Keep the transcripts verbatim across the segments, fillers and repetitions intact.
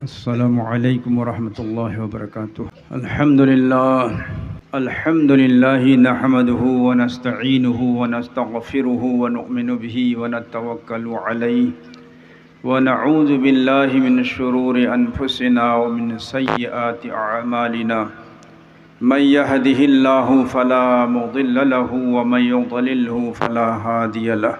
السلام عليكم ورحمة الله وبركاته. الحمد لله. الحمد لله نحمده ونستعينه ونستغفره ونؤمن به ونتوكل عليه. ونعوذ بالله من شرور أنفسنا ومن سيئات أعمالنا. من يهده الله فلا مضل له ومن يضلله فلا هادي له.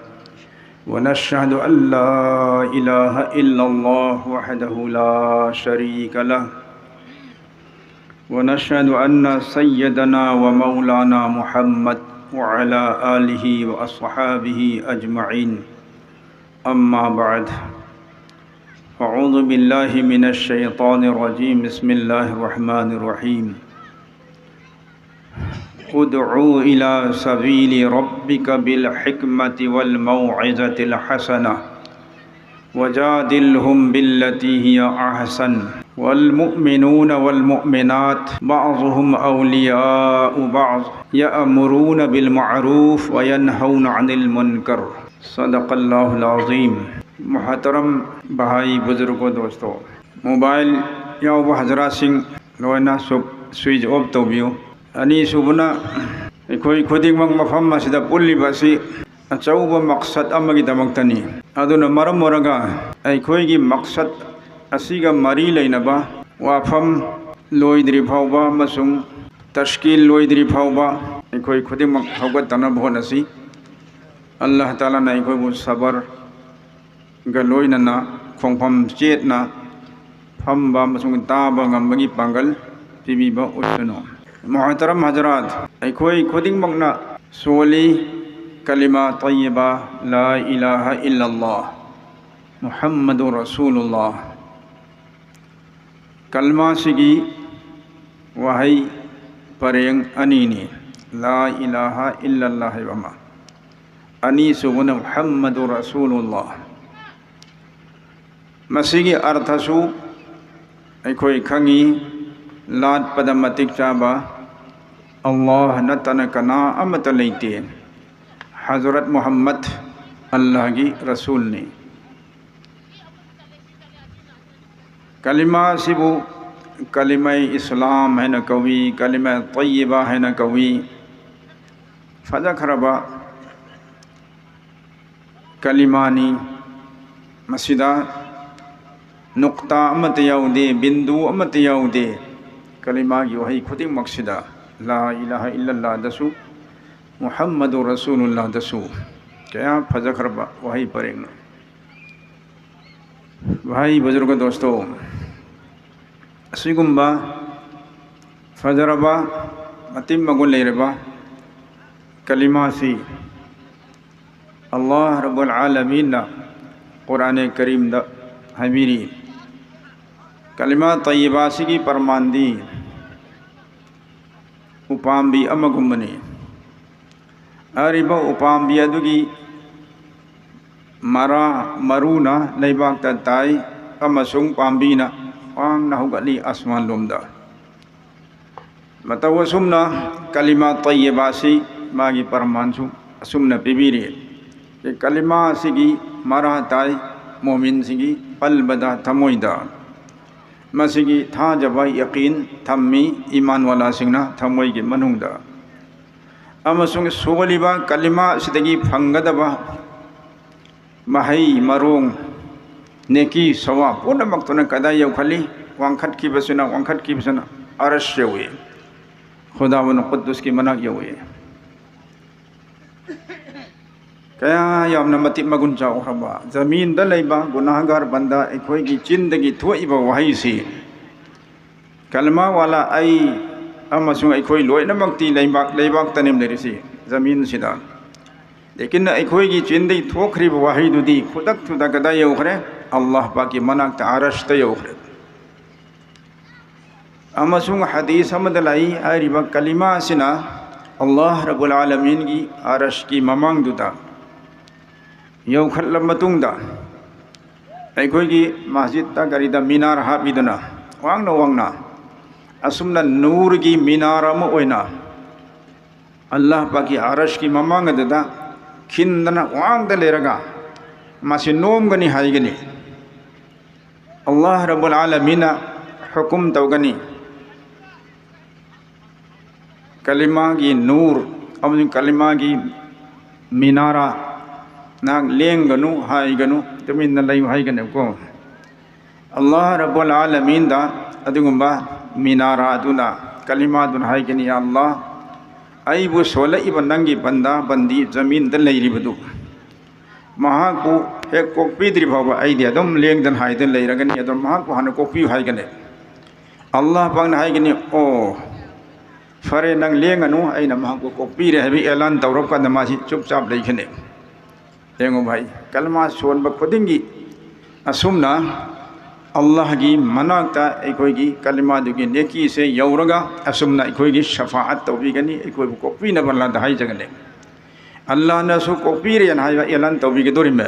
ونشهد أن لا إله إلا الله وحده لا شريك له. ونشهد أن سيدنا ومولانا محمد وعلى آله وأصحابه أجمعين. أما بعد. أعوذ بالله من الشيطان الرجيم. بسم الله الرحمن الرحيم. ادع إلى سبيل ربك بالحكمة والموعظة الحسنة وجادلهم بالتي هي أحسن والمؤمنون والمؤمنات بعضهم أولياء بعض يأمرون بالمعروف وينهون عن المنكر. صدق الله العظيم. محترم بھائی، بزرگوں، دوستوں، موبائل ꯌꯥꯎꯕ ꯍꯖꯔꯥꯠꯁꯤꯡ ꯂꯣꯏꯅ switch of ꯇꯧꯕꯤꯌꯨ꯫ ꯑꯅꯤꯁꯨꯕꯅ, ꯑꯩꯈꯣꯏ ꯈꯨꯗꯤꯡꯃꯛ ꯃꯐꯝ ꯑꯁꯤꯗ ꯄꯨꯜꯂꯤꯕ ꯑꯁꯤ ꯑꯆꯧꯕ ꯃꯛꯁꯠ ꯑꯃꯒꯤꯗꯃꯛꯇꯅꯤ꯫ ꯑꯗꯨꯅ ꯃꯔꯝ ꯑꯣꯏꯔꯒ ꯑꯩꯈꯣꯏꯒꯤ ꯃꯛꯁꯠ ꯑꯁꯤꯒ ꯃꯔꯤ ꯂꯩꯅꯕ ꯋꯥꯐꯝ ꯂꯣꯏꯗ꯭ꯔꯤ ꯐꯥꯎꯕ ꯑꯃꯁꯨꯡ ꯇꯁꯀꯤꯜ ꯂꯣꯏꯗ꯭ꯔꯤ ꯐꯥꯎꯕ ꯑꯩꯈꯣꯏ ꯈꯨꯗꯤꯡꯃꯛ ꯍꯧꯒꯠꯇꯅꯕ ꯍꯣꯠꯅꯁꯤ꯫ ꯑꯜꯂꯥꯍ ꯇꯥꯂꯥꯅ ꯑꯩꯈꯣꯏꯕꯨ ꯁꯕꯔꯒ ꯂꯣꯏꯅꯅ ꯈꯣꯡꯐꯝ ꯆꯦꯠꯅ ꯐꯝꯕ ꯑꯃꯁꯨꯡ ꯇꯥꯕ ꯉꯝꯕꯒꯤ ꯄꯥꯡꯒꯜ ꯄꯤꯕꯤꯕ ꯑꯣꯏꯁꯅꯨ꯫ ꯃꯣꯍꯇꯔꯝ ꯍꯖꯔꯥꯠ, ꯑꯩꯈꯣꯏ ꯈꯨꯗꯤꯡꯃꯛꯅ ꯁꯣꯜꯂꯤ ꯀꯂꯤꯃꯥ ꯇꯌꯤꯕꯥ ꯂꯥ ꯏꯂꯥꯍ ꯏꯜꯂꯜꯂꯥꯍ ꯃꯨꯍꯝꯃꯗꯨ ꯔꯁꯨꯂꯨꯜꯂꯥꯍ꯫ ꯀꯜꯃꯥꯁꯤꯒꯤ ꯋꯥꯍꯩ ꯄꯔꯦꯡ ꯑꯅꯤꯅꯤ, ꯂꯥ ꯏꯂꯥꯍ ꯏꯜꯂꯜꯂꯥꯍ ꯍꯥꯏꯕ ꯑꯃ, ꯑꯅꯤꯁꯨꯕꯅ ꯃꯨꯍꯝꯃꯗꯨ ꯔꯁꯨꯂꯨꯜꯂꯥꯍ꯫ ꯃꯁꯤꯒꯤ ꯑꯔꯊꯁꯨ ꯑꯩꯈꯣꯏ ꯈꯪꯉꯤ, ꯂꯥꯠꯄꯗ ꯃꯇꯤꯛ ꯆꯥꯕ ꯑꯜꯂꯥꯍ ꯅꯠꯇꯅ ꯀꯅꯥ ꯑꯃꯠꯇ ꯂꯩꯇꯦ꯫ ꯍꯖꯔꯠ ꯃꯨꯍꯝꯃꯗ ꯑꯜꯂꯥꯍꯒꯤ ꯔꯁꯨꯜꯅꯤ꯫ ꯀꯂꯤꯃꯥ ꯑꯁꯤꯕꯨ ꯀꯂꯤꯃꯥꯏ ꯏꯁꯂꯥꯝ ꯍꯥꯏꯅ ꯀꯧꯏ, ꯀꯂꯤꯃꯥ ꯇꯌꯤꯕꯥ ꯍꯥꯏꯅ ꯀꯧꯏ꯫ ꯐꯖꯈ꯭ꯔꯕ ꯀꯂꯤꯃꯥꯅꯤ꯫ ꯃꯁꯤꯗ ꯅꯨꯛꯇꯥ ꯑꯃꯠꯇ ꯌꯥꯎꯗꯦ, ꯕꯤꯟꯗꯨ ꯑꯃꯠꯇ ꯌꯥꯎꯗꯦ꯫ ꯀꯂꯤꯃꯥꯒꯤ ꯋꯥꯍꯩ ꯈꯨꯗꯤꯡꯃꯛꯁꯤꯗ ꯂꯥ ꯏꯂꯥꯍ ꯏꯜꯂꯜꯂꯥꯍꯗꯁꯨ, ꯃꯨꯍꯝꯃꯗꯨ ꯔꯁꯨꯂꯨꯜꯂꯥꯍꯗꯁꯨ꯫ ꯀꯌꯥ ꯐꯖꯈ꯭ꯔꯕ ꯋꯥꯍꯩ ꯄꯔꯦꯡꯅꯣ꯫ ꯚꯥꯏ ꯕꯨꯖꯨꯔꯒ ꯗꯣꯁꯇꯣ, ꯑꯁꯤꯒꯨꯝꯕ ꯐꯖꯔꯕ, ꯃꯇꯤꯛ ꯃꯒꯨꯟ ꯂꯩꯔꯕ ꯀꯂꯤꯃꯥꯁꯤ ꯑꯜꯂꯥꯍ ꯔꯕꯨꯜ ꯑꯥꯂꯃꯤꯟꯅ ꯀꯨꯔꯥꯅꯦ ꯀꯔꯤꯝꯗ ꯍꯥꯏꯕꯤꯔꯤ꯫ ꯀꯂꯤꯃꯥ ꯇꯌꯤꯕꯥꯁꯤꯒꯤ ꯄꯔꯃꯥꯟꯗꯤ ꯎꯄꯥꯝꯕꯤ ꯑꯃꯒꯨꯝꯕꯅꯤ꯫ ꯍꯥꯏꯔꯤꯕ ꯎꯄꯥꯝꯕꯤ ꯑꯗꯨꯒꯤ ꯃꯔꯥ, ꯃꯔꯨꯅ ꯂꯩꯕꯥꯛꯇ ꯇꯥꯏ ꯑꯃꯁꯨꯡ ꯄꯥꯝꯕꯤꯅ ꯋꯥꯡꯅ ꯍꯧꯒꯠꯂꯤ ꯑꯁꯃꯥꯟꯂꯣꯝꯗ꯫ ꯃꯇꯧ ꯑꯁꯨꯝꯅ ꯀꯂꯤꯃꯥ ꯇꯌꯤꯕꯥꯁꯤ ꯃꯥꯒꯤ ꯄꯔꯃꯥꯟꯁꯨ ꯑꯁꯨꯝꯅ ꯄꯤꯕꯤꯔꯤ꯫ ꯀꯂꯤꯃꯥ ꯑꯁꯤꯒꯤ ꯃꯔꯥ ꯇꯥꯏ ꯃꯣꯃꯤꯟꯁꯤꯡꯒꯤ ꯄꯜꯕꯗ, ꯊꯃꯣꯏꯗ꯫ ꯃꯁꯤꯒꯤ ꯊꯥꯖꯕ, ꯌꯀꯤꯟ ꯊꯝꯃꯤ ꯏꯃꯥꯟꯋꯥꯂꯥꯁꯤꯡꯅ ꯊꯃꯣꯏꯒꯤ ꯃꯅꯨꯡꯗ꯫ ꯑꯃꯁꯨꯡ ꯁꯣꯜꯂꯤꯕ ꯀꯂꯤꯃꯥ ꯑꯁꯤꯗꯒꯤ ꯐꯪꯒꯗꯕ ꯃꯍꯩ ꯃꯔꯣꯡ, ꯅꯦꯀꯤ, ꯁꯋꯥꯕ ꯄꯨꯝꯅꯃꯛꯇꯨꯅ ꯀꯗꯥꯏ ꯌꯧꯈꯠꯂꯤ? ꯋꯥꯡꯈꯠꯈꯤꯕꯁꯤꯅ, ꯋꯥꯡꯈꯠꯈꯤꯕꯁꯤꯅ ꯑꯔꯁ ꯌꯧꯏ, ꯈꯨꯗꯥꯋꯟ ꯀꯨꯗꯨꯁꯀꯤ ꯃꯅꯥꯛ ꯌꯧꯏ꯫ ꯀꯌꯥ ꯌꯥꯝꯅ ꯃꯇꯤꯛ ꯃꯒꯨꯟ ꯆꯥꯎꯈ꯭ꯔꯕ ꯖꯃꯤꯟꯗ ꯂꯩꯕ ꯒꯨꯅꯥꯍꯒꯥꯔ ꯕꯟꯗꯥ ꯑꯩꯈꯣꯏꯒꯤ ꯆꯤꯟꯗꯒꯤ ꯊꯣꯛꯏꯕ ꯋꯥꯍꯩꯁꯤ, ꯀꯂꯃꯥ ꯋꯥꯂꯥ ꯑꯩ ꯑꯃꯁꯨꯡ ꯑꯩꯈꯣꯏ ꯂꯣꯏꯅꯃꯛꯇꯤ ꯂꯩꯕꯥꯛ, ꯂꯩꯕꯥꯛꯇꯅꯤ ꯂꯩꯔꯤꯁꯤ, ꯖꯃꯤꯟꯁꯤꯗ꯫ ꯂꯦꯀꯤꯟ ꯑꯩꯈꯣꯏꯒꯤ ꯆꯤꯟꯗꯒꯤ ꯊꯣꯛꯈ꯭ꯔꯤꯕ ꯋꯥꯍꯩꯗꯨꯗꯤ ꯈꯨꯗꯛꯇꯨꯗ ꯀꯗꯥꯏ ꯌꯧꯈ꯭ꯔꯦ? ꯑꯜꯂꯥꯍ ꯄꯥꯛꯀꯤ ꯃꯅꯥꯛꯇ, ꯑꯔꯁꯇ ꯌꯧꯈ꯭ꯔꯦ꯫ ꯑꯃꯁꯨꯡ ꯍꯗꯤꯁ ꯑꯃꯗ ꯂꯥꯛꯏ, ꯍꯥꯏꯔꯤꯕ ꯀꯂꯤꯃꯥ ꯑꯁꯤꯅ ꯑꯜꯂꯥꯍ ꯔꯕꯨꯜ ꯑꯥꯂꯃꯤꯟꯒꯤ ꯑꯔꯁꯀꯤ ꯃꯃꯥꯡꯗꯨꯗ ꯌꯧꯈꯠꯂꯕ ꯃꯇꯨꯡꯗ, ꯑꯩꯈꯣꯏꯒꯤ ꯃꯁꯖꯤꯗꯇ ꯀꯔꯤꯗ ꯃꯤꯅꯥꯔ ꯍꯥꯞꯄꯤꯗꯨꯅ, ꯋꯥꯡꯅ ꯋꯥꯡꯅ ꯑꯁꯨꯝꯅ ꯅꯨꯔꯒꯤ ꯃꯤꯅꯥꯔ ꯑꯃ ꯑꯣꯏꯅ ꯑꯜꯂꯥꯍ ꯄꯥꯛꯀꯤ ꯑꯔꯁꯀꯤ ꯃꯃꯥꯡ ꯑꯗꯨꯗ ꯈꯤꯟꯗꯅ ꯋꯥꯡꯗ ꯂꯩꯔꯒ ꯃꯁꯤ ꯅꯣꯝꯒꯅꯤ ꯍꯥꯏꯒꯅꯤ꯫ ꯑꯜꯂꯥꯍ ꯔꯕꯨꯜ ꯑꯥꯂꯃꯤꯟꯅ ꯍꯨꯀꯨꯝ ꯇꯧꯒꯅꯤ꯫ ꯀꯂꯤꯃꯥꯒꯤ ꯅꯨꯔ ꯑꯃꯁꯨꯡ ꯀꯂꯤꯃꯥꯒꯤ ꯃꯤꯅꯥꯔꯥ, ꯅꯍꯥꯛ ꯂꯦꯡꯒꯅꯨ ꯍꯥꯏꯒꯅꯨ, ꯇꯨꯃꯤꯟꯅ ꯂꯩꯌꯨ ꯍꯥꯏꯒꯅꯤꯀꯣ꯫ ꯑꯜꯂꯥꯍ ꯔꯕꯨꯜ ꯑꯥꯂꯃꯤꯟꯗ ꯑꯗꯨꯒꯨꯝꯕ ꯃꯤꯅꯥꯔꯥ ꯑꯗꯨꯅ, ꯀꯂꯤꯃꯥꯗꯨꯅ ꯍꯥꯏꯒꯅꯤ, "ꯌꯥ ꯑꯜꯂꯥꯍ, ꯑꯩꯕꯨ ꯁꯣꯜꯂꯛꯏꯕ ꯅꯪꯒꯤ ꯕꯟꯗꯥ ꯕꯟꯗꯤ ꯖꯃꯤꯟꯗ ꯂꯩꯔꯤꯕꯗꯨ, ꯃꯍꯥꯛꯄꯨ ꯍꯦꯛ ꯀꯣꯛꯄꯤꯗ꯭ꯔꯤ ꯐꯥꯎꯕ ꯑꯩꯗꯤ ꯑꯗꯨꯝ ꯂꯦꯡꯗꯅ ꯍꯥꯏꯗꯅ ꯂꯩꯔꯒꯅꯤ, ꯑꯗꯨꯅ ꯃꯍꯥꯛꯄꯨ ꯍꯥꯟꯅ ꯀꯣꯛꯄꯤꯌꯨ" ꯍꯥꯏꯒꯅꯤ꯫ ꯑꯜꯂꯥꯍ ꯄꯥꯛꯅ ꯍꯥꯏꯒꯅꯤ, "ꯑꯣ, ꯐꯔꯦ, ꯅꯪ ꯂꯦꯡꯒꯅꯨ, ꯑꯩꯅ ꯃꯍꯥꯛꯄꯨ ꯀꯣꯛꯄꯤꯔꯦ" ꯍꯥꯏꯕ ꯑꯦꯂꯥꯟ ꯇꯧꯔꯕ ꯀꯥꯟꯗ ꯃꯥꯁꯤ ꯆꯨꯞꯆꯥꯞ ꯂꯩꯒꯅꯤ꯫ ꯌꯦꯡꯉꯨ ꯚꯥꯏ, ꯀꯂꯃꯥ ꯁꯣꯟꯕ ꯈꯨꯗꯤꯡꯒꯤ ꯑꯁꯨꯝꯅ ꯑꯜꯂꯥꯍꯒꯤ ꯃꯅꯥꯛꯇ ꯑꯩꯈꯣꯏꯒꯤ ꯀꯂꯃꯥꯗꯨꯒꯤ ꯅꯦꯀꯤꯁꯦ ꯌꯧꯔꯒ ꯑꯁꯨꯝꯅ ꯑꯩꯈꯣꯏꯒꯤ ꯁꯐꯥꯑꯠ ꯇꯧꯕꯤꯒꯅꯤ, ꯑꯩꯈꯣꯏꯕꯨ ꯀꯣꯛꯄꯤꯅꯕ ꯑꯜꯂꯥꯍꯗ ꯍꯥꯏꯖꯒꯅꯤ꯫ ꯑꯜꯂꯥꯍꯅꯁꯨ ꯀꯣꯛꯄꯤꯔꯦꯅ ꯍꯥꯏꯕ ꯑꯦꯂꯥꯟ ꯇꯧꯕꯤꯒꯗꯧꯔꯤꯃꯦ꯫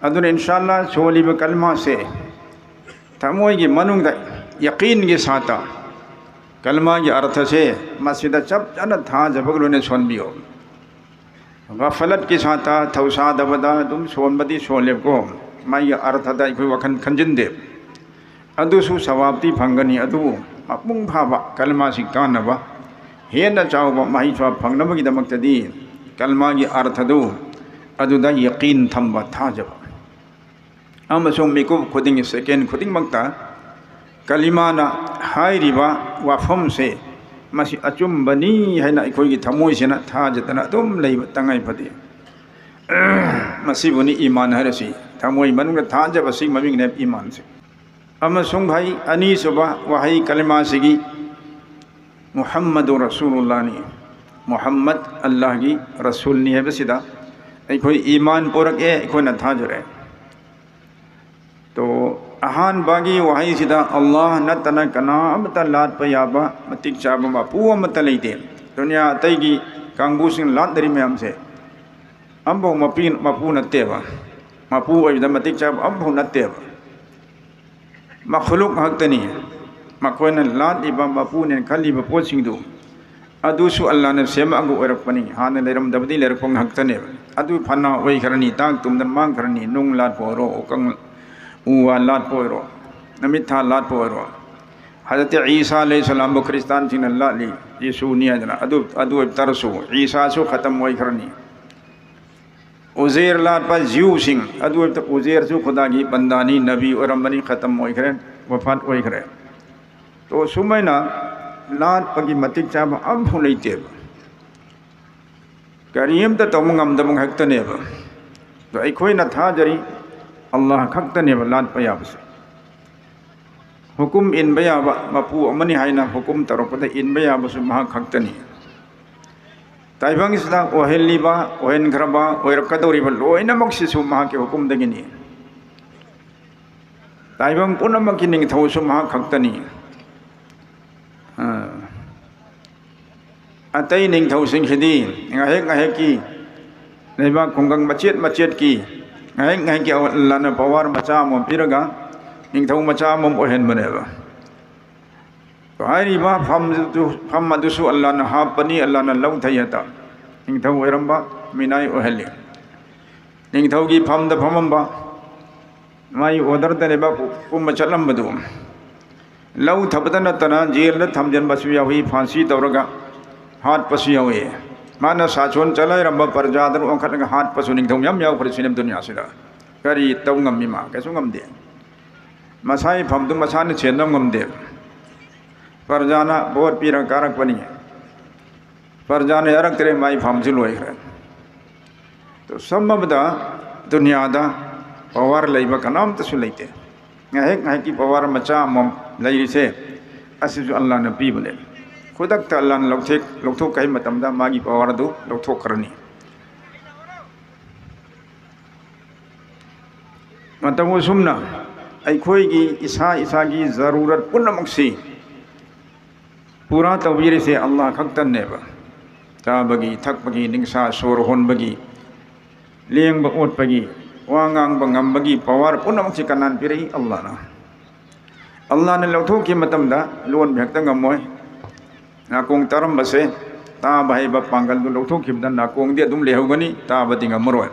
ꯑꯗꯨꯅ ꯏꯟꯁꯥ ꯑꯜꯂꯥꯍ ꯁꯣꯜꯂꯤꯕ ꯀꯂꯃꯥꯁꯦ ꯊꯃꯣꯏꯒꯤ ꯃꯅꯨꯡꯗ ꯌꯀꯤꯟꯒꯤ ꯁꯥꯠꯇ ꯀꯂꯃꯥꯒꯤ ꯑꯔꯊꯁꯦ ꯃꯁꯤꯗ ꯆꯞ ꯆꯥꯅ ꯊꯥꯖꯕꯒ ꯂꯣꯏꯅ ꯁꯣꯟꯕꯤꯌꯨ꯫ ꯒꯐꯂꯠꯀꯤ ꯁꯥꯠꯇ ꯊꯧꯁꯥꯗꯕꯗ ꯑꯗꯨꯝ ꯁꯣꯟꯕꯗꯤ ꯁꯣꯜꯂꯦꯕꯀꯣ, ꯃꯥꯒꯤ ꯑꯔꯊꯗ ꯑꯩꯈꯣꯏ ꯋꯥꯈꯜ ꯈꯟꯖꯤꯟꯗꯦ꯫ ꯑꯗꯨꯁꯨ ꯁꯋꯥꯕꯇꯤ ꯐꯪꯒꯅꯤ, ꯑꯗꯨꯕꯨ ꯃꯄꯨꯡ ꯐꯥꯕ ꯀꯂꯃꯥꯁꯤ ꯀꯥꯟꯅꯕ, ꯍꯦꯟꯅ ꯆꯥꯎꯕ ꯃꯍꯩꯁꯨ ꯐꯪꯅꯕꯒꯤꯗꯃꯛꯇꯗꯤ ꯀꯂꯃꯥꯒꯤ ꯑꯔꯊꯗꯨ ꯑꯗꯨꯗ ꯌꯀꯤꯟ ꯊꯝꯕ, ꯊꯥꯖꯕ꯫ ꯑꯃꯁꯨꯡ ꯃꯤꯀꯨꯞ ꯈꯨꯗꯤꯡꯒꯤ, ꯁꯦꯀꯦꯟ ꯈꯨꯗꯤꯡꯃꯛꯇ ꯀꯂꯤꯃꯥꯅ ꯍꯥꯏꯔꯤꯕ ꯋꯥꯐꯝꯁꯦ ꯃꯁꯤ ꯑꯆꯨꯝꯕꯅꯤ ꯍꯥꯏꯅ ꯑꯩꯈꯣꯏꯒꯤ ꯊꯃꯣꯏꯁꯤꯅ ꯊꯥꯖꯗꯅ ꯑꯗꯨꯝ ꯂꯩꯕ ꯇꯉꯥꯏ ꯐꯗꯦ꯫ ꯃꯁꯤꯕꯨꯅꯤ ꯏꯃꯥꯟ ꯍꯥꯏꯔꯁꯤ, ꯊꯃꯣꯏ ꯃꯅꯨꯡꯗ ꯊꯥꯖꯕꯁꯤ ꯃꯃꯤꯡꯅꯦ ꯏꯃꯥꯟꯁꯦ꯫ ꯑꯃꯁꯨꯡ ꯍꯩ ꯑꯅꯤꯁꯨꯕ ꯋꯥꯍꯩ ꯀꯂꯤꯃꯥꯁꯤꯒꯤ ꯃꯨꯍꯝꯃꯗꯨ ꯔꯁꯨꯂꯨꯜꯂꯥꯍꯅꯤ, ꯃꯨꯍꯝꯃꯗ ꯑꯜꯂꯥꯍꯒꯤ ꯔꯁꯨꯜꯅꯤ ꯍꯥꯏꯕꯁꯤꯗ ꯑꯩꯈꯣꯏ ꯏꯃꯥꯟ ꯄꯨꯔꯛꯑꯦ, ꯑꯩꯈꯣꯏꯅ ꯊꯥꯖꯔꯦ꯫ ꯇꯣ, ꯑꯍꯥꯟꯕꯒꯤ ꯋꯥꯍꯩꯁꯤꯗ ꯑꯜꯂꯥꯍ ꯅꯠꯇꯅ ꯀꯅꯥ ꯑꯃꯠꯇ ꯂꯥꯠꯄ ꯌꯥꯕ ꯃꯇꯤꯛ ꯆꯥꯕ ꯃꯄꯨ ꯑꯃꯠꯇ ꯂꯩꯇꯦ꯫ ꯗꯨꯅꯤꯌꯥ ꯑꯇꯩꯒꯤ ꯀꯥꯡꯕꯨꯁꯤꯡ ꯂꯥꯠꯅꯔꯤ ꯃꯌꯥꯝꯁꯦ ꯑꯝꯐꯥꯎ ꯃꯄꯤ-, ꯃꯄꯨ ꯅꯠꯇꯦꯕ꯫ ꯃꯄꯨ ꯑꯣꯏꯕꯗ ꯃꯇꯤꯛ ꯆꯥꯕ ꯑꯝꯐꯥꯎ ꯅꯠꯇꯦꯕ꯫ ꯃꯈꯂꯨꯛ ꯉꯥꯛꯇꯅꯤ꯫ ꯃꯈꯣꯏꯅ ꯂꯥꯠꯂꯤꯕ, ꯃꯄꯨꯅꯦꯅ ꯈꯜꯂꯤꯕ ꯄꯣꯠꯁꯤꯡꯗꯨ ꯑꯗꯨꯁꯨ ꯑꯜꯂꯥꯍꯅ ꯁꯦꯝꯃꯛꯑꯒ ꯑꯣꯏꯔꯛꯄꯅꯤ꯫ ꯍꯥꯟꯅ ꯂꯩꯔꯝꯗꯕꯗꯤ ꯂꯩꯔꯛꯄ ꯉꯥꯛꯇꯅꯦꯕ꯫ ꯑꯗꯨ ꯐꯅꯥ ꯑꯣꯏꯈ꯭ꯔꯅꯤ, ꯇꯥꯡ ꯇꯨꯝꯗꯅ ꯃꯥꯡꯈ꯭ꯔꯅꯤ, ꯅꯨꯡ ꯂꯥꯠꯄ ꯑꯣꯏꯔꯣ, ꯎꯀꯪ ꯎ ꯋꯥ ꯂꯥꯠꯄ ꯑꯣꯏꯔꯣ, ꯅꯨꯃꯤꯠ ꯊꯥ ꯂꯥꯠꯄ ꯑꯣꯏꯔꯣ, ꯍꯖꯔꯠ ꯏꯁꯥ ꯑꯂꯩꯍꯤ ꯁꯂꯥꯝꯕꯨ ꯈ꯭ꯔꯤꯁꯇꯥꯟꯁꯤꯡꯅ ꯂꯥꯠꯂꯤ, ꯌꯦꯁꯨꯅꯤ ꯍꯥꯏꯗꯅ, ꯑꯗꯨ, ꯑꯗꯨ ꯑꯣꯏꯕ ꯇꯥꯔꯁꯨ ꯏꯁꯥꯁꯨ ꯈꯇꯝ ꯑꯣꯏꯈ꯭ꯔꯅꯤ꯫ ꯎꯖꯦꯔ ꯂꯥꯠꯄ ꯖ꯭ꯌꯨꯁꯤꯡ, ꯑꯗꯨ ꯑꯣꯏꯕ ꯎꯖꯦꯔꯁꯨ ꯈꯨꯗꯥꯒꯤ ꯕꯟꯗꯥꯅꯤ, ꯅꯕꯤ ꯑꯣꯏꯔꯝꯕꯅꯤ, ꯈꯇꯝ ꯑꯣꯏꯈ꯭ꯔꯦ, ꯋꯐꯥꯠ ꯑꯣꯏꯈ꯭ꯔꯦ꯫ ꯇꯣ ꯁꯨꯃꯥꯏꯅ ꯂꯥꯠꯄꯒꯤ ꯃꯇꯤꯛ ꯆꯥꯕ ꯑꯝꯐꯥꯎ ꯂꯩꯇꯦꯕ꯫ ꯀꯔꯤꯝꯇ ꯇꯧꯕ ꯉꯝꯗꯕ ꯉꯥꯛꯇꯅꯦꯕ꯫ ꯑꯗꯣ ꯑꯩꯈꯣꯏꯅ ꯊꯥꯖꯔꯤ, ꯑꯜꯂꯥꯍ ꯈꯛꯇꯅꯦꯕ ꯂꯥꯠꯄ ꯌꯥꯕꯁꯦ꯫ ꯍꯨꯀꯨꯝ ꯏꯟꯕ ꯌꯥꯕ ꯃꯄꯨ ꯑꯃꯅꯤ ꯍꯥꯏꯅ ꯍꯨꯀꯨꯝ ꯇꯧꯔꯛꯄꯗ ꯏꯟꯕ ꯌꯥꯕꯁꯨ ꯃꯍꯥꯛ ꯈꯛꯇꯅꯤ꯫ ꯇꯥꯏꯕꯪꯁꯤꯗ ꯑꯣꯏꯍꯜꯂꯤꯕ, ꯑꯣꯏꯍꯟꯈ꯭ꯔꯕ, ꯑꯣꯏꯔꯛꯀꯗꯧꯔꯤꯕ ꯂꯣꯏꯅꯃꯛꯁꯤꯁꯨ ꯃꯍꯥꯛꯀꯤ ꯍꯨꯀꯨꯝꯗꯒꯤꯅꯤ꯫ ꯇꯥꯏꯕꯪ ꯄꯨꯝꯅꯃꯛꯀꯤ ꯅꯤꯡꯊꯧꯁꯨ ꯃꯍꯥꯛ ꯈꯛꯇꯅꯤ꯫ ꯑ, ꯑꯇꯩ ꯅꯤꯡꯊꯧꯁꯤꯡꯁꯤꯗꯤ ꯉꯥꯏꯍꯥꯛ ꯉꯥꯏꯍꯥꯛꯀꯤ ꯂꯩꯕꯥꯛ ꯈꯨꯡꯒꯪ ꯃꯆꯦꯠ ꯃꯆꯦꯠꯀꯤ ꯉꯥꯏꯍꯥꯛ ꯉꯥꯏꯍꯥꯛꯀꯤ ꯑꯜꯂꯥꯅ ꯄꯋꯥꯔ ꯃꯆꯥ ꯑꯃꯃꯝ ꯄꯤꯔꯒ ꯅꯤꯡꯊꯧ ꯃꯆꯥ ꯑꯃꯃꯝ ꯑꯣꯏꯍꯟꯕꯅꯦꯕ꯫ ꯍꯥꯏꯔꯤꯕ ꯐꯝꯗꯨ, ꯐꯝ ꯑꯗꯨꯁꯨ ꯑꯜꯂꯥꯅ ꯍꯥꯞꯄꯅꯤ, ꯑꯜꯂꯥꯅ ꯂꯧꯊꯩ ꯍꯦꯛꯇ꯫ ꯅꯤꯡꯊꯧ ꯑꯣꯏꯔꯝꯕ ꯃꯤꯅꯥꯏ ꯑꯣꯏꯍꯜꯂꯤ꯫ ꯅꯤꯡꯊꯧꯒꯤ ꯐꯝꯗ ꯐꯝꯃꯝꯕ, ꯃꯥꯒꯤ ꯑꯣꯔꯗꯔꯗ ꯂꯩꯕꯥꯛ ꯄꯨꯝꯕ ꯆꯠꯂꯝꯕꯗꯨ ꯂꯧꯊꯕꯗ ꯅꯠꯇꯅ ꯖꯦꯜꯗ ꯊꯝꯖꯤꯟꯕꯁꯨ ꯌꯥꯎꯏ, ꯐꯥꯟꯁꯤ ꯇꯧꯔꯒ ꯍꯥꯠꯄꯁꯨ ꯌꯥꯎꯏ꯫ ꯃꯥꯅ ꯁꯥꯁꯣꯟ ꯆꯂꯥꯏꯔꯝꯕ ꯄ꯭ꯔꯖꯥꯗꯨ ꯑꯣꯟꯈꯠꯂꯒ ꯍꯥꯠꯄꯁꯨ ꯅꯤꯡꯊꯧ ꯃꯌꯥꯝ ꯌꯥꯎꯈ꯭ꯔꯦ ꯁꯤꯅꯦ ꯗꯨꯅꯤꯌꯥꯁꯤꯗ꯫ ꯀꯔꯤ ꯇꯧ ꯉꯝꯃꯤ ꯃꯥ? ꯀꯩꯁꯨ ꯉꯝꯗꯦ꯫ ꯃꯁꯥꯒꯤ ꯐꯝꯗꯨ ꯃꯁꯥꯅ ꯁꯦꯟꯕ ꯉꯝꯗꯦ꯫ ꯄ꯭ꯔꯖꯥꯅ ꯚꯣꯠ ꯄꯤꯔꯒ ꯀꯥꯔꯛꯄꯅꯤ꯫ ꯄ꯭ꯔꯖꯥꯅ ꯌꯥꯔꯛꯇ꯭ꯔꯦ, ꯃꯥꯒꯤ ꯐꯝꯁꯤ ꯂꯣꯏꯈ꯭ꯔꯦ꯫ ꯇꯣ ꯁꯝꯃꯕꯗ ꯗꯨꯅꯤꯌꯥꯗ ꯄꯋꯥꯔ ꯂꯩꯕ ꯀꯅꯥꯝꯇꯁꯨ ꯂꯩꯇꯦ꯫ ꯉꯥꯏꯍꯥꯛ ꯉꯥꯏꯍꯥꯛꯀꯤ ꯄꯋꯥꯔ ꯃꯆꯥ ꯑꯃꯃꯝ ꯂꯩꯔꯤꯁꯦ, ꯑꯁꯤꯁꯨ ꯑꯜꯂꯥꯅ ꯄꯤꯕꯅꯦ꯫ ꯈꯨꯗꯛꯇ ꯑꯜꯂꯥꯅ ꯂꯧꯊꯦꯛ-, ꯂꯧꯊꯣꯛꯀꯦ ꯍꯥꯏꯕ ꯃꯇꯝꯗ ꯃꯥꯒꯤ ꯄꯋꯥꯔ ꯑꯗꯨ ꯂꯧꯊꯣꯛꯈ꯭ꯔꯅꯤ꯫ ꯃꯇꯧ ꯑꯁꯨꯝꯅ ꯑꯩꯈꯣꯏꯒꯤ ꯏꯁꯥ ꯏꯁꯥꯒꯤ ꯖꯔꯨꯔꯠ ꯄꯨꯝꯅꯃꯛꯁꯤ ꯄꯨꯔꯥ ꯇꯧꯕꯤꯔꯤꯁꯦ ꯑꯜꯂꯥꯍ ꯈꯛꯇꯅꯦꯕ꯫ ꯆꯥꯕꯒꯤ, ꯊꯛꯄꯒꯤ, ꯅꯤꯡꯁꯥ ꯁꯣꯔ ꯍꯣꯟꯕꯒꯤ, ꯂꯦꯡꯕ ꯑꯣꯠꯄꯒꯤ, ꯋꯥ ꯉꯥꯡꯕ ꯉꯝꯕꯒꯤ ꯄꯋꯥꯔ ꯄꯨꯝꯅꯃꯛꯁꯤ ꯀꯅꯥꯅ ꯄꯤꯔꯛꯏ? ꯑꯜꯂꯥꯍꯅ꯫ ꯑꯜꯂꯥꯍꯅ ꯂꯧꯊꯣꯛꯈꯤꯕ ꯃꯇꯝꯗ ꯂꯣꯟꯕ ꯍꯦꯛꯇ ꯉꯝꯃꯣꯏ꯫ ꯅꯥꯀꯣꯡ ꯇꯥꯔꯝꯕꯁꯦ, ꯇꯥꯕ ꯍꯩꯕ ꯄꯥꯡꯒꯜꯗꯨ ꯂꯧꯊꯣꯛꯈꯤꯕꯗ ꯅꯥꯀꯣꯡꯗꯤ ꯑꯗꯨꯝ ꯂꯩꯍꯧꯒꯅꯤ, ꯇꯥꯕꯗꯤ ꯉꯝꯃꯔꯣꯏ꯫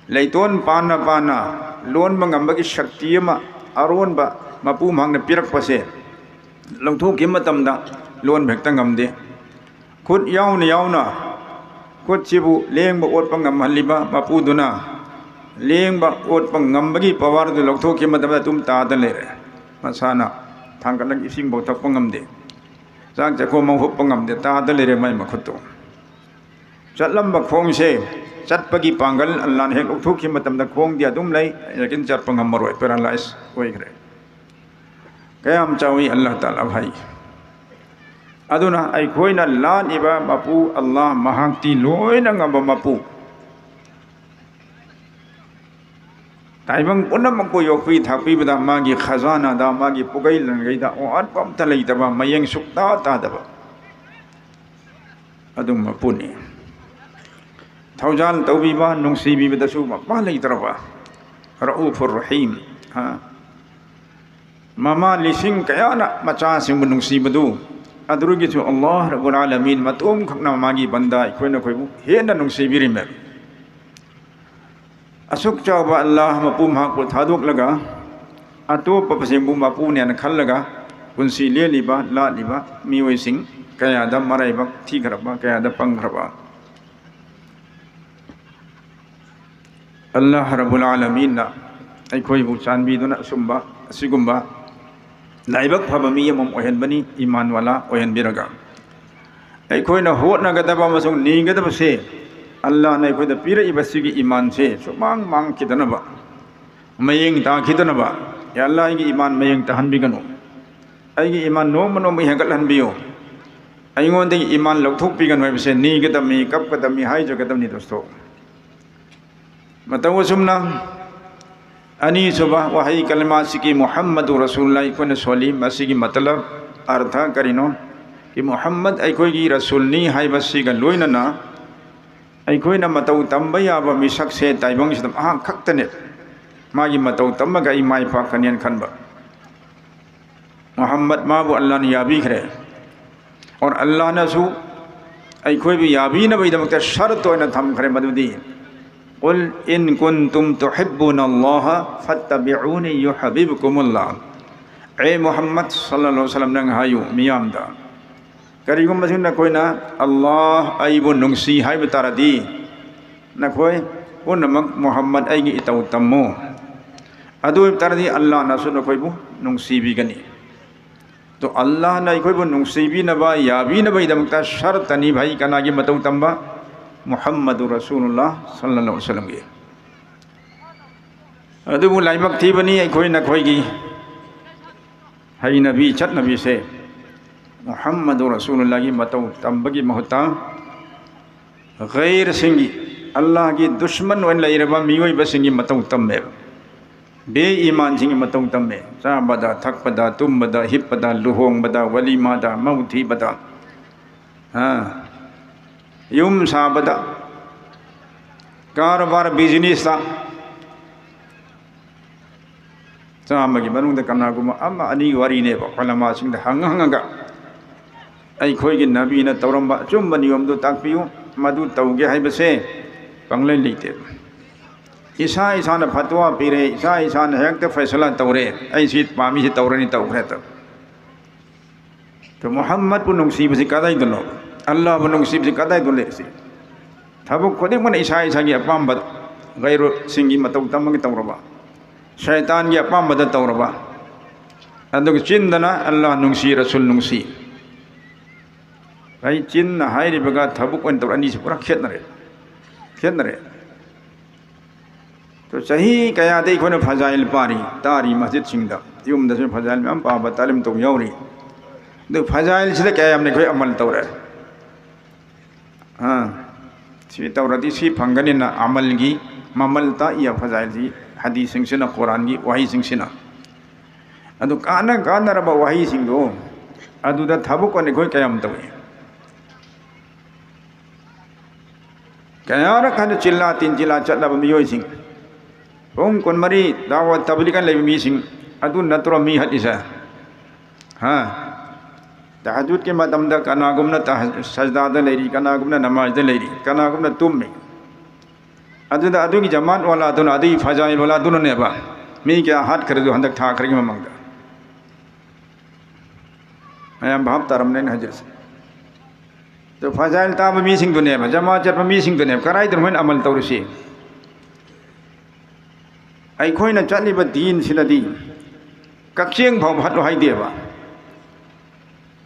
ꯂꯩꯇꯣꯟ ꯄꯥꯟꯅ ꯄꯥꯟꯅ ꯂꯣꯟꯕ ꯉꯝꯕꯒꯤ ꯁꯛꯇꯤ ꯑꯃ ꯑꯔꯣꯟꯕ ꯃꯄꯨ ꯃꯍꯥꯛꯅ ꯄꯤꯔꯛꯄꯁꯦ ꯂꯧꯊꯣꯛꯈꯤꯕ ꯃꯇꯝꯗ ꯂꯣꯟꯕ ꯍꯦꯛꯇ ꯉꯝꯗꯦ꯫ ꯈꯨꯠ ꯌꯥꯎꯅ ꯌꯥꯎꯅ ꯈꯨꯠꯁꯤꯕꯨ ꯂꯦꯡꯕ ꯑꯣꯠꯄ ꯉꯝꯍꯜꯂꯤꯕ ꯃꯄꯨꯗꯨꯅ ꯂꯦꯡꯕ ꯑꯣꯠꯄ ꯉꯝꯕꯒꯤ ꯄꯋꯥꯔꯗꯨ ꯂꯧꯊꯣꯛꯈꯤꯕ ꯃꯇꯝꯗ ꯑꯗꯨꯝ ꯇꯥꯗ ꯂꯩꯔꯦ꯫ ꯃꯁꯥꯅ ꯊꯥꯡꯒꯠꯂꯒ ꯏꯁꯤꯡꯐꯥꯎ ꯊꯛꯄ ꯉꯝꯗꯦ, ꯆꯥꯛ ꯆꯥꯛꯈꯣꯝ ꯑꯃ ꯍꯨꯞꯄ ꯉꯝꯗꯦ, ꯇꯥꯗ ꯂꯩꯔꯦ ꯃꯥꯏ ꯃꯈꯨꯠꯇꯣ꯫ ꯆꯠꯂꯝꯕ ꯈꯣꯡꯁꯦ, ꯆꯠꯄꯒꯤ ꯄꯥꯡꯒꯜ ꯑꯜꯂꯥꯅ ꯍꯦꯛ ꯂꯧꯊꯣꯛꯈꯤꯕ ꯃꯇꯝꯗ ꯈꯣꯡꯗꯤ ꯑꯗꯨꯝ ꯂꯩ, ꯂꯦꯀꯤꯟ ꯆꯠꯄ ꯉꯝꯃꯔꯣꯏ, ꯄꯦꯔꯥꯂꯥꯏꯁ ꯑꯣꯏꯈ꯭ꯔꯦ꯫ ꯀꯌꯥꯝ ꯆꯥꯎꯏ ꯑꯜꯂꯥꯍ ꯇꯥꯂꯥ ꯍꯩ꯫ ꯑꯗꯨꯅ ꯑꯩꯈꯣꯏꯅ ꯂꯥꯠꯂꯤꯕ ꯃꯄꯨ ꯑꯜꯂꯥꯍ, ꯃꯍꯥꯛꯇꯤ ꯂꯣꯏꯅ ꯉꯝꯕ ꯃꯄꯨ꯫ ꯇꯥꯏꯕꯪ ꯄꯨꯝꯅꯃꯛꯄꯨ ꯌꯣꯛꯄꯤ ꯊꯥꯛꯄꯤꯕꯗ, ꯃꯥꯒꯤ ꯈꯖꯥꯅꯥꯗ, ꯃꯥꯒꯤ ꯄꯨꯒꯩ ꯂꯟꯒꯩꯗ ꯑꯋꯥꯠꯄ ꯑꯝꯇ ꯂꯩꯇꯕ, ꯃꯌꯦꯡ ꯁꯨꯛꯇꯥ ꯇꯥꯗꯕ ꯑꯗꯨꯝꯕ ꯄꯣꯠꯅꯤ꯫ ꯊꯧꯖꯥꯜ ꯇꯧꯕꯤꯕ, ꯅꯨꯡꯁꯤꯕꯤꯕꯗꯁꯨ ꯃꯄꯥ ꯂꯩꯇ꯭ꯔꯕ, ꯔꯎꯐꯨꯔ ꯔꯍꯤꯝ, ꯍꯥ? ꯃꯃꯥ ꯂꯤꯁꯤꯡ ꯀꯌꯥꯅ ꯃꯆꯥꯁꯤꯡꯕꯨ ꯅꯨꯡꯁꯤꯕꯗꯨ, ꯑꯗꯨꯗꯒꯤꯁꯨ ꯑꯜꯂꯥꯍ ꯔꯕꯨꯜ ꯑꯥꯂꯃꯤꯟ ꯃꯇꯣꯝꯈꯛꯅ ꯃꯥꯒꯤ ꯕꯟꯗꯥ ꯑꯩꯈꯣꯏꯅ ꯑꯩꯈꯣꯏꯕꯨ ꯍꯦꯟꯅ ꯅꯨꯡꯁꯤꯕꯤꯔꯤꯃꯦ꯫ ꯑꯁꯨꯛ ꯆꯥꯎꯕ ꯑꯜꯂꯥꯍ ꯃꯄꯨ ꯃꯍꯥꯛꯄꯨ ꯊꯥꯗꯣꯛꯂꯒ ꯑꯇꯣꯞꯄꯁꯤꯡꯕꯨ ꯃꯄꯨꯅꯦꯅ ꯈꯜꯂꯒ ꯄꯨꯟꯁꯤ ꯂꯦꯜꯂꯤꯕ, ꯂꯥꯠꯂꯤꯕ ꯃꯤꯑꯣꯏꯁꯤꯡ ꯀꯌꯥꯗ ꯃꯔꯥꯏꯕꯛ ꯊꯤꯈ꯭ꯔꯕ, ꯀꯌꯥꯗ ꯄꯪꯈ꯭ꯔꯕ꯫ ꯑꯜꯂꯥꯍ ꯔꯕꯨꯜ ꯑꯥꯂꯃꯤꯟꯅ ꯑꯩꯈꯣꯏꯕꯨ ꯆꯥꯟꯕꯤꯗꯨꯅ ꯑꯁꯨꯝꯕ, ꯑꯁꯤꯒꯨꯝꯕ ꯂꯥꯏꯕꯛ ꯐꯕ ꯃꯤ ꯑꯃꯃꯝ ꯑꯣꯏꯍꯟꯕꯅꯤ, ꯏꯃꯥꯟ ꯋꯥꯂꯥ ꯑꯣꯏꯍꯟꯕꯤꯔꯒ꯫ ꯑꯩꯈꯣꯏꯅ ꯍꯣꯠꯅꯒꯗꯕ ꯑꯃꯁꯨꯡ ꯅꯤꯒꯗꯕꯁꯦ, ꯑꯜꯂꯥꯍꯅ ꯑꯩꯈꯣꯏꯗ ꯄꯤꯔꯛꯏꯕ ꯁꯤꯒꯤ ꯏꯃꯥꯟꯁꯦ ꯁꯨꯃꯥꯡ ꯃꯥꯡꯈꯤꯗꯅꯕ, ꯃꯌꯦꯡ ꯇꯥꯈꯤꯗꯅꯕ, ꯌꯥ ꯑꯜꯂꯥꯍ, ꯑꯩꯒꯤ ꯏꯃꯥꯟ ꯃꯌꯦꯡ ꯇꯥꯍꯟꯕꯤꯒꯅꯨ, ꯑꯩꯒꯤ ꯏꯃꯥꯟ ꯅꯣꯡꯃ ꯅꯣꯡꯃꯒꯤ ꯍꯦꯟꯒꯠꯍꯟꯕꯤꯌꯨ, ꯑꯩꯉꯣꯟꯗꯒꯤ ꯏꯃꯥꯟ ꯂꯧꯊꯣꯛꯄꯤꯒꯅꯨ ꯍꯥꯏꯕꯁꯦ ꯅꯤꯒꯗꯕꯅꯤ, ꯀꯞꯀꯗꯕꯅꯤ, ꯍꯥꯏꯖꯒꯗꯕꯅꯤ ꯗꯣꯁꯇꯣ꯫ ꯃꯇꯧ ꯑꯁꯨꯝꯅ ꯑꯅꯤꯁꯨꯕ ꯋꯥꯍꯩ ꯀꯂꯃꯥꯁꯤꯒꯤ ꯃꯨꯍꯝꯃꯗꯨ ꯔꯁꯨꯜꯂꯥ ꯑꯩꯈꯣꯏꯅ ꯁꯣꯜꯂꯤ꯫ ꯃꯁꯤꯒꯤ ꯃꯇꯂꯕ, ꯑꯔꯊ ꯀꯔꯤꯅꯣ? ꯀꯤ ꯃꯨꯍꯝꯃꯗ ꯑꯩꯈꯣꯏꯒꯤ ꯔꯁꯨꯜꯅꯤ ꯍꯥꯏꯕꯁꯤꯒ ꯂꯣꯏꯅꯅ ꯑꯩꯈꯣꯏꯅ ꯃꯇꯧ ꯇꯝꯕ ꯌꯥꯕ ꯃꯤꯁꯛꯁꯦ ꯇꯥꯏꯕꯪꯁꯤꯗ ꯃꯍꯥꯛ ꯈꯛꯇꯅꯦ꯫ ꯃꯥꯒꯤ ꯃꯇꯧ ꯇꯝꯃꯒ ꯑꯩ ꯃꯥꯏ ꯄꯥꯛꯀꯅꯦꯅ ꯈꯟꯕ꯫ ꯃꯨꯍꯝꯃꯗ ꯃꯥꯕꯨ ꯑꯜꯂꯥꯍꯅ ꯌꯥꯕꯤꯈ꯭ꯔꯦ꯫ ꯑꯣꯔ ꯑꯜꯂꯥꯍꯅꯁꯨ ꯑꯩꯈꯣꯏꯕꯨ ꯌꯥꯕꯤꯅꯕꯒꯤꯗꯃꯛꯇ ꯁꯔꯠ ꯑꯣꯏꯅ ꯊꯝꯈ꯭ꯔꯦ, ꯃꯗꯨꯗꯤ "قل إن كنتم تحبون الله فاتبعوني يحببكم الله." ꯑꯦ ꯃꯨꯍꯝꯃꯗ ꯁꯜꯂꯜꯂꯥꯍꯨ ꯑꯂꯥꯏꯍꯤ ꯋꯥꯁꯜꯂꯝ, ꯅꯪ ꯍꯥꯏꯌꯨ ꯃꯤꯌꯥꯝꯗ, ꯀꯔꯤꯒꯨꯝꯕ ꯁꯨꯝ ꯅꯈꯣꯏꯅ ꯑꯜꯂꯥꯍ ꯑꯩꯕꯨ ꯅꯨꯡꯁꯤ ꯍꯥꯏꯕ ꯇꯥꯔꯗꯤ, ꯅꯈꯣꯏ ꯄꯨꯝꯅꯃꯛ ꯃꯨꯍꯝꯃꯗ ꯑꯩꯒꯤ ꯏꯇꯧ ꯇꯝꯃꯨ꯫ ꯑꯗꯨ ꯑꯣꯏꯕ ꯇꯥꯔꯗꯤ ꯑꯜꯂꯥꯍꯅꯁꯨ ꯅꯈꯣꯏꯕꯨ ꯅꯨꯡꯁꯤꯕꯤꯒꯅꯤ꯫ ꯇꯣ, ꯑꯜꯂꯥꯍꯅ ꯑꯩꯈꯣꯏꯕꯨ ꯅꯨꯡꯁꯤꯕꯤꯅꯕ, ꯌꯥꯕꯤꯅꯕꯒꯤꯗꯃꯛꯇ ꯁꯔꯇꯅꯤ ꯚꯥꯏ, ꯀꯅꯥꯒꯤ ꯃꯇꯧ ꯇꯝꯕ? ꯃꯨꯍꯝꯃꯗꯨ ꯔꯁꯨꯂꯨꯜꯂꯥꯍ ꯁꯜꯂꯜꯂꯥꯍꯨ ꯑꯂꯥꯏꯍꯤ ꯋꯥꯁꯜꯂꯝꯒꯤ꯫ ꯑꯗꯨꯕꯨ ꯂꯥꯏꯕꯛ ꯊꯤꯕꯅꯤ, ꯑꯩꯈꯣꯏ ꯅꯈꯣꯏꯒꯤ ꯍꯩꯅꯕꯤ ꯆꯠꯅꯕꯤꯁꯦ ꯃꯨꯍꯝꯃꯗꯨ ꯔꯁꯨꯂꯨꯜꯂꯥꯍꯒꯤ ꯃꯇꯧ ꯇꯝꯕꯒꯤ ꯃꯍꯨꯠꯇ ꯒꯩꯔꯁꯤꯡꯒꯤ, ꯑꯜꯂꯥꯍꯒꯤ ꯗꯨꯁꯃꯟ ꯑꯣꯏꯅ ꯂꯩꯔꯕ ꯃꯤꯑꯣꯏꯕꯁꯤꯡꯒꯤ ꯃꯇꯧ ꯇꯝꯃꯦꯕ꯫ ꯕꯦ ꯏꯃꯥꯟꯁꯤꯡꯒꯤ ꯃꯇꯧ ꯇꯝꯃꯦ꯫ ꯆꯥꯕꯗ, ꯊꯛꯄꯗ, ꯇꯨꯝꯕꯗ, ꯍꯤꯞꯄꯗ, ꯂꯨꯍꯣꯡꯕꯗ, ꯋꯥꯂꯤꯃꯥꯗ, ꯃꯧ ꯊꯤꯕꯗ, ꯍꯥ, ꯌꯨꯝ ꯁꯥꯕꯗ, ꯀꯔꯕꯥꯔ, ꯕꯤꯖꯤꯅꯦꯁꯇ꯫ ꯆꯥꯝꯃꯒꯤ ꯃꯅꯨꯡꯗ ꯀꯅꯥꯒꯨꯝꯕ ꯑꯃ ꯑꯅꯤ ꯋꯥꯔꯤꯅꯦꯕ, ꯎꯂꯃꯥꯁꯤꯡꯗ ꯍꯪꯉ ꯍꯪꯉꯒ, ꯑꯩꯈꯣꯏꯒꯤ ꯅꯕꯤꯅ ꯇꯧꯔꯝꯕ ꯑꯆꯨꯝꯕ ꯅꯤꯌꯣꯝꯗꯨ ꯇꯥꯛꯄꯤꯌꯨ, ꯃꯗꯨ ꯇꯧꯒꯦ ꯍꯥꯏꯕꯁꯦ ꯄꯪꯂꯩ ꯂꯩꯇꯦ꯫ ꯏꯁꯥ ꯏꯁꯥꯅ ꯐꯠꯋꯥ ꯄꯤꯔꯦ, ꯏꯁꯥ ꯏꯁꯥꯅ ꯍꯦꯛꯇ ꯐꯩꯁꯂꯥ ꯇꯧꯔꯦ, "ꯑꯩ ꯁꯤ ꯄꯥꯝꯃꯤ, ꯁꯤ ꯇꯧꯔꯅꯤ", ꯇꯧꯈ꯭ꯔꯦ꯫ ꯑꯗꯣ ꯃꯨꯍꯝꯃꯗꯄꯨ ꯅꯨꯡꯁꯤꯕꯁꯤ ꯀꯗꯥꯏꯗꯅꯣ? ꯑꯜꯂꯥꯍꯕꯨ ꯅꯨꯡꯁꯤꯕꯁꯤ ꯀꯗꯥꯏꯗꯅꯣ ꯂꯩꯔꯤꯁꯤ? ꯊꯕꯛ ꯈꯨꯗꯤꯡꯃꯛꯅ ꯏꯁꯥ ꯏꯁꯥꯒꯤ ꯑꯄꯥꯝꯕ, ꯒꯩꯔꯨꯁꯤꯡꯒꯤ ꯃꯇꯧ ꯇꯝꯃꯒ ꯇꯧꯔꯕ, ꯁꯩꯇꯥꯟꯒꯤ ꯑꯄꯥꯝꯕꯗ ꯇꯧꯔꯕ, ꯑꯗꯨꯒ ꯆꯤꯟꯗꯅ ꯑꯜꯂꯥꯍ ꯅꯨꯡꯁꯤ, ꯔꯁꯨꯜ ꯅꯨꯡꯁꯤ꯫ ꯑꯩ ꯆꯤꯟꯅ ꯍꯥꯏꯔꯤꯕꯒ ꯊꯕꯛ ꯑꯣꯏꯅ ꯇꯧꯔ ꯑꯅꯤꯁꯤ ꯄꯨꯔꯥ ꯈꯦꯠꯅꯔꯦ, ꯈꯦꯠꯅꯔꯦ꯫ ꯑꯗꯣ ꯆꯍꯤ ꯀꯌꯥꯗ ꯑꯩꯈꯣꯏꯅ ꯐꯖꯥꯏꯜ ꯄꯥꯔꯤ, ꯇꯥꯔꯤ ꯃꯁꯖꯤꯠꯁꯤꯡꯗ, ꯌꯨꯝꯗꯁꯨ ꯐꯖꯥꯏꯜ ꯃꯌꯥꯝ ꯄꯥꯕ ꯇꯥꯂꯤꯝ ꯇꯧ ꯌꯥꯎꯔꯤ꯫ ꯑꯗꯨ ꯐꯖꯥꯏꯜꯁꯤꯗ ꯀꯌꯥ ꯌꯥꯝꯅ ꯑꯩꯈꯣꯏ ꯑꯃꯜ ꯇꯧꯔꯦ? ꯑꯥ, ꯁꯤ ꯇꯧꯔꯗꯤ ꯁꯤ ꯐꯪꯒꯅꯤꯅ ꯑꯃꯜꯒꯤ ꯃꯃꯜ ꯇꯥꯛꯏ ꯐꯖꯥꯏꯜꯁꯤ, ꯍꯗꯤꯁꯁꯤꯡꯁꯤꯅ, ꯀꯨꯔꯥꯟꯒꯤ ꯋꯥꯍꯩꯁꯤꯡꯁꯤꯅ꯫ ꯑꯗꯨ ꯀꯥꯟꯅ ꯀꯥꯟꯅꯔꯕ ꯋꯥꯍꯩꯁꯤꯡꯗꯣ ꯑꯗꯨꯗ ꯊꯕꯛ ꯑꯣꯏꯅ ꯑꯩꯈꯣꯏ ꯀꯌꯥꯝ ꯇꯧꯏ? ꯀꯌꯥꯔꯛ ꯍꯥꯏꯅ ꯆꯤꯜꯂꯥ ꯇꯤꯟꯖꯤꯜꯂꯥ ꯆꯠꯂꯕ ꯃꯤꯑꯣꯏꯁꯤꯡ, ꯄꯨꯡ ꯀꯨꯟꯃꯔꯤ ꯗꯥꯋꯥ ꯇꯕꯂꯤꯒ ꯂꯩꯕ ꯃꯤꯁꯤꯡ ꯑꯗꯨ ꯅꯠꯇ꯭ꯔꯣ ꯃꯤ ꯍꯠꯂꯤꯁꯦ? ꯍꯥ? ꯇꯍꯖꯨꯗꯀꯤ ꯃꯇꯝꯗ ꯀꯅꯥꯒꯨꯝꯅ ꯇꯍ-, ꯁꯖꯗꯥꯗ ꯂꯩꯔꯤ, ꯀꯅꯥꯒꯨꯝꯅ ꯅꯃꯥꯖꯗ ꯂꯩꯔꯤ, ꯀꯅꯥꯒꯨꯝꯅ ꯇꯨꯝꯃꯤ꯫ ꯑꯗꯨꯗ ꯑꯗꯨꯒꯤ ꯖꯃꯥꯠ ꯋꯥꯂꯥꯗꯨꯅ, ꯑꯗꯨꯒꯤ ꯐꯖꯥꯏꯜ ꯋꯥꯂꯥꯗꯨꯅꯅꯦꯕ ꯃꯤ ꯀꯌꯥ ꯍꯥꯠꯈ꯭ꯔꯦꯗꯣ ꯍꯟꯗꯛ ꯊꯥ ꯈꯔꯒꯤ ꯃꯃꯥꯡꯗ꯫ ꯃꯌꯥꯝ ꯚꯥꯞ ꯇꯥꯔꯝꯅꯦ ꯑꯩꯅ ꯍꯥꯏꯖꯔꯤꯁꯦ꯫ ꯑꯗꯣ ꯐꯖꯥꯏꯜ ꯇꯥꯕ ꯃꯤꯁꯤꯡꯗꯨꯅꯦꯕ, ꯖꯃꯥꯠ ꯆꯠꯄ ꯃꯤꯁꯤꯡꯗꯨꯅꯦꯕ ꯀꯗꯥꯏꯗꯅꯣ ꯃꯣꯏꯅ ꯑꯃꯜ ꯇꯧꯔꯤꯁꯤ? ꯑꯩꯈꯣꯏꯅ ꯆꯠꯂꯤꯕ ꯗꯤꯟꯁꯤꯗꯗꯤ ꯀꯛꯆꯦꯡ ꯐꯥꯎꯕ ꯍꯠꯂꯨ ꯍꯥꯏꯗꯦꯕ꯫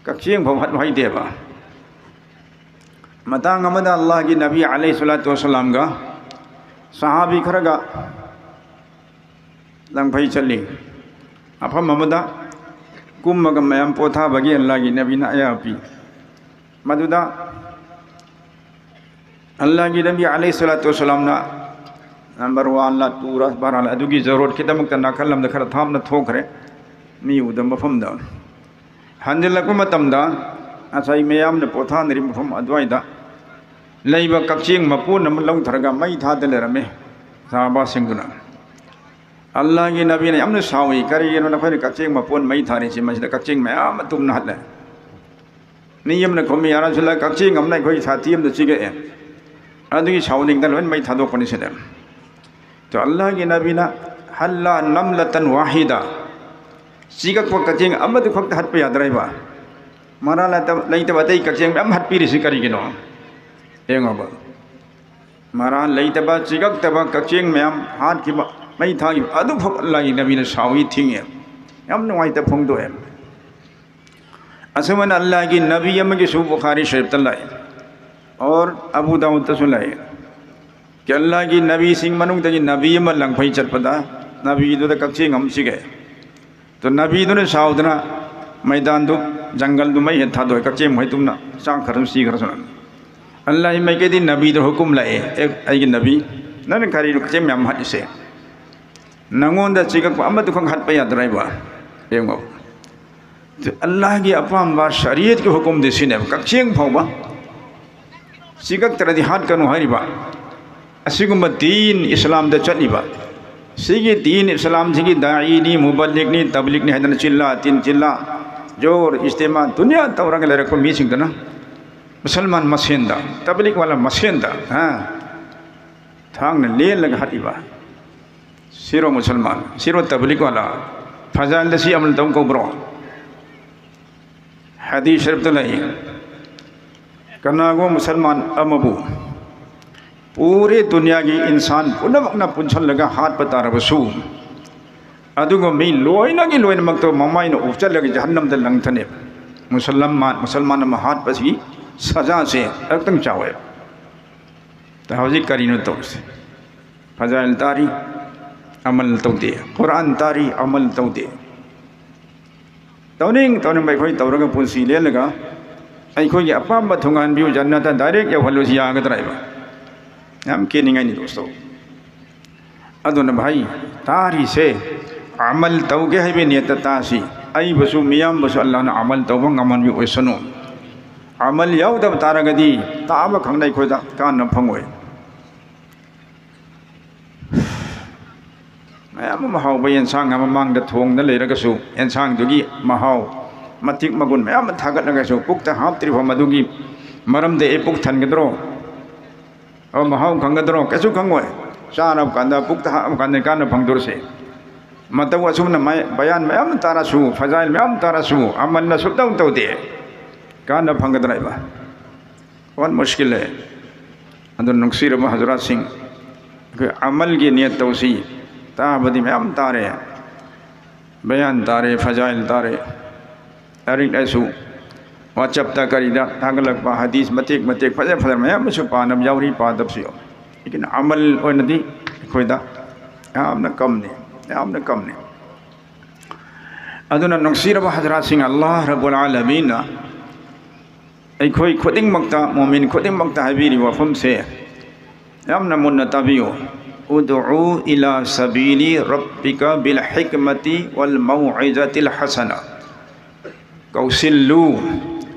ꯀꯛꯆꯦꯡ ꯐꯥꯎꯕ ꯍꯠꯂꯨ ꯍꯥꯏꯗꯦꯕ꯫ ꯃꯇꯥꯡ ꯑꯃꯗ ꯑꯜꯂꯥꯍꯒꯤ ꯅꯕꯤ ꯑꯂꯩꯍꯤ ꯁꯂꯥꯇꯨ ꯋꯁꯂꯥꯝꯒ ꯁꯍꯥꯕꯤ ꯈꯔꯒ ꯂꯪꯐꯩ ꯆꯠꯂꯤ꯫ ꯃꯐꯝ ꯑꯃꯗ ꯀꯨꯝꯃꯒ ꯃꯌꯥꯝ ꯄꯣꯊꯥꯕꯒꯤ ꯑꯜꯂꯥꯍꯒꯤ ꯅꯕꯤꯅ ꯑꯌꯥꯕ ꯄꯤ꯫ ꯃꯗꯨꯗ ꯑꯜꯂꯥꯍꯒꯤ ꯅꯕꯤ ꯑꯂꯩꯍꯤ ꯁꯂꯥꯇꯨ ꯋꯁꯂꯥꯝꯅ ꯅꯝꯕꯔ ꯋꯥꯟꯂ ꯇꯨꯔ ꯕꯥꯔꯥꯂ ꯑꯗꯨꯒꯤ ꯖꯔꯨꯔꯠꯀꯤꯗꯃꯛꯇ ꯅꯥꯀꯜ ꯂꯝꯗ ꯈꯔ ꯊꯥꯞꯅ ꯊꯣꯛꯈ꯭ꯔꯦ꯫ ꯃꯤ ꯎꯗꯕ ꯃꯐꯝꯗ ꯍꯟꯖꯤꯜꯂꯛꯄ ꯃꯇꯝꯗ ꯉꯁꯥꯏ ꯃꯌꯥꯝꯅ ꯄꯣꯊꯥꯅꯔꯤꯕ ꯃꯐꯝ ꯑꯗꯨꯋꯥꯏꯗ ꯂꯩꯕ ꯀꯛꯆꯦꯡ ꯃꯄꯣꯟ ꯑꯃ ꯂꯧꯊꯔꯒ ꯃꯩ ꯊꯥꯗ ꯂꯩꯔꯝꯃꯦ ꯁꯍꯥꯕꯥꯁꯤꯡꯗꯨꯅ꯫ ꯑꯜꯂꯥꯍꯒꯤ ꯅꯕꯤꯅ ꯌꯥꯝꯅ ꯁꯥꯎꯏ, "ꯀꯔꯤꯒꯤꯅꯣ ꯅꯈꯣꯏꯅ ꯀꯛꯆꯦꯡ ꯃꯄꯣꯟ ꯃꯩ ꯊꯥꯔꯤꯁꯤ? ꯃꯁꯤꯗ ꯀꯛꯆꯦꯡ ꯃꯌꯥꯝ ꯑꯃ ꯇꯨꯝꯅ ꯍꯠꯂꯦ꯫" ꯃꯤ ꯑꯃꯅ ꯈꯨꯝꯃꯤ, "ꯌꯥ ꯔꯁꯨꯂꯜꯂꯥꯍ, ꯀꯛꯆꯦꯡ ꯑꯃꯅ ꯑꯩꯈꯣꯏꯒꯤ ꯁꯥꯊꯤ ꯑꯃꯗ ꯆꯤꯛꯑꯦ, ꯑꯗꯨꯒꯤ ꯁꯥꯎꯅꯤꯡꯗꯅ ꯂꯣꯏꯅ ꯃꯩ ꯊꯥꯗꯣꯛꯄꯅꯤ ꯁꯤꯗ꯫" ꯑꯗꯣ ꯑꯜꯂꯥꯍꯒꯤ ꯅꯕꯤꯅ, "ꯍꯜꯂꯥ ꯅꯝꯂꯇꯟ ꯋꯥꯍꯤꯗ", ꯆꯤꯛꯂꯛꯄ ꯀꯛꯆꯦꯡ ꯑꯃꯗꯨ ꯈꯛꯇ ꯍꯠꯄ ꯌꯥꯗ꯭ꯔꯥ ꯍꯥꯏꯕ? ꯃꯔꯥꯜ ꯂꯩꯇꯕ, ꯂꯩꯇꯕ ꯑꯇꯩ ꯀꯛꯆꯦꯡ ꯃꯌꯥꯝ ꯍꯠꯄꯤꯔꯤꯁꯤ ꯀꯔꯤꯒꯤꯅꯣ? ꯌꯦꯡꯉꯣꯕ, ꯃꯔꯥꯜ ꯂꯩꯇꯕ, ꯆꯤꯛꯂꯛꯇꯕ ꯀꯛꯆꯦꯡ ꯃꯌꯥꯝ ꯍꯥꯠꯈꯤꯕ, ꯃꯩ ꯊꯥꯈꯤꯕ ꯑꯗꯨꯐꯥꯎ ꯑꯜꯂꯥꯍꯒꯤ ꯅꯕꯤꯅ ꯁꯥꯎꯏ, ꯊꯤꯡꯉꯦ, ꯌꯥꯝ ꯅꯨꯡꯉꯥꯏꯇꯕ ꯐꯣꯡꯗꯣꯛꯑꯦ꯫ ꯑꯁꯨꯃꯥꯏꯅ ꯑꯜꯂꯥꯍꯒꯤ ꯅꯕꯤ ꯑꯃꯒꯤꯁꯨ ꯕꯨꯈꯥꯔꯤ ꯁꯔꯤꯐꯇ ꯂꯥꯛꯏ, ꯑꯣꯔ ꯑꯕꯨ ꯗꯥꯎꯗꯇꯁꯨ ꯂꯥꯛꯏ꯫ ꯑꯜꯂꯥꯍꯒꯤ ꯅꯕꯤꯁꯤꯡ ꯃꯅꯨꯡꯗꯒꯤ ꯅꯕꯤ ꯑꯃ ꯂꯪꯐꯩ ꯆꯠꯄꯗ ꯅꯕꯤꯗꯨꯗ ꯀꯛꯆꯦꯡ ꯑꯃ ꯆꯤꯛꯑꯦ꯫ ꯑꯗꯣ ꯅꯕꯤꯗꯨꯅ ꯁꯥꯎꯗꯅ ꯃꯩꯗꯥꯟꯗꯨ, ꯖꯪꯒꯜꯗꯨ ꯃꯩ ꯍꯦꯛ ꯊꯥꯗꯣꯛꯑꯦ, ꯀꯛꯆꯦꯡ ꯃꯈꯩ ꯇꯨꯝꯅ ꯆꯥꯛꯈ꯭ꯔꯁꯨ ꯁꯤꯈ꯭ꯔꯁꯅꯨ꯫ ꯑꯜꯂꯥꯍꯒꯤ ꯃꯥꯏꯀꯩꯗꯒꯤ ꯅꯕꯤꯗ ꯍꯨꯀꯨꯝ ꯂꯥꯛꯑꯦ, "ꯑꯦ, ꯑꯩꯒꯤ ꯅꯕꯤ, ꯅꯪꯅ ꯀꯔꯤꯅꯣ ꯀꯛꯆꯦꯡ ꯃꯌꯥꯝ ꯍꯥꯠꯂꯤꯁꯦ? ꯅꯪꯉꯣꯟꯗ ꯆꯤꯛꯂꯛꯄ ꯑꯃꯗꯨꯈꯛ ꯍꯥꯠꯄ ꯌꯥꯗ꯭ꯔꯥ ꯍꯥꯏꯕ?" ꯌꯦꯡꯉꯣ꯫ ꯑꯜꯂꯥꯍꯒꯤ ꯑꯄꯥꯝꯕ ꯁꯔꯤꯌꯠꯀꯤ ꯍꯨꯀꯨꯝꯗꯤ ꯁꯤꯅꯦꯕ, ꯀꯛꯆꯦꯡ ꯐꯥꯎꯕ ꯆꯤꯛꯂꯛꯇ꯭ꯔꯗꯤ ꯍꯥꯠꯀꯅꯨ ꯍꯥꯏꯔꯤꯕ꯫ ꯑꯁꯤꯒꯨꯝꯕ ꯗꯤꯟ ꯏꯁꯂꯥꯝꯗ ꯆꯠꯂꯤꯕ, ꯁꯤꯒꯤ ꯗꯤꯟ ꯏꯁꯂꯥꯝꯁꯤꯒꯤ ꯗꯥꯏꯅꯤ, ꯃꯨꯕꯜꯂꯤꯛꯅꯤ, ꯇꯕꯂꯤꯛꯅꯤ ꯍꯥꯏꯗꯅ ꯆꯤꯜꯂꯥ, ꯇꯤꯟ ꯆꯤꯜꯂꯥ, ꯖꯣꯔ, ꯏꯁꯇꯦꯃꯥ, ꯗꯨꯅꯤꯌꯥ ꯇꯧꯔꯒ ꯂꯩꯔꯛꯄ ꯃꯤꯁꯤꯡꯗꯨꯅ, ꯃꯨꯁꯜꯃꯥꯟ ꯃꯁꯦꯟꯗ, ꯇꯕꯂꯤꯛ ꯋꯥꯂꯥ ꯃꯁꯦꯟꯗ, ꯍꯥ? ꯊꯥꯡꯅ ꯂꯦꯜꯂꯒ ꯍꯥꯠꯂꯤꯕ꯫ ꯁꯤꯔꯣ ꯃꯨꯁꯜꯃꯥꯟ, ꯁꯤꯔꯣ ꯇꯕꯂꯤꯛ ꯋꯥꯂꯥ? ꯐꯖꯥꯏꯜꯗ ꯁꯤ ꯑꯃꯜ ꯇꯧ ꯀꯧꯕ꯭ꯔꯣ? ꯍꯗꯤꯁ ꯁꯔꯤꯐꯇ ꯂꯩ, ꯀꯅꯥꯒꯨꯝꯕ ꯃꯨꯁꯜꯃꯥꯟ ꯑꯃꯕꯨ ꯄꯨꯔꯦ ꯗꯨꯅꯤꯌꯥꯒꯤ ꯏꯟꯁꯥꯟ ꯄꯨꯝꯅꯃꯛꯅ ꯄꯨꯟꯁꯜꯂꯒ ꯍꯥꯠꯄ ꯇꯥꯔꯕꯁꯨ, ꯑꯗꯨꯒ ꯃꯤ ꯂꯣꯏꯅꯒꯤ ꯂꯣꯏꯅꯃꯛꯇꯣ ꯃꯃꯥꯏꯅ ꯎꯞꯆꯜꯂꯒ ꯖꯍꯟꯅꯝꯗ ꯂꯪꯊꯅꯦꯕ꯫ ꯃꯨꯁꯜꯃꯥꯟ, ꯃꯨꯁꯜꯃꯥꯟ ꯑꯃ ꯍꯥꯠꯄꯁꯤꯒꯤ ꯁꯖꯥꯁꯦ ꯑꯗꯨꯛꯇꯪ ꯆꯥꯎꯋꯦꯕ꯫ ꯇ ꯍꯧꯖꯤꯛ ꯀꯔꯤꯅꯣ ꯇꯧꯔꯤꯁꯦ? ꯐꯖꯥꯏꯜ ꯇꯥꯔꯤ, ꯑꯃꯜ ꯇꯧꯗꯦ꯫ ꯀꯨꯔꯥꯟ ꯇꯥꯔꯤ, ꯑꯃꯜ ꯇꯧꯗꯦ꯫ ꯇꯧꯅꯤꯡ ꯇꯧꯅꯤꯡꯕ ꯑꯩꯈꯣꯏ ꯇꯧꯔꯒ ꯄꯨꯟꯁꯤ ꯂꯦꯜꯂꯒ ꯑꯩꯈꯣꯏꯒꯤ ꯑꯄꯥꯝꯕ ꯊꯨꯡꯍꯟꯕꯤꯌꯨ, ꯖꯟꯅꯇ ꯗꯥꯏꯔꯦꯛ ꯌꯧꯍꯜꯂꯨꯁꯤ ꯌꯥꯒꯗ꯭ꯔꯥ ꯍꯥꯏꯕ? ꯌꯥꯝ ꯀꯤꯅꯤꯡꯉꯥꯏꯅꯤ ꯗꯣꯁꯇꯣ꯫ ꯑꯗꯨꯅ ꯚꯥꯏ, ꯇꯥꯔꯤꯁꯦ ꯑꯃꯜ ꯇꯧꯒꯦ ꯍꯥꯏꯕ ꯅꯤꯌꯠꯇ ꯇꯥꯁꯤ꯫ ꯑꯩꯕꯨꯁꯨ ꯃꯤꯌꯥꯝꯕꯨꯁꯨ ꯑꯜꯂꯥꯍꯅ ꯑꯃꯜ ꯇꯧꯕ ꯉꯝꯍꯟꯕꯤꯌꯨ ꯑꯣꯏꯁꯅꯨ꯫ ꯑꯃꯜ ꯌꯥꯎꯗꯕ ꯇꯥꯔꯒꯗꯤ ꯇꯥꯕ ꯈꯪꯅ ꯑꯩꯈꯣꯏꯗ ꯀꯥꯟꯅꯕ ꯐꯪꯉꯣꯏ꯫ ꯃꯌꯥꯝ ꯑꯃ ꯍꯥꯎꯕ ꯌꯦꯟꯁꯥꯡ ꯑꯃ ꯃꯥꯡꯗ ꯊꯣꯡꯗ ꯂꯩꯔꯒꯁꯨ, ꯌꯦꯟꯁꯥꯡꯗꯨꯒꯤ ꯃꯍꯥꯎ, ꯃꯇꯤꯛ ꯃꯒꯨꯟ ꯃꯌꯥꯝ ꯑꯃ ꯊꯥꯒꯠꯂꯒꯁꯨ, ꯄꯨꯛꯇ ꯍꯥꯞꯇ꯭ꯔꯤꯕ ꯃꯗꯨꯒꯤ ꯃꯔꯝꯗ ꯑꯩ ꯄꯨꯛ ꯊꯟꯒꯗ꯭ꯔꯣ? ꯑꯣ, ꯃꯍꯥꯎ ꯈꯪꯒꯗ꯭ꯔꯣ? ꯀꯩꯁꯨ ꯈꯪꯉꯣꯏ꯫ ꯆꯥꯔꯕ ꯀꯥꯟꯗ, ꯄꯨꯛꯇ ꯍꯥꯞꯄ ꯀꯥꯟꯗ ꯀꯥꯟꯅ ꯐꯪꯗꯣꯔꯁꯦ꯫ ꯃꯇꯧ ꯑꯁꯨꯝꯅ ꯃꯌꯥ-, ꯕꯌꯥꯟ ꯃꯌꯥꯝ ꯇꯥꯔꯁꯨ, ꯐꯖꯥꯏꯜ ꯃꯌꯥꯝ ꯇꯥꯔꯁꯨ, ꯑꯃꯜꯅ ꯁꯨꯞꯇꯧ ꯇꯧꯗꯦ꯫ ꯀꯥꯟꯅ ꯐꯪꯒꯗ꯭ꯔꯥ ꯍꯥꯏꯕ? ꯋꯥꯟ ꯃꯨꯁꯀꯤꯜ ꯂꯩ꯫ ꯑꯗꯨ ꯅꯨꯡꯁꯤꯔꯕ ꯍꯖꯔꯥꯠꯁꯤꯡ, ꯑꯩꯈꯣꯏ ꯑꯃꯜꯒꯤ ꯅꯤꯌꯠ ꯇꯧꯁꯤ꯫ ꯇꯥꯕꯗꯤ ꯃꯌꯥꯝ ꯇꯥꯔꯦ, ꯕꯌꯥꯟ ꯇꯥꯔꯦ, ꯐꯖꯥꯏꯜ ꯇꯥꯔꯦ, ꯂꯥꯏꯔꯤꯛ ꯂꯥꯏꯁꯨ, WhatsApp-ꯇ ꯀꯔꯤꯗ ꯊꯥꯒꯠꯂꯛꯄ ꯍꯗꯤꯁ ꯃꯇꯦꯛ ꯃꯇꯦꯛ ꯐꯖ ꯐꯖꯕ ꯃꯌꯥꯝ ꯑꯃꯁꯨ ꯄꯥꯅꯕ ꯌꯥꯎꯔꯤ, ꯄꯥꯗꯕꯁꯨ ꯌꯥꯎꯔꯤ꯫ ꯂꯦꯀꯤꯟ ꯑꯃꯜ ꯑꯣꯏꯅꯗꯤ ꯑꯩꯈꯣꯏꯗ ꯌꯥꯝꯅ ꯀꯝꯅꯤ, ꯌꯥꯝꯅ ꯀꯝꯅꯤ꯫ ꯑꯗꯨꯅ ꯅꯨꯡꯁꯤꯔꯕ ꯍꯖꯔꯥꯠꯁꯤꯡ, ꯑꯜꯂꯥꯍ ꯔꯕꯨꯜ ꯑꯥꯂꯃꯤꯟꯅ ꯑꯩꯈꯣꯏ ꯈꯨꯗꯤꯡꯃꯛꯇ, ꯃꯣꯃꯤꯟ ꯈꯨꯗꯤꯡꯃꯛꯇ ꯍꯥꯏꯕꯤꯔꯤꯕ ꯋꯥꯐꯝꯁꯦ ꯌꯥꯝꯅ ꯃꯨꯟꯅ ꯇꯥꯕꯤꯌꯨ꯫ ادع إلى سبيل ربك بالحكمة والموعظة الحسنة. ꯀꯧꯁꯤꯜꯂꯨ꯫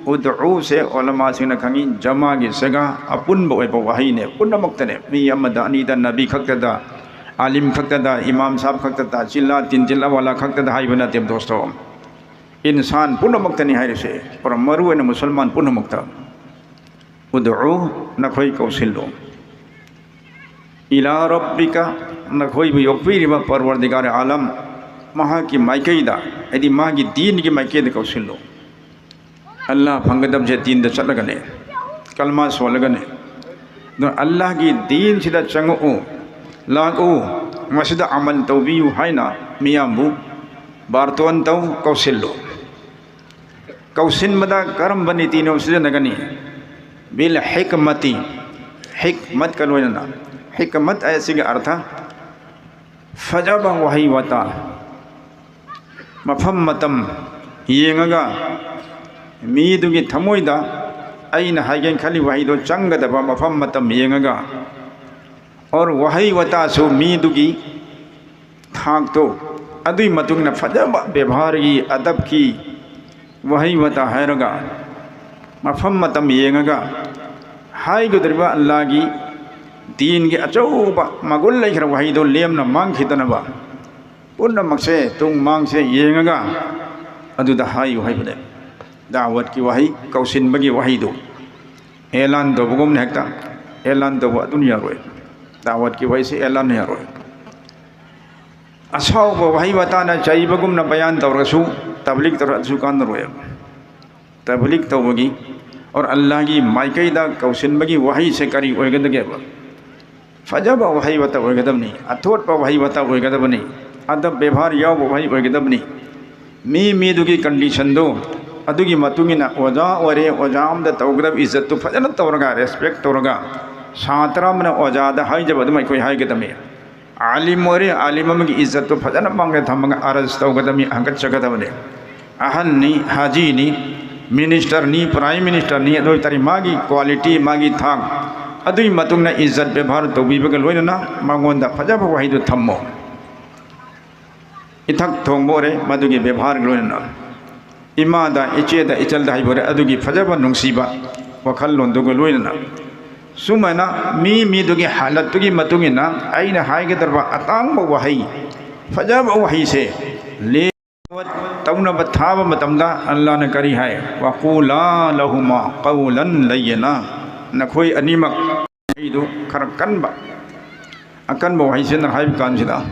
ادعوꯁꯦ ꯑꯣꯂꯃꯥꯁꯤꯡꯅ ꯈꯪꯉꯤ, ꯖꯃꯥꯒꯤ ꯁꯤꯒꯥ ꯑꯄꯨꯟꯕ ꯑꯣꯏꯕ ꯋꯥꯍꯩꯅꯦ, ꯄꯨꯝꯅꯃꯛꯇꯅꯦ, ꯃꯤ ꯑꯃꯗ, ꯑꯅꯤꯗ, ꯅꯕꯤ ꯈꯛꯇꯗ, ꯑꯥꯂꯤꯝ ꯈꯛꯇꯗ, ꯏꯃꯥꯝ ꯁꯥꯕ ꯈꯛꯇꯗ, ꯆꯤꯜꯂꯥ ꯇꯤꯟ ꯆꯤꯜꯂꯥ ꯋꯥꯂꯥ ꯈꯛꯇꯗ ꯍꯥꯏꯕ ꯅꯠꯇꯦ ꯗꯣꯁꯇꯣ꯫ ꯏꯟꯁꯥꯟ ꯄꯨꯝꯅꯃꯛꯇꯅꯤ ꯍꯥꯏꯔꯤꯁꯦ, ꯄꯨꯔꯥ ꯃꯔꯨ ꯑꯣꯏꯅ ꯃꯨꯁꯜꯃꯥꯟ ꯄꯨꯝꯅꯃꯛꯇ꯫ ادع, ꯅꯈꯣꯏ ꯀꯧꯁꯤꯜꯂꯨ꯫ ꯏꯂꯥ ꯔꯕꯤꯀ, ꯅꯈꯣꯏꯕꯨ ꯌꯣꯛꯄꯤꯔꯤꯕ ꯄꯔꯋꯔꯗꯤꯒꯥꯔ ꯑꯥꯂꯝ, ꯃꯍꯥꯛꯀꯤ ꯃꯥꯏꯀꯩꯗ, ꯍꯥꯏꯗꯤ ꯃꯥꯒꯤ ꯗꯤꯟꯒꯤ ꯃꯥꯏꯀꯩꯗ ꯀꯧꯁꯤꯜꯂꯨ꯫ ꯑꯜꯂꯥꯍ ꯐꯪꯒꯗꯕꯁꯦ ꯗꯤꯟꯗ ꯆꯠꯂꯒꯅꯦ, ꯀꯜꯃꯥ ꯁꯣꯜꯂꯒꯅꯦ꯫ ꯑꯗꯨꯅ ꯑꯜꯂꯥꯍꯒꯤ ꯗꯤꯟꯁꯤꯗ ꯆꯪꯉꯛꯎ, ꯂꯥꯛꯎ, ꯃꯁꯤꯗ ꯑꯃꯜ ꯇꯧꯕꯤꯌꯨ ꯍꯥꯏꯅ ꯃꯤꯌꯥꯝꯕꯨ ꯕꯥꯔꯇꯣꯟ ꯇꯧ, ꯀꯧꯁꯤꯜꯂꯨ꯫ ꯀꯧꯁꯤꯟꯕꯗ ꯀꯔꯝꯕ ꯅꯤꯇꯤꯅꯣ ꯁꯤꯖꯤꯟꯅꯒꯅꯤ? ꯕꯤꯜ ꯍꯤꯛꯃꯇꯤ, ꯍꯤꯛꯃꯠꯀ ꯂꯣꯏꯅꯅ꯫ ꯍꯤꯛꯃꯠ ꯍꯥꯏ ꯑꯁꯤꯒꯤ ꯑꯔꯊ ꯐꯖꯕ ꯋꯥꯍꯩ ꯋꯥꯇꯥ, ꯃꯐꯝ ꯃꯇꯝ ꯌꯦꯡꯉꯒ, ꯃꯤꯗꯨꯒꯤ ꯊꯃꯣꯏꯗ ꯑꯩꯅ ꯍꯥꯏꯒꯦꯅ ꯈꯜꯂꯤ ꯋꯥꯍꯩꯗꯣ ꯆꯪꯒꯗꯕ ꯃꯐꯝ ꯃꯇꯝ ꯌꯦꯡꯉꯒ, ꯑꯣꯔ ꯋꯥꯍꯩ ꯋꯥꯇꯥꯁꯨ ꯃꯤꯗꯨꯒꯤ ꯊꯥꯛꯇꯣ, ꯑꯗꯨꯒꯤ ꯃꯇꯨꯡ ꯏꯟꯅ ꯐꯖꯕ ꯕꯦꯕꯥꯔꯒꯤ, ꯑꯗꯕꯀꯤ ꯋꯥꯍꯩ ꯋꯥꯇꯥ ꯍꯥꯏꯔꯒ, ꯃꯐꯝ ꯃꯇꯝ ꯌꯦꯡꯉꯒ, ꯍꯥꯏꯒꯗꯧꯔꯤꯕ ꯑꯜꯂꯥꯒꯤ ꯗꯤꯟꯒꯤ ꯑꯆꯧꯕ ꯃꯒꯨꯟ ꯂꯩꯈ꯭ꯔꯕ ꯋꯥꯍꯩꯗꯣ ꯂꯦꯝꯅ ꯃꯥꯡꯈꯤꯗꯅꯕ, ꯄꯨꯝꯅꯃꯛꯁꯦ ꯇꯨꯡ ꯃꯥꯡꯁꯦ ꯌꯦꯡꯉꯒ ꯑꯗꯨꯗ ꯍꯥꯏꯌꯨ ꯍꯥꯏꯕꯅꯦ꯫ ꯗꯥꯋꯠꯀꯤ ꯋꯥꯍꯩ, ꯀꯧꯁꯤꯟꯕꯒꯤ ꯋꯥꯍꯩꯗꯨ ꯑꯦꯂꯥꯟ ꯇꯧꯕꯒꯨꯝꯅ ꯍꯦꯛꯇ ꯑꯦꯂꯥꯟ ꯇꯧꯕ ꯑꯗꯨꯅ ꯌꯥꯔꯣꯏ꯫ ꯗꯥꯋꯠꯀꯤ ꯋꯥꯍꯩꯁꯦ ꯑꯦꯂꯥꯟꯅ ꯌꯥꯔꯣꯏ꯫ ꯑꯁꯥꯎꯕ ꯋꯥꯍꯩ ꯋꯥꯇꯥꯅ ꯆꯩꯕꯒꯨꯝꯅ ꯕꯌꯥꯟ ꯇꯧꯔꯁꯨ, ꯇꯕꯂꯤꯛ ꯇꯧꯔꯁꯨ ꯀꯥꯟꯅꯔꯣꯏꯕ꯫ ꯇꯕꯂꯤꯛ ꯇꯧꯕꯒꯤ ꯑꯣꯔ ꯑꯜꯂꯥꯍꯒꯤ ꯃꯥꯏꯀꯩꯗ ꯀꯧꯁꯤꯟꯕꯒꯤ ꯋꯥꯍꯩꯁꯦ ꯀꯔꯤ ꯑꯣꯏꯒꯗꯒꯦꯕ? ꯐꯖꯕ ꯋꯥꯍꯩ ꯋꯥꯇ ꯑꯣꯏꯒꯗꯕꯅꯤ, ꯑꯊꯣꯠꯄ ꯋꯥꯍꯩ ꯋꯥꯇ ꯑꯣꯏꯒꯗꯕꯅꯤ, ꯑꯗꯕ ꯕꯦꯕꯥꯔ ꯌꯥꯎꯕ ꯋꯥꯍꯩ ꯑꯣꯏꯒꯗꯕꯅꯤ꯫ ꯃꯤ ꯃꯤꯗꯨꯒꯤ ꯀꯟꯗꯤꯁꯟꯗꯣ, ꯑꯗꯨꯒꯤ ꯃꯇꯨꯡ ꯏꯟꯅ ꯑꯣꯖꯥ ꯑꯣꯏꯔꯦ, ꯑꯣꯖꯥ ꯑꯃꯗ ꯇꯧꯒꯗꯕ ꯏꯖꯠꯇꯨ ꯐꯖꯅ ꯇꯧꯔꯒ, ꯔꯦꯁꯄꯦꯛ ꯇꯧꯔꯒ, ꯁꯥꯇ꯭ꯔ ꯑꯃꯅ ꯑꯣꯖꯥꯗ ꯍꯥꯏꯖꯕ ꯑꯗꯨꯝ ꯑꯩꯈꯣꯏ ꯍꯥꯏꯒꯗꯕꯅꯤ꯫ ꯑꯥꯂꯤꯝ ꯑꯣꯏꯔꯦ, ꯑꯥꯂꯤꯝ ꯑꯃꯒꯤ ꯏꯖꯠꯇꯨ ꯐꯖꯅ ꯃꯥꯡꯗ ꯊꯝꯃꯒ ꯑꯔꯖ ꯇꯧꯒꯗꯕꯅꯤ, ꯍꯪꯒꯠꯆꯒꯗꯕꯅꯤ꯫ ꯑꯍꯟꯅꯤ, ꯍꯥꯖꯤꯅꯤ, ꯃꯤꯅꯤꯁꯇꯔꯅꯤ, ꯄ꯭ꯔꯥꯏꯝ ꯃꯤꯅꯤꯁꯇꯔꯅꯤ, ꯑꯗꯨ ꯑꯣꯏꯇꯥꯔꯗꯤ ꯃꯥꯒꯤ ꯀ꯭ꯋꯥꯂꯤꯇꯤ, ꯃꯥꯒꯤ ꯊꯥꯛ, ꯑꯗꯨꯒꯤ ꯃꯇꯨꯡ ꯏꯟꯅ ꯏꯖꯠ ꯕꯦꯕꯥꯔ ꯇꯧꯕꯤꯕꯒ ꯂꯣꯏꯅꯅ ꯃꯉꯣꯟꯗ ꯐꯖꯕ ꯋꯥꯍꯩꯗꯨ ꯊꯝꯃꯣ꯫ ꯏꯊꯛ ꯊꯣꯡꯕ ꯑꯣꯏꯔꯦ, ꯃꯗꯨꯒꯤ ꯕꯦꯕꯥꯔꯒ ꯂꯣꯏꯅꯅ ꯏꯃꯥꯗ, ꯏꯆꯦꯗ, ꯏꯆꯜꯗ ꯍꯥꯏꯕ ꯑꯣꯏꯔꯦ, ꯑꯗꯨꯒꯤ ꯐꯖꯕ ꯅꯨꯡꯁꯤꯕ ꯋꯥꯈꯜꯂꯣꯟꯗꯨꯒ ꯂꯣꯏꯅꯅ꯫ ꯁꯨꯃꯥꯏꯅ ꯃꯤ ꯃꯤꯗꯨꯒꯤ ꯍꯥꯂꯠꯇꯨꯒꯤ ꯃꯇꯨꯡ ꯏꯟꯅ ꯑꯩꯅ ꯍꯥꯏꯒꯗꯧꯔꯕ ꯑꯇꯥꯡꯕ ꯋꯥꯍꯩ, ꯐꯖꯕ ꯋꯥꯍꯩꯁꯦ ꯂꯦ-, ꯇꯧꯅꯕ ꯊꯥꯕ ꯃꯇꯝꯗ ꯑꯜꯂꯥꯍꯅ ꯀꯔꯤ ꯍꯥꯏ? "ꯋꯥꯀꯨꯂꯥ ꯂꯍꯨꯃꯥ ꯀꯧꯂꯟ ꯂꯩꯌꯅꯥ"꯫ ꯅꯈꯣꯏ ꯑꯅꯤꯃꯛ ꯑꯩꯗꯨ ꯈꯔ ꯀꯟꯕ, ꯑꯀꯟꯕ ꯋꯥꯍꯩꯁꯤꯅ ꯍꯥꯏꯕ ꯀꯥꯟꯁꯤꯗ,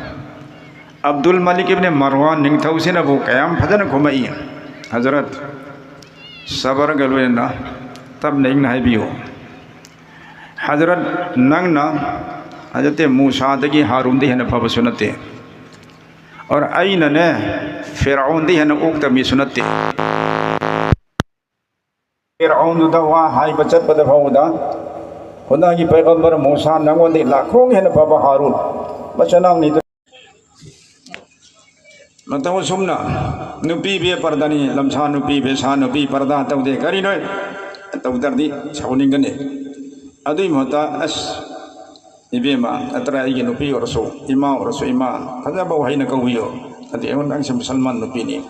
ꯑꯕꯗꯨꯜ ꯃꯂꯤꯛ ꯏꯕꯅꯦ ꯃꯔꯋꯥꯟ ꯅꯤꯡꯊꯧꯁꯤꯅꯕꯨ ꯀꯌꯥꯝ ꯐꯖꯅ ꯈꯨꯝꯃꯛꯏ꯫ ꯍꯖꯔꯠ, ꯁꯕꯔꯒ ꯂꯣꯏꯅꯅ ꯇꯞꯅ ꯏꯪꯅ ꯍꯥꯏꯕꯤꯌꯨ꯫ ꯍꯖꯔꯠ, ꯅꯪꯅ ꯍꯖꯔꯠ ꯃꯨꯁꯥꯗꯒꯤ ꯍꯥꯔꯨꯟꯗꯤ ꯍꯦꯟꯅ ꯐꯕꯁꯨ ꯅꯠꯇꯦ꯫ ꯑꯣꯔ ꯑꯩꯅꯅꯦ, ꯐꯤꯔꯥꯎꯟꯗꯤ ꯍꯦꯟꯅ ꯑꯣꯛꯇ ꯃꯤꯁꯨ ꯅꯠꯇꯦ꯫ ꯐꯤꯔꯥꯎꯟꯗꯨꯗ ꯋꯥ ꯍꯥꯏꯕ ꯆꯠꯄꯗ ꯐꯥꯎꯕꯗ, ꯈꯨꯗꯥꯒꯤ ꯄꯩꯒꯝꯕꯔ ꯃꯨꯁꯥ ꯅꯪꯉꯣꯟꯗꯒꯤ ꯂꯥꯈꯣꯡ ꯍꯦꯟꯅ ꯐꯕ ꯍꯥꯔꯨꯟ ꯃꯆꯤꯟꯅꯥꯎꯅꯤꯗꯨ꯫ ꯃꯇꯧ ꯑꯁꯨꯝꯅ ꯅꯨꯄꯤ ꯕꯦ ꯄꯔꯗꯥꯅꯤ, ꯂꯝꯁꯥ ꯅꯨꯄꯤ, ꯕꯦꯁꯥ ꯅꯨꯄꯤ, ꯄꯔꯗꯥ ꯇꯧꯗꯦ꯫ ꯀꯔꯤꯅꯣ? ꯇꯧꯗ꯭ꯔꯗꯤ ꯁꯥꯎꯅꯤꯡꯒꯅꯤ꯫ ꯑꯗꯨꯏ ꯃꯍꯨꯠꯇ, ꯑꯁ, ꯏꯕꯦꯝꯃ, ꯅꯠꯇ꯭ꯔ ꯑꯩꯒꯤ ꯅꯨꯄꯤ ꯑꯣꯏꯔꯁꯨ, ꯏꯃꯥ ꯑꯣꯏꯔꯁꯨ, ꯏꯃꯥ, ꯐꯖꯕ ꯋꯥꯍꯩꯅ ꯀꯧꯕꯤꯌꯣ꯫ ꯑꯗꯨ ꯑꯩꯉꯣꯟꯗ, "ꯅꯪꯁꯦ ꯃꯨꯁꯜꯃꯥꯟ ꯅꯨꯄꯤꯅꯤ꯫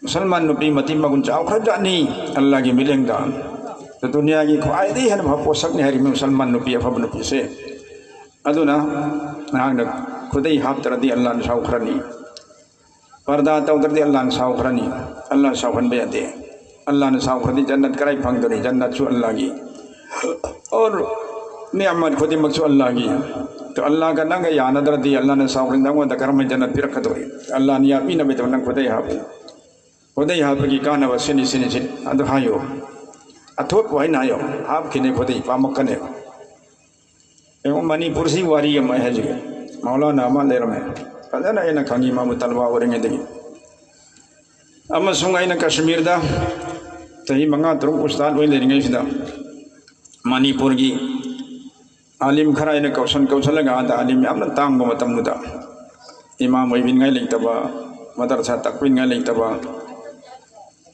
ꯃꯨꯁꯜꯃꯥꯟ ꯅꯨꯄꯤ ꯃꯇꯤꯛ ꯃꯒꯨꯟ ꯆꯥꯎꯈ꯭ꯔꯖꯥꯠꯅꯤ ꯑꯜꯂꯥꯒꯤ ꯃꯤꯠꯌꯦꯡꯗ꯫ ꯑꯗꯨ ꯗꯨꯅꯤꯌꯥꯒꯤ ꯈ꯭ꯋꯥꯏꯗꯒꯤ ꯍꯦꯟꯅ ꯐꯕ ꯄꯣꯠꯁꯛꯅꯤ ꯍꯥꯏꯔꯤꯕ ꯃꯨꯁꯜꯃꯥꯟ ꯅꯨꯄꯤ, ꯑꯐꯕ ꯅꯨꯄꯤꯁꯦ"꯫ ꯑꯗꯨꯅ ꯅꯍꯥꯛꯅ ꯈꯨꯗꯩ ꯍꯥꯞꯇ꯭ꯔꯗꯤ ꯑꯜꯂꯥꯅ ꯁꯥꯎꯈ꯭ꯔꯅꯤ꯫ ꯄꯔꯗꯥ ꯇꯧꯗ꯭ꯔꯗꯤ ꯑꯜꯂꯥꯅ ꯁꯥꯎꯈ꯭ꯔꯅꯤ꯫ ꯑꯜꯂꯥꯅ ꯁꯥꯎꯍꯟꯕ ꯌꯥꯗꯦ꯫ ꯑꯜꯂꯥꯅ ꯁꯥꯎꯈ꯭ꯔꯗꯤ ꯖꯟꯅꯠ ꯀꯔꯥꯏ ꯐꯪꯗꯣꯔꯤ? ꯖꯟꯅꯠꯁꯨ ꯑꯜꯂꯥꯒꯤ꯫ ꯑꯣꯔ ꯅꯤꯌꯃꯠ ꯈꯨꯗꯤꯡꯃꯛꯁꯨ ꯑꯜꯂꯥꯒꯤ꯫ ꯑꯗꯣ ꯑꯜꯂꯥꯒ ꯅꯪꯒ ꯌꯥꯅꯗ꯭ꯔꯗꯤ ꯑꯜꯂꯥꯅ ꯁꯥꯎꯈ꯭ꯔꯗꯤ ꯅꯪꯉꯣꯟꯗ ꯀꯔꯝꯍꯥꯏꯅ ꯖꯟꯅꯠ ꯄꯤꯔꯛꯀꯗꯧꯔꯤ? ꯑꯜꯂꯥꯅ ꯌꯥꯄꯤꯅꯕꯒꯤꯗꯃꯛ ꯅꯪ ꯈꯨꯗꯩ ꯍꯥꯞꯄꯨ꯫ ꯈꯨꯗꯩ ꯍꯥꯞꯄꯒꯤ ꯀꯥꯟꯅꯕ ꯁꯤꯅꯤ, ꯁꯤꯅꯤ, ꯁꯤꯅꯤ꯫ ꯑꯗꯨ ꯍꯥꯏꯌꯨ꯫ ꯑꯊꯣꯠꯄ ꯋꯥꯍꯩꯅ ꯍꯥꯏꯌꯨ꯫ ꯍꯥꯞꯈꯤꯅꯤ ꯈꯨꯗꯩ, ꯄꯥꯝꯃꯛꯀꯅꯤ꯫ ꯌꯦꯡꯉꯨ, ꯃꯅꯤꯄꯨꯔꯁꯤ ꯋꯥꯔꯤ ꯑꯃ ꯑꯩ ꯍꯥꯏꯖꯒꯦ꯫ ꯃꯧꯂꯥꯅꯥ ꯑꯃ ꯂꯩꯔꯝꯃꯦ꯫ ꯐꯖꯅ ꯑꯩꯅ ꯈꯪꯉꯤ ꯃꯥꯕꯨ ꯇꯂꯕꯥ ꯑꯣꯏꯔꯤꯉꯩꯗꯒꯤ꯫ ꯑꯃꯁꯨꯡ ꯑꯩꯅ ꯀꯁꯃꯤꯔꯗ ꯆꯍꯤ ꯃꯉꯥ ꯇꯔꯨꯛ ꯎꯁꯇꯥꯗ ꯑꯣꯏꯅ ꯂꯩꯔꯤꯉꯩꯁꯤꯗ ꯃꯅꯤꯄꯨꯔꯒꯤ ꯑꯥꯂꯤꯝ ꯈꯔ ꯑꯩꯅ ꯀꯧꯁꯟ ꯀꯧꯁꯜꯂꯒ, ꯑꯥꯗ ꯑꯥꯂꯤꯝ ꯌꯥꯝꯅ ꯇꯥꯡꯕ ꯃꯇꯝꯗꯨꯗ, ꯏꯃꯥꯝ ꯑꯣꯏꯕꯤꯅꯤꯡꯉꯥꯏ ꯂꯩꯇꯕ, ꯃꯗꯔꯁꯥ ꯇꯥꯛꯄꯤꯅꯤꯡꯉꯥꯏ ꯂꯩꯇꯕ,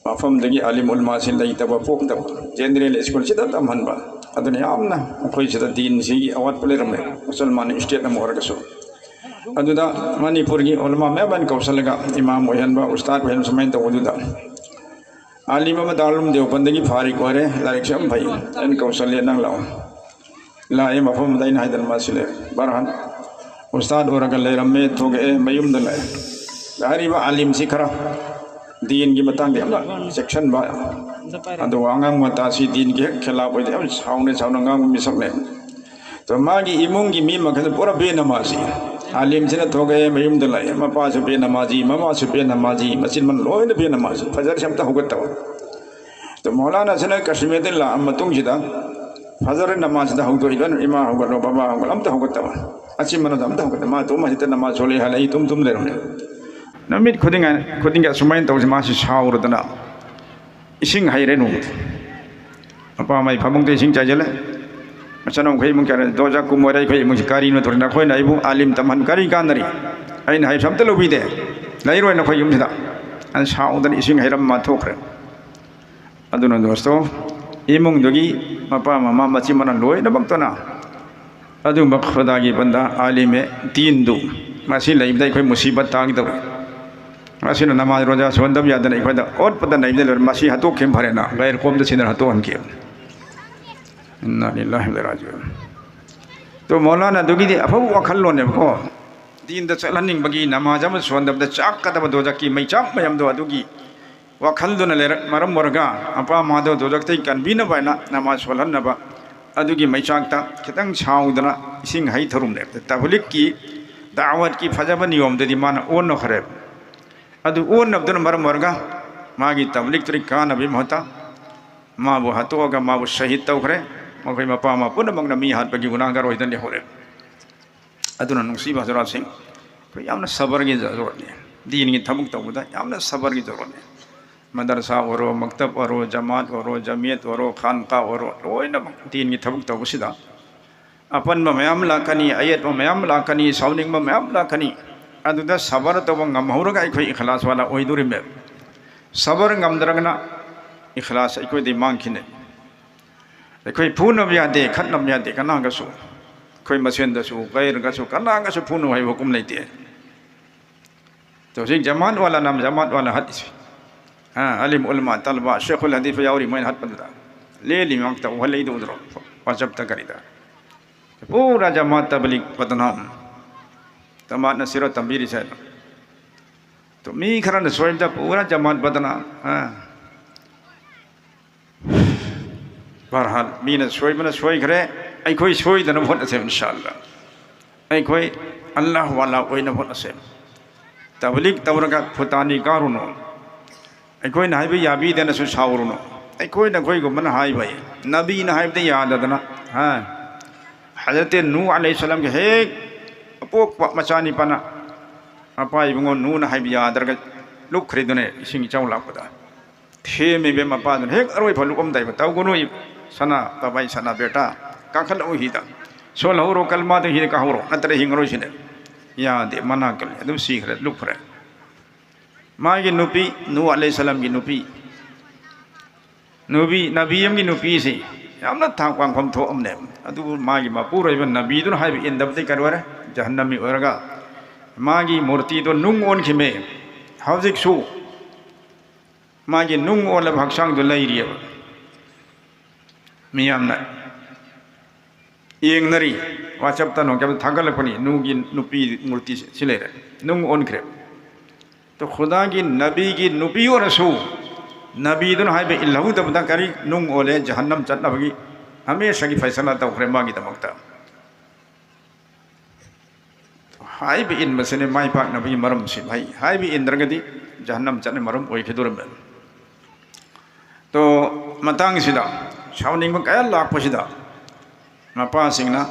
ꯃꯐꯝꯗꯒꯤ ꯑꯥꯂꯤꯝ ꯎꯂꯃꯥꯁꯤ ꯂꯩꯇꯕ ꯄꯣꯛꯇꯕ, ꯖꯦꯅꯦꯔꯦꯜ ꯁ꯭ꯀꯨꯜꯁꯤꯗ ꯇꯝꯍꯟꯕ꯫ ꯑꯗꯨꯅ ꯌꯥꯝꯅ ꯑꯩꯈꯣꯏ ꯁꯤꯗ ꯗꯤꯟꯁꯤꯒꯤ ꯑꯋꯥꯠꯄ ꯂꯩꯔꯝꯃꯦ, ꯃꯨꯁꯜꯃꯥꯟ ꯁ꯭ꯇꯦꯠ ꯑꯃ ꯑꯣꯏꯔꯒꯁꯨ꯫ ꯑꯗꯨꯗ ꯃꯅꯤꯄꯨꯔꯒꯤ ꯎꯂꯃꯥ ꯃꯌꯥꯝ ꯑꯃ ꯀꯧꯁꯜꯂꯒ ꯏꯃꯥꯝ ꯑꯣꯏꯍꯟꯕ, ꯎꯁꯇꯥꯗ ꯑꯣꯏꯍꯟꯕ, ꯁꯨꯃꯥꯏꯅ ꯇꯧꯕꯗꯨꯗ ꯑꯥꯂꯤꯝ ꯑꯃ ꯗꯥꯔꯨꯜ ꯎꯂꯨꯝ ꯗꯦꯋꯕꯟꯗꯒꯤ ꯐꯥꯔꯤꯛ ꯑꯣꯏꯔꯦ, ꯂꯥꯏꯔꯤꯛꯁꯨ ꯌꯥꯝ ꯐꯩ, ꯑꯩꯅ ꯀꯧꯁꯜꯂꯦ, "ꯅꯪ ꯂꯥꯛꯑꯣ"꯫ ꯂꯥꯛꯑꯦ, ꯃꯐꯝꯗꯨꯗ ꯑꯩꯅ ꯍꯥꯏꯗꯅ ꯃꯥꯁꯤ ꯂꯩ꯫ ꯕꯔꯍꯥꯟ ꯎꯁꯇꯥꯗ ꯑꯣꯏꯔꯒ ꯂꯩꯔꯝꯃꯦ, ꯊꯣꯛꯂꯛꯑꯦ, ꯃꯌꯨꯝꯗ ꯂꯥꯛꯑꯦ꯫ ꯍꯥꯏꯔꯤꯕ ꯑꯥꯂꯤꯝꯁꯤ ꯈꯔ ꯗꯤꯟꯒꯤ ꯃꯇꯥꯡꯗ ꯌꯥꯝꯅ ꯆꯦꯛꯁꯤꯟꯕ, ꯑꯗꯨꯒ ꯑꯉꯥꯡ ꯃꯇꯥꯁꯤ ꯗꯤꯟꯒꯤ ꯍꯦꯛ ꯈꯤꯂꯥꯐ ꯑꯣꯏꯗꯦ, ꯌꯥꯝ ꯁꯥꯎꯅ ꯁꯥꯎꯅ ꯉꯥꯡꯕ ꯃꯤꯁꯛꯅꯦ꯫ ꯑꯗꯣ ꯃꯥꯒꯤ ꯏꯃꯨꯡꯒꯤ ꯃꯤ ꯃꯈꯩꯗ ꯄꯨꯔꯥ ꯕꯦꯅꯃꯥꯖꯤ꯫ ꯑꯥꯂꯤꯝꯁꯤꯅ ꯊꯣꯛꯂꯛꯑꯦ, ꯃꯌꯨꯝꯗ ꯂꯥꯛꯑꯦ, ꯃꯄꯥꯁꯨ ꯕꯦꯅꯃꯥꯖꯤ, ꯃꯃꯥꯁꯨ ꯕꯦꯅꯃꯥꯖꯤ, ꯃꯆꯤꯟ ꯃꯅꯥꯎ ꯂꯣꯏꯅ ꯕꯦꯅꯃꯥꯖꯤ꯫ ꯐꯖꯔꯁꯤ ꯑꯝꯇ ꯍꯧꯒꯠꯇꯕ꯫ ꯑꯗꯣ ꯃꯧꯂꯥꯅꯥꯁꯤꯅ ꯀꯥꯁꯃꯤꯔꯗ ꯂꯥꯛꯑ ꯃꯇꯨꯡꯁꯤꯗ ꯐꯖꯔ ꯅꯃꯥꯖꯁꯤꯗ ꯍꯧꯗꯣꯛꯏꯕ, "ꯏꯃꯥ ꯍꯧꯒꯠꯂꯣ, ꯕꯕꯥ ꯍꯧꯒꯠꯂꯣ", ꯑꯝꯇ ꯍꯧꯒꯠꯇꯕ꯫ ꯃꯆꯤꯟ ꯃꯅꯥꯎꯗ ꯑꯝꯇ ꯍꯧꯒꯠꯇꯕ꯫ ꯃꯥ ꯇꯨꯝ ꯍꯧꯖꯤꯛꯇ ꯅꯃꯥꯖ ꯁꯣꯜꯂꯦ ꯍꯥꯏꯔ ꯑꯩ ꯇꯨꯝ ꯇꯨꯝ ꯂꯩꯔꯝꯃꯦ꯫ ꯅꯨꯃꯤꯠ ꯈꯨꯗꯤꯡ ꯈꯨꯗꯤꯡꯒꯤ ꯑꯁꯨꯃꯥꯏꯅ ꯇꯧꯁꯤ ꯃꯥꯁꯤ ꯁꯥꯎꯔꯗꯅ ꯏꯁꯤꯡ ꯍꯩꯔꯦ ꯅꯣꯡꯃꯗꯤ꯫ ꯃꯄꯥ ꯃꯥꯏ ꯐꯃꯨꯡꯗ ꯏꯁꯤꯡ ꯆꯥꯏꯁꯤꯜꯂꯦ꯫ ꯃꯆꯥꯅꯨꯈꯩ ꯏꯃꯨꯡ ꯀꯌꯥ ꯗꯣꯖꯥ ꯀꯨꯝꯃꯣꯏꯔꯦ, ꯑꯩꯈꯣꯏ ꯏꯃꯨꯡꯁꯤ ꯀꯔꯤꯅꯣ ꯇꯧꯔꯤ, ꯅꯈꯣꯏꯅ ꯑꯩꯕꯨ ꯑꯥꯂꯤꯝ ꯇꯝꯍꯟ ꯀꯔꯤ ꯀꯥꯟꯅꯔꯤ? ꯑꯩꯅ ꯍꯥꯏꯕꯁꯨ ꯑꯝꯇ ꯂꯧꯕꯤꯗꯦ꯫ ꯂꯩꯔꯣꯏ ꯅꯈꯣꯏ ꯌꯨꯝꯁꯤꯗ꯫ ꯑꯩꯅ ꯁꯥꯎꯗꯅ ꯏꯁꯤꯡ ꯍꯩꯔꯝ ꯃꯥ ꯊꯣꯛꯈ꯭ꯔꯦ꯫ ꯑꯗꯨꯅ ꯗꯣꯁꯇꯣ, ꯏꯃꯨꯡꯗꯨꯒꯤ ꯃꯄꯥ ꯃꯃꯥ ꯃꯆꯤꯟ ꯃꯅꯥꯎ ꯂꯣꯏꯅꯃꯛꯇꯨꯅ ꯑꯗꯨꯒꯨꯝꯕ ꯈꯨꯗꯥꯒꯤ ꯕꯟꯗꯥ ꯑꯥꯂꯤꯝ ꯑꯦ ꯗꯤꯟꯗꯨ ꯃꯁꯤ ꯂꯩꯕꯗ ꯑꯩꯈꯣꯏ ꯃꯨꯁꯤꯕꯠ ꯇꯥꯒꯗꯧꯔꯤ꯫ ꯃꯁꯤꯅ ꯅꯃꯥꯖ ꯔꯣꯖꯥ ꯁꯣꯟꯗꯕ ꯌꯥꯗꯅ ꯑꯩꯈꯣꯏꯗ ꯑꯣꯠꯄꯗ ꯅꯩꯕꯗ ꯂꯣꯏꯔꯦ꯫ ꯃꯁꯤ ꯍꯥꯠꯇꯣꯛꯈꯤꯕ ꯐꯔꯦꯅ ꯒꯩꯔ ꯀꯣꯝꯗ ꯁꯤꯟꯅ ꯍꯥꯠꯇꯣꯛꯍꯟꯈꯤꯕꯅꯤ꯫ ꯏꯟꯅꯥ ꯂꯤꯜꯂꯥꯍꯤ ꯋꯥ ꯏꯟꯅꯥ ꯏꯂꯥꯏꯍꯤ ꯔꯥꯖꯤꯎꯟ꯫ ꯇꯣ ꯃꯧꯂꯥꯅꯥ ꯑꯗꯨꯒꯤꯗꯤ ꯑꯐꯕ ꯋꯥꯈꯜꯂꯣꯟꯅꯦꯕꯀꯣ꯫ ꯗꯤꯟꯗ ꯆꯠꯍꯟꯅꯤꯡꯕꯒꯤ, ꯅꯃꯥꯖ ꯑꯃ ꯁꯣꯟꯗꯕꯗ ꯆꯥꯛꯀꯗꯕ ꯗꯣꯖꯛꯀꯤ ꯃꯩꯆꯥꯛ ꯃꯌꯥꯝꯗꯣ ꯑꯗꯨꯒꯤ ꯋꯥꯈꯜꯗꯨꯅ ꯂꯩꯔꯛ-, ꯃꯔꯝ ꯑꯣꯏꯔꯒ ꯑꯄꯥ ꯃꯥꯗꯣ ꯗꯣꯖꯛꯇꯒꯤ ꯀꯟꯕꯤꯅꯕ ꯍꯥꯏꯅ ꯅꯃꯥꯖ ꯁꯣꯜꯍꯟꯅꯕ ꯑꯗꯨꯒꯤ ꯃꯩꯆꯥꯛꯇ ꯈꯤꯇꯪ ꯁꯥꯎꯗꯅ ꯏꯁꯤꯡ ꯍꯩꯊꯔꯨꯝꯅꯦꯕ꯫ ꯇꯕꯂꯤꯛꯀꯤ ꯗꯥꯋꯠꯀꯤ ꯐꯖꯕ ꯅꯤꯌꯣꯝꯗꯗꯤ ꯃꯥꯅ ꯑꯣꯟꯅꯈ꯭ꯔꯦꯕ꯫ ꯑꯗꯨ ꯑꯣꯟꯅꯕꯗꯨꯅ ꯃꯔꯝ ꯑꯣꯏꯔꯒ ꯃꯥꯒꯤ ꯇꯕꯂꯤꯛꯇꯨꯗꯤ ꯀꯥꯟꯅꯕꯒꯤ ꯃꯍꯨꯠꯇ ꯃꯥꯕꯨ ꯍꯥꯠꯇꯣꯛꯑꯒ ꯃꯥꯕꯨ ꯁꯍꯤꯗ ꯇꯧꯈ꯭ꯔꯦ꯫ ꯃꯈꯣꯏ ꯃꯄꯥ ꯃꯃꯥ ꯄꯨꯝꯅꯃꯛꯅ ꯃꯤ ꯍꯥꯠꯄꯒꯤ ꯒꯨꯅꯥꯒꯥꯔ ꯑꯣꯏꯗꯅ ꯂꯩꯍꯧꯔꯦ꯫ ꯑꯗꯨꯅ ꯅꯨꯡꯁꯤꯕ ꯍꯖꯔꯥꯠꯁꯤꯡ, ꯑꯩꯈꯣꯏ ꯌꯥꯝꯅ ꯁꯕꯔꯒꯤ ꯖꯔꯨꯔꯠꯅꯤ꯫ ꯗꯤꯟꯒꯤ ꯊꯕꯛ ꯇꯧꯕꯗ ꯌꯥꯝꯅ ꯁꯕꯔꯒꯤ ꯖꯔꯨꯔꯠꯅꯤ꯫ ꯃꯗꯔꯁꯥ ꯑꯣꯏꯔꯣ, ꯃꯛꯇꯕ ꯑꯣꯏꯔꯣ, ꯖꯃꯥꯠ ꯑꯣꯏꯔꯣ, ꯖꯃꯤꯌꯠ ꯑꯣꯏꯔꯣ, ꯈꯥꯟꯀꯥ ꯑꯣꯏꯔꯣ, ꯂꯣꯏꯅꯃꯛ ꯗꯤꯟꯒꯤ ꯊꯕꯛ ꯇꯧꯕꯁꯤꯗ ꯑꯄꯟꯕ ꯃꯌꯥꯝ ꯂꯥꯛꯀꯅꯤ, ꯑꯌꯦꯠꯄ ꯃꯌꯥꯝ ꯂꯥꯛꯀꯅꯤ, ꯁꯥꯎꯅꯤꯡꯕ ꯃꯌꯥꯝ ꯂꯥꯛꯀꯅꯤ꯫ ꯑꯗꯨꯗ ꯁꯕꯔ ꯇꯧꯕ ꯉꯝꯍꯧꯔꯒ ꯑꯩꯈꯣꯏ ꯏꯈꯂꯥꯁ ꯋꯥꯂꯥ ꯑꯣꯏꯗꯣꯔꯤꯃꯦ꯫ ꯁꯕꯔ ꯉꯝꯗ꯭ꯔꯒꯅ ꯏꯈꯂꯥꯁ ꯑꯩꯈꯣꯏꯗꯤ ꯃꯥꯡꯈꯤꯅꯤ꯫ ꯑꯩꯈꯣꯏ ꯐꯨꯅꯕ ꯌꯥꯗꯦ, ꯈꯠꯅꯕ ꯌꯥꯗꯦ ꯀꯅꯥꯒꯁꯨ꯫ ꯑꯩꯈꯣꯏ ꯃꯁꯦꯟꯗꯁꯨ, ꯒꯩꯔꯒꯁꯨ, ꯀꯅꯥꯒꯁꯨ ꯐꯨꯅꯨ ꯍꯥꯏꯕ ꯍꯨꯀꯨꯝ ꯂꯩꯇꯦ꯫ ꯇꯣ ꯍꯧꯖꯤꯛ ꯖꯃꯥꯠ ꯋꯥꯂꯥꯅ ꯖꯃꯥꯠ ꯋꯥꯂꯥ ꯍꯠꯂꯤꯁꯦ꯫ ꯑꯥ, ꯑꯂꯤꯝ ꯎꯂꯃꯥ ꯇꯂꯕꯥ, ꯁꯦꯈꯨꯜ ꯍꯗꯤꯁ ꯌꯥꯎꯔꯤ ꯃꯣꯏꯅ ꯍꯠꯄꯗꯨꯗ꯫ ꯂꯦꯜꯂꯤ ꯉꯥꯛꯇ ꯎꯍꯜꯂꯛꯏꯗꯣ ꯎꯗ꯭ꯔꯣ? WhatsApp-ꯇ ꯀꯔꯤꯗ꯫ ꯄꯨꯔꯥ ꯖꯃꯥꯠ ꯇꯕꯂꯤꯒ ꯕꯗꯅꯥꯝ꯫ ꯖꯃꯥꯠꯅ ꯁꯤꯔꯣ ꯇꯝꯕꯤꯔꯤꯁꯦ ꯍꯥꯏꯗꯣ꯫ ꯇꯣ ꯃꯤ ꯈꯔꯅ ꯁꯣꯏꯕꯗ ꯄꯨꯔꯥ ꯖꯃꯥꯠ ꯕꯗꯅꯥꯝ꯫ ꯑꯥ꯫ ꯕꯍꯔꯍꯥꯜ, ꯃꯤꯅ ꯁꯣꯏꯕꯅ ꯁꯣꯏꯈ꯭ꯔꯦ, ꯑꯩꯈꯣꯏ ꯁꯣꯏꯗꯅꯕ ꯍꯣꯠꯅꯁꯦ, ꯏꯟꯁꯥ ꯑꯜꯂꯥ꯫ ꯑꯩꯈꯣꯏ ꯑꯜꯂꯥꯍ ꯋꯥꯂꯥ ꯑꯣꯏꯅꯕ ꯍꯣꯠꯅꯁꯦ꯫ ꯇꯕꯂꯤꯒ ꯇꯧꯔꯒ ꯐꯨꯇꯥꯅꯤ ꯀꯥꯔꯨꯅꯨ꯫ ꯑꯩꯈꯣꯏꯅ ꯍꯥꯏꯕ ꯌꯥꯕꯤꯗꯅꯁꯨ ꯁꯥꯎꯔꯨꯅꯨ꯫ ꯑꯩꯈꯣꯏꯅ ꯑꯩꯈꯣꯏꯒꯨꯝꯕꯅ ꯍꯥꯏꯕ, ꯅꯕꯤꯅ ꯍꯥꯏꯕꯗ ꯌꯥꯗꯗꯅ, ꯍꯥ? ꯍꯖꯔꯠ ꯅꯨꯍ ꯑꯂꯩꯍꯤꯁꯁꯂꯥꯝꯒꯤ ꯍꯦꯛ ꯑꯄꯣꯛꯄ ꯃꯆꯥꯅꯤꯄꯥꯅ ꯃꯄꯥ ꯏꯕꯨꯡꯉꯣ ꯅꯨꯍꯅ ꯍꯥꯏꯕ ꯌꯥꯗ꯭ꯔꯒ ꯂꯨꯞꯈ꯭ꯔꯤꯗꯨꯅꯦ ꯏꯁꯤꯡ ꯏꯆꯥꯎ ꯂꯥꯛꯄꯗ꯫ ꯊꯦꯝꯃꯤꯕ ꯃꯄꯥꯗꯨꯅ ꯍꯦꯛ ꯑꯔꯣꯏ ꯐꯥꯎ ꯂꯨꯞꯄꯝꯗꯥꯏꯕ, "ꯇꯧꯒꯅꯨ, ꯁꯅꯥ, ꯕꯕꯥꯏ ꯁꯅꯥ ꯕꯦꯇꯥ, ꯀꯥꯈꯠꯂꯛꯎ ꯍꯤꯗ꯫ ꯁꯣꯜꯍꯧꯔꯣ, ꯀꯜꯃꯥꯗꯨ ꯍꯤꯗ ꯀꯥꯍꯧꯔꯣ, ꯅꯠꯇ꯭ꯔ ꯍꯤꯡꯉꯔꯣꯏ ꯁꯤꯅꯦ꯫" ꯌꯥꯗꯦ, ꯃꯅꯥ ꯀꯜꯂꯤ, ꯑꯗꯨꯝ ꯁꯤꯈ꯭ꯔꯦ, ꯂꯨꯞꯈ꯭ꯔꯦ꯫ ꯃꯥꯒꯤ ꯅꯨꯄꯤ, ꯅꯨꯍ ꯑꯂꯩꯍꯤꯁꯁꯂꯥꯝꯒꯤ ꯅꯨꯄꯤ, ꯅꯨꯄꯤ, ꯅꯕꯤ ꯑꯃꯒꯤ ꯅꯨꯄꯤꯁꯤ ꯌꯥꯝꯅ ꯊꯥꯛ ꯋꯥꯡꯐꯝ ꯊꯣꯛꯑꯝꯅꯦ꯫ ꯑꯗꯨꯕꯨ ꯃꯥꯒꯤ ꯃꯄꯨꯔꯣꯏꯕ ꯅꯕꯤꯗꯨꯅ ꯍꯥꯏꯕ ꯏꯟꯗꯕꯗꯤ ꯀꯔꯤ ꯑꯣꯏꯔꯦ? ꯖꯍꯟꯅꯃꯤ ꯑꯣꯏꯔꯒ ꯃꯥꯒꯤ ꯃꯨꯔꯇꯤꯗꯣ ꯅꯨꯡ ꯑꯣꯟꯈꯤꯃꯦ꯫ ꯍꯧꯖꯤꯛꯁꯨ ꯃꯥꯒꯤ ꯅꯨꯡ ꯑꯣꯜꯂꯕ ꯍꯛꯆꯥꯡꯗꯨ ꯂꯩꯔꯤꯑꯕ꯫ ꯃꯤꯌꯥꯝꯅ ꯌꯦꯡꯅꯔꯤ, WhatsApp-ꯇ ꯅꯨꯡ ꯀꯩꯝꯇ ꯊꯥꯒꯠꯂꯛꯄꯅꯤ, ꯅꯨꯡꯒꯤ ꯅꯨꯄꯤ ꯃꯨꯔꯇꯤ ꯁꯤ ꯂꯩꯔꯦ, ꯅꯨꯡ ꯑꯣꯟꯈ꯭ꯔꯦ꯫ ꯇꯣ ꯈꯨꯗꯥꯒꯤ ꯅꯕꯤꯒꯤ ꯅꯨꯄꯤ ꯑꯣꯏꯔꯁꯨ, ꯅꯕꯤꯗꯨꯅ ꯍꯥꯏꯕ ꯏꯜꯍꯧꯗꯕꯗ ꯀꯔꯤ ꯅꯨꯡ ꯑꯣꯜꯂꯦ, ꯖꯍꯟꯅꯝ ꯆꯠꯅꯕꯒꯤ ꯍꯃꯦꯁꯥꯒꯤ ꯐꯩꯁꯂꯥ ꯇꯧꯈ꯭ꯔꯦ ꯃꯥꯒꯤꯗꯃꯛꯇ꯫ ꯍꯥꯏꯕ ꯏꯟꯕꯁꯤꯅꯤ ꯃꯥꯏ ꯄꯥꯛꯅꯕꯒꯤ ꯃꯔꯝꯁꯤ꯫ ꯍꯥꯏ-, ꯍꯥꯏꯕ ꯏꯟꯗ꯭ꯔꯒꯗꯤ ꯖꯍꯟꯅꯝ ꯆꯠꯅ ꯃꯔꯝ ꯑꯣꯏꯈꯤꯗꯧꯔꯝꯕꯅꯤ꯫ ꯇꯣ ꯃꯇꯥꯡꯁꯤꯗ ꯁꯥꯎꯅꯤꯡꯕ ꯀꯌꯥ ꯂꯥꯛꯄꯁꯤꯗ ꯃꯄꯥꯁꯤꯡꯅ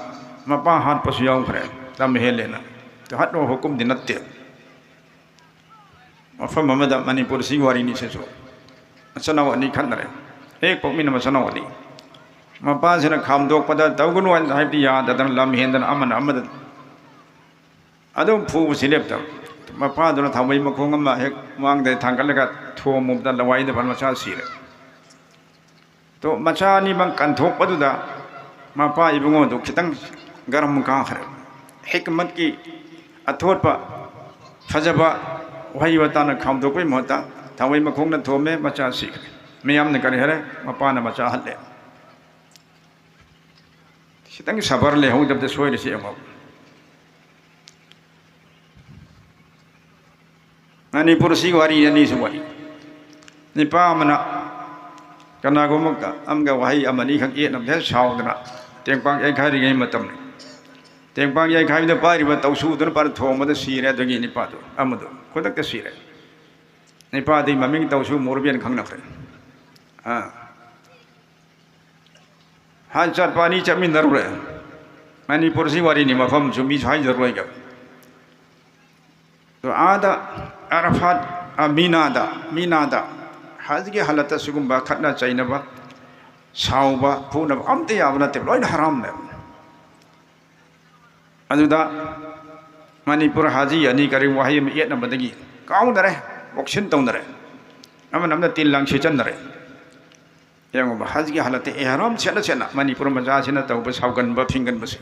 ꯃꯄꯥ ꯍꯥꯠꯄꯁꯨ ꯌꯥꯎꯈ꯭ꯔꯦ, ꯂꯝ ꯍꯦꯜꯂꯦꯅ꯫ ꯇꯣ ꯍꯥꯠꯅꯕ ꯍꯨꯀꯨꯝꯗꯤ ꯅꯠꯇꯦ꯫ ꯃꯐꯝ ꯑꯃꯗ ꯃꯅꯤꯄꯨꯔꯁꯤꯒꯤ ꯋꯥꯔꯤꯅꯤ ꯁꯤꯁꯨ꯫ ꯃꯆꯤꯟꯅꯥꯎ ꯑꯅꯤ ꯈꯠꯅꯔꯦ꯫ ꯍꯦꯛ ꯄꯣꯛꯃꯤꯟꯅ ꯃꯆꯤꯟꯅꯥꯎ ꯑꯅꯤ꯫ ꯃꯄꯥꯁꯤꯅ ꯈꯥꯝꯗꯣꯛꯄꯗ ꯇꯧꯒꯅꯨ ꯍꯥꯏꯅ ꯍꯥꯏꯕꯗꯤ ꯌꯥꯗꯗꯅ ꯂꯝ ꯍꯦꯟꯗꯅ ꯑꯃꯅ ꯑꯃꯗ ꯑꯗꯨꯝ ꯐꯨꯕꯁꯤ ꯂꯦꯞꯇꯕ꯫ ꯃꯄꯥꯗꯨꯅ ꯊꯥꯎꯃꯩ ꯃꯈꯣꯡ ꯑꯃ ꯍꯦꯛ ꯃꯥꯡꯗ ꯊꯥꯡꯒꯠꯂꯒ ꯊꯣꯝꯃꯨꯕꯗ ꯂꯋꯥꯏꯗ ꯃꯆꯥ ꯁꯤꯔꯦ꯫ ꯇꯣ ꯃꯆꯥ ꯑꯅꯤꯃꯛ ꯀꯟꯊꯣꯛꯄꯗꯨꯗ ꯃꯄꯥ ꯏꯕꯨꯡꯉꯣꯗꯨ ꯈꯤꯇꯪ ꯒꯔꯝ ꯀꯥꯈ꯭ꯔꯦ꯫ ꯍꯤꯛꯃꯠꯀꯤ ꯑꯊꯣꯠꯄ ꯐꯖꯕ ꯋꯥꯍꯩ ꯋꯥꯇꯥꯅ ꯈꯥꯝꯗꯣꯛꯄꯒꯤ ꯃꯍꯨꯠꯇ ꯊꯥꯎꯃꯩ ꯃꯈꯣꯡꯅ ꯊꯣꯝꯃꯦ, ꯃꯆꯥ ꯁꯤꯈ꯭ꯔꯦ꯫ ꯃꯌꯥꯝꯅ ꯀꯔꯤ ꯍꯥꯏꯔꯦ? ꯃꯄꯥꯅ ꯃꯆꯥ ꯍꯜꯂꯦ꯫ ꯈꯤꯇꯪ ꯁꯕꯔ ꯂꯩꯍꯧꯗꯕꯗ ꯁꯣꯏꯔꯤꯁꯤ ꯌꯦꯡꯉꯣ꯫ ꯃꯅꯤꯄꯨꯔꯁꯤ ꯋꯥꯔꯤ ꯑꯅꯤꯁꯨ ꯋꯥꯔꯤ꯫ ꯅꯤꯄꯥ ꯑꯃꯅ ꯀꯅꯥꯒꯨꯝꯕ ꯑꯃꯒ ꯋꯥꯍꯩ ꯑꯃꯅꯤꯈꯛ ꯌꯦꯠꯅꯕꯗ ꯍꯦꯛ ꯁꯥꯎꯗꯅ ꯇꯦꯡꯄꯥꯛ ꯌꯩꯈꯥꯏꯔꯤꯉꯩ ꯃꯇꯝꯅꯤ꯫ ꯇꯦꯡꯄꯥꯛ ꯌꯩꯈꯥꯏꯕꯗ ꯄꯥꯏꯔꯤꯕ ꯇꯧꯁꯨꯗꯨꯅ ꯄꯥꯔ ꯊꯣꯝꯕꯗ ꯁꯤꯔꯦ꯫ ꯑꯗꯨꯒꯤ ꯅꯤꯄꯥꯗꯨ ꯑꯃꯗꯨ ꯈꯨꯗꯛꯇ ꯁꯤꯔꯦ꯫ ꯅꯤꯄꯥꯗꯤ ꯃꯃꯤꯡ ꯇꯧꯁꯨ ꯃꯣꯔꯕꯤꯅ ꯈꯪꯅꯈ꯭ꯔꯦ꯫ ꯑꯥ꯫ ꯍꯥꯟ ꯆꯠꯄ ꯑꯅꯤ ꯆꯠꯃꯤꯟꯅꯔꯨꯔꯦ꯫ ꯃꯅꯤꯄꯨꯔꯁꯤ ꯋꯥꯔꯤꯅꯤ, ꯃꯐꯝꯁꯨ ꯃꯤꯁꯨ ꯍꯥꯏꯖꯔꯣꯏꯒ꯫ ꯑꯗꯣ ꯑꯥꯗ ꯑꯔꯐꯥꯠ, ꯑ, ꯃꯤꯅꯥꯗ, ꯃꯤꯅꯥꯗ ꯍꯖꯒꯤ ꯍꯥꯂꯠꯇ ꯁꯤꯒꯨꯝꯕ ꯈꯠꯅ ꯆꯩꯅꯕ, ꯁꯥꯎꯕ, ꯐꯨꯅꯕ ꯑꯝꯇ ꯌꯥꯕ ꯅꯠꯇꯦ, ꯂꯣꯏꯅ ꯍꯔꯥꯝꯅꯦꯕ꯫ ꯑꯗꯨꯗ ꯃꯅꯤꯄꯨꯔ ꯍꯥꯖꯤ ꯑꯅꯤ ꯀꯔꯤ ꯋꯥꯍꯩ ꯑꯃ ꯌꯦꯠꯅꯕꯗꯒꯤ ꯀꯥꯎꯅꯔꯦ, ꯕꯣꯛꯁꯤꯟ ꯇꯧꯅꯔꯦ, ꯑꯃꯅ ꯑꯃꯅ ꯇꯤꯟ ꯂꯥꯡ ꯁꯤꯠꯆꯟꯅꯔꯦ꯫ ꯌꯦꯡꯉꯨꯕ, ꯍꯖꯒꯤ ꯍꯥꯂꯠꯇ ꯑꯦꯍꯔꯥꯝ ꯁꯦꯠꯅ ꯁꯦꯠꯅ ꯃꯅꯤꯄꯨꯔ ꯃꯆꯥꯁꯤꯅ ꯇꯧꯕ ꯁꯥꯎꯒꯟꯕ ꯐꯤꯡꯒꯟꯕꯁꯦ꯫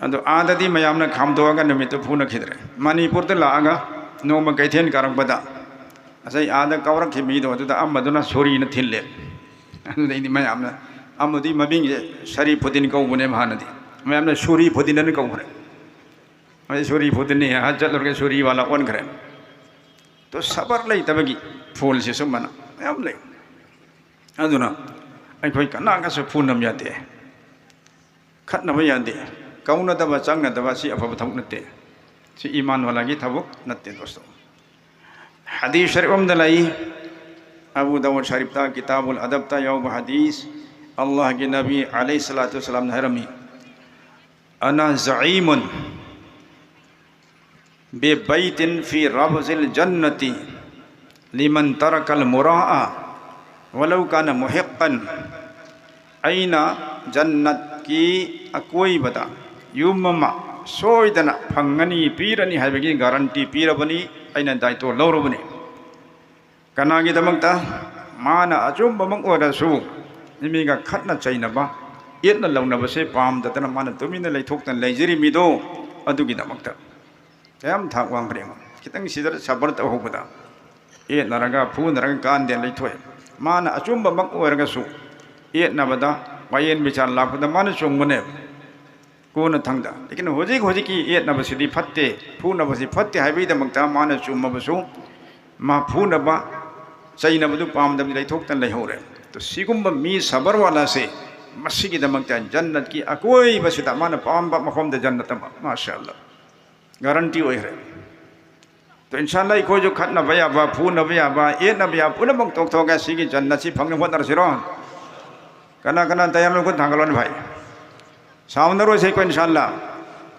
ꯑꯗꯣ ꯑꯥꯗꯗꯤ ꯃꯌꯥꯝꯅ ꯈꯥꯝꯗꯣꯛꯑꯒ ꯅꯨꯃꯤꯠꯇꯨ ꯐꯨꯅꯈꯤꯗ꯭ꯔꯦ꯫ ꯃꯅꯤꯄꯨꯔꯗ ꯂꯥꯛꯑꯒ ꯅꯣꯡꯃ ꯀꯩꯊꯦꯜ ꯀꯥꯔꯛꯄꯗ ꯉꯁꯥꯏ ꯑꯥꯗ ꯀꯥꯎꯔꯛꯈꯤꯕ ꯃꯤꯗꯣ ꯑꯗꯨꯗ ꯑꯃꯗꯨꯅ ꯁꯣꯔꯤꯅ ꯊꯤꯜꯂꯦ꯫ ꯑꯗꯨꯗꯩꯗꯤ ꯃꯌꯥꯝꯅ, ꯑꯃꯗꯤ ꯃꯃꯤꯡꯁꯦ ꯁꯔꯤꯐꯨꯗꯤꯟ ꯀꯧꯕꯅꯦꯕ ꯍꯥꯟꯅꯗꯤ, ꯃꯌꯥꯝꯅ ꯁꯨꯔꯤ ꯐꯨꯗꯤꯟ ꯑꯅ ꯀꯧꯈ꯭ꯔꯦ꯫ ꯑꯩ ꯁꯨꯔꯤ ꯐꯨꯗꯤꯟꯅꯤ ꯍꯥꯏ ꯆꯠꯂꯨꯔꯒ ꯁꯨꯔꯤ ꯋꯥꯂꯥ ꯑꯣꯟꯈ꯭ꯔꯦ꯫ ꯇꯣ ꯁꯕꯔ ꯂꯩꯇꯕꯒꯤ ꯐꯣꯜꯁꯦ ꯁꯨꯝꯕꯅ ꯃꯌꯥꯝ ꯂꯩ꯫ ꯑꯗꯨꯅ ꯑꯩꯈꯣꯏ ꯀꯅꯥꯒꯁꯨ ꯐꯨꯅꯕ ꯌꯥꯗꯦ, ꯈꯠꯅꯕ ꯌꯥꯗꯦ, ꯀꯧꯅꯗꯕ ꯆꯪꯅꯗꯕ ꯑꯁꯤ ꯑꯐꯕ ꯊꯕꯛ ꯅꯠꯇꯦ꯫ ꯁꯤ ꯏꯃꯥꯟ ꯋꯥꯂꯥꯒꯤ ꯊꯕꯛ ꯅꯠꯇꯦ ꯗꯣꯁꯇꯣ꯫ ꯍꯗꯤꯁ ꯁꯔꯤꯐ ꯑꯃꯗ ꯂꯩ, ꯑꯕꯨ ꯗꯥꯎꯗ ꯁꯔꯤꯐꯇ ꯀꯤꯇꯥꯕꯨꯜ ꯑꯗꯕꯇ ꯌꯥꯎꯕ ꯍꯗꯤꯁ, ꯑꯜꯂꯥꯍꯒꯤ ꯅꯕꯤ ꯑꯂꯩꯍꯤ ꯁꯂꯥꯇꯨ ꯋꯁꯁꯂꯥꯝꯅ ꯍꯥꯏꯔꯝꯃꯤ, "ꯑꯅꯥ ꯖꯥꯏꯃꯨꯟ ꯕꯤꯕꯩꯇꯤꯟ ꯐꯤ ꯔꯕꯖꯤꯜ ꯖꯟꯅꯇꯤ ꯂꯤꯃꯟ ꯇꯔꯀꯜ ꯃꯨꯔꯥꯑ ꯋꯂꯧ ꯀꯥꯅ ꯃꯨꯍꯤꯛꯀꯟ"꯫ ꯑꯩꯅ ꯖꯟꯅꯠꯀꯤ ꯑꯀꯣꯏꯕꯗ ꯌꯨꯝ ꯑꯃ ꯁꯣꯏꯗꯅ ꯐꯪꯒꯅꯤ, ꯄꯤꯔꯅꯤ ꯍꯥꯏꯕꯒꯤ ꯒꯥꯔꯟꯇꯤ ꯄꯤꯔꯕꯅꯤ, ꯑꯩꯅ ꯗꯥꯏꯇꯣ ꯂꯧꯔꯕꯅꯤ꯫ ꯀꯅꯥꯒꯤꯗꯃꯛꯇ? ꯃꯥꯅ ꯑꯆꯨꯝꯕꯃꯛ ꯑꯣꯏꯔꯁꯨ ꯃꯤꯒ ꯈꯠꯅ ꯆꯩꯅꯕ, ꯌꯦꯠꯅ ꯂꯧꯅꯕꯁꯦ ꯄꯥꯝꯗꯗꯅ ꯃꯥꯅ ꯇꯨꯃꯤꯟꯅ ꯂꯩꯊꯣꯛꯇꯅ ꯂꯩꯖꯔꯤꯃꯤꯗꯣ, ꯑꯗꯨꯒꯤꯗꯃꯛꯇ꯫ ꯀꯌꯥꯝ ꯊꯥꯛ ꯋꯥꯡꯈ꯭ꯔꯦ ꯌꯦꯡꯉꯣ꯫ ꯈꯤꯇꯪ ꯁꯤꯗ ꯁꯕꯔ ꯇꯧꯍꯧꯕꯗ, ꯌꯦꯠꯅꯔꯒ ꯐꯨꯅꯔꯒ ꯀꯥꯟꯗꯦ ꯂꯩꯊꯣꯛꯑꯦ꯫ ꯃꯥꯅ ꯑꯆꯨꯝꯕꯃꯛ ꯑꯣꯏꯔꯒꯁꯨ ꯌꯦꯠꯅꯕꯗ, ꯋꯥꯌꯦꯟ ꯕꯤꯆꯥꯔ ꯂꯥꯛꯄꯗ ꯃꯥꯅ ꯆꯨꯝꯕꯅꯦꯕ꯫ ꯀꯣꯟꯅ ꯊꯪꯗ꯫ ꯂꯦꯀꯤꯟ ꯍꯧꯖꯤꯛ ꯍꯧꯖꯤꯛꯀꯤ ꯌꯦꯠꯅꯕꯁꯤꯗꯤ ꯐꯠꯇꯦ, ꯐꯨꯅꯕꯁꯤ ꯐꯠꯇꯦ ꯍꯥꯏꯕꯒꯤꯗꯃꯛꯇ ꯃꯥꯅ ꯆꯨꯝꯃꯕꯁꯨ, ꯃꯥ ꯐꯨꯅꯕ, ꯆꯩꯅꯕꯗꯨ ꯄꯥꯝꯗꯕꯗꯤ ꯂꯩꯊꯣꯛꯇꯅ ꯂꯩꯍꯧꯔꯦ꯫ ꯇꯣ ꯁꯤꯒꯨꯝꯕ ꯃꯤ ꯁꯕꯔ ꯋꯥꯂꯥꯁꯦ ꯃꯁꯤꯒꯤꯗꯃꯛꯇ ꯖꯟꯅꯠꯀꯤ ꯑꯀꯣꯏꯕꯁꯤꯗ ꯃꯥꯅ ꯄꯥꯝꯕ ꯃꯐꯝꯗ ꯖꯟꯅꯠ ꯑꯃ, ꯃꯥꯁꯥ ꯑꯜꯂꯥ, ꯒꯥꯔꯟꯇꯤ ꯑꯣꯏꯈ꯭ꯔꯦ꯫ ꯇꯣ, ꯏꯟꯁꯥ ꯑꯜꯂꯥ, ꯑꯩꯈꯣꯏꯁꯨ ꯈꯠꯅꯕ ꯌꯥꯕ, ꯐꯨꯅꯕ ꯌꯥꯕ, ꯌꯦꯠꯅꯕ ꯌꯥꯕ ꯄꯨꯝꯅꯃꯛ ꯇꯣꯛꯊꯣꯛꯑꯒ ꯁꯤꯒꯤ ꯖꯟꯅꯠꯁꯤ ꯐꯪꯅꯕ ꯍꯣꯠꯅꯔꯁꯤꯔꯣ? ꯀꯅꯥ ꯀꯅꯥ ꯇꯌꯥꯔꯅꯣ? ꯈꯨꯠ ꯊꯥꯡꯒꯠꯂꯣꯅꯦ ꯚꯥꯏ꯫ ꯁꯥꯎꯅꯔꯣꯏꯁꯦ ꯑꯩꯈꯣꯏ ꯏꯟꯁꯥ ꯑꯜꯂꯥ꯫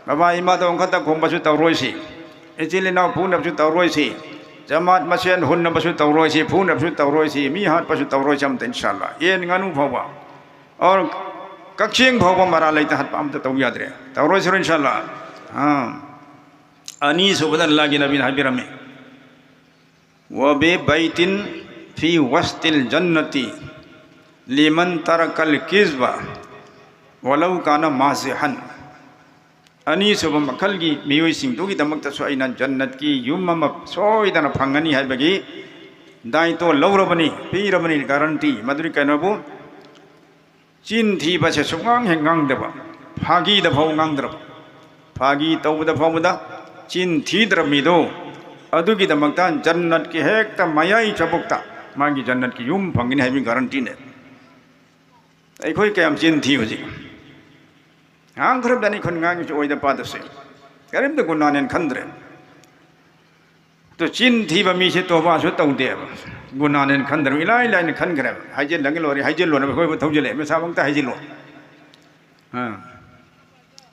ꯕꯕꯥ ꯏꯃꯥꯗ ꯑꯃꯈꯛꯇ ꯈꯨꯝꯕꯁꯨ ꯇꯧꯔꯣꯏꯁꯤ, ꯏꯆꯤꯜ ꯏꯅꯥꯎ ꯐꯨꯅꯕꯁꯨ ꯇꯧꯔꯣꯏꯁꯤ, ꯖꯃꯥꯠ ꯃꯁꯦꯟ ꯍꯨꯟꯅꯕꯁꯨ ꯇꯧꯔꯣꯏꯁꯤ, ꯐꯨꯅꯕꯁꯨ ꯇꯧꯔꯣꯏꯁꯤ, ꯃꯤ ꯍꯥꯠꯄꯁꯨ ꯇꯧꯔꯣꯏꯁꯤ ꯑꯝꯇ ꯏꯟꯁꯥ ꯑꯜꯂꯥ꯫ ꯌꯦꯟ ꯉꯥꯅꯨ ꯐꯥꯎꯕ, ꯑꯣꯔ ꯀꯛꯆꯦꯡ ꯐꯥꯎꯕ ꯃꯔꯥꯜ ꯂꯩꯇ ꯍꯥꯠꯄ ꯑꯝꯇ ꯇꯧ ꯌꯥꯗ꯭ꯔꯦ, ꯇꯧꯔꯣꯏꯁꯤꯔꯣ ꯏꯟꯁꯥ ꯑꯜꯂꯥ? ꯑꯥ꯫ ꯑꯅꯤꯁꯨꯕꯗ ꯑꯜꯂꯥꯒꯤ ꯅꯕꯤꯅ ꯍꯥꯏꯕꯤꯔꯝꯃꯤ, "ꯋꯕꯤꯕꯩꯇꯤꯟ ꯐꯤ ꯋꯁꯇꯤꯜ ꯖꯟꯅꯇꯤ ꯂꯤꯃꯟ ꯇꯔꯀꯜ ꯀꯤꯖꯕ ꯋꯂꯧ ꯀꯥꯅ ꯃꯥꯖꯤꯍꯟ"꯫ ꯑꯅꯤꯁꯨꯕ ꯃꯈꯜꯒꯤ ꯃꯤꯑꯣꯏꯁꯤꯡꯗꯨꯒꯤꯗꯃꯛꯇꯁꯨ ꯑꯩꯅ ꯖꯟꯅꯠꯀꯤ ꯌꯨꯝ ꯑꯃ ꯁꯣꯏꯗꯅ ꯐꯪꯒꯅꯤ ꯍꯥꯏꯕꯒꯤ ꯗꯥꯏꯇꯣ ꯂꯧꯔꯕꯅꯤ, ꯄꯤꯔꯕꯅꯤ ꯒꯥꯔꯟꯇꯤ꯫ ꯃꯗꯨꯗꯤ ꯀꯩꯅꯣꯕꯨ, ꯆꯤꯟ ꯊꯤꯕꯁꯦ ꯁꯨꯡꯉꯥꯡ ꯍꯦꯛ ꯉꯥꯡꯗꯕ, ꯐꯥꯒꯤꯗ ꯐꯥꯎ ꯉꯥꯡꯗ꯭ꯔꯕ, ꯐꯥꯒꯤ ꯇꯧꯕꯗ ꯐꯥꯎꯕꯗ ꯆꯤꯟ ꯊꯤꯗ꯭ꯔꯕ ꯃꯤꯗꯣ, ꯑꯗꯨꯒꯤꯗꯃꯛꯇ ꯖꯟꯅꯠꯀꯤ ꯍꯦꯛꯇ ꯃꯌꯥꯏ ꯆꯕꯨꯛꯇ ꯃꯥꯒꯤ ꯖꯟꯅꯠꯀꯤ ꯌꯨꯝ ꯐꯪꯒꯅꯤ ꯍꯥꯏꯕꯒꯤ ꯒꯥꯔꯟꯇꯤꯅꯦ꯫ ꯑꯩꯈꯣꯏ ꯀꯌꯥꯝ ꯆꯤꯟ ꯊꯤ ꯍꯧꯖꯤꯛ? ꯉꯥꯡꯈ꯭ꯔꯕꯗꯅꯤ ꯑꯩꯈꯣꯏꯅ ꯉꯥꯡꯉꯤꯁꯤ ꯑꯣꯏꯗ ꯄꯥꯗꯁꯦ꯫ ꯀꯔꯤꯝꯇ ꯒꯨꯅꯥꯅꯦꯅ ꯈꯟꯗ꯭ꯔꯦ꯫ ꯑꯗꯨ ꯆꯤꯟ ꯊꯤꯕ ꯃꯤꯁꯦ ꯇꯣꯕꯥꯁꯨ ꯇꯧꯗꯦꯕ꯫ ꯒꯨꯅꯥꯅꯦꯅ ꯈꯟꯗ꯭ꯔꯕ, ꯏꯂꯥꯏ ꯂꯥꯏꯅ ꯈꯟꯈ꯭ꯔꯦꯕ꯫ ꯍꯥꯏꯖꯤꯜꯂꯒ ꯂꯣꯏꯔꯦ, ꯍꯥꯏꯖꯤꯜꯂꯣꯅ ꯑꯩꯈꯣꯏꯕꯨ ꯊꯧꯖꯤꯜꯂꯛꯑꯦ, ꯃꯁꯥꯃꯛꯇ ꯍꯥꯏꯖꯤꯜꯂꯣ꯫ ꯑꯥ꯫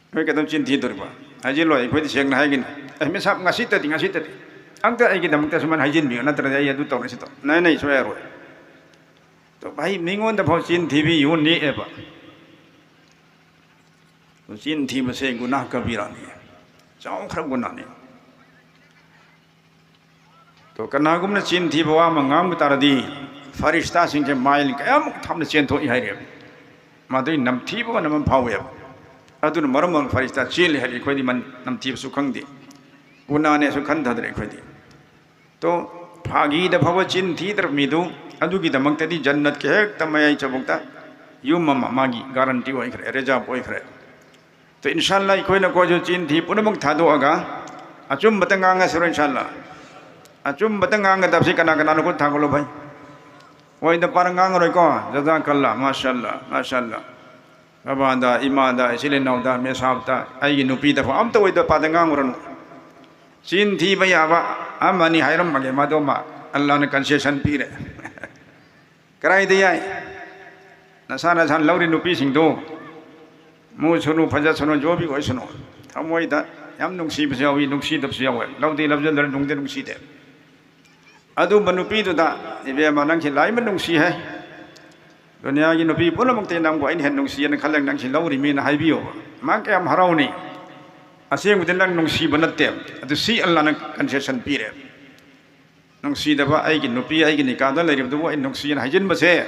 ꯑꯩꯈꯣꯏ ꯀꯩꯗꯧ ꯆꯤꯟ ꯊꯤꯗꯣꯔꯤꯕ? ꯍꯥꯏꯖꯤꯜꯂꯣ, ꯑꯩꯈꯣꯏꯗꯤ ꯁꯦꯡꯅ ꯍꯥꯏꯒꯅꯤ꯫ ꯑꯦ, ꯃꯤꯁꯥꯞ, ꯉꯁꯤꯇꯗꯤ, ꯉꯁꯤꯇꯗꯤ ꯑꯝꯇ ꯑꯩꯒꯤꯗꯃꯛꯇ ꯁꯨꯃꯥꯏꯅ ꯍꯥꯏꯖꯤꯟꯕꯤꯌꯨ, ꯅꯠꯇ꯭ꯔꯗꯤ ꯑꯩ ꯑꯗꯨ ꯇꯧꯔꯦ, ꯁꯤ ꯇꯧ-, ꯅꯥꯏ ꯅꯥꯏ ꯁꯨꯡꯌꯥ ꯌꯥꯔꯣꯏ꯫ ꯇꯣ ꯚꯥꯏ, ꯃꯤꯉꯣꯟꯗ ꯐꯥꯎ ꯆꯤꯟ ꯊꯤꯕꯤ ꯌꯨ ꯅꯦꯛꯑꯦꯕ꯫ ꯆꯤꯟ ꯊꯤꯕꯁꯦ ꯒꯨꯅꯥꯍ ꯀꯕꯤꯔꯥꯅꯤ, ꯆꯥꯎꯈ꯭ꯔꯕ ꯒꯨꯅꯥꯅꯤ꯫ ꯇꯣ ꯀꯅꯥꯒꯨꯝꯕꯅ ꯆꯤꯟ ꯊꯤꯕ ꯋꯥ ꯑꯃ ꯉꯥꯡꯕ ꯇꯥꯔꯗꯤ ꯐꯔꯤꯁꯇꯥꯁꯤꯡꯁꯦ ꯃꯥꯏꯜ ꯀꯌꯥꯃꯨꯛ ꯊꯥꯞꯅ ꯆꯦꯟꯊꯣꯛꯏ ꯍꯥꯏꯔꯦꯕ꯫ ꯃꯗꯨꯒꯤ ꯅꯝꯊꯤꯕ ꯃꯅꯝ ꯑꯃ ꯐꯥꯎꯋꯦꯕ꯫ ꯑꯗꯨꯅ ꯃꯔꯝ ꯑꯣꯏꯔꯒ ꯐꯔꯤꯁꯇꯥ ꯆꯦꯜꯂꯤ ꯍꯥꯏꯔꯤ꯫ ꯑꯩꯈꯣꯏꯗꯤ ꯃꯟ-, ꯅꯝꯊꯤꯕꯁꯨ ꯈꯪꯗꯦ, ꯒꯨꯅꯥꯅꯦꯁꯨ ꯈꯟꯊꯗ꯭ꯔꯦ ꯑꯩꯈꯣꯏꯗꯤ꯫ ꯇꯣ ꯐꯥꯒꯤꯗ ꯐꯥꯎꯕ ꯆꯤꯟ ꯊꯤꯗ꯭ꯔꯕ ꯃꯤꯗꯨ, ꯑꯗꯨꯒꯤꯗꯃꯛꯇꯗꯤ ꯖꯟꯅꯠꯀꯤ ꯍꯦꯛꯇ ꯃꯌꯥꯏ ꯆꯕꯨꯛꯇ ꯌꯨꯝ ꯑꯃ ꯃꯥꯒꯤ ꯒꯥꯔꯟꯇꯤ ꯑꯣꯏꯈ꯭ꯔꯦ, ꯔꯤꯖꯥꯕ ꯑꯣꯏꯈ꯭ꯔꯦ꯫ ꯇꯣ ꯏꯟꯁꯥ ꯑꯜꯂꯥ ꯑꯩꯈꯣꯏꯅ ꯀꯣꯏꯁꯨ ꯆꯤꯟ ꯊꯤ ꯄꯨꯝꯅꯃꯛ ꯊꯥꯗꯣꯛꯑꯒ ꯑꯆꯨꯝꯕꯇ ꯉꯥꯡꯉꯁꯤꯔꯣ ꯏꯟꯁꯥ ꯑꯜꯂꯥ? ꯑꯆꯨꯝꯕꯇ ꯉꯥꯡꯒꯗꯕꯁꯤ ꯀꯅꯥ ꯀꯅꯥꯅꯣ ꯈꯨꯠ ꯊꯥꯡꯒꯠꯂꯣ ꯚꯥꯏ꯫ ꯑꯣꯏꯗ ꯄꯥꯗ ꯉꯥꯡꯉꯔꯣꯏꯀꯣ꯫ ꯖꯖꯥꯀꯜꯂꯥ, ꯃꯥꯁꯥꯜꯂꯥ, ꯃꯥꯁꯥꯜꯂꯥ꯫ ꯕꯕꯥꯗ, ꯏꯃꯥꯗ, ꯏꯆꯤꯜ ꯏꯅꯥꯎꯗ, ꯃꯦꯁꯥꯞꯇ, ꯑꯩꯒꯤ ꯅꯨꯄꯤꯗ ꯐꯥꯎ ꯑꯝꯇ ꯑꯣꯏꯗ ꯄꯥꯗ ꯉꯥꯡꯉꯨꯔꯅꯨ꯫ ꯆꯤꯟ ꯊꯤꯕ ꯌꯥꯕ ꯑꯃꯅꯤ ꯍꯥꯏꯔꯝꯃꯒꯦ, ꯃꯗꯨꯃ ꯑꯜꯂꯥꯅ concession ꯄꯤꯔꯦ꯫ ꯀꯗꯥꯏꯗ ꯌꯥꯏ? ꯅꯁꯥ ꯅꯁꯥꯅ ꯂꯧꯔꯤ ꯅꯨꯄꯤꯁꯤꯡꯗꯣ ꯃꯨꯁꯅꯨ, ꯐꯖꯁꯅꯨ, ꯖꯣꯕꯤ ꯑꯣꯏꯁꯅꯨ, ꯊꯃꯣꯏꯗ ꯌꯥꯝ ꯅꯨꯡꯁꯤꯕꯁꯨ ꯌꯥꯎꯏ, ꯅꯨꯡꯁꯤꯗꯕꯁꯨ ꯌꯥꯎꯋꯦ꯫ ꯂꯧꯗꯤ ꯂꯧꯖꯗ꯭ꯔꯦ, ꯅꯨꯡꯗꯤ ꯅꯨꯡꯁꯤꯗꯦ꯫ ꯑꯗꯨꯝꯕ ꯅꯨꯄꯤꯗꯨꯗ, "ꯏꯕꯦꯝꯃ, ꯅꯪꯁꯤ ꯂꯥꯏꯃ ꯅꯨꯡꯁꯤ ꯍꯥꯏ꯫ ꯗꯨꯅꯤꯌꯥꯒꯤ ꯅꯨꯄꯤ ꯄꯨꯝꯅꯃꯛꯇꯤ ꯅꯪꯕꯨ ꯑꯩꯅ ꯍꯦꯟꯅ ꯅꯨꯡꯁꯤꯑꯅ ꯈꯜꯂꯦ, ꯅꯪꯁꯤ ꯂꯧꯔꯤꯃꯤꯅ" ꯍꯥꯏꯕꯤꯌꯣꯕ꯫ ꯃꯥ ꯀꯌꯥꯝ ꯍꯔꯥꯎꯅꯤ? ꯑꯁꯦꯡꯕꯗꯤ ꯅꯪ ꯅꯨꯡꯁꯤꯕ ꯅꯠꯇꯦ꯫ ꯑꯗꯨ ꯁꯤ ꯑꯜꯂꯥꯅ concession ꯄꯤꯔꯦ꯫ ꯅꯨꯡꯁꯤꯗꯕ ꯑꯩꯒꯤ ꯅꯨꯄꯤ, ꯑꯩꯒꯤ ꯅꯤꯀꯥꯗ ꯂꯩꯔꯤꯕꯗꯨꯕꯨ ꯑꯩ ꯅꯨꯡꯁꯤꯑꯅ ꯍꯥꯏꯖꯤꯟꯕꯁꯦ,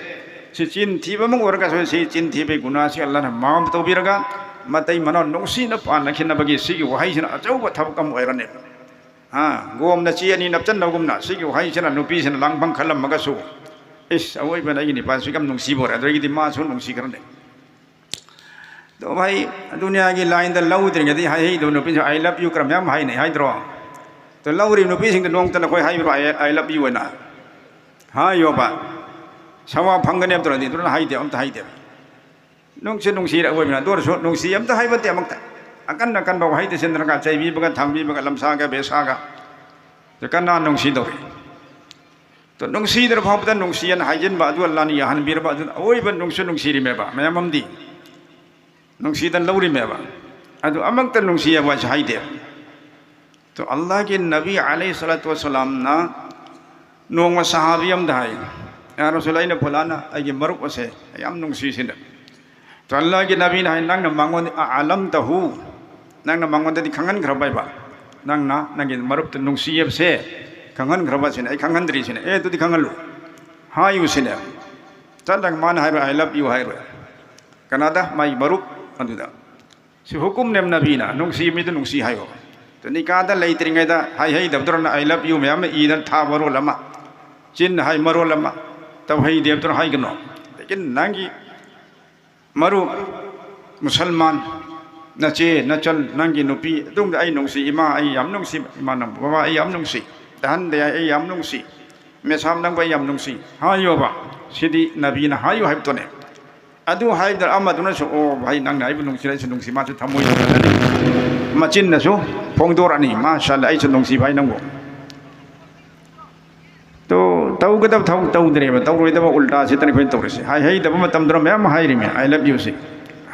ꯁꯤ ꯆꯤꯟ ꯊꯤꯕ ꯑꯃ ꯑꯣꯏꯔꯒꯁꯨ, ꯁꯤ ꯆꯤꯟ ꯊꯤꯕꯒꯤ ꯒꯨꯅꯥꯁꯤ ꯑꯜꯂꯥꯅ ꯃꯥꯐ ꯇꯧꯕꯤꯔꯒ, ꯃꯇꯩ ꯃꯅꯥꯎ ꯅꯨꯡꯁꯤꯅ ꯄꯥꯟꯅꯈꯤꯅꯕꯒꯤ ꯁꯤꯒꯤ ꯋꯥꯍꯩꯁꯤꯅ ꯑꯆꯧꯕ ꯊꯕꯛ ꯑꯃ ꯑꯣꯏꯔꯅꯤ꯫ ꯍꯥ, ꯒꯣꯝꯅ ꯆꯦ ꯑꯅꯤ ꯅꯞꯆꯟꯅꯕꯒꯨꯝꯅ ꯁꯤꯒꯤ ꯋꯥꯍꯩꯁꯤꯅ ꯅꯨꯄꯤꯁꯤꯅ ꯂꯥꯡꯐꯝ ꯈꯜꯂꯝꯃꯒꯁꯨ, "ꯏꯁ, ꯑꯋꯣꯏꯕꯅ ꯑꯩꯒꯤ ꯅꯤꯄꯥꯁꯤ ꯌꯥꯝ ꯅꯨꯡꯁꯤꯕ ꯑꯣꯏꯔꯦ", ꯑꯗꯨꯗꯒꯤꯗꯤ ꯃꯥꯁꯨ ꯅꯨꯡꯁꯤꯈ꯭ꯔꯅꯤ꯫ ꯑꯗꯣ ꯚꯥꯏ, ꯗꯨꯅꯤꯌꯥꯒꯤ ꯂꯥꯏꯟꯗ ꯂꯧꯗ꯭ꯔꯤꯉꯩꯗꯤ ꯍꯥꯏꯍꯩꯗꯕ ꯅꯨꯄꯤꯁꯨ "I love you" ꯈꯔ ꯃꯌꯥꯝ ꯍꯥꯏꯅꯩ ꯍꯥꯏꯗ꯭ꯔꯣ? ꯑꯗꯣ ꯂꯧꯔꯤꯕ ꯅꯨꯄꯤꯁꯤꯡꯗ ꯅꯣꯡꯃꯇ ꯅꯈꯣꯏ ꯍꯥꯏꯕ꯭ꯔꯣ "I, I love you" ꯑꯣꯏꯅ? ꯍꯥꯏꯌꯣꯕ꯫ ꯁꯋꯥ ꯐꯪꯒꯅꯤ ꯍꯥꯏꯕ ꯇꯧꯔꯗꯤ ꯑꯗꯨꯅ ꯍꯥꯏꯗꯦ, ꯑꯝꯇ ꯍꯥꯏꯗꯦ꯫ ꯅꯨꯡꯁꯤ ꯅꯨꯡꯁꯤꯔ ꯑꯣꯏꯕꯅ, ꯑꯗꯨ ꯑꯣꯏꯔꯁꯨ ꯅꯨꯡꯁꯤ ꯑꯝꯇ ꯍꯥꯏꯕ ꯅꯠꯇꯦ ꯑꯃꯨꯛꯇ꯫ ꯑꯀꯟ ꯑꯀꯟꯕ ꯋꯥꯍꯩꯗ ꯁꯤꯟꯗ꯭ꯔꯒ, ꯆꯩꯕꯤꯕꯒ, ꯊꯥꯡꯕꯤꯕꯒ, ꯂꯝꯁꯥꯒ, ꯕꯦꯁꯥꯒ꯫ ꯑꯗꯨ ꯀꯅꯥ ꯅꯨꯡꯁꯤꯗꯧꯔꯤ? ꯑꯗꯨ ꯅꯨꯡꯁꯤꯗ꯭ꯔ ꯐꯥꯎꯕꯗ ꯅꯨꯡꯁꯤꯑꯅ ꯍꯥꯏꯖꯤꯟꯕ ꯑꯗꯨ ꯑꯜꯂꯥꯅ ꯌꯥꯍꯟꯕꯤꯔꯕ, ꯑꯗꯨꯅ ꯑꯋꯣꯏꯕ ꯅꯨꯡꯁꯨ ꯅꯨꯡꯁꯤꯔꯤꯃꯦꯕ꯫ ꯃꯌꯥꯝ ꯑꯃꯗꯤ ꯅꯨꯡꯁꯤꯗꯅ ꯂꯧꯔꯤꯃꯦꯕ꯫ ꯑꯗꯨ ꯑꯃꯨꯛꯇ ꯅꯨꯡꯁꯤ ꯍꯥꯏꯕ ꯋꯥꯁꯦ ꯍꯥꯏꯗꯦ꯫ ꯑꯗꯣ ꯑꯜꯂꯥꯍꯒꯤ ꯅꯕꯤ ꯑꯂꯩꯍꯤ ꯁꯂꯥꯇꯨ ꯋꯁꯁꯂꯥꯝꯅ ꯅꯣꯡꯃ ꯁꯍꯥꯕꯤ ꯑꯃꯗ ꯍꯥꯏ, "ꯌꯥ ꯔꯁꯨꯜ, ꯑꯩꯅ ꯐꯨꯂꯥꯅ ꯑꯩꯒꯤ ꯃꯔꯨꯞ ꯑꯁꯦ ꯑꯩ ꯌꯥꯝ ꯅꯨꯡꯁꯤꯁꯤꯅ"꯫ ꯑꯗꯣ ꯑꯜꯂꯥꯍꯒꯤ ꯅꯕꯤꯅ ꯍꯥꯏ, "ꯅꯪꯅ ꯃꯉꯣꯟꯗ ꯑ-, ꯑꯂꯝ ꯇꯍꯨ, ꯅꯪꯅ ꯃꯉꯣꯟꯗꯗꯤ ꯈꯪꯍꯟꯈ꯭ꯔꯕ ꯍꯥꯏꯕ? ꯅꯪꯅ ꯅꯪꯒꯤ ꯃꯔꯨꯞꯇ ꯅꯨꯡꯁꯤ ꯍꯥꯏꯕꯁꯦ ꯈꯪꯍꯟꯈ꯭ꯔꯕ?" ꯁꯤꯅ, "ꯑꯩ ꯈꯪꯍꯟꯗ꯭ꯔꯤ" ꯁꯤꯅ꯫ "ꯑꯦ, ꯑꯗꯨꯗꯤ ꯈꯪꯍꯜꯂꯨ, ꯍꯥꯏꯌꯨ" ꯁꯤꯅꯦ꯫ ꯆꯠꯂꯒ ꯃꯥꯅ ꯍꯥꯏꯔꯣꯏ, "I love you" ꯍꯥꯏꯔꯣꯏ꯫ ꯀꯅꯥꯗ? ꯃꯥꯒꯤ ꯃꯔꯨꯞ ꯑꯗꯨꯗ꯫ ꯁꯤ ꯍꯨꯀꯨꯝꯅꯦꯕ ꯅꯕꯤꯅ, ꯅꯨꯡꯁꯤ ꯃꯤꯗꯨ ꯅꯨꯡꯁꯤ ꯍꯥꯏꯌꯣ꯫ ꯑꯗꯨ ꯅꯤꯀꯥꯗ ꯂꯩꯇ꯭ꯔꯤꯉꯩꯗ ꯍꯥꯏꯍꯩꯗꯕꯗꯨꯅ "I love you" ꯃꯌꯥꯝ ꯑꯃ ꯏꯗꯅ ꯊꯥ ꯃꯔꯣꯜ ꯑꯃ, ꯆꯤꯟꯅ ꯍꯥꯏ ꯃꯔꯣꯜ ꯑꯃ, ꯇꯧꯍꯩꯗꯦꯕꯗꯨꯅ ꯍꯥꯏꯒꯅꯣ꯫ ꯂꯦꯀꯤꯟ ꯅꯪꯒꯤ ꯃꯔꯨꯞ ꯃꯨꯁꯜꯃꯥꯟ, ꯅꯆꯦ, ꯅꯆꯜ, ꯅꯪꯒꯤ ꯅꯨꯄꯤ, ꯑꯗꯨꯝꯗ "ꯑꯩ ꯅꯨꯡꯁꯤ ꯏꯃꯥ, ꯑꯩ ꯌꯥꯝ ꯅꯨꯡꯁꯤ ꯏꯃꯥ, ꯅꯪ ꯕꯕꯥ, ꯑꯩ ꯌꯥꯝ ꯅꯨꯡꯁꯤ ꯗꯍꯟꯗ ꯌꯥꯏ, ꯑꯩ ꯌꯥꯝ ꯅꯨꯡꯁꯤ"꯫ "ꯃꯦꯁꯥꯝ, ꯅꯪꯕꯨ ꯑꯩ ꯌꯥꯝ ꯅꯨꯡꯁꯤ ꯍꯥꯏꯌꯣꯕ꯫ ꯁꯤꯗꯤ ꯅꯕꯤꯅ ꯍꯥꯏꯌꯨ ꯍꯥꯏꯕꯗꯨꯅꯦ"꯫ ꯑꯗꯨ ꯍꯥꯏꯕꯗ ꯑꯃꯗꯨꯅꯁꯨ, "ꯑꯣ ꯚꯥꯏ, ꯅꯪꯅ ꯑꯩꯕꯨ ꯅꯨꯡꯁꯤꯔꯦ, ꯑꯩꯁꯨ ꯅꯨꯡꯁꯤ", ꯃꯥꯁꯨ ꯊꯃꯣꯏꯗ ꯈꯜꯂꯅꯤ꯫ ꯃꯆꯤꯟꯅꯁꯨ ꯐꯣꯡꯗꯣꯔꯛꯑꯅꯤ, "ꯃꯥꯁꯥꯜꯂ, ꯑꯩꯁꯨ ꯅꯨꯡꯁꯤ ꯚꯥꯏ ꯅꯪꯕꯨ"꯫ ꯇꯣ, ꯇꯧꯒꯗꯕ ꯊꯕꯛ ꯇꯧꯗ꯭ꯔꯦꯕ, ꯇꯧꯔꯣꯏꯗꯕ ꯎꯜꯇꯥꯁꯤꯗꯅ ꯑꯩꯈꯣꯏꯅ ꯇꯧꯔꯤꯁꯦ꯫ ꯍꯥꯏ ꯍꯩꯗꯕ ꯃꯇꯝꯗꯨꯅ ꯃꯌꯥꯝ ꯑꯃ ꯍꯥꯏꯔꯤꯃꯤ, "I love you" ꯁꯤ꯫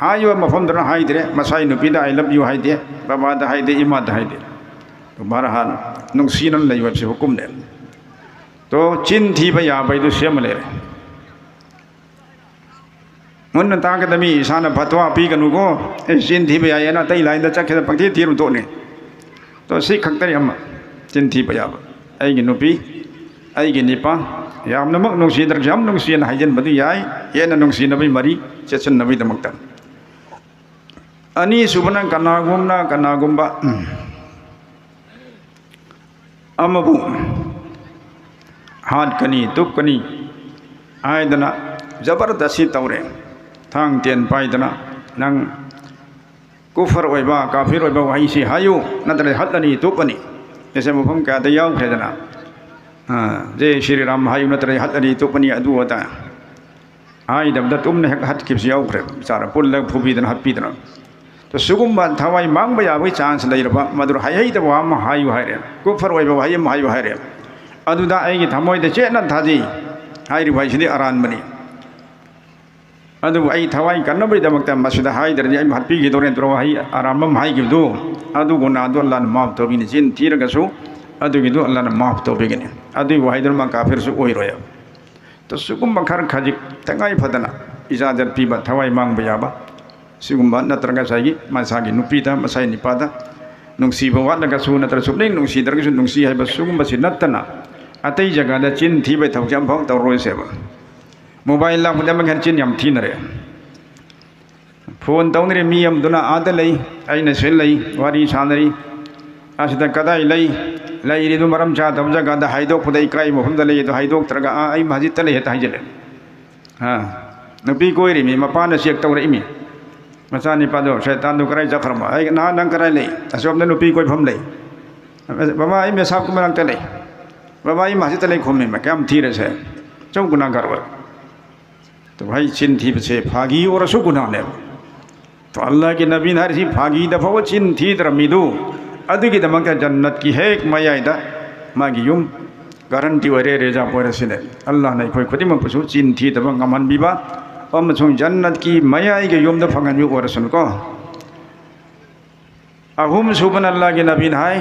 ꯍꯥꯏꯔꯤꯕ ꯃꯐꯝꯗꯨꯅ ꯍꯥꯏꯗ꯭ꯔꯦ, ꯃꯁꯥꯏ ꯅꯨꯄꯤꯗ "I love you" ꯍꯥꯏꯗꯦ, ꯕꯕꯥꯗ ꯍꯥꯏꯗꯦ, ꯏꯃꯥꯗ ꯍꯥꯏꯗꯦ꯫ ꯇꯣ, ꯚꯥꯔꯥ ꯍꯥꯟꯅ ꯅꯨꯡꯁꯤꯅꯅ ꯂꯩꯌꯨ ꯍꯥꯏꯕꯁꯤ ꯍꯨꯀꯨꯝꯅꯦ꯫ ꯇꯣ, ꯆꯤꯟ ꯊꯤꯕ ꯌꯥꯕ ꯍꯥꯏꯗꯨ ꯁꯦꯝꯃ ꯂꯩꯔꯦ꯫ ꯃꯨꯟꯅ ꯇꯥꯒꯗꯕꯅꯤ, ꯏꯁꯥꯅ ꯐꯠꯋꯥ ꯄꯤꯒꯅꯨꯀꯣ꯫ "ꯑꯦ, ꯆꯤꯟ ꯊꯤꯕ ꯌꯥꯏꯌꯦꯅ ꯑꯇꯩ ꯂꯥꯏꯟꯗ ꯆꯠꯈꯤꯗ ꯄꯪꯊꯤ ꯊꯤꯔꯨ ꯇꯣꯛꯅꯤ"꯫ ꯇꯣ, ꯁꯤ ꯈꯛꯇꯅꯤ ꯑꯃ ꯆꯤꯟ ꯊꯤꯕ ꯌꯥꯕ꯫ ꯑꯩꯒꯤ ꯅꯨꯄꯤ, ꯑꯩꯒꯤ ꯅꯤꯄꯥ, ꯌꯥꯝꯅꯃꯛ ꯅꯨꯡꯁꯤꯗ꯭ꯔꯁꯨ ꯌꯥꯝ ꯅꯨꯡꯁꯤꯅ ꯍꯥꯏꯖꯤꯟꯕꯗꯨ ꯌꯥꯏ, ꯍꯦꯟꯅ ꯅꯨꯡꯁꯤꯅꯕꯒꯤ ꯃꯔꯤ ꯆꯦꯠꯁꯤꯟꯅꯕꯒꯤꯗꯃꯛꯇ꯫ ꯑꯅꯤꯁꯨꯕꯅ ꯀꯅꯥꯒꯨꯝꯅ ꯀꯅꯥꯒꯨꯝꯕ, ꯎꯝ, ꯑꯃꯕꯨ ꯍꯥꯠꯀꯅꯤ, ꯇꯨꯞꯀꯅꯤ ꯍꯥꯏꯗꯅ ꯖꯕꯔꯗꯁꯤ ꯇꯧꯔꯦ꯫ ꯊꯥꯡ ꯇꯦꯟ ꯄꯥꯏꯗꯅ, "ꯅꯪ ꯀꯨꯐꯔ ꯑꯣꯏꯕ, ꯀꯥꯐꯤꯔ ꯑꯣꯏꯕ ꯋꯥꯍꯩꯁꯤ ꯍꯥꯏꯌꯨ, ꯅꯠꯇ꯭ꯔꯗꯤ ꯍꯠꯂꯅꯤ, ꯇꯨꯞꯄꯅꯤ"꯫ ꯑꯁꯦ ꯃꯐꯝ ꯀꯌꯥꯗ ꯌꯥꯎꯈ꯭ꯔꯦꯗꯅ, ꯑ, "ꯖꯦ ꯁ꯭ꯔꯤ ꯔꯥꯝ" ꯍꯥꯏꯌꯨ, ꯅꯠꯇ꯭ꯔꯗꯤ ꯍꯠꯂꯅꯤ, ꯇꯨꯞꯄꯅꯤ, ꯑꯗꯨ ꯑꯗꯥ ꯍꯥꯏꯗꯕꯗ ꯇꯨꯝꯅ ꯍꯦꯛ ꯍꯠꯈꯤꯕꯁꯨ ꯌꯥꯎꯈ꯭ꯔꯦ꯫ ꯆꯥꯔ ꯄꯨꯜꯂꯒ ꯐꯨꯕꯤꯗꯅ ꯍꯠꯄꯤꯗꯅ꯫ ꯑꯗꯣ ꯁꯤꯒꯨꯝꯕ ꯊꯋꯥꯏ ꯃꯥꯡꯕ ꯌꯥꯕꯒꯤ ꯆꯥꯟꯁ ꯂꯩꯔꯕ, ꯃꯗꯨ ꯍꯩꯍꯩꯗꯕ ꯋꯥ ꯑꯃ ꯍꯥꯏꯌꯨ ꯍꯥꯏꯔꯦ, ꯀꯨꯐꯔ ꯑꯣꯏꯕ ꯋꯥꯍꯩ ꯑꯃ ꯍꯥꯏꯌꯨ ꯍꯥꯏꯔꯦ, ꯑꯗꯨꯗ ꯑꯩꯒꯤ ꯊꯃꯣꯏꯗ ꯆꯦꯠꯅ ꯊꯥꯖꯩ꯫ ꯍꯥꯏꯔꯤꯕ ꯋꯥꯍꯩꯁꯤꯗꯤ ꯑꯔꯥꯟꯕꯅꯤ꯫ ꯑꯗꯨꯕꯨ ꯑꯩ ꯊꯋꯥꯏ ꯀꯟꯅꯕꯒꯤꯗꯃꯛꯇ ꯃꯁꯤꯗ ꯍꯥꯏꯗ꯭ꯔꯗꯤ ꯑꯩ ꯍꯥꯠꯄꯤꯈꯤꯗꯧꯔꯦ ꯅꯠꯇ꯭ꯔꯣ? ꯋꯥꯍꯩ ꯑꯔꯥꯟꯕ ꯑꯃ ꯍꯥꯏꯈꯤꯕꯗꯨ, ꯑꯗꯨ ꯒꯨꯅꯥꯗꯨ ꯑꯜꯂꯥꯅ ꯃꯥꯐ ꯇꯧꯕꯤꯅꯤ꯫ ꯆꯤꯟ ꯊꯤꯔꯒꯁꯨ ꯑꯗꯨꯒꯤꯗꯨ ꯑꯜꯂꯥꯅ ꯃꯥꯐ ꯇꯧꯕꯤꯒꯅꯤ꯫ ꯑꯗꯨꯒꯤ ꯋꯥꯍꯩꯗꯨꯅ ꯃꯥ ꯀꯥꯐꯤꯔꯁꯨ ꯑꯣꯏꯔꯣꯏ꯫ ꯇꯣ, ꯁꯤꯒꯨꯝꯕ ꯈꯔ ꯈꯖꯤꯛ ꯇꯉꯥꯏ ꯐꯗꯅ ꯏꯖꯥꯖꯠ ꯄꯤꯕ, ꯊꯋꯥꯏ ꯃꯥꯡꯕ ꯌꯥꯕ, ꯁꯤꯒꯨꯝꯕ ꯅꯠꯇ꯭ꯔꯒ ꯉꯁꯥꯏꯒꯤ ꯃꯁꯥꯒꯤ ꯅꯨꯄꯤꯗ, ꯃꯁꯥꯒꯤ ꯅꯤꯄꯥꯗ ꯅꯨꯡꯁꯤꯕ ꯋꯥꯠꯂꯒꯁꯨ, ꯅꯠꯇ꯭ꯔꯒ ꯁꯨꯛꯅꯨꯡ ꯅꯨꯡꯁꯤꯗ꯭ꯔꯒꯁꯨ ꯅꯨꯡꯁꯤ ꯍꯥꯏꯕ ꯁꯤꯒꯨꯝꯕꯁꯤ ꯅꯠꯇꯅ ꯑꯇꯩ ꯖꯒꯥꯗ ꯆꯤꯟ ꯊꯤꯕꯒꯤ ꯊꯕꯛꯁꯦ ꯑꯃꯐꯥꯎ ꯇꯧꯔꯔꯣꯏꯁꯦꯕ꯫ ꯃꯣꯕꯥꯏꯜ ꯂꯥꯛꯄꯗ ꯑꯃꯒꯤ ꯍꯦꯟꯅ ꯆꯤꯟ ꯌꯥꯝ ꯊꯤꯅꯔꯦ꯫ ꯐꯣꯟ ꯇꯧꯅꯔꯦ, ꯃꯤ ꯑꯃꯗꯨꯅ ꯑꯥꯗ ꯂꯩ, ꯑꯩꯅ ꯁꯤꯗ ꯂꯩ, ꯋꯥꯔꯤ ꯁꯥꯟꯅꯔꯤ꯫ ꯑꯁꯤꯗ ꯀꯗꯥꯏ ꯂꯩ? ꯂꯩꯔꯤꯗꯨ ꯃꯔꯝ ꯆꯥꯗꯕ ꯖꯒꯥꯗ ꯍꯥꯏꯗꯣꯛꯄꯗ ꯏꯀꯥꯏ ꯃꯐꯝꯗ ꯂꯩ, ꯑꯗꯨ ꯍꯥꯏꯗꯣꯛꯇ꯭ꯔꯒ, "ꯑꯥ, ꯑꯩ ꯃꯁꯖꯤꯠꯇ ꯂꯩ" ꯍꯦꯛꯇ ꯍꯥꯏꯖꯤꯜꯂꯦ꯫ ꯑꯥ, ꯅꯨꯄꯤ ꯀꯣꯏꯔꯤꯃꯤ, ꯃꯄꯥꯅ ꯆꯦꯛ ꯇꯧꯔꯛꯏꯃꯤ꯫ ꯃꯆꯥꯅꯤꯄꯥꯗꯣ, ꯁꯩꯇꯥꯟꯗꯣ ꯀꯗꯥꯏ ꯆꯠꯈ꯭ꯔꯕ? "ꯑꯩ, ꯅꯍꯥꯟ ꯅꯪ ꯀꯗꯥꯏ ꯂꯩ?" "ꯑꯁꯣꯝꯗ ꯅꯨꯄꯤ ꯀꯣꯏꯐꯝ ꯂꯩ"꯫ "ꯃꯃꯥ, ꯑꯩ ꯃꯦꯁꯥꯞꯀꯤ ꯃꯅꯥꯛꯇ ꯂꯩ"꯫ ꯕꯕꯥ, ꯑꯩ ꯃꯁꯖꯤꯗꯇ ꯂꯩ ꯈꯨꯝꯃꯤ, ꯃꯌꯥꯝ ꯊꯤꯔꯁꯦ, ꯆꯨꯝ ꯒꯨꯅꯥꯒꯥꯔ ꯑꯣꯏ꯫ ꯑꯗꯨ ꯍꯥꯏ, ꯆꯤꯟ ꯊꯤꯕꯁꯦ ꯐꯥꯒꯤ ꯑꯣꯏꯔꯁꯨ ꯒꯨꯅꯥꯅꯦꯕ꯫ ꯑꯗꯣ ꯑꯜꯂꯥꯍꯒꯤ ꯅꯕꯤꯅ ꯍꯥꯏꯔꯤꯁꯤ, ꯐꯥꯒꯤꯗ ꯐꯥꯎꯕ ꯆꯤꯟ ꯊꯤꯗ꯭ꯔ ꯃꯤꯗꯨ, ꯑꯗꯨꯒꯤꯗꯃꯛꯇ ꯖꯟꯅꯠꯀꯤ ꯍꯦꯛ ꯃꯌꯥꯏꯗ ꯃꯥꯒꯤ ꯌꯨꯝ ꯒꯥꯔꯟꯇꯤ ꯑꯣꯏꯔꯦ, ꯔꯤꯖꯥꯕ ꯑꯣꯏꯔꯦ ꯁꯤꯅꯦ꯫ ꯑꯜꯂꯥꯍꯅ ꯑꯩꯈꯣꯏ ꯈꯨꯗꯤꯡꯃꯛꯄꯨꯁꯨ ꯆꯤꯟ ꯊꯤꯗꯕ ꯉꯝꯍꯟꯕꯤꯕ ꯑꯃꯁꯨꯡ ꯖꯟꯅꯠꯀꯤ ꯃꯌꯥꯏꯒꯤ ꯌꯨꯝꯗ ꯐꯪꯍꯟꯕꯤꯕ ꯑꯣꯏꯔꯁꯅꯨꯀꯣ꯫ ꯑꯍꯨꯝ ꯁꯨꯕꯅ ꯑꯜꯂꯥꯍꯒꯤ ꯅꯕꯤꯅ ꯍꯥꯏ,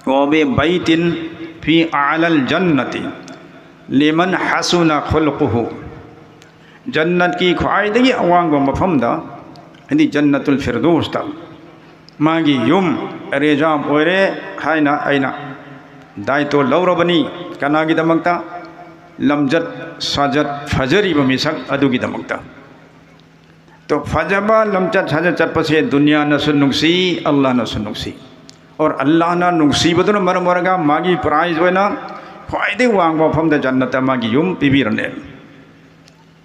"ꯋꯥꯕꯤ ꯕꯩꯇꯤꯟ ꯐꯤ ꯑꯥꯂꯜ ꯖꯟꯅꯇꯤ ꯂꯤꯃꯟ ꯍꯁꯨꯅ ꯈꯨꯜꯀꯨꯍꯨ"꯫ ꯖꯟꯅꯠꯀꯤ ꯈ꯭ꯋꯥꯏꯗꯒꯤ ꯑꯋꯥꯡꯕ ꯃꯐꯝꯗ, ꯍꯥꯏꯗꯤ ꯖꯟꯅꯇꯨꯜ ꯐꯤꯔꯗꯧꯁꯇ, ꯃꯥꯒꯤ ꯌꯨꯝ ꯔꯤꯖꯥꯕ ꯑꯣꯏꯔꯦ ꯍꯥꯏꯅ ꯑꯩꯅ ꯗꯥꯏꯇꯣ ꯂꯧꯔꯕꯅꯤ꯫ ꯀꯅꯥꯒꯤꯗꯃꯛꯇ? ꯂꯝꯖꯠ ꯁꯥꯖꯠ ꯐꯖꯔꯤꯕ ꯃꯤꯁꯛ ꯑꯗꯨꯒꯤꯗꯃꯛꯇ꯫ ꯇꯣ, ꯐꯖꯕ ꯂꯝꯆꯠ ꯁꯥꯖꯠ ꯆꯠꯄꯁꯦ ꯗꯨꯅꯤꯌꯥꯅꯁꯨ ꯅꯨꯡꯁꯤ, ꯑꯜꯂꯥꯍꯅꯁꯨ ꯅꯨꯡꯁꯤ꯫ ꯑꯣꯔ ꯑꯜꯂꯥꯍꯅ ꯅꯨꯡꯁꯤꯕꯗꯨꯅ ꯃꯔꯝ ꯑꯣꯏꯔꯒ ꯃꯥꯒꯤ ꯄ꯭ꯔꯥꯏꯖ ꯑꯣꯏꯅ ꯈ꯭ꯋꯥꯏꯗꯒꯤ ꯋꯥꯡꯕ ꯃꯐꯝꯗ ꯖꯟꯅꯠꯇ ꯃꯥꯒꯤ ꯌꯨꯝ ꯄꯤꯕꯤꯔꯅꯦ꯫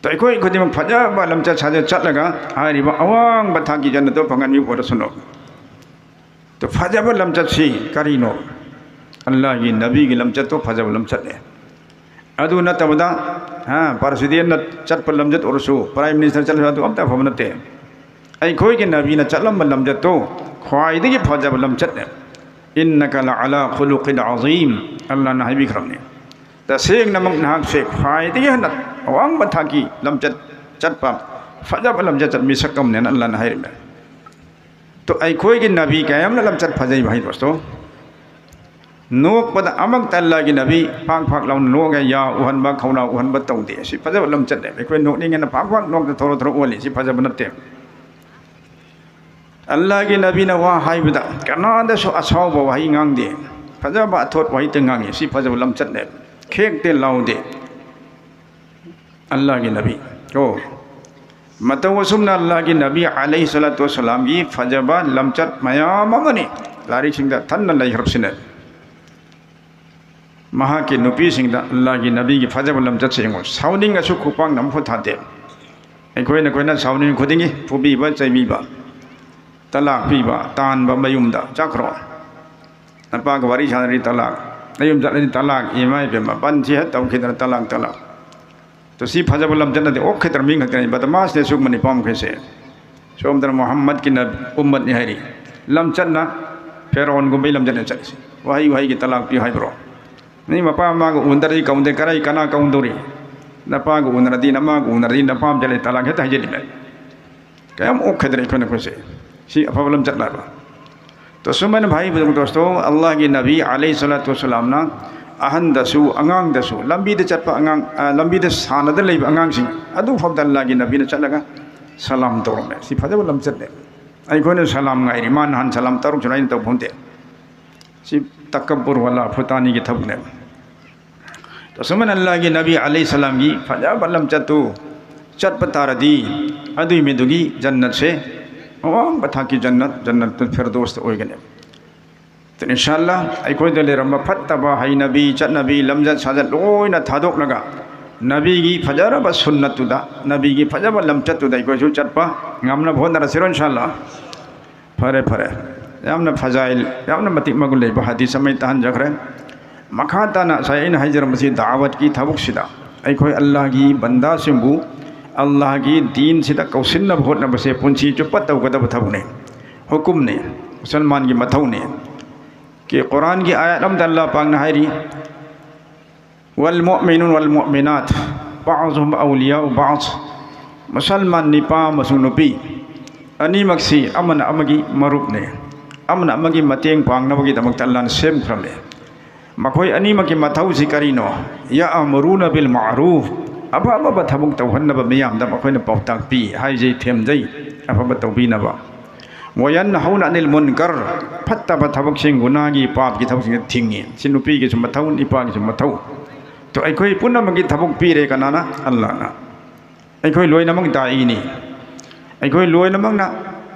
ꯇꯣ, ꯑꯩꯈꯣꯏ ꯈꯨꯗꯤꯡꯃꯛ ꯐꯖꯕ ꯂꯝꯆꯠ ꯁꯥꯖꯠ ꯆꯠꯂꯒ ꯍꯥꯏꯔꯤꯕ ꯑꯋꯥꯡꯕ ꯊꯥꯛꯀꯤ ꯖꯟꯅꯠꯇꯣ ꯐꯪꯍꯟꯕꯤꯕ ꯑꯣꯏꯔꯁꯅꯨ꯫ ꯇꯣ, ꯐꯖꯕ ꯂꯝꯆꯠꯁꯤ ꯀꯔꯤꯅꯣ? ꯑꯜꯂꯥꯍꯒꯤ ꯅꯕꯤꯒꯤ ꯂꯝꯆꯠꯇꯣ ꯐꯖꯕ ꯂꯝꯆꯠꯅꯦ꯫ ꯑꯗꯨ ꯅꯠꯇꯕꯗ, ꯍꯥ, ꯄ꯭ꯔꯦꯁꯤꯗꯦꯟꯠꯅ ꯆꯠꯄ ꯂꯝꯆꯠ ꯑꯣꯏꯔꯁꯨ, ꯄ꯭ꯔꯥꯏꯝ ꯃꯤꯅꯤꯁꯇꯔ ꯆꯠꯂꯁꯨ, ꯑꯗꯨ ꯑꯝꯇ ꯑꯐꯕ ꯅꯠꯇꯦ꯫ ꯑꯩꯈꯣꯏꯒꯤ ꯅꯕꯤꯅ ꯆꯠꯂꯝꯕ ꯂꯝꯆꯠꯇꯨ ꯈ꯭ꯋꯥꯏꯗꯒꯤ ꯐꯖꯕ ꯂꯝꯆꯠꯅꯦ꯫ "ꯏꯟꯅꯀ ꯂꯑꯂꯥ ꯈꯨꯂꯨꯀꯤꯟ ꯑꯖꯤꯝ", ꯑꯜꯂꯥꯍꯅ ꯍꯥꯏꯕꯤꯈ꯭ꯔꯕꯅꯤ꯫ ꯇꯁꯦꯡꯅꯃꯛ ꯅꯍꯥꯛꯁꯦ ꯈ꯭ꯋꯥꯏꯗꯒꯤ ꯍꯦꯟꯅ ꯑꯋꯥꯡꯕ ꯊꯥꯛꯀꯤ ꯂꯝꯆꯠ ꯆꯠꯄ, ꯐꯖꯕ ꯂꯝꯆꯠ ꯆꯠ ꯃꯤꯁꯛ ꯑꯃꯅꯦꯅ ꯑꯜꯂꯥꯍꯅ ꯍꯥꯏꯔꯤꯕꯅꯤ꯫ ꯇꯣ, ꯑꯩꯈꯣꯏꯒꯤ ꯅꯕꯤ ꯀꯌꯥꯝꯅ ꯂꯝꯆꯠ ꯐꯖꯩꯕ ꯍꯥꯏ ꯗꯣꯁꯇꯣ꯫ ꯅꯣꯛꯄꯗ ꯑꯃꯛꯇ ꯑꯜꯂꯥꯍꯒꯤ ꯅꯕꯤ ꯐꯥꯛ ꯐꯥꯛ ꯂꯥꯎꯅ ꯅꯣꯛꯑꯒ ꯌꯥ ꯎꯍꯟꯕ, ꯈꯧꯅꯥꯎ ꯎꯍꯟꯕ ꯇꯧꯗꯦ꯫ ꯁꯤ ꯐꯖꯕ ꯂꯝꯆꯠꯅꯦꯕ꯫ ꯑꯩꯈꯣꯏ ꯅꯣꯛꯅꯤꯡꯉꯦꯅ ꯐꯥꯛ ꯐꯥꯛ ꯅꯣꯛꯇ ꯊꯣꯔꯣ ꯊꯣꯔꯣ ꯑꯣꯜꯂꯤ꯫ ꯁꯤ ꯐꯖꯕ ꯅꯠꯇꯦ꯫ ꯑꯜꯂꯥꯍꯒꯤ ꯅꯕꯤꯅ ꯋꯥ ꯍꯥꯏꯕꯗ ꯀꯅꯥꯗꯁꯨ ꯑꯁꯥꯎꯕ ꯋꯥꯍꯩ ꯉꯥꯡꯗꯦ꯫ ꯐꯖꯕ ꯑꯊꯣꯠ ꯋꯥꯍꯩꯇ ꯉꯥꯡꯉꯤ꯫ ꯁꯤ ꯐꯖꯕ ꯂꯝꯆꯠꯅꯦꯕ꯫ ꯈꯦꯛꯇꯦ ꯂꯥꯎꯗꯦ꯫ ꯑꯜꯂꯥꯍꯒꯤ ꯅꯕꯤ꯫ ꯑꯣ, ꯃꯇꯧ ꯑꯁꯨꯝꯅ ꯑꯜꯂꯥꯍꯒꯤ ꯅꯕꯤ ꯑꯂꯩꯍꯤ ꯁꯂꯥꯇꯨ ꯋꯁꯂꯥꯝꯒꯤ ꯐꯖꯕ ꯂꯝꯆꯠ ꯃꯌꯥꯝ ꯑꯃꯅꯤ ꯂꯥꯏꯔꯤꯛꯁꯤꯡꯗ ꯊꯟꯅ ꯂꯩꯈ꯭ꯔꯕꯁꯤꯅ꯫ ꯃꯍꯥꯛꯀꯤ ꯅꯨꯄꯤꯁꯤꯡꯗ ꯑꯜꯂꯥꯍꯒꯤ ꯅꯕꯤꯒꯤ ꯐꯖꯕ ꯂꯝꯆꯠꯁꯦ ꯌꯦꯡꯉꯨ꯫ ꯁꯥꯎꯅꯤꯡꯉꯁꯨ ꯈꯨꯄꯥꯛꯅ ꯑꯃꯐꯥꯎ ꯊꯥꯗꯦ꯫ ꯑꯩꯈꯣꯏꯅ, ꯑꯩꯈꯣꯏꯅ ꯁꯥꯎꯅꯤꯡ ꯈꯨꯗꯤꯡꯒꯤ ꯐꯨꯕꯤꯕ, ꯆꯩꯕꯤꯕ, ꯇꯂꯥꯛ ꯄꯤꯕ, ꯇꯥꯟꯕ, ꯃꯌꯨꯝꯗ ꯆꯠꯈ꯭ꯔꯣ꯫ ꯅꯄꯥꯒ ꯋꯥꯔꯤ ꯁꯥꯟꯅꯔꯤ, ꯇꯂꯥꯛ꯫ ꯅꯌꯨꯝ ꯆꯠꯂꯗꯤ ꯇꯂꯥꯛ, ꯏꯃꯥ ꯏꯕꯦꯝꯃ, ꯕꯟꯁꯤ ꯍꯦꯛ ꯇꯧꯈꯤꯗꯅ ꯇꯂꯥꯛ, ꯇꯂꯥꯛ꯫ ꯑꯗꯣ ꯁꯤ ꯐꯖꯕ ꯂꯝꯆꯠ ꯅꯠꯇꯦ, ꯑꯣꯛꯈꯤꯗ꯭ꯔ ꯃꯤ ꯉꯥꯛꯇꯅꯤ, ꯕꯗꯃꯥꯁꯅꯦ ꯁꯤꯒꯨꯝꯕ ꯅꯨꯄꯥ ꯃꯈꯩꯁꯦ꯫ ꯁꯣꯝꯗꯅ ꯃꯨꯍꯝꯃꯗꯀꯤ ꯎꯝꯃꯠꯅꯤ ꯍꯥꯏꯔꯤ꯫ ꯂꯝꯆꯠꯅ ꯐꯦꯔꯣꯟꯒꯨꯝꯕꯒꯤ ꯂꯝꯆꯠꯅ ꯆꯠꯂꯤꯁꯦ꯫ ꯋꯥꯍꯩ ꯋꯥꯍꯩꯒꯤ ꯇꯂꯥꯛ ꯄꯤꯌꯨ ꯍꯥꯏꯕ꯭ꯔꯣ? ꯅꯪ ꯃꯄꯥ ꯃꯃꯥꯒ ꯎꯅꯗ꯭ꯔꯗꯤ ꯀꯧꯗꯦ, ꯀꯔꯥꯏ ꯀꯅꯥ ꯀꯧꯗꯧꯔꯤ? ꯅꯄꯥꯒ ꯎꯅꯔꯗꯤ, ꯅꯃꯥꯒ ꯎꯅꯔꯗꯤ, ꯅꯄꯥꯝ ꯆꯠꯂꯦ, ꯇꯂꯥꯛ ꯍꯦꯛꯇ ꯍꯥꯏꯖꯤꯜꯂꯤꯃꯦ꯫ ꯀꯌꯥꯝ ꯑꯣꯛꯈꯗ꯭ꯔꯦ ꯑꯩꯈꯣꯏꯅ ꯑꯩꯈꯣꯏꯁꯦ꯫ ꯁꯤ ꯑꯐꯕ ꯂꯝꯆꯠ ꯅꯠꯇ꯭ꯔꯣ? ꯇꯣ ꯁꯨꯃꯥꯏꯅ ꯚꯥꯏ ꯗꯣꯁꯇꯣ, ꯑꯜꯂꯥꯍꯒꯤ ꯅꯕꯤ ꯑꯂꯩꯍꯤ ꯁꯂꯥꯇꯨ ꯋꯁꯂꯥꯝꯅ ꯑꯍꯟꯗꯁꯨ, ꯑꯉꯥꯡꯗꯁꯨ, ꯂꯝꯕꯤꯗ ꯆꯠꯄ ꯑꯉꯥꯡ, ꯑ, ꯂꯝꯕꯤꯗ ꯁꯥꯟꯅꯗ ꯂꯩꯕ ꯑꯉꯥꯡꯁꯤꯡ ꯑꯗꯨ ꯐꯥꯎꯗ ꯑꯜꯂꯥꯍꯒꯤ ꯅꯕꯤꯅ ꯆꯠꯂꯒ ꯁꯂꯥꯝ ꯇꯧꯔꯝꯃꯦ꯫ ꯁꯤ ꯐꯖꯕ ꯂꯝꯆꯠꯅꯦ꯫ ꯑꯩꯈꯣꯏꯅ ꯁꯂꯥꯝ ꯉꯥꯏꯔꯤ, ꯃꯥ ꯅꯍꯥꯟ ꯁꯂꯥꯝ ꯇꯔꯨꯛ ꯁꯨꯅ ꯑꯩꯅ ꯇꯧꯕ ꯈꯪꯗꯦ꯫ ꯁꯤ ꯇꯀꯕꯨꯔ ꯋꯥꯂꯥ ꯐꯨꯇꯥꯅꯤꯒꯤ ꯊꯕꯛꯅꯦ꯫ ꯇꯁꯨꯃꯟ ꯑꯜꯂꯥꯍꯒꯤ ꯅꯕꯤ ꯑꯂꯩꯍꯤ ꯁꯂꯥꯝꯒꯤ ꯐꯖꯕ ꯂꯝꯆꯠꯇꯨ ꯆꯠꯄ ꯇꯥꯔꯗꯤ, ꯑꯗꯨꯏ ꯃꯤꯗꯨꯒꯤ ꯖꯟꯅꯠꯁꯦ ꯑꯋꯥꯡꯕ ꯊꯥꯛꯀꯤ ꯖꯟꯅꯠ, ꯖꯟꯅꯠꯇꯨꯜ ꯐꯤꯔꯗꯧꯁꯇ ꯑꯣꯏꯒꯅꯤ꯫ ꯏꯟꯁꯥ ꯑꯜꯂꯥ, ꯑꯩꯈꯣꯏꯗ ꯂꯩꯔꯝꯕ ꯐꯠꯇꯕ ꯍꯩꯅꯕꯤ, ꯆꯠꯅꯕꯤ, ꯂꯝꯆꯠ ꯁꯥꯖꯠ ꯂꯣꯏꯅ ꯊꯥꯗꯣꯛꯂꯒ, ꯅꯕꯤꯒꯤ ꯐꯖꯔꯕ ꯁꯨꯟꯅꯠꯇꯨꯗ, ꯅꯕꯤꯒꯤ ꯐꯖꯕ ꯂꯝꯆꯠꯇꯨꯗ ꯑꯩꯈꯣꯏꯁꯨ ꯆꯠꯄ ꯉꯝꯅꯕ ꯍꯣꯠꯅꯔꯁꯤꯔꯣ, ꯏꯟꯁꯥ ꯑꯜꯂꯥ? ꯐꯔꯦ, ꯐꯔꯦ꯫ ꯌꯥꯝꯅ ꯐꯖꯩ, ꯌꯥꯝꯅ ꯃꯇꯤꯛ ꯃꯒꯨꯟ ꯂꯩꯕ ꯍꯗꯤꯁ ꯑꯃ ꯑꯩ ꯇꯥꯍꯟꯖꯈ꯭ꯔꯦ꯫ ꯃꯈꯥ ꯇꯥꯅ ꯉꯁꯥꯏ ꯑꯩꯅ ꯍꯥꯏꯖꯔꯝꯕꯁꯤ ꯗꯥꯋꯠꯀꯤ ꯊꯕꯛꯁꯤꯗ ꯑꯩꯈꯣꯏ ꯑꯜꯂꯥꯍꯒꯤ ꯕꯟꯗꯥꯁꯤꯡꯕꯨ ꯑꯜꯂꯥꯍꯒꯤ ꯗꯤꯟꯁꯤꯗ ꯀꯧꯁꯤꯟꯅꯕ ꯍꯣꯠꯅꯕꯁꯦ ꯄꯨꯟꯁꯤ ꯆꯨꯞꯄ ꯇꯧꯒꯗꯕ ꯊꯕꯛꯅꯤ, ꯍꯨꯀꯨꯝꯅꯤ, ꯃꯨꯁꯜꯃꯥꯟꯒꯤ ꯃꯊꯧꯅꯤ꯫ ꯀꯤ ꯀꯨꯔꯥꯟꯒꯤ ꯑꯥꯌꯠ ꯑꯃꯗ ꯑꯜꯂꯥꯍ ꯄꯥꯛꯅ ꯍꯥꯏꯔꯤ, "ꯋꯜ ꯃꯨꯑꯃꯤꯅꯨꯟ ꯋꯜ ꯃꯨꯑꯃꯤꯅꯥꯠ ꯕꯥꯑꯖꯨꯍꯨꯝ ꯑꯧꯂꯤꯌꯥꯎ ꯕꯥꯑꯖ"꯫ ꯃꯨꯁꯜꯃꯥꯟ ꯅꯤꯄꯥ ꯑꯃꯁꯨꯡ ꯅꯨꯄꯤ ꯑꯅꯤꯃꯛꯁꯤ ꯑꯃꯅ ꯑꯃꯒꯤ ꯃꯔꯨꯞꯅꯤ, ꯑꯃꯅ ꯑꯃꯒꯤ ꯃꯇꯦꯡ ꯄꯥꯡꯅꯕꯒꯤꯗꯃꯛꯇ ꯑꯜꯂꯥꯍꯅ ꯁꯦꯝꯈ꯭ꯔꯕꯅꯤ꯫ ꯃꯈꯣꯏ ꯑꯅꯤꯃꯛꯀꯤ ꯃꯊꯧꯁꯤ ꯀꯔꯤꯅꯣ? "ꯌꯥꯑꯃꯨꯔꯨꯅ ꯕꯤꯜ ꯃꯥꯔꯨꯐ", ꯑꯐ ꯑꯐꯕ ꯊꯕꯛ ꯇꯧꯍꯟꯅꯕ ꯃꯤꯌꯥꯝꯗ ꯃꯈꯣꯏꯅ ꯄꯥꯎꯇꯥꯛ ꯄꯤ, ꯍꯥꯏꯖꯩ, ꯊꯦꯝꯖꯩ, ꯑꯐꯕ ꯇꯧꯕꯤꯅꯕ꯫ "ꯋꯌꯟꯍꯧꯅ ꯑꯅꯤꯜ ꯃꯨꯟꯀꯔ", ꯐꯠꯇꯕ ꯊꯕꯛꯁꯤꯡ, ꯒꯨꯅꯥꯒꯤ, ꯄꯥꯞꯀꯤ ꯊꯕꯛꯁꯤꯡꯗ ꯊꯤꯡꯉꯤ꯫ ꯁꯤ ꯅꯨꯄꯤꯒꯤꯁꯨ ꯃꯊꯧ, ꯅꯨꯄꯥꯒꯤꯁꯨ ꯃꯊꯧ꯫ ꯇꯣ, ꯑꯩꯈꯣꯏ ꯄꯨꯝꯅꯃꯛꯀꯤ ꯊꯕꯛ ꯄꯤꯔꯦ ꯀꯅꯥꯅ? ꯑꯜꯂꯥꯍꯅ꯫ ꯑꯩꯈꯣꯏ ꯂꯣꯏꯅꯃꯛ ꯗꯥꯏꯅꯤ꯫ ꯑꯩꯈꯣꯏ ꯂꯣꯏꯅꯃꯛꯅ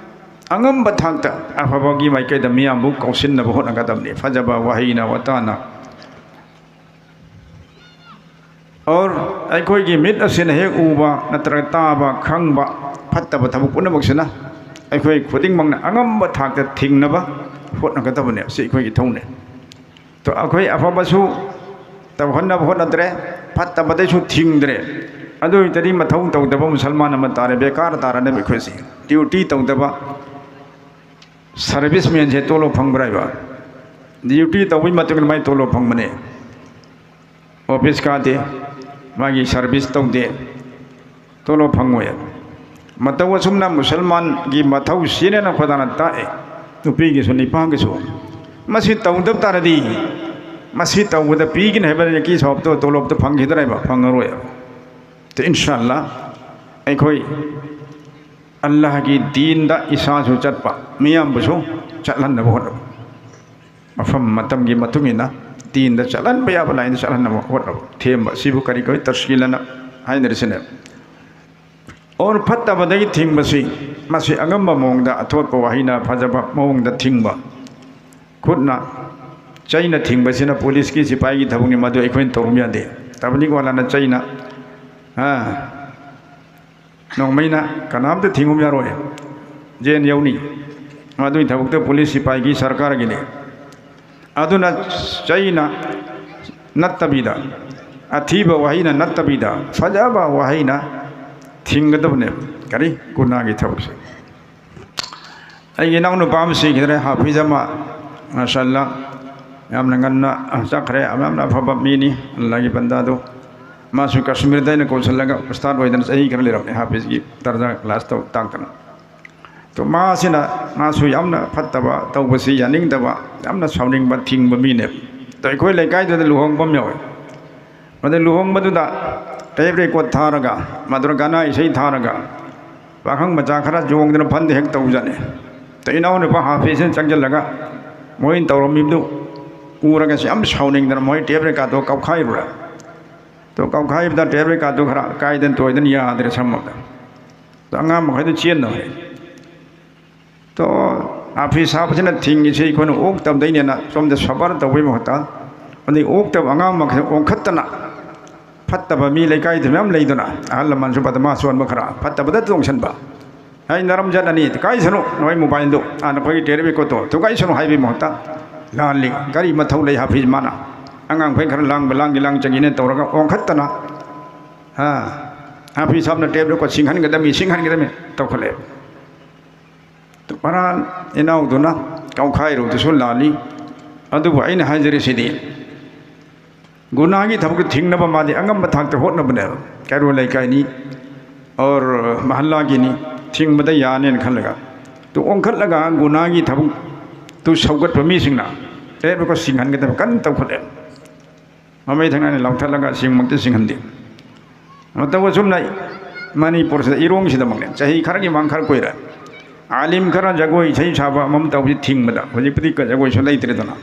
ꯑꯉꯝꯕ ꯊꯥꯛꯇ ꯑꯐꯕꯒꯤ ꯃꯥꯏꯀꯩꯗ ꯃꯤꯌꯥꯝꯕꯨ ꯀꯧꯁꯤꯟꯅꯕ ꯍꯣꯠꯅꯒꯗꯕꯅꯤ꯫ ꯐꯖꯕ ꯋꯥꯍꯩꯅ, ꯋꯥꯇꯥꯅ, ꯑꯣꯔ ꯑꯩꯈꯣꯏꯒꯤ ꯃꯤꯠ ꯑꯁꯤꯅ ꯍꯦꯛ ꯎꯕ ꯅꯠꯇ꯭ꯔꯒ ꯇꯥꯕ, ꯈꯪꯕ ꯐꯠꯇꯕ ꯊꯕꯛ ꯄꯨꯝꯅꯃꯛꯁꯤꯅ ꯑꯩꯈꯣꯏ ꯈꯨꯗꯤꯡꯃꯛꯅ ꯑꯉꯝꯕ ꯊꯥꯛꯇ ꯊꯤꯡꯅꯕ ꯍꯣꯠꯅꯒꯗꯕꯅꯦ꯫ ꯁꯤ ꯑꯩꯈꯣꯏꯒꯤ ꯊꯧꯅꯤ꯫ ꯑꯩꯈꯣꯏ ꯑꯐꯕꯁꯨ ꯇꯧꯍꯟꯅꯕ ꯍꯣꯠꯅꯗ꯭ꯔꯦ, ꯐꯠꯇꯕꯗꯩꯁꯨ ꯊꯤꯡꯗ꯭ꯔꯦ꯫ ꯑꯗꯨ ꯑꯣꯏꯇꯥꯔꯗꯤ ꯃꯊꯧ ꯇꯧꯗꯕ ꯃꯨꯁꯜꯃꯥꯟ ꯑꯃ ꯇꯥꯔꯦ, ꯕꯦꯀꯥꯔ ꯇꯥꯔꯅꯦꯕ ꯑꯩꯈꯣꯏꯁꯦ꯫ ꯗ꯭ꯌꯨꯇꯤ ꯇꯧꯗꯕ ꯁꯔꯚꯤꯁꯃꯦꯟꯁꯦ ꯇꯣꯂꯣꯞ ꯐꯪꯕ꯭ꯔꯥ ꯍꯥꯏꯕ? ꯗ꯭ꯌꯨꯇꯤ ꯇꯧꯕꯒꯤ ꯃꯇꯨꯡ ꯏꯟꯅ ꯃꯥꯏ ꯇꯣꯂꯣꯞ ꯐꯪꯕꯅꯦ꯫ ꯑꯣꯐꯤꯁ ꯀꯥꯗꯦ, ꯃꯥꯒꯤ ꯁꯔꯚꯤꯁ ꯇꯧꯗꯦ, ꯇꯣꯂꯣꯞ ꯐꯪꯉꯣꯏ꯫ ꯃꯇꯧ ꯑꯁꯨꯝꯅ ꯃꯨꯁꯜꯃꯥꯟꯒꯤ ꯃꯊꯧ ꯁꯤꯅꯦꯅ ꯈꯣꯗꯥꯅ ꯇꯥꯛꯑꯦ, ꯅꯨꯄꯤꯒꯤꯁꯨ ꯅꯨꯄꯥꯒꯤꯁꯨ꯫ ꯃꯁꯤ ꯇꯧꯗꯕ ꯇꯥꯔꯗꯤ, ꯃꯁꯤ ꯇꯧꯕꯗ ꯄꯤꯒꯅꯤ ꯍꯥꯏꯕ ꯅꯀꯤ ꯁꯋꯥꯕꯇꯣ ꯇꯣꯂꯣꯞꯇꯣ ꯐꯪꯈꯤꯗ꯭ꯔꯦꯕ, ꯐꯪꯉꯔꯣꯏ꯫ ꯇꯣ ꯏꯟꯁꯥ ꯑꯜꯂꯥ ꯑꯩꯈꯣꯏ ꯑꯜꯂꯥꯍꯒꯤ ꯗꯤꯟꯗ ꯏꯁꯥꯁꯨ ꯆꯠꯄ, ꯃꯤꯌꯥꯝꯕꯨꯁꯨ ꯆꯠꯍꯟꯅꯕ ꯍꯣꯠꯅꯕ꯫ ꯃꯐꯝ ꯃꯇꯝꯒꯤ ꯃꯇꯨꯡ ꯏꯟꯅ ꯗꯤꯟꯗ ꯆꯠꯍꯟꯕ ꯌꯥꯕ ꯂꯥꯏꯟꯗ ꯆꯠꯍꯟꯅꯕ ꯍꯣꯠꯅꯕ, ꯊꯦꯝꯕ꯫ ꯁꯤꯕꯨ ꯀꯔꯤ ꯀꯧꯏ? ꯇꯁꯀꯤꯜ ꯑꯅ ꯍꯥꯏꯅꯔꯤꯁꯤꯅꯦ꯫ ꯑꯣꯔ ꯐꯠꯇꯕꯗꯒꯤ ꯊꯤꯡꯕꯁꯤ, ꯃꯁꯤ ꯑꯉꯝꯕ ꯃꯑꯣꯡꯗ, ꯑꯊꯣꯠꯄ ꯋꯥꯍꯩꯅ ꯐꯖꯕ ꯃꯑꯣꯡꯗ ꯊꯤꯡꯕ꯫ ꯈꯨꯠꯅ ꯆꯩꯅ ꯊꯤꯡꯕꯁꯤꯅ ꯄꯨꯂꯤꯁꯀꯤ ꯁꯤꯄꯥꯏꯒꯤ ꯊꯕꯛꯅꯤ, ꯃꯗꯨ ꯑꯩꯈꯣꯏꯅ ꯇꯧꯔꯝ ꯌꯥꯗꯦ꯫ ꯇꯕꯂꯤꯒ ꯋꯥꯂꯥꯅ ꯆꯩꯅ, ꯑꯥ, ꯅꯣꯡꯃꯩꯅ ꯀꯅꯥꯝꯇ ꯊꯤꯡꯉꯨ ꯌꯥꯔꯣꯏ꯫ ꯖꯦꯟ ꯌꯧꯅꯤ꯫ ꯃꯗꯨꯒꯤ ꯊꯕꯛꯇ ꯄꯨꯂꯤꯁ ꯁꯤꯄꯥꯏꯒꯤ ꯁꯔꯀꯥꯔꯒꯤꯅꯤ꯫ ꯑꯗꯨꯅ ꯆꯩꯅ ꯅꯠꯇꯕꯤꯗ, ꯑꯊꯤꯕ ꯋꯥꯍꯩꯅ ꯅꯠꯇꯕꯤꯗ, ꯐꯖꯕ ꯋꯥꯍꯩꯅ ꯊꯤꯡꯒꯗꯕꯅꯦ꯫ ꯀꯔꯤ? ꯒꯨꯅꯥꯒꯤ ꯊꯕꯛꯁꯦ꯫ ꯑꯩꯒꯤ ꯏꯅꯥꯎꯅꯨꯄꯥ ꯑꯃ ꯁꯤꯈꯤꯗ꯭ꯔꯦ, ꯍꯥꯐꯤꯖ ꯑꯃ, ꯃꯥꯁꯥꯜꯂꯥ, ꯌꯥꯝꯅ ꯉꯟꯅ ꯆꯠꯈ꯭ꯔꯦ, ꯌꯥꯝꯅ ꯑꯐꯕ ꯃꯤꯅꯤ, ꯑꯜꯂꯥꯒꯤ ꯕꯟꯗꯥꯗꯨ꯫ ꯃꯥꯁꯨ ꯀꯥꯁꯃꯤꯔꯗ ꯑꯩꯅ ꯀꯧꯁꯤꯜꯂꯒ ꯎꯁꯇꯥꯗ ꯑꯣꯏꯗꯅ ꯆꯍꯤ ꯈꯔ ꯂꯩꯔꯝꯃꯦ, ꯍꯥꯐꯤꯖꯒꯤ ꯗꯔꯖꯥ ꯀ꯭ꯂꯥꯁ ꯇꯧ ꯇꯥꯛꯇꯅ꯫ ꯇꯣ ꯃꯥꯁꯤꯅ, ꯃꯥꯁꯨ ꯌꯥꯝꯅ ꯐꯠꯇꯕ ꯇꯧꯕꯁꯤ ꯌꯥꯅꯤꯡꯗꯕ, ꯌꯥꯝꯅ ꯁꯥꯎꯅꯤꯡꯕ, ꯊꯤꯡꯕ ꯃꯤꯅꯦꯕ꯫ ꯇꯣ ꯑꯩꯈꯣꯏ ꯂꯩꯀꯥꯏꯗꯨꯗ ꯂꯨꯍꯣꯡꯕ ꯑꯃ ꯌꯥꯎꯋꯦ꯫ ꯃꯗꯨ ꯂꯨꯍꯣꯡꯕꯗꯨꯗ ꯇꯦꯞ ꯔꯦꯀꯣꯔꯗ ꯊꯥꯔꯒ, ꯃꯗꯨꯗ ꯒꯥꯅꯥ ꯏꯁꯩ ꯊꯥꯔꯒ, ꯄꯥꯈꯪ ꯃꯆꯥ ꯈꯔ ꯆꯣꯡꯗꯅ ꯐꯟꯗ ꯍꯦꯛ ꯇꯧꯖꯥꯠꯅꯤ꯫ ꯇꯣ ꯏꯅꯥꯎꯅꯨꯄꯥ ꯍꯥꯐꯤꯖꯅ ꯆꯪꯁꯤꯜꯂꯒ ꯃꯣꯏꯅ ꯇꯧꯔꯝꯃꯤꯕꯗꯨ ꯎꯔꯒ ꯌꯥꯝ ꯁꯥꯎꯅꯤꯡꯗꯅ ꯃꯣꯏ ꯇꯦꯞ ꯔꯦꯀꯣꯔꯗꯇꯣ ꯀꯥꯎꯈꯥꯏꯔꯨꯔꯦ꯫ ꯇꯣ ꯀꯥꯎꯈꯥꯏꯕꯗ ꯇꯦꯞ ꯔꯦꯀꯣꯔꯗꯇꯣ ꯈꯔ ꯀꯥꯏꯗꯅ ꯇꯣꯏꯗꯅ ꯌꯥꯗ꯭ꯔꯦ ꯁꯝꯃꯒ꯫ ꯇꯣ ꯑꯉꯥꯡ ꯃꯈꯩꯗꯣ ꯆꯦꯟꯅꯈ꯭ꯔꯦ꯫ ꯇꯣ ꯍꯥꯐꯤꯖ ꯁꯥꯕꯁꯤꯅ ꯊꯤꯡꯉꯤꯁꯤ ꯑꯩꯈꯣꯏꯅ ꯑꯣꯛꯇꯕꯗꯩꯅꯦꯅ ꯁꯣꯝꯗ ꯁꯕꯔ ꯇꯧꯕꯒꯤ ꯃꯍꯨꯠꯇ, ꯑꯗꯩ ꯑꯣꯛꯇꯕ ꯑꯉꯥꯡ ꯃꯈꯩ ꯑꯣꯟꯈꯠꯇꯅ, ꯐꯠꯇꯕ ꯃꯤ ꯂꯩꯀꯥꯏꯗ ꯃꯌꯥꯝ ꯂꯩꯗꯅ, ꯑꯍꯜ ꯂꯃꯟꯁꯨ ꯕꯗꯃꯥꯁ ꯑꯣꯟꯕ ꯈꯔ, ꯐꯠꯇꯕꯗ ꯇꯣꯡꯁꯟꯕ꯫ ꯍꯥꯏ ꯅꯔꯝ ꯖꯠ ꯑꯅꯤ, ꯊꯨꯒꯥꯏꯁꯅꯨ, ꯅꯣꯏ ꯃꯣꯕꯥꯏꯜꯗꯨ, ꯑꯥ, ꯅꯈꯣꯏꯒꯤ ꯇꯦꯞ ꯔꯦꯀꯣꯔꯗꯇꯣ ꯊꯨꯒꯥꯏꯁꯅꯨ ꯍꯥꯏꯕꯒꯤ ꯃꯍꯨꯠꯇ, ꯂꯥꯜꯂꯤ꯫ ꯀꯔꯤ ꯃꯊꯧ ꯂꯩ ꯍꯥꯐꯤꯖ ꯃꯥꯅ? ꯑꯉꯥꯡꯈꯩ ꯈꯔ ꯂꯥꯡꯕ ꯂꯥꯡꯒꯦ ꯂꯥꯡ ꯆꯪꯉꯤꯅ ꯇꯧꯔꯒ ꯑꯣꯟꯈꯠꯇꯅ, ꯍꯥ, ꯍꯥꯐꯤꯖ ꯁꯥꯕꯅ ꯇꯦꯞ ꯔꯦꯀꯣꯔꯗ ꯁꯤꯡꯍꯟꯒꯗꯕꯅꯤ, ꯁꯤꯡꯍꯟꯒꯗꯕꯅꯤ ꯇꯧꯈꯠꯂꯛꯑꯦꯕ꯫ ꯃꯔꯥꯟ ꯏꯅꯥꯎꯗꯨꯅ ꯀꯥꯎꯈꯥꯏꯔꯨꯕꯗꯨꯁꯨ ꯂꯥꯜꯂꯤ꯫ ꯑꯗꯨꯕꯨ ꯑꯩꯅ ꯍꯥꯏꯖꯔꯤꯁꯤꯗꯤ, ꯒꯨꯅꯥꯒꯤ ꯊꯕꯛꯇꯨ ꯊꯤꯡꯅꯕ ꯃꯥꯗꯤ ꯑꯉꯝꯕ ꯊꯥꯛꯇ ꯍꯣꯠꯅꯕꯅꯦꯕ꯫ ꯀꯩꯔꯣꯜ ꯂꯩꯀꯥꯏꯅꯤ, ꯑꯣꯔ ꯃꯍꯜꯂꯥꯒꯤꯅꯤ, ꯊꯤꯡꯕꯗ ꯌꯥꯅꯦꯅ ꯈꯜꯂꯒ꯫ ꯇꯨ ꯑꯣꯟꯈꯠꯂꯒ ꯒꯨꯅꯥꯒꯤ ꯊꯕꯛꯇꯨ ꯁꯧꯒꯠꯄ ꯃꯤꯁꯤꯡꯅ ꯇꯦꯞ ꯔꯦꯀꯣꯔꯗ ꯁꯤꯡꯍꯟꯒꯗꯕ ꯀꯟꯅ ꯇꯧꯈꯠꯂꯦ꯫ ꯃꯃꯩ ꯊꯪꯅꯅ ꯂꯥꯎꯊꯠꯂꯒ ꯁꯤꯡꯃꯛꯇꯤ ꯁꯤꯡꯍꯟꯗꯦ꯫ ꯃꯇꯧ ꯑꯁꯨꯝꯅ ꯃꯅꯤꯄꯨꯔꯁꯤꯗ ꯏꯔꯣꯡꯁꯤꯗꯃꯛꯅꯦ, ꯆꯍꯤ ꯈꯔꯒꯤ ꯃꯃꯥꯡ ꯈꯔ ꯀꯨꯏꯔꯦ, ꯑꯥꯂꯤꯝ ꯈꯔ ꯖꯒꯣꯏ ꯏꯁꯩ ꯁꯥꯕ ꯑꯃ ꯇꯧꯕꯁꯤ ꯊꯤꯡꯕꯗ, ꯍꯧꯖꯤꯛꯄꯨꯗꯤ ꯖꯒꯣꯏꯁꯨ ꯂꯩꯇ꯭ꯔꯦꯗꯅ,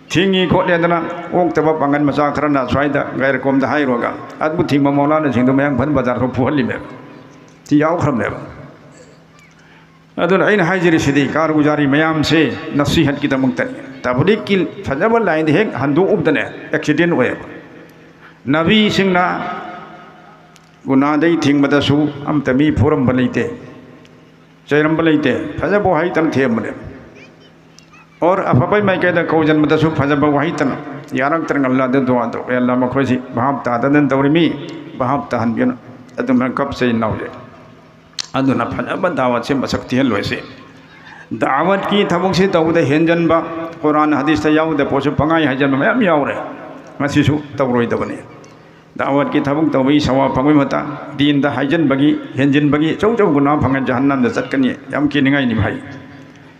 ꯊꯤꯡꯉꯤ ꯈꯣꯠꯂꯦꯗꯅ ꯑꯣꯛꯇꯕ ꯄꯥꯡꯒꯜ ꯃꯆꯥ ꯈꯔꯅ ꯁ꯭ꯋꯥꯏꯗ ꯒꯥꯏꯔꯀꯣꯝꯗ ꯍꯥꯏꯔꯨꯔꯒ ꯑꯗꯨ ꯊꯤꯡꯕ ꯃꯧꯂꯥꯅꯥꯁꯤꯡꯗꯣ ꯃꯌꯥꯡꯐꯥꯟ ꯕꯖꯥꯔ ꯐꯥꯎ ꯐꯨꯍꯜꯂꯤꯃꯦꯕ꯫ ꯁꯤ ꯌꯥꯎꯈ꯭ꯔꯕꯅꯦꯕ꯫ ꯑꯗꯨꯅ ꯑꯩꯅ ꯍꯥꯏꯖꯔꯤꯁꯤꯗꯤ ꯀꯥꯔꯒꯨꯖꯥꯔꯤ ꯃꯌꯥꯝꯁꯦ ꯅꯁꯤꯍꯠꯀꯤꯗꯃꯛꯇꯅꯤ꯫ ꯇꯕ꯭ꯂꯤꯛꯀꯤ ꯐꯖꯕ ꯂꯥꯏꯟꯗ ꯍꯦꯛ ꯍꯟꯗꯣꯛꯎꯕꯗꯅꯦ ꯑꯦꯛꯁꯤꯗꯦꯟ ꯑꯣꯏꯌꯦꯕ꯫ ꯅꯕꯤꯁꯤꯡꯅ ꯒꯨꯅꯥꯗꯩ ꯊꯤꯡꯕꯗꯁꯨ ꯑꯝꯇ ꯃꯤ ꯐꯨꯔꯝꯕ ꯂꯩꯇꯦ, ꯆꯩꯔꯝꯕ ꯂꯩꯇꯦ, ꯐꯖꯕ ꯋꯥꯍꯩꯇꯪ ꯊꯦꯝꯕꯅꯦ꯫ ꯑꯣꯔ ꯑꯐꯕꯩ ꯃꯥꯏꯀꯩꯗ ꯀꯧꯁꯤꯟꯕꯗꯁꯨ ꯐꯖꯕ ꯋꯥꯍꯩꯇꯅ ꯌꯥꯔꯛꯇ꯭ꯔꯒ ꯑꯜꯂꯥꯗ ꯗꯨꯋꯥꯗꯣ, "ꯑꯦ ꯑꯜꯂꯥ, ꯃꯈꯣꯏꯁꯤ ꯚꯥꯞ ꯇꯥꯗꯗꯅ ꯇꯧꯔꯤꯃꯤ, ꯚꯥꯞ ꯇꯥꯍꯟꯕꯤꯌꯨ"꯫ ꯑꯗꯨꯃꯥꯏꯅ ꯀꯞꯆꯩ ꯏꯅꯥꯎꯁꯦ꯫ ꯑꯗꯨꯅ ꯐꯖꯕ ꯗꯥꯋꯠꯁꯦ ꯃꯁꯛ ꯊꯤꯍꯜꯂꯣꯏꯁꯤ꯫ ꯗꯥꯋꯠꯀꯤ ꯊꯕꯛꯁꯤ ꯇꯧꯕꯗ ꯍꯦꯟꯖꯟꯕ, ꯀꯨꯔꯥꯟ ꯍꯗꯤꯁꯇ ꯌꯥꯎꯗꯕ ꯄꯣꯠꯁꯨ ꯄꯪꯍꯥꯏ ꯍꯥꯏꯖꯟꯕ ꯃꯌꯥꯝ ꯌꯥꯎꯔꯦ꯫ ꯃꯁꯤꯁꯨ ꯇꯧꯔꯣꯏꯗꯕꯅꯤ꯫ ꯗꯥꯋꯠꯀꯤ ꯊꯕꯛ ꯇꯧꯕꯒꯤ ꯁꯋꯥꯕ ꯐꯪꯕꯒꯤ ꯃꯍꯨꯠꯇ ꯗꯤꯟꯗ ꯍꯥꯏꯖꯟꯕꯒꯤ, ꯍꯦꯟꯖꯤꯟꯕꯒꯤ ꯑꯆꯧ ꯑꯆꯧꯕ ꯒꯨꯅꯥ ꯐꯪꯉꯦ, ꯖꯍꯟꯅꯝꯗ ꯆꯠꯀꯅꯤ꯫ ꯌꯥꯝ ꯀꯤꯅꯤꯡꯉꯥꯏꯅꯤ ꯚꯥꯏ꯫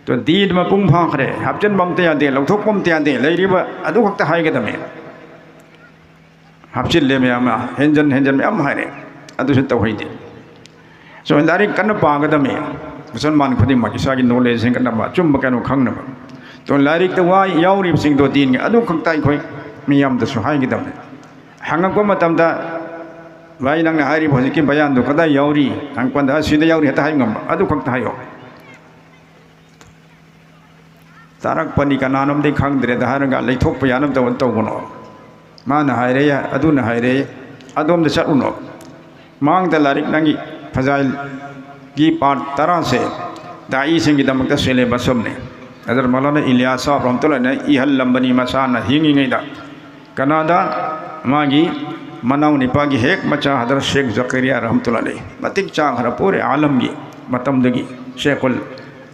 ꯇꯣ ꯗꯤꯟ ꯃꯄꯨꯡ ꯐꯥꯈ꯭ꯔꯦ, ꯍꯥꯞꯆꯤꯟꯕ ꯑꯝꯇ ꯌꯥꯗꯦ, ꯂꯧꯊꯣꯛꯄ ꯑꯝꯇ ꯌꯥꯗꯦ, ꯂꯩꯔꯤꯕ ꯑꯗꯨ ꯈꯛꯇ ꯍꯥꯏꯒꯗꯕꯅꯤ꯫ ꯍꯥꯞꯆꯤꯜꯂꯦ ꯃꯌꯥꯝ ꯑꯃ, ꯍꯦꯟꯖꯟ ꯍꯦꯟꯖꯟ ꯃꯌꯥꯝ ꯍꯥꯏꯔꯦ, ꯑꯗꯨꯁꯨ ꯇꯧꯍꯩꯗꯦ꯫ ꯁꯣ ꯂꯥꯏꯔꯤꯛ ꯀꯟꯅ ꯄꯥꯒꯗꯕꯅꯤ꯫ ꯃꯨꯁꯜꯃꯥꯟ ꯈꯨꯗꯤꯡꯃꯛ ꯏꯁꯥꯒꯤ ꯅꯣꯂꯦꯖ ꯍꯦꯟꯒꯠꯅꯕ, ꯑꯆꯨꯝꯕ ꯀꯩꯅꯣ ꯈꯪꯅꯕ꯫ ꯇꯣ ꯂꯥꯏꯔꯤꯛꯇ ꯋꯥ ꯌꯥꯎꯔꯤꯕꯁꯤꯡꯗꯣ ꯗꯤꯟꯒꯤ ꯑꯗꯨ ꯈꯛꯇ ꯑꯩꯈꯣꯏ ꯃꯤꯌꯥꯝꯗꯁꯨ ꯍꯥꯏꯒꯗꯕꯅꯤ꯫ ꯍꯪꯉꯛꯄ ꯃꯇꯝꯗ, "ꯚꯥꯏ, ꯅꯪꯅ ꯍꯥꯏꯔꯤꯕ ꯍꯧꯖꯤꯛꯀꯤ ꯕꯌꯥꯟꯗꯣ ꯀꯗꯥꯏ ꯌꯥꯎꯔꯤ?" ꯍꯪꯉꯛꯄꯗ, "ꯑꯁꯤꯗ ꯌꯥꯎꯔꯤ" ꯍꯦꯛꯇ ꯍꯥꯏ ꯉꯝꯕ, ꯑꯗꯨ ꯈꯛꯇ ꯍꯥꯏꯌꯣ꯫ ꯇꯥꯔꯛꯄꯅꯤ, ꯀꯅꯥꯅꯣꯝꯗꯤ ꯈꯪꯗ꯭ꯔꯦꯗ ꯍꯥꯏꯔꯒ ꯂꯩꯊꯣꯛꯄ ꯌꯥꯅꯕ ꯇꯧ-, ꯇꯧꯒꯅꯣ꯫ ꯃꯥꯅ ꯍꯥꯏꯔꯦ, ꯑꯗꯨꯅ ꯍꯥꯏꯔꯦ, ꯑꯗꯣꯝꯗ ꯆꯠꯂꯨꯅꯣ꯫ ꯃꯥꯡꯗ ꯂꯥꯏꯔꯤꯛ ꯅꯪꯒꯤ ꯐꯖꯥꯏꯜꯒꯤ ꯄꯥꯔꯠ ꯇꯔꯥꯁꯦ ꯗꯥꯏꯁꯤꯡꯒꯤꯗꯃꯛꯇ ꯁꯤꯂꯦꯕꯁ ꯑꯃꯅꯤ꯫ ꯍꯖꯔꯠ ꯃꯧꯂꯥꯅꯥ ꯏꯂꯤꯌꯥꯁ ꯁꯥꯍꯕ ꯔꯍꯃꯇꯨꯜꯂꯥꯍꯤ ꯑꯂꯩꯍꯤꯅ ꯏꯍꯜꯂꯝꯕꯅꯤ꯫ ꯃꯁꯥꯅ ꯍꯤꯡꯉꯤꯉꯩꯗ ꯀꯅꯥꯗ ꯃꯥꯒꯤ ꯃꯅꯥꯎ ꯅꯤꯄꯥꯒꯤ ꯍꯦꯛ ꯃꯆꯥ ꯍꯖꯔꯠ ꯁꯦꯈ ꯖꯀꯔꯤꯌꯥ ꯔꯍꯃꯇꯨꯜꯂꯥꯍꯤ ꯑꯂꯩꯍꯤ ꯃꯇꯤꯛ ꯆꯥꯈ꯭ꯔ ꯄꯨꯔꯦ꯫ ꯑꯥꯂꯝꯒꯤ ꯃꯇꯝꯗꯒꯤ ꯁꯦꯈꯨꯜ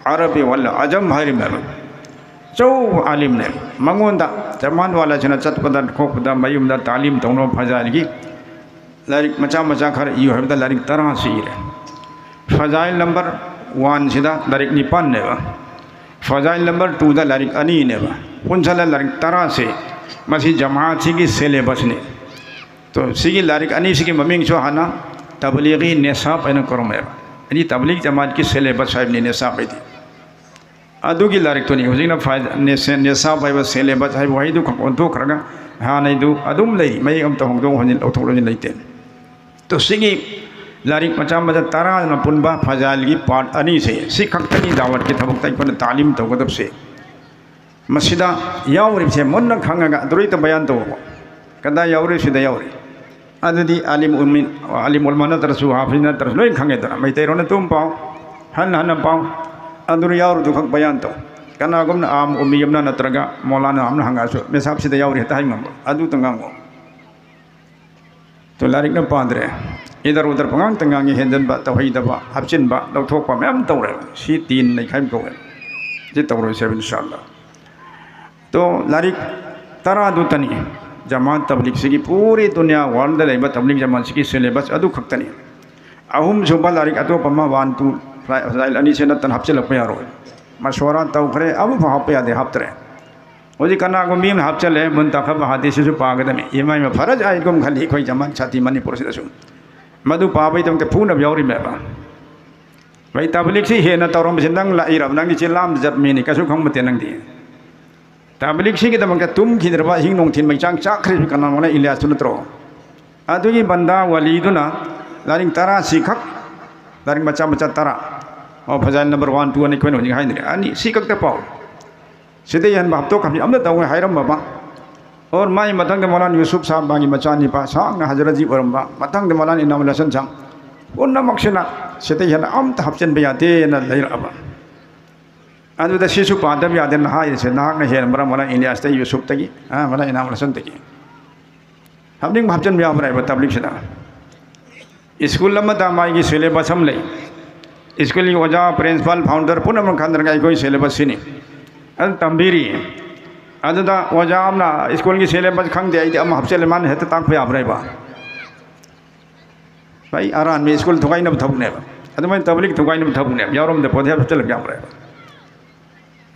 ꯑꯔꯕꯤ ꯋꯜ ꯑꯖꯝ ꯍꯥꯏꯔꯤꯕꯅꯦꯕ꯫ ꯑꯆꯧꯕ ꯑꯥꯂꯤꯝꯅꯦ꯫ ꯃꯉꯣꯟꯗ ꯖꯃꯥꯟ ꯋꯥꯂꯥꯁꯤꯅ ꯆꯠꯄꯗ ꯈꯣꯠꯄꯗ ꯃꯌꯨꯝꯗ ꯇꯥꯂꯤꯝ ꯇꯧꯅꯕ ꯐꯖꯥꯏꯜꯒꯤ ꯂꯥꯏꯔꯤꯛ ꯃꯆꯥ ꯃꯆꯥ ꯈꯔ ꯏꯌꯨ ꯍꯥꯏꯕꯗ ꯂꯥꯏꯔꯤꯛ ꯇꯔꯥꯁꯤ ꯏꯔꯦ꯫ ꯐꯖꯥꯏꯜ ꯅꯝꯕꯔ ꯋꯥꯟꯁꯤꯗ ꯂꯥꯏꯔꯤꯛ ꯅꯤꯄꯥꯟꯅꯦꯕ꯫ ꯐꯖꯥꯏꯜ ꯅꯝꯕꯔ ꯇꯨꯗ ꯂꯥꯏꯔꯤꯛ ꯑꯅꯤꯅꯦꯕ꯫ ꯄꯨꯟꯁꯤꯜꯂ ꯂꯥꯏꯔꯤꯛ ꯇꯔꯥꯁꯦ ꯃꯁꯤ ꯖꯃꯥꯠꯁꯤꯒꯤ ꯁꯦꯂꯦꯕꯁꯅꯤ꯫ ꯇꯣ, ꯁꯤꯒꯤ ꯂꯥꯏꯔꯤꯛ ꯑꯅꯤꯁꯤꯒꯤ ꯃꯃꯤꯡꯁꯨ ꯍꯥꯟꯅ ꯇꯕꯂꯤꯒꯤ ꯅꯦꯁꯥꯕ ꯍꯥꯏꯅ ꯀꯧꯔꯝꯃꯦꯕ꯫ ꯑꯅꯤ ꯇꯕꯂꯤꯒ ꯖꯃꯥꯠꯀꯤ ꯁꯦꯂꯦꯕꯁ ꯍꯥꯏꯕꯅꯤ ꯅꯦꯁꯥꯕ ꯍꯥꯏꯗꯤ꯫ ꯑꯗꯨꯒꯤ ꯂꯥꯏꯔꯤꯛꯇꯨꯅꯤ ꯍꯧꯖꯤꯛꯅ ꯐꯥꯏ-, ꯅꯦꯁ-, ꯅꯦꯁꯥꯕ ꯍꯥꯏꯕ ꯁꯦꯂꯦꯕꯁ ꯍꯥꯏꯕ ꯋꯥꯍꯩꯗꯨ ꯈꯛ ꯑꯣꯟꯊꯣꯛꯈ꯭ꯔꯒ ꯍꯥꯟꯅꯩꯗꯨ ꯑꯗꯨꯝ ꯂꯩꯔꯤ, ꯃꯌꯦꯛ ꯑꯝꯇ ꯍꯣꯡꯗꯣꯛ ꯍꯣꯟꯖꯤꯟ, ꯂꯧꯊꯣꯛ ꯂꯧꯁꯤꯟ ꯂꯩꯇꯦ꯫ ꯇꯣ, ꯁꯤꯒꯤ ꯂꯥꯏꯔꯤꯛ ꯃꯆꯥ ꯃꯆꯥ ꯇꯔꯥꯅ ꯄꯨꯟꯕ ꯐꯖꯥꯏꯜꯒꯤ ꯄꯥꯔꯠ ꯑꯅꯤꯁꯦ, ꯁꯤ ꯈꯛꯇꯅꯤ ꯗꯥꯋꯠꯀꯤ ꯊꯕꯛꯇ ꯑꯩꯈꯣꯏꯅ ꯇꯥꯂꯤꯝ ꯇꯧꯒꯗꯕꯁꯦ꯫ ꯃꯁꯤꯗ ꯌꯥꯎꯔꯤꯕꯁꯦ ꯃꯨꯟꯅ ꯈꯪꯉꯒ ꯑꯗꯨꯔꯩꯇ ꯕꯌꯥꯟ ꯇꯧꯕ꯫ ꯀꯗꯥꯏ ꯌꯥꯎꯔꯤ? ꯁꯤꯗ ꯌꯥꯎꯔꯤ꯫ ꯑꯗꯨꯗꯤ ꯑꯥꯂꯤꯝ ꯎꯝꯃꯤ, ꯑꯥꯂꯤꯝ ꯎꯂꯃꯥ ꯅꯠꯇ꯭ꯔꯁꯨ, ꯍꯥꯐꯤꯖ ꯅꯠꯇ꯭ꯔꯁꯨ ꯂꯣꯏ ꯈꯪꯉꯦꯗꯅ꯫ ꯃꯩꯇꯩꯔꯣꯟ ꯑꯗꯨꯝ ꯄꯥꯎ, ꯍꯟꯅ ꯍꯟꯅ ꯄꯥꯎ, ꯑꯗꯨꯅ ꯌꯥꯎꯔꯤꯗꯨ ꯈꯛ ꯕꯌꯥꯟ ꯇꯧ꯫ ꯀꯅꯥꯒꯨꯝꯅ ꯑꯥꯝ ꯎꯝꯃꯤ ꯑꯃꯅ ꯅꯠꯇ꯭ꯔꯒ ꯃꯧꯂꯥꯅꯥ ꯑꯃꯅ ꯍꯪꯉꯛꯑꯁꯨ, ꯃꯦꯁꯥꯞꯁꯤꯗ ꯌꯥꯎꯔꯤ ꯍꯦꯛꯇ ꯍꯥꯏ ꯉꯝꯕ, ꯑꯗꯨꯇ ꯉꯥꯡꯉꯣ꯫ ꯇꯣ, ꯂꯥꯏꯔꯤꯛꯅ ꯄꯥꯗ꯭ꯔꯦ, ꯏꯗꯔ ꯎꯗꯔ ꯄꯉꯥꯡꯇ ꯉꯥꯡꯉꯤ, ꯍꯦꯟꯖꯟꯕ, ꯇꯧꯍꯩꯗꯕ, ꯍꯥꯞꯆꯤꯟꯕ, ꯂꯧꯊꯣꯛꯄ ꯃꯌꯥꯝ ꯇꯧꯔꯦ꯫ ꯁꯤ ꯇꯤꯟ ꯂꯩꯈꯥꯏꯕ ꯀꯧꯋꯦ꯫ ꯁꯤ ꯇꯧꯔꯣꯏꯁꯦ ꯍꯥꯏꯕ, ꯏꯟꯁꯥ ꯑꯜꯂꯥ꯫ ꯇꯣ, ꯂꯥꯏꯔꯤꯛ ꯇꯔꯥꯗꯨꯇꯅꯤ ꯖꯃꯥꯠ ꯇꯕ꯭ꯂꯤꯒꯁꯤꯒꯤ ꯄꯨꯔꯤ ꯗꯨꯅꯤꯌꯥ ꯋꯥꯔꯜꯗ ꯂꯩꯕ ꯇꯕ꯭ꯂꯤꯒ ꯖꯃꯥꯠꯁꯤꯒꯤ ꯁꯦꯂꯦꯕꯁ ꯑꯗꯨ ꯈꯛꯇꯅꯤ꯫ ꯑꯍꯨꯝꯁꯨꯕ ꯂꯥꯏꯔꯤꯛ ꯑꯇꯣꯞꯄ ꯑꯃ, ꯋꯥꯟ, ꯇꯨ, ꯐꯥꯏꯚ, ꯐꯖꯥꯏꯜ ꯑꯅꯤꯁꯦ ꯅꯠꯇꯅ ꯍꯥꯞꯆꯤꯜꯂꯛꯄ ꯌꯥꯔꯣꯏ꯫ ꯃꯁꯋꯥꯔꯥ ꯇꯧꯈ꯭ꯔꯦ, ꯑꯃꯐꯥꯎ ꯍꯥꯞꯄ ꯌꯥꯗꯦ, ꯍꯥꯞꯇ꯭ꯔꯦ꯫ ꯍꯧꯖꯤꯛ ꯀꯅꯥꯒꯨꯝꯕꯤ ꯑꯃꯅ ꯍꯥꯞꯆꯜꯂꯦ, ꯃꯨꯟꯇꯈꯕ ꯍꯥꯗꯤꯁꯁꯤꯁꯨ ꯄꯥꯒꯗꯕꯅꯤ꯫ ꯏꯃꯥ ꯏꯃꯥ ꯐꯔꯖ ꯑꯥꯏꯒꯨꯝ ꯈꯜꯂꯤ ꯑꯩꯈꯣꯏ ꯖꯃꯥꯠ ꯁꯥꯇꯤ ꯃꯅꯤꯄꯨꯔꯁꯤꯗꯁꯨ꯫ ꯃꯗꯨ ꯄꯥꯕꯒꯤꯗꯃꯛꯇ ꯐꯨꯅꯕ ꯌꯥꯎꯔꯤꯃꯦꯕ꯫ ꯚꯥꯏ, ꯇꯕ꯭ꯂꯤꯛꯁꯤ ꯍꯦꯟꯅ ꯇꯧꯔꯝꯕꯁꯤ ꯅꯪ ꯂꯥꯛꯏꯔꯕ? ꯅꯪꯗꯤ ꯆꯤꯟꯂꯥꯝꯗ ꯆꯠ ꯃꯤꯅꯤ, ꯀꯩꯁꯨ ꯈꯪꯕ ꯅꯠꯇꯦ ꯅꯪꯗꯤ꯫ ꯇꯕ꯭ꯂꯤꯛꯁꯤꯒꯤꯗꯃꯛꯇ ꯇꯨꯝꯈꯤꯗ꯭ꯔꯕ ꯑꯍꯤꯡ ꯅꯨꯡꯊꯤꯟ ꯃꯩꯆꯥꯡ ꯆꯥꯛꯈ꯭ꯔꯤꯕ ꯀꯅꯥꯅꯣꯅ? ꯏꯂꯤꯌꯥꯁꯇꯨ ꯅꯠꯇ꯭ꯔꯣ? ꯑꯗꯨꯒꯤ ꯕꯟꯗꯥ ꯋꯥꯂꯤꯗꯨꯅ ꯂꯥꯏꯔꯤꯛ ꯇꯔꯥꯁꯤ ꯈꯛ, ꯂꯥꯏꯔꯤꯛ ꯃꯆꯥ ꯃꯆꯥ ꯇꯔꯥ, ꯑꯣ, ꯐꯖꯥꯏꯜ ꯅꯝꯕꯔ ꯋꯥꯟ, ꯇꯨ ꯑꯅ ꯑꯩꯈꯣꯏꯅ ꯍꯧꯖꯤꯛ ꯍꯥꯏꯅꯔꯤ, ꯑꯅꯤ ꯁꯤ ꯈꯛꯇ ꯄꯥꯎ꯫ ꯁꯤꯗꯩ ꯍꯦꯟꯕ ꯍꯥꯞꯇꯣꯛ ꯍꯥꯞꯆꯤꯟ ꯑꯝꯇ ꯇꯧ ꯍꯥꯏꯔꯝꯃꯕ꯫ ꯑꯣꯔ ꯃꯥꯏ ꯃꯊꯪꯗ ꯃꯧꯂꯥꯅꯥ ꯌꯨꯁꯨꯞ ꯁꯥꯍꯕ, ꯃꯥꯒꯤ ꯃꯆꯥꯅꯤꯄꯥ ꯁꯥꯡꯅ ꯍꯖꯔꯠꯖꯤ ꯑꯣꯏꯔꯝꯕ, ꯃꯊꯪꯗ ꯃꯧꯂꯥꯅꯥ ꯏꯅꯥꯃꯨꯜ ꯍꯁꯟ ꯁꯥꯍꯕ, ꯄꯨꯝꯅꯃꯛꯁꯤꯅ ꯁꯤꯗꯩ ꯍꯦꯟꯅ ꯑꯝꯇ ꯍꯥꯞꯆꯤꯟꯕ ꯌꯥꯗꯦꯅ ꯂꯩꯔꯛꯑꯕ꯫ ꯑꯗꯨꯗ ꯁꯤꯁꯨ ꯄꯥꯗꯕ ꯌꯥꯗꯦꯅ ꯍꯥꯏꯔꯤꯁꯦ, ꯅꯍꯥꯛꯅ ꯍꯦꯟꯕ꯭ꯔꯥ ꯃꯂꯥ ꯏꯂꯤꯌꯥꯁꯇꯒꯤ, ꯌꯨꯁꯨꯞꯇꯒꯤ, ꯑꯥ, ꯃꯂꯥ ꯏꯅꯥꯝ ꯍꯁꯟꯗꯒꯤ꯫ ꯍꯥꯞꯅꯤꯡꯕ ꯍꯥꯞꯆꯤꯟꯕ ꯌꯥꯕ꯭ꯔꯥ ꯍꯥꯏꯕ ꯇꯕ꯭ꯂꯤꯛꯁꯤꯗ? ꯁ꯭ꯀꯨꯜ ꯑꯃꯗ ꯃꯥꯒꯤ ꯁꯤꯂꯦꯕꯁ ꯑꯃ ꯂꯩ꯫ ꯁ꯭ꯀꯨꯜꯒꯤ ꯑꯣꯖꯥ, ꯄ꯭ꯔꯤꯟꯁꯤꯄꯥꯜ, ꯐꯥꯎꯟꯗꯔ ꯄꯨꯝꯅꯃꯛ ꯈꯟꯅꯔꯒ ꯑꯩꯈꯣꯏ ꯁꯤꯂꯦꯕꯁ ꯁꯤꯅꯤ꯫ ꯑꯗꯨ ꯇꯝꯕꯤꯔꯤ꯫ ꯑꯗꯨꯗ ꯑꯣꯖꯥ ꯑꯃꯅ ꯁ꯭ꯀꯨꯜꯒꯤ ꯁꯤꯂꯦꯕꯁ ꯈꯪꯗꯦ, ꯑꯩꯗꯤ ꯑꯃ ꯍꯥꯞꯆꯤꯜꯂꯦ, ꯃꯥꯅ ꯍꯦꯛꯇ ꯇꯥꯛꯄ ꯌꯥꯕ꯭ꯔꯥ ꯍꯥꯏꯕ? ꯑꯩ ꯑꯔꯥꯟꯕ ꯁ꯭ꯀꯨꯜ ꯊꯨꯒꯥꯏꯅꯕ ꯊꯕꯛꯅꯦꯕ꯫ ꯑꯗꯨꯃꯥꯏꯅ ꯇꯕ꯭ꯂꯤꯛ ꯊꯨꯒꯥꯏꯅꯕ ꯊꯕꯛꯅꯦꯕ꯫ ꯌꯥꯎꯔꯝꯗ ꯄꯣꯠ ꯍꯦꯛ ꯍꯥꯞꯆꯤꯜꯂꯒ ꯌꯥꯕ꯭ꯔꯥ ꯍꯥꯏꯕ?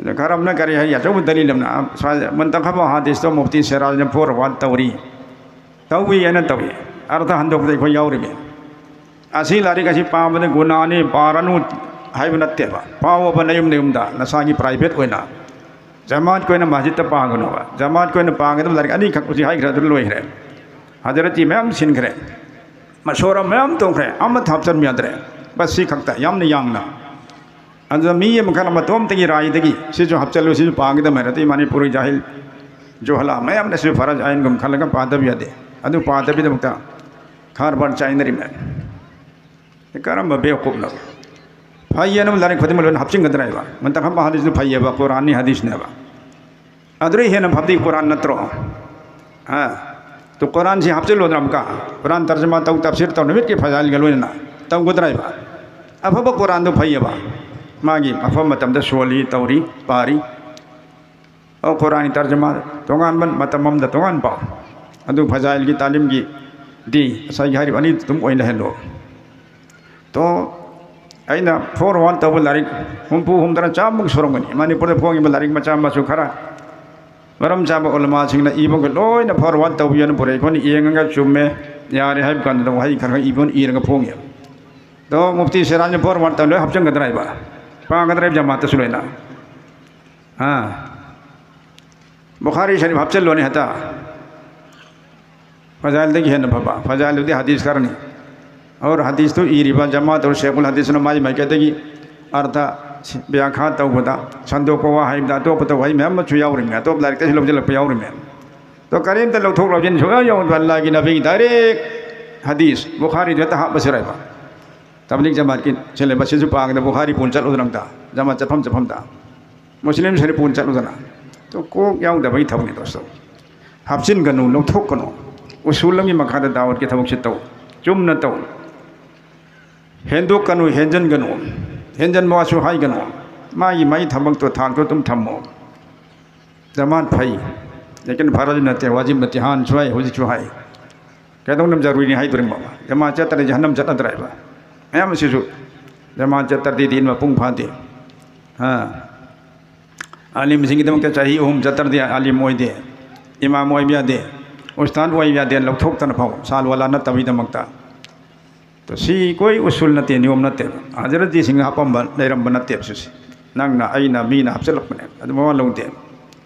ꯑꯗ ꯈꯔ ꯑꯃꯅ ꯀꯔꯤ ꯍꯥꯏ, ꯑꯆꯧꯕ ꯗꯂꯤꯜ ꯑꯃꯅ, ꯑ, ꯁ꯭ꯋꯥꯏꯗ ꯃꯟꯇꯈꯕ ꯍꯥꯗꯤꯁꯇꯣ ꯃꯨꯐꯇꯤ ꯁꯤꯔꯥꯖꯅ ꯐꯣꯔ ꯋꯥꯟ ꯇꯧꯔꯤ꯫ ꯇꯧꯏ ꯍꯥꯏꯅ ꯇꯧꯏ꯫ ꯑꯔꯊ ꯍꯟꯗꯣꯛꯄꯗ ꯑꯩꯈꯣꯏ ꯌꯥꯎꯔꯤꯃꯤ꯫ ꯑꯁꯤ ꯂꯥꯏꯔꯤꯛ ꯑꯁꯤ ꯄꯥꯕꯗ ꯒꯨꯅꯥꯅꯤ, ꯄꯥꯔꯅꯨ ꯍꯥꯏꯕ ꯅꯠꯇꯦꯕ꯫ ꯄꯥꯎꯑꯣꯕ ꯅꯌꯨꯝ ꯅꯌꯨꯝꯗ, ꯅꯁꯥꯒꯤ ꯄ꯭ꯔꯥꯏꯚꯦꯠ ꯑꯣꯏꯅ꯫ ꯖꯃꯥꯠꯀꯤ ꯑꯣꯏꯅ ꯃꯁꯖꯤꯗꯇ ꯄꯥꯒꯅꯨꯕ꯫ ꯖꯃꯥꯠꯀꯤ ꯑꯣꯏꯅ ꯄꯥꯒꯗꯕ ꯂꯥꯏꯔꯤꯛ ꯑꯅꯤꯈꯛ ꯍꯧꯖꯤꯛ ꯍꯥꯏꯈ꯭ꯔꯦ, ꯑꯗꯨ ꯂꯣꯏꯈ꯭ꯔꯦ꯫ ꯍꯖꯔꯠꯇꯤ ꯃꯌꯥꯝ ꯁꯤꯟꯈ꯭ꯔꯦ꯫ ꯃꯁꯣꯔꯥ ꯃꯌꯥꯝ ꯇꯣꯡꯈ꯭ꯔꯦ꯫ ꯑꯃꯠꯇ ꯍꯥꯞꯆꯤꯟꯕ ꯌꯥꯗ꯭ꯔꯦ꯫ ꯕꯁ ꯁꯤ ꯈꯛꯇ, ꯌꯥꯝꯅ ꯌꯥꯡꯅ꯫ ꯑꯗꯨꯗ ꯃꯤ ꯑꯃꯈꯛ ꯃꯇꯣꯝꯇꯒꯤ ꯔꯥꯏꯗꯒꯤ ꯁꯤꯁꯨ ꯍꯥꯞꯆꯜꯂꯨ, ꯁꯤꯁꯨ ꯄꯥꯒꯗꯕꯅꯤ ꯍꯥꯏꯔꯗꯤ ꯃꯅꯤꯄꯨꯔꯤ ꯖꯥꯍꯤꯜ, ꯖꯨꯍꯂꯥ ꯃꯌꯥꯝꯅꯁꯨ ꯐꯔꯖ ꯑꯥꯏꯟꯒꯨꯝ ꯈꯜꯂꯒ ꯄꯥꯗꯕ ꯌꯥꯗꯦ꯫ ꯑꯗꯨ ꯄꯥꯗꯕꯒꯤꯗꯃꯛꯇ ꯀꯔꯕꯥꯔ ꯆꯥꯏꯅꯔꯤꯃꯦ꯫ ꯀꯔꯝꯕ ꯕꯦꯋꯀꯨꯞꯅꯣ? ꯐꯩꯌꯦꯅ ꯂꯥꯏꯔꯤꯛ ꯈꯨꯗꯤꯡꯃꯛ ꯂꯣꯏꯅ ꯍꯥꯞꯆꯤꯟꯒꯗ꯭ꯔꯥ ꯍꯥꯏꯕ? ꯃꯟꯇꯈꯕ ꯍꯥꯗꯤꯁꯇꯨ ꯐꯩꯌꯦꯕ, ꯀꯨꯔꯥꯟꯅꯤ ꯍꯥꯗꯤꯁꯅꯦꯕ꯫ ꯑꯗꯨꯗꯩ ꯍꯦꯟꯅ ꯐꯕꯗꯤ ꯀꯨꯔꯥꯟ ꯅꯠꯇ꯭ꯔꯣ? ꯑꯥ, ꯇꯨ ꯀꯨꯔꯥꯟꯁꯤ ꯍꯥꯞꯆꯤꯜꯂꯣꯗꯅ ꯑꯃꯨꯛꯀ꯫ ꯀꯨꯔꯥꯟ ꯇꯔꯖꯃꯥ ꯇꯧ, ꯇꯐꯁꯤꯔ ꯇꯧ, ꯅꯨꯃꯤꯠꯀꯤ ꯐꯖꯥꯏꯜꯒ ꯂꯣꯏꯅꯅ ꯇꯧꯒꯗ꯭ꯔꯥ ꯍꯥꯏꯕ? ꯑꯐꯕ ꯀꯨꯔꯥꯟꯗꯨ ꯐꯩꯌꯦꯕ꯫ ꯃꯥꯒꯤ ꯃꯐꯝ ꯃꯇꯝꯗ ꯁꯣꯜꯂꯤ, ꯇꯧꯔꯤ, ꯄꯥꯔꯤ꯫ ꯑꯣ, ꯀꯨꯔꯥꯟꯒꯤ ꯇꯔꯖꯃꯥ ꯇꯣꯉꯥꯟꯕ ꯃꯇꯝ ꯑꯃꯗ ꯇꯣꯉꯥꯟ ꯄꯥꯎ꯫ ꯑꯗꯨ ꯐꯖꯥꯏꯜꯒꯤ ꯇꯥꯂꯤꯝꯒꯤ ꯗꯤ ꯉꯁꯥꯏꯒꯤ ꯍꯥꯏꯔꯤꯕ ꯑꯅꯤꯗꯨ ꯑꯗꯨꯝ ꯑꯣꯏꯅ ꯂꯩꯍꯜꯂꯣ꯫ ꯇꯣ, ꯑꯩꯅ ꯐꯣꯔ ꯋꯥꯟ ꯇꯧꯕ ꯂꯥꯏꯔꯤꯛ ꯍꯨꯝꯐꯨ, ꯍꯨꯝꯗ꯭ꯔꯥ, ꯆꯥꯝꯃꯨꯛ ꯁꯨꯔꯝꯒꯅꯤ꯫ ꯃꯅꯤꯄꯨꯔꯗ ꯐꯣꯡꯉꯤꯕ ꯂꯥꯏꯔꯤꯛ ꯃꯆꯥ ꯃꯁꯨ ꯈꯔ, ꯃꯔꯝ ꯆꯥꯕ ꯎꯂꯃꯥꯁꯤꯡꯅ ꯏꯕꯒ ꯂꯣꯏꯅ ꯐꯣꯔ ꯋꯥꯟ ꯇꯧꯕꯤꯌꯣꯅ ꯄꯨꯔꯛꯏ꯫ ꯑꯩꯈꯣꯏꯅ ꯌꯦꯡꯉꯒ ꯆꯨꯝꯃꯦ, ꯌꯥꯔꯦ ꯍꯥꯏꯕ ꯀꯥꯟꯗ ꯋꯥꯍꯩ ꯈꯔ ꯈꯔ ꯏꯕ ꯏꯔꯒ ꯐꯣꯡꯉꯤ꯫ ꯑꯗꯣ ꯃꯨꯐꯇꯤ ꯁꯤꯔꯥꯖꯅ ꯐꯣꯔ ꯋꯥꯟ ꯇꯧ ꯂꯣꯏ ꯍꯥꯞꯆꯤꯟꯒꯗ꯭ꯔꯥ ꯍꯥꯏꯕ? ꯄꯥꯒꯗ꯭ꯔꯥ ꯍꯥꯏꯕ ꯖꯃꯥꯠꯇꯁꯨ ꯂꯣꯏꯅ? ꯑꯥ, ꯕꯨꯈꯥꯔꯤ ꯁꯔꯤꯐ ꯍꯥꯞꯆꯤꯜꯂꯣꯅꯦ ꯍꯦꯛꯇ꯫ ꯐꯖꯥꯏꯜꯗꯒꯤ ꯍꯦꯟꯅ ꯐꯕ꯫ ꯐꯖꯥꯏꯜꯗꯨꯗꯤ ꯍꯗꯤꯁ ꯈꯔꯅꯤ꯫ ꯑꯣꯔ ꯍꯗꯤꯁꯇꯨ ꯏꯔꯤꯕ ꯖꯃꯥꯠ ꯑꯣꯔ ꯁꯦꯈꯨꯜ ꯍꯗꯤꯁꯅ ꯃꯥꯒꯤ ꯃꯥꯏꯀꯩꯗꯒꯤ ꯑꯔꯊ ꯕ꯭ꯌꯥꯈꯥ ꯇꯧꯕꯗ, ꯁꯟꯗꯣꯛꯄ ꯋꯥꯍꯩꯗ ꯑꯇꯣꯞꯄ ꯇꯧꯕ ꯋꯥꯍꯩ ꯃꯌꯥꯝ ꯑꯃꯁꯨ ꯌꯥꯎꯔꯤꯃꯤ, ꯑꯇꯣꯞꯄ ꯂꯥꯏꯔꯤꯛꯇꯁꯨ ꯂꯧꯁꯤꯜꯂꯛꯄ ꯌꯥꯎꯔꯤꯃꯤ꯫ ꯑꯗꯣ ꯀꯔꯤꯝꯇ ꯂꯧꯊꯣꯛ ꯂꯧꯁꯤꯟ ꯁꯨꯡꯌꯥ ꯌꯥꯎꯗꯕ ꯑꯜꯂꯥꯍꯒꯤ ꯅꯕꯤꯒꯤ ꯗꯥꯏꯔꯦꯛ ꯍꯗꯤꯁ ꯕꯨꯈꯥꯔꯤꯗ ꯍꯦꯛꯇ ꯍꯥꯞꯄꯁꯤꯔ ꯍꯥꯏꯕ? ꯇꯕ꯭ꯂꯤꯛ ꯖꯃꯥꯠꯀꯤ ꯁꯤꯂꯦꯕꯁꯁꯤꯁꯨ ꯄꯥꯒꯗ ꯕꯨꯈꯥꯔꯤ ꯄꯨꯟ ꯆꯠꯂꯨꯗꯅ ꯑꯝꯇ ꯖꯃꯥꯠ ꯆꯠꯐꯝ ꯆꯠꯐꯝꯗ꯫ ꯃꯨꯁꯂꯤꯝ ꯁꯔꯤꯄꯨꯟ ꯆꯠꯂꯨꯗꯅ꯫ ꯑꯗꯨ ꯀꯣꯛ ꯌꯥꯎꯗꯕꯒꯤ ꯊꯕꯛꯅꯤ ꯗꯣꯁꯇꯣ꯫ ꯍꯥꯞꯆꯤꯟꯒꯅꯨ, ꯂꯧꯊꯣꯛꯀꯅꯨ꯫ ꯎꯁꯨꯜ ꯑꯃꯒꯤ ꯃꯈꯥꯗ ꯗꯥꯋꯠꯀꯤ ꯊꯕꯛꯁꯤ ꯇꯧ꯫ ꯆꯨꯝꯅ ꯇꯧ꯫ ꯍꯦꯟꯗꯣꯛꯀꯅꯨ, ꯍꯦꯟꯖꯟꯒꯅꯨ꯫ ꯍꯦꯟꯖꯟꯕ ꯋꯥꯁꯨ ꯍꯥꯏꯒꯅꯨ꯫ ꯃꯥꯒꯤ, ꯃꯥꯒꯤ ꯊꯕꯛꯇꯣ, ꯊꯥꯛꯇꯣ ꯑꯗꯨꯝ ꯊꯝꯃꯣ꯫ ꯖꯃꯥꯠ ꯐꯩ꯫ ꯂꯦꯀꯤꯟ ꯐꯔꯖ ꯅꯠꯇꯦ, ꯋꯥꯖꯤꯕ ꯅꯠꯇꯦ, ꯍꯥꯟꯅꯁꯨ ꯍꯥꯏ, ꯍꯧꯖꯤꯛꯁꯨ ꯍꯥꯏ꯫ ꯀꯩꯗꯧꯅ ꯖꯔꯨꯔꯤꯅꯤ ꯍꯥꯏꯗꯣꯔꯤꯃꯣ? ꯖꯃꯥꯠ ꯆꯠꯇ꯭ꯔꯗꯤ ꯖꯍꯟꯅꯝ ꯆꯠꯅꯗ꯭ꯔꯥ ꯍꯥꯏꯕ? ꯃꯌꯥꯝ ꯑꯁꯤꯁꯨ ꯖꯃꯥꯠ ꯆꯠꯇ꯭ꯔꯗꯤ ꯗꯤꯟ ꯃꯄꯨꯡ ꯐꯥꯗꯦ꯫ ꯍꯥ? ꯑꯥꯂꯤꯝꯁꯤꯡꯒꯤꯗꯃꯛꯇ ꯆꯍꯤ ꯑꯍꯨꯝ ꯆꯠꯇ꯭ꯔꯗꯤ ꯑꯥꯂꯤꯝ ꯑꯣꯏꯗꯦ, ꯏꯃꯥꯝ ꯑꯣꯏꯕ ꯌꯥꯗꯦ, ꯎꯁꯇꯥꯗ ꯑꯣꯏꯕ ꯌꯥꯗꯦ, ꯂꯧꯊꯣꯛꯇꯅ ꯐꯥꯎ ꯁꯥꯜ ꯋꯥꯂꯥ ꯅꯠꯇꯕꯒꯤꯗꯃꯛꯇ꯫ ꯇꯣ, ꯁꯤ ꯀꯣꯏ ꯎꯁꯨꯜ ꯅꯠꯇꯦ, ꯅꯤꯌꯣꯝ ꯅꯠꯇꯦ꯫ ꯍꯖꯔꯠꯖꯤꯁꯤꯡꯅ ꯍꯥꯞꯄꯝꯕ ꯂꯩꯔꯝꯕ ꯅꯠꯇꯦ ꯁꯤꯁꯦ꯫ ꯅꯪꯅ, ꯑꯩꯅ, ꯃꯤꯅ ꯍꯥꯞꯆꯤꯜꯂꯛꯄꯅꯦ꯫ ꯑꯗꯨ ꯃꯋꯥ ꯂꯧꯗꯦ꯫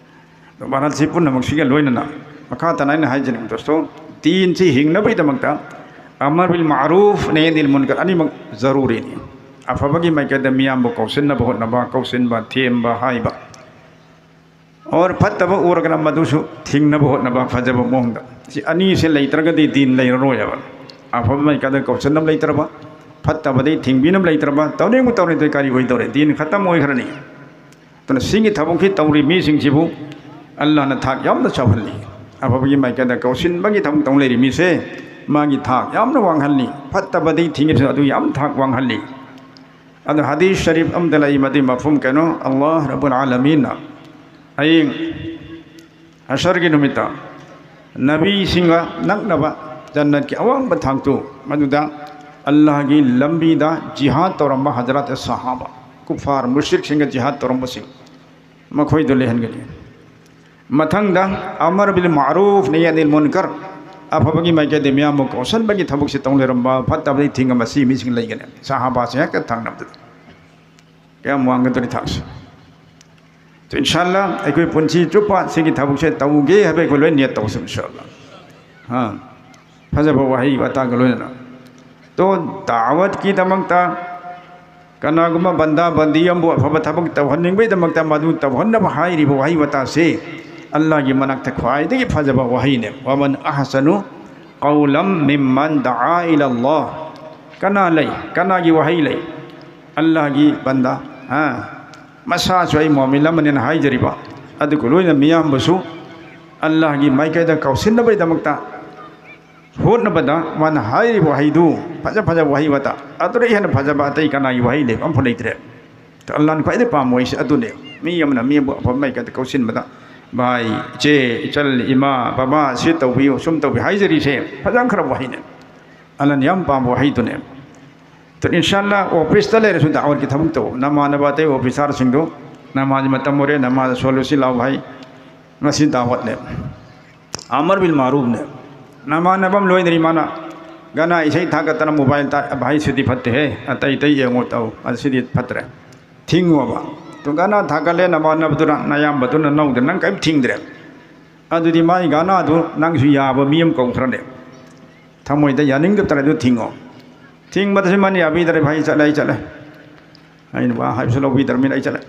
ꯑꯗꯣ ꯚꯥꯔꯠꯁꯤ ꯄꯨꯝꯅꯃꯛꯁꯤꯒ ꯂꯣꯏꯅꯅ ꯃꯈꯥ ꯇꯥꯅ ꯑꯩꯅ ꯍꯥꯏꯖꯅꯤꯡꯕ ꯗꯣꯁꯇꯣ, ꯗꯤꯟꯁꯤ ꯍꯤꯡꯅꯕꯒꯤꯗꯃꯛꯇ ꯑꯃꯔ ꯕꯤꯜ ꯃꯥꯔꯨꯐ ꯅꯍꯤ ꯑꯅꯤꯜ ꯃꯨꯟꯀꯔ ꯑꯅꯤꯃꯛ ꯖꯔꯨꯔꯤꯅꯤ꯫ ꯑꯐꯕꯒꯤ ꯃꯥꯏꯀꯩꯗ ꯃꯤꯌꯥꯝꯕꯨ ꯀꯧꯁꯤꯟꯅꯕ ꯍꯣꯠꯅꯕ, ꯀꯧꯁꯤꯟꯕ, ꯊꯦꯝꯕ, ꯍꯥꯏꯕ꯫ ꯑꯣꯔ ꯐꯠꯇꯕ ꯎꯔꯒꯅ ꯃꯗꯨꯁꯨ ꯊꯤꯡꯅꯕ ꯍꯣꯠꯅꯕ ꯐꯖꯕ ꯃꯑꯣꯡꯗ꯫ ꯁꯤ ꯑꯅꯤꯁꯦ ꯂꯩꯇ꯭ꯔꯒꯗꯤ ꯗꯤꯟ ꯂꯩꯔꯔꯣꯏꯕ꯫ ꯑꯐꯕ ꯃꯥꯏꯀꯩꯗ ꯀꯧꯁꯤꯟꯅꯕ ꯂꯩꯇ꯭ꯔꯕ, ꯐꯠꯇꯕꯗꯩ ꯊꯤꯡꯕꯤꯅꯕ ꯂꯩꯇ꯭ꯔꯕ, ꯇꯧꯅꯤꯡꯕ ꯇꯧꯔꯤꯗꯣꯏ ꯀꯔꯤ ꯑꯣꯏꯗꯧꯔꯦ? ꯗꯤꯟ ꯈꯇꯝ ꯑꯣꯏꯈ꯭ꯔꯅꯤ꯫ ꯑꯗꯨꯅ ꯁꯤꯒꯤ ꯊꯕꯛꯁꯤ ꯇꯧꯔꯤ ꯃꯤꯁꯤꯡꯁꯤꯕꯨ ꯑꯜꯂꯥꯍꯅ ꯊꯥꯛ ꯌꯥꯝꯅ ꯆꯥꯎꯍꯜꯂꯤ꯫ ꯑꯐꯕꯒꯤ ꯃꯥꯏꯀꯩꯗ ꯀꯧꯁꯤꯟꯕꯒꯤ ꯊꯕꯛ ꯇꯧ ꯂꯩꯔꯤ ꯃꯤꯁꯦ ꯃꯥꯒꯤ ꯊꯥꯛ ꯌꯥꯝꯅ ꯋꯥꯡꯍꯜꯂꯤ꯫ ꯐꯠꯇꯕꯗꯒꯤ ꯊꯤꯡꯉꯤꯕꯁꯨ ꯑꯗꯨ ꯌꯥꯝ ꯊꯥꯛ ꯋꯥꯡꯍꯜꯂꯤ꯫ ꯑꯗꯨ ꯍꯗꯤꯁ ꯁꯔꯤꯐ ꯑꯃꯗ ꯂꯩ, ꯃꯗꯨꯒꯤ ꯃꯐꯍꯨꯝ ꯀꯩꯅꯣ? ꯑꯜꯂꯥꯍ ꯔꯕꯨꯜ ꯑꯥꯂꯃꯤꯟꯅ ꯍꯌꯦꯡ ꯍꯁꯔꯒꯤ ꯅꯨꯃꯤꯠꯇ ꯅꯕꯤꯁꯤꯡꯒ ꯅꯛꯅꯕ ꯖꯟꯅꯠꯀꯤ ꯑꯋꯥꯡꯕ ꯊꯥꯛꯇꯨ, ꯃꯗꯨꯗ ꯑꯜꯂꯥꯍꯒꯤ ꯂꯝꯕꯤꯗ ꯖꯤꯍꯥꯗ ꯇꯧꯔꯝꯕ ꯍꯖꯔꯠ ꯁꯍꯥꯕ, ꯀꯨꯐꯥꯔ ꯃꯨꯁ꯭ꯔꯤꯛꯁꯤꯡꯒ ꯖꯤꯍꯥꯗ ꯇꯧꯔꯝꯕꯁꯤꯡ, ꯃꯈꯣꯏꯗꯨ ꯂꯩꯍꯟꯒꯅꯤ꯫ ꯃꯊꯪꯗ ꯑꯃꯔ ꯕꯤꯜ ꯃꯥꯔꯨꯐ ꯅꯍꯤ ꯑꯅꯤꯜ ꯃꯨꯟꯀꯔ, ꯑꯐꯕꯒꯤ ꯃꯥꯏꯀꯩꯗ ꯃꯤꯌꯥꯝꯕꯨ ꯀꯧꯁꯟꯕꯒꯤ ꯊꯕꯛꯁꯤ ꯇꯧ ꯂꯩꯔꯝꯕ, ꯐꯠꯇꯕꯗꯒꯤ ꯊꯤꯡꯉꯝꯕ ꯁꯤ ꯃꯤꯁꯤꯡ ꯂꯩꯒꯅꯤ꯫ ꯁꯍꯥꯕꯥꯁꯤꯡ ꯍꯦꯛꯇ ꯊꯪꯅꯕꯗꯨꯗ꯫ ꯀꯌꯥꯝ ꯋꯥꯡꯒꯗꯧꯔꯤ ꯊꯥꯛꯁꯦ? ꯇꯣ, ꯏꯟꯁꯥꯜꯂꯥ, ꯑꯩꯈꯣꯏ ꯄꯨꯟꯁꯤ ꯆꯨꯞꯄ ꯁꯤꯒꯤ ꯊꯕꯛꯁꯦ ꯇꯧꯒꯦ ꯍꯥꯏꯕ ꯑꯩꯈꯣꯏ ꯂꯣꯏ ꯅꯤꯌꯠ ꯇꯧꯁꯤ, ꯏꯟꯁꯥꯜꯂꯥ꯫ ꯍꯥ? ꯐꯖꯕ ꯋꯥꯍꯩ ꯋꯥꯇꯥꯒ ꯂꯣꯏꯅꯅ꯫ ꯇꯣ, ꯗꯥꯋꯠꯀꯤꯗꯃꯛꯇ ꯀꯅꯥꯒꯨꯝꯕ ꯕꯟꯗꯥ ꯕꯟꯗꯤ ꯑꯃꯕꯨ ꯑꯐꯕ ꯊꯕꯛ ꯇꯧꯍꯟꯅꯤꯡꯕꯒꯤꯗꯃꯛꯇ ꯃꯗꯨ ꯇꯧꯍꯟꯅꯕ ꯍꯥꯏꯔꯤꯕ ꯋꯥꯍꯩ ꯋꯥꯇꯥꯁꯤ ꯑꯜꯂꯥꯍꯒꯤ ꯃꯅꯥꯛꯇ ꯈ꯭ꯋꯥꯏꯗꯒꯤ ꯐꯖꯕ ꯋꯥꯍꯩꯅꯦ꯫ "ꯋꯃꯟ ꯑꯍꯁꯅꯨ ꯀꯧꯂꯝ ꯃꯤꯝꯃꯟ ꯗꯑꯥ ꯏꯂꯜꯂꯥꯍ"꯫ ꯀꯅꯥ ꯂꯩ? ꯀꯅꯥꯒꯤ ꯋꯥꯍꯩ ꯂꯩ? ꯑꯜꯂꯥꯍꯒꯤ ꯕꯟꯗꯥ, ꯍꯥ? ꯃꯁꯥꯁꯨ ꯑꯩ ꯃꯣꯃꯤꯟ ꯑꯃꯅꯦꯅ ꯍꯥꯏꯖꯔꯤꯕ, ꯑꯗꯨꯒ ꯂꯣꯏꯅ ꯃꯤꯌꯥꯝꯕꯁꯨ ꯑꯜꯂꯥꯍꯒꯤ ꯃꯥꯏꯀꯩꯗ ꯀꯧꯁꯤꯟꯅꯕꯒꯤꯗꯃꯛꯇ ꯍꯣꯠꯅꯕꯗ ꯃꯥꯅ ꯍꯥꯏꯔꯤꯕ ꯋꯥꯍꯩꯗꯨ ꯐꯖ ꯐꯖꯕ ꯋꯥꯍꯩ ꯋꯥꯇꯥ, ꯑꯗꯨꯗ ꯍꯦꯟꯅ ꯐꯖꯕ ꯑꯇꯩ ꯀꯅꯥꯒꯤ ꯋꯥꯍꯩ ꯂꯩꯕ ꯑꯃꯐꯥꯎ ꯂꯩꯇ꯭ꯔꯦ꯫ ꯑꯜꯂꯥꯍꯅ ꯈ꯭ꯋꯥꯏꯗꯒꯤ ꯄꯥꯝꯕ ꯋꯥꯍꯩꯁꯦ ꯑꯗꯨꯅꯦ꯫ ꯃꯤ ꯑꯃꯅ ꯃꯤ ꯑꯃꯕꯨ ꯑꯐꯕ ꯃꯥꯏꯀꯩꯗ ꯀꯧꯁꯤꯟꯕꯗ, ꯚꯥꯏ, ꯏꯆꯦ, ꯏꯆꯜ, ꯏꯃꯥ, ꯕꯕꯥ, ꯁꯤ ꯇꯧꯕꯤꯌꯨ, ꯁꯨꯝ ꯇꯧꯕꯤꯌꯨ ꯍꯥꯏꯖꯔꯤꯁꯦ ꯐꯖꯈ꯭ꯔꯕ ꯋꯥꯍꯩꯅꯦ꯫ ꯑꯜꯂꯥꯍꯅ ꯌꯥꯝ ꯄꯥꯝꯕ ꯋꯥꯍꯩꯗꯨꯅꯦ꯫ ꯑꯗꯨ ꯏꯟꯁꯥ ꯑꯜꯂꯥꯍ ꯑꯣꯐꯤꯁꯇ ꯂꯩꯔꯁꯨ ꯗꯥꯋꯠꯀꯤ ꯊꯕꯛ ꯇꯧ, ꯅꯃꯥꯟꯅꯕ ꯑꯇꯩ ꯑꯣꯐꯤꯁꯥꯔꯁꯤꯡꯗꯨ, ꯅꯃꯥꯖ ꯃꯇꯝ ꯑꯣꯏꯔꯦ, ꯅꯃꯥꯖ ꯁꯣꯜꯂꯨ ꯁꯤ ꯂꯥꯎ ꯍꯥꯏ꯫ ꯃꯁꯤ ꯗꯥꯋꯠꯅꯦ꯫ ꯑꯃꯔ ꯕꯤꯜ ꯃꯥꯔꯨꯐꯅꯦ꯫ ꯅꯃꯥꯟꯅꯕ ꯑꯃ ꯂꯣꯏꯅꯔꯤ, ꯃꯥꯅ ꯒꯥꯅꯥ ꯏꯁꯩ ꯊꯥꯒꯠꯇꯅ ꯃꯣꯕꯥꯏꯜ ꯇꯥꯏ, "ꯚꯥꯏ, ꯁꯤꯗꯤ ꯐꯠꯇꯦꯍꯦ, ꯑꯇꯩ ꯑꯇꯩ ꯌꯦꯡꯉꯣ ꯇꯧ, ꯑꯗꯨ ꯁꯤꯗꯤ ꯐꯠꯇ꯭ꯔꯦ"꯫ ꯊꯤꯡꯉꯣꯕ꯫ ꯑꯗꯨ ꯒꯥꯅꯥ ꯊꯥꯒꯠꯂꯦ, ꯅꯃꯥꯟꯅꯕꯗꯨꯅ, ꯅꯌꯥꯝꯕꯗꯨꯅ ꯅꯧꯗꯅ ꯅꯪ ꯀꯔꯤꯝ ꯊꯤꯡꯗ꯭ꯔꯦ꯫ ꯑꯗꯨꯗꯤ ꯃꯥꯒꯤ ꯒꯥꯅꯥꯗꯨ ꯅꯪꯁꯨ ꯌꯥꯕ ꯃꯤ ꯑꯃ ꯀꯧꯈ꯭ꯔꯅꯦ꯫ ꯊꯃꯣꯏꯗ ꯌꯥꯅꯤꯡꯗꯕ ꯇꯥꯔꯗꯤ ꯑꯗꯨ ꯊꯤꯡꯉꯣ꯫ ꯊꯤꯡꯕꯗꯁꯨ ꯃꯥꯅ ꯌꯥꯕꯤꯗ꯭ꯔꯦ, "ꯚꯥꯏ, ꯆꯠꯂꯦ, ꯑꯩ ꯆꯠꯂꯦ꯫ ꯑꯩꯅ ꯋꯥ ꯍꯥꯏꯕꯁꯨ ꯂꯧꯕꯤꯗ꯭ꯔꯕꯅꯤꯅ ꯑꯩ ꯆꯠꯂꯦ"꯫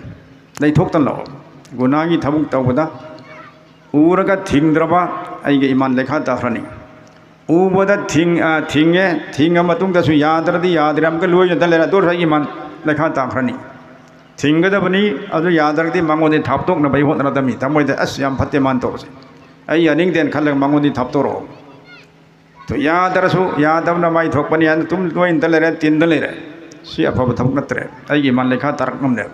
ꯂꯩꯊꯣꯛꯇꯅ ꯂꯥꯛꯑꯣ꯫ ꯒꯨꯅꯥꯒꯤ ꯊꯕꯛ ꯇꯧꯕꯗ ꯎꯔꯒ ꯊꯤꯡꯗ꯭ꯔꯕ ꯑꯩꯒꯤ ꯏꯃꯥꯟ ꯂꯩꯈꯥ ꯇꯥꯈ꯭ꯔꯅꯤ꯫ ꯎꯕꯗ ꯊꯤꯡ-, ꯑ, ꯊꯤꯡꯉꯦ, ꯊꯤꯡꯉ ꯃꯇꯨꯡꯗꯁꯨ ꯌꯥꯗ꯭ꯔꯗꯤ ꯌꯥꯗ꯭ꯔꯦ, ꯑꯃꯨꯛꯀ ꯂꯣꯏꯅꯗ ꯂꯩꯔꯦ, ꯑꯗꯨ ꯑꯣꯏꯔꯁꯨ ꯑꯩꯒꯤ ꯏꯃꯥꯟ ꯂꯩꯈꯥ ꯇꯥꯈ꯭ꯔꯅꯤ꯫ ꯊꯤꯡꯒꯗꯕꯅꯤ, ꯑꯗꯨ ꯌꯥꯗ꯭ꯔꯒꯗꯤ ꯃꯉꯣꯟꯗ ꯊꯥꯞꯇꯣꯛꯅꯕ ꯑꯩ ꯍꯣꯠꯅꯔꯗꯕꯅꯤ꯫ ꯊꯃꯣꯏꯗ, "ꯑꯁ, ꯌꯥꯝ ꯐꯠꯇꯦ ꯃꯥꯅ ꯇꯧꯕꯁꯦ, ꯑꯩ ꯌꯥꯅꯤꯡꯗꯦꯅ" ꯈꯜꯂꯒ ꯃꯉꯣꯟꯗ ꯊꯥꯞꯇꯣꯔꯛꯑꯣ꯫ ꯑꯗꯨ ꯌꯥꯗ꯭ꯔꯁꯨ ꯌꯥꯗꯕꯅ ꯃꯥꯏ ꯊꯣꯛꯄꯅꯤ ꯍꯥꯏꯅ ꯑꯗꯨꯝ ꯂꯣꯏꯅꯗ ꯂꯩꯔꯦ, ꯇꯤꯟꯗ ꯂꯩꯔꯦ꯫ ꯁꯤ ꯑꯐꯕ ꯊꯕꯛ ꯅꯠꯇ꯭ꯔꯦ꯫ ꯑꯩꯒꯤ ꯏꯃꯥꯟ ꯂꯩꯈꯥ ꯇꯥꯔꯛꯅꯕꯅꯦꯕ꯫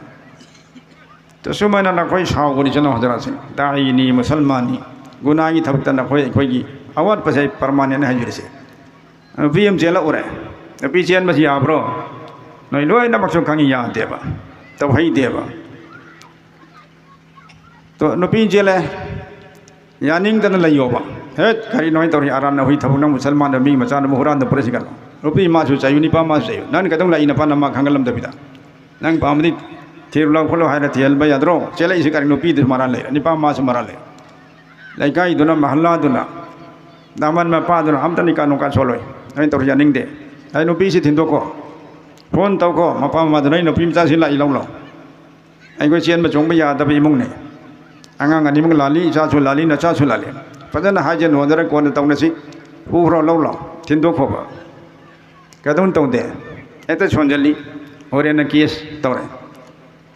ꯑꯗꯨ ꯁꯨꯃꯥꯏꯅ ꯅꯈꯣꯏ ꯁꯥꯎꯒꯅꯤ, ꯏꯆꯤꯟ ꯏꯅꯥꯎ ꯍꯖꯔꯥꯠꯁꯤꯡ, ꯗꯥꯏꯅꯤ, ꯃꯨꯁꯜꯃꯥꯟꯅꯤ, ꯒꯨꯅꯥꯒꯤ ꯊꯕꯛꯇ ꯅꯈꯣꯏ ꯑꯩꯈꯣꯏꯒꯤ ꯑꯋꯥꯠꯄꯁꯦ ꯑꯩ ꯄ꯭ꯔꯃꯥꯟꯅꯦꯅ ꯍꯥꯏꯖꯔꯤꯁꯦ꯫ ꯅꯨꯄꯤ ꯑꯃ ꯆꯦꯜꯂꯛꯎꯔꯦ꯫ ꯅꯨꯄꯤ ꯆꯦꯟꯕꯁꯤ ꯌꯥꯕ꯭ꯔꯣ? ꯅꯣꯏ ꯂꯣꯏꯅꯃꯛꯁꯨ ꯈꯪꯉꯤ, ꯌꯥꯗꯦꯕ, ꯇꯧꯍꯩꯗꯦꯕ꯫ ꯑꯗꯣ ꯅꯨꯄꯤ ꯆꯦꯜꯂꯦ, ꯌꯥꯅꯤꯡꯗꯅ ꯂꯩꯌꯣꯕ꯫ "ꯍꯦꯠ, ꯀꯔꯤꯅꯣ ꯍꯥꯏ ꯇꯧꯔꯤ? ꯑꯔꯥꯟ ꯅꯍꯣꯏ ꯊꯕꯛ, ꯅꯪ ꯃꯨꯁꯜꯃꯥꯟꯗ ꯃꯤ ꯃꯆꯥꯅꯕꯨ ꯍꯨꯔꯥꯟꯗ ꯄꯨꯔꯛꯏꯁꯤ ꯀꯩꯅꯣ?" ꯅꯨꯄꯤ ꯃꯥꯁꯨ ꯆꯩꯌꯨ, ꯅꯤꯄꯥ ꯃꯥꯁꯨ ꯆꯩꯌꯨ꯫ "ꯅꯪ ꯀꯩꯗꯧ ꯂꯥꯛꯏ, ꯅꯄꯥ ꯅꯃꯥ ꯈꯪꯍꯜꯂꯝꯗꯕꯤꯗ? ꯅꯪ ꯄꯥꯝꯃꯗꯤ ꯊꯤꯔꯨ ꯂꯥꯎ ꯈꯣꯠꯂꯣ ꯍꯥꯏꯔ ꯊꯤꯍꯟꯕ ꯌꯥꯗ꯭ꯔꯣ? ꯆꯦꯜꯂꯛꯏꯁꯤ ꯀꯔꯤ? ꯅꯨꯄꯤꯗꯨꯁꯨ ꯃꯔꯥꯜ ꯂꯩꯔꯦ, ꯅꯤꯄꯥ ꯃꯥꯁꯨ ꯃꯔꯥꯜ ꯂꯩꯔꯦ꯫ ꯂꯩꯀꯥꯏꯗꯨꯅ, ꯃꯍꯜꯂꯥꯗꯨꯅ, ꯗꯥꯃꯟ ꯃꯄꯥꯗꯨꯅ ꯑꯝꯇ ꯅꯤꯀꯥ ꯅꯨꯡꯀꯥ ꯁꯣꯜꯂꯣꯏ꯫ ꯑꯩꯅ ꯇꯧꯔꯤ ꯌꯥꯅꯤꯡꯗꯦ꯫ ꯑꯩ ꯅꯨꯄꯤꯁꯤ ꯊꯤꯟꯗꯣꯛꯈꯣ, ꯐꯣꯟ ꯇꯧꯈꯣ, ꯃꯄꯥ ꯃꯃꯥꯗꯨꯅ ꯑꯩ ꯅꯨꯄꯤ ꯃꯆꯥꯁꯤ ꯂꯥꯛꯏ ꯂꯧ ꯂꯥꯎ꯫ ꯑꯩꯈꯣꯏ ꯆꯦꯟꯕ ꯆꯣꯡꯕ ꯌꯥꯗꯕ ꯏꯃꯨꯡꯅꯤ꯫ ꯑꯉꯥꯡ ꯑꯅꯤꯃꯛ ꯂꯥꯜꯂꯤ, ꯏꯆꯥꯁꯨ ꯂꯥꯜꯂꯤ, ꯅꯆꯥꯁꯨ ꯂꯥꯜꯂꯤ꯫ ꯐꯖꯅ ꯍꯥꯏꯖ ꯅꯣꯟꯖꯔ ꯀꯣꯟꯅ ꯇꯧꯅꯁꯤ꯫ ꯄꯨꯈ꯭ꯔꯣ, ꯂꯧ ꯂꯥꯎ, ꯊꯤꯟꯗꯣꯛꯈꯣꯕ꯫ ꯀꯩꯗꯧꯅ ꯇꯧꯗꯦ? ꯍꯦꯛꯇ ꯁꯣꯟꯖꯜꯂꯤ꯫ ꯍꯣꯔꯦꯟꯅ ꯀꯦꯁ ꯇꯧꯔꯦ꯫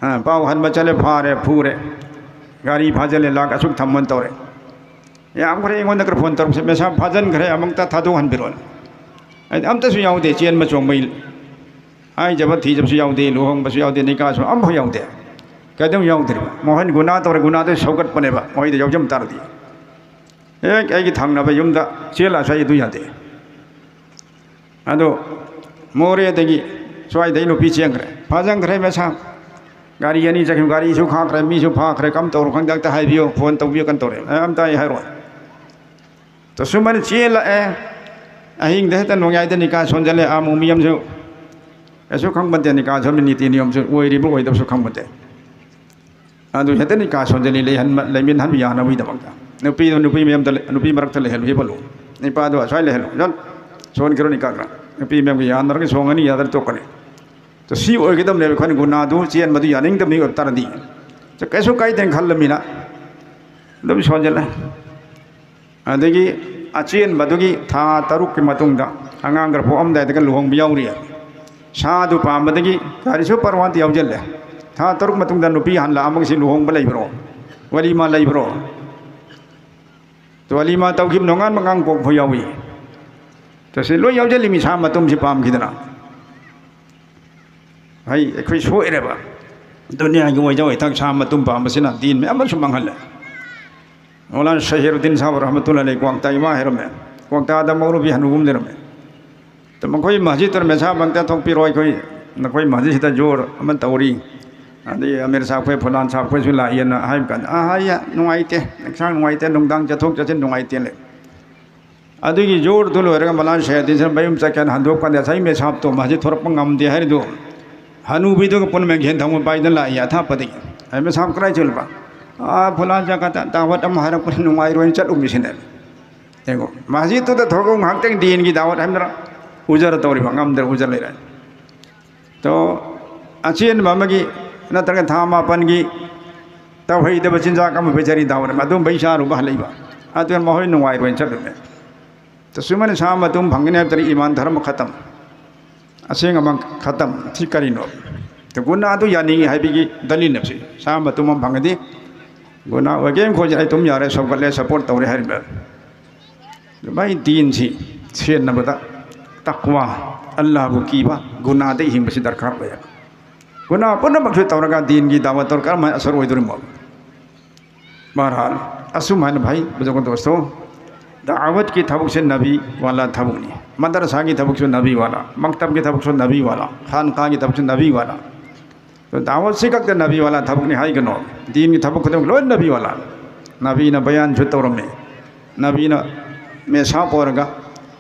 ꯑ, ꯄꯥꯎ ꯍꯟꯕ ꯆꯠꯂꯦ, ꯐꯥꯔꯦ, ꯐꯨꯔꯦ, ꯒꯥꯔꯤ ꯐꯥꯖꯤꯜꯂꯦ, ꯂꯥꯛ ꯑꯁꯨꯛ ꯊꯝꯃꯣꯅ ꯇꯧꯔꯦ꯫ ꯌꯥꯝꯈ꯭ꯔꯦ, ꯑꯩꯉꯣꯟꯗ ꯈꯔ ꯐꯣꯟ ꯇꯧꯔꯛꯁꯦ, "ꯃꯦꯁꯥ ꯐꯥꯖꯤꯟꯈ꯭ꯔꯦ, ꯑꯃꯨꯛꯇ ꯊꯥꯗꯣꯛꯍꯟꯕꯤꯔꯣꯅ"꯫ ꯑꯩꯗꯤ ꯑꯝꯇꯁꯨ ꯌꯥꯎꯗꯦ, ꯆꯦꯟꯕ ꯆꯣꯡꯕꯩ ꯍꯥꯏꯖꯕ ꯊꯤꯖꯕꯁꯨ ꯌꯥꯎꯗꯦ, ꯂꯨꯍꯣꯡꯕꯁꯨ ꯌꯥꯎꯗꯦ, ꯅꯤꯀꯥꯁꯨ ꯑꯝꯐꯥꯎ ꯌꯥꯎꯗꯦ꯫ ꯀꯩꯗꯧ ꯌꯥꯎꯗ꯭ꯔꯤꯕ? ꯃꯈꯣꯏꯅ ꯒꯨꯅꯥ ꯇꯧꯔꯦ, ꯒꯨꯅꯥꯗꯨ ꯁꯧꯒꯠꯄꯅꯦꯕ, ꯃꯈꯣꯏꯗ ꯌꯥꯎꯖꯝ ꯇꯥꯔꯗꯤ꯫ ꯍꯦꯛ ꯑꯩꯒꯤ ꯊꯪꯅꯕ ꯌꯨꯝꯗ ꯆꯦꯜꯂꯛꯑꯁꯨ ꯑꯩ ꯑꯗꯨ ꯌꯥꯗꯦ꯫ ꯑꯗꯣ ꯃꯣꯔꯦꯗꯒꯤ ꯁ꯭ꯋꯥꯏꯗꯩ ꯅꯨꯄꯤ ꯆꯦꯟꯈ꯭ꯔꯦ, ꯐꯥꯖꯟꯈ꯭ꯔꯦ ꯃꯦꯁꯥ꯫ ꯒꯥꯔꯤ ꯑꯅꯤ ꯆꯠꯈꯤꯕ, ꯒꯥꯔꯤꯁꯨ ꯈꯥꯛꯈ꯭ꯔꯦ, ꯃꯤꯁꯨ ꯐꯥꯈ꯭ꯔꯦ, ꯀꯝ ꯇꯧꯔꯣ ꯈꯪꯗꯦ, ꯑꯝꯇ ꯍꯥꯏꯕꯤꯌꯨ, ꯐꯣꯟ ꯇꯧꯕꯤꯌꯨ, ꯀꯝ ꯇꯧꯔꯦ, ꯑꯦ, ꯑꯝꯇ ꯑꯩ ꯍꯥꯏꯔꯣꯏ꯫ ꯇꯁꯨꯃꯅ ꯆꯦꯜꯂꯛꯑꯦ, ꯑꯍꯤꯡꯗ ꯍꯦꯛꯇ ꯅꯣꯡꯌꯥꯏꯗ ꯅꯤꯀꯥ ꯁꯣꯟꯖꯜꯂꯦ, ꯑꯥ, ꯑꯃꯨꯛ ꯃꯤ ꯑꯃꯁꯨ ꯀꯩꯁꯨ ꯈꯪꯕ ꯅꯠꯇꯦ, ꯅꯤꯀꯥ ꯁꯣꯟꯕ ꯅꯤꯇꯤ ꯅꯤꯌꯣꯝꯁꯨ ꯑꯣꯏꯔꯤꯕ ꯑꯣꯏꯗꯕꯁꯨ ꯈꯪꯕ ꯅꯠꯇꯦ꯫ ꯑꯗꯨ ꯍꯦꯛꯇ ꯅꯤꯀꯥ ꯁꯣꯟꯖꯜꯂꯤ, ꯂꯩꯍꯟꯕ, ꯂꯩꯃꯤꯟꯍꯟꯕ ꯌꯥꯅꯕꯒꯤꯗꯃꯛꯇ꯫ ꯅꯨꯄꯤꯗꯨ ꯅꯨꯄꯤ ꯃꯌꯥꯝꯗ ꯂꯩ-, ꯅꯨꯄꯤ ꯃꯔꯛꯇ ꯂꯩꯍꯜꯂꯨ, ꯍꯤꯞꯍꯜꯂꯨ꯫ ꯅꯨꯄꯥꯗꯣ ꯑꯁ꯭ꯋꯥꯏ ꯂꯩꯍꯜꯂꯨ꯫ ꯖꯟ ꯁꯣꯟꯈꯤꯔꯣ ꯅꯤꯀꯥ ꯈꯔ꯫ ꯅꯨꯄꯤ ꯃꯌꯥꯝꯒ ꯌꯥꯅꯔꯒ ꯁꯣꯡꯉꯅꯤ, ꯌꯥꯗ꯭ꯔ ꯇꯣꯛꯀꯅꯤ꯫ ꯇꯣ ꯁꯤ ꯑꯣꯏꯒꯗꯕꯅꯦꯕ ꯑꯩꯈꯣꯏꯅ ꯒꯨꯅꯥꯗꯨ ꯆꯦꯟꯕꯗꯨ ꯌꯥꯅꯤꯡꯗꯕ ꯃꯤ ꯑꯣꯏꯕ ꯇꯥꯔꯗꯤ꯫ ꯇꯣ ꯀꯩꯁꯨ ꯀꯥꯏꯗꯦꯅ ꯈꯜꯂꯃꯤꯅ ꯑꯗꯨꯝ ꯁꯣꯟꯖꯜꯂꯦ꯫ ꯑꯗꯒꯤ ꯑꯆꯦꯟꯕꯗꯨꯒꯤ ꯊꯥ ꯇꯔꯨꯛꯀꯤ ꯃꯇꯨꯡꯗ ꯑꯉꯥꯡ ꯈꯔ ꯄꯣꯛꯑꯝꯗꯥꯏꯗꯒ ꯂꯨꯍꯣꯡꯕ ꯌꯥꯎꯔꯤ꯫ ꯁꯥꯗꯨ ꯄꯥꯝꯕꯗꯒꯤ ꯀꯔꯤꯁꯨ ꯄꯔꯋꯥꯟꯇ ꯌꯥꯎꯖꯜꯂꯦ꯫ ꯊꯥ ꯇꯔꯨꯛ ꯃꯇꯨꯡꯗ ꯅꯨꯄꯤ ꯍꯜꯂꯛꯑꯝꯃꯒ ꯁꯤ ꯂꯨꯍꯣꯡꯕ ꯂꯩꯕ꯭ꯔꯣ? ꯋꯥꯂꯤꯃꯥ ꯂꯩꯕ꯭ꯔꯣ? ꯋꯥꯂꯤꯃꯥ ꯇꯧꯈꯤꯕ ꯅꯣꯡꯉꯥꯟꯕ ꯑꯉꯥꯡ ꯄꯣꯛꯄ ꯌꯥꯎꯏ꯫ ꯇꯁꯦ ꯂꯣꯏ ꯌꯥꯎꯖꯜꯂꯤ, ꯃꯤ ꯁꯥ ꯃꯇꯨꯝꯁꯤ ꯄꯥꯝꯈꯤꯗꯅ꯫ ꯍꯩ, ꯑꯩꯈꯣꯏ ꯁꯣꯏꯔꯦꯕ꯫ ꯗꯨꯅꯤꯌꯥꯒꯤ ꯑꯣꯏꯖ ꯑꯣꯏꯊꯛ ꯁꯥ ꯃꯇꯨꯝ ꯄꯥꯝꯕꯁꯤꯅ ꯗꯤꯟ ꯃꯌꯥꯝ ꯑꯃꯁꯨ ꯃꯥꯡꯍꯜꯂꯦ꯫ ꯃꯧꯂꯥꯅꯥ ꯁꯍꯤꯔꯨꯗꯗꯤꯟ ꯁꯥꯍꯕ ꯔꯍꯃꯇꯨꯜꯂꯥꯍꯤ ꯑꯂꯩꯍꯤ ꯀ꯭ꯋꯥꯛꯇꯥ ꯏꯃꯥ ꯍꯥꯏꯔꯝꯃꯦ꯫ ꯀ꯭ꯋꯥꯛꯇꯥꯗ ꯃꯧꯔꯨꯕꯤ ꯍꯅꯨꯕ ꯑꯃ ꯂꯩꯔꯝꯃꯦ꯫ ꯑꯗ ꯃꯈꯣꯏ ꯃꯁꯖꯤꯗꯇꯨꯗ ꯃꯦꯁꯥ ꯃꯛꯇ ꯊꯣꯛꯄꯤꯔꯣ, ꯑꯩꯈꯣꯏ ꯅꯈꯣꯏ ꯃꯁꯖꯤꯗꯁꯤꯗ ꯖꯣꯔ ꯑꯃ ꯇꯧꯔꯤ, ꯑꯗꯩ ꯑꯃꯤꯔ ꯁꯥꯍꯕ ꯈꯣꯏ, ꯐꯨꯂꯥꯟ ꯁꯥꯍꯕ ꯈꯣꯏꯁꯨ ꯂꯥꯛꯏꯅ ꯍꯥꯏꯕ ꯀꯥꯟꯗ, "ꯑꯥ, ꯑꯩ ꯅꯨꯡꯉꯥꯏꯇꯦ, ꯍꯛꯆꯥꯡ ꯅꯨꯡꯉꯥꯏꯇꯦ, ꯅꯨꯡꯗꯥꯡ ꯆꯠꯊꯣꯛ ꯆꯠꯁꯤꯟ ꯅꯨꯡꯉꯥꯏꯇꯦ" ꯂꯩ꯫ ꯑꯗꯨꯒꯤ ꯖꯣꯔꯗꯨ ꯂꯣꯏꯔꯒ ꯃꯧꯂꯥꯅꯥ ꯁꯍꯤꯔꯨꯗꯗꯤꯟꯁꯤꯅ ꯃꯌꯨꯝ ꯆꯠꯀꯦꯅ ꯍꯟꯗꯣꯛꯄ ꯀꯥꯟꯗ ꯉꯁꯥꯏ ꯃꯦꯁꯥꯕꯇꯣ ꯃꯁꯖꯤꯗ ꯊꯣꯔꯛꯄ ꯉꯝꯗꯦ ꯍꯥꯏꯔꯤꯗꯣ ꯍꯅꯨꯕꯤꯗꯨꯒ ꯄꯨꯟꯅ ꯃꯦꯟꯈꯦꯟ ꯊꯧꯕ ꯄꯥꯏꯗꯅ ꯂꯥꯛꯏ ꯑꯊꯥꯞꯄꯗꯒꯤ꯫ ꯑꯩ ꯃꯦꯁꯥꯕ ꯀꯗꯥꯏ ꯆꯠꯂꯨꯕ? "ꯑꯥ, ꯐꯨꯂꯥꯟ ꯖꯒꯥꯗ ꯗꯥꯋꯠ ꯑꯃ ꯍꯥꯏꯔꯛꯄꯅꯤ, ꯅꯨꯡꯉꯥꯏꯔꯣꯏꯅ ꯆꯠꯂꯨꯃꯤꯁꯤꯅꯦ"꯫ ꯌꯦꯡꯉꯣ, ꯃꯁꯖꯤꯗꯇꯨꯗ ꯊꯣꯛꯂꯒ ꯉꯥꯏꯍꯥꯛꯇꯪ ꯗꯤꯟꯒꯤ ꯗꯥꯋꯠ ꯍꯥꯏꯕꯗꯨꯅ ꯎꯖꯔ ꯇꯧꯔꯤꯕ, ꯉꯝꯗ꯭ꯔ ꯎꯖꯔ ꯂꯩꯔꯦ꯫ ꯇꯣ, ꯑꯆꯦꯟꯕ ꯑꯃꯒꯤ ꯅꯠꯇ꯭ꯔꯒ ꯊꯥ ꯃꯥꯄꯟꯒꯤ ꯇꯧꯍꯩꯗꯕ ꯆꯤꯟꯖꯥꯛ ꯑꯃ ꯄꯤꯖꯔꯤ ꯗꯥꯋꯠ ꯑꯃ, ꯑꯗꯨꯝꯕꯩ ꯆꯥꯔꯨꯕ ꯍꯜꯂꯛꯏꯕ꯫ ꯑꯗꯨꯅ ꯃꯈꯣꯏ ꯅꯨꯡꯉꯥꯏꯔꯣꯏꯅ ꯆꯠꯂꯨꯕꯅꯦ꯫ ꯇꯁꯨꯃꯅ ꯁꯥ ꯃꯇꯨꯝ ꯐꯪꯒꯅꯤ ꯍꯥꯏꯕ ꯇꯥꯔꯗꯤ ꯏꯃꯥꯟ ꯙꯔꯃ ꯈꯇꯝ꯫ ꯑꯁꯦꯡ ꯑꯃꯥꯟ ꯈꯇꯝ꯫ ꯁꯤ ꯀꯔꯤꯅꯣ? ꯒꯨꯅꯥꯗꯨ ꯌꯥꯅꯤꯡꯉꯤ ꯍꯥꯏꯕꯒꯤ ꯗꯂꯤꯜꯅꯦꯕ ꯁꯤ꯫ ꯆꯥꯕ ꯇꯨꯝꯕ ꯐꯪꯉꯗꯤ ꯒꯨꯅꯥ ꯑꯣꯏꯒꯦ ꯈꯣꯠꯁꯦ, ꯑꯩ ꯇꯨꯝ ꯌꯥꯔꯦ, ꯁꯧꯒꯠꯂꯦ, ꯁꯞꯄꯣꯔꯠ ꯇꯧꯔꯦ ꯍꯥꯏꯔꯤꯕ꯫ ꯃꯥꯏ ꯗꯤꯟꯁꯤ ꯁꯦꯟꯅꯕꯗ ꯇꯛꯋꯥ, ꯑꯜꯂꯥꯍꯕꯨ ꯀꯤꯕ, ꯒꯨꯅꯥꯗꯒꯤ ꯍꯤꯡꯕꯁꯤ ꯗꯔꯀꯥꯔ ꯑꯣꯏꯌꯦ꯫ ꯒꯨꯅꯥ ꯄꯨꯝꯅꯃꯛꯁꯨ ꯇꯧꯔꯒ ꯗꯤꯟꯒꯤ ꯗꯥꯋꯠ ꯇꯧꯔꯒ ꯀꯔꯝꯍꯥꯏꯅ ꯑꯁꯔ ꯑꯣꯏꯗꯣꯔꯤꯃꯣ? ꯕꯍꯔꯍꯥꯜ, ꯑꯁꯨꯝꯍꯥꯏꯅ ꯚꯥꯏ, ꯕꯨꯖꯨꯔꯒ ꯗꯣꯁꯇꯣ, ꯗꯥꯋꯠꯀꯤ ꯊꯕꯛꯁꯦ ꯅꯕꯤ ꯋꯥꯂꯥ ꯊꯕꯛꯅꯤ, ꯃꯗꯔꯁꯥꯒꯤ ꯊꯕꯛꯁꯨ ꯅꯕꯤ ꯋꯥꯂꯥ, ꯃꯛꯇꯕꯒꯤ ꯊꯕꯛꯁꯨ ꯅꯕꯤ ꯋꯥꯂꯥ, ꯈꯥꯟꯈꯥꯒꯤ ꯊꯕꯛꯁꯨ ꯅꯕꯤ ꯋꯥꯂꯥ꯫ ꯑꯗꯣ ꯗꯥꯋꯠꯁꯤ ꯈꯛꯇ ꯅꯕꯤ ꯋꯥꯂꯥ ꯊꯕꯛꯅꯤ ꯍꯥꯏꯒꯅꯣ꯫ ꯗꯤꯟꯒꯤ ꯊꯕꯛ ꯈꯨꯗꯤꯡꯃꯛ ꯂꯣꯏ ꯅꯕꯤ ꯋꯥꯂꯥ꯫ ꯅꯕꯤꯅ ꯕꯌꯥꯟꯁꯨ ꯇꯧꯔꯝꯃꯤ, ꯅꯕꯤꯅ ꯃꯦꯁꯥꯞ ꯑꯣꯏꯔꯒ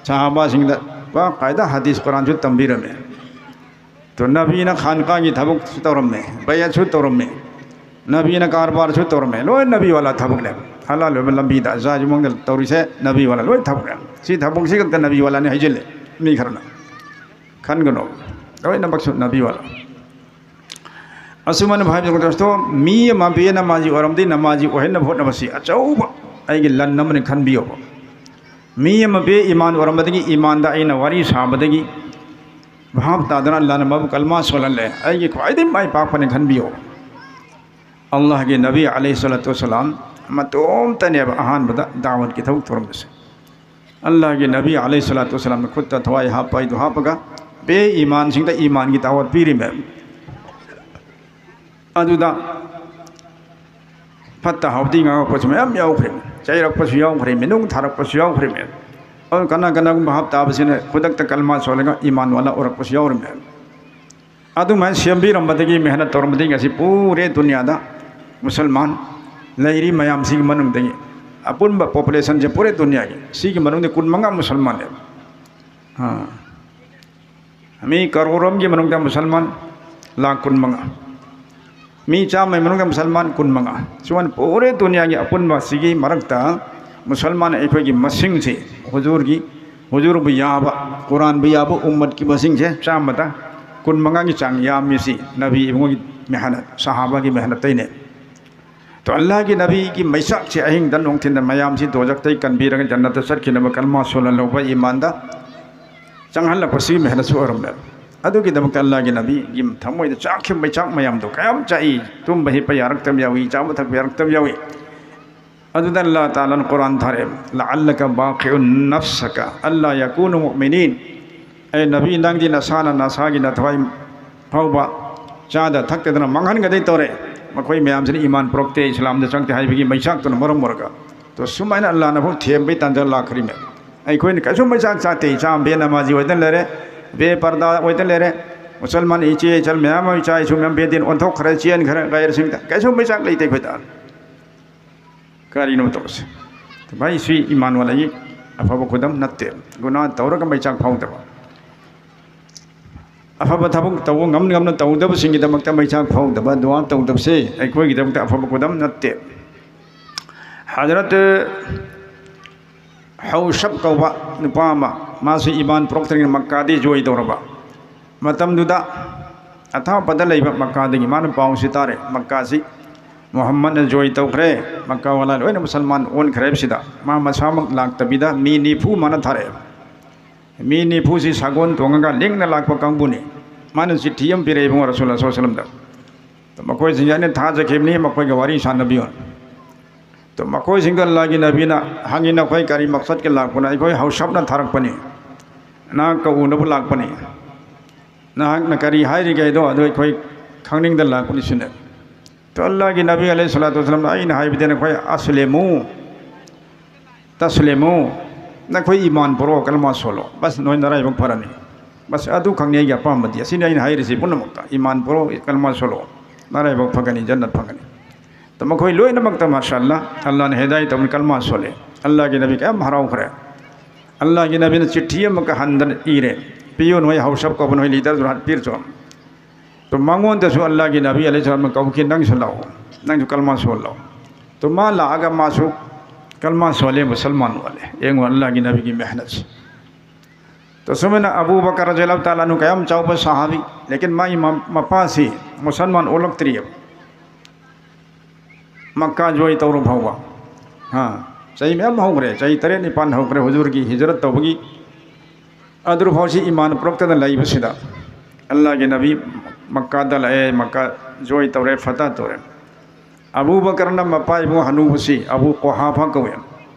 ꯁꯍꯥꯕꯥꯁꯤꯡꯗ ꯕꯥꯀꯥꯏꯗ ꯍꯗꯤꯁ ꯀꯨꯔꯥꯟꯁꯨ ꯇꯝꯕꯤꯔꯝꯃꯤ꯫ ꯑꯗꯣ ꯅꯕꯤꯅ ꯈꯥꯟꯈꯥꯒꯤ ꯊꯕꯛꯁꯨ ꯇꯧꯔꯝꯃꯤ, ꯕꯌꯠꯁꯨ ꯇꯧꯔꯝꯃꯤ, ꯅꯕꯤꯅ ꯀꯔꯕꯥꯔꯁꯨ ꯇꯧꯔꯝꯃꯤ, ꯂꯣꯏ ꯅꯕꯤ ꯋꯥꯂꯥ ꯊꯕꯛꯅꯦ꯫ ꯍꯂꯥꯜ ꯑꯣꯏꯕ ꯂꯝꯕꯤꯗ ꯖꯥꯏꯖ ꯃꯑꯣꯡꯗ ꯇꯧꯔꯤꯁꯦ ꯅꯕꯤ ꯋꯥꯂꯥ ꯂꯣꯏ ꯊꯕꯛꯅꯦ꯫ ꯁꯤ ꯊꯕꯛꯁꯤ ꯈꯛꯇ ꯅꯕꯤ ꯋꯥꯂꯥꯅꯤ ꯍꯥꯏꯖꯤꯜꯂꯦ ꯃꯤ ꯈꯔꯅ꯫ ꯈꯟꯒꯅꯣ, ꯂꯣꯏꯅꯃꯛꯁꯨ ꯅꯕꯤ ꯋꯥꯂꯥ꯫ ꯑꯁꯨꯃꯥꯏꯅ ꯍꯥꯏꯕ ꯗꯣꯁꯇꯣ, ꯃꯤ ꯑꯃ ꯕꯦ ꯅꯃꯥꯖꯤ ꯑꯣꯏꯔꯝꯗꯤ ꯅꯃꯥꯖꯤ ꯑꯣꯏꯍꯟꯅꯕ ꯍꯣꯠꯅꯕꯁꯤ ꯑꯆꯧꯕ ꯑꯩꯒꯤ ꯂꯟ ꯑꯃꯅꯤ ꯈꯟꯕꯤꯌꯣꯕ꯫ ꯃꯤ ꯑꯃ ꯕꯦ ꯏꯃꯥꯟ ꯑꯣꯏꯔꯝꯕꯗꯒꯤ, ꯏꯃꯥꯟꯗ ꯑꯩꯅ ꯋꯥꯔꯤ ꯁꯥꯕꯗꯒꯤ ꯚꯥꯞ ꯇꯥꯗꯅ ꯂꯥꯟꯅ ꯃꯥꯕꯨ ꯀꯜꯃꯥ ꯁꯣꯜꯍꯜꯂꯦ, ꯑꯩꯒꯤ ꯈ꯭ꯋꯥꯏꯗꯒꯤ ꯃꯥꯏ ꯄꯥꯛꯄꯅꯤ ꯈꯟꯕꯤꯌꯣ꯫ ꯑꯜꯂꯥꯍꯒꯤ ꯅꯕꯤ ꯑꯂꯩꯍꯤ ꯁꯂꯥꯇꯨ ꯋꯁꯁꯂꯥꯝ ꯃꯇꯣꯝꯇꯅꯦꯕ ꯑꯍꯥꯟꯕꯗ ꯗꯥꯋꯠꯀꯤ ꯊꯕꯛ ꯇꯧꯔꯝꯕꯁꯦ꯫ ꯑꯜꯂꯥꯍꯒꯤ ꯅꯕꯤ ꯑꯂꯩꯍꯤ ꯁꯂꯥꯇꯨ ꯋꯁꯁꯂꯥꯝꯅ ꯈꯨꯠꯇ ꯊꯋꯥꯏ ꯍꯥꯞꯄ, ꯑꯩꯗꯣ ꯍꯥꯞꯄꯒ ꯕꯦ ꯏꯃꯥꯟꯁꯤꯡꯗ ꯏꯃꯥꯟꯒꯤ ꯗꯥꯋꯠ ꯄꯤꯔꯤꯃꯦ꯫ ꯑꯗꯨꯗ ꯐꯠꯇ ꯍꯥꯎꯗꯤ ꯉꯥꯡꯉꯛꯄꯁꯨ ꯃꯌꯥꯝ ꯌꯥꯎꯈ꯭ꯔꯦ, ꯆꯩꯔꯛꯄꯁꯨ ꯌꯥꯎꯈ꯭ꯔꯦ, ꯃꯤꯅꯨꯡ ꯊꯥꯔꯛꯄꯁꯨ ꯌꯥꯎꯈ꯭ꯔꯦ꯫ ꯑꯗꯨ ꯀꯅꯥ ꯀꯅꯥꯒꯨꯝꯕ ꯍꯥꯞ ꯇꯥꯕꯁꯤꯅ ꯈꯨꯗꯛꯇ ꯀꯜꯃꯥ ꯁꯣꯜꯂꯒ ꯏꯃꯥꯟ ꯋꯥꯂꯥ ꯑꯣꯏꯔꯛꯄꯁꯨ ꯌꯥꯎꯔꯝꯃꯦ꯫ ꯑꯗꯨꯃꯥꯏꯅ ꯁꯦꯝꯕꯤꯔꯝꯕꯗꯒꯤ, ꯃꯦꯍꯅꯠ ꯇꯧꯔꯝꯕꯗꯒꯤ ꯉꯁꯤ ꯄꯨꯔꯦ ꯗꯨꯅꯤꯌꯥꯗ ꯃꯨꯁꯜꯃꯥꯟ ꯂꯩꯔꯤ ꯃꯌꯥꯝꯁꯤꯒꯤ ꯃꯅꯨꯡꯗꯒꯤ ꯑꯄꯨꯟꯕ ꯄꯣꯄꯨꯂꯦꯁꯟꯁꯦ ꯄꯨꯔꯦ ꯗꯨꯅꯤꯌꯥꯒꯤ, ꯁꯤꯒꯤ ꯃꯅꯨꯡꯗ ꯀꯨꯟ ꯃꯉꯥ ꯃꯨꯁꯜꯃꯥꯟꯅꯦꯕ꯫ ꯑꯥ꯫ ꯃꯤ ꯀꯔꯣꯔ ꯑꯃꯒꯤ ꯃꯅꯨꯡꯗ ꯃꯨꯁꯜꯃꯥꯟ ꯂꯥꯈ ꯀꯨꯟ ꯃꯉꯥ, ꯃꯤ ꯆꯥꯝꯃꯒꯤ ꯃꯅꯨꯡꯗ ꯃꯨꯁꯜꯃꯥꯟ ꯀꯨꯟ ꯃꯉꯥ꯫ ꯁꯨꯃꯥꯏꯅ ꯄꯨꯔꯦ ꯗꯨꯅꯤꯌꯥꯒꯤ ꯑꯄꯨꯟꯕ ꯁꯤꯒꯤ ꯃꯔꯛꯇ ꯃꯨꯁꯜꯃꯥꯟ ꯑꯩꯈꯣꯏꯒꯤ ꯃꯁꯤꯡꯁꯤ, ꯍꯨꯖꯨꯔꯒꯤ, ꯍꯨꯖꯨꯔꯕꯨ ꯌꯥꯕ, ꯀꯨꯔꯥꯟꯕꯨ ꯌꯥꯕ ꯎꯝꯃꯠꯀꯤ ꯃꯁꯤꯡꯁꯦ ꯆꯥꯝꯃꯗ ꯀꯨꯟ ꯃꯉꯥꯒꯤ ꯆꯥꯡ ꯌꯥꯝꯃꯤꯁꯤ ꯅꯕꯤ ꯏꯕꯨꯡꯉꯣꯒꯤ ꯃꯦꯍꯅꯠ, ꯁꯍꯥꯕꯥꯒꯤ ꯃꯦꯍꯅꯠꯇꯩꯅꯦ꯫ ꯇꯣ ꯑꯜꯂꯥꯍꯒꯤ ꯅꯕꯤꯒꯤ ꯃꯩꯁꯥꯛꯁꯦ ꯑꯍꯤꯡꯗ ꯅꯨꯡꯊꯤꯟꯗ ꯃꯌꯥꯝꯁꯤ ꯗꯣꯖꯛꯇꯩ ꯀꯟꯕꯤꯔꯒ ꯖꯟꯅꯠꯇ ꯆꯠꯈꯤꯅꯕ ꯀꯜꯃꯥ ꯁꯣꯜꯍꯜꯍꯧꯕ, ꯏꯃꯥꯟꯗ ꯆꯪꯍꯜꯂꯛꯄꯁꯤꯒꯤ ꯃꯦꯍꯅꯠꯁꯨ ꯑꯣꯏꯔꯝꯃꯦ꯫ ꯑꯗꯨꯒꯤꯗꯃꯛꯇ ꯑꯜꯂꯥꯒꯤ ꯅꯕꯤꯒꯤ ꯊꯃꯣꯏꯗ ꯆꯥꯛꯈꯤꯕ ꯃꯩꯆꯥꯛ ꯃꯌꯥꯝꯗꯣ ꯀꯌꯥꯝ ꯆꯥꯛꯏ꯫ ꯇꯨꯝꯕ ꯍꯤꯞꯄ ꯌꯥꯔꯛꯇꯕ ꯌꯥꯎꯏ, ꯆꯥꯕ ꯊꯛꯄ ꯌꯥꯔꯛꯇꯕ ꯌꯥꯎꯏ꯫ ꯑꯗꯨꯗ ꯑꯜꯂꯥ ꯇꯥꯂꯥꯅ ꯀꯨꯔꯥꯟ ꯊꯥꯔꯛꯑꯦ, "ꯂꯑꯜꯂꯀ ꯕꯥꯈꯤꯎꯟ ꯅꯐꯁꯀ ꯑꯜꯂꯥ ꯌꯀꯨꯅꯨ ꯃꯨꯑꯃꯤꯅꯤꯟ"꯫ ꯑꯦ ꯅꯕꯤ, ꯅꯪꯗꯤ ꯅꯁꯥꯅ ꯅꯁꯥꯒꯤ ꯅꯊꯋꯥꯏ ꯐꯥꯎꯕ ꯆꯥꯗ ꯊꯛꯇꯗꯅ ꯃꯥꯡꯍꯟꯒꯗꯩ ꯇꯧꯔꯦ꯫ ꯃꯈꯣꯏ ꯃꯌꯥꯝꯁꯤꯅ ꯏꯃꯥꯟ ꯄꯨꯔꯛꯇꯦ, ꯏꯁꯂꯥꯝꯗ ꯆꯪꯗꯦ ꯍꯥꯏꯕꯒꯤ ꯃꯩꯆꯥꯛꯇꯨꯅ ꯃꯔꯝ ꯑꯣꯏꯔꯒ꯫ ꯇꯣ ꯁꯨꯃꯥꯏꯅ ꯑꯜꯂꯥꯅ ꯐꯥꯎ ꯊꯦꯝꯕꯩ ꯇꯥꯟꯖꯥ ꯂꯥꯛꯈ꯭ꯔꯤꯃꯦ꯫ ꯑꯩꯈꯣꯏꯅ ꯀꯩꯁꯨ ꯃꯩꯆꯥꯛ ꯆꯥꯛꯇꯦ, ꯏꯆꯥ ꯕꯦ ꯅꯃꯥꯖꯤ ꯑꯣꯏꯗꯅ ꯂꯩꯔꯦ, ꯕꯦ ꯄꯔꯗꯥ ꯑꯣꯏꯗꯅ ꯂꯩꯔꯦ, ꯃꯨꯁꯜꯃꯥꯟ ꯏꯆꯦ ꯏꯆꯜ ꯃꯌꯥꯝ ꯑꯃ, ꯏꯆꯥ ꯏꯁꯨ ꯃꯌꯥꯝ ꯕꯦꯗꯤꯟ ꯑꯣꯟꯊꯣꯛꯈ꯭ꯔꯦ, ꯆꯦꯟꯈ꯭ꯔꯦ, ꯒꯩꯔꯁꯤꯡꯗ ꯀꯩꯁꯨ ꯃꯩꯆꯥꯛ ꯂꯩꯇꯦ ꯑꯩꯈꯣꯏꯗ꯫ ꯀꯔꯤꯅꯣ ꯇꯧꯔꯤꯁꯦ? ꯚꯥꯏ, ꯁꯤ ꯏꯃꯥꯟ ꯋꯥꯂꯥꯒꯤ ꯑꯐꯕ ꯈꯨꯗꯝ ꯅꯠꯇꯦ꯫ ꯒꯨꯅꯥ ꯇꯧꯔꯒ ꯃꯩꯆꯥꯛ ꯐꯥꯎꯗꯕ, ꯑꯐꯕ ꯊꯕꯛ ꯇꯧꯕ ꯉꯝ ꯉꯝꯅ ꯇꯧꯗꯕꯁꯤꯡꯒꯤꯗꯃꯛꯇ ꯃꯩꯆꯥꯛ ꯐꯥꯎꯗꯕ, ꯗꯨꯋꯥ ꯇꯧꯗꯕꯁꯦ ꯑꯩꯈꯣꯏꯒꯤꯗꯃꯛꯇ ꯑꯐꯕ ꯈꯨꯗꯝ ꯅꯠꯇꯦ꯫ ꯍꯖꯔꯠ ꯍꯧꯁꯕ ꯀꯧꯕ ꯅꯨꯄꯥ ꯑꯃ, ꯃꯥꯁꯨ ꯏꯃꯥꯟ ꯄꯨꯔꯛꯇ꯭ꯔꯤꯉꯩ ꯃꯛꯀꯥꯗꯤ ꯖꯣꯏ ꯇꯧꯔꯕ꯫ ꯃꯇꯝꯗꯨꯗ ꯑꯊꯥꯞꯄꯗ ꯂꯩꯕ ꯃꯛꯀꯥꯗꯒꯤ ꯃꯥꯅ ꯄꯥꯎꯁꯤ ꯇꯥꯔꯦ, ꯃꯛꯀꯥꯁꯤ ꯃꯨꯍꯝꯃꯗꯅ ꯖꯣꯏ ꯇꯧꯈ꯭ꯔꯦ, ꯃꯛꯀꯥ ꯋꯥꯂꯥ ꯂꯣꯏꯅ ꯃꯨꯁꯜꯃꯥꯟ ꯑꯣꯟꯈ꯭ꯔꯦ ꯍꯥꯏꯕꯁꯤꯗ꯫ ꯃꯥ ꯃꯁꯥꯃꯛ ꯂꯥꯛꯇꯕꯤꯗ ꯃꯤ ꯅꯤꯐꯨ ꯃꯥꯅ ꯊꯥꯔꯛꯑꯦ꯫ ꯃꯤ ꯅꯤꯐꯨꯁꯤ ꯁꯒꯣꯜ ꯇꯣꯡꯉꯒ ꯂꯤꯡꯅ ꯂꯥꯛꯄ ꯀꯥꯡꯕꯨꯅꯤ꯫ ꯃꯥꯅ ꯆꯤꯊꯤ ꯑꯃ ꯄꯤꯔꯛꯑꯦ ꯏꯕꯨꯡꯉꯣ ꯔꯁꯨꯜ ꯁꯜꯂꯜꯂꯥꯍꯨ ꯑꯂꯩꯍꯤ ꯋꯥꯁꯜꯂꯝꯗ꯫ ꯃꯈꯣꯏꯁꯤꯡꯁꯦ ꯑꯩꯅ ꯊꯥꯖꯈꯤꯕꯅꯤ, ꯃꯈꯣꯏꯒ ꯋꯥꯔꯤ ꯁꯥꯟꯅꯕꯤꯌꯨ꯫ ꯇꯣ ꯃꯈꯣꯏꯁꯤꯡꯗ ꯑꯜꯂꯥꯒꯤ ꯅꯕꯤꯅ ꯍꯪꯉꯤ, "ꯅꯈꯣꯏ ꯀꯔꯤ ꯃꯛꯁꯠꯀꯤ ꯂꯥꯛꯄꯅꯣ?" "ꯑꯩꯈꯣꯏ ꯍꯧꯁꯕꯅ ꯊꯥꯔꯛꯄꯅꯤ, ꯅꯍꯥꯛꯀ ꯎꯅꯕ ꯂꯥꯛꯄꯅꯤ, ꯅꯍꯥꯛꯅ ꯀꯔꯤ ꯍꯥꯏꯔꯤꯒꯦ ꯍꯥꯏꯗꯣ ꯑꯗꯨ ꯑꯩꯈꯣꯏ ꯈꯪꯅꯤꯡꯗ ꯂꯥꯛꯄꯅꯤ" ꯁꯤꯅꯦ꯫ ꯇꯣ ꯑꯜꯂꯥꯒꯤ ꯅꯕꯤ ꯑꯂꯩꯍꯤ ꯁꯂꯥꯇꯨ ꯋꯁꯂꯥꯝꯅ ꯑꯩꯅ ꯍꯥꯏꯕꯗꯤ ꯅꯈꯣꯏ "ꯑꯁꯂꯤꯃꯨ ꯇꯁꯂꯤꯃꯨ", ꯅꯈꯣꯏ ꯏꯃꯥꯟ ꯄꯨꯔꯛꯑꯣ, ꯀꯂꯃꯥ ꯁꯣꯜꯂꯣ, ꯕꯁ ꯅꯣꯏ ꯅꯔꯥꯏꯕꯛ ꯐꯔꯅꯤ꯫ ꯕꯁ ꯑꯗꯨ ꯈꯛꯅꯤ ꯑꯩꯒꯤ ꯑꯄꯥꯝꯕꯗꯤ, ꯑꯁꯤꯅꯤ ꯑꯩꯅ ꯍꯥꯏꯔꯤꯁꯤ ꯄꯨꯝꯅꯃꯛꯇ꯫ ꯏꯃꯥꯟ ꯄꯨꯔꯛꯑꯣ, ꯀꯂꯃꯥ ꯁꯣꯜꯂꯣ, ꯅꯔꯥꯏꯕꯛ ꯐꯒꯅꯤ, ꯖꯟꯅꯠ ꯐꯪꯒꯅꯤ꯫ ꯇꯣ ꯃꯈꯣꯏ ꯂꯣꯏꯅꯃꯛꯇ ꯃꯥꯁꯥ ꯑꯜꯂꯥ, ꯑꯜꯂꯥꯅ ꯍꯤꯗꯥꯌꯠ ꯇꯧꯕꯅꯤ, ꯀꯂꯃꯥ ꯁꯣꯜꯂꯦ꯫ ꯑꯜꯂꯥꯒꯤ ꯅꯕꯤ ꯀꯌꯥꯝ ꯍꯔꯥꯎꯈ꯭ꯔꯦ꯫ ꯑꯜꯂꯥꯒꯤ ꯅꯕꯤꯅ ꯆꯤꯊꯤ ꯑꯃꯒ ꯍꯟꯗꯅ ꯏꯔꯦ, ꯄꯤꯌꯨ, ꯅꯣꯏ ꯍꯧꯁꯕ ꯀꯧꯕ ꯅꯣꯏ ꯂꯤꯗꯔꯗꯨ ꯍꯥꯟꯅ ꯄꯤꯔꯆꯣ꯫ ꯇꯣ ꯃꯉꯣꯟꯗꯁꯨ ꯑꯜꯂꯥꯒꯤ ꯅꯕꯤ ꯑꯂꯩꯍꯤ ꯁꯂꯥꯝꯅ ꯀꯧꯈꯤ, "ꯅꯪꯁꯨ ꯂꯥꯛꯑꯣ, ꯅꯪꯁꯨ ꯀꯂꯃꯥ ꯁꯣꯜꯂꯣ"꯫ ꯇꯣ ꯃꯥ ꯂꯥꯛꯑꯒ ꯃꯥꯁꯨ ꯀꯂꯃꯥ ꯁꯣꯜꯂꯦ, ꯃꯨꯁꯜꯃꯥꯟ ꯑꯣꯜꯂꯦ꯫ ꯌꯦꯡꯉꯣ ꯑꯜꯂꯥꯒꯤ ꯅꯕꯤꯒꯤ ꯃꯦꯍꯅꯠꯁꯦ꯫ ꯇꯣ ꯁꯨꯃꯥꯏꯅ ꯑꯕꯨ ꯕꯀꯔ ꯔꯖꯤꯌꯜꯂꯥꯍꯨ ꯇꯥꯂꯥ ꯑꯟꯍꯨ ꯀꯌꯥꯝ ꯆꯥꯎꯕ ꯁꯍꯥꯕꯤ, ꯂꯦꯀꯤꯟ ꯃꯥꯒꯤ ꯃ-, ꯃꯄꯥꯁꯤ ꯃꯨꯁꯜꯃꯥꯟ ꯑꯣꯜꯂꯛꯇ꯭ꯔꯤꯑꯕ꯫ ꯃꯛꯀꯥ ꯖꯣꯏ ꯇꯧꯔꯨ ꯐꯥꯎꯕ꯫ ꯍꯥ, ꯆꯍꯤ ꯃꯌꯥꯝ ꯍꯧꯈ꯭ꯔꯦ, ꯆꯍꯤ ꯇꯔꯦꯠ ꯅꯤꯄꯥꯟ ꯍꯧꯈ꯭ꯔꯦ ꯍꯨꯖꯨꯔꯒꯤ ꯍꯤꯖꯔꯠ ꯇꯧꯕꯒꯤ꯫ ꯑꯗꯨꯐꯥꯎꯁꯤ ꯏꯃꯥꯟ ꯄꯨꯔꯛꯇꯅ ꯂꯩꯕꯁꯤꯗ, ꯑꯜꯂꯥꯍꯒꯤ ꯅꯕꯤ ꯃꯛꯀꯥꯗ ꯂꯥꯛꯑꯦ, ꯃꯛꯀꯥ ꯖꯣꯏ ꯇꯧꯔꯦ, ꯐꯇꯥ ꯇꯧꯔꯦ꯫ ꯑꯕꯨ ꯕꯀꯔꯅ ꯃꯄꯥ ꯏꯕꯨꯡ ꯍꯅꯨꯕꯁꯤ ꯑꯕꯨ ꯀꯣꯍꯥꯐꯥ ꯀꯧꯋꯦ꯫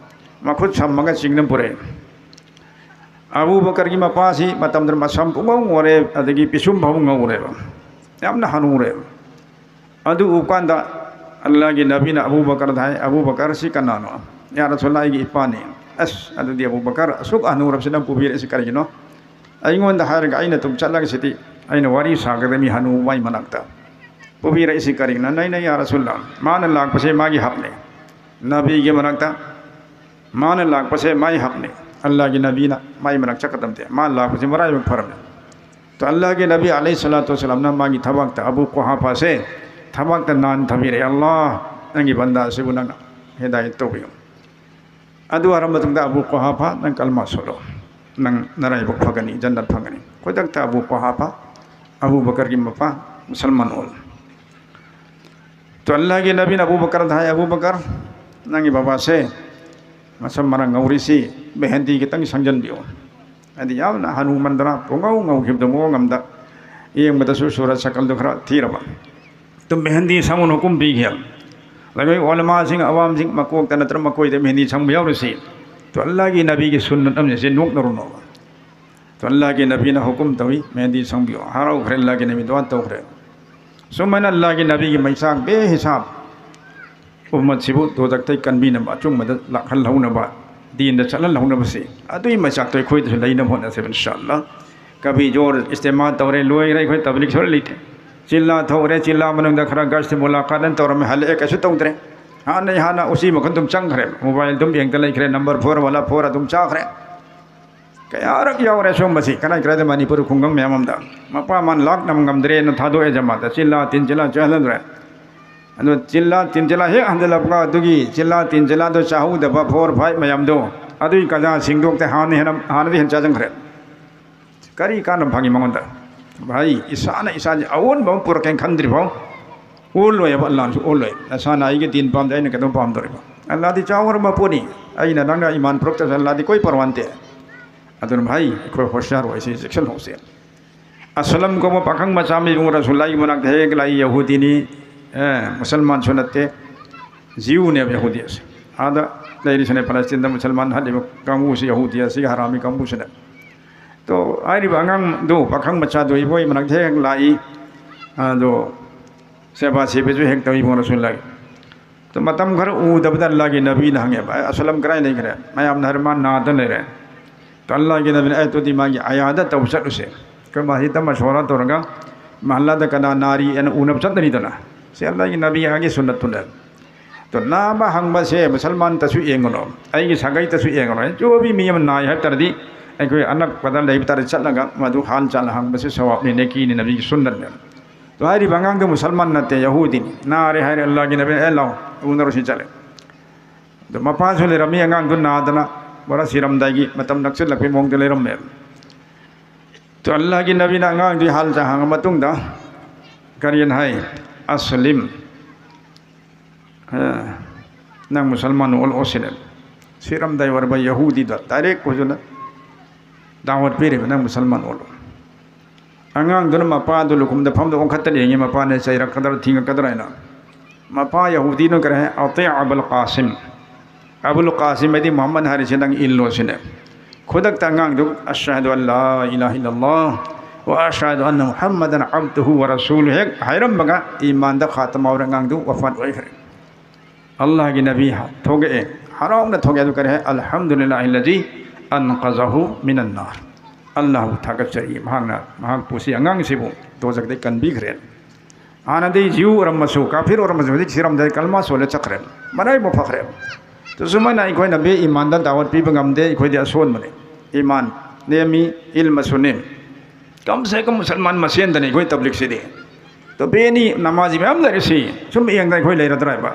ꯃꯈꯨꯠ ꯁꯝꯃꯒ ꯆꯤꯡꯅ ꯄꯨꯔꯛꯑꯦ꯫ ꯑꯕꯨ ꯕꯀꯔꯒꯤ ꯃꯄꯥꯁꯤ ꯃꯇꯝꯗꯨꯗ ꯃꯁꯝ ꯄꯨꯡꯉꯧ ꯉꯧꯔꯦ, ꯑꯗꯒꯤ ꯄꯤꯁꯨꯝ ꯐꯥꯎ ꯉꯧꯔꯦꯕ, ꯌꯥꯝꯅ ꯍꯅꯨꯔꯦꯕ꯫ ꯑꯗꯨ ꯎꯕ ꯀꯥꯟꯗ ꯑꯜꯂꯥꯍꯒꯤ ꯅꯕꯤꯅ ꯑꯕꯨ ꯕꯀꯔꯗ ꯍꯥꯏ, "ꯑꯕꯨ ꯕꯀꯔꯁꯤ ꯀꯅꯥꯅꯣ?" "ꯌꯥ ꯔꯁꯨꯜꯂꯥꯍ, ꯑꯩꯒꯤ ꯏꯄꯥꯅꯤ꯫" "ꯑꯁ, ꯑꯗꯨꯗꯤ ꯑꯕꯨ ꯕꯀꯔ, ꯑꯁꯨꯛ ꯍꯅꯨꯔꯕꯁꯤ ꯅꯪ ꯄꯨꯕꯤꯔꯛꯏꯁꯤ ꯀꯔꯤꯒꯤꯅꯣ? ꯑꯩꯉꯣꯟꯗ ꯍꯥꯏꯔꯒ ꯑꯩꯅ ꯑꯗꯨꯝ ꯆꯠꯂꯒ ꯁꯤꯗꯤ ꯑꯩꯅ ꯋꯥꯔꯤ ꯁꯥꯒꯗꯕ ꯃꯤ ꯍꯅꯨ ꯃꯥꯏ ꯃꯅꯥꯛꯇ ꯄꯨꯕꯤꯔꯛꯏꯁꯤ ꯀꯔꯤꯒꯤꯅꯣ?" "ꯅꯩ, ꯅꯩ, ꯌꯥ ꯔꯁꯨꯜꯂꯥꯍ, ꯃꯥꯅ ꯂꯥꯛꯄꯁꯦ ꯃꯥꯒꯤ ꯍꯛꯅꯦ꯫ ꯅꯕꯤꯒꯤ ꯃꯅꯥꯛꯇ ꯃꯥꯅ ꯂꯥꯛꯄꯁꯦ ꯃꯥꯏ ꯍꯛꯅꯦ꯫ ꯑꯜꯂꯥꯍꯒꯤ ꯅꯕꯤꯅ ꯃꯥꯏ ꯃꯅꯥꯛ ꯆꯠꯀꯗꯕꯗꯦ꯫ ꯃꯥ ꯂꯥꯛꯄꯁꯦ ꯃꯔꯥꯏꯕꯛ ꯐꯔꯕꯅꯦ꯫" ꯇꯣ ꯑꯜꯂꯥꯍꯒꯤ ꯅꯕꯤ ꯑꯂꯩꯍꯤ ꯁꯂꯥꯇꯨ ꯋꯁꯂꯥꯝꯅ ꯃꯥꯒꯤ ꯊꯕꯥꯛꯇ ꯑꯕꯨ ꯀꯣꯍꯥꯐꯥꯁꯦ ꯊꯕꯥꯛꯇ ꯅꯥꯟ ꯊꯝꯕꯤꯔꯛꯑꯦ꯫ "ꯑꯜꯂꯥꯍ, ꯅꯪꯒꯤ ꯕꯟꯗꯥ ꯑꯁꯤꯕꯨ ꯅꯪꯅ ꯍꯤꯗꯥꯌꯠ ꯇꯧꯕꯤꯌꯨ꯫ ꯑꯗꯨ ꯍꯥꯏꯔ ꯃꯇꯨꯡꯗ ꯑꯕꯨ ꯀꯣꯍꯥꯐꯥ, ꯅꯪ ꯀꯜꯃꯥ ꯁꯣꯜꯂꯣ꯫ ꯅꯪ ꯅꯔꯥꯏꯕꯛ ꯐꯒꯅꯤ, ꯖꯟꯅꯠ ꯐꯪꯒꯅꯤ꯫" ꯈꯨꯗꯛꯇ ꯑꯕꯨ ꯀꯣꯍꯥꯐꯥ, ꯑꯕꯨ ꯕꯀꯔꯒꯤ ꯃꯄꯥ, ꯃꯨꯁꯜꯃꯥꯟ ꯑꯣꯜꯂꯦ꯫ ꯇꯣ ꯑꯜꯂꯥꯍꯒꯤ ꯅꯕꯤꯅ ꯑꯕꯨ ꯕꯀꯔꯗ ꯍꯥꯏ, "ꯑꯕꯨ ꯕꯀꯔ, ꯅꯪꯒꯤ ꯕꯕꯥꯁꯦ ꯃꯁꯝ ꯃꯔꯥꯡ ꯉꯧꯔꯤꯁꯤ ꯃꯦꯍꯦꯟꯗꯤ ꯈꯤꯇꯪ ꯁꯪꯖꯟꯕꯤꯌꯨ꯫" ꯍꯥꯏꯗꯤ ꯌꯥꯝꯅ ꯍꯅꯨꯃꯟꯗꯅ ꯄꯨꯡꯉꯧ ꯉꯧꯈꯤꯕꯗꯣ ꯃꯑꯣꯡ ꯑꯃꯗ, ꯌꯦꯡꯕꯗꯁꯨ ꯁꯨꯔꯠ ꯁꯀꯜꯗꯣ ꯈꯔ ꯊꯤꯔꯕ꯫ ꯇꯣ ꯃꯦꯍꯦꯟꯗꯤ ꯁꯪꯉꯨꯅ ꯍꯨꯀꯨꯝ ꯄꯤꯈꯤ꯫ ꯑꯗꯨꯒ ꯑꯣꯂꯃꯥꯁꯤꯡ, ꯑꯋꯥꯝꯁꯤꯡ ꯃꯀꯣꯛꯇ ꯅꯠꯇ꯭ꯔ ꯃꯀꯣꯏꯗ ꯃꯦꯍꯦꯟꯗꯤ ꯁꯪꯕ ꯌꯥꯎꯔꯤꯁꯤ꯫ ꯇꯣ ꯑꯜꯂꯥꯍꯒꯤ ꯅꯕꯤꯒꯤ ꯁꯨꯟꯅꯠ ꯑꯃꯅꯤ, ꯁꯤ ꯅꯣꯛꯅꯔꯨꯅꯣꯕ꯫ ꯇꯣ ꯑꯜꯂꯥꯍꯒꯤ ꯅꯕꯤꯅ ꯍꯨꯀꯨꯝ ꯇꯧꯏ, "ꯃꯦꯍꯦꯟꯗꯤ ꯁꯪꯕꯤꯌꯨ꯫" ꯍꯔꯥꯎꯈ꯭ꯔꯦ, ꯑꯜꯂꯥꯍꯒꯤ ꯅꯕꯤ ꯗꯨꯋꯥ ꯇꯧꯈ꯭ꯔꯦ꯫ ꯁꯨꯃꯥꯏꯅ ꯑꯜꯂꯥꯍꯒꯤ ꯅꯕꯤꯒꯤ ꯃꯩꯆꯥꯛ ꯕꯦꯍꯤꯁꯥꯕ ꯎꯝꯃꯠꯁꯤꯕꯨ ꯗꯣꯖꯈꯇꯩ ꯀꯟꯕꯤꯅꯕ, ꯑꯆꯨꯝꯕꯗ ꯂꯥꯛꯍꯜꯍꯧꯅꯕ, ꯗꯤꯟꯗ ꯆꯠꯍꯜꯍꯧꯅꯕꯁꯤ, ꯑꯗꯨꯒꯤ ꯃꯩꯆꯥꯛꯇꯣ ꯑꯩꯈꯣꯏꯗꯁꯨ ꯂꯩꯅꯕ ꯍꯣꯠꯅꯁꯦꯕ, ꯏꯟꯁꯥ ꯑꯜꯂꯥꯍ꯫ ꯀꯕꯤ ꯖꯣꯔ ꯏꯁꯇꯦꯃꯥꯜ ꯇꯧꯔꯦ, ꯂꯣꯏꯈ꯭ꯔꯦ, ꯑꯩꯈꯣꯏ ꯇꯕꯂꯤꯛ ꯁꯣꯔ ꯂꯩꯇꯦ꯫ ꯆꯤꯜꯂꯥ ꯊꯣꯛꯎꯔꯦ, ꯆꯤꯜꯂꯥ ꯃꯅꯨꯡꯗ ꯈꯔ ꯒꯁꯇꯤ ꯃꯨꯂꯥꯀꯥꯠ ꯑꯅ ꯇꯧꯔꯝꯃꯦ, ꯍꯜꯂꯛꯑꯦ, ꯀꯩꯁꯨ ꯇꯧꯗ꯭ꯔꯦ꯫ ꯍꯥꯟꯅꯩ ꯍꯥꯟꯅ ꯎꯆꯤ ꯃꯈꯜ ꯑꯗꯨꯝ ꯆꯪꯈ꯭ꯔꯦ, ꯃꯣꯕꯥꯏꯜ ꯑꯗꯨꯝ ꯌꯦꯡꯗ ꯂꯩꯈ꯭ꯔꯦ, ꯅꯝꯕꯔ ꯐꯣꯔ ꯋꯥꯂꯥ ꯐꯣꯔ ꯑꯗꯨꯝ ꯆꯥꯈ꯭ꯔꯦ꯫ ꯀꯌꯥꯔꯛ ꯌꯥꯎꯔꯦ ꯁꯨꯝꯕꯁꯤ, ꯀꯗꯥꯏ ꯀꯗꯥꯏꯗ ꯃꯅꯤꯄꯨꯔ ꯈꯨꯡꯒꯪ ꯃꯌꯥꯝ ꯑꯃꯗ꯫ ꯃꯄꯥ ꯃꯃꯥꯅ ꯂꯥꯛꯅꯕ ꯉꯝꯗ꯭ꯔꯦꯅ ꯊꯥꯗꯣꯛꯑꯦ ꯖꯃꯥꯠꯇ, ꯆꯤꯜꯂꯥ ꯇꯤꯟ ꯆꯤꯜꯂꯥ ꯆꯥꯍꯜꯂꯗ꯭ꯔꯦ꯫ ꯑꯗꯣ ꯆꯤꯜꯂꯥ ꯇꯤꯟ ꯆꯤꯜꯂꯥ ꯍꯦꯛ ꯍꯟꯖꯤꯜꯂꯛꯄꯒ ꯑꯗꯨꯒꯤ ꯆꯤꯜꯂꯥ ꯇꯤꯟ ꯆꯤꯜꯂꯥꯗꯣ ꯆꯥꯍꯧꯗꯕ ꯐꯣꯔ ꯐꯥꯏꯚ ꯃꯌꯥꯝꯗꯣ, ꯑꯗꯨꯒꯤ ꯀꯖꯥ ꯁꯤꯡꯗꯣꯛꯇꯦ, ꯍꯥꯟꯅ ꯍꯦꯟꯅ, ꯍꯥꯟꯅꯗꯤ ꯍꯦꯟꯅ ꯆꯥꯁꯤꯟꯈ꯭ꯔꯦ꯫ ꯀꯔꯤ ꯀꯥꯟꯅꯕ ꯐꯪꯉꯤ ꯃꯉꯣꯟꯗ? ꯚꯥꯏ, ꯏꯁꯥꯅ ꯏꯁꯥꯁꯦ ꯑꯑꯣꯟꯕ ꯑꯃ ꯄꯨꯔꯛꯀꯦꯅ ꯈꯟꯗ꯭ꯔꯤꯐꯥꯎ ꯑꯣꯜꯂꯣꯏꯕ, ꯑꯜꯂꯥꯅꯁꯨ ꯑꯣꯜꯂꯣꯏ꯫ ꯅꯁꯥꯅ ꯑꯩꯒꯤ ꯗꯤꯟ ꯄꯥꯝꯗꯦ, ꯑꯩꯅ ꯀꯩꯗꯧ ꯄꯥꯝꯗꯣꯔꯤꯕ? ꯑꯜꯂꯥꯗꯤ ꯆꯥꯎꯈ꯭ꯔꯕ ꯄꯣꯠꯅꯤ꯫ ꯑꯩꯅ ꯅꯪꯅ ꯏꯃꯥꯟ ꯄꯨꯔꯛꯇ꯭ꯔꯁꯨ ꯑꯜꯂꯥꯗꯤ ꯀꯣꯏ ꯄꯔꯋꯥ ꯅꯠꯇꯦ꯫ ꯑꯗꯨꯅ ꯚꯥꯏ, ꯑꯩꯈꯣꯏ ꯍꯣꯁꯤꯌꯥꯔ ꯑꯣꯏꯁꯤ, ꯆꯦꯛꯁꯤꯜꯍꯧꯁꯤ꯫ ꯑꯁꯂꯝ ꯀꯧꯕ ꯄꯥꯈꯪ ꯃꯆꯥ ꯑꯃ ꯏꯕꯨꯡ ꯔꯁꯨꯜꯂꯥꯒꯤ ꯃꯅꯥꯛꯇ ꯍꯦꯛ ꯂꯥꯛꯏ꯫ ꯌꯍꯨꯗꯤꯅꯤ, ꯑꯦ, ꯃꯨꯁꯜꯃꯥꯟꯁꯨ ꯅꯠꯇꯦ, ꯖꯤꯎꯅꯦꯕ ꯌꯍꯨꯗꯤ ꯑꯁꯦ꯫ ꯑꯥꯗ ꯂꯩꯔꯤꯁꯤꯅꯦ, ꯐꯂꯁꯇꯤꯟꯗ ꯃꯨꯁꯜꯃꯥꯟ ꯍꯥꯠꯂꯤꯕ ꯀꯥꯡꯕꯨꯁꯤ, ꯌꯍꯨꯗꯤ ꯑꯁꯤꯒꯤ ꯍꯔꯥꯃꯤ ꯀꯥꯡꯕꯨꯁꯤꯅ꯫ ꯇꯣ, ꯍꯥꯏꯔꯤꯕ ꯑꯉꯥꯡꯗꯣ, ꯄꯥꯈꯪ ꯃꯆꯥꯗꯣ ꯏꯕꯣꯏ ꯃꯅꯥꯛꯇ ꯍꯦꯛ ꯂꯥꯛꯏ꯫ ꯑꯗꯣ ꯁꯦꯕꯥ ꯁꯦꯕꯤꯁꯨ ꯍꯦꯛ ꯇꯧꯏ ꯏꯕꯨꯡ ꯔꯁꯨꯜꯂꯥꯒꯤ꯫ ꯇꯣ, ꯃꯇꯝ ꯈꯔ ꯎꯗꯕꯗ ꯑꯜꯂꯥꯍꯒꯤ ꯅꯕꯤꯅ ꯍꯪꯉꯦꯕ, "ꯑꯦ, ꯑꯁꯂꯝ ꯀꯗꯥꯏ ꯂꯩꯈ꯭ꯔꯦ?" ꯃꯌꯥꯝꯅ ꯍꯥꯏꯔꯦ, "ꯃꯥ ꯅꯥꯗ ꯂꯩꯔꯦ"꯫ ꯇꯣ, ꯑꯜꯂꯥꯍꯒꯤ ꯅꯕꯤꯅ, "ꯑꯦ, ꯑꯗꯨꯗꯤ ꯃꯥꯒꯤ ꯑꯌꯥꯗ ꯇꯧꯕ ꯆꯠꯂꯨꯁꯦ꯫ ꯑꯩꯈꯣꯏ ꯃꯁꯤꯗ ꯃꯁꯣꯔꯥ ꯇꯧꯔꯒ ꯃꯍꯜꯂꯥꯗ ꯀꯅꯥ ꯅꯥꯔꯤ ꯍꯥꯏꯅ ꯎꯅꯕ ꯆꯠꯅꯔꯤꯗꯅ"꯫ ꯁꯤ ꯑꯜꯂꯥꯍꯒꯤ ꯅꯕꯤ ꯑꯍꯒꯤ ꯁꯨꯟꯅꯠꯇꯨꯅꯦ꯫ ꯇꯣ, ꯅꯥꯕ ꯍꯪꯕꯁꯦ ꯃꯨꯁꯜꯃꯥꯟꯇꯁꯨ ꯌꯦꯡꯒꯅꯨ, ꯑꯩꯒꯤ ꯁꯥꯒꯩꯗꯁꯨ ꯌꯦꯡꯒꯅꯨ꯫ ꯖꯣꯕꯤ ꯃꯤ ꯑꯃ ꯅꯥꯏ ꯍꯥꯏꯕ ꯇꯥꯔꯗꯤ ꯑꯩꯈꯣꯏ ꯑꯅꯛꯄꯗ ꯂꯩꯕ ꯇꯥꯔꯗꯤ ꯆꯠꯂꯒ ꯃꯗꯨ ꯍꯥꯜ ꯆꯥꯜ ꯍꯪꯕꯁꯦ ꯁꯋꯥꯕꯅꯤ, ꯅꯦꯀꯤꯅꯤ, ꯅꯕꯤꯒꯤ ꯁꯨꯟꯅꯠꯅꯦ꯫ ꯇꯣ, ꯍꯥꯏꯔꯤꯕ ꯑꯉꯥꯡꯗꯣ ꯃꯨꯁꯜꯃꯥꯟ ꯅꯠꯇꯦ, ꯌꯍꯨꯗꯤꯅꯤ꯫ ꯅꯥꯔꯦ ꯍꯥꯏꯔꯦ, ꯑꯜꯂꯥꯍꯒꯤ ꯅꯕꯤꯅ, "ꯑꯦ, ꯂꯥꯎ, ꯎꯅꯔꯨꯁꯤ" ꯆꯠꯂꯦ꯫ ꯑꯗꯣ ꯃꯄꯥꯁꯨ ꯂꯩꯔꯝꯃꯤ, ꯑꯉꯥꯡꯗꯨ ꯅꯥꯗꯅ ꯄꯨꯔꯥ ꯁꯤꯔꯝꯗꯥꯏꯒꯤ ꯃꯇꯝ ꯅꯛꯁꯤꯜꯂꯛꯄꯒꯤ ꯃꯑꯣꯡꯗ ꯂꯩꯔꯝꯃꯦ꯫ ꯇꯣ, ꯑꯜꯂꯥꯍꯒꯤ ꯅꯕꯤꯅ ꯑꯉꯥꯡꯗꯨꯒꯤ ꯍꯥꯜ ꯆꯥ ꯍꯪꯉ ꯃꯇꯨꯡꯗ ꯀꯔꯤꯅ ꯍꯥꯏ? "ꯑꯁꯂꯤꯝ, ꯑꯦ, ꯅꯪ ꯃꯨꯁꯜꯃꯥꯟ ꯑꯣꯜꯂꯛꯑꯣ" ꯁꯤꯅꯦ꯫ ꯁꯤꯔꯝꯗꯥꯏ ꯑꯣꯏꯔꯕ ꯌꯍꯨꯗꯤꯗ ꯗꯥꯏꯔꯦꯛ ꯍꯧꯖꯤꯛꯅ ꯗꯥꯋꯠ ꯄꯤꯔꯤꯕ, "ꯅꯪ ꯃꯨꯁꯜꯃꯥꯟ ꯑꯣꯜꯂꯣ"꯫ ꯑꯉꯥꯡꯗꯨꯅ ꯃꯄꯥꯗꯨ ꯂꯨꯈꯨꯝꯗ ꯐꯝꯗ ꯑꯣꯟꯈꯠꯇꯅ ꯌꯦꯡꯉꯤ, ꯃꯄꯥꯅ ꯆꯩꯔꯛꯀꯗ꯭ꯔꯥ ꯊꯤꯡꯉꯛꯀꯗ꯭ꯔꯥ ꯍꯥꯏꯅ꯫ ꯃꯄꯥ ꯌꯍꯨꯗꯤꯅ ꯀꯔꯤ ꯍꯥꯏ? "ꯑꯇꯤꯑ ꯑꯕꯨꯜ ꯀꯥꯁꯤꯝ"꯫ ꯑꯕꯨꯜ ꯀꯥꯁꯤꯝ ꯍꯥꯏꯗꯤ ꯃꯨꯍꯝꯃꯗ ꯍꯥꯏꯔꯤꯁꯦ ꯅꯪ ꯏꯜꯂꯣ ꯁꯤꯅꯦ꯫ ꯈꯨꯗꯛꯇ ꯑꯉꯥꯡꯗꯨ "ꯑꯁꯍꯗꯨ ꯑꯜꯂꯥ ꯏꯂꯥꯍ ꯏꯜꯂꯜꯂꯥꯍ ꯋ ꯑꯁꯍꯗꯨ ꯑꯟꯅ ꯃꯨꯍꯝꯃꯗꯟ ꯑꯕꯗꯨꯍꯨ ꯋ ꯔꯁꯨꯂꯨ" ꯍꯦꯛ ꯍꯥꯏꯔꯝꯕꯒ ꯏꯃꯥꯟꯗ ꯈꯥꯇꯃ ꯑꯣꯏꯔ ꯑꯉꯥꯡꯗꯨ ꯋꯐꯥꯠ ꯑꯣꯏꯈ꯭ꯔꯦ꯫ ꯑꯜꯂꯥꯍꯒꯤ ꯅꯕꯤ ꯊꯣꯛꯂꯛꯑꯦ, ꯍꯔꯥꯎꯅ ꯊꯣꯛꯂꯛꯑꯦ꯫ ꯑꯗꯨ ꯀꯔꯤ ꯍꯥꯏ? "ꯑꯜꯍꯝꯗꯨꯂꯤꯜꯂꯥꯍꯤꯜꯂꯖꯤ ꯑꯟꯀꯖꯍꯨ ꯃꯤꯅꯟ ꯅꯥꯔ"꯫ ꯑꯜꯂꯥꯍꯕꯨ ꯊꯥꯒꯠꯆꯔꯤ, ꯃꯍꯥꯛꯅ ꯃꯍꯥꯛꯄꯨ, ꯁꯤ ꯑꯉꯥꯡꯁꯤꯕꯨ ꯗꯣꯖꯈꯗꯒꯤ ꯀꯟꯕꯤꯈ꯭ꯔꯦ꯫ ꯍꯥꯟꯅꯗꯤ ꯖꯤꯎ ꯑꯣꯏꯔꯝꯃꯁꯨ, ꯀꯥꯐꯤꯔ ꯑꯣꯏꯔꯝꯃꯁꯨ, ꯍꯧꯖꯤꯛ ꯁꯤꯔꯝꯗꯥꯏ ꯀꯜꯃꯥ ꯁꯣꯜꯂꯦ ꯆꯠꯈ꯭ꯔꯦ, ꯃꯔꯥꯏꯕꯛ ꯐꯈ꯭ꯔꯦ꯫ ꯇꯨ ꯁꯨꯃꯥꯏꯅ ꯑꯩꯈꯣꯏꯅ ꯕꯦ ꯏꯃꯥꯟꯗ ꯗꯥꯋꯠ ꯄꯤꯕ ꯉꯝꯗꯦ, ꯑꯩꯈꯣꯏꯗꯤ ꯑꯁꯣꯟꯕꯅꯤ꯫ ꯏꯃꯥꯟ ꯅꯦꯝꯃꯤ, ꯏꯜꯃꯁꯨ ꯅꯦꯝꯃꯤ꯫ ꯀꯝ ꯁꯦ ꯀꯝ ꯃꯨꯁꯜꯃꯥꯟ ꯃꯁꯦꯟꯗꯅꯤ ꯑꯩꯈꯣꯏ ꯇꯕ꯭ꯂꯤꯛꯁꯤꯗꯤ꯫ ꯇꯣ, ꯕꯦꯅꯤ ꯅꯃꯥꯖꯤ ꯃꯌꯥꯝ ꯂꯩꯔꯤꯁꯤ, ꯁꯨꯝ ꯌꯦꯡꯗꯅ ꯑꯩꯈꯣꯏ ꯂꯩꯔꯗ꯭ꯔꯥ ꯍꯥꯏꯕ?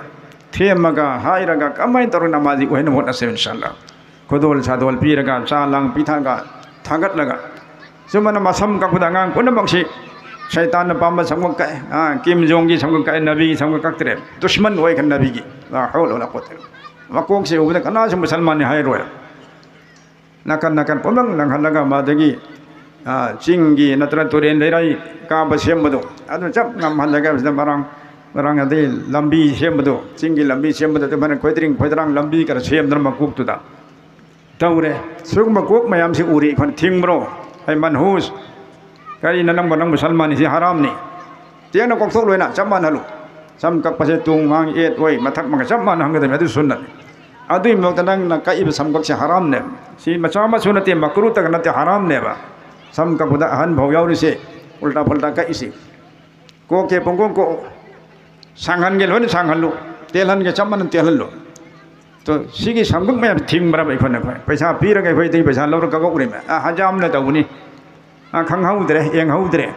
ꯊꯦꯝꯃꯒ, ꯍꯥꯏꯔꯒ, ꯀꯃꯥꯏꯅ ꯇꯧꯔꯒ ꯅꯃꯥꯖꯤ ꯑꯣꯏꯍꯟꯅꯕ ꯍꯣꯠꯅꯁꯦ, ꯏꯟꯁꯥ ꯑꯜꯂꯥ꯫ ꯈꯨꯗꯣꯜ ꯁꯥꯗꯣꯜ ꯄꯤꯔꯒ, ꯆꯥ ꯂꯥꯡ ꯄꯤꯊꯛꯑꯒ, ꯊꯥꯒꯠꯂꯒ꯫ ꯁꯨꯃꯥꯏꯅ ꯃꯁꯝ ꯀꯛꯄꯗ ꯑꯉꯥꯡ ꯄꯨꯝꯅꯃꯛꯁꯤ ꯁꯩꯇꯥꯟꯅ ꯄꯥꯝꯕ ꯁꯝꯒ ꯀꯛꯑꯦ, ꯑꯥ, ꯀꯤꯝ ꯖꯣꯡꯒꯤ ꯁꯝꯒ ꯀꯛꯑꯦ, ꯅꯕꯤꯒꯤ ꯁꯝꯒ ꯀꯛꯇ꯭ꯔꯦ꯫ ꯗꯨꯁꯃꯟ ꯑꯣꯏꯈ꯭ꯔꯦ ꯅꯕꯤꯒꯤ꯫ ꯂꯥ ꯍꯧꯂ ꯋꯥꯂꯥ ꯀꯨꯋꯥꯇ ꯏꯜꯂꯥ ꯕꯤꯜꯂꯥꯍ꯫ ꯃꯀꯣꯛꯁꯦ ꯎꯕꯗ ꯀꯅꯥꯁꯨ ꯃꯨꯁꯜꯃꯥꯟꯅꯤ ꯍꯥꯏꯔꯣꯏ꯫ ꯅꯥꯀꯟ ꯅꯥꯀꯟ ꯄꯨꯝꯅꯃꯛ ꯂꯪꯍꯜꯂꯒ ꯃꯗꯒꯤ ꯆꯤꯡꯒꯤ ꯅꯠꯇ꯭ꯔꯒ ꯇꯨꯔꯦꯟ ꯂꯩꯔꯥꯏ ꯀꯥꯕ ꯁꯦꯝꯕꯗꯣ, ꯑꯗꯨ ꯆꯞ ꯉꯝꯍꯜꯂꯒ ꯁꯤꯗ ꯃꯔꯥꯡ ꯃꯔꯥꯡ ꯑꯗꯩ ꯂꯝꯕꯤ ꯁꯦꯝꯕꯗꯣ, ꯆꯤꯡꯒꯤ ꯂꯝꯕꯤ ꯁꯦꯝꯕꯗꯣ ꯑꯗꯨꯃꯥꯏꯅ ꯈꯣꯏꯗ꯭ꯔꯤꯡ ꯈꯣꯏꯗ꯭ꯔꯥꯡ ꯂꯝꯕꯤ ꯈꯔ ꯁꯦꯝꯗꯅ ꯃꯀꯣꯛꯇꯨꯗ ꯇꯧꯔꯦ꯫ ꯁꯤꯒꯨꯝꯕ ꯀꯣꯛ ꯃꯌꯥꯝꯁꯤ ꯎꯔꯤ ꯑꯩꯈꯣꯏꯅ ꯊꯤꯡꯕ꯭ꯔꯣ? ꯑꯩ ꯃꯟꯍꯨꯁ, ꯀꯔꯤꯅ ꯅꯪꯕꯨ ꯅꯪ ꯃꯨꯁꯜꯃꯥꯟꯅꯤ, ꯁꯤ ꯍꯔꯥꯝꯅꯤ꯫ ꯇꯦꯡꯅ ꯀꯣꯛꯊꯣꯛ ꯂꯣꯏꯅ ꯆꯞ ꯃꯥꯟꯅꯍꯜꯂꯨ꯫ ꯁꯝ ꯀꯛꯄꯁꯦ ꯇꯨꯡ ꯃꯥꯡ ꯑꯦꯠ ꯑꯣꯏ ꯃꯊꯛ ꯃꯈꯥ ꯆꯞ ꯃꯥꯟꯅ ꯍꯟꯒꯗꯕꯅꯤ, ꯑꯗꯨ ꯁꯨꯟꯅꯠꯅꯤ꯫ ꯑꯗꯨꯒꯤ ꯃꯊꯛꯇ ꯅꯪꯅ ꯀꯛꯏꯕ ꯁꯝ ꯀꯛꯁꯦ ꯍꯔꯥꯝꯅꯦꯕ꯫ ꯁꯤ ꯃꯆꯥ ꯃꯁꯨ ꯅꯠꯇꯦ, ꯃꯀ꯭ꯔꯨꯇꯒ ꯅꯠꯇꯦ, ꯍꯔꯥꯝꯅꯦꯕ꯫ ꯁꯝ ꯀꯛꯄꯗ ꯑꯍꯟ ꯐꯥꯎ ꯌꯥꯎꯔꯤꯁꯦ, ꯎꯜꯇꯥ ꯐꯨꯜꯇꯥ ꯀꯛꯏꯁꯦ꯫ ꯀꯣꯛꯀꯦ ꯄꯨꯡꯀꯣꯛ ꯀꯣꯛ, ꯁꯥꯡꯍꯟꯒꯦ ꯂꯣꯏꯅ ꯁꯥꯡꯍꯜꯂꯨ, ꯇꯦꯜꯍꯟꯒꯦ ꯆꯞ ꯃꯥꯟꯅ ꯇꯦꯜꯍꯜꯂꯨ꯫ ꯇꯣ, ꯁꯤꯒꯤ ꯁꯝꯒꯛ ꯃꯌꯥꯝ ꯊꯤꯡꯕ꯭ꯔꯕ ꯑꯩꯈꯣꯏꯅ? ꯑꯩꯈꯣꯏ ꯄꯩꯁꯥ ꯄꯤꯔꯒ ꯑꯩꯈꯣꯏꯗꯒꯤ ꯄꯩꯁꯥ ꯂꯧꯔꯒ ꯀꯛꯎꯔꯤꯃꯦ꯫ ꯑ, ꯍꯖꯥꯝꯅ ꯇꯧꯕꯅꯤ꯫ ꯑ, ꯈꯪꯍꯧꯗ꯭ꯔꯦ, ꯌꯦꯡꯍꯧꯗ꯭ꯔꯦ꯫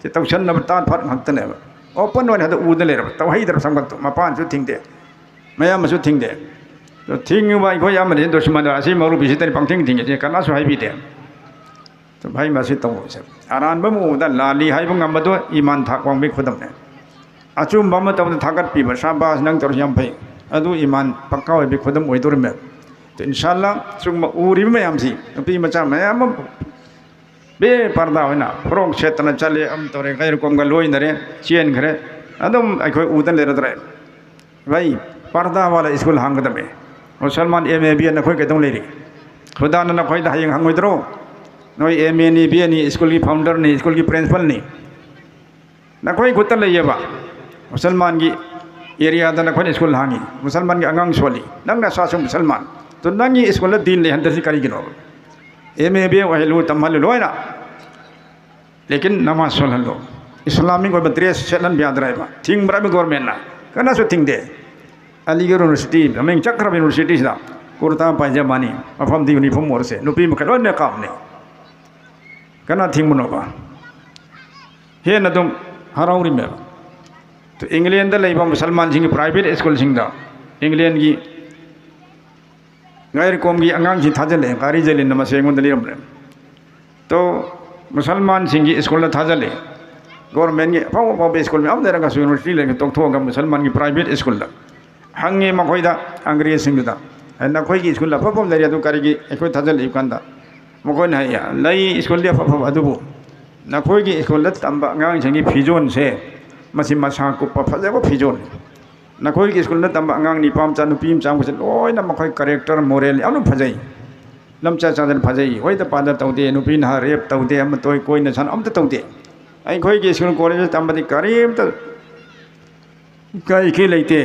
ꯁꯤ ꯇꯧꯁꯟꯅꯕ ꯇꯥꯠ ꯐꯥꯠ ꯉꯥꯛꯇꯅꯦꯕ꯫ ꯑꯣꯄꯟ ꯑꯣꯏꯅ ꯍꯦꯛꯇ ꯎꯗ ꯂꯩꯔꯕ, ꯇꯧꯍꯩꯗ꯭ꯔꯕ ꯁꯝꯒꯛꯇꯣ꯫ ꯃꯄꯥꯟꯁꯨ ꯊꯤꯡꯗꯦ, ꯃꯌꯥꯝ ꯑꯃꯁꯨ ꯊꯤꯡꯗꯦ꯫ ꯑꯗꯣ ꯊꯤꯡꯉꯤꯕ ꯑꯩꯈꯣꯏ ꯑꯃꯗꯤ ꯗꯨꯁꯃꯟꯗꯣ ꯑꯁꯤ ꯃꯧꯂꯨꯕꯤꯁꯤꯗꯅꯤ ꯄꯪꯊꯤꯡ ꯊꯤꯡꯉꯤꯁꯦ, ꯀꯅꯥꯁꯨ ꯍꯥꯏꯕꯤꯗꯦ꯫ ꯑꯗꯨꯝ ꯍꯥꯏ ꯃꯁꯤ ꯇꯧꯕꯁꯦ꯫ ꯑꯔꯥꯟꯕ ꯑꯃ ꯎꯕꯗ ꯂꯥꯜꯂꯤ ꯍꯥꯏꯕ ꯉꯝꯕꯗꯣ ꯏꯃꯥꯟ ꯊꯥꯛ ꯋꯥꯡꯕꯒꯤ ꯈꯨꯗꯝꯅꯦ꯫ ꯑꯆꯨꯝꯕ ꯑꯃ ꯇꯧꯕꯗ ꯊꯥꯒꯠꯄꯤꯕ, ꯁꯥꯕꯥꯁ ꯅꯪ ꯇꯧꯔꯤꯁꯤ ꯌꯥꯝ ꯐꯩ, ꯑꯗꯨ ꯏꯃꯥꯟ ꯄꯛꯀꯥ ꯑꯣꯏꯕꯒꯤ ꯈꯨꯗꯝ ꯑꯣꯏꯗꯣꯔꯤꯃꯦ꯫ ꯑꯗꯣ ꯏꯟꯁꯥꯜꯂꯥ ꯁꯤꯒꯨꯝꯕ ꯎꯔꯤꯕ ꯃꯌꯥꯝꯁꯤ, ꯅꯨꯄꯤ ꯃꯆꯥ ꯃꯌꯥꯝ ꯑꯃ ꯕꯦ ꯄꯔꯗꯥ ꯑꯣꯏꯅ ꯐ꯭ꯔꯣꯛ ꯁꯦꯠꯇꯅ ꯆꯠꯂꯦ, ꯑꯃ ꯇꯧꯔꯦ, ꯒꯩꯔ ꯀꯣꯝꯒ ꯂꯣꯏꯅꯔꯦ, ꯆꯦꯟꯈ꯭ꯔꯦ꯫ ꯑꯗꯨꯝ ꯑꯩꯈꯣꯏ ꯎꯗꯅ ꯂꯩꯔꯗ꯭ꯔꯦ꯫ ꯚꯥꯏ, ꯄꯔꯗꯥ ꯋꯥꯂꯥ ꯁ꯭ꯀꯨꯜ ꯍꯥꯡꯒꯗꯕꯅꯦ꯫ ꯃꯨꯁꯜꯃꯥꯟ ꯑꯦꯝ ꯑꯦ ꯕꯤ ꯑꯦ ꯅꯈꯣꯏ ꯀꯩꯗꯧ ꯂꯩꯔꯤ? ꯈꯨꯗꯥꯅ ꯅꯈꯣꯏꯗ ꯍꯌꯦꯡ ꯍꯪꯉꯣꯏꯗ꯭ꯔꯣ? ꯅꯣꯏ ꯑꯦꯝ ꯑꯦꯅꯤ, ꯕꯤ ꯑꯦꯅꯤ, ꯁ꯭ꯀꯨꯜꯒꯤ ꯐꯥꯎꯟꯗꯔꯅꯤ, ꯁ꯭ꯀꯨꯜꯒꯤ ꯄ꯭ꯔꯤꯟꯁꯤꯄꯜꯅꯤ꯫ ꯅꯈꯣꯏ ꯈꯨꯠꯇ ꯂꯩꯌꯦꯕ꯫ ꯃꯨꯁꯜꯃꯥꯟꯒꯤ ꯑꯦꯔꯤꯌꯥꯗ ꯅꯈꯣꯏꯅ ꯁ꯭ꯀꯨꯜ ꯍꯥꯡꯉꯤ, ꯃꯨꯁꯜꯃꯥꯟꯒꯤ ꯑꯉꯥꯡ ꯁꯣꯜꯂꯤ, ꯅꯪ ꯅꯁꯥꯁꯨ ꯃꯨꯁꯜꯃꯥꯟ꯫ ꯑꯗꯨ ꯅꯪꯒꯤ ꯁ꯭ꯀꯨꯜꯗ ꯗꯤꯟ ꯂꯩꯍꯟꯗ꯭ꯔꯤꯁꯤ ꯀꯔꯤꯒꯤꯅꯣꯕ? ꯑꯦꯝ ꯑꯦ ꯕꯤ ꯑꯦ ꯑꯣꯏꯍꯜꯂꯨ, ꯇꯝꯍꯜꯂꯨ ꯂꯣꯏꯅ꯫ ꯂꯦꯀꯤꯟ ꯅꯃꯥꯖ ꯁꯣꯜꯍꯜꯂꯣ, ꯏꯁꯂꯥꯃꯤꯛ ꯑꯣꯏꯕ ꯗ꯭ꯔꯦꯁ ꯁꯦꯠꯍꯟꯕ ꯌꯥꯗ꯭ꯔꯦꯕ, ꯊꯤꯡꯕ꯭ꯔꯥ ꯍꯥꯏꯕ ꯒꯣꯔꯃꯦꯟꯅ? ꯀꯅꯥꯁꯨ ꯊꯤꯡꯗꯦ꯫ ꯑꯂꯤꯒꯔ ꯌꯨꯅꯤꯚꯔꯁꯤꯇꯤ, ꯃꯃꯤꯡ ꯆꯠꯈ꯭ꯔꯕ ꯌꯨꯅꯤꯚꯔꯁꯤꯇꯤꯁꯤꯗ ꯀꯨꯔꯇꯥ ꯄꯥꯏꯖꯃꯥꯅꯤ, ꯃꯐꯝꯗꯤ ꯌꯨꯅꯤꯐꯣꯔꯝ ꯑꯣꯏꯔꯁꯦ, ꯅꯨꯄꯤ ꯃꯈꯩ ꯂꯣꯏꯅ ꯅꯤꯀꯥꯞꯅꯤ꯫ ꯀꯅꯥ ꯊꯤꯡꯕꯅꯣꯕ? ꯍꯦꯟꯅ ꯑꯗꯨꯝ ꯍꯔꯥꯎꯔꯤꯃꯦꯕ꯫ ꯏꯪꯂꯦꯟꯗ ꯂꯩꯕ ꯃꯨꯁꯜꯃꯥꯟꯁꯤꯡꯒꯤ ꯄ꯭ꯔꯥꯏꯚꯦꯠ ꯁ꯭ꯀꯨꯜꯁꯤꯡꯗ, ꯏꯪꯂꯦꯟꯒꯤ ꯒꯥꯏꯔꯀꯣꯝꯒꯤ ꯑꯉꯥꯡꯁꯤ ꯊꯥꯖꯤꯜꯂꯦ, ꯀꯥꯔꯤ ꯖꯂꯤꯟꯅ ꯃꯁꯤ ꯑꯩꯉꯣꯟꯗ ꯂꯤꯔꯝꯂꯦ꯫ ꯇꯣ, ꯃꯨꯁꯜꯃꯥꯟꯁꯤꯡꯒꯤ ꯁ꯭ꯀꯨꯜꯗ ꯊꯥꯖꯤꯜꯂꯦ꯫ ꯒꯣꯔꯃꯦꯟꯒꯤ ꯑꯐꯥꯎ ꯑꯐꯥꯎꯕ ꯁ꯭ꯀꯨꯜ ꯃꯌꯥꯝ ꯂꯩꯔꯒꯁꯨ, ꯌꯨꯅꯤꯚꯔꯁꯤꯇꯤ ꯂꯩꯔꯒ ꯇꯣꯛꯊꯣꯛꯑꯒ ꯃꯨꯁꯜꯃꯥꯟꯒꯤ ꯄ꯭ꯔꯥꯏꯚꯦꯠ ꯁ꯭ꯀꯨꯜꯗ ꯍꯪꯉꯦ ꯃꯈꯣꯏꯗ, ꯑꯪꯒ꯭ꯔꯦꯖꯁꯤꯡꯗꯨꯗ, "ꯑꯦ, ꯅꯈꯣꯏꯒꯤ ꯁ꯭ꯀꯨꯜ ꯑꯐ ꯑꯐꯕ ꯂꯩꯔꯦ, ꯑꯗꯨ ꯀꯔꯤꯒꯤ ꯑꯩꯈꯣꯏ ꯊꯥꯖꯤꯜꯂꯛꯏ ꯀꯥꯟꯗ ꯃꯈꯣꯏꯅ ꯍꯥꯏ, "ꯂꯩ ꯁ꯭ꯀꯨꯜꯗꯤ ꯑꯐ ꯑꯐꯕ, ꯑꯗꯨꯕꯨ ꯅꯈꯣꯏꯒꯤ ꯁ꯭ꯀꯨꯜꯗ ꯇꯝꯕ ꯑꯉꯥꯡꯁꯤꯡꯒꯤ ꯐꯤꯖꯣꯜꯁꯦ, ꯃꯁꯤ ꯃꯁꯥ ꯀꯨꯞꯄ ꯐꯖꯕ ꯐꯤꯖꯣꯜ, ꯅꯈꯣꯏꯒꯤ ꯁ꯭ꯀꯨꯜꯗ ꯇꯝꯕ ꯑꯉꯥꯡ ꯅꯤꯄꯥ ꯃꯆꯥ ꯅꯨꯄꯤ ꯃꯆꯥ ꯃꯈꯩꯁꯦ ꯂꯣꯏꯅ ꯃꯈꯣꯏ ꯀꯦꯔꯦꯛꯇꯔ ꯃꯣꯔꯦꯜ ꯌꯥꯝꯅ ꯐꯖꯩ, ꯂꯝꯆꯠ ꯁꯥꯖꯠ ꯐꯖꯩ, ꯍꯣꯏꯗ ꯄꯥꯗ ꯇꯧꯗꯦ, ꯅꯨꯄꯤ ꯅꯍꯥ ꯔꯦꯞ ꯇꯧꯗꯦ, ꯑꯃ ꯇꯣꯏ ꯀꯣꯏꯅ ꯁꯥꯟꯅ ꯑꯝꯇ ꯇꯧꯗꯦ꯫ ꯑꯩꯈꯣꯏꯒꯤ ꯁ꯭ꯀꯨꯜ ꯀꯣꯂꯦꯖꯇ ꯇꯝꯕꯗꯤ ꯀꯔꯤꯝꯇ ꯏꯀꯥꯏ ꯏꯈꯤ ꯂꯩꯇꯦ꯫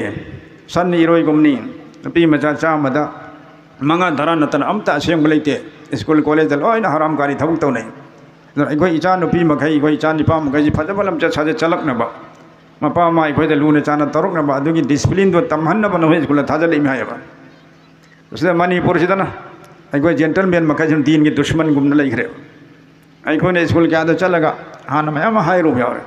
ꯁꯟ ꯏꯔꯣꯏꯒꯨꯝꯅꯤ꯫ ꯅꯨꯄꯤ ꯃꯆꯥ ꯆꯥꯝꯃꯗ ꯃꯉꯥ ꯇꯔꯥ ꯅꯠꯇꯅ ꯑꯝꯇ ꯑꯁꯦꯡꯕ ꯂꯩꯇꯦ꯫ ꯁ꯭ꯀꯨꯜ ꯀꯣꯂꯦꯖꯇ ꯂꯣꯏꯅ ꯍꯔꯥꯝ ꯀꯥꯔꯤ ꯊꯕꯛ ꯇꯧꯅꯩ꯫ ꯑꯗꯨꯅ ꯑꯩꯈꯣꯏ ꯏꯆꯥ ꯅꯨꯄꯤ ꯃꯈꯩ, ꯑꯩꯈꯣꯏ ꯏꯆꯥ ꯅꯨꯄꯥ ꯃꯈꯩꯁꯤ ꯐꯖꯕ ꯂꯝꯆꯠ ꯁꯥꯖꯠ ꯆꯠꯂꯛꯅꯕ, ꯃꯄꯥ ꯃꯃꯥ ꯑꯩꯈꯣꯏꯗ ꯂꯨꯅ ꯆꯥꯟꯅ ꯇꯧꯔꯛꯅꯕ, ꯑꯗꯨꯒꯤ ꯗꯤꯁꯤꯄ꯭ꯂꯤꯟꯗꯣ ꯇꯝꯍꯟꯅꯕ ꯅꯈꯣꯏ ꯁ꯭ꯀꯨꯜꯗ ꯊꯥꯖꯤꯜꯂꯛꯏꯃꯤ ꯍꯥꯏꯌꯦꯕ꯫ ꯁꯤꯗ ꯃꯅꯤꯄꯨꯔꯁꯤꯗꯅ ꯑꯩꯈꯣꯏ ꯖꯦꯟꯇꯜꯃꯦꯟ ꯃꯈꯩꯁꯤꯅ ꯗꯤꯟꯒꯤ ꯗꯨꯁꯃꯟꯒꯨꯝꯅ ꯂꯩꯈ꯭ꯔꯦ꯫ ꯑꯩꯈꯣꯏꯅ ꯁ꯭ꯀꯨꯜ ꯀꯌꯥꯗ ꯆꯠꯂꯒ ꯍꯥꯟꯅ ꯃꯌꯥꯝ ꯑꯃ ꯍꯥꯏꯔꯨꯕ ꯌꯥꯎꯔꯦ꯫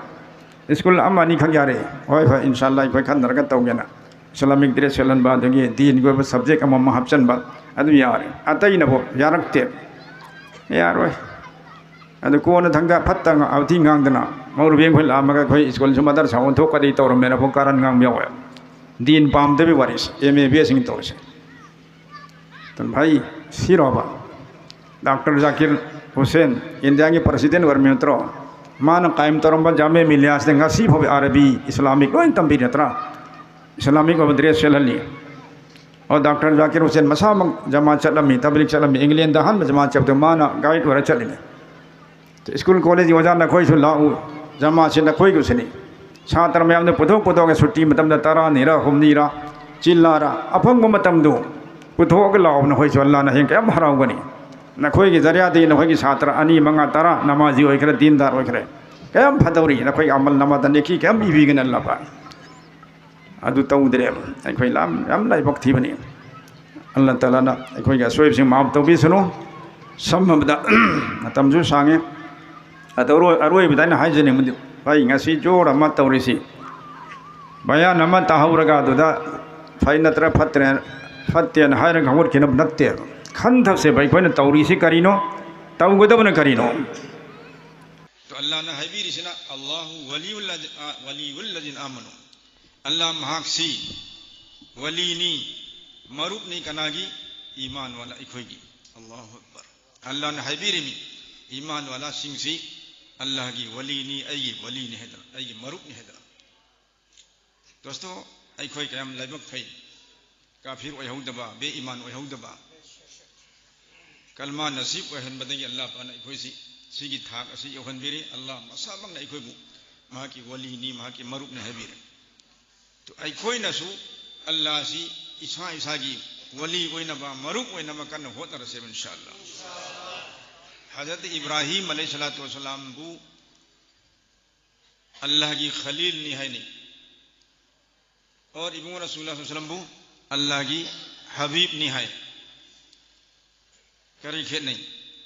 ꯁ꯭ꯀꯨꯜ ꯑꯃ ꯑꯅꯤꯈꯛ ꯌꯥꯔꯦ꯫ ꯍꯣꯏ, ꯍꯣꯏ, ꯏꯟꯁꯥꯜꯂꯥ ꯑꯩꯈꯣꯏ ꯈꯟꯅꯔꯒ ꯇꯧꯒꯦꯅ꯫ ꯏꯁꯂꯥꯃꯤꯛ ꯗ꯭ꯔꯦꯁ ꯁꯦꯠꯍꯟꯕ, ꯑꯗꯒꯤ ꯗꯤꯟꯒꯤ ꯑꯣꯏꯕ ꯁꯕꯖꯦꯛ ꯑꯃꯃꯝ ꯍꯥꯞꯆꯤꯟꯕ, ꯑꯗꯨ ꯌꯥꯔꯦ꯫ ꯑꯇꯩꯅꯕꯨ ꯌꯥꯔꯛꯇꯦ꯫ ꯌꯥꯔꯣꯏ꯫ ꯑꯗꯨ ꯀꯣꯟꯅ ꯊꯪꯗ ꯐꯠꯇ ꯉ-, ꯍꯥꯎꯊꯤ ꯉꯥꯡꯗꯅ ꯃꯧꯔꯨꯕꯤ ꯑꯩꯈꯣꯏ ꯂꯥꯛꯑꯝꯃꯒ ꯑꯩꯈꯣꯏ ꯁ꯭ꯀꯨꯜꯁꯨ ꯃꯗꯔꯁꯥ ꯑꯣꯟꯊꯣꯛꯀꯗꯤ ꯇꯧꯔꯝꯃꯦꯅ ꯄꯨꯡ ꯀꯥꯔꯟ ꯉꯥꯡꯕ ꯌꯥꯎꯋꯦ꯫ ꯗꯤꯟ ꯄꯥꯝꯗꯕꯒꯤ ꯋꯥꯔꯤꯁꯦ ꯑꯦꯝ ꯑꯦ ꯕꯤ ꯑꯦꯁꯁꯤꯡ ꯇꯧꯔꯤꯁꯦ꯫ ꯑꯗꯨꯝ ꯐꯩ, ꯁꯤꯔꯣꯕ? ꯗꯥꯛꯇꯔ ꯖꯥꯀꯤꯔ ꯍꯨꯁꯦꯟ ꯏꯟꯗꯤꯌꯥꯒꯤ ꯄ꯭ꯔꯁꯤꯗꯦꯟ ꯑꯣꯏꯔꯝꯃꯤ ꯅꯠꯇ꯭ꯔꯣ? ꯃꯥꯅ ꯀꯥꯏꯝ ꯇꯧꯔꯝꯕ ꯖꯥꯃꯤꯌꯥ ꯃꯤꯂꯤꯌꯥꯁꯤꯗ ꯉꯁꯤ ꯐꯥꯎꯕ ꯑꯔꯕꯤ ꯏꯁꯂꯥꯃꯤꯛ ꯂꯣꯏ ꯇꯝꯕꯤꯔꯤ ꯅꯠꯇ꯭ꯔꯥ? ꯏꯁꯂꯥꯃꯤꯛ ꯑꯣꯏꯕ ꯗ꯭ꯔꯦꯁ ꯁꯦꯠꯍꯜꯂꯤ꯫ ꯑꯣ, ꯗꯥꯛꯇꯔ ꯖꯥꯀꯤꯔ ꯍꯨꯁꯦꯟ ꯃꯁꯥꯃꯛ ꯖꯃꯥ ꯆꯠꯂꯝꯃꯤ, ꯇꯕ꯭ꯂꯤꯛ ꯆꯠꯂꯝꯃꯤ, ꯏꯪꯂꯦꯟꯗ ꯑꯍꯥꯟꯕ ꯖꯃꯥ ꯆꯠꯄꯗ ꯃꯥꯅ ꯒꯥꯏꯗ ꯑꯣꯏꯔ ꯆꯠꯂꯤꯅꯤ꯫ ꯁ꯭ꯀꯨꯜ ꯀꯣꯂꯦꯖꯀꯤ ꯑꯣꯖꯥ ꯅꯈꯣꯏꯁꯨ ꯂꯥꯛꯎ, ꯖꯃꯥꯁꯤ ꯅꯈꯣꯏꯒꯤꯁꯨꯅꯤ꯫ ꯁꯥꯇ꯭ꯔ ꯃꯌꯥꯝꯅ ꯄꯨꯊꯣꯛ ꯄꯨꯊꯣꯛꯑꯒ ꯁꯨꯇꯤ ꯃꯇꯝꯗ ꯇꯔꯥꯅꯤꯔ, ꯍꯨꯝꯅꯤꯔ, ꯆꯤꯜꯂꯥꯔ, ꯑꯐꯪꯕ ꯃꯇꯝꯗꯨ ꯄꯨꯊꯣꯛꯑꯒ ꯂꯥꯛꯑꯣ꯫ ꯅꯈꯣꯏꯁꯨ ꯑꯜꯂꯥꯅ ꯍꯌꯦꯡ ꯀꯌꯥꯝ ꯍꯔꯥꯎꯒꯅꯤ꯫ ꯅꯈꯣꯏꯒꯤ ꯖꯔꯤꯌꯥꯗꯒꯤ ꯅꯈꯣꯏꯒꯤ ꯁꯥꯇ꯭ꯔ ꯑꯅꯤ, ꯃꯉꯥ, ꯇꯔꯥ ꯅꯃꯥꯖꯤ ꯑꯣꯏꯈ꯭ꯔꯦ, ꯗꯤꯟꯗꯥꯔ ꯑꯣꯏꯈ꯭ꯔꯦ꯫ ꯀꯌꯥꯝ ꯐꯗꯧꯔꯤ? ꯅꯈꯣꯏꯒꯤ ꯑꯃꯜ ꯅꯃꯥꯗ ꯅꯦꯀꯤ ꯀꯌꯥꯝ ꯏꯕꯤꯒꯅꯤ ꯑꯜꯂꯥ ꯄꯥꯛ? ꯑꯗꯨ ꯇꯧꯗ꯭ꯔꯦꯕ꯫ ꯑꯩꯈꯣꯏ ꯂꯥꯝ-, ꯌꯥꯝ ꯂꯥꯏꯕꯛ ꯊꯤꯕꯅꯤ꯫ ꯑꯜꯂꯥ ꯇꯥꯂꯥꯅ ꯑꯩꯈꯣꯏꯒꯤ ꯑꯁꯣꯏꯕꯁꯤꯡ ꯃꯥꯐ ꯇꯧꯕꯤꯁꯅꯨ꯫ ꯁꯝꯃꯕꯗ ꯃꯇꯝꯁꯨ ꯁꯥꯡꯉꯦ꯫ ꯑꯗꯣ ꯑꯔꯣꯏ-, ꯑꯔꯣꯏꯕꯗ ꯑꯩꯅ ꯍꯥꯏꯖꯅꯤꯡꯕꯗꯤ, ꯚꯥꯏ, ꯉꯁꯤ ꯖꯣꯔ ꯑꯃ ꯇꯧꯔꯤꯁꯤ, ꯕꯌꯥꯟ ꯑꯃ ꯇꯥꯍꯧꯔꯒ ꯑꯗꯨꯗ ꯐꯩ ꯅꯠꯇ꯭ꯔ ꯐꯠꯇ꯭ꯔꯦ, ꯐꯠꯇꯦꯅ ꯍꯥꯏꯔꯒ ꯍꯧꯒꯠꯈꯤꯅꯕ ꯅꯠꯇꯦꯕ꯫ ꯈꯟꯊꯁꯦꯕ, ꯑꯩꯈꯣꯏꯅ ꯇꯧꯔꯤꯁꯤ ꯀꯔꯤꯅꯣ, ꯇꯧꯒꯗꯕꯅ ꯀꯔꯤꯅꯣ? ꯑꯜꯂꯥꯅ ꯍꯥꯏꯕꯤꯔꯤꯁꯤꯅ, "ꯑꯜꯂꯥꯍꯨ ꯋꯂꯤꯌꯨꯜ ꯂꯖꯤ-, ꯑ, ꯋꯂꯤꯌꯨꯜ ꯂꯖꯤꯅ ꯑꯥꯃꯅꯨ"꯫ ꯑꯜꯂꯥ ꯃꯍꯥꯛꯁꯤ ꯋꯂꯤꯅꯤ, ꯃꯔꯨꯞꯅꯤ꯫ ꯀꯅꯥꯒꯤ? ꯏꯃꯥꯟ ꯋꯥꯂꯥ ꯑꯩꯈꯣꯏꯒꯤ꯫ ꯑꯜꯂꯥꯍꯨ ꯑꯛꯕꯔ꯫ ꯑꯜꯂꯥꯍꯅ ꯍꯥꯏꯕꯤꯔꯤꯃꯤ, ꯏꯃꯥꯟ ꯋꯥꯂꯥꯁꯤꯡꯁꯤ ꯑꯜꯂꯥꯍꯒꯤ ꯋꯂꯤꯅꯤ, ꯑꯩꯒꯤ ꯋꯂꯤꯅꯤ ꯍꯥꯏꯗꯅ, ꯑꯩꯒꯤ ꯃꯔꯨꯞꯅꯤ ꯍꯥꯏꯗꯅ꯫ ꯗꯣꯁꯇꯣ, ꯑꯩꯈꯣꯏ ꯀꯌꯥꯝ ꯂꯥꯏꯕꯛ ꯐꯩ, ꯀꯥꯐꯤꯔ ꯑꯣꯏꯍꯧꯗꯕ, ꯕꯦ ꯏꯃꯥꯟ ꯑꯣꯏꯍꯧꯗꯕ, ꯀꯜꯃꯥ ꯅꯁꯤꯕ ꯑꯣꯏꯍꯟꯕꯗꯒꯤ ꯑꯜꯂꯥꯍ ꯄꯥꯛꯅ ꯑꯩꯈꯣꯏꯁꯤ ꯁꯤꯒꯤ ꯊꯥꯛ ꯑꯁꯤ ꯌꯧꯍꯟꯕꯤꯔꯤ꯫ ꯑꯜꯂꯥꯍ ꯃꯁꯥꯃꯛꯅ ꯑꯩꯈꯣꯏꯕꯨ ꯃꯍꯥꯛꯀꯤ ꯋꯂꯤꯅꯤ, ꯃꯍꯥꯛꯀꯤ ꯃꯔꯨꯞꯅꯤ ꯍꯥꯏꯕꯤꯔꯦ꯫ ꯑꯗꯨ ꯑꯩꯈꯣꯏꯅꯁꯨ ꯑꯜꯂꯥꯍꯁꯤ ꯏꯁꯥ ꯏꯁꯥꯒꯤ ꯋꯂꯤ ꯑꯣꯏꯅꯕ, ꯃꯔꯨꯞ ꯑꯣꯏꯅꯕ ꯀꯟꯅ ꯍꯣꯠꯅꯔꯁꯦꯕ, ꯏꯟꯁꯥ ꯑꯜꯂꯥꯍ꯫ ꯍꯖꯔꯠ ꯏꯕ꯭ꯔꯥꯍꯤꯝ ꯑꯂꯩꯍꯤ ꯁꯂꯥꯇꯨ ꯋꯁꯂꯥꯝꯕꯨ ꯑꯜꯂꯥꯍꯒꯤ ꯈꯂꯤꯜꯅꯤ ꯍꯥꯏꯅꯩ꯫ ꯑꯣꯔ ꯏꯕꯨꯡꯉꯣ ꯔꯁꯨꯜꯂꯥꯍ ꯁꯜꯂꯜꯂꯥꯍꯨ ꯑꯂꯩꯍꯤ ꯋꯁꯜꯂꯝꯕꯨ ꯑꯜꯂꯥꯍꯒꯤ ꯍꯕꯤꯕꯅꯤ ꯍꯥꯏ꯫ ꯀꯔꯤ ꯈꯦꯠꯅꯩ?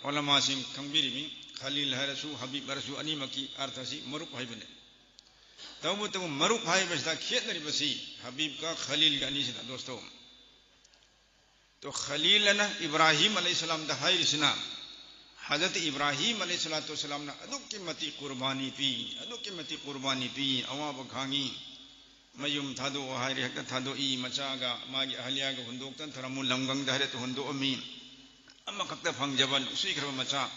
ꯎꯂꯃꯥꯁꯤꯡ ꯈꯪꯕꯤꯔꯤꯃꯤ, ꯈꯂꯤꯜ ꯍꯥꯏꯔꯁꯨ ꯍꯕꯤꯕ ꯍꯥꯏꯔꯁꯨ ꯑꯅꯤꯃꯛꯀꯤ ꯑꯔꯊꯁꯤ ꯃꯔꯨꯞ ꯍꯥꯏꯕꯅꯤ꯫ ꯇꯧꯕꯇꯕꯨ ꯃꯔꯨꯞ ꯍꯥꯏꯕꯁꯤꯗ ꯈꯦꯠꯅꯔꯤꯕꯁꯤ ꯍꯕꯤꯕꯀ ꯈꯂꯤꯜꯒ ꯑꯅꯤꯁꯤꯗ, ꯗꯣꯁꯇꯣ꯫ ꯇꯣ ꯈꯂꯤꯜ ꯑꯅ ꯏꯕ꯭ꯔꯥꯍꯤꯝ ꯑꯂꯩꯍꯤ ꯁꯂꯥꯝꯗ ꯍꯥꯏꯔꯤꯁꯤꯅ, ꯍꯖꯔꯠ ꯏꯕ꯭ꯔꯥꯍꯤꯝ ꯑꯂꯩꯍꯤ ꯁꯂꯥꯇꯨ ꯋꯁꯂꯥꯝꯅ ꯑꯗꯨꯛꯀꯤ ꯃꯇꯤꯛ ꯀꯨꯔꯕꯥꯅꯤ ꯄꯤ, ꯑꯗꯨꯛꯀꯤ ꯃꯇꯤꯛ ꯀꯨꯔꯕꯥꯅꯤ ꯄꯤ, ꯑꯋꯥꯕ ꯈꯥꯡꯉꯤ, ꯃꯌꯨꯝ ꯊꯥꯗꯣꯛꯑꯣ ꯍꯥꯏꯔꯦ, ꯍꯦꯛꯇ ꯊꯥꯗꯣꯛꯏ, ꯃꯆꯥꯒ ꯃꯥꯒꯤ ꯑꯍꯜꯌꯥꯒ ꯍꯨꯟꯗꯣꯛꯇꯅ ꯊꯔꯝꯃꯨ, ꯂꯝꯒꯪꯗ ꯍꯥꯏꯔꯦ ꯍꯨꯟꯗꯣꯛꯑꯝꯃꯤ꯫ ꯑꯃꯈꯛꯇ ꯐꯪꯖꯕ ꯅꯨꯡꯁꯤꯈ꯭ꯔꯕ ꯃꯆꯥ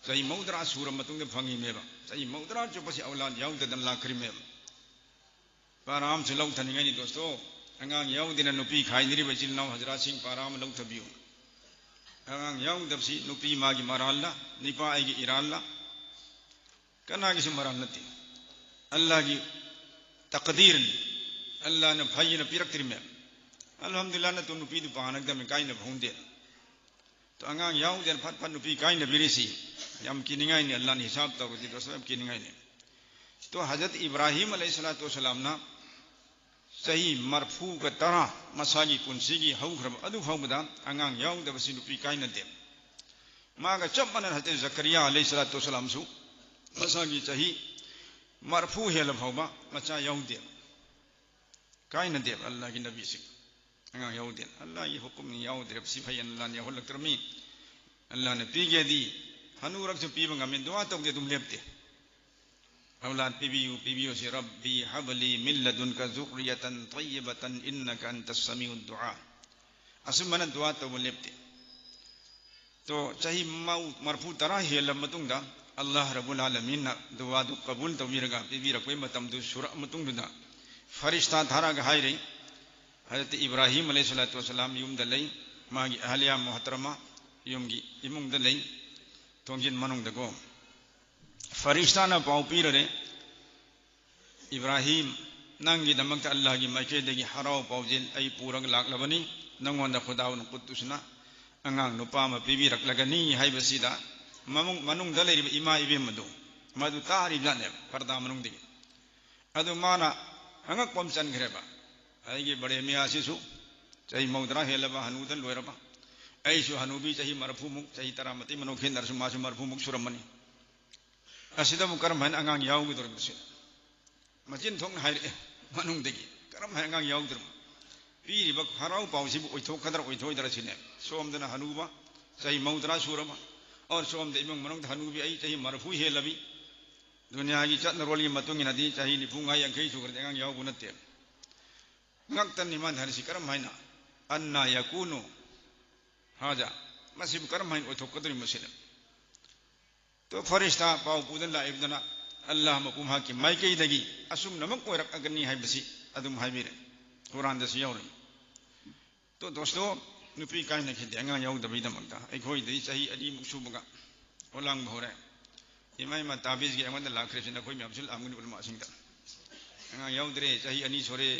ꯆꯍꯤ ꯃꯧꯗ꯭ꯔꯥ ꯁꯨꯔ ꯃꯇꯨꯡꯗ ꯐꯪꯉꯤꯃꯦꯕ꯫ ꯆꯍꯤ ꯃꯧꯗ꯭ꯔꯥ ꯆꯨꯞꯄꯁꯤ ꯑꯧꯂꯥꯗ ꯌꯥꯎꯗꯗꯅ ꯂꯥꯛꯈ꯭ꯔꯤꯃꯦꯕ꯫ ꯄꯥꯔꯥ ꯑꯃꯁꯨ ꯂꯧꯊꯅꯤꯡꯉꯥꯏꯅꯤ, ꯗꯣꯁꯇꯣ꯫ ꯑꯉꯥꯡ ꯌꯥꯎꯗꯅ ꯅꯨꯄꯤ ꯈꯥꯏꯅꯔꯤꯕ ꯏꯆꯤꯜ ꯏꯅꯥꯎ ꯍꯖꯔꯥꯁꯤꯡ, ꯄꯥꯔꯥ ꯑꯃ ꯂꯧꯊꯕꯤꯌꯨ꯫ ꯑꯉꯥꯡ ꯌꯥꯎꯗꯕꯁꯤ ꯅꯨꯄꯤ ꯃꯥꯒꯤ ꯃꯔꯥꯜꯂ, ꯅꯨꯄꯥ ꯑꯩꯒꯤ ꯏꯔꯥꯜꯂ? ꯀꯅꯥꯒꯤꯁꯨ ꯃꯔꯥꯜ ꯅꯠꯇꯦ꯫ ꯑꯜꯂꯥꯍꯒꯤ ꯇꯛꯗꯤꯔꯅꯤ꯫ ꯑꯜꯂꯥꯍꯅ ꯐꯩꯌꯦꯅ ꯄꯤꯔꯛꯇ꯭ꯔꯤꯃꯦ꯫ ꯑꯜꯍꯝꯗꯨꯂꯤꯜꯂꯥꯍ, ꯅꯠꯇ꯭ꯔꯣ? ꯅꯨꯄꯤꯗꯨ ꯄꯥꯅꯒꯗꯕꯅꯤ, ꯀꯥꯏꯅꯕ ꯍꯧꯅꯗꯦ꯫ ꯇꯣ, ꯑꯉꯥꯡ ꯌꯥꯎꯗꯦꯅ ꯐꯠ ꯐꯠ ꯅꯨꯄꯤ ꯀꯥꯏꯅꯕꯤꯔꯤꯁꯤ ꯌꯥꯝ ꯀꯤꯅꯤꯡꯉꯥꯏꯅꯤ꯫ ꯑꯜꯂꯥꯍꯅ ꯍꯤꯁꯥꯕ ꯇꯧꯔꯗꯤ, ꯗꯣꯁꯇꯣ, ꯌꯥꯝ ꯀꯤꯅꯤꯡꯉꯥꯏꯅꯤ꯫ ꯇꯣ, ꯍꯖꯔꯠ ꯏꯕ꯭ꯔꯥꯍꯤꯝ ꯑꯂꯩꯍꯤ ꯁꯂꯥꯇꯨ ꯋꯁꯂꯥꯝꯅ ꯆꯍꯤ ꯃꯔꯐꯨꯒ ꯇꯔꯥ ꯃꯁꯥꯒꯤ ꯄꯨꯟꯁꯤꯒꯤ ꯍꯧꯈ꯭ꯔꯕ ꯑꯗꯨ ꯐꯥꯎꯕꯗ ꯑꯉꯥꯡ ꯌꯥꯎꯗꯕꯁꯤ ꯅꯨꯄꯤ ꯀꯥꯏꯅꯗꯦ꯫ ꯃꯥꯒ ꯆꯞ ꯃꯥꯟꯅꯅ ꯍꯖꯔꯠ ꯖꯀꯔꯤꯌꯥ ꯑꯂꯩꯍꯤ ꯁꯂꯥꯇꯨ ꯋꯁꯂꯥꯝꯁꯨ ꯃꯁꯥꯒꯤ ꯆꯍꯤ ꯃꯔꯐꯨ ꯍꯦꯜꯂ ꯐꯥꯎꯕ ꯃꯆꯥ ꯌꯥꯎꯗꯦ꯫ ꯀꯥꯏꯅꯗꯦꯕ ꯑꯜꯂꯥꯍꯒꯤ ꯅꯕꯤꯁꯤꯡ꯫ ꯑꯉꯥꯡ ꯌꯥꯎꯗꯦ꯫ ꯑꯜꯂꯥꯍꯒꯤ ꯍꯨꯀꯨꯝꯅꯤ, ꯌꯥꯎꯗ꯭ꯔꯦ꯫ ꯁꯤ ꯐꯩ, ꯑꯜꯂꯥꯍꯅ ꯌꯥꯎꯍꯜꯂꯛꯇ꯭ꯔꯕꯅꯤ꯫ ꯑꯜꯂꯥꯍꯅ ꯄꯤꯒꯦꯗꯤ ꯍꯅꯨꯔꯛꯁꯨ ꯄꯤꯕ ꯉꯝꯃꯤ꯫ ꯗꯨꯋꯥ ꯇꯧꯗꯦ ꯑꯗꯨꯝ ꯂꯦꯞꯇꯦ꯫ ꯑꯧꯂꯥꯗ ꯄꯤꯕꯤꯌꯨ, ꯄꯤꯕꯤꯌꯨ ꯁꯤ, "ꯔꯕꯤ ꯍꯕꯂꯤ ꯃꯤꯜ ꯂꯗꯨꯟꯀ ꯖꯨꯔꯤꯌꯇꯟ ꯇꯌꯤꯕꯇꯟ ꯏꯟꯅꯀ ꯑꯟꯇ ꯁꯃꯤꯎ ꯗꯨꯑꯥ"꯫ ꯑꯁꯨꯝꯕꯅ ꯗꯨꯋꯥ ꯇꯧꯕ ꯂꯦꯞꯇꯦ꯫ ꯇꯣ ꯆꯍꯤ ꯃꯧ-, ꯃꯔꯐꯨ ꯇꯔꯥ ꯍꯦꯜꯂꯕ ꯃꯇꯨꯡꯗ ꯑꯜꯂꯥꯍ ꯔꯕꯨꯜ ꯑꯥꯂꯃꯤꯟꯅ ꯗꯨꯋꯥꯗꯨ ꯀꯕꯨꯜ ꯇꯧꯕꯤꯔꯒ ꯄꯤꯕꯤꯔꯛꯄꯒꯤ ꯃꯇꯝꯗꯨ ꯁꯨꯔꯛꯑ ꯃꯇꯨꯡꯗꯨꯗ ꯐꯔꯤꯁꯇꯥ ꯊꯥꯔꯛꯑꯒ ꯍꯥꯏꯔꯤ, ꯍꯖꯔꯠ ꯏꯕ꯭ꯔꯥꯍꯤꯝ ꯑꯂꯩꯍꯤ ꯁꯂꯥꯇꯨ ꯋꯁꯁꯂꯥꯝ ꯌꯨꯝꯗ ꯂꯩ, ꯃꯥꯒꯤ ꯑꯍꯂꯤꯌꯥ ꯃꯣꯍꯇꯔꯃꯥ ꯌꯨꯝꯒꯤ ꯏꯃꯨꯡꯗ ꯂꯩ, ꯊꯣꯡꯖꯤꯟ ꯃꯅꯨꯡꯗꯀꯣ꯫ ꯐꯔꯤꯁꯇꯥꯅ ꯄꯥꯎ ꯄꯤꯔꯔꯦ, "ꯏꯕ꯭ꯔꯥꯍꯤꯝ, ꯅꯪꯒꯤꯗꯃꯛꯇ ꯑꯜꯂꯥꯍꯒꯤ ꯃꯥꯏꯀꯩꯗꯒꯤ ꯍꯔꯥꯎ ꯄꯥꯎꯖꯦꯜ ꯑꯩ ꯄꯨꯔꯒ ꯂꯥꯛꯂꯕꯅꯤ꯫ ꯅꯪꯉꯣꯟꯗ ꯈꯨꯗꯥꯎꯅ ꯀꯨꯠꯇꯨꯁꯅ ꯑꯉꯥꯡ ꯅꯨꯄꯥ ꯑꯃ ꯄꯤꯕꯤꯔꯛꯂꯒꯅꯤ" ꯍꯥꯏꯕꯁꯤꯗ ꯃꯃꯨꯡ-, ꯃꯅꯨꯡꯗ ꯂꯩꯔꯤꯕ ꯏꯃꯥ ꯏꯕꯦꯝ ꯑꯗꯨ ꯃꯗꯨ ꯇꯥꯔꯤꯕꯖꯥꯠꯅꯦꯕ ꯄꯔꯗꯥ ꯃꯅꯨꯡꯗꯒꯤ꯫ ꯑꯗꯨ ꯃꯥꯅ ꯑꯉꯛꯄ ꯑꯃ ꯆꯟꯈ꯭ꯔꯦꯕ, "ꯑꯩꯒꯤ ꯕꯔꯦꯃꯤꯌꯥꯁꯤꯁꯨ ꯆꯍꯤ ꯃꯧꯗ꯭ꯔꯥ ꯍꯦꯜꯂꯕ, ꯍꯅꯨꯗ ꯂꯣꯏꯔꯕ, ꯑꯩꯁꯨ ꯍꯅꯨꯕꯤ ꯆꯍꯤ ꯃꯔꯐꯨꯃꯨꯛ, ꯆꯍꯤ ꯇꯔꯥꯃꯥꯊꯣꯏ ꯃꯅꯨꯡ ꯈꯦꯠꯅꯔꯁꯨ ꯃꯥꯁꯨ ꯃꯔꯐꯨꯃꯨꯛ ꯁꯨꯔꯝꯃꯅꯤ꯫ ꯑꯁꯤꯗꯕꯨ ꯀꯔꯝ ꯍꯥꯏꯅ ꯑꯉꯥꯡ ꯌꯥꯎꯒꯗꯧꯔꯤꯕ?" ꯁꯤꯅ ꯃꯆꯤꯟ ꯊꯣꯛꯅ ꯍꯥꯏꯔꯛꯑꯦ ꯃꯅꯨꯡꯗꯒꯤ, "ꯀꯔꯝ ꯍꯥꯏꯅ ꯑꯉꯥꯡ ꯌꯥꯎꯗ꯭ꯔꯤꯕ? ꯄꯤꯔꯤꯕ ꯍꯔꯥꯎ ꯄꯥꯎꯁꯤꯕꯨ ꯑꯣꯏꯊꯣꯛꯀꯗ꯭ꯔꯥ ꯑꯣꯏꯊꯣꯛꯑꯣꯏꯗ꯭ꯔꯥ?" ꯁꯤꯅꯦ꯫ ꯁꯣꯝꯗꯅ ꯍꯅꯨꯕ, ꯆꯍꯤ ꯃꯧꯗ꯭ꯔꯥ ꯁꯨꯔꯕ, ꯑꯣꯔ ꯁꯣꯝꯗ ꯏꯃꯨꯡ ꯃꯅꯨꯡꯗ ꯍꯅꯨꯕꯤ, ꯑꯩ ꯆꯍꯤ ꯃꯔꯐꯨ ꯍꯦꯜꯂꯕꯤ꯫ ꯗꯨꯅꯤꯌꯥꯒꯤ ꯆꯠꯅꯔꯣꯜꯒꯤ ꯃꯇꯨꯡ ꯏꯟꯅꯗꯤ ꯆꯍꯤ ꯅꯤꯐꯨ ꯃꯉꯥ ꯌꯥꯡꯈꯩ ꯁꯨꯈ꯭ꯔꯗꯤ ꯑꯉꯥꯡ ꯌꯥꯎꯕ ꯅꯠꯇꯦ꯫ ꯉꯥꯛꯇꯅꯤ ꯃꯥꯅ ꯍꯥꯏꯔꯤꯁꯤ, "ꯀꯔꯝ ꯍꯥꯏꯅ, ꯑꯟꯅꯥ ꯌꯀꯨꯅꯨ ꯍꯥꯖꯥ, ꯃꯁꯤꯕꯨ ꯀꯔꯝ ꯍꯥꯏꯅ ꯑꯣꯏꯊꯣꯛꯀꯗꯧꯔꯤꯕ?" ꯁꯤꯅ꯫ ꯇꯣ ꯐꯔꯤꯁꯇꯥ ꯄꯥꯎ ꯄꯨꯗꯨꯅ ꯂꯥꯛꯏꯕꯗꯨꯅ ꯑꯜꯂꯥꯍ ꯃꯄꯨ ꯃꯍꯥꯛꯀꯤ ꯃꯥꯏꯀꯩꯗꯒꯤ ꯑꯁꯨꯝꯅꯃꯛ ꯑꯣꯏꯔꯛꯑꯒꯅꯤ ꯍꯥꯏꯕꯁꯤ ꯑꯗꯨꯝ ꯍꯥꯏꯕꯤꯔꯦ꯫ ꯀꯨꯔꯥꯟꯗꯁꯨ ꯌꯥꯎꯔꯤ꯫ ꯇꯣ ꯗꯣꯁꯇꯣ, ꯅꯨꯄꯤ ꯀꯥꯏꯅꯈꯤꯗꯦ ꯑꯉꯥꯡ ꯌꯥꯎꯗꯕꯒꯤꯗꯃꯛꯇ꯫ ꯑꯩꯈꯣꯏꯗꯗꯤ ꯆꯍꯤ ꯑꯅꯤꯃꯨꯛ ꯁꯨꯕꯒ ꯑꯣꯂꯥꯡꯕ ꯍꯧꯔꯦ꯫ ꯏꯃꯥ, ꯏꯃꯥ, ꯇꯥꯕꯤꯖꯒꯦ ꯑꯩꯉꯣꯟꯗ ꯂꯥꯛꯈ꯭ꯔꯤꯕꯁꯤꯅ ꯑꯩꯈꯣꯏ ꯃꯌꯥꯝꯁꯨ ꯂꯥꯛꯑꯝꯒꯅꯤ ꯎꯂꯃꯥꯁꯤꯡꯗ꯫ ꯑꯉꯥꯡ ꯌꯥꯎꯗ꯭ꯔꯦ, ꯆꯍꯤ ꯑꯅꯤ ꯁꯨꯔꯦ,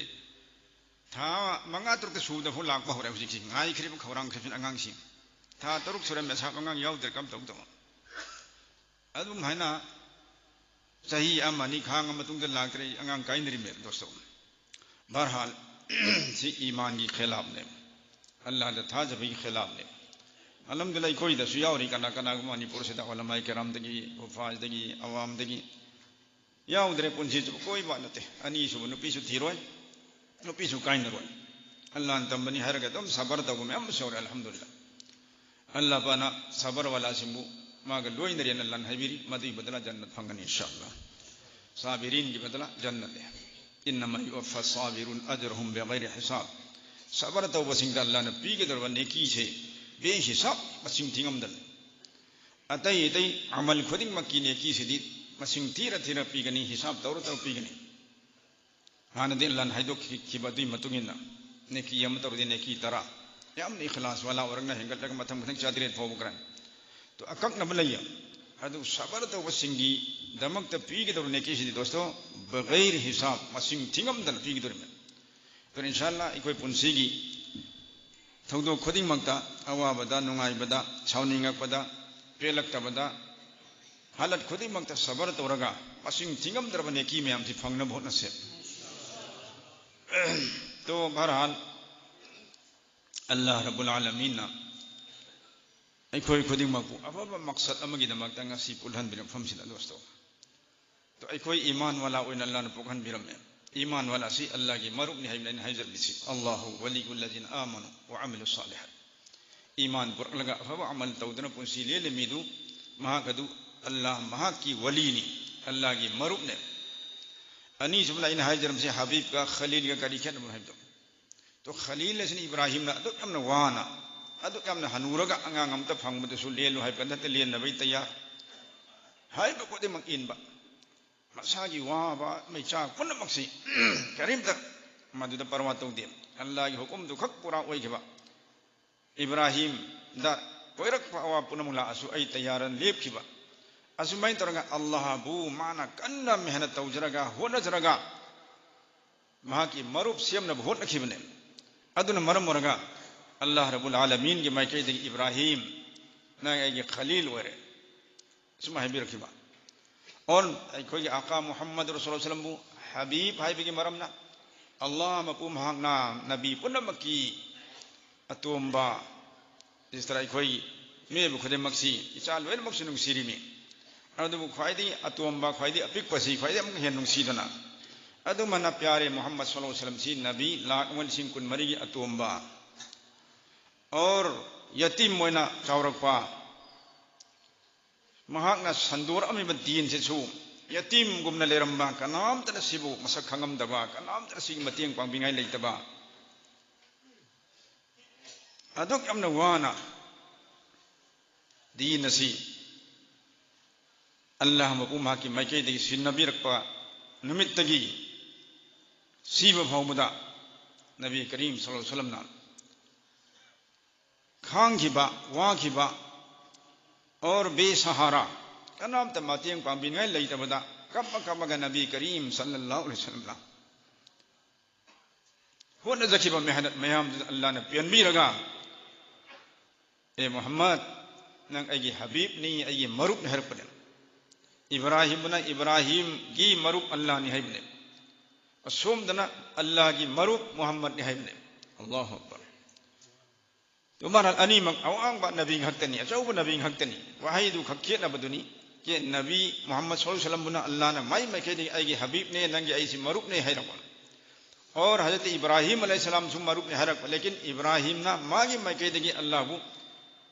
ꯊꯥ ꯃꯉꯥ ꯇꯔꯨꯛꯇ ꯁꯨꯕꯗ ꯐꯥꯎ ꯂꯥꯛꯄ ꯍꯧꯔꯦ ꯍꯧꯖꯤꯛꯁꯤ꯫ ꯉꯥꯏꯈ꯭ꯔꯤꯕ ꯈꯧꯔꯥꯡꯈ꯭ꯔꯤꯕꯁꯤꯅ ꯑꯉꯥꯡꯁꯤꯡ꯫ ꯊꯥ ꯇꯔꯨꯛ ꯁꯨꯔꯝꯃꯦ ꯑꯁꯥꯞ ꯑꯉꯥꯡ ꯌꯥꯎꯗ꯭ꯔꯦ, ꯀꯔꯝ ꯇꯧꯗꯧꯕ? ꯑꯗꯨꯝ ꯍꯥꯏꯅ ꯆꯍꯤ ꯑꯃ ꯑꯅꯤ ꯈꯥꯡꯉ ꯃꯇꯨꯡꯗ ꯂꯥꯛꯇ꯭ꯔꯦ, ꯑꯉꯥꯡ ꯀꯥꯏꯅꯔꯤꯃꯦ ꯗꯣꯁꯇꯣ꯫ ꯕꯍꯔꯍꯥꯜ, ꯁꯤ ꯏꯃꯥꯟꯒꯤ ꯈꯦꯂꯥꯞꯅꯦ, ꯑꯜꯂꯥꯍꯗ ꯊꯥꯖꯕꯒꯤ ꯈꯦꯂꯥꯞꯅꯦ꯫ ꯑꯜꯍꯝꯗꯨꯂꯤꯜꯂꯥꯍ, ꯑꯩꯈꯣꯏꯗꯁꯨ ꯌꯥꯎꯔꯤ ꯀꯅꯥ ꯀꯅꯥꯒꯨꯝꯕ ꯃꯅꯤꯄꯨꯔꯁꯤꯗ ꯎꯂꯃꯥꯏ ꯀꯔꯥꯝꯗꯒꯤ, ꯍꯨꯐꯥꯖꯗꯒꯤ, ꯑꯋꯥꯝꯗꯒꯤ꯫ ꯌꯥꯎꯗ꯭ꯔꯦ ꯄꯨꯟꯁꯤ ꯆꯨꯞꯄ ꯀꯣꯏꯕ ꯅꯠꯇꯦ꯫ ꯑꯅꯤꯁꯨꯕ ꯅꯨꯄꯤꯁꯨ ꯊꯤꯔꯣꯏ, ꯅꯨꯄꯤꯁꯨ ꯀꯥꯏꯅꯔꯣꯏ꯫ ꯑꯜꯂꯥꯍꯅ ꯇꯝꯕꯅꯤ ꯍꯥꯏꯔꯒ ꯑꯗꯨꯝ ꯁꯕꯔ ꯇꯧꯕ ꯃꯌꯥꯝ ꯑꯃꯁꯨ ꯌꯥꯎꯔꯦ, ꯑꯜꯍꯝꯗꯨꯂꯤꯜꯂꯥꯍ꯫ ꯑꯜꯂꯥꯍ ꯄꯥꯛꯅ ꯁꯕꯔ ꯋꯥꯂꯥꯁꯤꯡꯕꯨ ꯃꯥꯒ ꯂꯣꯏꯅꯔꯦꯅ ꯑꯜꯂꯥꯍꯅ ꯍꯥꯏꯕꯤꯔꯤ, ꯃꯗꯨꯒꯤ ꯕꯗꯂꯥ ꯖꯟꯅꯠ ꯐꯪꯒꯅꯤ ꯏꯟꯁꯥ ꯑꯜꯂꯥꯍ꯫ ꯁꯥꯕꯤꯔꯤꯟꯒꯤ ꯕꯗꯂꯥ ꯖꯟꯅꯠꯅꯦ꯫ "ꯏꯟꯅꯃꯥ ꯌꯨꯋꯥꯐꯐꯥ ꯁꯥꯕꯤꯔꯨꯟ ꯑꯖꯔꯍꯨꯝ ꯕꯤꯒꯩꯔꯤ ꯍꯤꯁꯥꯕ"꯫ ꯁꯕꯔ ꯇꯧꯕꯁꯤꯡꯗ ꯑꯜꯂꯥꯍꯅ ꯄꯤꯒꯗꯧꯔꯕ ꯅꯦꯀꯤꯁꯦ ꯕꯦꯍꯤꯁꯥꯕ, ꯃꯁꯤꯡ ꯊꯤꯉꯝꯗꯅ꯫ ꯑꯇꯩ ꯑꯇꯩ ꯑꯃꯜ ꯈꯨꯗꯤꯡꯃꯛꯀꯤ ꯅꯦꯀꯤꯁꯤꯗꯤ ꯃꯁꯤꯡ ꯊꯤꯔ ꯊꯤꯔ ꯄꯤꯒꯅꯤ, ꯍꯤꯁꯥꯕ ꯇꯧꯔ ꯇꯧꯔ ꯄꯤꯒꯅꯤ꯫ ꯍꯥꯟꯅꯗꯤ ꯑꯜꯂꯥꯍꯅ ꯍꯥꯏꯗꯣꯛꯈꯤꯕ ꯑꯗꯨꯒꯤ ꯃꯇꯨꯡ ꯏꯟꯅ ꯅꯦꯀꯤ ꯑꯃ ꯇꯧꯔꯗꯤ ꯅꯦꯀꯤ ꯇꯔꯥ꯫ ꯌꯥꯝꯅ ꯏꯈꯂꯥꯁ ꯋꯥꯂꯥ ꯑꯣꯏꯔꯒꯅ ꯍꯦꯟꯒꯠꯂꯒ ꯃꯊꯪ ꯃꯊꯪ ꯆꯥꯇꯔꯦꯠ ꯐꯥꯎꯕ ꯀꯔꯥꯏ꯫ ꯑꯗꯨ ꯑꯀꯛꯅꯕ ꯂꯩꯌꯦ꯫ ꯑꯗꯨ ꯁꯕꯔ ꯇꯧꯕꯁꯤꯡꯒꯤꯗꯃꯛꯇ ꯄꯤꯒꯗꯧꯔꯤꯕ ꯅꯦꯀꯤꯁꯤꯗꯤ ꯗꯣꯁꯇꯣ, ꯕꯒꯩꯔ ꯍꯤꯁꯥꯕ, ꯃꯁꯤꯡ ꯊꯤꯉꯝꯗꯅ ꯄꯤꯒꯗꯧꯔꯤꯕꯅꯤ꯫ ꯑꯗꯨꯅ ꯏꯟꯁꯥ ꯑꯜꯂꯥ ꯑꯩꯈꯣꯏ ꯄꯨꯟꯁꯤꯒꯤ ꯊꯧꯗꯣꯛ ꯈꯨꯗꯤꯡꯃꯛꯇ, ꯑꯋꯥꯕꯗ, ꯅꯨꯡꯉꯥꯏꯕꯗ, ꯁꯥꯎꯅꯤꯡꯉꯛꯄꯗ, ꯄꯦꯜꯂꯛꯇꯕꯗ, ꯍꯥꯂꯠ ꯈꯨꯗꯤꯡꯃꯛꯇ ꯁꯕꯔ ꯇꯧꯔꯒ ꯃꯁꯤꯡ ꯊꯤꯉꯝꯗ꯭ꯔꯕ ꯅꯦꯀꯤ ꯃꯌꯥꯝꯁꯤ ꯐꯪꯅꯕ ꯍꯣꯠꯅꯁꯦ꯫ ꯇꯣ ꯕꯍꯔꯍꯥꯜ, ꯑꯜꯂꯥꯍ ꯔꯕꯨꯜ ꯑꯥꯂꯃꯤꯟꯅ ꯑꯩꯈꯣꯏ ꯈꯨꯗꯤꯡꯃꯛꯄꯨ ꯑꯐꯕ ꯃꯛꯁꯠ ꯑꯃꯒꯤꯗꯃꯛꯇ ꯉꯁꯤ ꯄꯨꯜꯍꯟꯕꯤꯔꯛꯄ ꯃꯐꯝꯁꯤꯗ ꯗꯣꯁꯇꯣ, ꯇꯣ ꯑꯩꯈꯣꯏ ꯏꯃꯥꯟ ꯋꯥꯂꯥ ꯑꯣꯏꯅ ꯑꯜꯂꯥꯍꯅ ꯄꯣꯛꯍꯟꯕꯤꯔꯝꯃꯦ꯫ ꯏꯃꯥꯟ ꯋꯥꯂꯥ ꯑꯁꯤ ꯑꯜꯂꯥꯍꯒꯤ ꯃꯔꯨꯞꯅꯤ ꯍꯥꯏꯕꯅꯤ ꯑꯩꯅ ꯍꯥꯏꯖꯔꯝꯃꯤꯁꯤ꯫ ꯑꯜꯂꯥꯍꯨ ꯋꯂꯤꯌꯨꯜꯂꯖꯤꯅ ꯑꯥꯃꯅꯨ ꯋ ꯑꯃꯤꯂꯨ ꯁꯥꯂꯤꯍꯥꯠ꯫ ꯏꯃꯥꯟ ꯄꯨꯔꯛꯂꯒ ꯑꯐꯕ ꯑꯃꯜ ꯇꯧꯗꯨꯅ ꯄꯨꯟꯁꯤ ꯂꯦꯜꯂꯤ ꯃꯤꯗꯨ, ꯃꯍꯥꯛ ꯑꯗꯨ ꯑꯜꯂꯥꯍ ꯃꯍꯥꯛꯀꯤ ꯋꯂꯤꯅꯤ, ꯑꯜꯂꯥꯍꯒꯤ ꯃꯔꯨꯞꯅꯦ꯫ ꯑꯅꯤꯁꯨꯕꯗ ꯑꯩꯅ ꯍꯥꯏꯖꯔꯝꯁꯤ ꯍꯕꯤꯕꯀ ꯈꯂꯤꯜꯒ ꯀꯔꯤ ꯈꯦꯠꯅꯕ ꯍꯥꯏꯕꯗꯣ꯫ ꯇꯣ ꯈꯂꯤꯜ ꯑꯁꯤꯅ ꯏꯕ꯭ꯔꯥꯍꯤꯝꯅ ꯑꯗꯨꯛ ꯌꯥꯝꯅ ꯋꯥꯅ, ꯑꯗꯨꯛ ꯌꯥꯝꯅ ꯍꯅꯨꯔꯒ ꯑꯉꯥꯡ ꯑꯝꯇ ꯐꯪꯕꯗꯁꯨ ꯂꯦꯜꯂꯨ ꯍꯥꯏꯕ ꯀꯥꯟꯗ ꯍꯦꯛꯇ ꯂꯦꯟꯅꯕꯩ ꯇꯌꯥꯔ꯫ ꯍꯥꯏꯕ ꯈꯨꯗꯤꯡꯃꯛ ꯏꯟꯕ꯫ ꯃꯁꯥꯒꯤ ꯋꯥꯕ ꯃꯩꯆꯥꯛ ꯄꯨꯝꯅꯃꯛꯁꯤ ꯀꯔꯤꯝꯇ ꯃꯗꯨꯗ ꯄꯔꯋꯥ ꯇꯧꯗꯦ꯫ ꯑꯜꯂꯥꯍꯒꯤ ꯍꯨꯀꯨꯝꯗꯨ ꯈꯛ ꯄꯨꯔꯥ ꯑꯣꯏꯈꯤꯕ꯫ ꯏꯕ꯭ꯔꯥꯍꯤꯝꯗ ꯀꯣꯏꯔꯛꯄ ꯑꯋꯥ ꯄꯨꯝꯅꯃꯛ ꯂꯥꯛꯑꯁꯨ ꯑꯩ ꯇꯌꯥꯔꯅ ꯂꯦꯞꯈꯤꯕ꯫ ꯑꯁꯨꯃꯥꯏꯅ ꯇꯧꯔꯒ ꯑꯜꯂꯥꯍꯕꯨ ꯃꯥꯅ ꯀꯟꯅ ꯃꯦꯍꯅꯠ ꯇꯧꯖꯔꯒ, ꯍꯣꯠꯅꯖꯔꯒ, ꯃꯍꯥꯛꯀꯤ ꯃꯔꯨꯞ ꯁꯦꯝꯅꯕ ꯍꯣꯠꯅꯈꯤꯕꯅꯦ꯫ ꯑꯗꯨꯅ ꯃꯔꯝ ꯑꯣꯏꯔꯒ ꯑꯜꯂꯥꯍ ꯔꯕꯨꯜ ꯑꯥꯂꯃꯤꯟꯒꯤ ꯃꯥꯏꯀꯩꯗꯒꯤ ꯏꯕ꯭ꯔꯥꯍꯤꯝ, ꯅꯪ ꯑꯩꯒꯤ ꯈꯂꯤꯜ ꯑꯣꯏꯔꯦ꯫ ꯁꯨꯝ ꯍꯥꯏꯕꯤꯔꯛꯈꯤꯕ꯫ ꯑꯣꯟ ꯑꯩꯈꯣꯏꯒꯤ ꯑꯀꯥ ꯃꯨꯍꯝꯃꯗ ꯔꯁꯨꯜ ꯁꯂꯝꯕꯨ ꯍꯕꯤꯕ ꯍꯥꯏꯕꯒꯤ ꯃꯔꯝꯅ, ꯑꯜꯂꯥꯍ ꯃꯄꯨ ꯃꯍꯥꯛꯅ ꯅꯕꯤ ꯄꯨꯝꯅꯃꯛꯀꯤ ꯑꯇꯣꯝꯕ, ꯁꯤꯁꯇꯔ, ꯑꯩꯈꯣꯏ ꯃꯤꯑꯣꯏꯕ ꯈꯨꯗꯤꯡꯃꯛꯁꯤ, ꯏꯆꯥ ꯂꯣꯏꯅꯃꯛꯁꯨ ꯅꯨꯡꯁꯤꯔꯤꯃꯤ꯫ ꯑꯗꯨꯕꯨ ꯈ꯭ꯋꯥꯏꯗꯒꯤ ꯑꯇꯣꯝꯕ, ꯈ꯭ꯋꯥꯏꯗꯒꯤ ꯑꯄꯤꯛꯄꯁꯤ ꯈ꯭ꯋꯥꯏꯗꯒꯤ ꯑꯃꯨꯛ ꯍꯦꯟꯅ ꯅꯨꯡꯁꯤꯗꯅ, ꯑꯗꯨꯃꯥꯏꯅ ꯄ꯭ꯌꯥꯔꯦ ꯃꯨꯍꯝꯃꯗ ꯁꯜꯂꯜꯂꯥꯍꯨ ꯑꯂꯩꯍꯤ ꯋꯁꯜꯂꯝꯁꯤ ꯅꯕꯤ ꯂꯥꯛ ꯑꯃ ꯂꯤꯁꯤꯡ ꯀꯨꯟꯃꯔꯤꯒꯤ ꯑꯇꯣꯝꯕ, ꯑꯣꯔ ꯌꯇꯤꯝ ꯑꯣꯏꯅ ꯆꯥꯎꯔꯛꯄ, ꯃꯍꯥꯛꯅ ꯁꯟꯗꯣꯔꯛꯑꯝꯃꯤꯕ ꯗꯤꯟꯁꯤꯁꯨ ꯌꯇꯤꯝꯒꯨꯝꯅ ꯂꯩꯔꯝꯕ, ꯀꯅꯥꯝꯇꯅ ꯁꯤꯕꯨ ꯃꯁꯛ ꯈꯪꯉꯝꯗꯕ, ꯀꯅꯥꯝꯇꯅ ꯁꯤꯒꯤ ꯃꯇꯦꯡ ꯄꯥꯡꯕꯤꯉꯥꯏ ꯂꯩꯇꯕ, ꯑꯗꯨꯛ ꯌꯥꯝꯅ ꯋꯥꯅ ꯗꯤꯟ ꯑꯁꯤ ꯑꯜꯂꯥꯍ ꯃꯄꯨ ꯃꯍꯥꯛꯀꯤ ꯃꯥꯏꯀꯩꯗꯒꯤ ꯁꯤꯟꯅꯕꯤꯔꯛꯄ ꯅꯨꯃꯤꯠꯇꯒꯤ ꯁꯤꯕ ꯐꯥꯎꯕꯗ ꯅꯕꯤ ꯀꯔꯤꯝ ꯁꯜꯂꯜꯂꯥꯍꯨ ꯑꯂꯩꯍꯤ ꯋꯁꯜꯂꯝꯅ ꯈꯥꯡꯈꯤꯕ, ꯋꯥꯈꯤꯕ, ꯑꯣꯔ ꯕꯦꯁꯍꯥꯔꯥ, ꯀꯅꯥꯝꯇ ꯃꯇꯦꯡ ꯄꯥꯡꯕꯤꯅꯤꯡꯉꯥꯏ ꯂꯩꯇꯕꯗ ꯀꯞꯄ ꯀꯞꯄꯒ ꯅꯕꯤ ꯀꯔꯤꯝ ꯁꯜꯂꯜꯂꯥꯍꯨ ꯑꯂꯩꯍꯤ ꯋꯁꯜꯂꯝꯅ ꯍꯣꯠꯅꯖꯈꯤꯕ ꯃꯦꯍꯅꯠ ꯃꯌꯥꯝꯗꯨꯗ ꯑꯜꯂꯥꯍꯅ ꯄꯦꯟꯕꯤꯔꯒ, "ꯑꯦ ꯃꯨꯍꯝꯃꯗ, ꯅꯪ ꯑꯩꯒꯤ ꯍꯕꯤꯕꯅꯤ, ꯑꯩꯒꯤ ꯃꯔꯨꯞꯅꯤ" ꯍꯥꯏꯔꯛꯄꯅꯦ꯫ ꯏꯕ꯭ꯔꯥꯍꯤꯝꯕꯨꯅ ꯏꯕ꯭ꯔꯥꯍꯤꯝꯒꯤ ꯃꯔꯨꯞ ꯑꯜꯂꯥꯍꯅꯤ ꯍꯥꯏꯕꯅꯦ꯫ ꯑꯁꯣꯝꯗꯅ ꯑꯜꯂꯥꯍꯒꯤ ꯃꯔꯨꯞ ꯃꯨꯍꯝꯃꯗꯅꯤ ꯍꯥꯏꯕꯅꯦ꯫ ꯑꯜꯂꯥꯍꯨ ꯑꯛꯕꯔ꯫ ꯇꯨꯃꯥꯔ ꯑꯅꯤꯃꯛ ꯑꯋꯥꯡꯕ ꯅꯕꯤ ꯈꯛꯇꯅꯤ, ꯑꯆꯧꯕ ꯅꯕꯤ ꯈꯛꯇꯅꯤ꯫ ꯋꯥꯍꯩꯗꯨ ꯈꯛ ꯈꯦꯠꯅꯕꯗꯨꯅꯤ꯫ ꯀꯦ ꯅꯕꯤ ꯃꯨꯍꯝꯃꯗ ꯁꯜꯂꯜꯂꯥꯍꯨ ꯑꯂꯩꯍꯤ ꯋꯁꯜꯂꯝꯕꯨꯅ ꯑꯜꯂꯥꯍꯅ ꯃꯥꯏ ꯃꯥꯏꯀꯩꯗꯒꯤ "ꯑꯩꯒꯤ ꯍꯕꯤꯕꯅꯦ, ꯅꯪꯒꯤ ꯑꯩꯁꯤ ꯃꯔꯨꯞꯅꯦ" ꯍꯥꯏꯔꯛꯄ꯫ ꯑꯣꯔ ꯍꯖꯔꯠ ꯏꯕ꯭ꯔꯥꯍꯤꯝ ꯑꯂꯩꯍꯤꯁꯁꯂꯥꯝꯁꯨ ꯃꯔꯨꯞꯅꯦ ꯍꯥꯏꯔꯛꯄ, ꯂꯦꯀꯤꯟ ꯏꯕ꯭ꯔꯥꯍꯤꯝꯅ ꯃꯥꯒꯤ ꯃꯥꯏꯀꯩꯗꯒꯤ ꯑꯜꯂꯥꯍꯕꯨ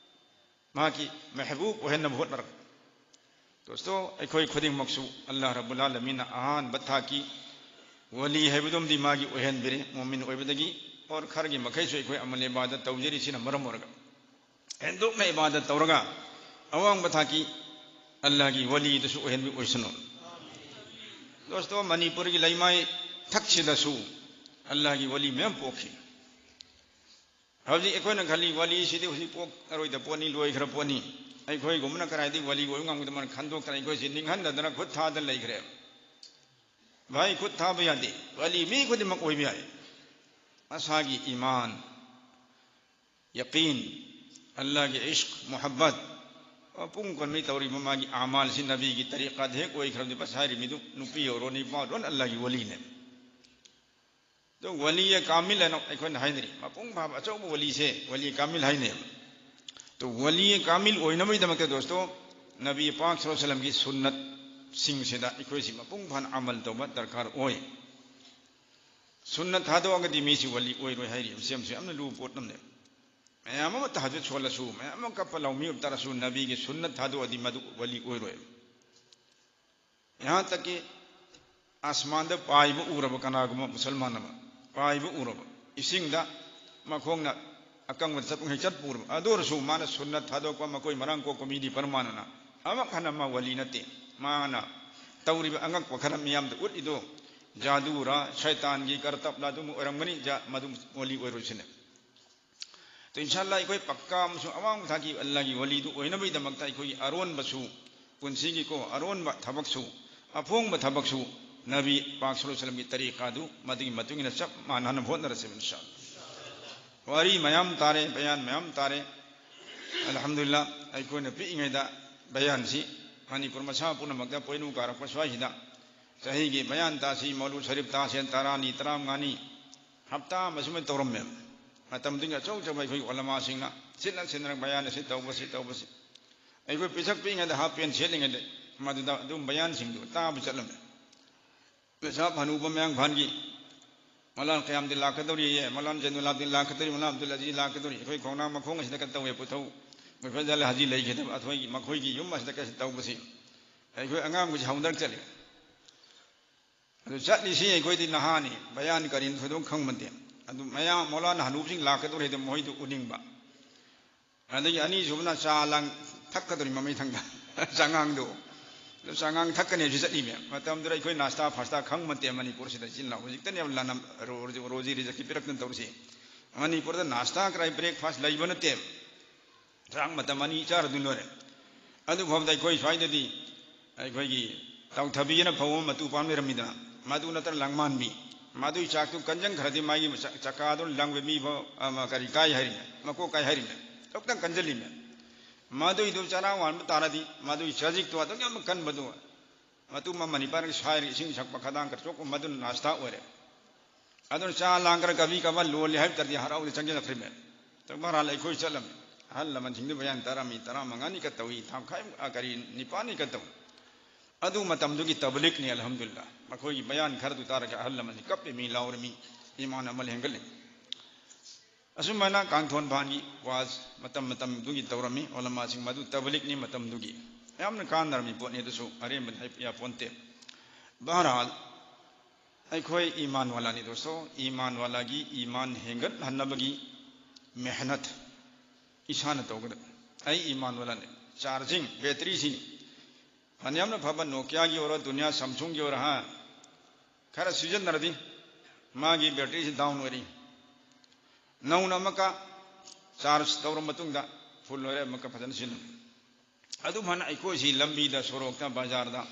ꯃꯍꯥꯛꯀꯤ ꯃꯦꯍꯕꯨꯕ ꯑꯣꯏꯍꯟꯅꯕ ꯍꯣꯠꯅꯔꯛꯄ꯫ ꯗꯣꯁꯇꯣ, ꯑꯩꯈꯣꯏ ꯈꯨꯗꯤꯡꯃꯛꯁꯨ ꯑꯜꯂꯥꯍ ꯔꯕꯨꯜ ꯑꯥꯂꯃꯤꯟꯅ ꯑꯍꯥꯟꯕ ꯊꯥꯛꯀꯤ ꯋꯂꯤ ꯍꯥꯏꯕꯗꯨꯝꯗꯤ ꯃꯥꯒꯤ ꯑꯣꯏꯍꯟꯕꯤꯔꯦ, ꯃꯨꯃꯤꯟ ꯑꯣꯏꯕꯗꯒꯤ꯫ ꯑꯣꯔ ꯈꯔꯒꯤ ꯃꯈꯩꯁꯨ ꯑꯩꯈꯣꯏ ꯑꯃꯜ ꯏꯕꯥꯗꯠ ꯇꯧꯖꯔꯤꯁꯤꯅ ꯃꯔꯝ ꯑꯣꯏꯔꯒ ꯍꯦꯟꯗꯣꯛꯅ ꯏꯕꯥꯗꯠ ꯇꯧꯔꯒ ꯑꯋꯥꯡꯕ ꯊꯥꯛꯀꯤ ꯑꯜꯂꯥꯍꯒꯤ ꯋꯂꯤꯗꯨꯁꯨ ꯑꯣꯏꯍꯟꯕꯤ ꯑꯣꯏꯁꯅꯨ꯫ ꯗꯣꯁꯇꯣ, ꯃꯅꯤꯄꯨꯔꯒꯤ ꯂꯩꯃꯥꯏ ꯊꯛꯁꯤꯗꯁꯨ ꯑꯜꯂꯥꯍꯒꯤ ꯋꯂꯤ ꯃꯌꯥꯝ ꯄꯣꯛꯈꯤ꯫ ꯍꯧꯖꯤꯛ ꯑꯩꯈꯣꯏꯅ ꯈꯜꯂꯤ, "ꯋꯂꯤꯁꯤꯗꯤ ꯍꯧꯖꯤꯛ ꯄꯣꯛꯑꯔꯣꯏꯗ ꯄꯣꯠꯅꯤ, ꯂꯣꯏꯈ꯭ꯔ ꯄꯣꯠꯅꯤ, ꯑꯩꯈꯣꯏꯒꯨꯝꯕꯅ ꯀꯗꯥꯏꯗꯒꯤ ꯋꯂꯤ ꯑꯣꯏꯕ ꯉꯝꯒꯗꯕꯅ" ꯈꯟꯗꯣꯛꯇꯅ ꯑꯩꯈꯣꯏꯁꯤ ꯅꯤꯡꯍꯟꯅꯗꯅ ꯈꯨꯠ ꯊꯥꯗꯅ ꯂꯩꯈ꯭ꯔꯦ꯫ ꯚꯥꯏ, ꯈꯨꯠ ꯊꯥꯕ ꯌꯥꯗꯦ꯫ ꯋꯂꯤ ꯃꯤ ꯈꯨꯗꯤꯡꯃꯛ ꯑꯣꯏꯕ ꯌꯥꯏ꯫ ꯃꯁꯥꯒꯤ ꯏꯃꯥꯟ, ꯌꯀꯤꯟ, ꯑꯜꯂꯥꯍꯒꯤ ꯏꯁ꯭ꯛ, ꯃꯨꯍꯕꯠ, ꯃꯄꯨꯡ ꯀꯣꯟꯕꯤ ꯇꯧꯔꯤꯕ ꯃꯥꯒꯤ ꯑꯃꯥꯜꯁꯤ ꯅꯕꯤꯒꯤ ꯇꯔꯤꯀꯥꯗ ꯍꯦꯛ ꯑꯣꯏꯈ꯭ꯔꯕꯗꯤ, ꯕꯁ, ꯍꯥꯏꯔꯤ ꯃꯤꯗꯨ ꯅꯨꯄꯤ ꯑꯣꯏꯔꯣ, ꯅꯨꯄꯥ ꯑꯣꯏꯔꯣ, ꯑꯜꯂꯥꯍꯒꯤ ꯋꯂꯤꯅꯦ꯫ ꯑꯗꯣ ꯋꯂꯤ ꯀꯥꯃꯤꯜ ꯍꯥꯏꯅ ꯑꯩꯈꯣꯏꯅ ꯍꯥꯏꯅꯔꯤ, ꯃꯄꯨꯡ ꯐꯥꯕ ꯑꯆꯧꯕ ꯋꯂꯤꯁꯦ, ꯋꯂꯤ ꯀꯥꯃꯤꯜ ꯍꯥꯏꯅꯩꯕ꯫ ꯑꯗꯣ ꯋꯂꯤ ꯀꯥꯃꯤꯜ ꯑꯣꯏꯅꯕꯒꯤꯗꯃꯛꯇ, ꯗꯣꯁꯇꯣ, ꯅꯕꯤ ꯄꯥꯛ ꯁꯜꯂꯜꯂꯥꯍꯨ ꯑꯂꯩꯍꯤ ꯋꯁꯜꯂꯝꯒꯤ ꯁꯨꯟꯅꯠꯁꯤꯡꯁꯤꯗ ꯑꯩꯈꯣꯏꯁꯤ ꯃꯄꯨꯡ ꯐꯥꯅ ꯑꯃꯜ ꯇꯧꯕ ꯗꯔꯀꯥꯔ ꯑꯣꯏ꯫ ꯁꯨꯟꯅꯠ ꯊꯥꯗꯣꯛꯑꯒꯗꯤ ꯃꯤꯁꯤ ꯋꯂꯤ ꯑꯣꯏꯔꯣꯏ ꯍꯥꯏꯔꯤ꯫ ꯃꯁꯤ ꯌꯥꯝꯅ ꯂꯨꯕ ꯄꯣꯠ ꯑꯃꯅꯦ꯫ ꯃꯌꯥꯝ ꯑꯃ ꯇꯍꯖꯨꯗ ꯁꯣꯜꯂꯁꯨ, ꯃꯌꯥꯝ ꯑꯃ ꯀꯞꯄ ꯂꯥꯎꯃꯤ ꯇꯥꯔꯁꯨ, ꯅꯕꯤꯒꯤ ꯁꯨꯟꯅꯠ ꯊꯥꯗꯣꯛꯑꯗꯤ ꯃꯗꯨ ꯋꯂꯤ ꯑꯣꯏꯔꯣꯏ꯫ ꯌꯍꯥꯟ ꯇꯛꯀꯤ ꯑꯁꯃꯥꯟꯗ ꯄꯥꯏꯕ ꯎꯔꯕ ꯀꯅꯥꯒꯨꯝꯕ ꯃꯨꯁꯜꯃꯥꯟ ꯑꯃ, ꯄꯥꯏꯕ ꯎꯔꯕ, ꯏꯁꯤꯡꯗ ꯃꯈꯣꯡꯅ ꯑꯀꯪꯕꯗ ꯆꯠꯄ ꯃꯈꯩ ꯆꯠꯄꯨꯔꯕ꯫ ꯑꯗꯨ ꯑꯣꯏꯔꯁꯨ ꯃꯥꯅ ꯁꯨꯟꯅ ꯊꯥꯗꯣꯛꯄ, ꯃꯈꯣꯏ ꯃꯔꯥꯡ ꯀꯣꯛꯄ ꯃꯤꯗꯤ ꯄꯔꯃꯥꯟꯅꯅ ꯑꯃꯨꯛ ꯍꯟꯅ ꯃꯥ ꯋꯥꯂꯤ ꯅꯠꯇꯦ꯫ ꯃꯥꯅ ꯇꯧꯔꯤꯕ ꯑꯉꯛꯄ ꯈꯔ ꯃꯤꯌꯥꯝꯗ ꯎꯠꯂꯤꯗꯣ ꯖꯥꯗꯨꯔ ꯁꯩꯇꯥꯟꯒꯤ ꯀꯔꯇꯞꯂ ꯑꯗꯨꯝ ꯑꯣꯏꯔꯝꯒꯅꯤ, ꯖꯥ-, ꯃꯗꯨ ꯋꯥꯂꯤ ꯑꯣꯏꯔꯣꯏꯁꯤꯅꯦ꯫ ꯑꯗꯣ ꯏꯟꯁꯥ ꯑꯜꯂꯥ ꯑꯩꯈꯣꯏ ꯄꯛꯀꯥ ꯑꯃꯁꯨꯡ ꯑꯋꯥꯡꯕ ꯊꯥꯛꯀꯤ ꯑꯜꯂꯥꯒꯤ ꯋꯥꯂꯤꯗꯨ ꯑꯣꯏꯅꯕꯒꯤꯗꯃꯛꯇ ꯑꯩꯈꯣꯏꯒꯤ ꯑꯔꯣꯟꯕꯁꯨ, ꯄꯨꯟꯁꯤꯒꯤꯀꯣ, ꯑꯔꯣꯟꯕ ꯊꯕꯛꯁꯨ, ꯑꯐꯣꯡꯕ ꯊꯕꯛꯁꯨ ꯅꯕꯤ ꯄꯥꯛ ꯁꯜꯂꯜꯂꯥꯍꯨ ꯑꯂꯩꯍꯤ ꯋꯥꯁꯜꯂꯝꯒꯤ ꯇꯔꯤꯀꯥꯗꯨ ꯃꯗꯨꯒꯤ ꯃꯇꯨꯡ ꯏꯟꯅ ꯆꯞ ꯃꯥꯟꯅꯅ ꯍꯣꯠꯅꯔꯁꯦꯕ ꯏꯟꯁꯥ ꯑꯜꯂꯥ꯫ ꯋꯥꯔꯤ ꯃꯌꯥꯝ ꯇꯥꯔꯦ, ꯕꯌꯥꯟ ꯃꯌꯥꯝ ꯇꯥꯔꯦ꯫ ꯑꯜꯍꯝꯗꯨꯂꯤꯜꯂꯥ, ꯑꯩꯈꯣꯏꯅ ꯄꯤꯛꯏꯉꯩꯗ ꯕꯌꯥꯟꯁꯤ ꯃꯅꯤꯄꯨꯔ ꯃꯁꯥ ꯄꯨꯝꯅꯃꯛꯇ ꯄꯣꯏꯅꯨ ꯀꯥꯔꯛꯄ ꯁ꯭ꯋꯥꯏꯁꯤꯗ ꯆꯍꯤꯒꯤ ꯕꯌꯥꯟ ꯇꯥꯁꯤ, ꯃꯧꯂꯨꯗ ꯁꯔꯤꯐ ꯇꯥꯁꯤ, ꯇꯔꯥꯅꯤ, ꯇꯔꯥꯃꯉꯥꯅꯤ, ꯍꯞꯇꯥ ꯑꯃ ꯁꯨꯃꯥꯏꯅ ꯇꯧꯔꯝꯃꯦ꯫ ꯃꯇꯝꯗꯨꯒꯤ ꯑꯆꯧ ꯑꯆꯧꯕ ꯑꯩꯈꯣꯏꯒꯤ ꯎꯂꯃꯥꯁꯤꯡꯅ ꯁꯤꯟꯅ ꯁꯤꯟꯅꯔꯒ ꯕꯌꯥꯟ ꯑꯁꯤ ꯇꯧꯕꯁꯤ, ꯇꯧꯕꯁꯤ꯫ ꯑꯩꯈꯣꯏ ꯄꯤꯁꯛ ꯄꯤꯛꯏꯉꯩꯗ ꯍꯥꯞ ꯄꯦꯟ ꯁꯦꯠꯂꯤꯉꯩꯗ ꯃꯗꯨꯗ ꯑꯗꯨꯝ ꯕꯌꯥꯟꯁꯤꯡꯗꯨ ꯇꯥꯕ ꯆꯠꯂꯝꯃꯦ꯫ ꯄꯩꯁꯥ ꯍꯅꯨꯕ ꯃꯌꯥꯡꯐꯥꯟꯒꯤ ꯃꯂꯥꯟ ꯀꯌꯥꯝꯗꯤ ꯂꯥꯛꯀꯗꯧꯔꯤꯌꯦ, ꯃꯂꯥꯟ ꯖꯩꯅꯨꯂꯥꯕꯗꯤꯟ ꯂꯥꯛꯀꯗꯧꯔꯤ, ꯃꯂꯥꯟ ꯑꯕꯗꯨꯜ ꯑꯖꯤꯖ ꯂꯥꯛꯀꯗꯧꯔꯤ, ꯑꯩꯈꯣꯏ ꯈꯣꯡꯅꯥꯡ ꯃꯈꯣꯡ ꯑꯁꯤꯗ ꯀꯩꯅꯣ ꯇꯧꯋꯦ, ꯄꯨꯊꯧ, ꯑꯩꯈꯣꯏ ꯐꯖꯜ ꯍꯥꯖꯤ ꯂꯩꯈꯤꯗꯕ, ꯑꯩꯈꯣꯏꯒꯤ, ꯃꯈꯣꯏꯒꯤ ꯌꯨꯝ ꯑꯁꯤꯗ ꯀꯩꯁꯨ ꯇꯧꯕꯁꯤ ꯑꯩꯈꯣꯏ ꯑꯉꯥꯡꯈꯩꯁꯤ ꯍꯧꯅꯔ ꯆꯠꯂꯤ꯫ ꯑꯗꯨ ꯆꯠꯂꯤꯁꯤ ꯑꯩꯈꯣꯏꯗꯤ ꯅꯍꯥꯅꯤ, ꯕꯌꯥꯟ ꯀꯔꯤꯅ ꯊꯣꯏꯗꯣꯛ ꯈꯪꯕ ꯅꯠꯇꯦ꯫ ꯑꯗꯨ ꯃꯌꯥꯝ ꯃꯧꯂꯥꯅ ꯍꯅꯨꯕꯁꯤꯡ ꯂꯥꯛꯀꯗꯧꯔꯦ ꯍꯥꯏꯗ ꯃꯈꯣꯏꯗꯨ ꯎꯅꯤꯡꯕ꯫ ꯑꯗꯒꯤ ꯑꯅꯤꯁꯨꯕꯅ ꯆꯥ ꯂꯥꯡ ꯊꯛꯀꯗꯧꯔꯤ ꯃꯃꯩ ꯊꯪꯗ ꯆꯉꯥꯡꯗꯣ꯫ ꯑꯗꯨ ꯆꯉꯥꯡ ꯊꯛꯀꯅꯤ ꯍꯥꯏꯕꯁꯤ ꯆꯠꯂꯤꯃꯦ꯫ ꯃꯇꯝꯗꯨꯗ ꯑꯩꯈꯣꯏ ꯅꯥꯁꯇꯥ ꯐꯥꯁꯇꯥ ꯈꯪꯕ ꯅꯠꯇꯦ ꯃꯅꯤꯄꯨꯔꯁꯤꯗ ꯏꯆꯤꯟ ꯏꯅꯥꯎ꯫ ꯍꯧꯖꯤꯛꯇꯅꯦꯕ ꯂꯥꯟꯅ ꯔꯣ-, ꯔꯣ-, ꯔꯣꯖꯤ ꯔꯤꯖꯛꯀꯤ ꯄꯤꯔꯛꯇꯅ ꯇꯧꯔꯤꯁꯤ꯫ ꯃꯅꯤꯄꯨꯔꯗ ꯅꯥꯁꯇꯥ ꯀꯔꯥꯏ ꯕ꯭ꯔꯦꯛꯐꯥꯁ ꯂꯩꯕ ꯅꯠꯇꯦ꯫ ꯆꯥꯛ ꯃꯇꯝ ꯑꯅꯤ ꯆꯥꯔꯗꯨꯅ ꯂꯣꯏꯔꯦ꯫ ꯑꯗꯨꯐꯥꯎꯗ ꯑꯩꯈꯣꯏ ꯁ꯭ꯋꯥꯏꯗꯗꯤ ꯑꯩꯈꯣꯏꯒꯤ ꯇꯥꯎꯊꯕꯤꯅ ꯐꯧꯕ ꯃꯇꯨ ꯄꯥꯝ ꯂꯩꯔꯝꯃꯤꯗꯅ, ꯃꯗꯨ ꯅꯠꯇꯅ ꯂꯥꯡꯃꯥꯟꯕꯤ, ꯃꯗꯨꯒꯤ ꯆꯥꯛꯇꯨ ꯀꯟꯖꯪꯈ꯭ꯔꯗꯤ ꯃꯥꯒꯤ ꯆ-, ꯆꯀꯥꯗꯨ ꯂꯪꯕ ꯃꯤ ꯐꯥꯎ, ꯑꯃ, ꯀꯔꯤ ꯀꯥꯏ ꯍꯥꯏꯔꯤꯃꯦ, ꯃꯀꯣꯛ ꯀꯥꯏ ꯍꯥꯏꯔꯤꯃꯦ, ꯈꯛꯇꯪ ꯀꯟꯖꯜꯂꯤꯃꯦ꯫ ꯃꯗꯨꯏꯗꯨ ꯆꯔꯥ ꯋꯥꯟꯕ ꯇꯥꯔꯗꯤ ꯃꯗꯨꯒꯤ ꯆꯖꯤꯛꯇꯨ ꯑꯗꯨꯛ ꯌꯥꯝꯅ ꯀꯟꯕꯗꯨ ꯃꯇꯨ ꯑꯃ ꯅꯤꯄꯥꯟꯒꯤ ꯁꯥꯏꯔꯒ ꯏꯁꯤꯡ ꯁꯛꯄ ꯈꯗꯥꯡ ꯈꯔ ꯆꯣꯛꯄ ꯃꯗꯨꯅ ꯅꯥꯁꯇꯥ ꯑꯣꯏꯔꯦ꯫ ꯑꯗꯨꯅ ꯆꯥ ꯂꯥꯡꯈ꯭ꯔ ꯀꯕꯤ ꯀꯕꯥ ꯂꯣꯜꯂꯤ ꯍꯥꯏꯕ ꯇꯥꯔꯗꯤ ꯍꯔꯥꯎꯗ ꯆꯪꯁꯤꯜꯂꯛꯈ꯭ꯔꯤꯃꯦ꯫ ꯕꯍꯔꯍꯥꯜ ꯑꯩꯈꯣꯏ ꯆꯠꯂꯝꯃꯤ꯫ ꯑꯍꯜ ꯂꯃꯟꯁꯤꯡꯗꯨ ꯕꯌꯥꯟ ꯇꯔꯥꯃꯔꯤ, ꯇꯔꯥꯃꯉꯥꯅꯤ ꯀ ꯇꯧꯏ, ꯊꯥꯈꯥꯏ, ꯑ, ꯀꯔꯤ, ꯅꯤꯄꯥꯟꯅꯤ ꯀ ꯇꯧꯏ꯫ ꯑꯗꯨ ꯃꯇꯝꯗꯨꯒꯤ ꯇꯕꯂꯤꯛꯅꯤ, ꯑꯜꯍꯝꯗꯨꯂꯤꯜꯂꯥ꯫ ꯃꯈꯣꯏꯒꯤ ꯕꯌꯥꯟ ꯈꯔꯗꯨ ꯇꯥꯔꯒ ꯑꯍꯜ ꯂꯃꯟꯁꯤ ꯀꯞꯄꯤ ꯃꯤ, ꯂꯥꯎꯔꯤ ꯃꯤ, ꯏꯃꯥꯟ ꯑꯃꯜ ꯍꯦꯟꯒꯠꯂꯤ꯫ ꯑꯁꯨꯃꯥꯏꯅ ꯀꯥꯡꯊꯣꯟ ꯐꯥꯟꯒꯤ ꯋꯥꯖ ꯃꯇꯝ ꯃꯇꯝꯗꯨꯒꯤ ꯇꯧꯔꯝꯃꯤ꯫ ꯎꯂꯃꯥꯁꯤꯡ ꯃꯗꯨ ꯇꯕꯂꯤꯛꯅꯤ ꯃꯇꯝꯗꯨꯒꯤ꯫ ꯌꯥꯝꯅ ꯀꯥꯟꯅꯔꯝꯃꯤ ꯄꯣꯠꯅꯤ, ꯑꯗꯨꯁꯨ ꯑꯔꯦꯝꯕꯗ ꯍꯥꯏꯕ ꯌꯥꯄꯣꯟꯇꯦ꯫ ꯕꯍꯔꯍꯥꯜ, ꯑꯩꯈꯣꯏ ꯏꯃꯥꯟ ꯋꯥꯂꯥꯅꯤ ꯗꯣꯁꯇꯣ, ꯏꯃꯥꯟ ꯋꯥꯂꯥꯒꯤ ꯏꯃꯥꯟ ꯍꯦꯟꯒꯠꯍꯟꯅꯕꯒꯤ ꯃꯦꯍꯅꯠ ꯏꯁꯥꯅ ꯇꯧꯒꯗꯕ꯫ ꯑꯩ ꯏꯃꯥꯟ ꯋꯥꯂꯥꯅꯦ꯫ ꯆꯥꯔꯖꯤꯡ ꯕꯦꯇ꯭ꯔꯤꯁꯤ ꯐꯅꯌꯥꯝꯅ ꯐꯕ ꯅꯣꯀꯤꯌꯥꯒꯤ ꯑꯣꯏꯔꯣ, ꯗꯨꯅꯤꯌꯥ ꯁꯝꯁꯨꯡꯒꯤ ꯑꯣꯏꯔꯣ, ꯍꯥ, ꯈꯔ ꯁꯤꯖꯤꯟꯅꯔꯗꯤ ꯃꯥꯒꯤ ꯕꯦꯇ꯭ꯔꯤꯁꯤ ꯗꯥꯎꯟ ꯑꯣꯏꯔꯤ꯫ ꯅꯧꯅ ꯑꯃꯨꯛꯀ ꯆꯥꯔꯖ ꯇꯧꯔ ꯃꯇꯨꯡꯗ ꯐꯨꯜ ꯑꯣꯏꯔꯦ, ꯑꯃꯨꯛꯀ ꯐꯖꯅ ꯁꯤꯖꯤꯟꯅꯧ꯫ ꯑꯗꯨꯝ ꯍꯥꯏꯅ ꯑꯩꯈꯣꯏꯁꯤ ꯂꯝꯕꯤꯗ, ꯁꯣꯔꯣꯛꯇ, ꯕꯖꯥꯔꯗ,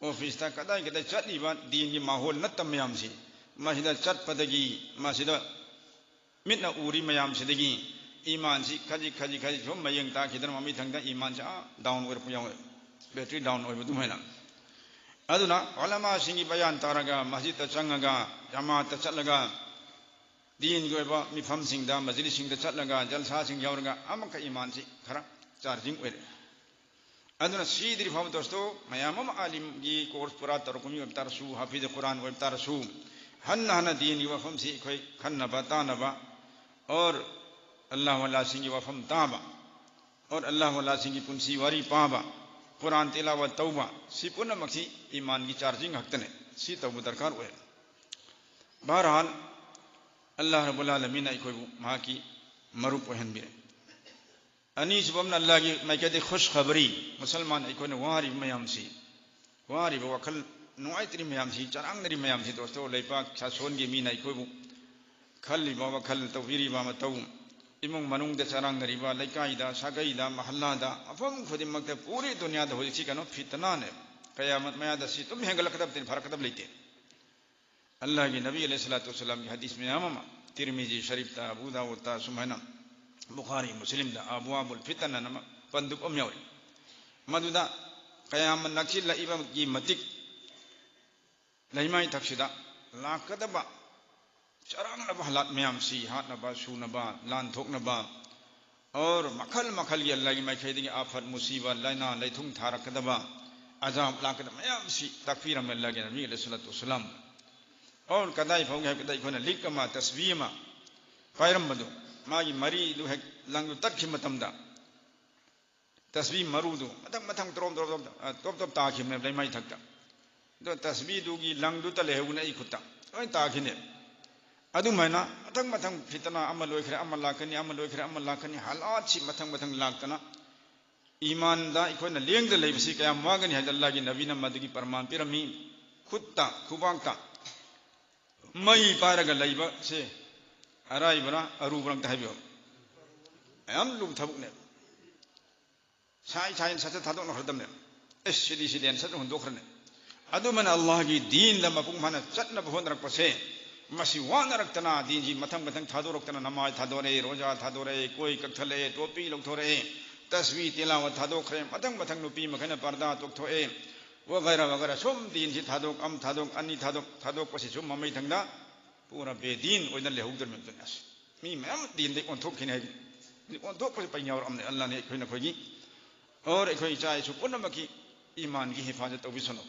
ꯑꯣꯐꯤꯁꯇ, ꯀꯗꯥꯏ ꯀꯗꯥꯏ ꯆꯠꯂꯤꯕ ꯗꯤꯟꯒꯤ ꯃꯥꯍꯣꯜ ꯅꯠꯇꯕ ꯃꯌꯥꯝꯁꯤ, ꯃꯁꯤꯗ ꯆꯠꯄꯗꯒꯤ, ꯃꯁꯤꯗ ꯃꯤꯠꯅ ꯎꯔꯤ ꯃꯌꯥꯝꯁꯤꯗꯒꯤ ꯏꯃꯥꯟꯁꯤ ꯈꯖꯤꯛ ꯈꯖꯤꯛ ꯈꯖꯤꯛ ꯁꯨꯝ ꯃꯌꯦꯡ ꯇꯥꯈꯤꯗꯅ ꯃꯃꯤꯊꯪꯗ ꯏꯃꯥꯟꯁꯤ ꯑꯥ ꯗꯥꯎꯟ ꯑꯣꯏꯔꯛꯄ ꯌꯥꯎꯋꯦ, ꯕꯦꯇ꯭ꯔꯤ ꯗꯥꯎꯟ ꯑꯣꯏꯕ ꯑꯗꯨꯃꯥꯏꯅ꯫ ꯑꯗꯨꯅ ꯎꯂꯃꯥꯁꯤꯡꯒꯤ ꯕꯌꯥꯟ ꯇꯥꯔꯒ, ꯃꯁꯖꯤꯗꯇ ꯆꯪꯉꯒ, ꯖꯃꯥꯠꯇ ꯆꯠꯂꯒ, ꯗꯤꯟꯒꯤ ꯑꯣꯏꯕ ꯃꯤꯐꯝꯁꯤꯡꯗ, ꯃꯖꯂꯤꯁꯁꯤꯡꯗ ꯆꯠꯂꯒ, ꯖꯜꯁꯥꯁꯤꯡ ꯌꯥꯎꯔꯒ ꯑꯃꯨꯛꯀ ꯏꯃꯥꯟꯁꯤ ꯈꯔ ꯆꯥꯔꯖꯤꯡ ꯑꯣꯏꯔꯛꯑꯦ꯫ ꯑꯗꯨꯅ ꯁꯤꯗ꯭ꯔꯤ ꯐꯥꯎꯕ ꯗꯣꯁꯇꯣ, ꯃꯌꯥꯝ ꯑꯃ ꯑꯥꯂꯤꯝꯒꯤ ꯀꯣꯔꯁ ꯄꯨꯔꯥ ꯇꯧꯔꯛꯄ ꯃꯤ ꯑꯣꯏꯕ ꯇꯥꯔꯁꯨ, ꯍꯥꯐꯤꯖ ꯀꯨꯔꯥꯟ ꯑꯣꯏꯕ ꯇꯥꯔꯁꯨ, ꯍꯟꯅ ꯍꯟꯅ ꯗꯤꯟꯒꯤ ꯋꯥꯐꯝꯁꯤ ꯑꯩꯈꯣꯏ ꯈꯟꯅꯕ ꯇꯥꯅꯕ, ꯑꯣꯔ ꯑꯜꯂꯥꯍ ꯋꯥꯂꯥꯁꯤꯡꯒꯤ ꯋꯥꯐꯝ ꯇꯥꯕ, ꯑꯣꯔ ꯑꯜꯂꯥꯍ ꯋꯥꯂꯥꯁꯤꯡꯒꯤ ꯄꯨꯟꯁꯤ ꯋꯥꯔꯤ ꯄꯥꯕ, ꯀꯨꯔꯥꯟ ꯇꯤꯂꯥꯋꯠ ꯇꯧꯕ, ꯁꯤ ꯄꯨꯝꯅꯃꯛꯁꯤ ꯏꯃꯥꯟꯒꯤ ꯆꯥꯔꯖꯤꯡ ꯉꯥꯛꯇꯅꯦ꯫ ꯁꯤ ꯇꯧꯕ ꯗꯔꯀꯥꯔ ꯑꯣꯏ꯫ ꯕꯍꯔꯍꯥꯜ, ꯑꯜꯂꯥꯍ ꯔꯕꯨꯜ ꯑꯥꯂꯃꯤꯟꯅ ꯑꯩꯈꯣꯏꯕꯨ ꯃꯍꯥꯛꯀꯤ ꯃꯔꯨꯞ ꯑꯣꯏꯍꯟꯕꯤꯔꯦ꯫ ꯑꯅꯤꯁꯨꯕ ꯑꯃꯅ ꯑꯜꯂꯥꯍꯒꯤ ꯃꯥꯏꯀꯩꯗꯒꯤ ꯈꯨꯁ ꯈꯕꯔꯤ, ꯃꯨꯁꯜꯃꯥꯟ ꯑꯩꯈꯣꯏꯅ ꯋꯥꯔꯤꯕ ꯃꯌꯥꯝꯁꯤ, ꯋꯥꯔꯤꯕ ꯋꯥꯈꯜ ꯅꯨꯡꯉꯥꯏꯇ꯭ꯔꯤ ꯃꯌꯥꯝꯁꯤ, ꯆꯔꯥꯡꯅꯔꯤ ꯃꯌꯥꯝꯁꯤ, ꯗꯣꯁꯇꯣ, ꯂꯩꯄꯥꯛ ꯁꯥꯁꯣꯟꯒꯤ ꯃꯤꯅ ꯑꯩꯈꯣꯏꯕꯨ ꯈꯜꯂꯤꯕ ꯋꯥꯈꯜ, ꯇꯧꯕꯤꯔꯤꯕ ꯃꯇꯧ, ꯏꯃꯨꯡ ꯃꯅꯨꯡꯗ ꯆꯔꯥꯡꯅꯔꯤꯕ, ꯂꯩꯀꯥꯏꯗ, ꯁꯥꯒꯩꯗ, ꯃꯍꯜꯂꯥꯗ, ꯃꯐꯝ ꯈꯨꯗꯤꯡꯃꯛꯇ ꯄꯨꯔꯤ ꯗꯨꯅꯤꯌꯥꯗ ꯍꯧꯖꯤꯛꯁꯤ ꯀꯩꯅꯣ ꯐꯤꯇꯅꯥꯅꯦ꯫ ꯀꯌꯥꯃꯠ ꯃꯌꯥꯗ ꯁꯤ ꯑꯗꯨꯝ ꯍꯦꯟꯒꯠꯂꯛꯀꯗꯕꯅꯤ, ꯐꯔꯛꯀꯗꯕ ꯂꯩꯇꯦ꯫ ꯑꯜꯂꯥꯍꯒꯤ ꯅꯕꯤ ꯑꯂꯩꯍꯤ ꯁꯂꯥꯇꯨ ꯋꯁꯁꯂꯥꯝꯒꯤ ꯍꯗꯤꯁ ꯃꯌꯥꯝ ꯑꯃ, ꯇꯤꯔꯃꯤꯖꯤ ꯁꯔꯤꯐꯇ, ꯑꯕꯨ ꯗꯥꯎꯗꯇ, ꯁꯨꯃꯥꯏꯅ ꯕꯨꯈꯥꯔꯤ, ꯃꯨꯁꯂꯤꯝꯗ, ꯑꯕꯋꯥꯕꯨꯜ ꯐꯤꯇꯟ ꯑꯅ ꯑꯃ ꯄꯟꯗꯨꯞ ꯑꯃ ꯌꯥꯎꯔꯤ꯫ ꯃꯗꯨꯗ ꯀꯌꯥꯃꯠ ꯅꯛꯁꯤꯜꯂꯛꯏꯕꯒꯤ ꯃꯇꯤꯛ ꯂꯩꯃꯥꯏ ꯊꯛꯁꯤꯗ ꯂꯥꯛꯀꯗꯕ ꯆꯔꯥꯡꯅꯕ ꯍꯥꯂꯥꯠ ꯃꯌꯥꯝꯁꯤ, ꯍꯥꯠꯅꯕ, ꯁꯨꯅꯕ, ꯂꯥꯟ ꯊꯣꯛꯅꯕ, ꯑꯣꯔ ꯃꯈꯜ ꯃꯈꯜꯒꯤ ꯑꯜꯂꯥꯍꯒꯤ ꯃꯥꯏꯀꯩꯗꯒꯤ ꯑꯥꯐꯠ, ꯃꯨꯁꯤꯕ, ꯂꯥꯏꯅꯥ, ꯂꯩꯊꯨꯡ ꯊꯥꯔꯛꯀꯗꯕ, ꯑꯖꯥꯕ ꯂꯥꯛꯀꯗꯕ ꯃꯌꯥꯝꯁꯤ ꯇꯥꯛꯄꯤꯔꯝꯃꯦ ꯑꯜꯂꯥꯍꯒꯤ ꯅꯕꯤ ꯑꯂꯩꯍꯤ ꯁꯂꯥꯇꯨ ꯋꯁꯁꯂꯥꯝ꯫ ꯑꯣꯔ ꯀꯗꯥꯏ ꯐꯥꯎꯒꯦ ꯍꯥꯏꯕꯗ ꯑꯩꯈꯣꯏꯅ ꯂꯤꯛ ꯑꯃ, ꯇꯁꯕꯤ ꯑꯃ ꯄꯥꯏꯔꯝꯕꯗꯨ, ꯃꯥꯒꯤ ꯃꯔꯤꯗꯨ ꯍꯦꯛ ꯂꯪꯗꯨ ꯇꯠꯈꯤꯕ ꯃꯇꯝꯗ, ꯇꯁꯕꯤ ꯃꯔꯨꯗꯨ ꯃꯊꯪ ꯃꯊꯪ ꯇꯣꯞ ꯇꯣꯞ ꯇꯣꯞ, ꯑ, ꯇꯣꯞ ꯇꯣꯞ ꯇꯥꯈꯤꯕꯅꯦꯕ ꯂꯩꯃꯥꯏ ꯊꯛꯇ꯫ ꯑꯗꯣ ꯇꯁꯕꯤꯗꯨꯒꯤ ꯂꯪꯗꯨꯇ ꯂꯩꯍꯧꯕꯅꯦ ꯑꯩ ꯈꯨꯠꯇ꯫ ꯂꯣꯏ ꯇꯥꯈꯤꯅꯦ꯫ ꯑꯗꯨꯃꯥꯏꯅ ꯃꯊꯪ ꯃꯊꯪ ꯐꯤꯇꯅꯥ ꯑꯃ ꯂꯣꯏꯈ꯭ꯔꯦ, ꯑꯃ ꯂꯥꯛꯀꯅꯤ, ꯑꯃ ꯂꯣꯏꯈ꯭ꯔꯦ, ꯑꯃ ꯂꯥꯛꯀꯅꯤ, ꯍꯥꯂꯥꯠꯁꯤ ꯃꯊꯪ ꯃꯊꯪ ꯂꯥꯛꯇꯅ, ꯏꯃꯥꯟꯗ ꯑꯩꯈꯣꯏꯅ ꯂꯦꯡꯗ ꯂꯩꯕꯁꯤ ꯀꯌꯥꯝ ꯋꯥꯒꯅꯤ ꯍꯥꯏꯕꯗ ꯑꯜꯂꯥꯍꯒꯤ ꯅꯕꯤꯅ ꯃꯗꯨꯒꯤ ꯄ꯭ꯔꯃꯥꯟ ꯄꯤꯔꯝꯃꯤ꯫ ꯈꯨꯠꯇ, ꯈꯨꯕꯥꯛꯇ ꯃꯩ ꯄꯥꯏꯔꯒ ꯂꯩꯕꯁꯦ ꯑꯔꯥꯏꯕꯔꯥ ꯑꯔꯨꯕꯔꯥ ꯑꯝꯇ ꯍꯥꯏꯕꯤꯌꯨ꯫ ꯌꯥꯝ ꯂꯨꯕ ꯊꯕꯛꯅꯦꯕ꯫ ꯁꯥꯏ ꯁꯥꯏꯅ ꯁꯠ ꯁꯠ ꯊꯥꯗꯣꯛꯅꯈ꯭ꯔꯗꯕꯅꯦ꯫ ꯑꯦꯁ, ꯁꯤꯗꯤ ꯁꯤꯗꯦꯅ ꯁꯠ ꯍꯨꯟꯗꯣꯛꯈ꯭ꯔꯅꯤ꯫ ꯑꯗꯨꯃꯥꯏꯅ ꯑꯜꯂꯥꯍꯒꯤ ꯗꯤꯟꯗ ꯃꯄꯨꯡ ꯐꯥꯅ ꯆꯠꯅꯕ ꯍꯣꯠꯅꯔꯛꯄꯁꯦ, ꯃꯁꯤ ꯋꯥꯅꯔꯛꯇꯅ ꯗꯤꯟꯁꯤ ꯃꯊꯪ ꯃꯊꯪ ꯊꯥꯗꯣꯔꯛꯇꯅ, ꯅꯃꯥꯖ ꯊꯥꯗꯣꯔꯛꯑꯦ, ꯔꯣꯖꯥ ꯊꯥꯗꯣꯔꯛꯑꯦ, ꯀꯣꯏ ꯀꯛꯊꯠꯂꯛꯑꯦ, ꯇꯣꯄꯤ ꯂꯧꯊꯣꯔꯛꯑꯦ, ꯇꯁꯕꯤ ꯇꯤꯂꯥꯋꯠ ꯊꯥꯗꯣꯛꯈ꯭ꯔꯦ, ꯃꯊꯪ ꯃꯊꯪ ꯅꯨꯄꯤ ꯃꯈꯩꯅ ꯄꯔꯗꯥ ꯇꯣꯛꯊꯣꯛꯑꯦ, ꯋꯒꯩꯔ ꯋꯒꯩꯔ ꯁꯨꯝ ꯗꯤꯟꯁꯤ ꯊꯥꯗꯣꯛ, ꯑꯃ ꯊꯥꯗꯣꯛ, ꯑꯅꯤ ꯊꯥꯗꯣꯛ, ꯊꯥꯗꯣꯛꯄꯁꯤ ꯁꯨꯝ ꯃꯃꯩ ꯊꯪꯗ ꯄꯨꯔꯥ ꯕꯦꯗꯤꯟ ꯑꯣꯏꯅ ꯂꯩꯍꯧꯗ꯭ꯔꯃꯤꯕꯗꯨꯅꯤ꯫ ꯑꯁ, ꯃꯤ ꯃꯌꯥꯝ ꯗꯤꯟꯗꯒꯤ ꯑꯣꯟꯊꯣꯛꯈꯤꯅꯤ ꯍꯥꯏꯗꯤ, ꯑꯣꯟꯊꯣꯛꯄꯁꯤ ꯄꯩ ꯌꯥꯎꯔꯛꯑꯝꯅꯤ꯫ ꯑꯜꯂꯥꯍꯅ ꯑꯩꯈꯣꯏ ꯅꯈꯣꯏꯒꯤ ꯑꯣꯔ ꯑꯩꯈꯣꯏ ꯏꯆꯥ ꯏꯁꯨ ꯄꯨꯝꯅꯃꯛꯀꯤ ꯏꯃꯥꯟꯒꯤ ꯍꯤꯐꯥꯖꯠ ꯇꯧꯕꯤꯁꯅꯨ꯫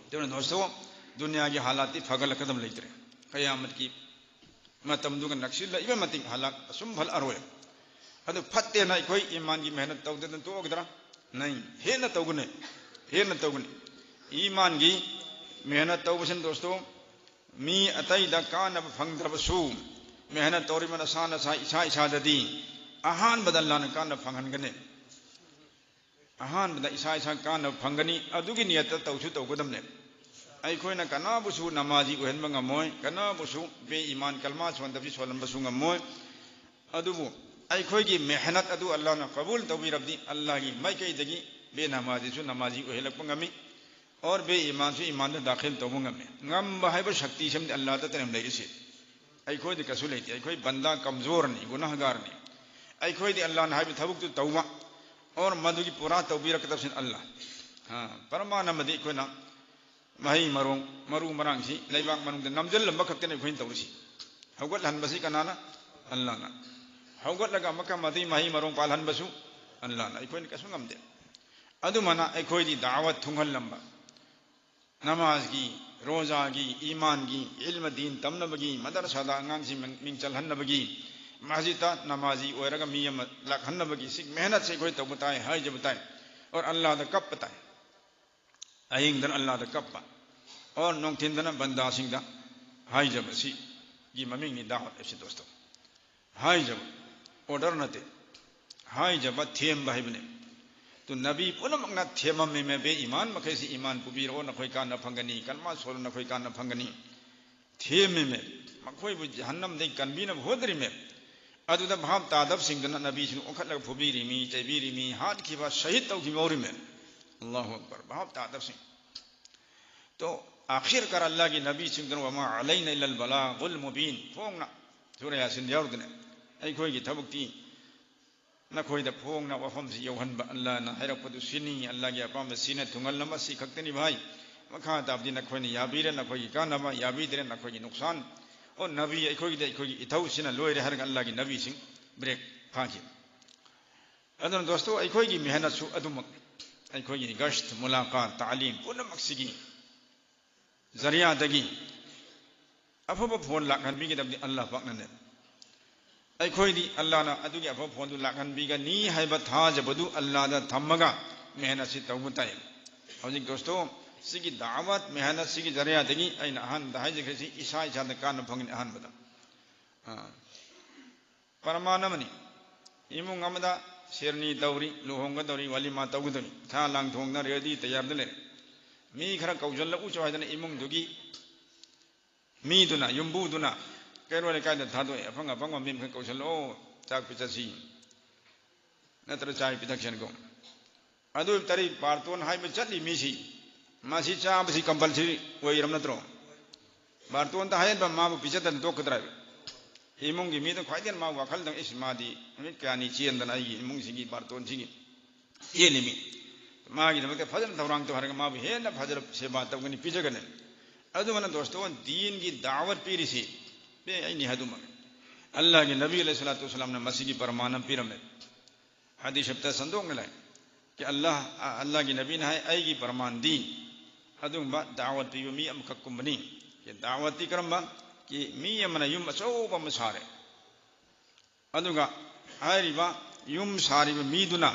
ꯑꯗꯨꯅ ꯗꯣꯁꯇꯣ, ꯗꯨꯅꯤꯌꯥꯒꯤ ꯍꯥꯂꯥꯠꯇꯤ ꯐꯒꯠꯂꯛꯀꯗꯕ ꯂꯩꯇ꯭ꯔꯦ꯫ ꯀꯌꯥꯃꯠꯀꯤ ꯃꯇꯝꯗꯨꯒ ꯅꯛꯁꯤꯜꯂꯛꯏꯕ ꯃꯇꯤꯛ ꯍꯥꯂꯥꯠ ꯑꯁꯨꯝ ꯐꯠꯂꯛꯑꯔꯣꯏ꯫ ꯑꯗꯨ ꯐꯠꯇꯦꯅ ꯑꯩꯈꯣꯏ ꯏꯃꯥꯟꯒꯤ ꯃꯦꯍꯅꯠ ꯇꯧꯗꯅ ꯇꯣꯛꯑꯒꯗ꯭ꯔꯥ? ꯅꯩ, ꯍꯦꯟꯅ ꯇꯧꯒꯅꯤ, ꯍꯦꯟꯅ ꯇꯧꯒꯅꯤ꯫ ꯏꯃꯥꯟꯒꯤ ꯃꯦꯍꯅꯠ ꯇꯧꯕꯁꯤꯅ ꯗꯣꯁꯇꯣ, ꯃꯤ ꯑꯇꯩꯗ ꯀꯥꯟꯅꯕ ꯐꯪꯗ꯭ꯔꯕꯁꯨ, ꯃꯦꯍꯅꯠ ꯇꯧꯔꯤꯕ ꯅꯁꯥ ꯅꯁꯥ, ꯏꯁꯥ ꯏꯁꯥꯗꯗꯤ ꯑꯍꯥꯟꯕꯗ ꯑꯜꯂꯥꯍꯅ ꯀꯥꯟꯅꯕ ꯐꯪꯍꯟꯒꯅꯤ꯫ ꯑꯍꯥꯟꯕꯗ ꯏꯁꯥ ꯏꯁꯥ ꯀꯥꯟꯅꯕ ꯐꯪꯒꯅꯤ꯫ ꯑꯗꯨꯒꯤ ꯅꯤꯌꯠꯇ ꯇꯧꯁꯨ ꯇꯧꯒꯗꯕꯅꯦ꯫ ꯑꯩꯈꯣꯏꯅ ꯀꯅꯥꯕꯨꯁꯨ ꯅꯃꯥꯖꯤ ꯑꯣꯏꯍꯟꯕ ꯉꯝꯃꯣꯏ, ꯀꯅꯥꯕꯨꯁꯨ ꯕꯦ ꯏꯃꯥꯟ ꯀꯜꯃꯥ ꯁꯣꯟꯗꯕꯤ ꯁꯣꯜꯍꯟꯕꯁꯨ ꯉꯝꯃꯣꯏ꯫ ꯑꯗꯨꯕꯨ ꯑꯩꯈꯣꯏꯒꯤ ꯃꯦꯍꯅꯠ ꯑꯗꯨ ꯑꯜꯂꯥꯍꯅ ꯀꯕꯨꯜ ꯇꯧꯕꯤꯔꯕꯗꯤ, ꯑꯜꯂꯥꯍꯒꯤ ꯃꯥꯏꯀꯩꯗꯒꯤ ꯕꯦ ꯅꯃꯥꯖꯤꯁꯨ ꯅꯃꯥꯖꯤ ꯑꯣꯏꯍꯜꯂꯛꯄ ꯉꯝꯃꯤ꯫ ꯑꯣꯔ ꯕꯦ ꯏꯃꯥꯟꯁꯨ ꯏꯃꯥꯟꯗ ꯗꯥꯈꯤꯜ ꯇꯧꯕ ꯉꯝꯃꯤ꯫ ꯉꯝꯕ ꯍꯥꯏꯕ ꯁꯛꯇꯤꯁꯤꯃꯗꯤ ꯑꯜꯂꯥꯍꯗꯇꯅꯦ ꯂꯩꯔꯤꯁꯦ꯫ ꯑꯩꯈꯣꯏꯗꯤ ꯀꯩꯁꯨ ꯂꯩꯇꯦ꯫ ꯑꯩꯈꯣꯏ ꯕꯟꯗꯥ ꯀꯝꯖꯣꯔꯅꯤ, ꯒꯨꯅꯥꯍꯒꯥꯔꯅꯤ꯫ ꯑꯩꯈꯣꯏꯗꯤ ꯑꯜꯂꯥꯍꯅ ꯍꯥꯏꯕ ꯊꯕꯛꯇꯨ ꯇꯧꯕ, ꯑꯣꯔ ꯃꯗꯨꯒꯤ ꯄꯨꯔꯥ ꯇꯧꯕꯤꯔꯛꯀꯗꯕꯁꯤꯅ ꯑꯜꯂꯥꯍ꯫ ꯑ, ꯄ꯭ꯔꯃꯥꯟ ꯑꯃꯗꯤ ꯑꯩꯈꯣꯏꯅ ꯃꯍꯩ ꯃꯔꯣꯡ, ꯃꯔꯨ ꯃꯔꯥꯡꯁꯤ ꯂꯩꯕꯥꯛ ꯃꯅꯨꯡꯗ ꯅꯝꯁꯤꯜꯂꯝꯕ ꯈꯛꯇꯅꯤ ꯑꯩꯈꯣꯏꯅ ꯇꯧꯔꯤꯁꯤ꯫ ꯍꯧꯒꯠꯍꯟꯕꯁꯤ ꯀꯅꯥꯅ? ꯑꯜꯂꯥꯍꯅ꯫ ꯍꯧꯒꯠꯂꯒ ꯑꯃꯨꯛꯀ ꯃꯗꯨꯒꯤ ꯃꯍꯩ ꯃꯔꯣꯡ ꯄꯥꯜꯍꯟꯕꯁꯨ ꯑꯜꯂꯥꯍꯅ꯫ ꯑꯩꯈꯣꯏꯅ ꯀꯩꯁꯨ ꯉꯝꯗꯦ꯫ ꯑꯗꯨꯃꯥꯏꯅ ꯑꯩꯈꯣꯏꯗꯤ ꯗꯥꯋꯠ ꯊꯨꯡꯍꯜꯂꯝꯕ, ꯅꯃꯥꯖꯒꯤ, ꯔꯣꯖꯥꯒꯤ, ꯏꯃꯥꯟꯒꯤ, ꯏꯜꯃ ꯗꯤꯟ ꯇꯝꯅꯕꯒꯤ, ꯃꯗꯔꯁꯥꯗ ꯑꯉꯥꯡꯁꯤꯡ ꯃꯤꯡ, ꯃꯤꯡ ꯆꯜꯍꯟꯅꯕꯒꯤ, ꯃꯁꯖꯤꯗꯇ ꯅꯃꯥꯖꯤ ꯑꯣꯏꯔꯒ ꯃꯤ ꯑꯃ ꯂꯥꯛꯍꯟꯅꯕꯒꯤ ꯁꯤ ꯃꯦꯍꯅꯠꯁꯦ ꯑꯩꯈꯣꯏ ꯇꯧꯕ ꯇꯥꯏ, ꯍꯥꯏꯖꯕ ꯇꯥꯏ꯫ ꯑꯣꯔ ꯑꯜꯂꯥꯍꯗ ꯀꯞꯄ ꯇꯥꯏ꯫ ꯑꯍꯤꯡꯗꯅ ꯑꯜꯂꯥꯍꯗ ꯀꯞꯄ, ꯑꯣꯔ ꯅꯨꯡꯊꯤꯟꯗꯅ ꯕꯟꯗꯥꯁꯤꯡꯗ ꯍꯥꯏꯖꯕꯁꯤ ꯒꯤ ꯃꯃꯤꯡꯅꯤ ꯗꯥꯋꯠ ꯍꯥꯏꯕꯁꯤ ꯗꯣꯁꯇꯣ꯫ ꯍꯥꯏꯖꯕ, order ꯅꯠꯇꯦ, ꯍꯥꯏꯖꯕ ꯊꯦꯝꯕ ꯍꯥꯏꯕꯅꯤ꯫ ꯇꯨ ꯅꯕꯤ ꯄꯨꯝꯅꯃꯛꯅ ꯊꯦꯝꯃꯝꯃꯤꯃꯦ, ꯕꯦ ꯏꯃꯥꯟ ꯃꯈꯩꯁꯤ ꯏꯃꯥꯟ ꯄꯨꯕꯤꯔꯛꯑꯣ, ꯅꯈꯣꯏ ꯀꯥꯟꯅ ꯐꯪꯒꯅꯤ, ꯀꯜꯃꯥ ꯁꯣꯜꯂꯣ, ꯅꯈꯣꯏ ꯀꯥꯟꯅ ꯐꯪꯒꯅꯤ꯫ ꯊꯦꯝꯃꯤꯃꯦ, ꯃꯈꯣꯏꯕꯨ ꯖꯍꯟꯅꯝꯗꯒꯤ ꯀꯟꯕꯤꯅꯕ ꯍꯣꯠꯅꯔꯤꯃꯦ꯫ ꯑꯗꯨꯗ ꯚꯥꯞ ꯇꯥꯗꯕꯁꯤꯡꯗꯨꯅ ꯅꯕꯤꯁꯤꯡ ꯑꯣꯟꯈꯠꯂꯒ ꯐꯨꯕꯤꯔꯤꯃꯤ, ꯆꯩꯕꯤꯔꯤꯃꯤ, ꯍꯥꯠꯈꯤꯕ, ꯁꯍꯤꯗ ꯇꯧꯈꯤꯕ ꯌꯥꯎꯔꯤꯃꯦ꯫ ꯑꯜꯂꯥꯍꯨ ꯑꯛꯕꯔ, ꯚꯥꯞ ꯇꯥꯗꯕꯁꯤꯡ꯫ ꯇꯣ ꯑꯥꯈꯤꯔ ꯀꯥꯔ ꯑꯜꯂꯥꯍꯒꯤ ꯅꯕꯤꯁꯤꯡꯗꯨꯅ "ꯋꯃꯥ ꯑꯂꯩꯅ ꯏꯜꯂꯜ ꯕꯂꯥꯒꯨꯜ ꯃꯨꯕꯤꯟ" ꯐꯣꯡꯅ ꯁꯨꯔꯥ ꯌꯥꯁꯤꯟ ꯌꯥꯎꯔꯗꯅ ꯑꯩꯈꯣꯏꯒꯤ ꯊꯕꯛꯇꯤ ꯅꯈꯣꯏꯗ ꯐꯣꯡꯅ ꯋꯥꯐꯝꯁꯤ ꯌꯧꯍꯟꯕ, ꯑꯜꯂꯥꯍꯅ ꯍꯥꯏꯔꯛꯄꯗꯨ ꯁꯤꯅꯤ, ꯑꯜꯂꯥꯍꯒꯤ ꯑꯄꯥꯝꯕ ꯁꯤꯅ ꯊꯨꯡꯍꯜꯂꯝꯕ ꯁꯤ ꯈꯛꯇꯅꯤ ꯚꯥꯏ꯫ ꯃꯈꯥ ꯇꯥꯕꯗꯤ ꯅꯈꯣꯏꯅ ꯌꯥꯕꯤꯔꯦ, ꯅꯈꯣꯏꯒꯤ ꯀꯥꯟꯅꯕ, ꯌꯥꯕꯤꯗ꯭ꯔꯦ, ꯅꯈꯣꯏꯒꯤ ꯅꯨꯛꯁꯥꯟ꯫ ꯑꯣ ꯅꯕꯤ, ꯑꯩꯈꯣꯏꯒꯤꯗꯤ ꯑꯩꯈꯣꯏꯒꯤ ꯏꯊꯧꯁꯤꯅ ꯂꯣꯏꯔꯦ ꯍꯥꯏꯔꯒ ꯑꯜꯂꯥꯍꯒꯤ ꯅꯕꯤꯁꯤꯡ break ꯐꯥꯈꯤ꯫ ꯑꯗꯨꯅ ꯗꯣꯁꯇꯣ, ꯑꯩꯈꯣꯏꯒꯤ ꯃꯦꯍꯅꯠꯁꯨ ꯑꯗꯨꯃꯛ, ꯑꯩꯈꯣꯏꯒꯤ ꯒꯁꯠ, ꯃꯨꯂꯥꯀꯥꯠ, ꯇꯥꯂꯤꯝ ꯄꯨꯝꯅꯃꯛꯁꯤꯒꯤ ꯖꯔꯤꯌꯥꯗꯒꯤ ꯑꯐꯕ ꯐꯣꯟ ꯂꯥꯛꯍꯟꯕꯤꯒꯗꯕꯗꯤ ꯑꯜꯂꯥꯍ ꯄꯥꯛꯅꯅꯦ꯫ ꯑꯩꯈꯣꯏꯗꯤ ꯑꯜꯂꯥꯍꯅ ꯑꯗꯨꯒꯤ ꯑꯐꯕ ꯐꯣꯟꯗꯨ ꯂꯥꯛꯍꯟꯕꯤꯒꯅꯤ ꯍꯥꯏꯕ ꯊꯥꯖꯕꯗꯨ ꯑꯜꯂꯥꯍꯗ ꯊꯝꯃꯒ ꯃꯦꯍꯅꯠꯁꯤ ꯇꯧꯕ ꯇꯥꯏ꯫ ꯍꯧꯖꯤꯛ ꯗꯣꯁꯇꯣ, ꯁꯤꯒꯤ ꯗꯥꯋꯠ ꯃꯦꯍꯅꯠ ꯁꯤꯒꯤ ꯖꯔꯤꯌꯥꯗꯒꯤ ꯑꯩꯅ ꯑꯍꯥꯟꯕꯗ ꯍꯥꯏꯖꯈ꯭ꯔꯁꯤ, ꯏꯁꯥ ꯏꯁꯥꯗ ꯀꯥꯟꯅꯕ ꯐꯪꯒꯅꯤ꯫ ꯑꯍꯥꯟꯕꯗ, ꯑꯥ, ꯄ꯭ꯔꯃꯥꯟ ꯑꯃꯅꯤ꯫ ꯏꯃꯨꯡ ꯑꯃꯗ ꯁꯦꯔꯅꯤ ꯇꯧꯔꯤ, ꯂꯨꯍꯣꯡꯒꯗꯧꯔꯤ, ꯋꯥꯂꯤꯃꯥ ꯇꯧꯒꯗꯧꯔꯤ, ꯁꯥ ꯂꯥꯡ ꯊꯣꯡꯅ ready ꯇꯌꯥꯔꯗ ꯂꯩꯔꯦ꯫ ꯃꯤ ꯈꯔ ꯀꯧꯁꯤꯜꯂꯛꯎ ꯆꯣ ꯍꯥꯏꯗꯅ ꯏꯃꯨꯡꯗꯨꯒꯤ ꯃꯤꯗꯨꯅ, ꯌꯨꯝꯕꯨꯗꯨꯅ ꯀꯩꯔꯣꯜ ꯂꯩꯀꯥꯏꯗ ꯊꯥꯗꯣꯛꯑꯦ, "ꯑꯐꯪ ꯑꯐꯪꯕ ꯃꯤ ꯃꯈꯩ ꯀꯧꯁꯤꯜꯂꯛꯑꯣ, ꯆꯥꯛ ꯄꯤꯖꯁꯤ, ꯅꯠꯇ꯭ꯔ ꯆꯥꯏ ꯄꯤꯊꯛꯁꯦꯅ" ꯀꯧ꯫ ꯑꯗꯨ ꯇꯔꯤ ꯕꯥꯔꯇꯣꯟ ꯍꯥꯏꯕ ꯆꯠꯂꯤ ꯃꯤꯁꯤ, ꯃꯁꯤ ꯆꯥꯕꯁꯤ compulsory ꯑꯣꯏꯔꯝ ꯅꯠꯇ꯭ꯔꯣ? ꯕꯥꯔꯇꯣꯟꯗ ꯍꯥꯏꯍꯟꯕ ꯃꯥꯕꯨ ꯄꯤꯖꯗꯅ ꯇꯣꯛꯀꯗ꯭ꯔꯥ ꯍꯥꯏꯕ? ꯏꯃꯨꯡꯒꯤ ꯃꯤꯗ ꯈ꯭ꯋꯥꯏꯗꯒꯤ ꯃꯥ ꯋꯥꯈꯜꯗꯪ, "ꯏꯁ, ꯃꯥꯗꯤ ꯅꯨꯃꯤꯠ ꯀꯌꯥꯅꯤ ꯆꯦꯟꯗꯅ ꯑꯩꯒꯤ ꯏꯃꯨꯡꯁꯤꯒꯤ ꯕꯥꯔꯇꯣꯟꯁꯤꯒꯤ ꯆꯦꯜꯂꯤꯃꯤ, ꯃꯥꯒꯤꯗꯃꯛꯇ ꯐꯖꯅ ꯊꯧꯔꯥꯡ ꯇꯧ" ꯍꯥꯏꯔꯒ ꯃꯥꯕꯨ ꯍꯦꯟꯅ ꯐꯖꯅ ꯁꯦꯕꯥ ꯇꯧꯒꯅꯤ, ꯄꯤꯖꯒꯅꯤ꯫ ꯑꯗꯨꯃꯥꯏꯅ ꯗꯣꯁꯇꯣ, ꯗꯤꯟꯒꯤ ꯗꯥꯋꯠ ꯄꯤꯔꯤꯁꯤ, ꯄꯦ ꯑꯩꯅꯤ ꯍꯥꯏꯗꯨꯃꯛ꯫ ꯑꯜꯂꯥꯍꯒꯤ ꯅꯕꯤ ꯑꯂꯩꯍꯤ ꯁꯂꯥꯇꯨ ꯋꯁꯂꯥꯝꯅ ꯃꯁꯤꯒꯤ ꯄ꯭ꯔꯃꯥꯟ ꯑꯃ ꯄꯤꯔꯝꯃꯦ꯫ ꯍꯗꯤꯁ ꯁꯔꯤꯐꯇ ꯁꯟꯗꯣꯛꯅ ꯂꯩ꯫ ꯀꯤ ꯑꯜꯂꯥꯍ, ꯑ, ꯑꯜꯂꯥꯍꯒꯤ ꯅꯕꯤꯅ ꯍꯥꯏ, "ꯑꯩꯒꯤ ꯄ꯭ꯔꯃꯥꯟꯗꯤ ꯑꯗꯨꯒꯨꯝꯕ ꯗꯥꯋꯠ ꯄꯤꯕ ꯃꯤ ꯑꯃꯈꯛꯀꯨꯝꯕꯅꯤ"꯫ ꯀꯤ ꯗꯥꯋꯠꯇꯤ ꯀꯔꯝꯕ? ꯀꯤ ꯃꯤ ꯑꯃꯅ ꯌꯨꯝ ꯑꯆꯧꯕ ꯑꯃ ꯁꯥꯔꯦ꯫ ꯑꯗꯨꯒ ꯍꯥꯏꯔꯤꯕ ꯌꯨꯝ ꯁꯥꯔꯤꯕ ꯃꯤꯗꯨꯅ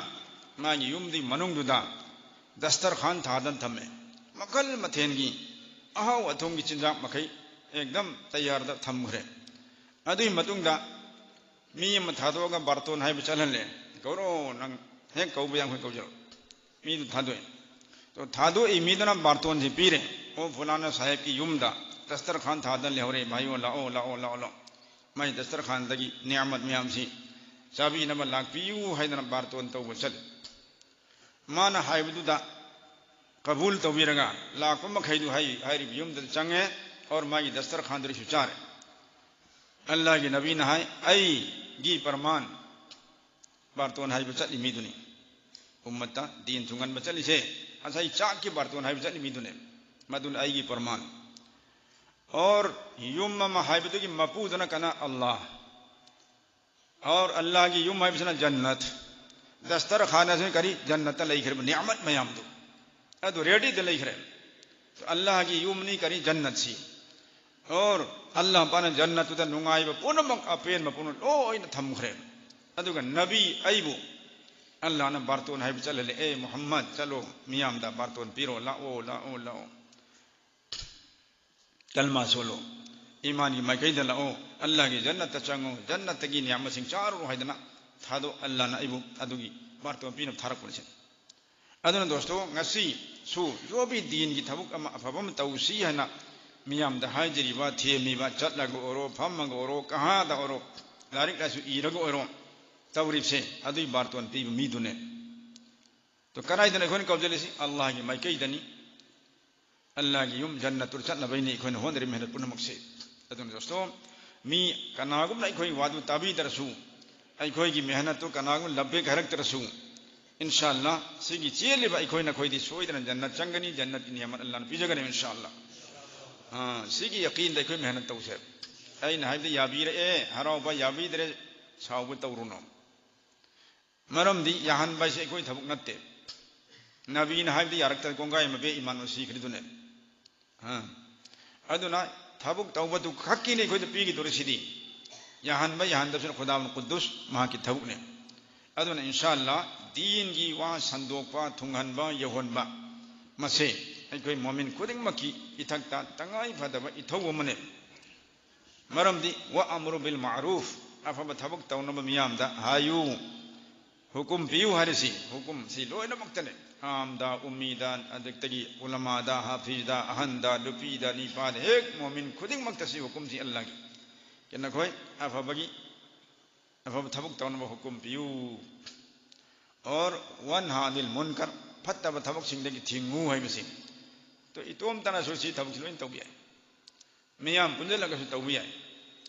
ꯃꯥꯒꯤ ꯌꯨꯝꯗꯨꯒꯤ ꯃꯅꯨꯡꯗꯨꯗ ꯗꯁꯇꯔꯈꯥꯟ ꯊꯥꯗꯅ ꯊꯝꯃꯦ꯫ ꯃꯈꯜ ꯃꯊꯦꯜꯒꯤ ꯑꯍꯥꯎ ꯑꯊꯨꯝꯒꯤ ꯆꯤꯟꯖꯥꯛ ꯃꯈꯩ ꯑꯦꯛꯗꯝ ꯇꯌꯥꯔꯗ ꯊꯝꯈ꯭ꯔꯦ꯫ ꯑꯗꯨꯒꯤ ꯃꯇꯨꯡꯗ ꯃꯤ ꯑꯃ ꯊꯥꯗꯣꯛꯑꯒ ꯕꯥꯔꯇꯣꯟ ꯍꯥꯏꯕ ꯆꯠꯍꯜꯂꯦ꯫ "ꯀꯧꯔꯣ, ꯅꯪ ꯍꯦꯛ ꯀꯧꯕ ꯌꯥꯏ, ꯑꯩꯈꯣꯏ ꯀꯧꯖꯔꯣ꯫" ꯃꯤꯗꯨ ꯊꯥꯗꯣꯛꯑꯦ꯫ ꯑꯗꯣ ꯊꯥꯗꯣꯛꯏ ꯃꯤꯗꯨꯅ ꯕꯥꯔꯇꯣꯟꯁꯤ ꯄꯤꯔꯦ꯫ "ꯑꯣ, ꯐꯨꯂꯥꯅ ꯁꯥꯍꯦꯕꯀꯤ ꯌꯨꯝꯗ ꯗꯁꯇꯔꯈꯥꯟ ꯊꯥꯗꯅ ꯂꯩꯍꯧꯔꯦ, ꯚꯥꯏꯌꯣ, ꯂꯥꯛꯑꯣ, ꯂꯥꯛꯑꯣ, ꯂꯥꯛꯑꯣ, ꯂꯥꯛꯑꯣ꯫ ꯃꯥꯏ ꯗꯁꯇꯔꯈꯥꯟꯗꯒꯤ ꯅꯤꯌꯥꯃꯠ ꯃꯌꯥꯝꯁꯤ ꯆꯥꯕꯤꯅꯕ ꯂꯥꯛꯄꯤꯌꯨ" ꯍꯥꯏꯗꯅ ꯕꯥꯔꯇꯣꯟ ꯇꯧꯕ ꯆꯠꯂꯤ꯫ ꯃꯥꯅ ꯍꯥꯏꯕꯗꯨꯗ ꯀꯕꯨꯜ ꯇꯧꯕꯤꯔꯒ ꯂꯥꯛꯄ ꯃꯈꯩꯗꯨ ꯍꯥꯏ-, ꯍꯥꯏꯔꯤꯕ ꯌꯨꯝꯗꯨꯗ ꯆꯪꯉꯦ꯫ ꯑꯣꯔ ꯃꯥꯒꯤ ꯗꯁꯇꯔꯈꯥꯟꯗꯨꯗꯁꯨ ꯆꯥꯔꯦ꯫ ꯑꯜꯂꯥꯍꯒꯤ ꯅꯕꯤꯅ ꯍꯥꯏ, "ꯑꯩꯒꯤ ꯄ꯭ꯔꯃꯥꯟ ꯕꯥꯔꯇꯣꯟ ꯍꯥꯏꯕ ꯆꯠꯂꯤ ꯃꯤꯗꯨꯅꯤ꯫ ꯎꯝꯃꯠꯇ ꯗꯤꯟ ꯊꯨꯡꯍꯟꯕ ꯆꯠꯂꯤꯁꯦ, ꯉꯁꯥꯏ ꯆꯥꯛꯀꯤ ꯕꯥꯔꯇꯣꯟ ꯍꯥꯏꯕ ꯆꯠꯂꯤ ꯃꯤꯗꯨꯅꯦ꯫ ꯃꯗꯨꯅ ꯑꯩꯒꯤ ꯄ꯭ꯔꯃꯥꯟ꯫" ꯑꯣꯔ ꯌꯨꯝ ꯑꯃ ꯍꯥꯏꯕꯗꯨꯒꯤ ꯃꯄꯨꯗꯨꯅ ꯀꯅꯥ? ꯑꯜꯂꯥꯍ꯫ ꯑꯣꯔ ꯑꯜꯂꯥꯍꯒꯤ ꯌꯨꯝ ꯍꯥꯏꯕꯁꯤꯅ ꯖꯟꯅꯠ꯫ ꯗꯁꯇꯔꯈꯥꯟ ꯑꯁꯤꯅ ꯀꯔꯤ? ꯖꯟꯅꯠꯇ ꯂꯩꯈ꯭ꯔꯤꯕ ꯅꯤꯌꯥꯃꯠ ꯃꯌꯥꯝꯗꯨ꯫ ꯑꯗꯨ ꯔꯦꯗꯤꯗ ꯂꯩꯈ꯭ꯔꯦ꯫ ꯑꯜꯂꯥꯍꯒꯤ ꯌꯨꯝꯅꯤ ꯀꯔꯤ? ꯖꯟꯅꯠꯁꯤ꯫ ꯑꯣꯔ ꯑꯜꯂꯥꯍ ꯄꯥꯛꯅ ꯖꯟꯅꯠꯇꯨꯗ ꯅꯨꯡꯉꯥꯏꯕ ꯄꯨꯝꯅꯃꯛ, ꯑꯄꯦꯟꯕ ꯄꯨꯝꯅꯃꯛ ꯂꯣꯏꯅ ꯊꯝꯈ꯭ꯔꯦ꯫ ꯑꯗꯨꯒ ꯅꯕꯤ ꯑꯩꯕꯨ ꯑꯜꯂꯥꯍꯅ ꯕꯥꯔꯇꯣꯟ ꯍꯥꯏꯕ ꯆꯠꯍꯜꯂꯦ, "ꯑꯦ ꯃꯨꯍꯝꯃꯗ, ꯆꯠꯂꯣ, ꯃꯤꯌꯥꯝꯗ ꯕꯥꯔꯇꯣꯟ ꯄꯤꯔꯣ, ꯂꯥꯛꯑꯣ, ꯂꯥꯛꯑꯣ, ꯂꯥꯛꯑꯣ꯫ ꯀꯜꯃꯥ ꯁꯣꯜꯂꯣ, ꯏꯃꯥꯟꯒꯤ ꯃꯥꯏꯀꯩꯗ ꯂꯥꯛꯑꯣ, ꯑꯜꯂꯥꯍꯒꯤ ꯖꯟꯅꯠꯇ ꯆꯪꯉꯣ, ꯖꯟꯅꯠꯇꯒꯤ ꯅꯤꯌꯥꯃꯠꯁꯤꯡ ꯆꯥꯔꯨꯔꯣ" ꯍꯥꯏꯗꯅ ꯊꯥꯗꯣꯛ, ꯑꯜꯂꯥꯍꯅ ꯑꯩꯕꯨ ꯑꯗꯨꯒꯤ ꯕꯥꯔꯇꯣꯟ ꯄꯤꯅꯕ ꯊꯥꯔꯛꯄꯅꯤ ꯁꯤꯅꯤ꯫ ꯑꯗꯨꯅ ꯗꯣꯁꯇꯣ, ꯉꯁꯤꯁꯨ ꯖꯣꯕꯤ ꯗꯤꯟꯒꯤ ꯊꯕꯛ ꯑꯃ ꯑꯐꯕ ꯑꯃ ꯇꯧꯁꯤ ꯍꯥꯏꯅ ꯃꯤꯌꯥꯝꯗ ꯍꯥꯏꯖꯔꯤꯕ, ꯊꯦꯝꯃꯤꯕ, ꯆꯠꯂꯒ ꯑꯣꯏꯔꯣ, ꯐꯝꯃꯒ ꯑꯣꯏꯔꯣ, ꯀꯍꯥꯗ ꯑꯣꯏꯔꯣ, ꯂꯥꯏꯔꯤꯛ ꯂꯥꯏꯁꯨ ꯏꯔꯒ ꯑꯣꯏꯔꯣ, ꯇꯧꯔꯤꯕꯁꯦ ꯑꯗꯨꯒꯤ ꯕꯥꯔꯇꯣꯟ ꯄꯤꯕ ꯃꯤꯗꯨꯅꯦ꯫ ꯇꯣ, ꯀꯗꯥꯏꯗꯅꯣ ꯑꯩꯈꯣꯏꯅ ꯀꯧꯖꯔꯤꯁꯤ? ꯑꯜꯂꯥꯍꯒꯤ ꯃꯥꯏꯀꯩꯗꯅꯤ꯫ ꯑꯜꯂꯥꯍꯒꯤ ꯌꯨꯝ ꯖꯟꯅꯠꯇꯨꯗ ꯆꯠꯅꯕꯩꯅꯤ ꯑꯩꯈꯣꯏꯅ ꯍꯣꯠꯅꯔꯤꯕ ꯃꯦꯍꯅꯠ ꯄꯨꯝꯅꯃꯛꯁꯦ꯫ ꯑꯗꯨꯅ ꯗꯣꯁꯇꯣ, ꯃꯤ ꯀꯅꯥꯒꯨꯝꯅ ꯑꯩꯈꯣꯏ ꯋꯥꯗꯨ ꯇꯥꯕꯤꯗ꯭ꯔꯁꯨ, ꯑꯩꯈꯣꯏꯒꯤ ꯃꯦꯍꯅꯠꯇꯨ ꯀꯅꯥꯒꯨꯝꯅ ꯂꯕꯦꯛ ꯍꯥꯏꯔꯛꯇ꯭ꯔꯁꯨ, ꯏꯟꯁꯥ ꯑꯜꯂꯥꯍ, ꯁꯤꯒꯤ ꯆꯦꯜꯂꯤꯕ ꯑꯩꯈꯣꯏ ꯅꯈꯣꯏꯗꯤ ꯁꯣꯏꯗꯅ ꯖꯟꯅꯠ ꯆꯪꯒꯅꯤ, ꯖꯟꯅꯠꯀꯤ ꯅꯤꯌꯥꯃꯠ ꯑꯜꯂꯥꯍꯅ ꯄꯤꯖꯒꯅꯤ, ꯏꯟꯁꯥ ꯑꯜꯂꯥꯍ꯫ ꯑꯥ, ꯁꯤꯒꯤ ꯌꯀꯤꯟꯗ ꯑꯩꯈꯣꯏ ꯃꯦꯍꯅꯠ ꯇꯧꯁꯦ꯫ ꯑꯩꯅ ꯍꯥꯏꯕꯗ ꯌꯥꯕꯤꯔꯛꯑꯦ, ꯍꯔꯥꯎꯕ, ꯌꯥꯕꯤꯗ꯭ꯔꯦ, ꯁꯥꯎꯕ ꯇꯧꯔꯨꯅꯨ꯫ ꯃꯔꯝꯗꯤ ꯌꯥꯍꯟꯕ ꯍꯥꯏꯁꯦ ꯑꯩꯈꯣꯏ ꯊꯕꯛ ꯅꯠꯇꯦ꯫ ꯅꯕꯤꯅ ꯍꯥꯏꯕꯗ ꯌꯥꯔꯛꯇ꯭ꯔꯦ, ꯀꯣꯡꯒꯥꯏ ꯑꯃ ꯕꯦ ꯏꯃꯥꯟꯅꯕ ꯁꯤꯈ꯭ꯔꯤꯗꯨꯅꯦ꯫ ꯑ, ꯑꯗꯨꯅ ꯊꯕꯛ ꯇꯧꯕꯗꯨ ꯈꯛꯀꯤꯅꯤ ꯑꯩꯈꯣꯏꯗ ꯄꯤꯈꯤꯗꯣꯔꯤꯁꯤꯗꯤ꯫ ꯌꯥꯍꯟꯕ ꯌꯥꯍꯟꯗꯕꯁꯤꯅ ꯈꯨꯗꯥ ꯀꯨꯗꯨꯁ ꯃꯍꯥꯛꯀꯤ ꯊꯕꯛꯅꯦ꯫ ꯑꯗꯨꯅ ꯏꯟꯁꯥ ꯑꯜꯂꯥ, ꯗꯤꯟꯒꯤ ꯋꯥ ꯁꯟꯗꯣꯛꯄ, ꯊꯨꯡꯍꯟꯕ, ꯌꯧꯍꯟꯕ, ꯃꯁꯦ ꯑꯩꯈꯣꯏ ꯃꯣꯃꯤꯟ ꯈꯨꯗꯤꯡꯃꯛꯀꯤ ꯏꯊꯛꯇ ꯇꯉꯥꯏ ꯐꯗꯕ ꯏꯊꯧ ꯑꯃꯅꯦ꯫ ꯃꯔꯝꯗꯤ, "ꯋꯥ ꯑꯃꯔꯨ ꯕꯤꯜ ꯃꯥꯔꯨꯐ", ꯑꯐꯕ ꯊꯕꯛ ꯇꯧꯅꯕ ꯃꯤꯌꯥꯝꯗ ꯍꯥꯏꯌꯨ꯫ ꯍꯨꯀꯨꯝ ꯄꯤꯌꯨ ꯍꯥꯏꯔꯤꯁꯤ, ꯍꯨꯀꯨꯝꯁꯤ ꯂꯣꯏꯅꯃꯛꯇꯅꯦ꯫ ꯑꯥꯝꯗ, ꯎꯝꯃꯤꯗ, ꯑꯗꯨꯗꯒꯤ ꯎꯂꯃꯥꯗ, ꯍꯥꯐꯤꯖꯗ, ꯑꯍꯟꯗ, ꯅꯨꯄꯤꯗ, ꯅꯤꯄꯥꯗ, ꯍꯦꯛ ꯃꯣꯃꯤꯟ ꯈꯨꯗꯤꯡꯃꯛꯇ ꯁꯤ ꯍꯨꯀꯨꯝꯁꯤ ꯑꯜꯂꯥꯍꯒꯤ꯫ ꯀꯩꯅꯣ ꯑꯩꯈꯣꯏ ꯑꯐꯕꯒꯤ, ꯑꯐꯕ ꯊꯕꯛ ꯇꯧꯅꯕ ꯍꯨꯀꯨꯝ ꯄꯤꯌꯨ꯫ ꯑꯣꯔ ꯋꯥꯟꯍꯥ ꯑꯅꯤꯜ ꯃꯨꯟꯀꯔ, ꯐꯠꯇꯕ ꯊꯕꯛꯁꯤꯡꯗꯒꯤ ꯊꯤꯡꯉꯨ ꯍꯥꯏꯕꯁꯤ꯫ ꯇꯣ, ꯏꯇꯣꯝꯇꯅꯁꯨ ꯁꯤ ꯊꯕꯛꯁꯤ ꯂꯣꯏꯅ ꯇꯧꯕ ꯌꯥꯏ꯫ ꯃꯤꯌꯥꯝ ꯄꯨꯟꯁꯤꯜꯂꯒꯁꯨ ꯇꯧꯕ ꯌꯥꯏ꯫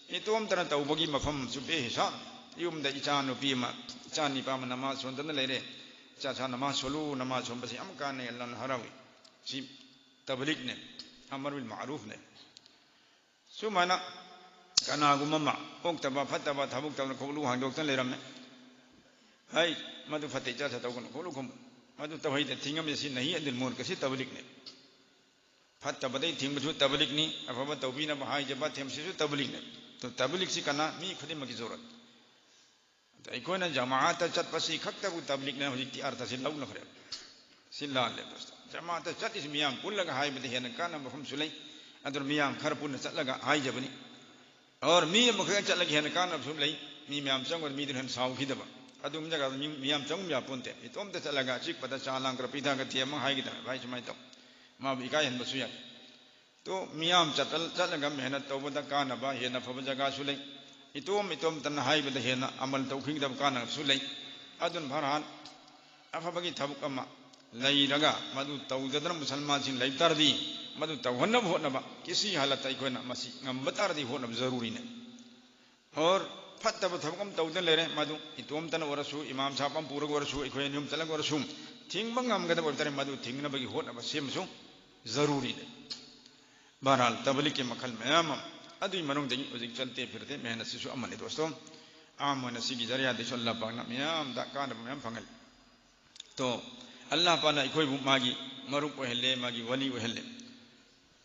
ꯏꯇꯣꯝꯇꯅ ꯇꯧꯕꯒꯤ ꯃꯐꯝꯁꯨ ꯕꯦꯍꯤꯁꯥꯕ꯫ ꯌꯨꯝꯗ ꯏꯆꯥ ꯅꯨꯄꯤ ꯑꯃ, ꯏꯆꯥ ꯅꯤꯄꯥ ꯑꯃ ꯅꯃꯥꯖ ꯁꯣꯟꯗꯅ ꯂꯩꯔꯦ꯫ "ꯏꯆꯥ ꯁꯥ ꯅꯃꯥꯖ ꯁꯣꯜꯂꯨ, ꯅꯃꯥꯖ ꯁꯣꯟꯕꯁꯤ ꯌꯥꯝ ꯀꯥꯟꯅꯩ, ꯑꯜꯂꯥꯍꯅ ꯍꯔꯥꯎꯏ"꯫ ꯁꯤ ꯇꯕꯂꯤꯛꯅꯦ, ꯑꯃꯔ ꯕꯤꯜ ꯃꯥꯔꯨꯐꯅꯦ꯫ ꯁꯨꯃꯥꯏꯅ ꯀꯅꯥꯒꯨꯝꯕ ꯑꯃ ꯑꯣꯛꯇꯕ ꯐꯠꯇꯕ ꯊꯕꯛ ꯇꯧꯗꯅ ꯈꯣꯛꯂꯨ ꯍꯥꯡꯗꯣꯛꯇꯅ ꯂꯩꯔꯝꯃꯦ꯫ "ꯍꯩ, ꯃꯗꯨ ꯐꯠꯇꯦ, ꯏꯆꯥ ꯁꯥ ꯇꯧꯒꯅꯨ, ꯈꯣꯠꯂꯨ ꯈꯨꯝꯃꯨ꯫ ꯃꯗꯨ ꯇꯧꯍꯩꯗꯦ, ꯊꯤꯡꯉꯝꯃꯤ", ꯁꯤ ꯅꯍꯤ ꯑꯅꯤꯜ ꯃꯨꯟꯀꯔ, ꯁꯤ ꯇꯕꯂꯤꯛꯅꯦ꯫ ꯐꯠꯇꯕꯗꯩ ꯊꯤꯡꯕꯁꯨ ꯇꯕꯂꯤꯛꯅꯤ, ꯑꯐꯕ ꯇꯧꯕꯤꯅꯕ ꯍꯥꯏꯖꯕ ꯊꯦꯝꯕꯁꯤꯁꯨ ꯇꯕꯂꯤꯛꯅꯤ꯫ ꯇꯣ, ꯇꯕꯂꯤꯛꯁꯤ ꯀꯅꯥ? ꯃꯤ ꯈꯨꯗꯤꯡꯃꯛꯀꯤ ꯖꯔꯨꯔꯠ꯫ ꯑꯗ ꯑꯩꯈꯣꯏꯅ ꯖꯃꯥꯑꯠꯇ ꯆꯠꯄꯁꯤ ꯈꯛꯇꯕꯨ ꯇꯕꯂꯤꯛꯅ ꯍꯧꯖꯤꯛꯇꯤ ꯑꯔꯊꯁꯤ ꯂꯧꯅꯈ꯭ꯔꯦ꯫ ꯁꯤ ꯂꯥꯜꯂꯦ, ꯗꯣꯁꯇꯣ꯫ ꯖꯃꯥꯑꯠꯇ ꯆꯠꯂꯤꯁꯤ ꯃꯤꯌꯥꯝ ꯄꯨꯜꯂꯒ ꯍꯥꯏꯕꯗ ꯍꯦꯟꯅ ꯀꯥꯟꯅꯕ ꯃꯐꯝꯁꯨ ꯂꯩ꯫ ꯑꯗꯨꯅ ꯃꯤꯌꯥꯝ ꯈꯔ ꯄꯨꯟꯅ ꯆꯠꯂꯒ ꯍꯥꯏꯖꯕꯅꯤ꯫ ꯑꯣꯔ ꯃꯤ ꯑꯃꯈꯛ ꯆꯠꯂꯒ ꯍꯦꯟꯅ ꯀꯥꯟꯅꯕꯁꯨ ꯂꯩ꯫ ꯃꯤ ꯃꯌꯥꯝ ꯆꯪꯕꯗ ꯃꯤꯗꯨꯅ ꯍꯦꯟꯅ ꯁꯥꯎꯈꯤꯗꯕ꯫ ꯑꯗꯨꯒꯨꯝꯕ ꯖꯒꯥꯗ ꯃꯤ, ꯃꯤꯌꯥꯝ ꯆꯪꯕ ꯌꯥꯄꯣꯟꯇꯦ꯫ ꯏꯇꯣꯝꯇ ꯆꯠꯂꯒ ꯑꯆꯤꯛꯄꯗ ꯆꯥ ꯂꯥꯡ ꯈꯔ ꯄꯤꯊꯛꯑꯒ ꯊꯦꯝꯃꯒ ꯍꯥꯏꯒꯗꯕꯅꯦ, "ꯚꯥꯏ, ꯁꯨꯃꯥꯏꯅ ꯇꯧ꯫ ꯃꯥꯕꯨ ꯏꯀꯥꯏꯍꯟꯕꯁꯨ ꯌꯥꯏ"꯫ ꯇꯣ, ꯃꯤꯌꯥꯝ ꯆꯠꯇ-, ꯆꯠꯂꯒ ꯃꯦꯍꯅꯠ ꯇꯧꯕꯗ ꯀꯥꯟꯅꯕ ꯍꯦꯟꯅ ꯐꯕ ꯖꯒꯥꯁꯨ ꯂꯩ꯫ ꯏꯇꯣꯝ ꯏꯇꯣꯝꯇꯅ ꯍꯥꯏꯕꯗ ꯍꯦꯟꯅ ꯑꯃꯜ ꯇꯧꯈꯤꯒꯗꯕ ꯀꯥꯟꯅꯕꯁꯨ ꯂꯩ꯫ ꯑꯗꯨꯅ ꯕꯍꯔꯍꯥꯜ ꯑꯐꯕꯒꯤ ꯊꯕꯛ ꯑꯃ ꯂꯩꯔꯒ ꯃꯗꯨ ꯇꯧꯗꯗꯅ ꯃꯨꯁꯜꯃꯥꯟꯁꯤꯡ ꯂꯩꯕ ꯇꯥꯔꯗꯤ, ꯃꯗꯨ ꯇꯧꯍꯟꯅꯕ ꯍꯣꯠꯅꯕ, ꯀꯤꯁꯤ ꯍꯥꯂꯠꯇ ꯑꯩꯈꯣꯏꯅ ꯃꯁꯤ ꯉꯝꯕ ꯇꯥꯔꯗꯤ ꯍꯣꯠꯅꯕ ꯖꯔꯨꯔꯤꯅꯦ꯫ ꯑꯣꯔ ꯐꯠꯇꯕ ꯊꯕꯛ ꯑꯃ ꯇꯧꯗꯅ ꯂꯩꯔꯦ, ꯃꯗꯨ ꯏꯇꯣꯝꯇꯅ ꯑꯣꯏꯔꯁꯨ, ꯏꯃꯥꯝ ꯁꯥꯍꯕ ꯑꯃ ꯄꯨꯔꯒ ꯑꯣꯏꯔꯁꯨ, ꯑꯩꯈꯣꯏ ꯑꯅꯤ ꯑꯍꯨꯝ ꯆꯠꯂꯒ ꯑꯣꯏꯔꯁꯨ, ꯊꯤꯡꯕ ꯉꯝꯒꯗꯕ ꯑꯣꯏꯕ ꯇꯥꯔꯦ, ꯃꯗꯨ ꯊꯤꯡꯅꯕꯒꯤ ꯍꯣꯠꯅꯕ ꯁꯦꯝꯕꯁꯨ ꯖꯔꯨꯔꯤꯅꯦ꯫ ꯕꯍꯔꯍꯥꯜ, ꯇꯕꯂꯤꯛꯀꯤ ꯃꯈꯜ ꯃꯌꯥꯝ ꯑꯃ, ꯑꯗꯨꯒꯤ ꯃꯅꯨꯡꯗꯒꯤ ꯍꯧꯖꯤꯛ ꯆꯠꯇꯦ ꯐꯤꯔꯇꯦ ꯃꯦꯍꯅꯠꯁꯤꯁꯨ ꯑꯃꯅꯤ, ꯗꯣꯁꯇꯣ꯫ ꯑꯥꯝ ꯑꯣꯏꯅ ꯁꯤꯒꯤ ꯖꯔꯤꯌꯥꯗꯒꯤꯁꯨ ꯑꯜꯂꯥꯍ ꯄꯥꯛꯅ ꯃꯌꯥꯝꯗ ꯀꯥꯟꯅꯕ ꯃꯌꯥꯝ ꯐꯪꯍꯜꯂꯤ꯫ ꯇꯣ, ꯑꯜꯂꯥꯍ ꯄꯥꯛꯅ ꯑꯩꯈꯣꯏꯕꯨ ꯃꯥꯒꯤ ꯃꯔꯨꯞ ꯑꯣꯏꯍꯜꯂꯦ, ꯃꯥꯒꯤ ꯋꯥꯂꯤ ꯑꯣꯏꯍꯜꯂꯦ꯫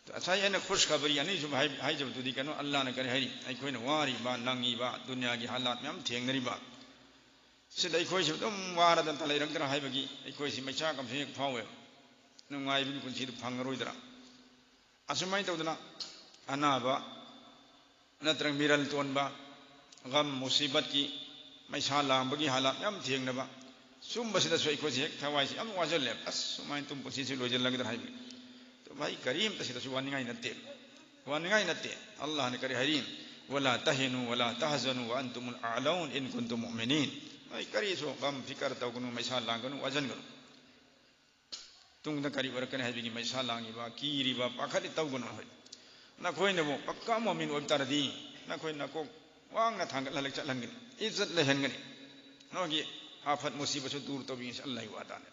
ꯉꯁꯥꯏ ꯑꯩꯅ ꯈꯨꯁ ꯈꯕꯔꯤ ꯑꯅꯤꯁꯨꯕ ꯍꯥꯏ-, ꯍꯥꯏꯖꯕꯗꯨꯗꯤ ꯀꯩꯅꯣ, ꯑꯜꯂꯥꯍꯅ ꯀꯔꯤ ꯍꯥꯏꯔꯤ? ꯑꯩꯈꯣꯏꯅ ꯋꯥꯔꯤꯕ, ꯅꯪꯉꯤꯕ, ꯗꯨꯅꯤꯌꯥꯒꯤ ꯍꯥꯂꯥꯠ ꯃꯌꯥꯝ ꯊꯦꯡꯅꯔꯤꯕ, ꯁꯤꯗ ꯑꯩꯈꯣꯏꯁꯨ ꯑꯗꯨꯝ ꯋꯥꯔꯗꯅ ꯂꯩꯔꯛꯇ꯭ꯔꯥ ꯍꯥꯏꯕꯒꯤ ꯑꯩꯈꯣꯏꯁꯤ ꯃꯩꯆꯥꯛ ꯑꯃꯁꯨ ꯍꯦꯛ ꯐꯥꯎꯋꯦꯕ꯫ ꯅꯨꯡꯉꯥꯏꯕꯒꯤ ꯄꯨꯟꯁꯤꯗꯨ ꯐꯪꯉꯔꯣꯏꯗ꯭ꯔꯥ? ꯑꯁꯨꯃꯥꯏꯅ ꯇꯧꯗꯅ ꯑꯅꯥꯕ ꯅꯠꯇ꯭ꯔꯒ ꯃꯤꯔꯜ ꯇꯣꯟꯕ, ꯒꯝ ꯃꯨꯁꯤꯕꯠꯀꯤ ꯃꯩꯁꯥ ꯂꯥꯡꯕꯒꯤ ꯍꯥꯂꯥꯠ ꯌꯥꯝ ꯊꯦꯡꯅꯕ, ꯁꯨꯝꯕꯁꯤꯗꯁꯨ ꯑꯩꯈꯣꯏꯁꯦ ꯍꯦꯛ ꯊꯋꯥꯏꯁꯦ ꯌꯥꯝ ꯋꯥꯁꯤꯜꯂꯦ꯫ ꯑꯁ, ꯁꯨꯃꯥꯏꯅ ꯇꯨꯝ ꯄꯨꯟꯁꯤꯁꯤ ꯂꯣꯏꯁꯤꯜꯂꯒꯗ꯭ꯔꯥ ꯍꯥꯏꯕꯒꯤ꯫ ꯑꯗꯨ ꯚꯥꯏ, ꯀꯔꯤꯝꯇ ꯁꯤꯗꯁꯨ ꯋꯥꯅꯤꯡꯉꯥꯏ ꯅꯠꯇꯦ, ꯋꯥꯅꯤꯡꯉꯥꯏ ꯅꯠꯇꯦ꯫ ꯑꯜꯂꯥꯍꯅ ꯀꯔꯤ ꯍꯥꯏꯔꯤ? "ꯋꯂꯥ ꯇꯍꯤꯅꯨ ꯋꯂꯥ ꯇꯍꯖꯅꯨ ꯋ ꯑꯟꯇꯨꯃꯨꯜ ꯑꯑꯂꯧꯟ ꯏꯟ ꯀꯨꯟꯇꯨꯝ ꯃꯨꯑꯃꯤꯅꯤꯟ"꯫ ꯅꯣꯏ ꯀꯔꯤꯁꯨ ꯒꯝ ꯐꯤꯀꯔ ꯇꯧꯒꯅꯨ, ꯃꯩꯁꯥ ꯂꯥꯡꯒꯅꯨ, ꯋꯥꯁꯤꯟꯒꯅꯨ꯫ ꯇꯨꯡꯗ ꯀꯔꯤ ꯑꯣꯏꯔꯛꯀꯅꯤ ꯍꯥꯏꯕꯒꯤ ꯃꯩꯁꯥ ꯂꯥꯡꯉꯤꯕ, ꯀꯤꯔꯤꯕ, ꯄꯥꯈꯠꯂꯤ ꯇꯧꯒꯅꯨ꯫ ꯍꯣꯏ, ꯅꯈꯣꯏꯅꯕꯨ ꯄꯛꯀꯥ ꯃꯣꯃꯤꯟ ꯑꯣꯏꯕ ꯇꯥꯔꯗꯤ, ꯅꯈꯣꯏ ꯅꯀꯣꯛ ꯋꯥꯡꯅ ꯊꯥꯡꯒꯠꯂꯒ ꯆꯠꯍꯟꯒꯅꯤ, ꯏꯖꯠ ꯂꯩꯍꯟꯒꯅꯤ꯫ ꯅꯣꯏꯒꯤ ꯑꯥꯐꯠ ꯃꯨꯁꯤꯕꯁꯨ ꯗꯨꯔ ꯇꯧꯕꯤꯒꯅꯤ꯫ ꯑꯜꯂꯥꯍꯒꯤ ꯋꯥꯗꯥꯅꯦ꯫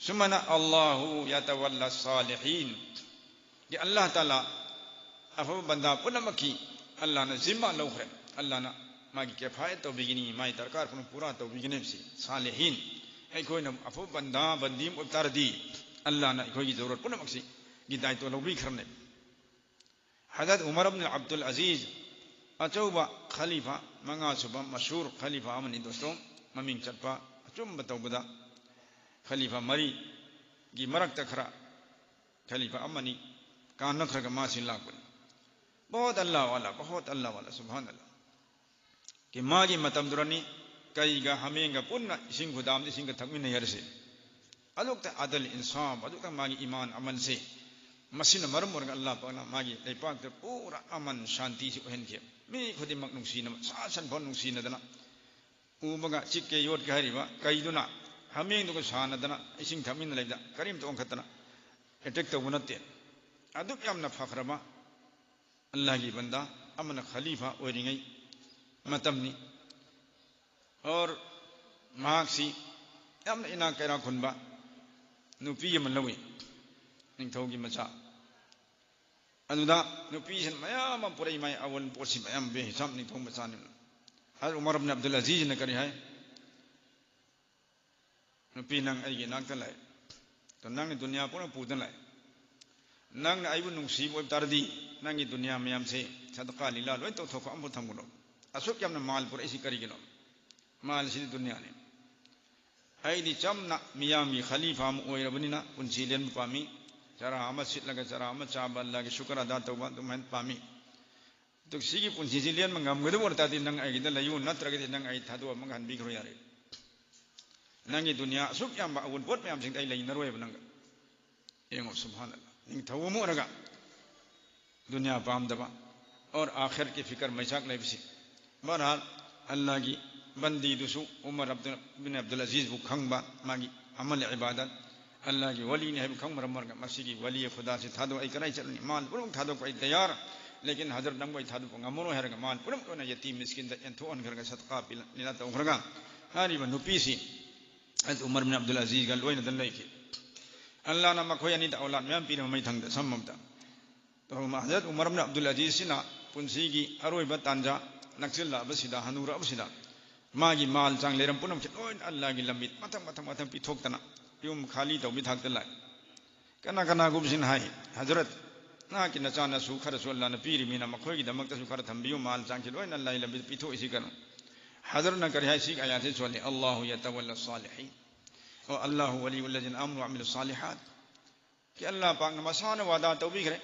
ꯁꯨꯃꯥꯏꯅ "ꯑꯜꯂꯥꯍꯨ ꯌꯥꯇꯋꯜꯂꯥ ꯁꯥꯂꯤꯍꯤꯟ"꯫ ꯒꯤ ꯑꯜꯂꯥꯍ ꯇꯥꯂꯥ ꯑꯐꯕ ꯕꯟꯗꯥ ꯄꯨꯝꯅꯃꯛꯀꯤ ꯑꯜꯂꯥꯍꯅ ꯖꯤꯝꯃꯥ ꯂꯧꯈ꯭ꯔꯦ꯫ ꯑꯜꯂꯥꯍꯅ ꯃꯥꯒꯤ ꯀꯦꯐꯥꯌꯠ ꯇꯧꯕꯤꯒꯅꯤ, ꯃꯥꯒꯤ ꯗꯔꯀꯥꯔ ꯄꯨꯝꯅꯃꯛ ꯄꯨꯔꯥ ꯇꯧꯕꯤꯒꯅꯤ ꯍꯥꯏꯕꯁꯤ꯫ ꯁꯥꯂꯤꯍꯤꯟ, ꯑꯩꯈꯣꯏꯅ ꯑꯐꯕ ꯕꯟꯗꯥ, ꯕꯟꯗꯤ ꯑꯃ ꯑꯣꯏꯕ ꯇꯥꯔꯗꯤ, ꯑꯜꯂꯥꯍꯅ ꯑꯩꯈꯣꯏꯒꯤ ꯖꯔꯨꯔꯠ ꯄꯨꯝꯅꯃꯛꯁꯤ ꯒꯤ ꯗꯥꯏꯇꯣ ꯂꯧꯕꯤꯈ꯭ꯔꯕꯅꯦ꯫ ꯍꯖꯔꯠ ꯎꯃꯔ ꯏꯕꯅꯨ ꯑꯕꯗꯨꯜ ꯑꯖꯤꯖ, ꯑꯆꯧꯕ ꯈꯂꯤꯐꯥ, ꯃꯉꯥꯁꯨꯕ ꯃꯁꯍꯨꯔ ꯈꯂꯤꯐꯥ ꯑꯃꯅꯤ ꯗꯣꯁꯇꯣ, ꯃꯃꯤꯡ ꯆꯠꯄ, ꯑꯆꯨꯝꯕ ꯇꯧꯕꯗ ꯈꯂꯤꯐꯥ ꯃꯔꯤꯒꯤ ꯃꯔꯛꯇ ꯈꯔ ꯈꯂꯤꯐꯥ ꯑꯃꯅꯤ ꯀꯥꯟꯅꯈ꯭ꯔꯒ ꯃꯥꯁꯤ ꯂꯥꯛꯄꯅꯤ꯫ ꯕꯍꯨꯠ ꯑꯜꯂꯥꯍ ꯋꯥꯂꯥ, ꯕꯍꯨꯠ ꯑꯜꯂꯥꯍ ꯋꯥꯂꯥ, ꯁꯨꯕꯍꯥꯅ ꯑꯜꯂꯥꯍ꯫ ꯀꯤ ꯃꯥꯒꯤ ꯃꯇꯝꯗꯨꯔꯅꯤ ꯀꯩꯒ ꯍꯥꯃꯦꯡꯒ ꯄꯨꯟꯅ ꯏꯁꯤꯡ ꯈꯨꯗꯥꯝꯗ ꯏꯁꯤꯡꯒ ꯊꯛꯃꯤꯟꯅꯩ ꯍꯥꯏꯔꯁꯦ꯫ ꯑꯗꯨꯛꯇ ꯑꯗꯜ ꯏꯟꯁꯥꯐ, ꯑꯗꯨꯛꯇ ꯃꯥꯒꯤ ꯏꯃꯥꯟ ꯑꯃꯜꯁꯦ, ꯃꯁꯤꯅ ꯃꯔꯝ ꯑꯣꯏꯔꯒ ꯑꯜꯂꯥꯍ ꯄꯥꯛꯅ ꯃꯥꯒꯤ ꯂꯩꯄꯥꯛꯇ ꯄꯨꯔꯥ ꯑꯃꯟ ꯁꯥꯟꯇꯤꯁꯤ ꯑꯣꯏꯍꯟꯈꯤ꯫ ꯃꯤ ꯈꯨꯗꯤꯡꯃꯛ ꯅꯨꯡꯁꯤꯅꯕ, ꯁꯥ ꯁꯟ ꯐꯥꯎ ꯅꯨꯡꯁꯤꯅꯗꯅ, ꯎꯕꯒ ꯆꯤꯛꯀꯦ ꯌꯣꯠꯀꯦ ꯍꯥꯏꯔꯤꯕ ꯀꯩꯗꯨꯅ ꯍꯥꯃꯦꯡꯗꯨꯒ ꯁꯥꯟꯅꯗꯅ ꯏꯁꯤꯡ ꯊꯛꯃꯤꯟꯅ ꯂꯩꯕꯗ ꯀꯔꯤꯝꯇ ꯑꯣꯟꯈꯠꯇꯅ ꯑꯦꯇꯦꯛ ꯇꯧꯕ ꯅꯠꯇꯦ꯫ ꯑꯗꯨꯛ ꯌꯥꯝꯅ ꯐꯈ꯭ꯔꯕ ꯑꯜꯂꯥꯍꯒꯤ ꯕꯟꯗꯥ ꯑꯃꯅ ꯈꯂꯤꯐꯥ ꯑꯣꯏꯔꯤꯉꯩ ꯃꯇꯝꯅꯤ꯫ ꯑꯣꯔ ꯃꯍꯥꯛꯁꯤ ꯌꯥꯝꯅ ꯏꯅꯥꯛ ꯀꯩꯔꯥꯛ ꯈꯨꯟꯕ ꯅꯨꯄꯤ ꯑꯃ ꯂꯧꯏ, ꯅꯤꯡꯊꯧꯒꯤ ꯃꯆꯥ꯫ ꯑꯗꯨꯗ ꯅꯨꯄꯤꯁꯤꯅ ꯃꯌꯥꯝ ꯑꯃ ꯄꯨꯔꯛꯏ, ꯃꯥꯏ ꯑꯋꯜ ꯄꯣꯠꯁꯤ ꯃꯌꯥꯝ ꯕꯦꯍꯤꯁꯥꯝ ꯅꯤꯡꯊꯧ ꯃꯆꯥꯅꯤ꯫ ꯍꯖꯔꯠ ꯎꯃꯔ ꯏꯕꯅꯨ ꯑꯕꯗꯨꯜ ꯑꯖꯤꯖꯅ ꯀꯔꯤ ꯍꯥꯏ? "ꯅꯨꯄꯤ, ꯅꯪ ꯑꯩꯒꯤ ꯏꯅꯥꯛꯇ ꯂꯥꯛꯑꯦ, ꯑꯗꯣ ꯅꯪꯅ ꯗꯨꯅꯤꯌꯥ ꯄꯨꯝꯅꯃꯛ ꯄꯨꯗꯨꯅ ꯂꯥꯛꯑꯦ꯫ ꯅꯪꯅ ꯑꯩꯕꯨ ꯅꯨꯡꯁꯤꯕ ꯑꯣꯏꯕ ꯇꯥꯔꯗꯤ, ꯅꯪꯒꯤ ꯗꯨꯅꯤꯌꯥ ꯃꯌꯥꯝꯁꯦ ꯁꯗꯀꯥ ꯂꯤꯂꯥ ꯂꯣꯏ ꯇꯧꯊꯣꯛꯈꯣ, ꯑꯃꯐꯥꯎ ꯊꯝꯒꯅꯨ꯫ ꯑꯁꯨꯛ ꯌꯥꯝꯅ ꯃꯥꯜ ꯄꯨꯔꯛꯏꯁꯤ ꯀꯔꯤꯒꯤꯅꯣ? ꯃꯥꯜꯁꯤꯗꯤ ꯗꯨꯅꯤꯌꯥꯅꯤ"꯫ ꯑꯩꯗꯤ ꯆꯝꯅ ꯃꯤꯌꯥꯝꯒꯤ ꯈꯂꯤꯐꯥ ꯑꯃ ꯑꯣꯏꯔꯕꯅꯤꯅ ꯄꯨꯟꯁꯤ ꯂꯦꯟꯕ ꯄꯥꯝꯃꯤ꯫ ꯆꯔꯥ ꯑꯃ ꯁꯤꯠꯂꯒ ꯆꯔꯥ ꯑꯃ ꯆꯥꯕ, ꯑꯜꯂꯥꯍꯒꯤ ꯁꯨꯀꯔ ꯑꯗꯥ ꯇꯧꯕ ꯑꯗꯨꯃꯥꯏꯅ ꯄꯥꯝꯃꯤ꯫ ꯑꯗꯨ ꯁꯤꯒꯤ ꯄꯨꯟꯁꯤꯁꯤ ꯂꯦꯟꯕ ꯉꯝꯒꯗꯕ ꯑꯣꯏꯔ ꯇꯥꯔꯗꯤ ꯅꯪ ꯑꯩꯒꯤꯗ ꯂꯩꯌꯨ, ꯅꯠꯇ꯭ꯔꯒꯗꯤ ꯅꯪ ꯑꯩ ꯊꯥꯗꯣꯛꯑꯝꯃꯒ ꯍꯟꯕꯤꯈ꯭ꯔꯣ ꯌꯥꯔꯦ꯫ ꯅꯪꯒꯤ ꯗꯨꯅꯤꯌꯥ ꯑꯁꯨꯛ ꯌꯥꯝꯕ ꯑꯑꯣꯟꯄꯣꯠ ꯃꯌꯥꯝꯁꯤꯡꯗ ꯑꯩ ꯂꯩꯅꯔꯣꯏꯕ ꯅꯪꯒ꯫ ꯌꯦꯡꯉꯣ, ꯁꯨꯕꯍꯥꯅꯜꯂꯥꯍ꯫ ꯅꯤꯡꯊꯧ ꯑꯃ ꯑꯣꯏꯔꯒ ꯗꯨꯅꯤꯌꯥ ꯄꯥꯝꯗꯕ ꯑꯣꯔ ꯑꯥꯈꯤꯔꯠꯀꯤ ꯐꯤꯀꯔ ꯃꯩꯆꯥꯛ ꯂꯩꯕꯁꯤ꯫ ꯕꯍꯔꯍꯥꯜ, ꯑꯜꯂꯥꯍꯒꯤ ꯕꯟꯗꯤꯗꯨꯁꯨ ꯎꯃꯔ ꯑꯕꯗꯨꯜ, ꯕꯤꯟ ꯑꯕꯗꯨꯜ ꯑꯖꯤꯖꯕꯨ ꯈꯪꯕ, ꯃꯥꯒꯤ ꯑꯃꯜ ꯏꯕꯥꯗꯠ, ꯑꯜꯂꯥꯍꯒꯤ ꯋꯂꯤꯅꯤ ꯍꯥꯏꯕ ꯈꯪꯕ ꯃꯔꯝ ꯑꯣꯏꯔꯒ ꯃꯁꯤꯒꯤ ꯋꯂꯤ ꯈꯨꯗꯥꯁꯤ ꯊꯥꯗꯣꯛ ꯑꯩ ꯀꯗꯥꯏ ꯆꯠꯂꯅꯤ? ꯃꯥꯜ ꯄꯨꯝꯅꯃꯛ ꯊꯥꯗꯣꯛꯄ ꯑꯩ ꯇꯌꯥꯔ, ꯂꯦꯀꯤꯟ ꯍꯖꯔꯠ ꯅꯪꯕꯨ ꯑꯩ ꯊꯥꯗꯣꯛꯄ ꯉꯝꯃꯔꯣꯏ ꯍꯥꯏꯔꯒ ꯃꯥꯜ ꯄꯨꯝꯅꯃꯛ ꯂꯣꯏꯅ ꯌꯇꯤꯝ ꯃꯤꯁꯀꯤꯟꯗ ꯌꯦꯟꯊꯣꯛꯍꯟꯈ꯭ꯔꯒ ꯁꯗꯀꯥ ꯄꯤꯂ-, ꯂꯤꯂꯥ ꯇꯧꯈ꯭ꯔꯒ ꯍꯥꯏꯔꯤꯕ ꯅꯨꯄꯤꯁꯤ ꯍꯖꯔꯠ ꯎꯃꯔ ꯕꯤꯟ ꯑꯕꯗꯨꯜ ꯑꯖꯤꯖꯒ ꯂꯣꯏꯅꯗꯅ ꯂꯩꯈꯤ꯫ ꯑꯜꯂꯥꯍꯅ ꯃꯈꯣꯏ ꯑꯅꯤꯗ ꯑꯧꯂꯥꯗ ꯃꯌꯥꯝ ꯄꯤꯔꯕ ꯃꯊꯪꯗ ꯁꯝꯃꯝꯇ ꯍꯖꯔꯠ ꯎꯃꯔ ꯕꯤꯟ ꯑꯕꯗꯨꯜ ꯑꯖꯤꯖꯁꯤꯅ ꯄꯨꯟꯁꯤꯒꯤ ꯑꯔꯣꯏꯕ ꯇꯥꯟꯖꯥ ꯅꯛꯁꯤꯜꯂꯛꯑꯕꯁꯤꯗ, ꯍꯅꯨꯔꯛꯑꯕꯁꯤꯗ, ꯃꯥꯒꯤ ꯃꯥꯜ ꯆꯥꯡ ꯂꯩꯔꯝ ꯄꯨꯝꯅꯃꯛꯁꯦ ꯂꯣꯏꯅ ꯑꯜꯂꯥꯍꯒꯤ ꯂꯝꯕꯤ ꯃꯊꯪ, ꯃꯊꯪ, ꯃꯊꯪ ꯄꯤꯊꯣꯛꯇꯅ ꯌꯨꯝ ꯈꯥꯂꯤ ꯇꯧꯕꯤ ꯊꯥꯛꯇ ꯂꯥꯛꯏ꯫ ꯀꯅꯥ ꯀꯅꯥꯒꯨꯝꯕꯁꯤꯅ ꯍꯥꯏ, "ꯍꯖꯔꯠ, ꯅꯍꯥꯛꯀꯤ ꯅꯆꯥ ꯅꯁꯨ ꯈꯔꯁꯨ ꯑꯜꯂꯥꯍꯅ ꯄꯤꯔꯤꯃꯤꯅ ꯃꯈꯣꯏꯒꯤꯗꯃꯛꯇꯁꯨ ꯈꯔ ꯊꯝꯕꯤꯌꯨ, ꯃꯥꯜ ꯆꯥꯡꯁꯤ ꯂꯣꯏꯅ ꯑꯜꯂꯥꯍꯒꯤ ꯂꯝꯕꯤꯗ ꯄꯤꯊꯣꯛꯏꯁꯤ ꯀꯩꯅꯣ?" ꯍꯖꯔꯠꯅ ꯀꯔꯤ ꯍꯥꯏ? ꯁꯤꯒꯤ ꯑꯥꯌꯥꯠꯁꯤ ꯁꯣꯜꯂꯤ, "ꯑꯜꯂꯥꯍꯨ ꯌꯇꯋꯜꯂꯥ ꯁꯥꯂꯤꯍꯤꯟ, ꯑꯣ ꯑꯜꯂꯥꯍꯨ ꯋꯂꯤꯌꯨꯜꯂꯖꯤꯅ ꯑꯥꯃꯅꯨ ꯋꯥ ꯑꯃꯤꯂꯨ ꯁꯥꯂꯤꯍꯥꯠ"꯫ ꯀꯤ ꯑꯜꯂꯥꯍ ꯄꯥꯛꯅ ꯃꯁꯥꯅ ꯋꯥꯗꯥ ꯇꯧꯕꯤꯈ꯭ꯔꯦ꯫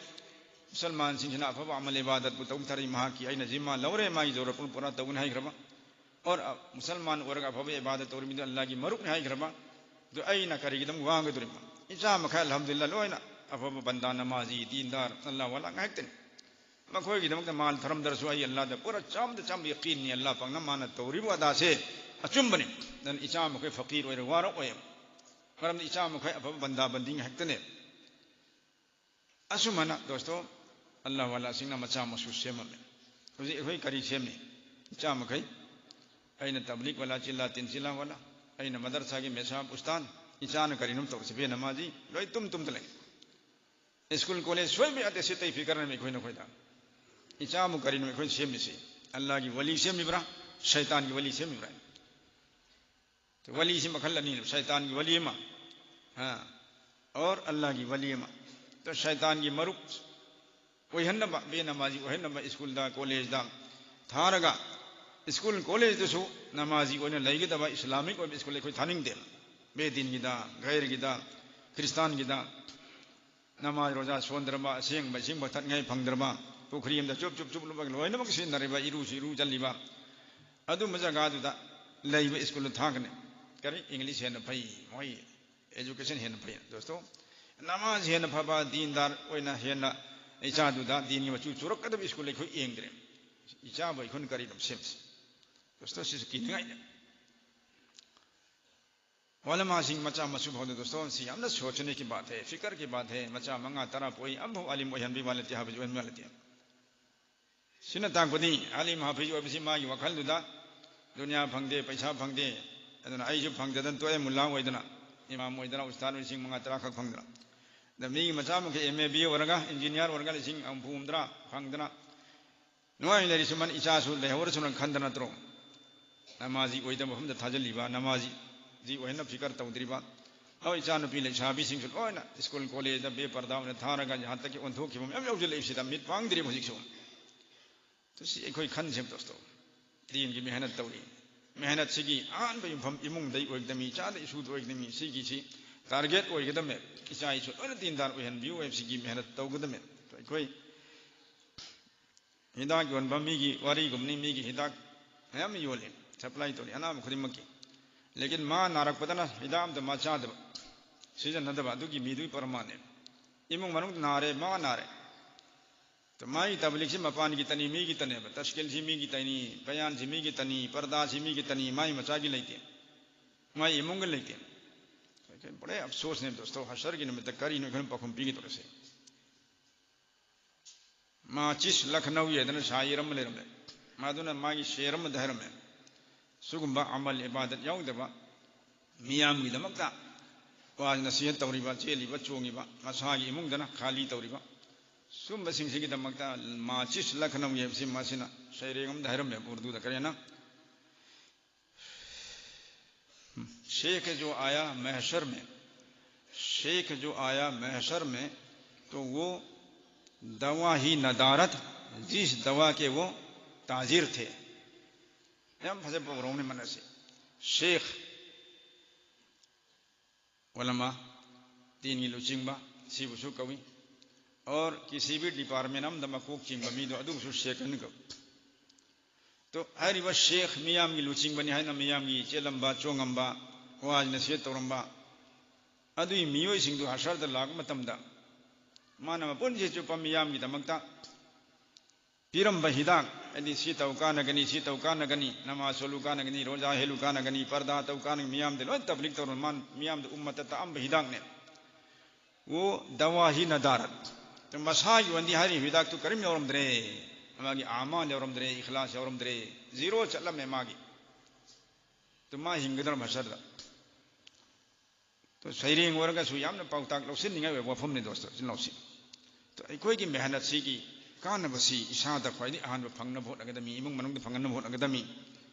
ꯃꯨꯁꯜꯃꯥꯟꯁꯤꯡꯁꯤꯅ ꯑꯐꯕ ꯑꯃꯜ ꯏꯕꯥꯗꯠꯄꯨ ꯇꯧ ꯇꯥꯔꯗꯤ ꯃꯍꯥꯛꯀꯤ ꯑꯩꯅ ꯖꯤꯝꯃꯥ ꯂꯧꯔꯦ, ꯃꯥꯒꯤ ꯖꯧꯔꯠ ꯄꯨꯔꯥ ꯇꯧꯒꯅꯤ ꯍꯥꯏꯈ꯭ꯔꯕ꯫ ꯑꯣꯔ, ꯑ, ꯃꯨꯁꯜꯃꯥꯟ ꯑꯣꯏꯔꯒ ꯑꯐꯕ ꯏꯕꯥꯗꯠ ꯇꯧꯔꯤ ꯃꯤꯗꯨ ꯑꯜꯂꯥꯍꯒꯤ ꯃꯔꯨꯞꯅꯤ ꯍꯥꯏꯈ꯭ꯔꯕ꯫ ꯑꯗꯨ ꯑꯩꯅ ꯀꯔꯤꯒꯤꯗꯃꯛ ꯋꯥꯒꯗꯧꯔꯤꯕ? ꯏꯆꯥ ꯃꯈꯩ ꯑꯜꯍꯝꯗꯨꯂꯤꯜꯂꯥꯍ ꯂꯣꯏꯅ ꯑꯐꯕ ꯕꯟꯗꯥ, ꯅꯃꯥꯖꯤ, ꯗꯤꯟꯗꯥꯔ, ꯑꯜꯂꯥꯍ ꯋꯥꯂꯥ ꯉꯥꯛꯇꯅꯤ꯫ ꯃꯈꯣꯏꯒꯤꯗꯃꯛꯇ ꯃꯥꯜ ꯊꯔꯝꯗ꯭ꯔꯁꯨ ꯑꯩ ꯑꯜꯂꯥꯍꯗ ꯄꯨꯔꯥ ꯆꯥꯝꯗ ꯆꯥꯝꯕ ꯌꯀꯤꯟꯅꯤ, ꯑꯜꯂꯥꯍ ꯄꯥꯛꯅ ꯃꯥꯅ ꯇꯧꯔꯤꯕ ꯑꯗꯥꯁꯦ ꯑꯆꯨꯝꯕꯅꯤ꯫ ꯑꯗꯨꯅ ꯏꯆꯥ ꯃꯈꯣꯏ ꯐꯀꯤꯔ ꯑꯣꯏꯔ ꯋꯥꯔꯛꯑꯣꯏ꯫ ꯃꯔꯝꯗꯤ ꯏꯆꯥ ꯃꯈꯣꯏ ꯑꯐꯕ ꯕꯟꯗꯥ ꯕꯟꯗꯤ ꯉꯥꯛꯇꯅꯦ꯫ ꯑꯁꯨꯝꯍꯥꯏꯅ ꯗꯣꯁꯇꯣ, ꯑꯜꯂꯥꯍ ꯋꯥꯂꯥꯁꯤꯡꯅ ꯃꯆꯥ ꯃꯁꯨ ꯁꯦꯝꯃꯝꯃꯤ꯫ ꯍꯧꯖꯤꯛ ꯑꯩꯈꯣꯏ ꯀꯔꯤ ꯁꯦꯝꯃꯤ? ꯏꯆꯥ ꯃꯈꯩ, ꯑꯩꯅ ꯇꯕꯂꯤꯒ ꯋꯥꯂꯥ, ꯆꯤꯜꯂꯥ ꯇꯤꯟ ꯆꯤꯜꯂꯥ ꯋꯥꯂꯥ, ꯑꯩꯅ ꯃꯗꯔꯁꯥꯒꯤ ꯃꯦꯁꯥꯕ ꯎꯁꯇꯥꯟ, ꯏꯆꯥꯅ ꯀꯔꯤꯅꯣꯝ ꯇꯧꯔꯁꯤ, ꯕꯦ ꯅꯃꯥꯖꯤ, ꯂꯣꯏ ꯇꯨꯝ ꯇꯨꯝꯗ ꯂꯩ꯫ ꯁ꯭ꯀꯨꯜ ꯀꯣꯂꯦꯖ ꯁꯣꯏꯕ ꯌꯥꯗꯦ, ꯁꯤ ꯇꯩ ꯐꯤꯀꯔꯅꯃꯤ ꯑꯩꯈꯣꯏ ꯅꯈꯣꯏꯗ꯫ ꯏꯆꯥꯕꯨ ꯀꯔꯤꯅꯣ ꯑꯩꯈꯣꯏꯅ ꯁꯦꯝꯃꯤꯁꯤ? ꯑꯜꯂꯥꯍꯒꯤ ꯋꯂꯤ ꯁꯦꯝꯃꯤꯕ꯭ꯔꯥ, ꯁꯩꯇꯥꯟꯒꯤ ꯋꯂꯤ ꯁꯦꯝꯃꯤꯕ꯭ꯔꯥ? ꯋꯂꯤꯁꯤ ꯃꯈꯜ ꯑꯅꯤꯅꯦ, ꯁꯩꯇꯥꯟꯒꯤ ꯋꯂꯤ ꯑꯃ, ꯍꯥ, ꯑꯣꯔ ꯑꯜꯂꯥꯍꯒꯤ ꯋꯂꯤ ꯑꯃ꯫ ꯑꯗꯣ ꯁꯩꯇꯥꯟꯒꯤ ꯃꯔꯨꯞ ꯑꯣꯏꯍꯟꯅꯕ, ꯕꯦ ꯅꯃꯥꯖꯤ ꯑꯣꯏꯍꯟꯅꯕ ꯁ꯭ꯀꯨꯜꯗ, ꯀꯣꯂꯦꯖꯗ ꯊꯥꯔꯒ, ꯁ꯭ꯀꯨꯜ ꯀꯣꯂꯦꯖꯇꯁꯨ ꯅꯃꯥꯖꯤ ꯑꯣꯏꯅ ꯂꯩꯒꯗꯕ ꯏꯁꯂꯥꯃꯤꯛ ꯑꯣꯏꯕ ꯁ꯭ꯀꯨꯜ ꯑꯩꯈꯣꯏ ꯊꯥꯅꯤꯡꯗꯦ꯫ ꯕꯦꯗꯤꯟꯒꯤꯗ, ꯒꯩꯔꯒꯤꯗ, ꯈ꯭ꯔꯤꯁꯇꯥꯟꯒꯤꯗ ꯅꯃꯥꯖ ꯔꯣꯖꯥ ꯁꯣꯟꯗ꯭ꯔꯕ, ꯑꯁꯦꯡꯕ ꯏꯁꯤꯡ ꯊꯛꯅꯤꯡꯉꯥꯏ ꯐꯪꯗ꯭ꯔꯕ, ꯄꯨꯈ꯭ꯔꯤ ꯑꯃꯗ ꯆꯨꯞ ꯆꯨꯞ ꯆꯨꯞ ꯂꯨꯞꯄꯒ ꯂꯣꯏꯅꯃꯛ ꯁꯤꯖꯤꯟꯅꯔꯤꯕ, ꯏꯔꯨꯁꯨ ꯏꯔꯨ ꯆꯜꯂꯤꯕ, ꯑꯗꯨꯝꯕ ꯖꯒꯥꯗꯨꯗ ꯂꯩꯕ ꯁ꯭ꯀꯨꯜꯗ ꯊꯥꯒꯅꯤ꯫ ꯀꯔꯤ? ꯏꯪꯂꯤꯁ ꯍꯦꯟꯅ ꯐꯩ, ꯃꯣꯏ ꯑꯦꯖꯨꯀꯦꯁꯟ ꯍꯦꯟꯅ ꯐꯩ꯫ ꯗꯣꯁꯇꯣ, ꯅꯃꯥꯖ ꯍꯦꯟꯅ ꯐꯕ, ꯗꯤꯟꯗꯥꯔ ꯑꯣꯏꯅ ꯍꯦꯟꯅ ꯏꯆꯥꯗꯨꯗ ꯗꯤꯟꯒꯤ ꯃꯆꯨ ꯆꯨꯔꯛꯀꯗꯕ ꯁ꯭ꯀꯨꯜ ꯑꯩꯈꯣꯏ ꯌꯦꯡꯗ꯭ꯔꯦ꯫ ꯏꯆꯥꯕꯨ ꯑꯩꯈꯣꯏꯅ ꯀꯔꯤꯅꯣ ꯁꯦꯝꯁꯤ? ꯗꯣꯁꯇꯣ, ꯁꯤꯁꯨ ꯀꯤꯅꯤꯡꯉꯥꯏꯅꯤ꯫ ꯋꯥꯂꯃꯥꯁꯤꯡ ꯃꯆꯥ ꯃꯁꯨ ꯐꯥꯎꯗ ꯗꯣꯁꯇꯣ, ꯁꯤ ꯌꯥꯝꯅ ꯁꯣꯆꯅꯦ ꯀꯤ ꯕꯥꯠ ꯍꯦ, ꯐꯤꯀꯔ ꯀꯤ ꯕꯥꯠ ꯍꯦ꯫ ꯃꯆꯥ ꯃꯉꯥ ꯇꯔꯥ ꯄꯣꯛꯏ, ꯑꯝꯐꯥꯎ ꯑꯥꯂꯤꯝ ꯑꯣꯏꯍꯟꯕꯤꯕ ꯅꯠꯇꯦ, ꯍꯥꯐꯤꯖ ꯑꯣꯏꯍꯟꯕꯤꯕ ꯅꯠꯇꯦ꯫ ꯁꯤꯅ ꯇꯥꯛꯄꯗꯤ ꯑꯥꯂꯤꯝ ꯍꯥꯐꯤꯖ ꯑꯣꯏꯕꯁꯤ ꯃꯥꯒꯤ ꯋꯥꯈꯜꯗꯨꯗ ꯗꯨꯅꯤꯌꯥ ꯐꯪꯗꯦ, ꯄꯩꯁꯥ ꯐꯪꯗꯦ, ꯑꯗꯨꯅ ꯑꯩꯁꯨ ꯐꯪꯗꯗꯅ ꯇꯣꯛꯑꯦ, ꯃꯨꯜꯂꯥ ꯑꯣꯏꯗꯅ, ꯏꯃꯥꯝ ꯑꯣꯏꯗꯅ, ꯎꯁꯇꯥꯗ ꯂꯤꯁꯤꯡ ꯃꯉꯥ ꯇꯔꯥ ꯈꯛ ꯐꯪꯗꯅ꯫ ꯑꯗ ꯃꯤꯒꯤ ꯃꯆꯥ ꯃꯈꯩ ꯑꯦꯝ ꯑꯦ ꯕꯤ ꯑꯦ ꯑꯣꯏꯔꯒ, ꯏꯟꯖꯤꯅꯤꯌꯥꯔ ꯑꯣꯏꯔꯒ ꯂꯤꯁꯤꯡ ꯍꯨꯝꯐꯨ ꯍꯨꯝꯗ꯭ꯔꯥ ꯐꯪꯗꯅ ꯅꯨꯡꯉꯥꯏꯅ ꯂꯩꯔꯤꯁꯤ ꯃꯥꯅ ꯏꯆꯥꯁꯨ ꯂꯩꯍꯧꯔꯁꯅꯨ ꯈꯟꯗꯅ ꯅꯠꯇ꯭ꯔꯣ? ꯅꯃꯥꯖꯤ ꯑꯣꯏꯗꯕ ꯃꯐꯝꯗ ꯊꯥꯖꯤꯜꯂꯤꯕ, ꯅꯃꯥꯖꯤ ꯑꯣꯏꯍꯟꯅ ꯐꯤꯀꯔ ꯇꯧꯗ꯭ꯔꯤꯕ꯫ ꯍꯣꯏ, ꯏꯆꯥꯅꯨꯄꯤ ꯂꯩꯁꯥꯕꯤꯁꯤꯡꯁꯨ ꯂꯣꯏꯅ ꯁ꯭ꯀꯨꯜ ꯀꯣꯂꯦꯖꯇ ꯕꯦꯄꯔꯗꯥ ꯑꯣꯏꯅ ꯊꯥꯔꯒ ꯍꯟꯗꯛꯀꯤ ꯑꯣꯟꯊꯣꯛꯈꯤꯕ ꯃꯌꯥꯝ ꯌꯥꯎꯁꯤꯜꯂꯛꯏꯕꯁꯤꯗ ꯃꯤꯠ ꯄꯥꯡꯗ꯭ꯔꯤꯕ ꯍꯧꯖꯤꯛꯁꯨ꯫ ꯁꯤ ꯑꯩꯈꯣꯏ ꯈꯟꯁꯦꯕ ꯗꯣꯁꯇꯣ꯫ ꯗꯤꯟꯒꯤ ꯃꯦꯍꯅꯠ ꯇꯧꯔꯤ꯫ ꯃꯦꯍꯅꯠꯁꯤꯒꯤ ꯑꯍꯥꯟꯕ ꯌꯨꯝꯐꯝ ꯏꯃꯨꯡꯗꯩ ꯑꯣꯏꯒꯗꯕꯅꯤ, ꯏꯆꯥꯗ ꯏꯁꯨꯗ ꯑꯣꯏꯒꯗꯕꯅꯤ꯫ ꯁꯤꯒꯤꯁꯤ ꯇꯥꯔꯒꯦꯠ ꯑꯣꯏꯒꯗꯕꯅꯦ꯫ ꯏꯆꯥ ꯏꯁꯨ ꯂꯣꯏꯅ ꯗꯤꯟꯗꯥꯔ ꯑꯣꯏꯍꯟꯕꯤꯌꯨ ꯍꯥꯏꯕꯁꯤꯒꯤ ꯃꯦꯍꯅꯠ ꯇꯧꯒꯗꯕꯅꯦ꯫ ꯑꯩꯈꯣꯏ ꯍꯤꯗꯥꯛ ꯌꯣꯟꯕ ꯃꯤꯒꯤ ꯋꯥꯔꯤꯒꯨꯝꯕꯅꯤ, ꯃꯤꯒꯤ ꯍꯤꯗꯥꯛ ꯃꯌꯥꯝ ꯌꯣꯜꯂꯤ, ꯁꯄ꯭ꯂꯥꯏ ꯇꯧꯔꯤ ꯑꯅꯥꯕ ꯈꯨꯗꯤꯡꯃꯛꯀꯤ꯫ ꯂꯦꯀꯤꯟ ꯃꯥ ꯅꯥꯔꯛꯄꯗꯅ ꯍꯤꯗꯥꯛ ꯑꯝꯇ ꯃꯥ ꯆꯥꯗꯕ, ꯁꯤꯖꯤꯟꯅꯗꯕ, ꯑꯗꯨꯒꯤ ꯃꯤꯗꯨꯒꯤ ꯄ꯭ꯔꯃꯥꯟꯅꯦ꯫ ꯏꯃꯨꯡ ꯃꯅꯨꯡ ꯅꯥꯔꯦ, ꯃꯥ ꯅꯥꯔꯦ꯫ ꯃꯥꯒꯤ ꯇꯕꯂꯤꯛꯁꯤ ꯃꯄꯥꯟꯒꯤ ꯇꯅꯤ, ꯃꯤꯒꯤ ꯇꯅꯦꯕ꯫ ꯇꯁꯀꯤꯜꯁꯤ ꯃꯤꯒꯤ ꯇꯅꯤ, ꯕꯌꯥꯟꯁꯤ ꯃꯤꯒꯤ ꯇꯅꯤ, ꯄꯔꯗꯥꯁꯤ ꯃꯤꯒꯤ ꯇꯅꯤ, ꯃꯥꯒꯤ ꯃꯆꯥꯒꯤ ꯂꯩꯇꯦ, ꯃꯥꯒꯤ ꯏꯃꯨꯡꯒꯤ ꯂꯩꯇꯦ꯫ ꯕꯣꯔꯦ ꯑꯐꯁꯣꯁꯅꯦ ꯗꯣꯁꯇꯣ, ꯍꯁꯔꯒꯤ ꯅꯨꯃꯤꯠꯇ ꯀꯔꯤꯅꯣ ꯑꯩꯈꯣꯏꯅ ꯄꯥꯎꯈꯨꯝ ꯄꯤꯒꯗꯧꯔꯤꯁꯦ? ꯃꯥꯆꯤꯁ ꯂꯈꯅꯧ ꯍꯥꯏꯗꯅ ꯁꯥꯏꯔ ꯑꯃ ꯂꯩꯔꯝꯃꯦ꯫ ꯃꯗꯨꯅ ꯃꯥꯒꯤ ꯁꯦꯔ ꯑꯃꯗ ꯍꯥꯏꯔꯝꯃꯦ, ꯁꯤꯒꯨꯝꯕ ꯑꯃꯜ ꯏꯕꯥꯗꯠ ꯌꯥꯎꯗꯕ, ꯃꯤꯌꯥꯝꯒꯤꯗꯃꯛꯇ ꯋꯥꯖ ꯅꯁꯤꯍꯠ ꯇꯧꯔꯤꯕ, ꯆꯦꯜꯂꯤꯕ ꯆꯣꯡꯉꯤꯕ, ꯃꯁꯥꯒꯤ ꯏꯃꯨꯡꯗꯅ ꯈꯥꯂꯤ ꯇꯧꯔꯤꯕ, ꯁꯨꯝꯕꯁꯤꯡꯁꯤꯒꯤꯗꯃꯛꯇ ꯃꯥꯆꯤꯁ ꯂꯈꯅꯧ ꯍꯥꯏꯕꯁꯤ ꯃꯁꯤꯅ ꯁꯩꯔꯦꯡ ꯑꯃꯗ ꯍꯥꯏꯔꯝꯃꯦ ꯎꯔꯗꯨꯗ꯫ ꯀꯔꯤ ꯍꯥꯏꯅ? शेख जो आया महशर में, शेख जो आया महशर में, तो वो दवा ही नदारत, जिस दवा के वो ताजिर थे. ꯌꯥꯝ ꯐꯖꯕ ꯄꯥꯎꯔꯧꯅꯤ ꯃꯅꯁꯤ꯫ ꯁꯦꯈ ꯑꯣꯂꯃꯥ, ꯗꯤꯟꯒꯤ ꯂꯨꯆꯤꯡꯕ, ꯁꯤꯕꯨꯁꯨ ꯀꯧꯏ꯫ ꯑꯣꯔ ꯀꯤꯁꯤ ꯚꯤ ꯗꯤꯄꯥꯔꯠꯃꯦꯟ ꯑꯃꯗ ꯃꯀꯣꯛ ꯆꯤꯡꯕ ꯃꯤꯗꯣ, ꯑꯗꯨꯕꯨꯁꯨ ꯁꯦꯈ ꯑꯅ ꯀꯧꯏ꯫ ꯇꯣ, ꯍꯥꯏꯔꯤꯕ ꯁꯦꯈ ꯃꯤꯌꯥꯝꯒꯤ ꯂꯨꯆꯤꯡꯕꯅꯤ ꯍꯥꯏꯅ ꯃꯤꯌꯥꯝꯒꯤ ꯆꯦꯜꯂꯝꯕ, ꯆꯣꯡꯉꯝꯕ, ꯋꯥꯁꯤꯅ ꯁꯦꯠ ꯇꯧꯔꯝꯕ, ꯑꯗꯨꯒꯤ ꯃꯤꯑꯣꯏꯁꯤꯡꯗꯨ ꯍꯁꯔꯗ ꯂꯥꯛꯄ ꯃꯇꯝꯗ, ꯃꯥꯅ ꯃꯄꯨꯟꯁꯤ ꯆꯨꯞꯄ ꯃꯤꯌꯥꯝꯒꯤꯗꯃꯛꯇ ꯄꯤꯔꯝꯕ ꯍꯤꯗꯥꯛ, ꯍꯥꯏꯗꯤ ꯁꯤ ꯇꯧ ꯀꯥꯟꯅꯒꯅꯤ, ꯁꯤ ꯇꯧ ꯀꯥꯟꯅꯒꯅꯤ, ꯅꯃꯥꯖ ꯁꯣꯜꯂꯨ ꯀꯥꯟꯅꯒꯅꯤ, ꯔꯣꯖꯥ ꯍꯦꯜꯂꯨ ꯀꯥꯟꯅꯒꯅꯤ, ꯄꯔꯗꯥ ꯇꯧ ꯀꯥꯟꯅꯒꯅꯤ, ꯃꯤꯌꯥꯝꯗ ꯂꯣꯏ ꯇꯕ꯭ꯂꯤꯛ ꯇꯧꯔ ꯃꯥꯅ ꯃꯤꯌꯥꯝꯗ ꯎꯝꯃꯠꯇ ꯇꯥꯛꯑꯝꯕ ꯍꯤꯗꯥꯛꯅꯦ꯫ ꯋꯣ ꯗꯋꯥ ꯍꯤ ꯅ ꯗꯥꯔꯠ꯫ ꯃꯁꯥꯒꯤ ꯑꯣꯏꯅꯗꯤ ꯍꯥꯏꯔꯤꯕ ꯍꯤꯗꯥꯛꯇꯨ ꯀꯔꯤꯝ ꯌꯥꯎꯔꯝꯗ꯭ꯔꯦ꯫ ꯃꯥꯒꯤ ꯑꯃꯥꯜ ꯌꯥꯎꯔꯝꯗ꯭ꯔꯦ, ꯏꯈ꯭ꯂꯥꯁ ꯌꯥꯎꯔꯝꯗ꯭ꯔꯦ, ꯖꯤꯔꯣ ꯆꯠꯂꯝꯃꯦ ꯃꯥꯒꯤ꯫ ꯇꯨ ꯃꯥ ꯍꯤꯡꯒꯗ꯭ꯔ ꯃꯁꯔꯗ? ꯇꯨ ꯁꯩꯔꯦꯡ ꯑꯣꯏꯔꯒꯁꯨ ꯌꯥꯝꯅ ꯄꯥꯎꯇꯥꯛ ꯂꯧꯁꯤꯟꯅꯤꯡꯉꯥꯏ ꯑꯣꯏꯕ ꯋꯥꯐꯝꯅꯤ ꯗꯣꯁꯇꯣ, ꯏꯆꯤꯟ ꯏꯅꯥꯎꯁꯤ꯫ ꯇꯨ ꯑꯩꯈꯣꯏꯒꯤ ꯃꯦꯍꯅꯠꯁꯤꯒꯤ ꯀꯥꯟꯅꯕꯁꯤ ꯏꯁꯥꯗ ꯈ꯭ꯋꯥꯏꯗꯒꯤ ꯑꯍꯥꯟꯕ ꯐꯪꯅꯕ ꯍꯣꯠꯅꯒꯗꯕꯅꯤ, ꯏꯃꯨꯡ ꯃꯅꯨꯡꯗ ꯐꯪꯍꯟꯅꯕ ꯍꯣꯠꯅꯒꯗꯕꯅꯤ꯫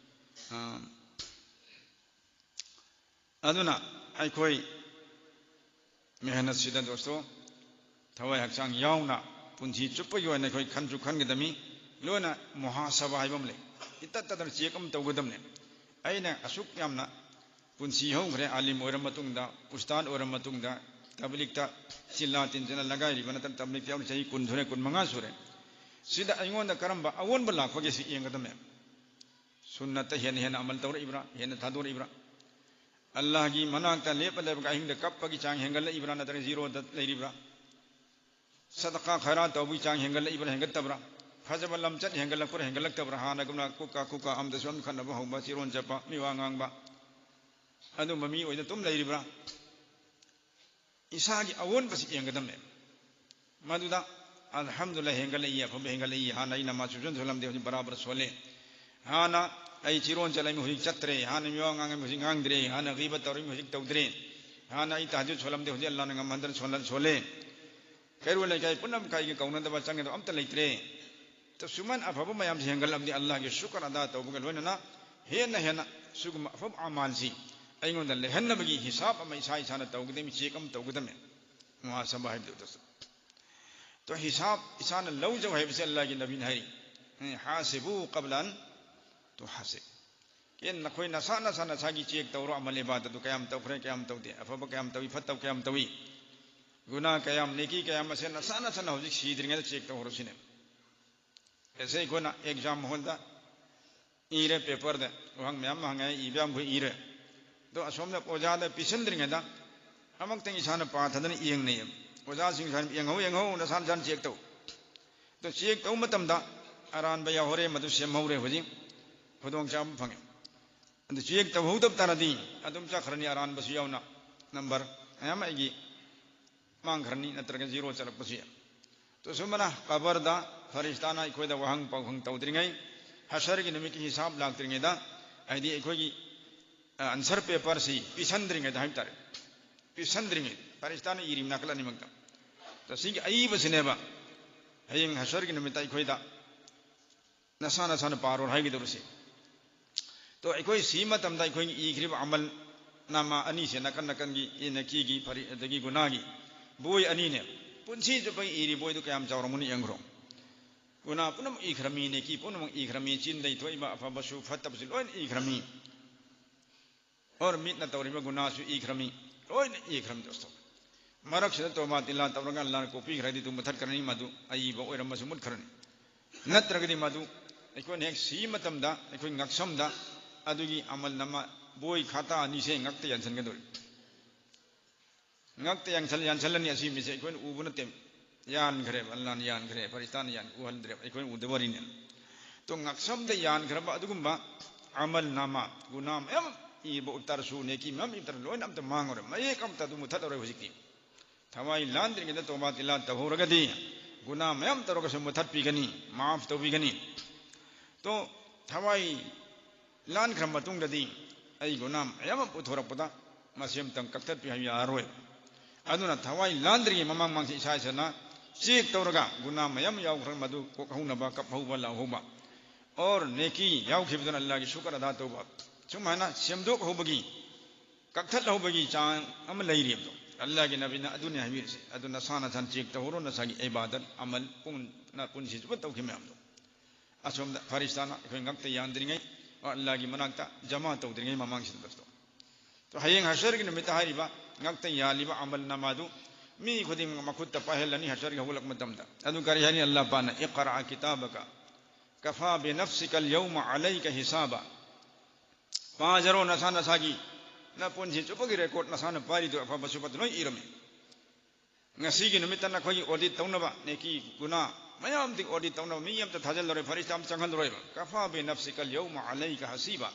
ꯑ, ꯑꯗꯨꯅ ꯑꯩꯈꯣꯏ ꯃꯦꯍꯅꯠꯁꯤꯗ ꯗꯣꯁꯇꯣ, ꯊꯋꯥꯏ ꯍꯛꯆꯥꯡ ꯌꯥꯎꯅ ꯄꯨꯟꯁꯤ ꯆꯨꯞꯄꯒꯤ ꯑꯣꯏꯅ ꯑꯩꯈꯣꯏ ꯈꯟꯁꯨ ꯈꯟꯒꯗꯕꯅꯤ꯫ ꯂꯣꯏꯅ ꯃꯨꯍꯥꯁꯕꯥ ꯍꯥꯏꯕ ꯑꯃ ꯂꯩ꯫ ꯏꯇꯠ ꯇꯠꯇꯅ ꯆꯦꯛ ꯑꯃ ꯇꯧꯒꯗꯕꯅꯤ꯫ ꯑꯩꯅ ꯑꯁꯨꯛ ꯌꯥꯝꯅ ꯄꯨꯟꯁꯤ ꯍꯧꯈ꯭ꯔꯦ, ꯑꯥꯂꯤꯝ ꯑꯣꯏꯔ ꯃꯇꯨꯡꯗ, ꯎꯁꯇꯥꯗ ꯑꯣꯏꯔ ꯃꯇꯨꯡꯗ, ꯇꯕ꯭ꯂꯤꯛꯇ ꯆꯤꯜꯂꯥ ꯇꯤꯟꯖꯅ ꯂꯒꯥꯏꯔꯤꯕ ꯅꯠꯇꯅ ꯇꯕ꯭ꯂꯤꯛꯇ ꯌꯥꯎꯔꯤ ꯆꯍꯤ ꯀꯨꯟ ꯁꯨꯔꯦ, ꯀꯨꯟ ꯃꯉꯥ ꯁꯨꯔꯦ꯫ ꯁꯤꯗ ꯑꯩꯉꯣꯟꯗ ꯀꯔꯝꯕ ꯑꯑꯣꯟꯕ ꯂꯥꯛꯄꯒꯦ ꯁꯤ ꯌꯦꯡꯒꯗꯕꯅꯦ꯫ ꯁꯨꯟꯅꯠꯇ ꯍꯦꯟꯅ ꯍꯦꯟꯅ ꯑꯃꯜ ꯇꯧꯔꯛꯏꯕ꯭ꯔꯥ, ꯍꯦꯟꯅ ꯊꯥꯗꯣꯔꯛꯏꯕ꯭ꯔꯥ? ꯑꯜꯂꯥꯍꯒꯤ ꯃꯅꯥꯛꯇ ꯂꯦꯞꯄ ꯂꯩꯕꯒ ꯑꯍꯤꯡꯗ ꯀꯞꯄꯒꯤ ꯆꯥꯡ ꯍꯦꯟꯒꯠꯂꯛꯏꯕ꯭ꯔꯥ, ꯅꯠꯇ꯭ꯔꯒ ꯖꯤꯔꯣꯗ ꯂꯩꯔꯤꯕ꯭ꯔꯥ? ꯁꯗꯀꯥ ꯈꯩꯔꯥꯠ ꯇꯧꯕꯒꯤ ꯆꯥꯡ ꯍꯦꯟꯒꯠꯂꯛꯏꯕ꯭ꯔꯥ, ꯍꯦꯟꯒꯠꯇꯕ꯭ꯔꯥ? ꯐꯖꯕ ꯂꯝꯆꯠ ꯍꯦꯟꯒꯠꯂꯛꯄ꯭ꯔꯥ, ꯍꯦꯟꯒꯠꯂꯛꯇꯕ꯭ꯔꯥ? ꯍꯥꯟꯅꯒꯨꯝꯅ ꯀꯨꯀꯥ ꯀꯨꯀꯥ ꯑꯃꯗꯁꯨ ꯑꯃ ꯈꯠꯅꯕ ꯍꯧꯕ, ꯆꯤꯔꯣꯟ ꯆꯠꯄ, ꯃꯤꯋꯥ ꯉꯥꯡꯕ, ꯑꯗꯨꯝꯕ ꯃꯤ ꯑꯣꯏꯅ ꯑꯗꯨꯝ ꯂꯩꯔꯤꯕ꯭ꯔꯥ? ꯏꯁꯥꯒꯤ ꯑꯑꯣꯟꯕꯁꯤ ꯌꯦꯡꯒꯗꯕꯅꯦ꯫ ꯃꯗꯨꯗ ꯑꯜꯍꯝꯗꯨꯂꯤꯜꯂꯥꯍ ꯍꯦꯟꯒꯠꯂꯛꯏ, ꯑꯐꯕ ꯍꯦꯟꯒꯠꯂꯛꯏ꯫ ꯍꯥꯟꯅ ꯑꯩ ꯅꯃꯥꯖ ꯁꯨꯡꯁꯣꯟ ꯁꯣꯜꯂꯝꯗꯦ, ꯍꯧꯖꯤꯛ ꯕꯔꯥꯕꯔ ꯁꯣꯜꯂꯦ꯫ ꯍꯥꯟꯅ ꯑꯩ ꯆꯤꯔꯣꯟ ꯆꯠꯂꯝꯃꯤ, ꯍꯧꯖꯤꯛ ꯆꯠꯇ꯭ꯔꯦ꯫ ꯍꯥꯟꯅ ꯃꯤꯋꯥ ꯉꯥꯡꯉꯝꯃꯤ, ꯍꯧꯖꯤꯛ ꯉꯥꯡꯗ꯭ꯔꯦ꯫ ꯍꯥꯟꯅ ꯒꯤꯕꯠ ꯇꯧꯔꯝꯃꯤ, ꯍꯧꯖꯤꯛ ꯇꯧꯗ꯭ꯔꯦ꯫ ꯍꯥꯟꯅ ꯑꯩ ꯇꯍꯖꯨꯗ ꯁꯣꯜꯂꯝꯗꯦ, ꯍꯧꯖꯤꯛ ꯑꯜꯂꯥꯍꯅ ꯉꯝꯍꯟꯗꯅ ꯁꯣꯜꯂ-, ꯁꯣꯜꯂꯦ꯫ ꯀꯩꯔꯣꯜ ꯂꯩꯀꯥꯏ ꯄꯨꯝꯅꯃꯛꯀꯥꯏꯒꯤ ꯀꯧꯅꯗꯕ ꯆꯪꯒꯗꯕ ꯑꯝꯇ ꯂꯩꯇ꯭ꯔꯦ꯫ ꯇꯣ ꯁꯨꯃꯥꯏꯅ ꯑꯐꯕ ꯃꯌꯥꯝꯁꯦ ꯍꯦꯟꯒꯠꯂꯝꯗꯤ ꯑꯜꯂꯥꯍꯒꯤ ꯁꯨꯀꯔ ꯑꯗꯥ ꯇꯧꯕꯒ ꯂꯣꯏꯅꯅ ꯍꯦꯟꯅ ꯍꯦꯟꯅ ꯁꯤꯒꯨꯝꯕ ꯑꯐꯕ ꯑꯃꯥꯜꯁꯤ ꯑꯩꯉꯣꯟꯗ ꯂꯩꯍꯟꯅꯕꯒꯤ ꯍꯤꯁꯥꯕ ꯑꯃ ꯏꯁꯥ ꯏꯁꯥꯅ ꯇꯧꯒꯗꯕꯅꯤ, ꯆꯦꯛ ꯑꯃ ꯇꯧꯒꯗꯕꯅꯤ꯫ ꯃꯨꯍꯥꯁꯕꯥ ꯍꯥꯏꯕꯗꯨ ꯑꯗꯨꯁꯨ꯫ ꯇꯣ ꯍꯤꯁꯥꯕ ꯏꯁꯥꯅ ꯂꯧꯖꯧ ꯍꯥꯏꯕꯁꯦ ꯑꯜꯂꯥꯍꯒꯤ ꯅꯕꯤꯅ ꯍꯥꯏꯔꯤ, "ꯍꯥꯁꯤꯕꯨ ꯀꯕꯂ ꯑꯟ ꯇꯨꯍꯥꯁꯤꯕ"꯫ ꯄꯦꯟ ꯅꯈꯣꯏ ꯅꯁꯥ ꯅꯁꯥ ꯅꯁꯥꯒꯤ check ꯇꯧꯔꯣ, ꯑꯃꯜ ꯏꯕꯥꯗꯠ ꯑꯗꯨ ꯀꯌꯥꯝ ꯇꯧꯈ꯭ꯔꯦ, ꯀꯌꯥꯝ ꯇꯧꯗꯦ, ꯑꯐꯕ ꯀꯌꯥꯝ ꯇꯧꯏ, ꯐꯠꯇꯕ ꯀꯌꯥꯝ ꯇꯧꯏ, ꯒꯨꯅꯥ ꯀꯌꯥꯝ, ꯅꯦꯀꯤ ꯀꯌꯥꯝ, ꯃꯁꯦ ꯅꯁꯥ ꯅꯁꯥꯅ ꯍꯧꯖꯤꯛ ꯁꯤꯗ꯭ꯔꯤꯉꯩꯗ check ꯇꯧꯍꯧꯔꯣ ꯁꯤꯅꯦ꯫ ꯑꯦꯁꯦ ꯑꯩꯈꯣꯏꯅ exam hall ꯗ ꯏꯔꯦ, paper ꯗ ꯋꯥꯍꯪ ꯃꯌꯥꯝ ꯑꯃ ꯍꯪꯉꯦ, ꯏꯕ ꯌꯥꯝ ꯑꯩꯈꯣꯏ ꯏꯔꯦ꯫ ꯑꯗꯣ ꯑꯁꯣꯝꯗ ꯑꯣꯖꯥꯗ ꯄꯤꯁꯤꯟꯗ꯭ꯔꯤꯉꯩꯗ ꯑꯃꯨꯛꯇꯪ ꯏꯁꯥꯅ ꯄꯥꯊꯗꯅ ꯌꯦꯡꯅꯩꯌꯦꯕ꯫ ꯑꯣꯖꯥꯁꯤꯡ ꯁꯨꯃꯥꯏꯅ ꯌꯦꯡꯍꯧ, ꯌꯦꯡꯍꯧ, ꯅꯁꯥ ꯅꯁꯥꯅ check ꯇꯧ꯫ ꯑꯗꯣ check ꯇꯧꯕ ꯃꯇꯝꯗ ꯑꯔꯥꯟꯕ ꯌꯥꯎꯍꯧꯔꯦ, ꯃꯗꯨ ꯁꯦꯝꯍꯧꯔꯦ, ꯍꯧꯖꯤꯛ ꯈꯨꯗꯣꯡꯆꯥꯕ ꯐꯪꯉꯦ꯫ ꯑꯗꯨ check ꯇꯧꯍꯧꯗꯕ ꯇꯥꯔꯗꯤ ꯑꯗꯨꯝ ꯆꯠꯈ꯭ꯔꯅꯤ, ꯑꯔꯥꯟꯕꯁꯨ ꯌꯥꯎꯅ number ꯃꯌꯥꯝ ꯑꯩꯒꯤ ꯃꯥꯡꯈ꯭ꯔꯅꯤ, ꯅꯠꯇ꯭ꯔꯒ zero ꯆꯠꯂꯛꯄꯁꯨ ꯌꯥꯏ꯫ ꯇꯣ ꯁꯨꯃꯥꯏꯅ ꯀꯕꯔꯗ ꯐꯔꯤꯁꯇꯥꯅ ꯑꯩꯈꯣꯏꯗ ꯋꯥꯍꯪ ꯄꯥꯎꯍꯪ ꯇꯧꯗ꯭ꯔꯤꯉꯩ, ꯍꯁꯔꯒꯤ ꯅꯨꯃꯤꯠꯀꯤ ꯍꯤꯁꯥꯕ ꯂꯥꯛꯇ꯭ꯔꯤꯉꯩꯗ, ꯍꯥꯏꯗꯤ ꯑꯩꯈꯣꯏꯒꯤ, ꯑ, answer paper ꯁꯤ ꯄꯤꯁꯟꯗ꯭ꯔꯤꯉꯩꯗ ꯍꯥꯏꯕ ꯇꯥꯔꯦ, ꯄꯤꯁꯟꯗ꯭ꯔꯤꯉꯩ ꯐꯔꯤꯁꯇꯥꯅ ꯏꯔꯤꯕ ꯅꯥꯀꯜ ꯑꯅꯤꯃꯛꯇ꯫ ꯇꯣ ꯁꯤꯒꯤ ꯑꯏꯕꯁꯤꯅꯦꯕ ꯍꯌꯦꯡ ꯍꯁꯔꯒꯤ ꯅꯨꯃꯤꯠꯇ ꯑꯩꯈꯣꯏꯗ ꯅꯁꯥ ꯅꯁꯥꯅ ꯄꯥꯔꯣ ꯍꯥꯏꯒꯗꯧꯔꯤꯁꯤ꯫ ꯇꯣ ꯑꯩꯈꯣꯏ ꯁꯤ ꯃꯇꯝꯗ ꯑꯩꯈꯣꯏꯒꯤ ꯏꯈ꯭ꯔꯤꯕ ꯑꯃꯜ ꯅꯥꯃꯥ ꯑꯅꯤꯁꯦ, ꯅꯥꯀꯟ ꯅꯥꯀꯟꯒꯤ ꯏ ꯅꯦꯀꯤꯒꯤ ꯐꯔꯤ-, ꯑꯗꯒꯤ ꯒꯨꯅꯥꯒꯤ ꯕꯣꯏ ꯑꯅꯤꯅꯦ꯫ ꯄꯨꯟꯁꯤ ꯆꯨꯞꯄꯒꯤ ꯏꯔꯤ ꯕꯣꯏꯗꯨ ꯀꯌꯥꯝ ꯆꯥꯎꯔꯝꯒꯅꯤ ꯌꯦꯡꯈ꯭ꯔꯣ꯫ ꯒꯨꯅꯥ ꯄꯨꯝꯅꯃꯛ ꯏꯈ꯭ꯔꯃꯤ, ꯅꯦꯀꯤ ꯄꯨꯝꯅꯃꯛ ꯏꯈ꯭ꯔꯃꯤ, ꯆꯤꯟꯗꯩ ꯊꯣꯛꯏꯕ ꯑꯐꯕꯁꯨ ꯐꯠꯇꯕꯁꯨ ꯂꯣꯏꯅ ꯏꯈ꯭ꯔꯃꯤ꯫ ꯑꯣꯔ ꯃꯤꯠꯅ ꯇꯧꯔꯤꯕ ꯒꯨꯅꯥꯁꯨ ꯏꯈ꯭ꯔꯃꯤ, ꯂꯣꯏꯅ ꯏꯈ꯭ꯔꯃꯤ ꯗꯣꯁꯇꯣ꯫ ꯃꯔꯛꯁꯤꯗ ꯇꯣꯕꯥ ꯇꯤꯂꯥ ꯇꯧꯔꯒ ꯑꯜꯂꯥꯅ ꯀꯣꯛꯄꯤꯈ꯭ꯔꯗꯤ ꯑꯗꯨ ꯃꯨꯊꯠꯈ꯭ꯔꯅꯤ, ꯃꯗꯨ ꯑꯏꯕ ꯑꯣꯏꯔꯝꯃꯁꯨ ꯃꯨꯠꯈ꯭ꯔꯅꯤ꯫ ꯅꯠꯇ꯭ꯔꯒꯗꯤ ꯃꯗꯨ ꯑꯩꯈꯣꯏꯅ ꯍꯦꯛ ꯁꯤ ꯃꯇꯝꯗ ꯑꯩꯈꯣꯏ ꯉꯛꯁꯝꯗ ꯑꯗꯨꯒꯤ ꯑꯃꯜ ꯅꯥꯃꯥ ꯕꯣꯏ ꯈꯥꯇꯥ ꯑꯅꯤꯁꯦ ꯉꯛꯇ ꯌꯥꯟꯁꯤꯟꯒꯗꯧꯔꯤ꯫ ꯉꯛꯇ ꯌꯥꯟꯁꯜ-, ꯌꯥꯟꯁꯜꯂꯅꯤ꯫ ꯑꯁꯤ ꯃꯤꯁꯦ ꯑꯩꯈꯣꯏꯅ ꯎꯕ ꯅꯠꯇꯦ, ꯌꯥꯟꯈ꯭ꯔꯦꯕ, ꯑꯜꯂꯥꯅ ꯌꯥꯟꯈ꯭ꯔꯦ, ꯐꯔꯤꯁꯇꯥꯅ ꯌꯥꯟ-, ꯎꯍꯟꯗ꯭ꯔꯦꯕ, ꯑꯩꯈꯣꯏꯅ ꯎꯗꯕ ꯋꯥꯔꯤꯅꯦ꯫ ꯇꯣ ꯉꯛꯁꯝꯗ ꯌꯥꯟꯈ꯭ꯔꯕ ꯑꯗꯨꯒꯨꯝꯕ ꯑꯃꯜ ꯅꯥꯃꯥ, ꯒꯨꯅꯥ ꯃꯌꯥꯝ ꯏꯕ ꯎꯠꯇꯔꯁꯨ, ꯅꯦꯀꯤ ꯃꯌꯥꯝ ꯏꯕ ꯎꯠꯇꯔꯁꯨ, ꯂꯣꯏꯅ ꯑꯝꯇ ꯃꯥꯡꯉꯔꯣꯏ, ꯃꯌꯦꯛ ꯑꯝꯇ ꯑꯗꯨ ꯃꯨꯊꯠꯂꯔꯣꯏ ꯍꯧꯖꯤꯛꯇꯤ꯫ ꯊꯋꯥꯏ ꯂꯥꯟꯗ꯭ꯔꯤꯉꯩꯗ ꯇꯣꯕꯥ ꯇꯤꯂꯥ ꯇꯧꯍꯧꯔꯒꯗꯤ ꯒꯨꯅꯥ ꯃꯌꯥꯝ ꯇꯧꯔꯒꯁꯨ ꯃꯨꯊꯠꯄꯤꯒꯅꯤ, ꯃꯥꯐ ꯇꯧꯕꯤꯒꯅꯤ꯫ ꯇꯣ ꯊꯋꯥꯏ ꯂꯥꯟꯈ꯭ꯔ ꯃꯇꯨꯡꯗꯗꯤ ꯑꯩ ꯒꯨꯅꯥ ꯃꯌꯥꯝ ꯑꯃ ꯄꯨꯊꯣꯔꯛꯄꯗ ꯃꯁꯤ ꯑꯃꯇꯪ ꯀꯛꯊꯠꯄꯤ ꯍꯥꯏꯕ ꯌꯥꯔꯔꯣꯏ꯫ ꯑꯗꯨꯅ ꯊꯋꯥꯏ ꯂꯥꯟꯗ꯭ꯔꯤꯉꯩ ꯃꯃꯥꯡ ꯃꯃꯥꯡꯁꯤ ꯏꯁꯥ ꯏꯁꯥꯅ check ꯇꯧꯔꯒ ꯒꯨꯅꯥ ꯃꯌꯥꯝ ꯌꯥꯎꯈ꯭ꯔ ꯃꯗꯨ ꯀꯣꯛꯍꯧꯅꯕ, ꯀꯞꯍꯧꯕ, ꯂꯥꯎꯍꯧꯕ, ꯑꯣꯔ ꯅꯦꯀꯤ ꯌꯥꯎꯈꯤꯕꯗꯨꯅ ꯑꯜꯂꯥꯒꯤ ꯁꯨꯀꯔ ꯑꯗꯥ ꯇꯧꯕ, ꯁꯨꯃꯥꯏꯅ ꯁꯦꯝꯗꯣꯛꯍꯧꯕꯒꯤ, ꯀꯛꯊꯠꯍꯧꯕꯒꯤ ꯆꯥꯡ ꯑꯃ ꯂꯩꯔꯤꯕꯗꯣ ꯑꯜꯂꯥꯒꯤ ꯅꯕꯤꯅ ꯑꯗꯨꯅꯤ ꯍꯥꯏꯕꯤꯔꯤꯁꯦ꯫ ꯑꯗꯨ ꯅꯁꯥ ꯅꯁꯥꯅ check ꯇꯧꯍꯧꯔꯣ, ꯅꯁꯥꯒꯤ ꯏꯕꯥꯗꯠ ꯑꯃꯜ ꯄꯨꯡꯅ ꯄꯨꯟꯁꯤ ꯆꯨꯞꯄ ꯇꯧꯈꯤꯕ ꯃꯌꯥꯝꯗꯣ꯫ ꯑꯁꯣꯝꯗ ꯐꯔꯤꯁꯇꯥꯅ ꯑꯩꯈꯣꯏ ꯉꯛꯇ ꯌꯥꯟꯗ꯭ꯔꯤꯉꯩ ꯑꯜꯂꯥꯒꯤ ꯃꯅꯥꯛꯇ ꯖꯃꯥ ꯇꯧꯗ꯭ꯔꯤꯉꯩ ꯃꯃꯥꯡꯁꯤꯗ ꯗꯣꯁꯇꯣ꯫ ꯑꯗꯣ ꯍꯌꯦꯡ ꯍꯁꯔꯒꯤ ꯅꯨꯃꯤꯠꯇ ꯍꯥꯏꯔꯤꯕ ꯉꯛꯇ ꯌꯥꯜꯂꯤꯕ ꯑꯃꯜ ꯅꯃꯥꯗꯨ ꯃꯤ ꯈꯨꯗꯤꯡꯃꯛ ꯃꯈꯨꯠꯇ ꯄꯥꯏꯍꯜꯂꯅꯤ ꯍꯁꯔꯒꯤ ꯍꯧꯒꯠꯂꯛꯄ ꯃꯇꯝꯗ꯫ ꯑꯗꯨ ꯀꯔꯤ ꯍꯥꯏꯅꯤ ꯑꯜꯂꯥ ꯄꯥꯛꯅ? "اقرأ كتابك كفى بنفسك اليوم عليك حسابا"꯫ ꯄꯥꯖꯔꯣ ꯅꯁꯥ ꯅꯁꯥꯒꯤ, ꯅꯄꯨꯟꯁꯤ ꯆꯨꯞꯄꯒꯤ ꯔꯦꯀꯣꯔꯗ ꯅꯁꯥꯅ ꯄꯥꯏꯔꯤꯗꯨ ꯑꯐꯕꯁꯨ ꯐꯠꯇ ꯂꯣꯏ ꯏꯔꯝꯃꯤ꯫ ꯉꯁꯤꯒꯤ ꯅꯨꯃꯤꯠꯇ ꯅꯈꯣꯏꯒꯤ ꯑꯣꯗꯤꯠ ꯇꯧꯅꯕ, ꯅꯦꯀꯤ ꯒꯨꯅꯥ ꯃꯌꯥꯝꯗꯤ ꯑꯣꯗꯤꯠ ꯇꯧꯅꯕ ꯃꯤ ꯑꯝꯇ ꯊꯥꯖꯤꯜꯂꯔꯣꯏ, ꯐꯔꯤꯁꯇꯥ ꯑꯃ ꯆꯪꯍꯜꯂꯔꯣꯏꯕ꯫ "كفى بنفسك اليوم عليك حسيبا"꯫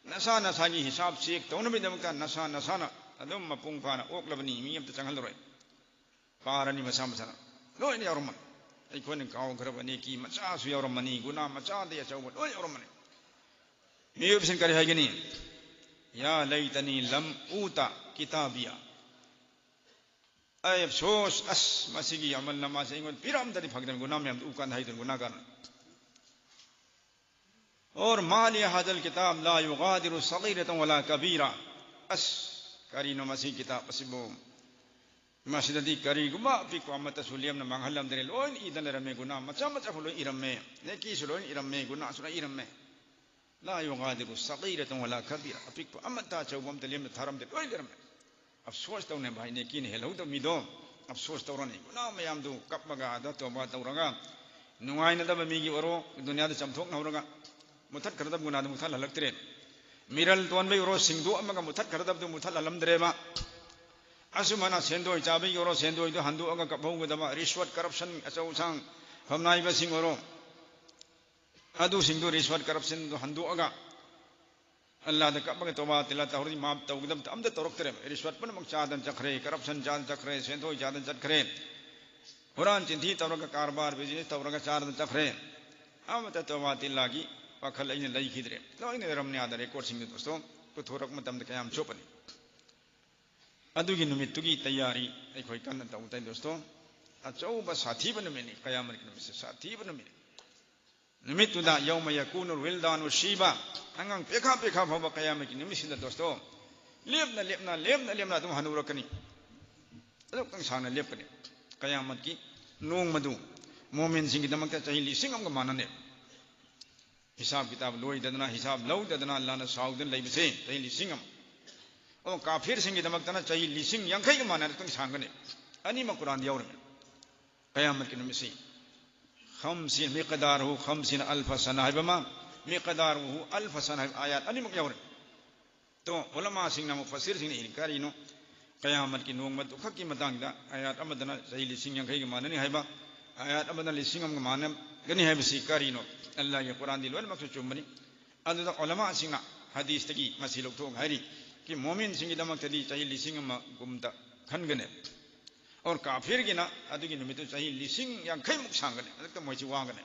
ꯅꯁꯥ ꯅꯁꯥꯒꯤ ꯍꯤꯁꯥꯕ ꯆꯦꯛ ꯇꯧꯅꯕꯒꯤꯗꯃꯛꯇ ꯅꯁꯥ ꯅꯁꯥꯅ ꯑꯗꯨꯝ ꯃꯄꯨꯡ ꯐꯥꯅ ꯑꯣꯛꯂꯕꯅꯤ, ꯃꯤ ꯑꯝꯇ ꯆꯪꯍꯜꯂꯔꯣꯏ꯫ ꯄꯥꯔꯅꯤ ꯃꯁꯥ ꯃꯁꯥꯅ꯫ ꯂꯣꯏꯅ ꯌꯥꯎꯔꯝꯃꯅꯤ꯫ ꯑꯩꯈꯣꯏꯅ ꯀꯥꯎꯈ꯭ꯔꯕ ꯅꯦꯀꯤ ꯃꯆꯥꯁꯨ ꯌꯥꯎꯔꯝꯃꯅꯤ, ꯒꯨꯅꯥ ꯃꯆꯥꯗꯒꯤ ꯑꯆꯧꯕ ꯂꯣꯏ ꯌꯥꯎꯔꯝꯃꯅꯤ꯫ ꯃꯤꯑꯣꯏꯕꯁꯤꯡ ꯀꯔꯤ ꯍꯥꯏꯒꯅꯤ? "يا ليتني لم أوت كتابيه". ꯑꯩ ꯑꯐꯁꯣꯁ, ꯑꯁ, ꯃꯁꯤꯒꯤ ꯑꯃꯜ ꯅꯃꯥꯁꯦ ꯑꯩꯉꯣꯟꯗ ꯄꯤꯔꯝꯗꯗꯤ ꯐꯒꯗꯕꯅꯤ, ꯒꯨꯅꯥ ꯃꯌꯥꯝꯗꯨ ꯎ ꯀꯥꯟꯗ ꯍꯥꯏꯗꯣꯏꯅꯤ, ꯒꯨꯅꯥꯒꯥꯔ꯫ "और ما لي هذا الكتاب لا يغادر صغيرة ولا كبيرة". ꯑꯁ, ꯀꯔꯤꯅꯣ ꯃꯁꯤ ꯀꯤꯇꯥꯕ ꯑꯁꯤꯕꯨ? ꯃꯁꯤꯗꯗꯤ ꯀꯔꯤꯒꯨꯝꯕ ꯑꯄꯤꯛꯄ ꯑꯃꯠꯇꯁꯨ ꯂꯦꯝꯅ ꯃꯥꯡꯍꯜꯂꯝꯗ꯭ꯔꯦ, ꯂꯣꯏꯅ ꯏꯗꯅ ꯂꯩꯔꯝꯃꯦ, ꯒꯨꯅꯥ ꯃꯆꯥ ꯃꯆꯥ ꯐꯥꯎ ꯂꯣꯏ ꯏꯔꯝꯃꯦ, ꯅꯦꯀꯤꯁꯨ ꯂꯣꯏꯅ ꯏꯔꯝꯃꯦ, ꯒꯨꯅꯥꯁꯨ ꯂꯣꯏ ꯏꯔꯝꯃꯦ꯫ "لا يغادر صغيرة ولا كبيرة"꯫ ꯑꯄꯤꯛꯄ ꯑꯃꯠꯇ ꯑꯆꯧꯕ ꯑꯃꯠꯇ ꯂꯦꯝꯅ ꯊꯥꯔꯝꯗꯦ, ꯂꯣꯏ ꯂꯩꯔꯝꯃꯦ꯫ ꯑꯐꯁꯣꯁ ꯇꯧꯅꯦ ꯚꯥꯏ, ꯅꯦꯀꯤꯅ ꯍꯦꯜꯍꯧꯗꯕ ꯃꯤꯗꯣ ꯑꯐꯁꯣꯁ ꯇꯧꯔꯅꯤ꯫ ꯒꯨꯅꯥ ꯃꯌꯥꯝꯗꯨ ꯀꯞꯄꯒ ꯑꯗ ꯇꯧꯕ ꯇꯧꯔꯒ ꯅꯨꯡꯉꯥꯏꯅꯗꯕ ꯃꯤꯒꯤ ꯑꯣꯏꯔꯣ, ꯗꯨꯅꯤꯌꯥꯗ ꯆꯝꯊꯣꯛꯅꯍꯧꯔꯒ ꯃꯨꯊꯠꯈ꯭ꯔꯗꯕ ꯒꯨꯅꯥꯗꯨ ꯃꯨꯊꯠꯍꯜꯂꯛꯇ꯭ꯔꯦ꯫ ꯃꯤꯔꯜ ꯇꯣꯟꯕꯒꯤ ꯑꯣꯏꯔꯣ, ꯁꯤꯡꯗꯣꯛꯑꯝꯃꯒ ꯃꯨꯊꯠꯈ꯭ꯔꯗꯕꯗꯨ ꯃꯨꯊꯠꯍꯜꯂꯝꯗ꯭ꯔꯦꯕ꯫ ꯑꯁꯨꯃꯥꯏꯅ ꯁꯦꯟꯗꯣꯏ ꯆꯥꯕꯒꯤ ꯑꯣꯏꯔꯣ, ꯁꯦꯟꯗꯣꯏꯗꯨ ꯍꯟꯗꯣꯛꯑꯒ ꯀꯞꯍꯧꯒꯗꯕ, ꯔꯤꯁꯋꯠ, ꯀꯔꯞꯁꯟ ꯑꯆꯧ ꯑꯁꯥꯡ ꯐꯝꯅꯥꯏꯕꯁꯤꯡ ꯑꯣꯏꯔꯣ, ꯑꯗꯨꯁꯤꯡꯗꯨ ꯔꯤꯁꯋꯠ, ꯀꯔꯞꯁꯟꯗꯨ ꯍꯟꯗꯣꯛꯑꯒ ꯑꯜꯂꯥꯗ ꯀꯞꯄꯒ ꯇꯧꯕꯥ ꯇꯤꯂꯥ ꯇꯧꯔꯗꯤ ꯃꯥꯞ ꯇꯧꯒꯗꯕ ꯑꯝꯇ ꯇꯧꯔꯛꯇ꯭ꯔꯦꯕ꯫ ꯔꯤꯁꯋꯠ ꯄꯨꯝꯅꯃꯛ ꯆꯥꯗꯅ ꯆꯠꯈ꯭ꯔꯦ, ꯀꯔꯞꯁꯟ ꯆꯥꯗꯅ ꯆꯠꯈ꯭ꯔꯦ, ꯁꯦꯟꯗꯣꯏ ꯆꯥꯗꯅ ꯆꯠꯈ꯭ꯔꯦ, ꯍꯨꯔꯥꯟ ꯆꯤꯟꯊꯤ ꯇꯧꯔꯒ ꯀꯔꯕꯥꯔ ꯕꯤꯖꯤꯅꯦꯁ ꯇꯧꯔꯒ ꯆꯥꯗꯅ ꯆꯠꯈ꯭ꯔꯦ꯫ ꯑꯃꯠꯇ ꯇꯧꯕꯥ ꯇꯤꯂꯥꯒꯤ ꯋꯥꯈꯜ ꯑꯩꯅ ꯂꯩꯈꯤꯗ꯭ꯔꯦ꯫ ꯂꯣꯏꯅ ꯂꯩꯔꯝꯅꯤ ꯑꯥꯗ ꯔꯦꯀꯣꯔꯗꯁꯤꯡꯗꯨ ꯗꯣꯁꯇꯣ, ꯄꯨꯊꯣꯔꯛꯄ ꯃꯇꯝꯗ ꯀꯌꯥꯝ ꯆꯣꯞꯄꯅꯤ꯫ ꯑꯗꯨꯒꯤ ꯅꯨꯃꯤꯠꯇꯨꯒꯤ ꯇꯌꯥꯔꯤ ꯑꯩꯈꯣꯏ ꯀꯟꯅ ꯇꯧ ꯇꯥꯏ ꯗꯣꯁꯇꯣ꯫ ꯑꯆꯧꯕ ꯁꯥꯊꯤꯕ ꯅꯨꯃꯤꯠꯅꯤ, ꯀꯌꯥꯃꯠꯀꯤ ꯅꯨꯃꯤꯠꯁꯦ ꯁꯥꯊꯤꯕ ꯅꯨꯃꯤꯠꯅꯤ꯫ ꯅꯨꯃꯤꯠꯇꯨꯗ "يوم يكون الولدان شيبا"꯫ ꯑꯉꯥꯡ ꯄꯦꯈꯥ ꯄꯦꯈꯥ ꯐꯥꯎꯕ ꯀꯌꯥꯃꯠꯀꯤ ꯅꯨꯃꯤꯠꯁꯤꯗ ꯗꯣꯁꯇꯣ ꯂꯦꯞꯅ ꯂꯦꯞꯅ ꯂꯦꯞꯅ ꯂꯦꯞꯅ ꯑꯗꯨꯝ ꯍꯟꯅꯨꯔꯛꯀꯅꯤ꯫ ꯑꯗꯨꯛꯇꯪ ꯁꯥꯡꯅ ꯂꯦꯞꯀꯅꯤ꯫ ꯀꯌꯥꯃꯠꯀꯤ ꯅꯣꯡꯃꯗꯨ ꯃꯣꯃꯤꯟꯁꯤꯡꯒꯤꯗꯃꯛꯇ ꯆꯍꯤ ꯂꯤꯁꯤꯡ ꯑꯃꯒ ꯃꯥꯟꯅꯅꯦ꯫ ꯍꯤꯁꯥꯕ ꯀꯤꯇꯥꯕ ꯂꯣꯏꯗꯗꯅ, ꯍꯤꯁꯥꯕ ꯂꯧꯗꯗꯅ ꯑꯜꯂꯥꯍꯅ ꯁꯥꯎꯗꯅ ꯂꯩꯕꯁꯦ ꯆꯍꯤ ꯂꯤꯁꯤꯡ ꯑꯃ꯫ ꯑꯣ, ꯀꯥꯐꯤꯔꯁꯤꯡꯒꯤꯗꯃꯛꯇꯅ ꯆꯍꯤ ꯂꯤꯁꯤꯡ ꯌꯥꯡꯈꯩꯒ ꯃꯥꯟꯅꯅ ꯈꯤꯇꯪ ꯁꯥꯡꯒꯅꯤ꯫ ꯑꯅꯤꯃꯛ ꯀꯨꯔꯥꯟꯗ ꯌꯥꯎꯔꯝꯃꯤ꯫ ꯀꯌꯥꯃꯠꯀꯤ ꯅꯨꯃꯤꯠꯁꯤ ꯈꯝꯁꯤ, ꯃꯤꯀꯗꯥꯔꯨꯍꯨ ꯈꯝꯁꯤꯅ ꯑꯜꯐ ꯁꯅꯥ ꯍꯥꯏꯕ ꯑꯃ, ꯃꯤꯀꯗꯥꯔꯨꯍꯨ ꯑꯜꯐ ꯁꯅꯥ ꯍꯥꯏꯕ ꯑꯥꯌꯥꯠ ꯑꯅꯤꯃꯛ ꯌꯥꯎꯔꯦ꯫ ꯇꯣ, ꯎꯂꯃꯥꯁꯤꯡꯅ, ꯃꯨꯐꯁꯤꯔꯁꯤꯡꯅ ꯏꯔꯤ ꯀꯔꯤꯅꯣ? ꯀꯌꯥꯃꯠꯀꯤ ꯅꯣꯡꯃ ꯗꯨꯈꯛꯀꯤ ꯃꯇꯥꯡꯗ ꯑꯥꯌꯥꯠ ꯑꯃꯗꯅ ꯆꯍꯤ ꯂꯤꯁꯤꯡ ꯌꯥꯡꯈꯩꯒ ꯃꯥꯟꯅꯅꯤ ꯍꯥꯏꯕ, ꯑꯥꯌꯥꯠ ꯑꯃꯗꯅ ꯂꯤꯁꯤꯡ ꯑꯃꯒ ꯃꯥꯟꯅꯒꯅꯤ ꯍꯥꯏꯕꯁꯤ ꯀꯔꯤꯅꯣ? ꯑꯜꯂꯥꯍꯒꯤ ꯀꯨꯔꯥꯟꯗꯤ ꯂꯣꯏꯅꯃꯛꯁꯨ ꯆꯨꯝꯕꯅꯤ꯫ ꯑꯗꯨꯗ ꯎꯂꯃꯥꯁꯤꯡꯅ ꯍꯗꯤꯁꯇꯒꯤ ꯃꯁꯤ ꯂꯧꯊꯣꯛꯑꯒ ꯍꯥꯏꯔꯤ, ꯀꯤ ꯃꯣꯃꯤꯟꯁꯤꯡꯒꯤꯗꯃꯛꯇꯗꯤ ꯆꯍꯤ ꯂꯤꯁꯤꯡ ꯑꯃꯒꯨꯝꯗ ꯈꯟꯒꯅꯤ꯫ ꯑꯣꯔ ꯀꯥꯐꯤꯔꯒꯤꯅ ꯑꯗꯨꯒꯤ ꯅꯨꯃꯤꯠꯇꯨ ꯆꯍꯤ ꯂꯤꯁꯤꯡ ꯌꯥꯡꯈꯩꯃꯨꯛ ꯁꯥꯡꯒꯅꯤ꯫ ꯑꯗꯨꯛꯇ ꯃꯣꯏꯁꯤ ꯋꯥꯒꯅꯤ꯫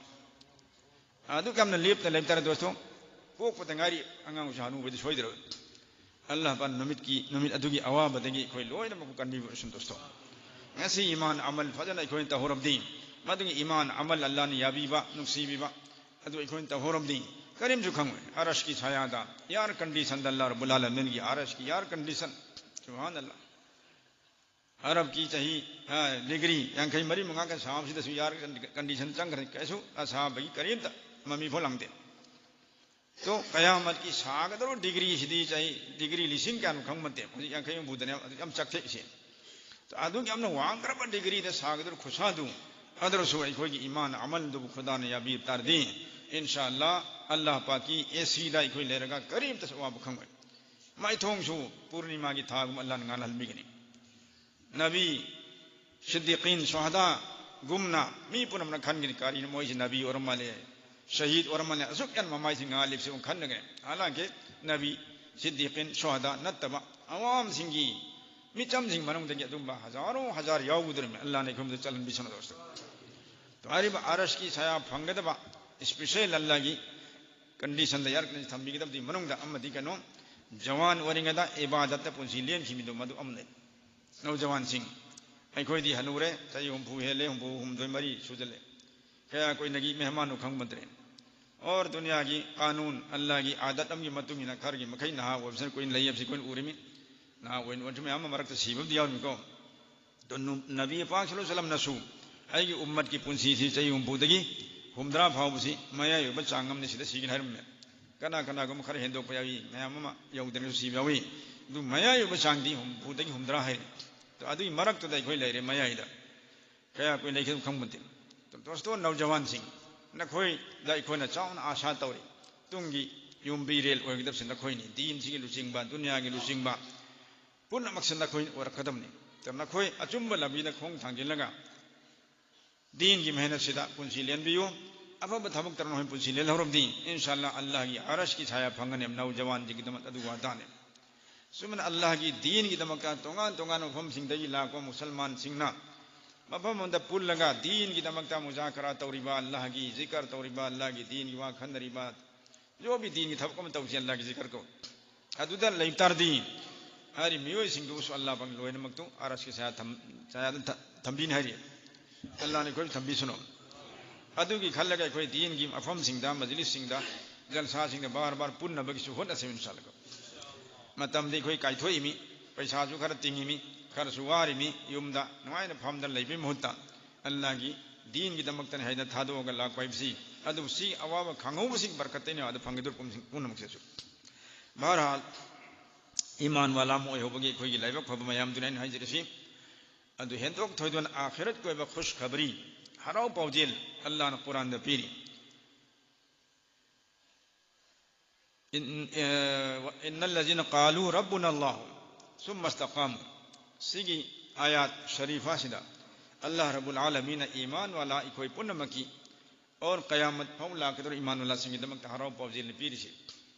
ꯑꯗꯨꯛ ꯌꯥꯝꯅ ꯂꯦꯞꯇ ꯂꯩꯇꯥꯔꯦ ꯗꯣꯁꯇꯣ, ꯄꯣꯛꯄꯗ ꯉꯥꯏꯔꯤ ꯑꯉꯥꯡꯁꯨ ꯍꯅꯨꯕꯗꯤ ꯁꯣꯏꯗ꯭ꯔꯕ꯫ ꯑꯜꯂꯥꯍ ꯄꯥꯛ ꯅꯨꯃꯤꯠꯀꯤ, ꯅꯨꯃꯤꯠ ꯑꯗꯨꯒꯤ ꯑꯋꯥꯕꯗꯒꯤ ꯑꯩꯈꯣꯏ ꯂꯣꯏꯅꯃꯛꯄꯨ ꯀꯟꯕꯤꯕ ꯑꯣꯏꯁꯅꯨ ꯗꯣꯁꯇꯣ꯫ ꯉꯁꯤ ꯏꯃꯥꯟ ꯑꯃꯜ ꯐꯖꯅ ꯑꯩꯈꯣꯏꯅ ꯇꯧꯍꯧꯔꯕꯗꯤ, ꯃꯗꯨꯒꯤ ꯏꯃꯥꯟ ꯑꯃꯜ ꯑꯜꯂꯥꯍꯅ ꯌꯥꯕꯤꯕ, ꯅꯨꯡꯁꯤꯕꯤꯕ ꯑꯗꯨ ꯑꯩꯈꯣꯏꯅ ꯇꯧꯍꯧꯔꯕꯗꯤ ꯀꯔꯤꯝꯁꯨ ꯈꯪꯉꯣꯏ꯫ ꯑꯔꯁꯀꯤ ꯁꯥꯌꯥꯗ, ꯏꯌꯥꯔ ꯀꯟꯗꯤꯁꯟꯗ, ꯑꯜꯂꯥꯍ ꯔꯕꯨꯜ ꯑꯥꯂꯃꯤꯟꯒꯤ ꯑꯔꯁꯀꯤ ꯏꯌꯥꯔ ꯀꯟꯗꯤꯁꯟ, ꯁꯨꯕꯍꯥꯟ ꯑꯜꯂꯥꯍ꯫ ꯑꯔꯕꯀꯤ ꯆꯍꯤ, ꯑ, ꯗꯤꯒ꯭ꯔꯤ ꯌꯥꯡꯈꯩ ꯃꯔꯤ ꯃꯉꯥꯒ ꯁꯥꯕꯁꯤꯗꯁꯨ ꯏꯌꯥꯔ ꯀꯟꯗꯤꯁꯟ ꯆꯪꯈ꯭ꯔꯦ꯫ ꯀꯩꯁꯨ ꯑꯁꯥꯕꯒꯤ ꯀꯔꯤꯝꯇ ꯃꯃꯤ ꯐꯥꯎ ꯂꯥꯡꯗꯦ꯫ ꯇꯣ, ꯀꯌꯥꯃꯠꯀꯤ ꯁꯥꯒꯗꯧꯔꯤꯕ ꯗꯤꯒ꯭ꯔꯤꯁꯤꯗꯤ ꯆꯍꯤ ꯗꯤꯒ꯭ꯔꯤ ꯂꯤꯁꯤꯡ ꯀꯌꯥꯅꯣ ꯈꯪꯕ ꯅꯠꯇꯦ꯫ ꯍꯧꯖꯤꯛ ꯌꯥꯡꯈꯩ ꯍꯨꯝꯐꯨꯗꯅꯦ, ꯑꯗꯨ ꯌꯥꯝ ꯆꯥꯛꯊꯦꯛꯏꯁꯦ꯫ ꯑꯗꯨꯛ ꯌꯥꯝꯅ ꯋꯥꯡꯈ꯭ꯔꯕ ꯗꯤꯒ꯭ꯔꯤꯗ ꯁꯥꯒꯗꯧꯔꯤꯕ ꯈꯨꯠꯁꯥꯗꯨ, ꯑꯗꯨꯔꯁꯨ ꯑꯩꯈꯣꯏꯒꯤ ꯏꯃꯥꯟ ꯑꯃꯜꯗꯨꯕꯨ ꯈꯨꯗꯥꯅ ꯌꯥꯕꯤꯕ ꯇꯥꯔꯗꯤ, ꯏꯟꯁꯥ ꯑꯜꯂꯥꯍ, ꯑꯜꯂꯥꯍ ꯄꯥꯛꯀꯤ ꯑꯦꯁꯤꯗ ꯑꯩꯈꯣꯏ ꯂꯩꯔꯒ ꯀꯔꯤꯝꯇꯁꯨ ꯑꯋꯥꯕ ꯈꯪꯉꯣꯏ꯫ ꯃꯥꯏꯊꯣꯡꯁꯨ ꯄꯨꯔꯅꯤꯃꯥꯒꯤ ꯊꯥꯒꯨꯝ ꯑꯜꯂꯥꯍꯅ ꯉꯥꯜꯍꯟꯕꯤꯒꯅꯤ꯫ ꯅꯕꯤ, ꯁꯤꯗꯤꯀꯤꯟ, ꯁꯨꯍꯗꯥꯒꯨꯝꯅ ꯃꯤ ꯄꯨꯝꯅꯃꯛꯅ ꯈꯟꯒꯅꯤ, "ꯀꯔꯤꯅꯣ, ꯃꯣꯏꯁꯤ ꯅꯕꯤ ꯑꯣꯏꯔ ꯃꯥꯜꯂꯦ, ꯁꯍꯤꯗ ꯑꯣꯏꯔ ꯃꯥꯜꯂꯦ, ꯑꯁꯨꯛ ꯌꯥꯝꯅ ꯃꯃꯥꯏꯁꯤ ꯉꯥꯜꯂꯤꯕꯁꯤ?" ꯑꯃꯨꯛ ꯈꯟꯅꯒꯅꯤ꯫ ꯍꯥꯂꯥꯡꯀꯤ ꯅꯕꯤ, ꯁꯤꯗꯤꯀꯤꯟ, ꯁꯨꯍꯗꯥ ꯅꯠꯇꯕ ꯑꯋꯥꯝꯁꯤꯡꯒꯤ ꯃꯤꯆꯝꯁꯤꯡ ꯃꯅꯨꯡꯗꯒꯤ ꯑꯗꯨꯝꯕ ꯍꯖꯥꯔꯣ ꯍꯖꯥꯔ ꯌꯥꯎꯒꯗꯧꯔꯤꯕꯅꯤ꯫ ꯑꯜꯂꯥꯍꯅ ꯑꯩꯈꯣꯏ ꯆꯜꯍꯟꯕꯤꯁꯅꯨ ꯗꯣꯁꯇꯣ꯫ ꯍꯥꯏꯔꯤꯕ ꯑꯔꯁꯀꯤ ꯁꯥꯌꯥ ꯐꯪꯒꯗꯕ ꯏꯁꯄꯤꯁꯦꯜ ꯑꯜꯂꯥꯍꯒꯤ ꯀꯟꯗꯤꯁꯟꯗ ꯏꯌꯥꯔ ꯀꯟꯗꯤꯁꯟ ꯊꯝꯕꯤꯒꯗꯕꯗꯨꯒꯤ ꯃꯅꯨꯡꯗ ꯑꯃꯗꯤ ꯀꯩꯅꯣ, ꯖꯋꯥꯟ ꯑꯣꯏꯔꯤꯉꯩꯗ ꯏꯕꯥꯗꯠꯇ ꯄꯨꯟꯁꯤ ꯂꯦꯟꯈꯤꯕꯗꯨ ꯃꯗꯨ ꯑꯃꯅꯤ꯫ ꯅꯧꯖꯋꯥꯟꯁꯤꯡ, ꯑꯩꯈꯣꯏꯗꯤ ꯍꯅꯨꯔꯦ, ꯆꯍꯤ ꯍꯨꯝꯐꯨ ꯍꯦꯜꯂꯦ, ꯍꯨꯝꯐꯨ ꯍꯨꯝꯗꯣꯏ ꯃꯔꯤ ꯁꯨꯖꯜꯂꯦ꯫ ꯀꯌꯥ ꯀꯨꯏꯅꯒꯤ ꯃꯦꯍꯃꯥꯟꯅꯣ ꯈꯪꯕ ꯅꯠꯇ꯭ꯔꯦ꯫ ꯑꯣꯔ ꯗꯨꯅꯤꯌꯥꯒꯤ ꯀꯥꯅꯨꯟ, ꯑꯜꯂꯥꯍꯒꯤ ꯑꯥꯗꯠ ꯑꯃꯒꯤ ꯃꯇꯨꯡ ꯏꯟꯅ ꯈꯔꯒꯤ ꯃꯈꯩ ꯅꯍꯥ ꯑꯣꯏꯕꯁꯤꯅ ꯀꯨꯏꯅ ꯂꯩ ꯍꯥꯏꯕꯁꯤ ꯑꯩꯈꯣꯏꯅ ꯎꯔꯤꯃꯤ꯫ ꯅꯍꯥ ꯑꯣꯏꯅ ꯑꯣꯏꯔꯁꯨ ꯃꯌꯥꯝ ꯑꯃ ꯃꯔꯛꯇ ꯁꯤꯕ ꯑꯃꯗꯤ ꯌꯥꯎꯔꯤꯃꯤꯀꯣ꯫ ꯑꯗꯣ ꯅꯨ-, ꯅꯕꯤ ꯄꯥꯛ ꯁꯜꯂꯜꯂꯥꯍꯨ ꯑꯂꯥꯏꯍꯤ ꯋꯥꯁꯜꯂꯝꯅꯁꯨ ꯑꯩꯒꯤ ꯎꯝꯃꯠꯀꯤ ꯄꯨꯟꯁꯤꯁꯤ ꯆꯍꯤ ꯍꯨꯝꯐꯨꯗꯒꯤ ꯍꯨꯝꯗ꯭ꯔꯥ ꯐꯥꯎꯕꯁꯤ ꯃꯌꯥꯏ ꯑꯣꯏꯕ ꯆꯥꯡ ꯑꯃꯅꯤ, ꯁꯤꯗ ꯁꯤꯒꯅꯤ ꯍꯥꯏꯔꯝꯃꯦ꯫ ꯀꯅꯥ ꯀꯅꯥꯒꯨꯝꯕ ꯈꯔ ꯍꯦꯟꯗꯣꯛꯄ ꯌꯥꯎꯏ, ꯃꯌꯥꯝ ꯑꯃ ꯌꯧꯗꯅꯁꯨ ꯁꯤꯕ ꯌꯥꯎꯏ꯫ ꯑꯗꯨ ꯃꯌꯥꯏ ꯑꯣꯏꯕ ꯆꯥꯡꯗꯤ ꯍꯨꯝꯐꯨꯗꯒꯤ ꯍꯨꯝꯗ꯭ꯔꯥ ꯍꯥꯏꯔꯦ꯫ ꯑꯗꯣ ꯑꯗꯨꯒꯤ ꯃꯔꯛꯇꯨꯗ ꯑꯩꯈꯣꯏ ꯂꯩꯔꯦ ꯃꯌꯥꯏꯗ꯫ ꯀꯌꯥ ꯀꯨꯏꯅ ꯂꯩꯈꯤꯗꯕ ꯈꯪꯕ ꯅꯠꯇꯦ꯫ ꯗꯣꯁꯇꯣ ꯅꯧꯖꯋꯥꯟꯁꯤꯡ, ꯅꯈꯣꯏꯗ ꯑꯩꯈꯣꯏꯅ ꯆꯥꯎꯅ ꯑꯥꯁꯥ ꯇꯧꯔꯤ꯫ ꯇꯨꯡꯒꯤ ꯌꯨꯝ ꯕꯤꯔꯦꯜ ꯑꯣꯏꯒꯗꯕꯁꯤ ꯅꯈꯣꯏꯅꯤ꯫ ꯗꯤꯟꯁꯤꯒꯤ ꯂꯨꯆꯤꯡꯕ, ꯗꯨꯅꯤꯌꯥꯒꯤ ꯂꯨꯆꯤꯡꯕ ꯄꯨꯝꯅꯃꯛꯁꯤ ꯅꯈꯣꯏꯅ ꯑꯣꯏꯔꯛꯀꯗꯕꯅꯤ꯫ ꯑꯗꯣ ꯅꯈꯣꯏ ꯑꯆꯨꯝꯕ ꯂꯝꯕꯤꯗ ꯈꯣꯡ ꯊꯥꯡꯖꯤꯜꯂꯒ ꯗꯤꯟꯒꯤ ꯃꯦꯍꯅꯠꯁꯤꯗ ꯄꯨꯟꯁꯤ ꯂꯦꯟꯕꯤꯌꯨ꯫ ꯑꯐꯕ ꯊꯕꯛ ꯇꯧꯔ ꯅꯈꯣꯏ ꯄꯨꯟꯁꯤ ꯂꯦꯜꯍꯧꯔꯕꯗꯤ ꯏꯟꯁꯥ ꯑꯜꯂꯥ ꯑꯜꯂꯥꯍꯒꯤ ꯑꯔꯁꯀꯤ ꯁꯥꯌꯥ ꯐꯪꯒꯅꯤ꯫ ꯅꯧꯖꯋꯥꯟꯁꯤꯡꯒꯤꯗꯃꯛ ꯑꯗꯨ ꯋꯥꯗꯥꯅꯤ꯫ ꯁꯨꯃꯥꯏꯅ ꯑꯜꯂꯥꯍꯒꯤ ꯗꯤꯟꯒꯤꯗꯃꯛꯇ ꯇꯣꯉꯥꯟ ꯇꯣꯉꯥꯟꯕ ꯃꯐꯝꯁꯤꯡꯗꯒꯤ ꯂꯥꯛꯄ ꯃꯨꯁꯜꯃꯥꯟꯁꯤꯡꯅ ꯃꯐꯝ ꯑꯃꯗ ꯄꯨꯜꯂꯒ ꯗꯤꯟꯒꯤꯗꯃꯛꯇ ꯃꯨꯖꯥꯀꯔꯥ ꯇꯧꯔꯤꯕ, ꯑꯜꯂꯥꯍꯒꯤ ꯖꯤꯀꯔ ꯇꯧꯔꯤꯕ, ꯑꯜꯂꯥꯍꯒꯤ ꯗꯤꯟꯒꯤ ꯋꯥ ꯈꯟꯅꯔꯤꯕ, ꯖꯣ ꯚꯤ ꯗꯤꯟꯒꯤ ꯊꯕꯛ ꯑꯃ ꯇꯧꯁꯤ, ꯑꯜꯂꯥꯍꯒꯤ ꯖꯤꯀꯔ ꯀꯧ꯫ ꯑꯗꯨꯗ ꯂꯩꯕ ꯇꯥꯔꯗꯤ ꯍꯥꯏꯔꯤ ꯃꯤꯑꯣꯏꯁꯤꯡꯗꯨꯕꯨꯁꯨ ꯑꯜꯂꯥꯍ ꯄꯥꯛꯅ ꯂꯣꯏꯅꯃꯛꯇꯨ ꯑꯔꯁꯀꯤ ꯁꯥꯌꯥ ꯊꯝ-, ꯁꯥꯌꯥꯗ ꯊ-, ꯊꯝꯕꯤꯅꯤ ꯍꯥꯏꯔꯤ꯫ ꯑꯜꯂꯥꯍꯅ ꯑꯩꯈꯣꯏꯕꯨ ꯊꯝꯕꯤꯁꯅꯨ꯫ ꯑꯗꯨꯒꯤ ꯈꯜꯂꯒ ꯑꯩꯈꯣꯏ ꯗꯤꯟꯒꯤ ꯃꯐꯝꯁꯤꯡꯗ, ꯃꯖꯂꯤꯁꯁꯤꯡꯗ, ꯖꯜꯁꯥꯁꯤꯡꯗ ꯕꯥꯔ ꯕꯥꯔ ꯄꯨꯟꯅꯕꯒꯤꯁꯨ ꯍꯣꯠꯅꯁꯤ ꯏꯟꯁꯥ ꯑꯜꯂꯥꯍ꯫ ꯃꯇꯝꯗꯤ ꯑꯩꯈꯣꯏ ꯀꯥꯏꯊꯣꯛꯏꯃꯤ, ꯄꯩꯁꯥꯁꯨ ꯈꯔ ꯇꯤꯡꯉꯤꯃꯤ, ꯈꯔꯁꯨ ꯋꯥꯔꯤꯃꯤ꯫ ꯌꯨꯝꯗ ꯅꯨꯡꯉꯥꯏꯅ ꯐꯝꯗꯅ ꯂꯩꯕꯒꯤ ꯃꯍꯨꯠꯇ ꯑꯜꯂꯥꯍꯒꯤ ꯗꯤꯟꯒꯤꯗꯃꯛꯇꯅꯤ ꯍꯥꯏꯗꯅ ꯊꯥꯗꯣꯛꯑꯒ ꯂꯥꯛꯄ ꯍꯥꯏꯕꯁꯤ, ꯑꯗꯨꯕꯨ ꯁꯤ ꯑꯋꯥꯕ ꯈꯪꯍꯧꯕꯁꯤꯡ ꯕꯔꯀꯠꯇꯩꯅ ꯑꯗꯨ ꯐꯪꯒꯗꯧꯔꯤꯕ ꯄꯨꯝꯁꯤꯡ ꯄꯨꯝꯅꯃꯛꯁꯤꯁꯨ꯫ ꯕꯍꯔꯍꯥꯜ, ꯏꯃꯥꯟ ꯋꯥꯂꯥ ꯑꯃ ꯑꯣꯏꯍꯧꯕꯒꯤ ꯑꯩꯈꯣꯏꯒꯤ ꯂꯥꯏꯕꯛ ꯐꯕ ꯃꯌꯥꯝꯗꯨꯅꯤ ꯑꯩꯅ ꯍꯥꯏꯖꯔꯤꯁꯤ꯫ ꯑꯗꯨ ꯍꯦꯟꯗꯣꯛ ꯊꯣꯏꯗꯣꯛꯅ ꯑꯥꯈꯤꯔꯠꯀꯤ ꯑꯣꯏꯕ ꯈꯨꯁ ꯈꯕꯔꯤ, ꯍꯔꯥꯎ ꯄꯥꯎꯖꯦꯜ ꯑꯜꯂꯥꯍꯅ ꯀꯨꯔꯥꯟꯗ ꯄꯤꯔꯤ꯫ ꯏꯟ-, ꯑꯦ, ꯏꯟꯅꯜꯂꯖꯤꯅ ꯀꯥꯂꯨ ꯔꯕꯨꯅ ꯑꯜꯂꯥꯍꯨ ꯁꯨꯝꯃ ꯏꯁꯇꯀꯥꯃꯨ꯫ ꯁꯤꯒꯤ ꯑꯥꯌꯥꯠ ꯁꯔꯤꯐꯥꯁꯤꯗ ꯑꯜꯂꯥꯍ ꯔꯕꯨꯜ ꯑꯥꯂꯃꯤꯅ ꯏꯃꯥꯟ ꯋꯥꯂꯥ ꯑꯩꯈꯣꯏ ꯄꯨꯝꯅꯃꯛꯀꯤ ꯑꯣꯔ ꯀꯌꯥꯃꯠ ꯐꯥꯎ ꯂꯥꯛꯀꯗꯧꯔꯤꯕ ꯏꯃꯥꯟ ꯋꯥꯂꯥꯁꯤꯡꯒꯤꯗꯃꯛꯇ ꯍꯔꯥꯎ ꯄꯥꯎꯖꯦꯜꯅ ꯄꯤꯔꯤꯁꯤ꯫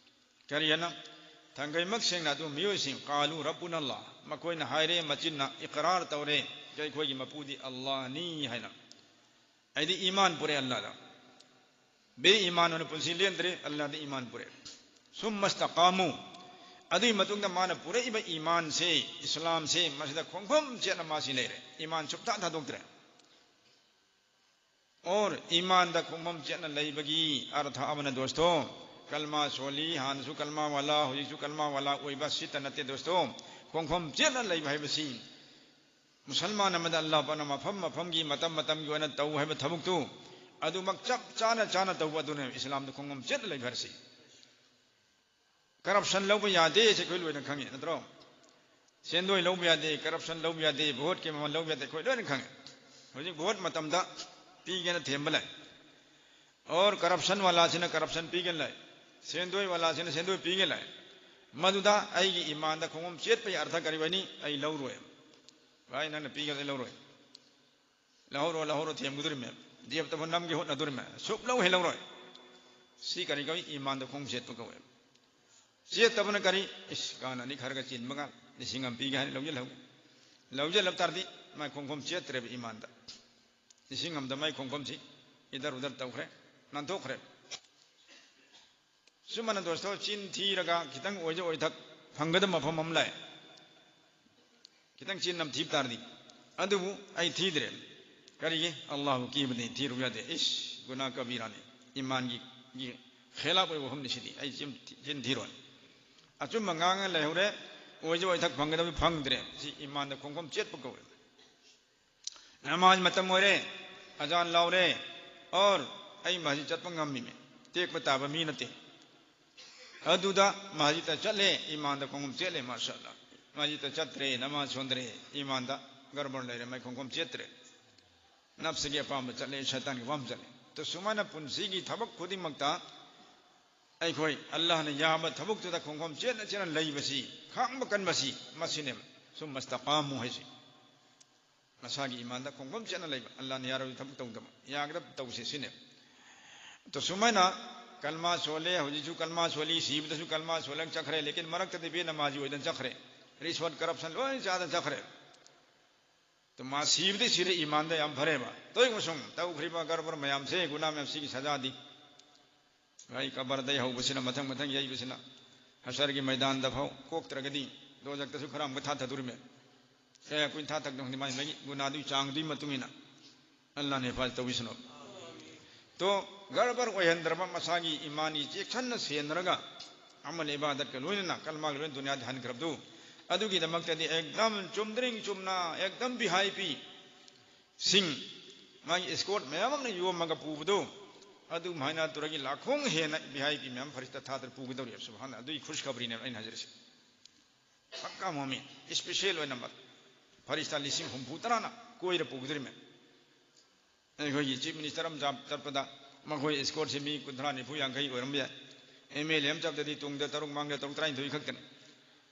ꯀꯔꯤ ꯍꯥꯏꯅ? ꯊꯥꯡꯒꯩꯃꯛ ꯁꯦꯡꯅ ꯑꯗꯨ ꯃꯤꯑꯣꯏꯁꯤꯡ ꯀꯥꯂꯨ ꯔꯕꯨꯅ ꯑꯜꯂꯥꯍ, ꯃꯈꯣꯏꯅ ꯍꯥꯏꯔꯦ, ꯃꯆꯤꯟꯅ ꯏꯀꯔꯥꯔ ꯇꯧꯔꯦ, ꯑꯩꯈꯣꯏꯒꯤ ꯃꯄꯨꯗꯤ ꯑꯜꯂꯥꯍꯅꯤ ꯍꯥꯏꯅ꯫ ꯑꯩꯗꯤ ꯏꯃꯥꯟ ꯄꯨꯔꯦ ꯑꯜꯂꯥꯍꯗ꯫ ꯕꯦ ꯏꯃꯥꯟ ꯑꯣꯏꯅ ꯄꯨꯟꯁꯤ ꯂꯦꯟꯗ꯭ꯔꯦ, ꯑꯜꯂꯥꯍꯗ ꯏꯃꯥꯟ ꯄꯨꯔꯦ꯫ ꯁꯨꯝꯃ ꯏꯁꯇꯀꯥꯃꯨ꯫ ꯑꯗꯨꯒꯤ ꯃꯇꯨꯡꯗ ꯃꯥꯅ ꯄꯨꯔꯛꯏꯕ ꯏꯃꯥꯟꯁꯦ, ꯏꯁꯂꯥꯝꯁꯦ, ꯃꯁꯤꯗ ꯈꯣꯡꯐꯝ ꯆꯦꯠꯅ ꯃꯥꯁꯤ ꯂꯩꯔꯦ꯫ ꯏꯃꯥꯟ ꯁꯨꯞꯊꯥ ꯊꯥꯗꯣꯛꯇ꯭ꯔꯦ꯫ ꯑꯣꯔ ꯏꯃꯥꯟꯗ ꯈꯣꯡꯐꯝ ꯆꯦꯠꯅ ꯂꯩꯕꯒꯤ ꯑꯔꯊ ꯑꯃꯅ ꯗꯣꯁꯇꯣ, ꯀꯜꯃꯥ ꯁꯣꯜꯂꯤ, ꯍꯥꯟꯅꯁꯨ ꯀꯜꯃꯥ ꯋꯥꯂꯥ, ꯍꯧꯖꯤꯛꯁꯨ ꯀꯜꯃꯥ ꯋꯥꯂꯥ ꯑꯣꯏꯕ ꯁꯤꯇ ꯅꯠꯇꯦ ꯗꯣꯁꯇꯣ꯫ ꯈꯣꯡꯐꯝ ꯆꯦꯠꯅ ꯂꯩꯕ ꯍꯥꯏꯕꯁꯤ ꯃꯨꯁꯜꯃꯥꯟ ꯑꯃꯗ ꯑꯜꯂꯥꯍ ꯄꯥꯛꯅ ꯃꯐꯝ ꯃꯐꯝꯒꯤ, ꯃꯇꯝ ꯃꯇꯝꯒꯤ ꯑꯣꯏꯅ ꯇꯧ ꯍꯥꯏꯕ ꯊꯕꯛꯇꯨ ꯑꯗꯨꯃꯛ ꯆꯞ ꯆꯥꯅ ꯆꯥꯅ ꯇꯧꯕ ꯑꯗꯨꯅꯦ ꯏꯁꯂꯥꯝꯗ ꯈꯣꯡꯐꯝ ꯆꯦꯠꯅ ꯂꯩꯕ ꯍꯥꯏꯔꯤꯁꯤ꯫ Corruption ꯂꯧꯕ ꯌꯥꯗꯦ, ꯁꯤ ꯑꯩꯈꯣꯏ ꯂꯣꯏꯅ ꯈꯪꯉꯤ, ꯅꯠꯇ꯭ꯔꯣ? ꯁꯦꯟꯗꯣꯏ ꯂꯧꯕ ꯌꯥꯗꯦ, corruption ꯂꯧꯕ ꯌꯥꯗꯦ, vote ꯀꯤ ꯃꯃꯜ ꯂꯧꯕ ꯌꯥꯗꯦ, ꯑꯩꯈꯣꯏ ꯂꯣꯏꯅ ꯈꯪꯉꯤ꯫ ꯍꯧꯖꯤꯛ vote ꯃꯇꯝꯗ ꯄꯤꯒꯦꯅ ꯊꯦꯝꯕ ꯂꯩ, ꯑꯣꯔ corruption ꯋꯥꯂꯥꯁꯤꯅ corruption ꯄꯤꯒꯦꯅ ꯂꯩ, ꯁꯦꯟꯗꯣꯏ ꯋꯥꯂꯥꯁꯤꯅ ꯁꯦꯟꯗꯣꯏ ꯄꯤꯒꯦ ꯂꯩ꯫ ꯃꯗꯨꯗ ꯑꯩꯒꯤ ꯏꯃꯥꯟꯗ ꯈꯣꯡꯐꯝ ꯆꯦꯠꯄꯒꯤ ꯑꯔꯊ ꯀꯔꯤ ꯑꯣꯏꯅꯤ? ꯑꯩ ꯂꯧꯔꯣꯏ꯫ ꯚꯥꯏ, ꯅꯪꯅ ꯄꯤꯒꯦ, ꯑꯩ ꯂꯧꯔꯣꯏ꯫ ꯂꯧꯍꯧꯔꯣ, ꯂꯧꯍꯧꯔꯣ, ꯊꯦꯝꯒꯗꯣꯔꯤꯃꯦ꯫ ꯖꯦꯕꯇ ꯐꯥꯎ ꯅꯝꯒꯦ ꯍꯣꯠꯅꯗꯣꯔꯤꯃꯦ꯫ ꯁꯨꯛ ꯂꯧ ꯍꯦꯛ ꯂꯧꯔꯣꯏ꯫ ꯁꯤ ꯀꯔꯤ ꯀꯧꯏ? ꯏꯃꯥꯟꯗ ꯈꯣꯡ ꯆꯦꯠꯄ ꯀꯧꯋꯦ꯫ ꯆꯦꯠꯇꯕꯅ ꯀꯔꯤ? ꯏꯁ, ꯀꯥꯟꯅꯅꯤ ꯈꯔꯒ ꯆꯤꯟꯕꯒ, ꯂꯤꯁꯤꯡ ꯑꯃ ꯄꯤꯒꯦ ꯍꯥꯏꯅ ꯂꯧꯁꯤꯜꯍꯧ-, ꯂꯧꯁꯤꯜꯂꯕ ꯇꯥꯔꯗꯤ ꯃꯥꯏ ꯈꯣꯡꯐꯝ ꯆꯦꯠꯇ꯭ꯔꯦꯕ ꯏꯃꯥꯟꯗ꯫ ꯂꯤꯁꯤꯡ ꯑꯃꯗ ꯃꯥꯏ ꯈꯣꯡꯐꯝꯁꯤ ꯏꯗꯔ ꯎꯗꯔ ꯇꯧꯈ꯭ꯔꯦ, ꯅꯥꯟꯊꯣꯛꯈ꯭ꯔꯦ꯫ ꯆꯨꯝꯕꯅ ꯗꯣꯁꯇꯣ, ꯆꯤꯟ ꯊꯤꯔꯒ ꯈꯤꯇꯪ ꯑꯣꯏꯖ ꯑꯣꯏꯊꯛ ꯐꯪꯒꯗꯕ ꯃꯐꯝ ꯑꯃ ꯂꯩ꯫ ꯈꯤꯇꯪ ꯆꯤꯟ ꯅꯝꯊꯤꯕ ꯇꯥꯔꯗꯤ꯫ ꯑꯗꯨꯕꯨ ꯑꯩ ꯊꯤꯗ꯭ꯔꯦ꯫ ꯀꯔꯤꯒꯤ? ꯑꯜꯂꯥꯍꯕꯨ ꯀꯤꯕꯗꯤ ꯊꯤꯔꯨ ꯌꯥꯗꯦ꯫ ꯏꯁ, ꯒꯨꯅꯥ ꯀꯕꯤꯔꯥꯅꯤ꯫ ꯏꯃꯥꯟꯒꯤ, ꯒꯤ ꯈꯦꯂꯥꯞ ꯑꯣꯏꯕ ꯋꯥꯐꯝꯅꯤ ꯁꯤꯗꯤ꯫ ꯑꯩ ꯆꯤꯟ ꯊꯤ-, ꯆꯤꯟ ꯊꯤꯔꯣꯏ꯫ ꯑꯆꯨꯝꯕ ꯉꯥꯡꯉ ꯂꯩꯍꯧꯔꯦ, ꯑꯣꯏꯖ ꯑꯣꯏꯊꯛ ꯐꯪꯒꯗꯕ ꯐꯪꯗ꯭ꯔꯦ꯫ ꯁꯤ ꯏꯃꯥꯟꯗ ꯈꯣꯡꯐꯝ ꯆꯦꯠꯄ ꯀꯧꯋꯦ꯫ ꯅꯃꯥꯖ ꯃꯇꯝ ꯑꯣꯏꯔꯦ, ꯑꯖꯥꯟ ꯂꯥꯎꯔꯦ, ꯑꯣꯔ ꯑꯩ ꯃꯁꯖꯤꯗ ꯆꯠꯄ ꯉꯝꯃꯤꯃꯦ, ꯇꯦꯛꯄ ꯇꯥꯕ ꯃꯤ ꯅꯠꯇꯦ꯫ ꯑꯗꯨꯗ ꯃꯁꯖꯤꯗꯇ ꯆꯠꯂꯦ, ꯏꯃꯥꯟꯗ ꯈꯣꯡꯐꯝ ꯆꯦꯠꯂꯦ, ꯃꯥꯁꯥ ꯑꯜꯂꯥ꯫ ꯃꯁꯖꯤꯗꯇ ꯆꯠꯇ꯭ꯔꯦ, ꯅꯃꯥꯖ ꯁꯣꯟꯗ꯭ꯔꯦ, ꯏꯃꯥꯟꯗ ꯒꯔꯕꯔ ꯂꯩꯔꯦ, ꯃꯥꯏ ꯈꯣꯡꯐꯝ ꯆꯦꯠꯇ꯭ꯔꯦ꯫ ꯅꯐꯁꯒꯤ ꯑꯄꯥꯝꯕ ꯆꯠꯂꯦ, ꯁꯩꯇꯥꯟꯒꯤ ꯑꯄꯥꯝꯕ ꯆꯠꯂꯦ꯫ ꯇꯣ ꯁꯨꯃꯥꯏꯅ ꯄꯨꯟꯁꯤꯒꯤ ꯊꯕꯛ ꯈꯨꯗꯤꯡꯃꯛꯇ ꯑꯩꯈꯣꯏ ꯑꯜꯂꯥꯍꯅ ꯌꯥꯕ ꯊꯕꯛꯇꯨꯗ ꯈꯣꯡꯐꯝ ꯆꯦꯠꯅ ꯆꯦꯠꯅ ꯂꯩꯕꯁꯤ, ꯈꯥꯡꯕ ꯀꯟꯕꯁꯤ, ꯃꯁꯤꯅꯦꯕ ثم استقاموا ꯍꯥꯏꯁꯤ꯫ ꯃꯁꯥꯒꯤ ꯏꯃꯥꯟꯗ ꯈꯣꯡꯐꯝ ꯆꯦꯠꯅ ꯂꯩꯕ, ꯑꯜꯂꯥꯍꯅ ꯌꯥꯔꯣꯏꯗꯕ ꯊꯕꯛ ꯇꯧꯗꯕ, ꯌꯥꯒꯗꯕ ꯇꯧꯁꯦ ꯁꯤꯅꯦ꯫ ꯑꯗꯣ ꯁꯨꯃꯥꯏꯅ ꯀꯜꯃꯥ ꯁꯣꯜꯂꯦ, ꯍꯧꯖꯤꯛꯁꯨ ꯀꯜꯃꯥ ꯁꯣꯜꯂꯤ, ꯁꯤꯕꯗꯁꯨ ꯀꯜꯃꯥ ꯁꯣꯜꯂꯒ ꯆꯠꯈ꯭ꯔꯦ, ꯂꯦꯀꯤꯟ ꯃꯔꯛꯇꯗꯤ ꯕꯦꯅꯃꯥꯖꯤ ꯑꯣꯏꯗꯅ ꯆꯠꯈ꯭ꯔꯦ, ꯔꯤꯁꯋꯠ corruption ꯂꯣꯏ ꯆꯥꯗꯅ ꯆꯠꯈ꯭ꯔꯦ꯫ ꯑꯗꯣ ꯃꯥ ꯁꯤꯕꯗꯤ ꯁꯤꯔꯦ, ꯏꯃꯥꯟꯗ ꯌꯥꯝ ꯐꯔꯦꯕ꯫ ꯇꯧꯏ ꯑꯃꯁꯨꯡ ꯇꯧꯈ꯭ꯔꯤꯕ ꯒꯔꯕꯔ ꯃꯌꯥꯝꯁꯦ, ꯒꯨꯅꯥ ꯃꯌꯥꯝꯁꯤꯒꯤ ꯁꯖꯥꯗꯤ꯫ ꯑꯩ ꯀꯕꯔꯗꯩ ꯍꯧꯕꯁꯤꯅ ꯃꯊꯪ ꯃꯊꯪ ꯌꯩꯕꯁꯤꯅ ꯍꯁꯔꯒꯤ ꯃꯩꯗꯥꯟꯗ ꯐꯥꯎ ꯀꯣꯛꯇ꯭ꯔꯒꯗꯤ ꯗꯣꯖꯛꯇꯁꯨ ꯈꯔ ꯑꯃꯨꯛꯀ ꯊꯥꯊꯗꯣꯔꯤꯃꯦ꯫ ꯀꯌꯥ ꯀꯨꯏꯅ ꯊꯥꯊꯛꯅꯣ ꯈꯪꯗꯦ, ꯃꯥꯒꯤ ꯃꯥꯒꯤ ꯒꯨꯅꯥꯗꯨꯒꯤ ꯆꯥꯡꯗꯨꯒꯤ ꯃꯇꯨꯡ ꯏꯟꯅ ꯑꯜꯂꯥꯍꯅ ꯍꯤꯐꯥꯖꯠ ꯇꯧꯕꯤꯁꯅꯨ꯫ ꯇꯣ ꯒꯔꯕꯔ ꯑꯣꯏꯍꯟꯗ꯭ꯔꯕ, ꯃꯁꯥꯒꯤ ꯏꯃꯥꯟꯒꯤ ꯆꯦꯛꯁꯟꯅ ꯁꯦꯟꯅꯔꯒ ꯑꯃꯜ ꯏꯕꯥꯗꯠꯀ ꯂꯣꯏꯅꯅ ꯀꯜꯃꯥꯒ ꯂꯣꯏꯅ ꯗꯨꯅꯤꯌꯥꯗ ꯍꯟꯈ꯭ꯔꯕꯗꯨ, ꯑꯗꯨꯒꯤꯗꯃꯛꯇꯗꯤ ꯑꯦꯛꯗꯝ ꯆꯨꯝꯗ꯭ꯔꯤꯡ ꯆꯨꯝꯅ, ꯑꯦꯛꯗꯝ ꯚꯤ ꯑꯥꯏ ꯄꯤ ꯁꯤꯡ ꯃꯥꯒꯤ escort ꯃꯌꯥꯝ ꯑꯃꯅ ꯌꯣꯝꯃꯒ ꯄꯨꯕꯗꯣ, ꯑꯗꯨꯃꯥꯏꯅ ꯇꯧꯔꯒ ꯂꯥꯈꯣꯡ ꯍꯦꯟꯅ ꯚꯤ ꯑꯥꯏ ꯄꯤ ꯃꯌꯥꯝ ꯐꯔꯤꯁꯇꯥ ꯊꯥꯗꯅ ꯄꯨꯒꯗꯧꯔꯤ꯫ ꯁꯨꯕꯍꯥꯅ, ꯑꯗꯨꯒꯤ ꯈꯨꯁ ꯈꯕꯔꯤꯅꯦꯕ ꯑꯩꯅ ꯍꯥꯏꯖꯔꯤꯁꯦ꯫ ꯄꯛꯀꯥ ꯃꯣꯃꯤꯟ, special ꯑꯣꯏꯅ ꯐꯔꯤꯁꯇꯥ ꯂꯤꯁꯤꯡ ꯍꯨꯝꯐꯨ ꯇꯔꯥꯅ ꯀꯣꯏꯔ ꯄꯨꯒꯗꯧꯔꯤꯃꯦ꯫ ꯑꯩꯈꯣꯏꯒꯤ chief minister ꯑꯃ ꯆꯥ-, ꯆꯠꯄꯗ ꯃꯈꯣꯏ escortꯁꯦ ꯃꯤ ꯀꯨꯟꯊ꯭ꯔꯥ ꯅꯤꯐꯨ ꯌꯥꯡꯈꯩ ꯑꯣꯏꯔꯝꯕ ꯌꯥꯏ꯫ ꯑꯦꯝ ꯑꯦꯜ ꯑꯦ ꯑꯃ ꯆꯠꯄꯗꯗꯤ ꯇꯨꯡꯗ ꯇꯔꯨꯛ, ꯃꯥꯡꯗ ꯇꯔꯨꯛ, ꯇꯔꯥꯅꯤꯊꯣꯏ ꯈꯛꯇꯅꯤ꯫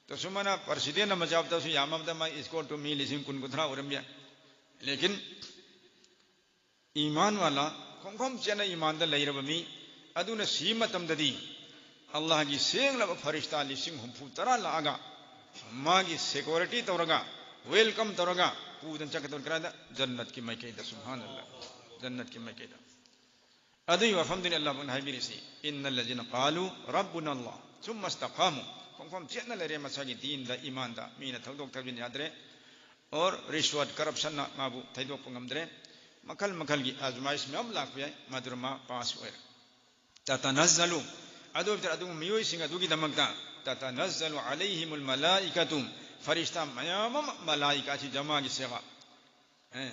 ꯑꯗꯣ ꯁꯨꯃꯥꯏꯅ president ꯑꯃ ꯆꯠꯄꯗꯁꯨ ꯌꯥꯝꯃꯕꯗ ꯃꯥꯒꯤ escortꯇꯨ ꯃꯤ ꯂꯤꯁꯤꯡ ꯀꯨꯟ, ꯀꯨꯟꯊ꯭ꯔꯥ ꯑꯣꯏꯔꯝꯕ ꯌꯥꯏ꯫ ꯂꯦꯀꯤꯟ ꯏꯃꯥꯟ ꯋꯥꯂꯥ, ꯈꯣꯡꯐꯝ ꯆꯦꯠꯅ ꯏꯃꯥꯟꯗ ꯂꯩꯔꯕ ꯃꯤ ꯑꯗꯨꯅ ꯁꯤꯕ ꯃꯇꯝꯗꯗꯤ ꯑꯜꯂꯥꯍꯒꯤ ꯁꯦꯡꯂꯕ ꯐꯔꯤꯁꯇꯥ ꯂꯤꯁꯤꯡ ꯍꯨꯝꯐꯨ ꯇꯔꯥ ꯂꯥꯛꯑꯒ ꯃꯥꯒꯤ security ꯇꯧꯔꯒ, welcome ꯇꯧꯔꯒ ꯄꯨꯗꯅ ꯆꯠꯀꯗꯧꯔꯤ꯫ ꯀꯗꯥꯏꯗ? ꯖꯟꯅꯠꯀꯤ ꯃꯥꯏꯀꯩꯗ꯫ ꯁꯨꯕꯍꯥꯅꯜꯂꯥꯍ꯫ ꯖꯟꯅꯠꯀꯤ ꯃꯥꯏꯀꯩꯗ꯫ ꯑꯗꯨꯒꯤ ꯋꯥꯐꯝꯗꯨꯅꯤ ꯑꯜꯂꯥꯍꯅ ꯍꯥꯏꯕꯤꯔꯤꯁꯤ, "إن الذين قالوا ربنا الله ثم استقاموا." ꯈꯣꯡꯐꯝ ꯆꯦꯠꯅ ꯂꯩꯔꯦ ꯃꯁꯥꯒꯤ ꯗꯤꯟꯗ, ꯏꯃꯥꯟꯗ, ꯃꯤꯅ ꯊꯧꯗꯣꯛ ꯊꯧꯖꯤꯟ ꯌꯥꯗ꯭ꯔꯦ, or ꯔꯤꯁꯋꯠ, corruptionꯅ ꯃꯥꯕꯨ ꯊꯩꯗꯣꯛꯄ ꯉꯝꯗ꯭ꯔꯦ, ꯃꯈꯜ ꯃꯈꯜꯒꯤ ꯑꯖꯃꯥꯏꯁ ꯃꯌꯥꯝ ꯂꯥꯛꯄ ꯌꯥꯏ, ꯃꯗꯨꯗ ꯃꯥ pass ꯑꯣꯏꯔꯦ꯫ "تتنزل", ꯑꯗꯨ ꯑꯣꯏꯕ ꯇꯥꯔꯗꯤ ꯑꯗꯨꯒꯨꯝꯕ ꯃꯤꯑꯣꯏꯁꯤꯡ ꯑꯗꯨꯒꯤꯗꯃꯛꯇ, "تتنزل عليهم الملائكة", ꯐꯔꯤꯁꯇꯥ ꯃꯌꯥꯝ ꯑꯃ, ꯃꯂꯥꯏꯀꯥꯁꯤ ꯖꯃꯥꯒꯤ ꯁꯤꯒꯥ, ꯑꯦ,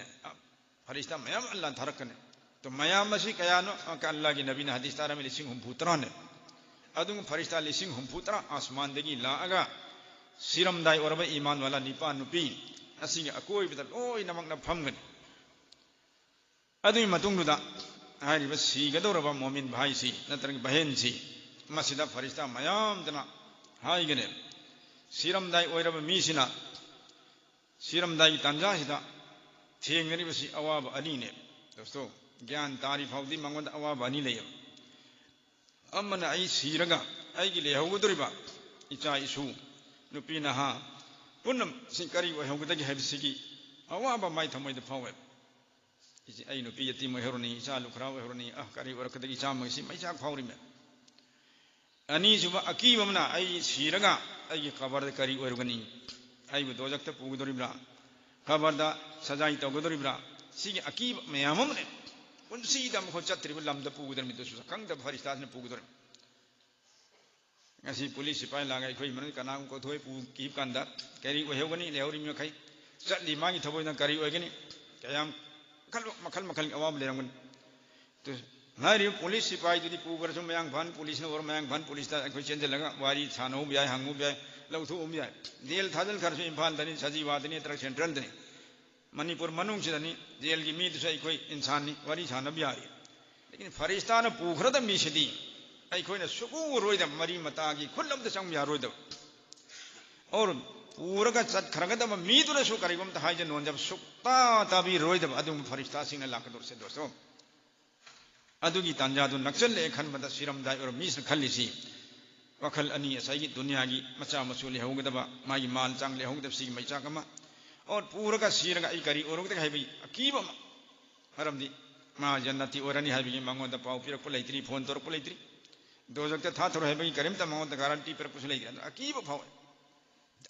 ꯐꯔꯤꯁꯇꯥ ꯃꯌꯥꯝ ꯑꯜꯂꯥꯍꯅ ꯊꯥꯔꯛꯀꯅꯤ꯫ ꯑꯗꯣ ꯃꯌꯥꯝ ꯑꯁꯤ ꯀꯌꯥꯅꯣ? ꯑꯜꯂꯥꯍꯒꯤ ꯅꯕꯤꯅ ꯍꯗꯤꯁ ꯇꯥꯔꯝꯃꯤ, ꯂꯤꯁꯤꯡ ꯍꯨꯝꯐꯨ ꯇꯔꯥꯅꯦ꯫ ꯑꯗꯨꯒ ꯐꯔꯤꯁꯇꯥ ꯂꯤꯁꯤꯡ ꯍꯨꯝꯐꯨ ꯇꯔꯥ ꯑꯁꯃꯥꯟꯗꯒꯤ ꯂꯥꯛꯑꯒ ꯁꯤꯔꯝꯗꯥꯏ ꯑꯣꯏꯔꯕ ꯏꯃꯥꯟ ꯋꯥꯂꯥ ꯅꯤꯄꯥ ꯅꯨꯄꯤ ꯑꯁꯤꯒꯤ ꯑꯀꯣꯏꯕꯗ ꯂꯣꯏꯅꯃꯛꯅ ꯐꯝꯒꯅꯤ꯫ ꯑꯗꯨꯒꯤ ꯃꯇꯨꯡꯗꯨꯗ ꯍꯥꯏꯔꯤꯕ ꯁꯤꯒꯗꯧꯔꯕ ꯃꯣꯃꯤꯟ ꯚꯥꯏꯁꯤ ꯅꯠꯇ꯭ꯔꯒ ꯕꯍꯦꯟꯁꯤ, ꯃꯁꯤꯗ ꯐꯔꯤꯁꯇꯥ ꯃꯌꯥꯝꯗꯅ ꯍꯥꯏꯒꯅꯤ, ꯁꯤꯔꯝꯗꯥꯏ ꯑꯣꯏꯔꯕ ꯃꯤꯁꯤꯅ ꯁꯤꯔꯝꯗꯥꯏꯒꯤ ꯇꯥꯟꯖꯥꯁꯤꯗ ꯊꯦꯡꯅꯔꯤꯕꯁꯤ ꯑꯋꯥꯕ ꯑꯅꯤꯅꯦ꯫ ꯗꯣꯁꯇꯣ, ꯒ꯭ꯌꯥꯟ ꯇꯥꯔꯤ ꯐꯥꯎꯗꯤ ꯃꯉꯣꯟꯗ ꯑꯋꯥꯕ ꯑꯅꯤ ꯂꯩꯌꯦꯕ꯫ ꯑꯃꯅ ꯑꯩ ꯁꯤꯔꯒ ꯑꯩꯒꯤ ꯂꯩꯍꯧꯒꯗꯧꯔꯤꯕ ꯏꯆꯥ ꯏꯁꯨ, ꯅꯨꯄꯤ ꯅꯍꯥ ꯄꯨꯝꯅꯃꯛꯁꯤ ꯀꯔꯤ ꯑꯣꯏꯍꯧꯒꯗꯒꯦ ꯍꯥꯏꯕꯁꯤꯒꯤ ꯑꯋꯥꯕ ꯃꯥꯏ ꯊꯃꯣꯏꯗ ꯐꯥꯎꯋꯦꯕ꯫ ꯏꯆꯦ, ꯑꯩ ꯅꯨꯄꯤ ꯌꯦꯇꯤꯝ ꯑꯣꯏꯍꯧꯔꯅꯤ, ꯏꯆꯥ ꯂꯨꯈ꯭ꯔꯥ ꯑꯣꯏꯍꯧꯔꯅꯤ, ꯑ, ꯀꯔꯤ ꯑꯣꯏꯔꯛꯀꯗꯒꯦ ꯏꯆꯥ ꯑꯃꯒꯤꯁꯤ ꯃꯩꯆꯥꯛ ꯐꯥꯎꯔꯤꯃꯦ꯫ ꯑꯅꯤꯁꯨꯕ ꯑꯀꯤꯕ ꯑꯃꯅ ꯑꯩ ꯁꯤꯔꯒ ꯑꯩꯒꯤ ꯀꯕꯔꯗ ꯀꯔꯤ ꯑꯣꯏꯔꯨꯒꯅꯤ? ꯑꯩꯕꯨ ꯗꯣꯖꯛꯇ ꯄꯨꯒꯗꯧꯔꯤꯕ꯭ꯔꯥ? ꯀꯕꯔꯗ ꯁꯖꯥꯏ ꯇꯧꯒꯗꯧꯔꯤꯕ꯭ꯔꯥ? ꯁꯤꯒꯤ ꯑꯀꯤꯕ ꯃꯌꯥꯝ ꯑꯃꯅꯦ꯫ ꯄꯨꯟꯁꯤꯗ ꯃꯈꯣꯏ ꯆꯠꯇ꯭ꯔꯤꯕ ꯂꯝꯗ ꯄꯨꯒꯗꯧꯔꯤꯕꯅꯤ, ꯑꯗꯨꯁꯨ ꯈꯪꯗꯕ ꯐꯔꯤꯁꯇꯥꯁꯤꯅ ꯄꯨꯒꯗꯧꯔꯤꯕꯅꯤ꯫ ꯉꯁꯤ ꯄꯨꯂꯤꯁ ꯁꯤꯄꯥꯏ ꯂꯥꯛꯑꯒ ꯑꯩꯈꯣꯏ ꯃꯅꯨꯡꯗ ꯀꯅꯥꯒꯨꯝꯕ ꯀꯧꯊꯣꯛꯑꯦ ꯄꯨꯈꯤꯕ ꯀꯥꯟꯗ ꯀꯔꯤ ꯑꯣꯏꯍꯧꯒꯅꯤ? ꯂꯩꯍꯧꯔꯤꯕ ꯃꯈꯩ ꯆꯠꯂꯤ ꯃꯥꯒꯤ ꯊꯕꯛꯅ ꯀꯔꯤ ꯑꯣꯏꯒꯅꯤ? ꯀꯌꯥꯝ ꯃꯈꯜ ꯃꯈꯜ ꯃꯈꯜꯒꯤ ꯑꯋꯥꯕ ꯂꯩꯔꯝꯒꯅꯤ꯫ ꯑꯗꯨ ꯍꯥꯏꯔꯤꯕ ꯄꯨꯂꯤꯁ ꯁꯤꯄꯥꯏꯗꯨꯗꯤ ꯄꯨꯈ꯭ꯔꯁꯨ ꯃꯌꯥꯡꯐꯥꯟ ꯄꯨꯂꯤꯁꯅ ꯑꯣꯏꯔꯣ, ꯃꯌꯥꯡꯐꯥꯟ ꯄꯨꯂꯤꯁꯇ ꯑꯩꯈꯣꯏ ꯆꯦꯟꯁꯤꯜꯂꯒ ꯋꯥꯔꯤ ꯁꯥꯟꯅꯍꯧꯕ ꯌꯥꯏ, ꯍꯪꯉꯨꯕ ꯌꯥꯏ, ꯂꯧꯊꯣꯛꯎꯕ ꯌꯥꯏ꯫ ꯖꯦꯜ ꯊꯥꯖꯤꯟꯈ꯭ꯔꯁꯨ ꯏꯝꯐꯥꯜꯗꯅꯤ, ꯁꯖꯤꯋꯥꯗꯅꯤ ꯅꯠꯇ꯭ꯔꯒ ꯁꯦꯟꯇ꯭ꯔꯦꯜꯗꯅꯤ, ꯃꯅꯤꯄꯨꯔ ꯃꯅꯨꯡꯁꯤꯗꯅꯤ꯫ ꯖꯦꯜꯒꯤ ꯃꯤꯗꯨꯁꯨ ꯑꯩꯈꯣꯏ ꯏꯟꯁꯥꯟꯅꯤ, ꯋꯥꯔꯤ ꯁꯥꯟꯅꯕ ꯌꯥꯔꯤ꯫ ꯂꯦꯀꯤꯟ ꯐꯔꯤꯁꯇꯥꯅ ꯄꯨꯈ꯭ꯔꯗꯕ ꯃꯤꯁꯤꯗꯤ ꯑꯩꯈꯣꯏꯅ ꯁꯨꯛꯎꯔꯣꯏꯗꯕ, ꯃꯔꯤ ꯃꯇꯥꯒꯤ ꯈꯨꯜ ꯑꯃꯗ ꯆꯪꯕ ꯌꯥꯔꯣꯏꯗꯕ꯫ ꯑꯣꯔ ꯄꯨꯔꯒ ꯆꯠꯈ꯭ꯔꯒꯗꯕ ꯃꯤꯗꯨꯅꯁꯨ ꯀꯔꯤꯒꯨꯝꯕ ꯍꯥꯏꯖ ꯅꯣꯟꯖꯕ ꯁꯨꯛꯇꯥ ꯇꯥꯕꯤꯔꯣꯏꯗꯕ ꯑꯗꯨꯒꯨꯝꯕ ꯐꯔꯤꯁꯇꯥꯁꯤꯡꯅ ꯂꯥꯛꯀꯗꯧꯔꯤꯁꯦ ꯗꯣꯁꯇꯣ꯫ ꯑꯗꯨꯒꯤ ꯇꯥꯟꯖꯥꯗꯨ ꯅꯛꯁꯜꯂꯛꯑꯦ ꯈꯟꯕꯗ ꯁꯤꯔꯝꯗꯥꯏ ꯑꯣꯏꯔ ꯃꯤꯁꯤꯅ ꯈꯜꯂꯤꯁꯤ ꯋꯥꯈꯜ ꯑꯅꯤ, ꯉꯁꯥꯏꯒꯤ ꯗꯨꯅꯤꯌꯥꯒꯤ ꯃꯆꯥ ꯃꯁꯨ ꯂꯩꯍꯧꯒꯗꯕ, ꯃꯥꯒꯤ ꯃꯥꯜ ꯆꯥꯡ ꯂꯩꯍꯧꯒꯗꯕ, ꯁꯤꯒꯤ ꯃꯩꯆꯥꯛ ꯑꯃ, ꯑꯣꯔ ꯄꯨꯔꯒ ꯁꯤꯔꯒ ꯑꯩ ꯀꯔꯤ ꯑꯣꯏꯔꯨꯒꯗꯒꯦ ꯍꯥꯏꯕꯒꯤ ꯑꯀꯤꯕ ꯑꯃ꯫ ꯃꯔꯝꯗꯤ ꯃꯥ ꯖꯟꯅꯇꯤ ꯑꯣꯏꯔꯅꯤ ꯍꯥꯏꯕꯒꯤ ꯃꯉꯣꯟꯗ ꯄꯥꯎ ꯄꯤꯔꯛꯄ ꯂꯩꯇ꯭ꯔꯤ, ꯐꯣꯟ ꯇꯧꯔꯛꯄ ꯂꯩꯇ꯭ꯔꯤ꯫ ꯗꯣꯖꯛꯇ ꯊꯥꯊꯔꯣꯏ ꯍꯥꯏꯕꯒꯤ ꯀꯔꯤꯝꯇ ꯃꯉꯣꯟꯗ ꯒꯥꯔꯟꯇꯤ ꯄꯤꯔꯛꯄꯁꯨ ꯂꯩꯇ꯭ꯔꯤ꯫ ꯑꯗꯨꯅ ꯑꯀꯤꯕ ꯐꯥꯎꯋꯦ꯫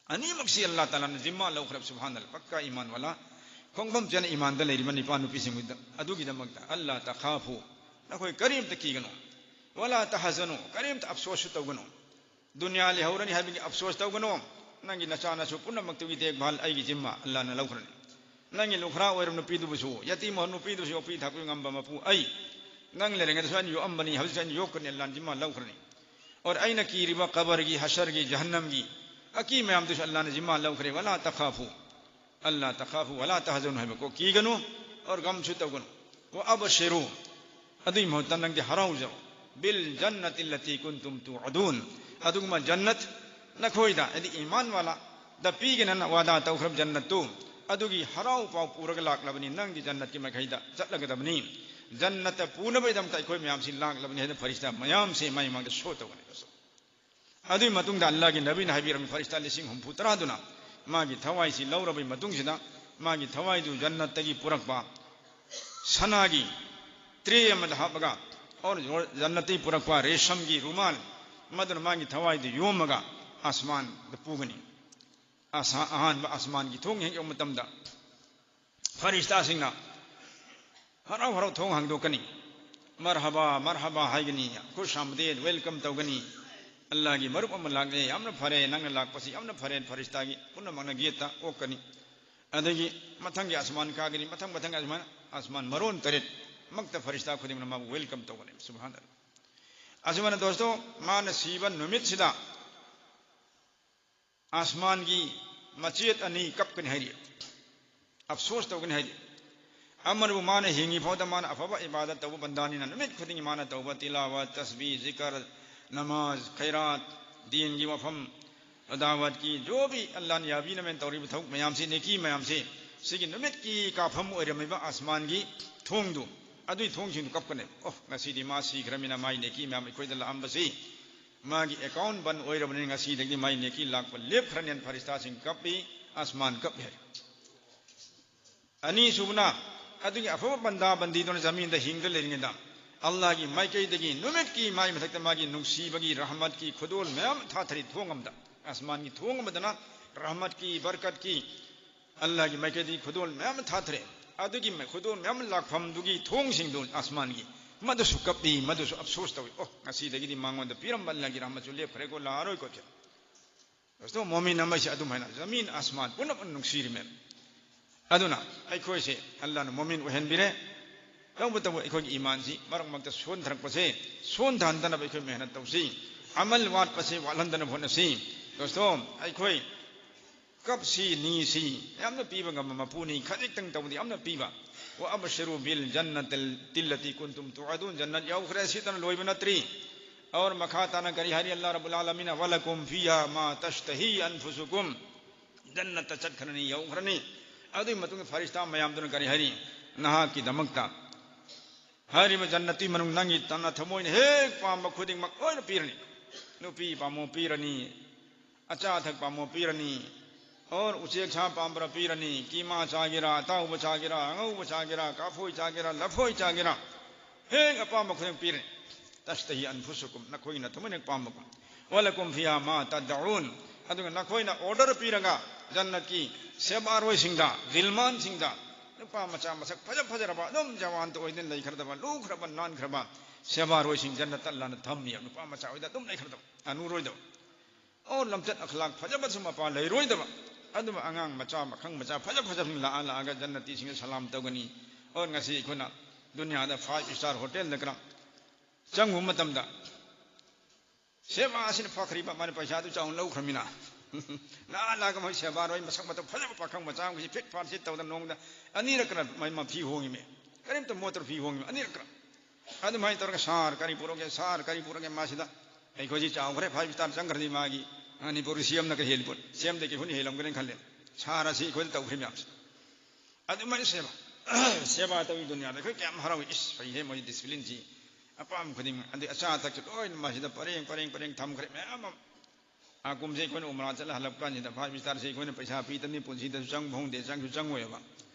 ꯑꯅꯤꯃꯛꯁꯤ ꯑꯜꯂꯥ ꯇꯥꯂꯥꯅ ꯖꯤꯝꯃꯥ ꯂꯧꯈ꯭ꯔꯕ, ꯁꯨꯕꯍꯥꯅꯜꯂꯥ, ꯄꯛꯀꯥ ꯏꯃꯥꯟ ꯋꯥꯂꯥ, ꯈꯣꯡꯐꯝ ꯆꯦꯅ ꯏꯃꯥꯟꯗ ꯂꯩꯔꯤꯕ ꯅꯨꯄꯥ ꯅꯨꯄꯤꯁꯤꯡꯗ꯫ ꯑꯗꯨꯒꯤꯗꯃꯛꯇ, "ꯑꯜꯂꯥ ꯇꯈꯥꯐꯨ", ꯅꯈꯣꯏ ꯀꯔꯤꯝꯇ ꯀꯤꯒꯅꯨ, "ꯋꯥꯂꯥ ꯇꯍꯖꯅꯨ", ꯀꯔꯤꯝꯇ ꯑꯐꯁꯣꯁꯁꯨ ꯇꯧꯒꯅꯨ꯫ ꯗꯨꯅꯤꯌꯥ ꯂꯩꯍꯧꯔꯅꯤ ꯍꯥꯏꯕꯒꯤ ꯑꯐꯁꯣꯁ ꯇꯧꯒꯅꯨ꯫ ꯅꯪꯒꯤ ꯅꯆꯥ ꯅꯁꯨ ꯄꯨꯝꯅꯃꯛꯇꯨꯒꯤ ꯗꯦꯈꯚꯥꯜ ꯑꯩꯒꯤ ꯖꯤꯝꯃꯥ ꯑꯜꯂꯥꯅ ꯂꯧꯈ꯭ꯔꯅꯤ꯫ ꯅꯪꯒꯤ ꯂꯨꯈ꯭ꯔꯥ ꯑꯣꯏꯔꯕ ꯅꯨꯄꯤꯗꯨꯕꯨꯁꯨ, ꯌꯇꯤꯝ ꯑꯣꯏꯔꯕ ꯅꯨꯄꯤꯗꯨꯕꯨꯁꯨ ꯌꯣꯛꯄꯤ ꯊꯥꯛꯄꯤ ꯉꯝꯕ ꯃꯄꯨ ꯑꯩ꯫ ꯅꯪ ꯂꯩꯔꯤꯉꯩꯗꯁꯨ ꯑꯩꯅ ꯌꯣꯛꯑꯝꯕꯅꯤ, ꯍꯧꯖꯤꯛꯁꯨ ꯑꯩꯅ ꯌꯣꯛꯀꯅꯤ, ꯑꯜꯂꯥꯅ ꯖꯤꯝꯃꯥ ꯂꯧꯈ꯭ꯔꯅꯤ꯫ ꯑꯣꯔ ꯑꯩꯅ ꯀꯤꯔꯤꯕ ꯀꯕꯔꯒꯤ, ꯍꯁꯔꯒꯤ, ꯖꯍꯟꯅꯝꯒꯤ ꯑꯀꯤ ꯃꯌꯥꯝꯗꯨꯁꯨ ꯑꯜꯂꯥꯅ ꯖꯤꯝꯃꯥ ꯂꯧꯈ꯭ꯔꯦ꯫ "ꯋꯥꯂꯥ ꯇꯈꯥꯐꯨ", "ꯑꯜꯂꯥ ꯇꯈꯥꯐꯨ ꯋꯥꯂꯥ ꯇꯍꯖꯅꯨ" ꯍꯥꯏꯕꯀꯣ, ꯀꯤꯒꯅꯨ ꯑꯣꯔ ꯒꯝꯁꯨ ꯇꯧꯒꯅꯨ꯫ "ꯋꯥ ꯑꯕꯁꯤꯔꯨ", ꯑꯗꯨꯒꯤ ꯃꯍꯨꯠꯇ ꯅꯪꯗꯤ ꯍꯔꯥꯎꯖꯧ꯫ "ꯕꯤꯜ ꯖꯟꯅꯇꯤ ꯂꯇꯤ ꯀꯨꯟꯇꯨꯝ ꯇꯨꯑꯗꯨꯟ", ꯑꯗꯨꯒꯨꯝꯕ ꯖꯟꯅꯠ ꯅꯈꯣꯏꯗ, ꯍꯥꯏꯗꯤ ꯏꯃꯥꯟ ꯋꯥꯂꯥꯗ ꯄꯤꯒꯅꯦꯅ ꯋꯥꯗꯥ ꯇꯧꯈ꯭ꯔꯕ ꯖꯟꯅꯠꯇꯨ, ꯑꯗꯨꯒꯤ ꯍꯔꯥꯎ ꯄꯥꯎ ꯄꯨꯔꯒ ꯂꯥꯛꯂꯕꯅꯤ꯫ ꯅꯪꯗꯤ ꯖꯟꯅꯠꯀꯤ ꯃꯥꯏꯀꯩꯗ ꯆꯠꯂꯒꯗꯕꯅꯤ꯫ ꯖꯟꯅꯠꯇ ꯄꯨꯅꯕꯒꯤꯗꯃꯛꯇ ꯑꯩꯈꯣꯏ ꯃꯌꯥꯝꯁꯤ ꯂꯥꯛꯂꯕꯅꯤ ꯍꯥꯏꯅ ꯐꯔꯤꯁꯇꯥ ꯃꯌꯥꯝꯁꯦ ꯃꯥꯏ ꯃꯥꯡꯗ ꯁꯣ ꯇꯧꯒꯅꯤ꯫ ꯑꯗꯨꯒꯤ ꯃꯇꯨꯡꯗ ꯑꯜꯂꯥꯍꯒꯤ ꯅꯕꯤꯅ ꯍꯥꯏꯕꯤꯔꯝꯃꯤ, ꯐꯔꯤꯁꯇꯥ ꯂꯤꯁꯤꯡ ꯍꯨꯝꯐꯨ ꯇꯔꯥꯗꯨꯅ ꯃꯥꯒꯤ ꯊꯋꯥꯏꯁꯤ ꯂꯧꯔꯕꯒꯤ ꯃꯇꯨꯡꯁꯤꯗ, ꯃꯥꯒꯤ ꯊꯋꯥꯏꯗꯨ ꯖꯟꯅꯠꯇꯒꯤ ꯄꯨꯔꯛꯄ ꯁꯅꯥꯒꯤ ꯇ꯭ꯔꯦ ꯑꯃꯗ ꯍꯥꯞꯄꯒ, ꯑꯣꯔ ꯖꯟꯅꯠꯇꯒꯤ ꯄꯨꯔꯛꯄ ꯔꯦꯁꯝꯒꯤ ꯔꯨꯃꯥꯜ, ꯃꯗꯨꯅ ꯃꯥꯒꯤ ꯊꯋꯥꯏꯗꯨ ꯌꯣꯝꯃꯒ ꯑꯁꯃꯥꯟꯗ ꯄꯨꯒꯅꯤ꯫ ꯑꯁꯥ-, ꯑꯍꯥꯟꯕ ꯑꯁꯃꯥꯟꯒꯤ ꯊꯣꯡ ꯍꯦꯛ ꯌꯧꯕ ꯃꯇꯝꯗ, ꯐꯔꯤꯁꯇꯥꯁꯤꯡꯅ ꯍꯔꯥꯎ ꯍꯔꯥꯎ ꯊꯣꯡ ꯍꯥꯡꯗꯣꯛꯀꯅꯤ꯫ "ꯃꯔꯍꯕꯥ, ꯃꯔꯍꯕꯥ" ꯍꯥꯏꯒꯅꯤ, "ꯈꯨꯁ ꯑꯃꯗꯦꯗ", ꯋꯦꯜꯀꯝ ꯇꯧꯒꯅꯤ꯫ "ꯑꯜꯂꯥꯍꯒꯤ ꯃꯔꯨꯞ ꯑꯃ ꯂꯥꯛꯂꯦ, ꯌꯥꯝꯅ ꯐꯔꯦ, ꯅꯪꯅ ꯂꯥꯛꯄꯁꯤ ꯌꯥꯝꯅ ꯐꯔꯦ", ꯐꯔꯤꯁꯇꯥꯒꯤ ꯄꯨꯝꯅꯃꯛꯅ ꯒꯦꯠꯇ ꯑꯣꯛꯀꯅꯤ꯫ ꯑꯗꯒꯤ ꯃꯊꯪꯒꯤ ꯑꯁꯃꯥꯟ ꯀꯥꯒꯅꯤ, ꯃꯊꯪ ꯃꯊꯪ ꯑꯁꯃꯥꯟ, ꯑꯁꯃꯥꯟ ꯃꯔꯣꯟ ꯇꯔꯦꯠ ꯃꯛꯇ ꯐꯔꯤꯁꯇꯥ ꯈꯨꯗꯤꯡꯃꯛꯅ ꯃꯥꯕꯨ welcome ꯇꯧꯒꯅꯤ꯫ ꯁꯨꯕꯍꯥꯅꯜꯂꯥꯍ꯫ ꯑꯁꯨꯃꯥꯏꯅ ꯗꯣꯁꯇꯣ, ꯃꯥꯅ ꯁꯤꯕ ꯅꯨꯃꯤꯠꯁꯤꯗ ꯑꯁꯃꯥꯟꯒꯤ ꯃꯆꯦꯠ ꯑꯅꯤ ꯀꯞꯀꯅꯤ ꯍꯥꯏꯔꯤ꯫ ꯑꯐꯁꯣꯁ ꯇꯧꯒꯅꯤ ꯍꯥꯏꯔꯤ꯫ ꯑꯃꯅꯕꯨ ꯃꯥꯅ ꯍꯤꯡꯉꯤ ꯐꯥꯎꯗ ꯃꯥꯅ ꯑꯐꯕ ꯏꯕꯥꯗꯠ ꯇꯧꯕ ꯕꯟꯗꯥꯅꯤꯅ ꯅꯨꯃꯤꯠ ꯈꯨꯗꯤꯡꯒꯤ ꯃꯥꯅ ꯇꯧꯕ ꯇꯤꯂꯥꯋꯥꯠ, ꯇꯁꯕꯤ, ꯖꯤꯀꯔ, ꯅꯃꯥꯖ, ꯈꯩꯔꯥꯠ, ꯗꯤꯟꯒꯤ ꯋꯥꯐꯝ, ꯗꯥꯋꯠꯀꯤ ꯖꯣꯕꯤ ꯑꯜꯂꯥꯍꯅ ꯌꯥꯕꯤꯅꯕꯅ ꯇꯧꯔꯤꯕ ꯊꯕꯛ ꯃꯌꯥꯝꯁꯤ, ꯅꯦꯀꯤ ꯃꯌꯥꯝꯁꯤ, ꯁꯤꯒꯤ ꯅꯨꯃꯤꯠꯀꯤ ꯀꯥꯐꯝ ꯑꯣꯏꯔꯝꯃꯤꯕ ꯑꯁꯃꯥꯟꯒꯤ ꯊꯣꯡꯗꯨ, ꯑꯗꯨꯏ ꯊꯣꯡꯁꯤꯡꯗꯨ ꯀꯞꯀꯅꯦꯕ꯫ ꯑꯣ, ꯉꯁꯤꯗꯤ ꯃꯥ ꯁꯤꯈ꯭ꯔꯃꯤꯅ ꯃꯥꯒꯤ ꯅꯦꯀꯤ ꯃꯌꯥꯝ ꯑꯩꯈꯣꯏꯗ ꯂꯥꯛꯑꯝꯕꯁꯤ ꯃꯥꯒꯤ ꯑꯦꯀꯥꯎꯟ ꯕꯟ ꯑꯣꯏꯔꯕꯅꯤꯅ ꯉꯁꯤꯗꯒꯤꯗꯤ ꯃꯥꯒꯤ ꯅꯦꯀꯤ ꯂꯥꯛꯄ ꯂꯦꯞꯈ꯭ꯔꯅꯦꯅ ꯐꯔꯤꯁꯇꯥꯁꯤꯡ ꯀꯞꯄꯤ, ꯑꯁꯃꯥꯟ ꯀꯞꯄꯤ ꯍꯥꯏ꯫ ꯑꯅꯤꯁꯨꯕꯅ, ꯑꯗꯨꯒꯤ ꯑꯐꯕ ꯕꯟꯗꯥ ꯕꯟꯗꯤꯗꯨꯅ ꯖꯃꯤꯟꯗ ꯍꯤꯡꯗ ꯂꯩꯔꯤꯉꯩꯗ ꯑꯜꯂꯥꯍꯒꯤ ꯃꯥꯏꯀꯩꯗꯒꯤ ꯅꯨꯃꯤꯠꯀꯤ ꯃꯥꯏ ꯃꯊꯛꯇ ꯃꯥꯒꯤ ꯅꯨꯡꯁꯤꯕꯒꯤ ꯔꯍꯃꯠꯀꯤ ꯈꯨꯗꯣꯜ ꯃꯌꯥꯝ ꯊꯥꯊꯔꯤ ꯊꯣꯡ ꯑꯃꯗ꯫ ꯑꯁꯃꯥꯟꯒꯤ ꯊꯣꯡ ꯑꯃꯗꯅ ꯔꯍꯃꯠꯀꯤ, ꯕꯔꯀꯠꯀꯤ, ꯑꯜꯂꯥꯍꯒꯤ ꯃꯥꯏꯀꯩꯗꯒꯤ ꯈꯨꯗꯣꯜ ꯃꯌꯥꯝ ꯊꯥꯊꯔꯦ꯫ ꯑꯗꯨꯒꯤ ꯃ-, ꯈꯨꯗꯣꯜ ꯃꯌꯥꯝ ꯂꯥꯛꯐꯝꯗꯨꯒꯤ ꯊꯣꯡꯁꯤꯡꯗꯨ ꯑꯁꯃꯥꯟꯒꯤ, ꯃꯗꯨꯁꯨ ꯀꯞꯄꯤ, ꯃꯗꯨꯁꯨ ꯑꯐꯁꯣꯁ ꯇꯧꯏ꯫ ꯑꯣ, ꯉꯁꯤꯗꯒꯤꯗꯤ ꯃꯉꯣꯟꯗ ꯄꯤꯔꯝꯕ ꯑꯜꯂꯥꯍꯒꯤ ꯔꯍꯃꯠꯁꯨ ꯂꯦꯞꯈ꯭ꯔꯦꯀꯣ, ꯂꯥꯛꯑꯔꯣꯏꯀꯣ꯫ ꯗꯣꯁꯇꯣ, ꯃꯣꯃꯤꯟ ꯑꯃꯁꯦ ꯑꯗꯨꯝ ꯍꯥꯏꯅ ꯖꯃꯤꯟ ꯑꯁꯃꯥꯟ ꯄꯨꯝꯅꯃꯛ ꯅꯨꯡꯁꯤꯔꯤꯃꯦ꯫ ꯑꯗꯨꯅ ꯑꯩꯈꯣꯏꯁꯦ ꯑꯜꯂꯥꯍꯅ ꯃꯣꯃꯤꯟ ꯑꯣꯏꯍꯟꯕꯤꯔꯦ꯫ ꯇꯧꯕꯇꯕꯨ ꯑꯩꯈꯣꯏꯒꯤ ꯏꯃꯥꯟꯁꯤ ꯃꯔꯛ ꯃꯔꯛꯇ ꯁꯣꯟꯊꯔꯛꯄꯁꯦ ꯁꯣꯟꯊꯍꯟꯗꯅꯕ ꯑꯩꯈꯣꯏ ꯃꯦꯍꯅꯠ ꯇꯧꯁꯤ꯫ ꯑꯃꯜ ꯋꯥꯠꯄꯁꯦ ꯋꯥꯠꯍꯟꯗꯅꯕ ꯍꯣꯠꯅꯁꯤ꯫ ꯗꯣꯁꯇꯣ, ꯑꯩꯈꯣꯏ ꯀꯞꯁꯤ, ꯅꯤꯁꯤ, ꯌꯥꯝꯅ ꯄꯤꯕ ꯉꯝꯕ ꯃꯄꯨꯅꯤ, ꯈꯖꯤꯛꯇꯪ ꯇꯧꯕꯗ ꯌꯥꯝꯅ ꯄꯤꯕ꯫ وأبشروا بالجنة التي كنتم توعدون, ꯖꯟꯅꯠ ꯌꯧꯈ꯭ꯔꯦ, ꯁꯤꯗꯅ ꯂꯣꯏꯕ ꯅꯠꯇ꯭ꯔꯤ꯫ ꯑꯣꯔ ꯃꯈꯥ ꯇꯥꯅ ꯀꯔꯤ ꯍꯥꯏꯔꯤ ꯑꯜꯂꯥꯍ ꯔꯕꯨꯜ ꯑꯥꯂꯃꯤꯟꯅ? ولكم فيها ما تشتهي أنفسكم. ꯖꯟꯅꯠꯇ ꯆꯠꯈ꯭ꯔꯅꯤ, ꯌꯧꯈ꯭ꯔꯅꯤ꯫ ꯑꯗꯨꯒꯤ ꯃꯇꯨꯡꯗ ꯐꯔꯤꯁꯇꯥ ꯃꯌꯥꯝꯗꯨꯅ ꯀꯔꯤ ꯍꯥꯏꯔꯤ? ꯅꯍꯥꯛꯀꯤꯗꯃꯛꯇ ꯍꯥꯏꯔꯤꯕ ꯖꯟꯅꯠꯇꯨꯒꯤ ꯃꯅꯨꯡ ꯅꯪꯒꯤ ꯇꯟꯅ ꯊꯃꯣꯏꯅ ꯍꯦꯛ ꯄꯥꯝꯕ ꯈꯨꯗꯤꯡꯃꯛ ꯂꯣꯏꯅ ꯄꯤꯔꯅꯤ꯫ ꯅꯨꯄꯤ ꯄꯥꯝꯃꯣ ꯄꯤꯔꯅꯤ, ꯑꯆꯥ ꯑꯊꯛ ꯄꯥꯝꯃꯣ ꯄꯤꯔꯅꯤ, ꯑꯣꯔ ꯎꯆꯦꯛ ꯁꯥ ꯄꯥꯝꯕ꯭ꯔꯥ ꯄꯤꯔꯅꯤ, ꯀꯤꯃꯥ ꯆꯥꯒꯦꯔꯥ, ꯑꯇꯥꯎꯕ ꯆꯥꯒꯦꯔꯥ, ꯑꯉꯧꯕ ꯆꯥꯒꯦꯔꯥ, ꯀꯥꯐꯣꯏ ꯆꯥꯒꯦꯔꯥ, ꯂꯐꯣꯏ ꯆꯥꯒꯦꯔꯥ, ꯍꯦꯛ ꯑꯄꯥꯝꯕ ꯈꯨꯗꯤꯡ ꯄꯤꯔꯦ꯫ تشتهي أنفسكم, ꯅꯈꯣꯏꯅ ꯊꯃꯣꯏꯅ ꯄꯥꯝꯕ꯫ ولكم فيها ما تدعون, ꯑꯗꯨꯒ ꯅꯈꯣꯏꯅ ꯑꯣꯔꯗꯔ ꯄꯤꯔꯒ ꯖꯟꯅꯠꯀꯤ ꯁꯦꯕꯥꯔꯣꯏꯁꯤꯡꯗ, ꯒꯤꯜꯃꯥꯟꯁꯤꯡꯗ, ꯅꯨꯄꯥ ꯃꯆꯥ ꯃꯁꯛ ꯐꯖ ꯐꯖꯔꯕ, ꯑꯗꯨꯝ ꯖꯋꯥꯟꯇ ꯑꯣꯏꯗꯨꯅ ꯂꯩꯈ꯭ꯔꯗꯕ, ꯂꯨꯈ꯭ꯔꯕ, ꯅꯥꯟꯈ꯭ꯔꯕ ꯁꯦꯕꯥꯔꯣꯏꯁꯤꯡ ꯖꯟꯅꯠꯇ ꯑꯜꯂꯥꯍꯅ ꯊꯝꯃꯤ, ꯅꯨꯄꯥ ꯃꯆꯥ ꯑꯣꯏꯗ ꯑꯗꯨꯝ ꯂꯩꯈ꯭ꯔꯗꯕ, ꯑꯅꯨꯔꯣꯏꯗꯕ꯫ ꯑꯣ, ꯂꯝꯆꯠ ꯑꯈꯂꯥꯛ ꯐꯖꯕꯁꯨ ꯃꯄꯥ ꯂꯩꯔꯣꯏꯗꯕ꯫ ꯑꯗꯨꯝ ꯑꯉꯥꯡ ꯃꯆꯥ ꯃꯈꯪ ꯃꯆꯥ ꯐꯖ ꯐꯖꯕꯁꯤꯡ ꯂꯥꯛꯑ ꯂꯥꯛꯑꯒ ꯖꯟꯅꯇꯤꯁꯤꯡꯗ ꯁꯂꯥꯝ ꯇꯧꯒꯅꯤ꯫ ꯉꯁꯤ ꯑꯩꯈꯣꯏꯅ ꯗꯨꯅꯤꯌꯥꯗ five star hotel ꯗ ꯀꯔꯝ ꯆꯪꯉꯨꯕ ꯃꯇꯝꯗ ꯁꯦꯕꯥ ꯑꯁꯤꯅ ꯐꯈ꯭ꯔꯤꯕ, ꯃꯥꯅ ꯄꯩꯁꯥꯗꯨ ꯆꯥꯎꯅ ꯂꯧꯈ꯭ꯔꯃꯤꯅ꯫ ꯂꯥꯛꯑ ꯂꯥꯛꯑꯒ ꯃꯣꯏ ꯁꯦꯕꯥꯔꯣꯏ ꯃꯁꯛ ꯃꯇꯧ ꯐꯖꯕ ꯄꯥꯈꯪ ꯃꯆꯥ ꯑꯃꯈꯩꯁꯤ ꯐꯤꯠ ꯐꯥꯠ ꯁꯤꯠ ꯇꯧꯗꯅ ꯅꯣꯡꯃꯗ ꯑꯅꯤꯔꯛ ꯀꯅ ꯃꯩ ꯃ ꯐꯤ ꯍꯣꯡꯉꯤꯃꯤ꯫ ꯀꯔꯤꯝꯇ ꯃꯣꯇꯣꯔ ꯐꯤ ꯍꯣꯡꯉꯤꯃꯤ ꯑꯅꯤꯔꯛ ꯀꯅ꯫ ꯑꯗꯨꯃꯥꯏꯅ ꯇꯧꯔꯒ "ꯁꯥꯔ ꯀꯔꯤ ꯄꯨꯔꯛꯑꯒꯦ, ꯁꯥꯔ ꯀꯔꯤ ꯄꯨꯔꯛꯑꯒꯦ?" ꯃꯥꯁꯤꯗ ꯑꯩꯈꯣꯏꯁꯤ ꯆꯥꯎꯈ꯭ꯔꯦ, five star ꯆꯪꯈ꯭ꯔꯗꯤ ꯃꯥꯒꯤ ꯃꯅꯤꯄꯨꯔꯒꯤ ꯁꯤ ꯑꯦꯝꯅꯒ ꯍꯦꯜꯂꯤ ꯄꯣꯠ, ꯁꯤ ꯑꯦꯝꯗꯒꯤ ꯍꯨꯟ ꯍꯦꯜꯂꯝꯒꯅꯤ ꯈꯜꯂꯦ꯫ ꯁꯥꯔ ꯑꯁꯤ ꯑꯩꯈꯣꯏꯗ ꯇꯧꯈ꯭ꯔꯤ ꯃꯌꯥꯝꯁꯦ꯫ ꯑꯗꯨꯃꯥꯏꯅ ꯁꯦꯕꯥ, ꯁꯦꯕꯥ ꯇꯧꯏ ꯗꯨꯅꯤꯌꯥꯗ꯫ ꯑꯩꯈꯣꯏ ꯀꯌꯥꯝ ꯍꯔꯥꯎꯏ꯫ ꯏꯁ, ꯐꯩꯍꯦ ꯃꯣꯏ ꯗꯤꯁꯤꯄ꯭ꯂꯤꯟꯁꯤ꯫ ꯑꯄꯥꯝꯕ ꯈꯨꯗꯤꯡꯃꯛ꯫ ꯑꯗꯩ ꯑꯆꯥ ꯑꯊꯛꯁꯨ ꯂꯣꯏꯅ ꯃꯁꯤꯗ ꯄꯔꯦꯡ, ꯄꯔꯦꯡ, ꯄꯔꯦꯡ ꯊꯝꯈ꯭ꯔꯦ ꯃꯌꯥꯝ ꯑꯃ꯫ ꯑꯥ ꯀꯨꯝꯁꯤ ꯑꯩꯈꯣꯏꯅ ꯎꯃꯔꯥ ꯆꯠꯂ ꯍꯜꯂꯛꯄ ꯀꯥꯟꯁꯤꯗ five star ꯁꯤ ꯑꯩꯈꯣꯏꯅ ꯄꯩꯁꯥ ꯄꯤꯗꯕꯅꯤ ꯄꯨꯟꯁꯤꯗꯁꯨ ꯆꯪꯕ ꯐꯪꯗꯦ, ꯆꯪꯁꯨ ꯆꯪꯉꯣꯏꯕ꯫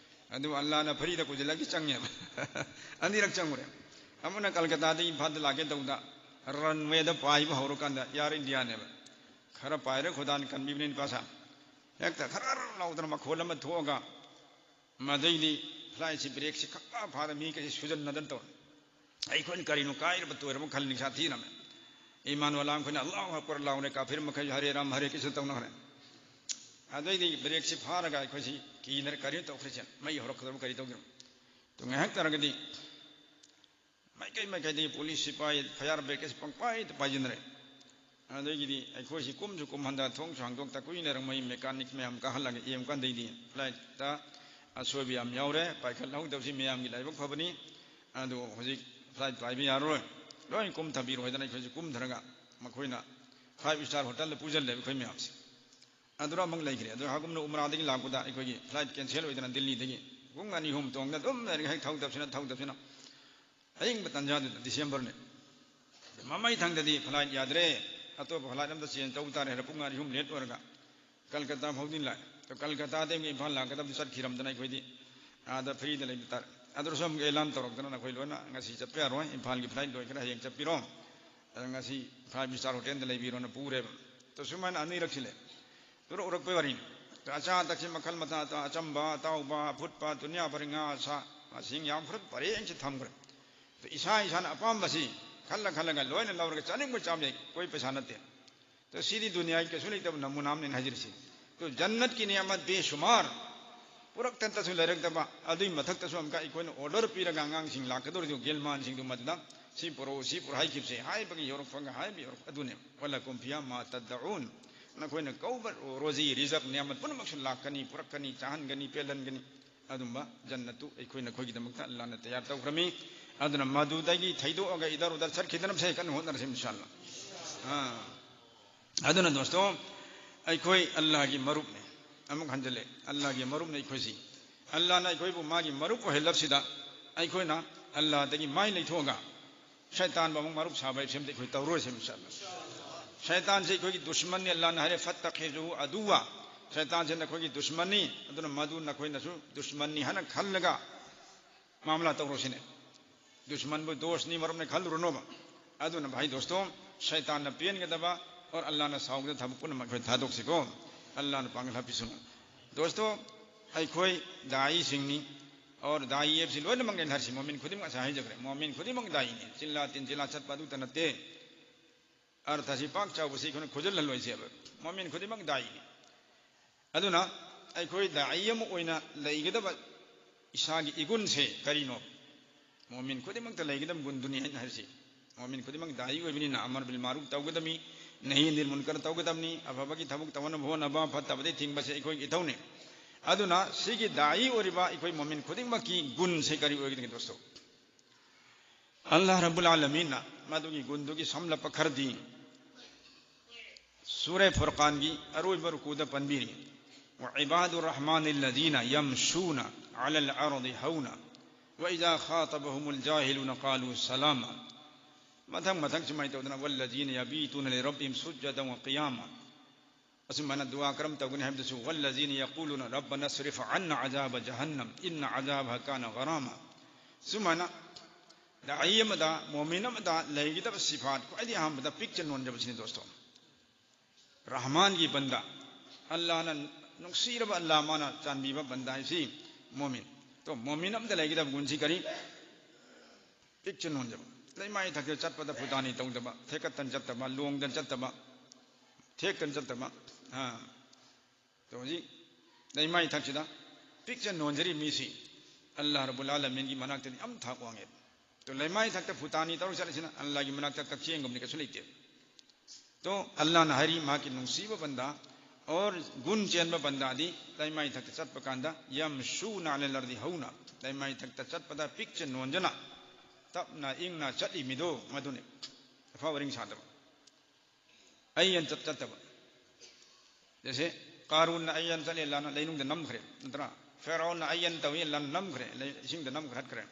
ꯑꯗꯨ ꯑꯜꯂꯥꯅ ꯐ꯭ꯔꯤꯗ ꯄꯨꯁꯤꯜꯂꯛꯀꯤ ꯆꯪꯉꯦꯕ꯫ ꯑꯅꯤꯔꯛ ꯆꯪꯉꯨꯔꯦ꯫ ꯑꯃꯅ ꯀꯜꯀꯇꯥꯗꯒꯤ ꯏꯝꯐꯥꯜꯗ ꯂꯥꯛꯀꯦ ꯇꯧꯕꯗ ꯔꯟꯋꯦꯗ ꯄꯥꯏꯕ ꯍꯧꯔꯀꯥꯟꯗ ꯑꯦꯌꯥꯔ ꯏꯟꯗꯤꯌꯥꯅꯦꯕ꯫ ꯈꯔ ꯄꯥꯏꯔ ꯈꯨꯗꯥꯟ ꯀꯟꯕꯤꯕꯅꯤ ꯅꯨꯄꯥ ꯁꯥ꯫ ꯍꯦꯛꯇ ꯈꯔ ꯂꯥꯎꯗꯅ ꯃꯈꯣꯜ ꯑꯃ ꯊꯣꯛꯑꯒ ꯃꯗꯩꯗꯤ ꯐ꯭ꯂꯥꯏꯠꯁꯤ ꯕ꯭ꯔꯦꯛꯁꯤ ꯈꯪꯐꯥ ꯐꯥꯗ ꯃꯤ ꯀꯩꯁꯤ ꯁꯨꯖꯟꯅꯗꯅ ꯇꯧꯔꯦ꯫ ꯑꯩꯈꯣꯏꯅ ꯀꯔꯤꯅꯣ ꯀꯥꯏꯔꯕ ꯇꯣꯏꯔꯕ ꯈꯜꯂꯤ ꯅꯤꯡꯁꯥ ꯊꯤꯔꯝꯃꯦ꯫ ꯏꯃꯥꯟ ꯋꯥꯂꯥ ꯑꯩꯈꯣꯏꯅ "ꯑꯜꯂꯥꯍꯨ ꯑꯛꯕꯔ" ꯂꯥꯎꯔꯦ, ꯀꯥꯐꯤꯔ ꯃꯈꯩꯁꯨ "ꯍꯔꯦ ꯔꯥꯝ ꯍꯔꯦ ꯀ꯭ꯔꯤꯁꯅ" ꯇꯧꯅꯈ꯭ꯔꯦ꯫ ꯑꯗꯩꯗꯤ ꯕ꯭ꯔꯦꯛꯁꯤ ꯐꯥꯔꯒ ꯑꯩꯈꯣꯏꯁꯤ ꯀꯤꯅꯔꯦ, ꯀꯔꯤꯅꯣ ꯇꯧꯈ꯭ꯔꯤꯁꯦ? ꯃꯩ ꯍꯧꯔꯛꯀꯗꯧꯔꯕ ꯀꯔꯤ ꯇꯧꯗꯣꯏꯅꯣ? ꯑꯗꯨ ꯉꯥꯏꯍꯥꯛ ꯇꯧꯔꯒꯗꯤ ꯃꯥꯏꯀꯩ ꯃꯥꯏꯀꯩꯗꯒꯤ ꯄꯨꯂꯤꯁ ꯁꯤꯄꯥꯏ ꯐꯌꯥꯔ ꯕ꯭ꯔꯤꯒꯦꯗꯁꯤ ꯄꯪꯄꯥꯏꯗ ꯄꯥꯏꯁꯤꯟꯅꯔꯦ꯫ ꯑꯗꯒꯤꯗꯤ ꯑꯩꯈꯣꯏꯁꯤ ꯀꯨꯝꯁꯨ ꯀꯨꯝꯍꯟꯗ ꯊꯣꯡꯁꯨ ꯍꯥꯡꯗꯣꯛꯇ ꯀꯨꯏꯅ ꯂꯩꯔꯝꯃꯤ꯫ ꯃꯦꯀꯥꯅꯤꯛ ꯃꯌꯥꯝ ꯀꯥꯍꯜꯂꯒ ꯌꯦꯡꯕ ꯀꯥꯟꯗꯩꯗꯤ ꯐ꯭ꯂꯥꯏꯠꯇ ꯑꯁꯣꯏꯕ ꯌꯥꯝ ꯌꯥꯎꯔꯦ꯫ ꯄꯥꯏꯈꯠꯍꯧꯗꯕꯁꯤ ꯃꯌꯥꯝꯒꯤ ꯂꯥꯏꯕꯛ ꯐꯕꯅꯤ꯫ ꯑꯗꯨ ꯍꯧꯖꯤꯛ ꯐ꯭ꯂꯥꯏꯠ ꯄꯥꯏꯕ ꯌꯥꯔꯔꯣꯏ꯫ ꯂꯣꯏ ꯀꯨꯝꯊꯕꯤꯔꯣ ꯍꯥꯏꯗꯅ ꯑꯩꯈꯣꯏꯁꯤ ꯀꯨꯝꯊꯔꯒ ꯃꯈꯣꯏꯅ five star hotel ꯗ ꯄꯨꯁꯤꯜꯂꯦꯕ ꯑꯩꯈꯣꯏ ꯃꯌꯥꯝꯁꯦ꯫ ꯑꯗꯨꯔ ꯑꯃꯨꯛ ꯂꯩꯈ꯭ꯔꯦ꯫ ꯑꯗꯨ ꯍꯥꯀꯨꯝꯅ ꯎꯃꯔꯥꯗꯒꯤ ꯂꯥꯛꯄꯗ ꯑꯩꯈꯣꯏꯒꯤ ꯐ꯭ꯂꯥꯏꯠ ꯀꯦꯟꯁꯦꯜ ꯑꯣꯏꯗꯅ ꯗꯤꯜꯂꯤꯗꯒꯤ ꯄꯨꯡ ꯑꯅꯤ ꯑꯍꯨꯝ ꯇꯣꯡꯗ ꯑꯗꯨꯝ ꯂꯩꯔꯒ ꯍꯦꯛ ꯊꯧꯗꯕꯁꯤꯅ ꯊꯧꯗꯕꯁꯤꯅ ꯑꯍꯤꯡꯕ ꯇꯟꯖꯥꯗꯨꯗ ꯗꯤꯁꯦꯝꯕꯔꯅꯤ꯫ ꯃꯃꯩ ꯊꯪꯗꯗꯤ ꯐ꯭ꯂꯥꯏꯠ ꯌꯥꯗ꯭ꯔꯦ, ꯑꯇꯣꯞꯄ ꯐ꯭ꯂꯥꯏꯠ ꯑꯝꯗ ꯆꯦꯟꯖ ꯇꯧꯕ ꯇꯥꯔꯦ ꯍꯥꯏꯔ ꯄꯨꯡ ꯑꯅꯤ ꯑꯍꯨꯝ ꯂꯦꯠ ꯑꯣꯏꯔꯒ ꯀꯜꯀꯇꯥ ꯐꯥꯎꯗꯤ ꯂꯥꯛꯑꯦ꯫ ꯑꯗꯣ ꯀꯜꯀꯇꯥꯗꯒꯤ ꯏꯝꯐꯥꯜ ꯂꯥꯛꯀꯗꯕꯗꯤ ꯆꯠꯈꯤꯔꯝꯗꯅ ꯑꯩꯈꯣꯏꯗꯤ ꯑꯥꯗ ꯐ꯭ꯔꯤꯗ ꯂꯩꯕ ꯇꯥꯔꯦ꯫ ꯑꯗꯨꯁꯨ ꯑꯃꯨꯛ ꯑꯦꯂꯥꯟ ꯇꯧꯔꯛꯇꯅ "ꯅꯈꯣꯏ ꯂꯣꯏꯅ ꯉꯁꯤ ꯆꯠꯄ ꯌꯥꯔꯣꯏ, ꯏꯝꯐꯥꯜꯒꯤ ꯐ꯭ꯂꯥꯏꯠ ꯂꯣꯏꯈ꯭ꯔꯦ, ꯍꯌꯦꯡ ꯆꯠꯄꯤꯔꯣ, ꯑꯗ ꯉꯁꯤ five star hotel ꯗ ꯂꯩꯕꯤꯔꯣꯅ" ꯄꯨꯔꯦꯕ꯫ ꯑꯗꯣ ꯁꯨꯃꯥꯏꯅ ꯑꯅꯤꯔꯛꯁꯤ ꯂꯩ꯫ ꯑꯗꯨꯅ ꯎꯔꯛꯄꯩ ꯋꯥꯔꯤꯅꯤ꯫ ꯑꯆꯥ ꯑꯊꯛꯁꯤ ꯃꯈꯜ ꯃꯊꯥ ꯑꯆꯝꯕ, ꯑꯇꯥꯎꯕ, ꯑꯐꯨꯠꯄ, ꯗꯨꯅꯤꯌꯥ ꯚꯔꯒꯤ ꯉꯥ, ꯁꯥ, ꯃꯁꯤꯡ ꯌꯥꯝꯈ꯭ꯔ ꯄꯔꯦꯡꯁꯤ ꯊꯝꯈ꯭ꯔꯦ꯫ ꯑꯗ ꯏꯁꯥ ꯏꯁꯥꯅ ꯑꯄꯥꯝꯕꯁꯤ ꯈꯜꯂ ꯈꯜꯂꯒ ꯂꯣꯏꯅ ꯂꯧꯔꯒ ꯆꯥꯅꯤꯡꯕ ꯆꯥꯕ ꯌꯥꯏ, ꯀꯣꯏ ꯄꯩꯁꯥ ꯅꯠꯇꯦ꯫ ꯑꯗꯣ ꯁꯤꯗꯤ ꯗꯨꯅꯤꯌꯥꯒꯤ ꯀꯩꯁꯨ ꯂꯩꯇꯕ ꯅꯃꯨꯅꯥ ꯑꯃꯅꯦꯅ ꯍꯥꯏꯖꯔꯤꯁꯤ꯫ ꯑꯗꯣ ꯖꯟꯅꯠꯀꯤ ꯅꯤꯌꯥꯃꯠ ꯕꯦꯁꯨꯃꯥꯔ ꯄꯨꯔꯛꯇꯅꯇꯁꯨ ꯂꯩꯔꯛꯇꯕ, ꯑꯗꯨꯒꯤ ꯃꯊꯛꯇꯁꯨ ꯑꯃꯨꯛꯀ ꯑꯩꯈꯣꯏꯅ order ꯄꯤꯔꯒ ꯑꯉꯥꯡꯁꯤꯡ ꯂꯥꯛꯀꯗꯧꯔꯤꯗꯨ ꯒꯦꯜꯃꯥꯟꯁꯤꯡꯗꯨ ꯃꯗꯨꯗ ꯁꯤ ꯄꯨꯔꯛꯎ, ꯁꯤ ꯄꯨꯔꯛꯎ ꯍꯥꯏꯈꯤꯕꯁꯦ, ꯍꯥꯏꯕꯒꯤ ꯌꯧꯔꯛꯄꯒ ꯍꯥꯏꯕ ꯌꯧꯔꯛꯄ ꯑꯗꯨꯅꯦ꯫ "ولكم فيها ما تدعون"꯫ ꯅꯈꯣꯏꯅ ꯀꯧꯕ ꯔꯣ-, ꯔꯣꯖꯤ, ꯔꯤꯖꯛ, ꯅꯤꯌꯥꯃꯠ ꯄꯨꯝꯅꯃꯛꯁꯨ ꯂꯥꯛꯀꯅꯤ, ꯄꯨꯔꯛꯀꯅꯤ, ꯆꯥꯍꯟꯒꯅꯤ, ꯄꯦꯜꯍꯟꯒꯅꯤ꯫ ꯑꯗꯨꯝꯕ ꯖꯟꯅꯠꯇꯨ ꯑꯩꯈꯣꯏ ꯅꯈꯣꯏꯒꯤꯗꯃꯛꯇ ꯑꯜꯂꯥꯅ ꯇꯌꯥꯔ ꯇꯧꯈ꯭ꯔꯃꯤ꯫ ꯑꯗꯨꯅ ꯃꯗꯨꯗꯒꯤ ꯊꯩꯗꯣꯛꯑꯒ ꯏꯗꯔ ꯎꯗꯔ ꯆꯠꯈꯤꯗꯅꯕꯁꯦ ꯀꯟꯅ ꯍꯣꯠꯅꯔꯁꯤ, ꯏꯟꯁꯥ ꯑꯜꯂꯥ꯫ ꯑꯥ꯫ ꯑꯗꯨꯅ ꯗꯣꯁꯇꯣ, ꯑꯩꯈꯣꯏ ꯑꯜꯂꯥꯍꯒꯤ ꯃꯔꯨꯞꯅꯤ꯫ ꯑꯃꯨꯛ ꯍꯟꯖꯤꯜꯂꯦ, ꯑꯜꯂꯥꯍꯒꯤ ꯃꯔꯨꯞꯅꯤ ꯑꯩꯈꯣꯏꯁꯤ꯫ ꯑꯜꯂꯥꯍꯅ ꯑꯩꯈꯣꯏꯕꯨ ꯃꯥꯒꯤ ꯃꯔꯨꯞ ꯑꯣꯏꯍꯜꯂꯕꯁꯤꯗ, ꯑꯩꯈꯣꯏꯅ ꯑꯜꯂꯥꯍꯗꯒꯤ ꯃꯥꯏ ꯂꯩꯊꯣꯛꯑꯒ ꯁꯩꯇꯥꯟꯕꯨ ꯑꯃꯨꯛ ꯃꯔꯨꯞ ꯁꯥꯕ ꯍꯥꯏꯕꯁꯤ ꯑꯝꯇ ꯑꯩꯈꯣꯏ ꯇꯧꯔꯣꯏꯁꯦ, ꯏꯟꯁꯥ ꯑꯜꯂꯥꯍ꯫ ꯁꯩꯇꯥꯟꯁꯤ ꯑꯩꯈꯣꯏꯒꯤ ꯗꯨꯁꯃꯟꯅꯤ, ꯑꯜꯂꯥꯍꯅ ꯍꯥꯏꯔꯦ, "ꯐꯠꯇꯈꯤꯖꯨ ꯑꯗꯨꯋꯥ"꯫ ꯁꯩꯇꯥꯟꯁꯤ ꯅꯈꯣꯏꯒꯤ ꯗꯨꯁꯃꯟꯅꯤ, ꯑꯗꯨꯅ ꯃꯗꯨ ꯅꯈꯣꯏꯅꯁꯨ ꯗꯨꯁꯃꯟꯅꯤ ꯍꯥꯏꯅ ꯈꯜꯂꯒ ꯃꯥꯃꯂꯥ ꯇꯧꯔꯣꯁꯤꯅꯦ꯫ ꯗꯨꯁꯃꯟꯕꯨ ꯗꯣꯁꯅꯤ ꯃꯔꯨꯞꯅꯦ ꯈꯜꯂꯨꯔꯅꯣꯕ꯫ ꯑꯗꯨꯅ ꯚꯥꯏ ꯗꯣꯁꯇꯣ, ꯁꯩꯇꯥꯟꯅ ꯄꯦꯟꯒꯗꯕ ꯑꯣꯔ ꯑꯜꯂꯥꯍꯅ ꯁꯥꯎꯒꯗꯕ ꯊꯕꯛ ꯄꯨꯝꯅꯃꯛ ꯑꯩꯈꯣꯏ ꯊꯥꯗꯣꯛꯁꯤꯀꯣ꯫ ꯑꯜꯂꯥꯍꯅ ꯄꯥꯡꯒꯜ ꯍꯥꯞꯄꯤꯁꯅꯨ꯫ ꯗꯣꯁꯇꯣ, ꯑꯩꯈꯣꯏ ꯗꯥꯏꯁꯤꯡꯅꯤ, ꯑꯣꯔ ꯗꯥꯏ ꯍꯥꯏꯕꯁꯤ ꯂꯣꯏꯅꯃꯛꯅꯦ ꯍꯥꯏꯔꯤꯁꯤ꯫ ꯃꯣꯃꯤꯟ ꯈꯨꯗꯤꯡꯃꯛ ꯉꯁꯥꯏ ꯍꯥꯏꯖꯈ꯭ꯔꯦ, ꯃꯣꯃꯤꯟ ꯈꯨꯗꯤꯡꯃꯛ ꯗꯥꯏꯅꯤ꯫ ꯆꯤꯟꯂꯥ ꯇꯤꯟꯖꯤꯜꯂꯥ ꯆꯠꯄ ꯑꯗꯨꯇ ꯅꯠꯇꯦ꯫ ꯑꯔꯊꯁꯤ ꯄꯥꯛ ꯆꯥꯎꯕꯁꯤ ꯑꯩꯈꯣꯏꯅ ꯈꯣꯏꯖꯤꯜꯍꯜꯂꯣꯏꯁꯦꯕ꯫ ꯃꯣꯃꯤꯟ ꯈꯨꯗꯤꯡꯃꯛ ꯗꯥꯏꯅꯤ꯫ ꯑꯗꯨꯅ ꯑꯩꯈꯣꯏ ꯗꯥꯏ ꯑꯃ ꯑꯣꯏꯅ ꯂꯩꯒꯗꯕ ꯏꯁꯥꯒꯤ ꯏꯒꯨꯟꯁꯦ ꯀꯔꯤꯅꯣ? ꯃꯣꯃꯤꯟ ꯈꯨꯗꯤꯡꯃꯛꯇ ꯂꯩꯒꯗꯕ ꯒꯨꯟꯗꯨꯅꯤ ꯑꯩꯅ ꯍꯥꯏꯔꯤꯁꯤ꯫ ꯃꯣꯃꯤꯟ ꯈꯨꯗꯤꯡꯃꯛ ꯗꯥꯏ ꯑꯣꯏꯕꯅꯤꯅ ꯑꯃꯔ ꯕꯤꯜ ꯃꯥꯔꯨꯐ ꯇꯧꯒꯗꯕꯅꯤ, ꯅꯍꯤ ꯑꯅꯤꯜ ꯃꯨꯟꯀꯔ ꯇꯧꯒꯗꯕꯅꯤ, ꯑꯐꯕꯒꯤ ꯊꯕꯛ ꯇꯧꯅꯕ ꯍꯣꯠꯅꯕ, ꯐꯠꯇꯕꯗꯩ ꯊꯤꯡꯕꯁꯦ ꯑꯩꯈꯣꯏꯒꯤ ꯏꯊꯧꯅꯤ꯫ ꯑꯗꯨꯅ ꯁꯤꯒꯤ ꯗꯥꯏ ꯑꯣꯏꯔꯤꯕ ꯑꯩꯈꯣꯏ ꯃꯣꯃꯤꯟ ꯈꯨꯗꯤꯡꯃꯛꯀꯤ ꯒꯨꯟꯁꯦ ꯀꯔꯤ ꯑꯣꯏꯒꯗꯒꯦ ꯗꯣꯁꯇꯣ? ꯑꯜꯂꯥꯍ ꯔꯕꯨꯜ ꯑꯥꯂꯃꯤꯟꯅ ꯃꯗꯨꯒꯤ ꯒꯨꯟꯗꯨꯒꯤ ꯁꯝꯂꯞꯄ ꯈꯔꯗꯤ ꯁꯨꯔꯦ ꯐꯨꯔꯀꯥꯟꯒꯤ ꯑꯔꯣꯏꯕ ꯔꯨꯀꯨꯗ ꯄꯟꯕꯤꯔꯤ꯫ "وعباد الرحمن الذين يمشون على الأرض هونا وإذا خاطبهم الجاهلون قالوا سلاما"꯫ ꯃꯊꯪ ꯃꯊꯪ ꯁꯨꯃꯥꯏꯅ ꯇꯧꯗꯅ، "والذين يبيتون لربهم سجدا وقياما"꯫ ꯑꯁꯨꯃꯥꯏꯅ ꯗꯨꯋꯥ ꯀꯔꯝ ꯇꯧꯒꯅꯤ ꯍꯥꯏꯕꯗꯁꯨ, "والذين يقولون ربنا اصرف عنا عذاب جهنم إن عذابها كان غراما"꯫ ꯁꯨꯃꯥꯏꯅ ꯗꯥꯏ ꯑꯃꯗ, ꯃꯣꯃꯤꯟ ꯑꯃꯗ ꯂꯩꯒꯗꯕ ꯁꯤꯐꯥꯠ ꯈ꯭ꯋꯥꯏꯗꯒꯤ ꯑꯍꯥꯟꯕꯗ ꯄꯤꯛꯆ ꯅꯣꯟꯖꯕꯁꯤꯅꯤ ꯗꯣꯁꯇꯣ꯫ ꯔꯍꯃꯥꯟꯒꯤ ꯕꯟꯗꯥ, ꯑꯜꯂꯥꯍꯅ ꯅꯨꯡꯁꯤꯔꯕ ꯑꯜꯂꯥꯍ, ꯃꯥꯅ ꯆꯥꯟꯕꯤꯕ ꯕꯟꯗꯥ ꯍꯥꯏꯁꯤ ꯃꯣꯃꯤꯟ꯫ ꯇꯣ, ꯃꯣꯃꯤꯟ ꯑꯃꯗ ꯂꯩꯒꯗꯕ ꯒꯨꯟꯁꯤ ꯀꯔꯤ? ꯄꯤꯛꯆ ꯅꯣꯟꯖꯕ꯫ ꯂꯩꯃꯥꯏ ꯊꯛꯇ ꯆꯠꯄꯗ ꯐꯨꯇꯥꯅꯤ ꯇꯧꯗꯕ, ꯊꯦꯛꯀꯠꯇꯅ ꯆꯠꯇꯕ, ꯂꯣꯡꯗꯅ ꯆꯠꯇꯕ, ꯊꯦꯛꯇꯅ ꯆꯠꯇꯕ꯫ ꯑꯥ꯫ ꯑꯗꯣ ꯍꯧꯖꯤꯛ ꯂꯩꯃꯥꯏ ꯊꯛꯁꯤꯗ ꯄꯤꯛꯆ ꯅꯣꯟꯖꯔꯤ ꯃꯤꯁꯤ ꯑꯜꯂꯥꯍ ꯔꯕꯨꯜ ꯑꯥꯂꯃꯤꯟꯒꯤ ꯃꯅꯥꯛꯇꯗꯤ ꯌꯥꯝ ꯊꯥꯛ ꯋꯥꯡꯉꯦ꯫ ꯇꯣ ꯂꯩꯃꯥꯏ ꯊꯛꯇ ꯐꯨꯇꯥꯅꯤ ꯇꯧꯔ ꯆꯠꯂꯤꯁꯤꯅ ꯑꯜꯂꯥꯍꯒꯤ ꯃꯅꯥꯛꯇ ꯀꯛꯆꯦꯡꯒꯨꯝꯕꯗꯤ ꯀꯩꯁꯨ ꯂꯩꯇꯦ꯫ ꯇꯣ ꯑꯜꯂꯥꯍꯅ ꯍꯥꯏꯔꯤ ꯃꯍꯥꯛꯀꯤ ꯅꯨꯡꯁꯤꯕ ꯕꯟꯗꯥ ꯑꯣꯔ ꯒꯨꯟ ꯆꯦꯟꯕ ꯕꯟꯗꯥꯗꯤ ꯂꯩꯃꯥꯏ ꯊꯛꯇ ꯆꯠꯄ ꯀꯥꯟꯗ ꯌꯝꯁꯨꯅ ꯑꯂꯜ ꯑꯔꯗꯤ ꯍꯧꯅ, ꯂꯩꯃꯥꯏ ꯊꯛꯇ ꯆꯠꯄꯗ ꯄꯤꯛꯆ ꯅꯣꯟꯖꯅ ꯇꯞꯅ ꯏꯪꯅ ꯆꯠꯂꯤ ꯃꯤꯗꯣ ꯃꯗꯨꯅꯤ꯫ ꯑꯐꯕ ꯔꯤꯡ ꯁꯥꯗꯕ꯫ ꯑꯩ ꯌꯦꯟ ꯆꯠ ꯆꯠꯇꯕ꯫ ꯖꯩꯁꯦ ꯀꯥꯔꯨꯟꯅ ꯑꯩ ꯌꯦꯟ ꯆꯠꯂꯦ ꯂꯥꯟꯅ ꯂꯩꯅꯨꯡꯗ ꯅꯝꯈ꯭ꯔꯦ, ꯅꯠꯇ꯭ꯔꯥ? ꯐꯦꯔꯥꯎꯟꯅ ꯑꯩ ꯌꯦꯟ ꯇꯧꯏ ꯂꯥꯟ ꯅꯝꯈ꯭ꯔꯦ, ꯂꯩ-, ꯏꯁꯤꯡꯗ ꯅꯝꯈꯠꯈ꯭ꯔꯦ꯫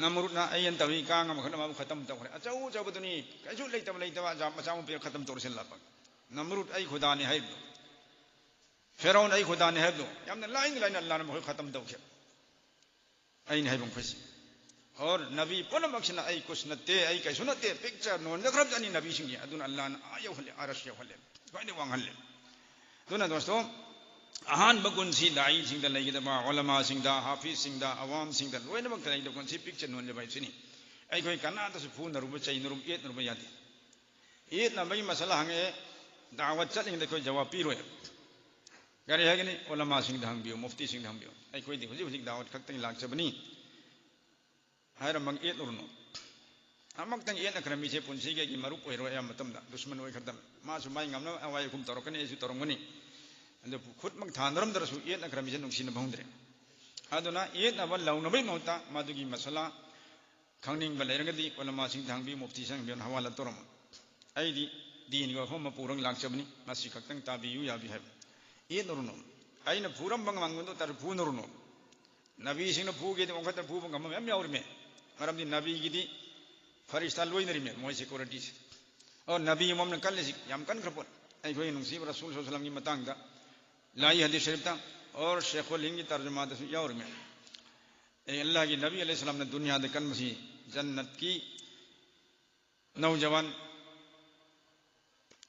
ꯅꯝꯔꯨꯠꯅ ꯑꯩ ꯌꯦꯟ ꯇꯧꯏ ꯀꯥꯡ ꯑꯃꯈꯛꯅ ꯃꯥꯕꯨ ꯈꯇꯝ ꯇꯧꯈ꯭ꯔꯦ꯫ ꯑꯆꯧ ꯑꯆꯧꯕꯗꯨꯅꯤ, ꯀꯩꯁꯨ ꯂꯩꯇꯕ ꯂꯩꯇꯕ ꯑꯖꯥꯕ ꯃꯆꯥ ꯑꯃ ꯄꯤꯔ ꯈꯇꯝ ꯇꯧꯔꯁꯤꯜꯂꯛꯄ꯫ ꯅꯝꯔꯨꯠ ꯑꯩ ꯈꯨꯗꯥꯅꯤ ꯍꯥꯏꯕꯗꯣ, ꯐꯦꯔꯥꯎꯟ ꯑꯩ ꯈꯨꯗꯥꯅꯤ ꯍꯥꯏꯕꯗꯣ ꯌꯥꯝꯅ ꯂꯥꯏꯅ ꯂꯥꯏꯅ ꯑꯜꯂꯥꯍꯅ ꯃꯈꯣꯏ ꯈꯇꯝ ꯇꯧꯈꯤ꯫ ꯑꯩꯅ ꯍꯥꯏꯕ ꯃꯈꯣꯏꯁꯦ꯫ ꯑꯣꯔ ꯅꯕꯤ ꯄꯨꯝꯅꯃꯛꯁꯤꯅ ꯑꯩ ꯀꯨꯁ ꯅꯠꯇꯦ, ꯑꯩ ꯀꯩꯁꯨ ꯅꯠꯇꯦ, ꯄꯤꯛꯆꯔ ꯅꯣꯟꯖꯈ꯭ꯔꯕꯖꯥꯠꯅꯤ ꯅꯕꯤꯁꯤꯡꯒꯤ꯫ ꯑꯗꯨꯅ ꯑꯜꯂꯥꯍꯅ ꯑꯥ ꯌꯧꯍꯜꯂꯦ, ꯑꯔꯁ ꯌꯧꯍꯜꯂꯦ, ꯈ꯭ꯋꯥꯏꯗꯒꯤ ꯋꯥꯡꯍꯜꯂꯦ꯫ ꯑꯗꯨꯅ ꯗꯣꯁꯇꯣ, ꯑꯍꯥꯟꯕ ꯒꯨꯟꯁꯤ ꯗꯥꯏꯁꯤꯡꯗ ꯂꯩꯒꯗꯕ, ꯎꯂꯃꯥꯁꯤꯡꯗ, ꯍꯥꯐꯤꯖꯁꯤꯡꯗ, ꯑꯋꯥꯝꯁꯤꯡꯗ ꯂꯣꯏꯅꯃꯛꯇ ꯂꯩꯒꯗꯕ ꯒꯨꯟꯁꯤ ꯄꯤꯛꯆ ꯅꯣꯟꯖꯕ ꯍꯥꯏꯕꯁꯤꯅꯤ꯫ ꯑꯩꯈꯣꯏ ꯀꯅꯥꯗꯁꯨ ꯐꯨꯅꯔꯨꯕ, ꯆꯩꯅꯔꯨꯕ, ꯌꯦꯠꯅꯔꯨꯕ ꯌꯥꯗꯦ꯫ ꯌꯦꯠꯅꯕꯒꯤ ꯃꯁꯂꯥ ꯍꯪꯉꯛꯑꯦ, ꯗꯥꯋꯠ ꯆꯠꯂꯤꯉꯩꯗ ꯑꯩꯈꯣꯏ ꯖꯋꯥꯕ ꯄꯤꯔꯣꯏ꯫ ꯀꯔꯤ ꯍꯥꯏꯒꯅꯤ? ꯎꯂꯃꯥꯁꯤꯡꯗ ꯍꯪꯕꯤꯌꯨ, ꯃꯨꯐꯇꯤꯁꯤꯡꯗ ꯍꯪꯕꯤꯌꯨ꯫ ꯑꯩꯈꯣꯏꯗꯤ ꯍꯧꯖꯤꯛ ꯍꯧꯖꯤꯛ ꯗꯥꯋꯠ ꯈꯛꯇꯒꯤ ꯂꯥꯛꯆꯕꯅꯤ꯫ ꯍꯥꯏꯔꯝꯃꯒ ꯌꯦꯠꯂꯨꯔꯅꯨ꯫ ꯑꯃꯨꯛꯇꯪ ꯌꯦꯠꯅꯈ꯭ꯔ ꯃꯤꯁꯦ ꯄꯨꯟꯁꯤꯒꯤ ꯑꯩꯒꯤ ꯃꯔꯨꯞ ꯑꯣꯏꯔꯣꯏ꯫ ꯑꯌꯥꯝꯕ ꯃꯇꯝꯗ ꯗꯨꯁꯃꯟ ꯑꯣꯏꯈ꯭ꯔꯗꯕꯅꯤ꯫ ꯃꯥꯁꯨ ꯃꯥꯏ ꯉꯝꯅꯕ ꯑꯋꯥꯏ ꯑꯈꯨꯝ ꯇꯧꯔꯛꯀꯅꯤ, ꯑꯩꯁꯨ ꯇꯧꯔꯝꯒꯅꯤ꯫ ꯑꯗꯨ ꯈꯨꯠꯃꯛ ꯊꯥꯅꯔꯝꯗ꯭ꯔꯁꯨ ꯌꯦꯠꯅꯈ꯭ꯔ ꯃꯤꯁꯦ ꯅꯨꯡꯁꯤꯅꯕ ꯍꯧꯗ꯭ꯔꯦ꯫ ꯑꯗꯨꯅ ꯌꯦꯠꯅꯕ ꯂꯧꯅꯕꯒꯤ ꯃꯍꯨꯠꯇ ꯃꯗꯨꯒꯤ ꯃꯁꯂꯥ ꯈꯪꯅꯤꯡꯕ ꯂꯩꯔꯒꯗꯤ ꯎꯂꯃꯥꯁꯤꯡꯗ ꯍꯪꯕꯤꯌꯨ, ꯃꯨꯐꯇꯤꯁꯤꯡꯗ ꯍꯪꯕꯤꯌꯨ, ꯍꯋꯥꯂꯥ ꯇꯧꯔꯝꯃꯣ꯫ ꯑꯩꯗꯤ ꯗꯤꯟꯒꯤ ꯋꯥꯐꯝ ꯑꯃ ꯄꯨꯔꯒ ꯂꯥꯛꯆꯕꯅꯤ, ꯃꯁꯤ ꯈꯛꯇꯪ ꯇꯥꯕꯤꯌꯨ ꯌꯥꯕꯤ ꯍꯥꯏꯕ꯫ ꯌꯦꯠꯅꯔꯨꯅꯨ꯫ ꯑꯩꯅ ꯐꯨꯔꯝꯕ ꯉꯝꯒꯗꯧ ꯇꯥꯔꯁꯨ ꯐꯨꯅꯔꯨꯅꯨ꯫ ꯅꯕꯤꯁꯤꯡꯅ ꯐꯨꯒꯦꯗꯤ ꯋꯥꯡꯈꯠꯇ ꯐꯨꯕ ꯉꯝꯕ ꯃꯌꯥꯝ ꯌꯥꯎꯔꯤꯃꯦ꯫ ꯃꯔꯝꯗꯤ ꯅꯕꯤꯒꯤꯗꯤ ꯐꯔꯤꯁꯇꯥ ꯂꯣꯏꯅꯔꯤꯃꯦ, ꯃꯣꯏ ꯁꯦꯀ꯭ꯌꯨꯔꯤꯇꯤꯁꯦ꯫ ꯑꯣ, ꯅꯕꯤ ꯑꯃꯃꯝꯅ ꯀꯜꯂꯤꯁꯤ ꯌꯥꯝ ꯀꯟꯈ꯭ꯔ ꯄꯣꯠ꯫ ꯑꯩꯈꯣꯏꯒꯤ ꯅꯨꯡꯁꯤꯕ ꯔꯁꯨꯜ ꯁꯜꯂꯜꯂꯥꯍꯨ ꯑꯂꯥꯏꯍꯤ ꯋꯥꯁꯜꯂꯝꯒꯤ ꯃꯇꯥꯡꯗ ꯂꯥꯏ ꯍꯗꯤꯁ ꯁꯔꯤꯐꯇ ꯑꯣꯔ ꯁꯦꯈꯨꯜ ꯍꯤꯟꯒꯤ ꯇꯔꯖꯃꯥꯗꯁꯨ ꯌꯥꯎꯔꯤꯃꯦ꯫ ꯑꯦ, ꯑꯜꯂꯥꯍꯒꯤ ꯅꯕꯤ ꯑꯂꯩꯍꯤ ꯁꯂꯥꯝꯅ ꯗꯨꯅꯤꯌꯥꯗ ꯀꯟꯕꯁꯤ ꯖꯟꯅꯠꯀꯤ ꯅꯧꯖꯋꯥꯟ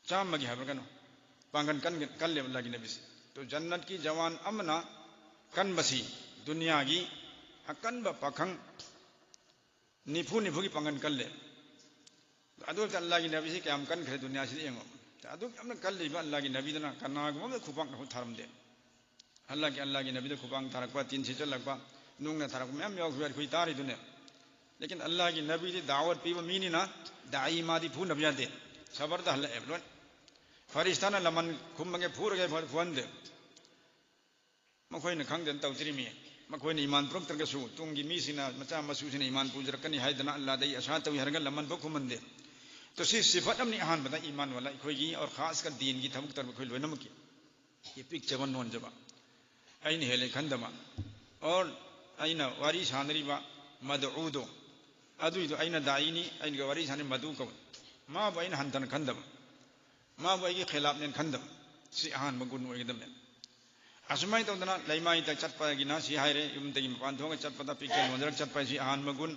ꯆꯥꯝꯃꯒꯤ ꯍꯥꯏꯕ꯭ꯔꯥ ꯀꯩꯅꯣ ꯄꯥꯡꯒꯜ ꯀꯟ-, ꯀꯜꯂꯦꯕ ꯑꯜꯂꯥꯍꯒꯤ ꯅꯕꯤꯁꯦ꯫ ꯇꯣ ꯖꯟꯅꯠꯀꯤ ꯖꯋꯥꯟ ꯑꯃꯅ ꯀꯟꯕꯁꯤ ꯗꯨꯅꯤꯌꯥꯒꯤ ꯑꯀꯟꯕ ꯄꯥꯈꯪ ꯅꯤꯐꯨ ꯅꯤꯐꯨꯒꯤ ꯄꯥꯡꯒꯜ ꯀꯜꯂꯦ꯫ ꯑꯗꯨ ꯑꯣꯏꯇꯥ ꯑꯜꯂꯥꯍꯒꯤ ꯅꯕꯤꯁꯤ ꯀꯌꯥꯝ ꯀꯟꯈ꯭ꯔꯦ ꯗꯨꯅꯤꯌꯥꯁꯤꯗ ꯌꯦꯡꯉꯣ꯫ ꯑꯗꯨꯛ ꯌꯥꯝꯅ ꯀꯜꯂꯤꯕ ꯑꯜꯂꯥꯍꯒꯤ ꯅꯕꯤꯗꯨꯅ ꯀꯅꯥꯒꯨꯝꯕ ꯑꯃꯗ ꯈꯨꯄꯥꯛꯅ ꯈꯨꯠ ꯊꯥꯔꯝꯗꯦ꯫ ꯑꯜꯂꯥꯍꯒꯤ ꯑꯜꯂꯥꯍꯒꯤ ꯅꯕꯤꯗ ꯈꯨꯄꯥꯡ ꯊꯥꯔꯛꯄ, ꯇꯤꯟ ꯁꯤꯠꯆꯜꯂꯛꯄ, ꯅꯨꯡꯅ ꯊꯥꯔꯛꯄ ꯃꯌꯥꯝ ꯌꯥꯎꯈꯤꯕ ꯑꯩꯈꯣꯏ ꯇꯥꯔꯤꯗꯨꯅꯦ꯫ ꯂꯦꯀꯤꯟ ꯑꯜꯂꯥꯍꯒꯤ ꯅꯕꯤꯗꯤ ꯗꯥꯋꯠ ꯄꯤꯕ ꯃꯤꯅꯤꯅ ꯗꯥꯏ ꯃꯥꯗꯤ ꯐꯨꯅꯕ ꯌꯥꯗꯦ꯫ ꯁꯕꯔꯗ ꯍꯜꯂꯛꯑꯦꯕ ꯂꯣꯏꯅ꯫ ꯐꯔꯤꯁꯇꯥꯅ ꯂꯃꯟ ꯈꯨꯝꯃꯒꯦ ꯐꯨꯔꯒꯦ ꯐꯨꯍꯟꯗꯦ꯫ ꯃꯈꯣꯏꯅ ꯈꯪꯗꯅ ꯇꯧꯗ꯭ꯔꯤꯃꯤ꯫ ꯃꯈꯣꯏꯅ ꯏꯃꯥꯟ ꯄꯨꯔꯛꯇ꯭ꯔꯒꯁꯨ ꯇꯨꯡꯒꯤ ꯃꯤꯁꯤꯡꯅ, ꯃꯆꯥ ꯃꯁꯨꯁꯤꯡꯅ ꯏꯃꯥꯟ ꯄꯨꯖꯔꯛꯀꯅꯤ ꯍꯥꯏꯗꯅ ꯑꯜꯂꯥꯗ ꯑꯩ ꯑꯁꯥ ꯇꯧꯏ ꯍꯥꯏꯔꯒ ꯂꯃꯟ ꯐꯥꯎ ꯈꯨꯝꯍꯟꯗꯦ꯫ ꯇꯣ ꯁꯤ ꯁꯤꯐꯠ ꯑꯃꯅꯤ ꯑꯍꯥꯟꯕꯗ ꯏꯃꯥꯟ ꯋꯥꯂꯥ ꯑꯩꯈꯣꯏꯒꯤ ꯑꯣꯔ ꯈꯥꯁꯀ ꯗꯤꯟꯒꯤ ꯊꯕꯛ ꯇꯧꯔꯤꯕ ꯑꯩꯈꯣꯏ ꯂꯣꯏꯅꯃꯛꯀꯤ꯫ ꯏ ꯄꯤꯛꯆꯕ ꯅꯣꯟꯖꯕ꯫ ꯑꯩꯅ ꯍꯦꯜꯂꯦ ꯈꯟꯗꯕ꯫ ꯑꯣꯔ ꯑꯩꯅ ꯋꯥꯔꯤ ꯁꯥꯟꯅꯔꯤꯕ ꯃꯗꯎꯗꯣ, ꯑꯗꯨꯏꯗꯣ ꯑꯩꯅ ꯗꯥꯏꯅꯤ, ꯑꯩꯅ ꯋꯥꯔꯤ ꯁꯥꯟꯅꯔꯤ ꯃꯗꯨ ꯀꯧꯏ꯫ ꯃꯥꯕꯨ ꯑꯩꯅ ꯍꯟꯊꯅ ꯈꯟꯗꯕ꯫ ꯃꯥꯕꯨ ꯑꯩꯒꯤ ꯈꯤꯂꯥꯞꯅꯦꯅ ꯈꯟꯗꯕ꯫ ꯁꯤ ꯑꯍꯥꯟꯕ ꯒꯨꯟ ꯑꯣꯏꯒꯗꯕꯅꯦ꯫ ꯑꯁꯨꯃꯥꯏꯅ ꯇꯧꯗꯅ ꯂꯩꯃꯥꯏꯗ ꯆꯠꯄꯒꯤꯅ ꯁꯤ ꯍꯥꯏꯔꯦ, ꯌꯨꯝꯗꯒꯤ ꯃꯄꯥꯟ ꯊꯣꯛꯑꯒ ꯆꯠꯄꯗ ꯄꯤꯛꯆꯔ ꯅꯣꯟꯖꯔꯒ ꯆꯠꯄ ꯍꯥꯏꯁꯤ ꯑꯍꯥꯟꯕ ꯒꯨꯟ꯫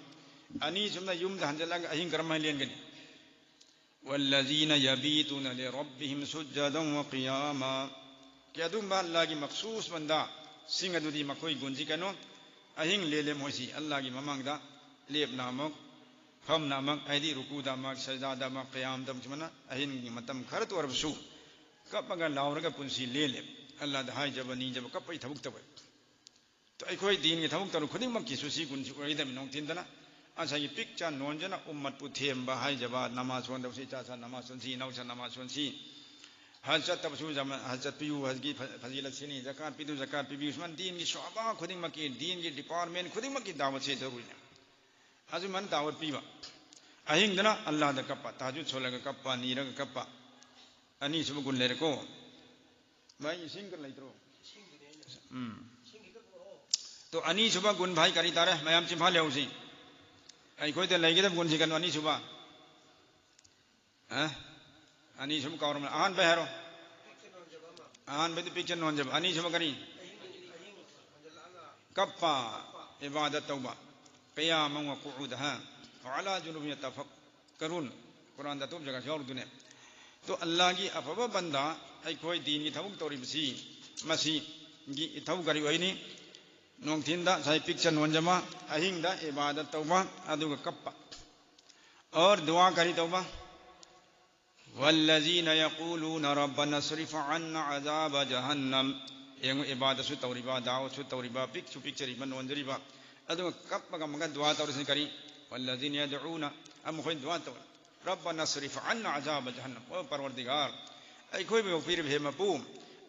ꯑꯅꯤꯁꯨꯕꯅ ꯌꯨꯝꯗ ꯍꯟꯖꯤꯜꯂꯒ ꯑꯍꯤꯡ ꯀꯔꯝꯍꯥꯏꯅ ꯂꯦꯟꯒꯅꯤ? والذين يبيتون لربهم سجدا وقياما꯫ ꯀꯤ ꯑꯗꯨꯒꯨꯝꯕ ꯑꯜꯂꯥꯍꯒꯤ ꯃꯈꯁꯨꯁ ꯕꯟꯗꯥꯁꯤꯡ ꯑꯗꯨꯗꯤ ꯃꯈꯣꯏ ꯒꯨꯟꯁꯤ ꯀꯩꯅꯣ? ꯑꯍꯤꯡ ꯂꯦꯜꯂꯦ ꯃꯣꯏꯁꯤ ꯑꯜꯂꯥꯍꯒꯤ ꯃꯃꯥꯡꯗ ꯂꯦꯞꯅ ꯑꯃꯨꯛ, ꯐꯝꯅ ꯑꯃꯨꯛ, ꯍꯥꯏꯗꯤ ꯔꯨꯀꯨꯗ ꯑꯃꯨꯛ, ꯁꯖꯗꯥꯗ ꯑꯃꯨꯛ, ꯀꯌꯥꯝꯗ ꯑꯃꯨꯛ, ꯁꯨꯃꯥꯏꯅ ꯑꯍꯤꯡꯒꯤ ꯃꯇꯝ ꯈꯔꯇ ꯑꯣꯏꯔꯕꯁꯨ ꯀꯞꯄꯒ ꯂꯥꯎꯔꯒ ꯄꯨꯟꯁꯤ ꯂꯦꯜꯂꯦ꯫ ꯑꯜꯂꯥꯍꯗ ꯍꯥꯏꯖꯕ ꯅꯤꯖꯕ ꯀꯞꯄꯒꯤ ꯊꯕꯛ ꯇꯧꯋꯦ꯫ ꯑꯩꯈꯣꯏ ꯗꯤꯟꯒꯤ ꯊꯕꯛ ꯇꯧꯔ ꯈꯨꯗꯤꯡꯃꯛꯀꯤꯁꯨ ꯁꯤ ꯒꯨꯟꯁꯤ ꯑꯣꯏꯒꯗꯕꯅꯤ꯫ ꯅꯨꯡꯊꯤꯟꯗꯅ ꯉꯁꯥꯏꯒꯤ ꯄꯤꯛꯆ ꯅꯣꯟꯖꯅ ꯎꯝꯃꯠꯄꯨ ꯊꯦꯝꯕ ꯍꯥꯏꯖꯕ, ꯅꯃꯥꯖ ꯁꯣꯟꯗꯕꯁꯤ, ꯏꯆꯥ ꯏꯆꯥ ꯅꯃꯥꯖ ꯁꯣꯟꯁꯤ, ꯏꯅꯥꯎꯆꯥ ꯅꯃꯥꯖ ꯁꯣꯟꯁꯤ, ꯍꯖ ꯆꯠꯇꯕꯁꯨ ꯖꯃ-, ꯍꯖ ꯆꯠꯄꯤꯌꯨ, ꯍꯖꯒꯤ ꯐ-, ꯐꯖꯤꯂꯠ ꯁꯤꯅꯤ, ꯖꯀꯥꯠ ꯄꯤꯗꯨ, ꯖꯀꯥꯠ ꯄꯤꯕꯤꯌꯨ, ꯁꯨꯃꯥꯏꯅ ꯗꯤꯟꯒꯤ ꯁꯣꯕꯥ ꯈꯨꯗꯤꯡꯃꯛꯀꯤ, ꯗꯤꯟꯒꯤ ꯗꯤꯄꯥꯔꯠꯃꯦꯟ ꯈꯨꯗꯤꯡꯃꯛꯀꯤ ꯗꯥꯋꯠꯁꯦ ꯖꯔꯨꯔꯤꯅꯦ꯫ ꯑꯁꯨꯃꯥꯏꯅ ꯗꯥꯋꯠ ꯄꯤꯕ꯫ ꯑꯍꯤꯡꯗꯅ ꯑꯜꯂꯥꯍꯗ ꯀꯞꯄ, ꯇꯍꯖꯨꯗ ꯁꯣꯜꯂꯒ ꯀꯞꯄ, ꯅꯤꯔꯒ ꯀꯞꯄ꯫ ꯑꯅꯤꯁꯨꯕ ꯒꯨꯟ ꯂꯩꯔꯦꯀꯣ꯫ ꯚꯥꯏ, ꯏꯁꯤꯡꯒ ꯂꯩꯇ꯭ꯔꯣ? ꯎꯝ꯫ ꯇꯣ, ꯑꯅꯤꯁꯨꯕ ꯒꯨꯟ, ꯚꯥꯏ, ꯀꯔꯤ ꯇꯥꯔꯦ? ꯃꯌꯥꯝ ꯆꯤꯟꯐꯥ ꯂꯩꯍꯧꯁꯤ꯫ ꯑꯩꯈꯣꯏꯗ ꯂꯩꯒꯗꯕ ꯒꯨꯟꯁꯤ ꯀꯩꯅꯣ? ꯑꯅꯤꯁꯨꯕ꯫ ꯑ? ꯑꯅꯤꯁꯨꯕ ꯀꯥꯎꯔꯝꯃꯦ꯫ ꯑꯍꯥꯟꯕ ꯍꯥꯏꯔꯣ꯫ ꯑꯍꯥꯟꯕꯗꯤ ꯄꯤꯛꯆꯔ ꯅꯣꯟꯖꯕ꯫ ꯑꯅꯤꯁꯨꯕ ꯀꯔꯤ? ꯀꯞꯄ, ꯏꯕꯥꯗꯠ ꯇꯧꯕ꯫ قياما وقعودا، ها؟ وعلى جنوبهم يتفكرون꯫ ꯀꯔꯨꯟ, ꯀꯨꯔꯥꯟꯗ ꯑꯇꯣꯞꯄ ꯖꯒꯥꯁꯨ ꯌꯥꯎꯔꯤꯗꯨꯅꯦ꯫ ꯇꯣ, ꯑꯜꯂꯥꯍꯒꯤ ꯑꯐꯕ ꯕꯟꯗꯥ, ꯑꯩꯈꯣꯏ ꯗꯤꯟꯒꯤ ꯊꯕꯛ ꯇꯧꯔꯤꯕꯁꯤ, ꯃꯁꯤꯒꯤ ꯏꯊꯧ ꯀꯔꯤ ꯑꯣꯏꯅꯤ? ꯅꯨꯡꯊꯤꯟꯗ ꯉꯁꯥꯏ ꯄꯤꯛꯆꯔ ꯅꯣꯟꯖꯕ, ꯑꯍꯤꯡꯗ ꯏꯕꯥꯗꯠ ꯇꯧꯕ, ꯑꯗꯨꯒ ꯀꯞꯄ꯫ ꯑꯣꯔ ꯗꯨꯋꯥ ꯀꯔꯤ ꯇꯧꯕ? والذين يقولون ربنا اصرف عنا عذاب جهنم ꯌꯦꯡꯉꯨ, ꯏꯕꯥꯗꯠꯁꯨ ꯇꯧꯔꯤꯕ, ꯗꯥꯋꯠꯁꯨ ꯇꯧꯔꯤꯕ, ꯄꯤꯛꯁꯨ ꯄꯤꯛꯆꯔꯤꯕ, ꯅꯣꯟꯖꯔꯤꯕ, ꯑꯗꯨꯒ ꯀꯞꯄꯒ ꯑꯃꯒ ꯗꯨꯋꯥ ꯇꯧꯔꯤꯁꯤꯅ ꯀꯔꯤ? والذين يدعون، ꯑꯃ ꯃꯈꯣꯏꯅ ꯗꯨꯋꯥ ꯇꯧꯏ, ربنا اصرف عنا عذاب جهنم. ꯑꯣ ꯄꯔꯋꯔꯗꯤꯒꯥꯔ, ꯑꯩꯈꯣꯏꯕꯨ ꯌꯣꯛꯄꯤꯔꯤꯕ ꯍꯦ ꯃꯄꯨ,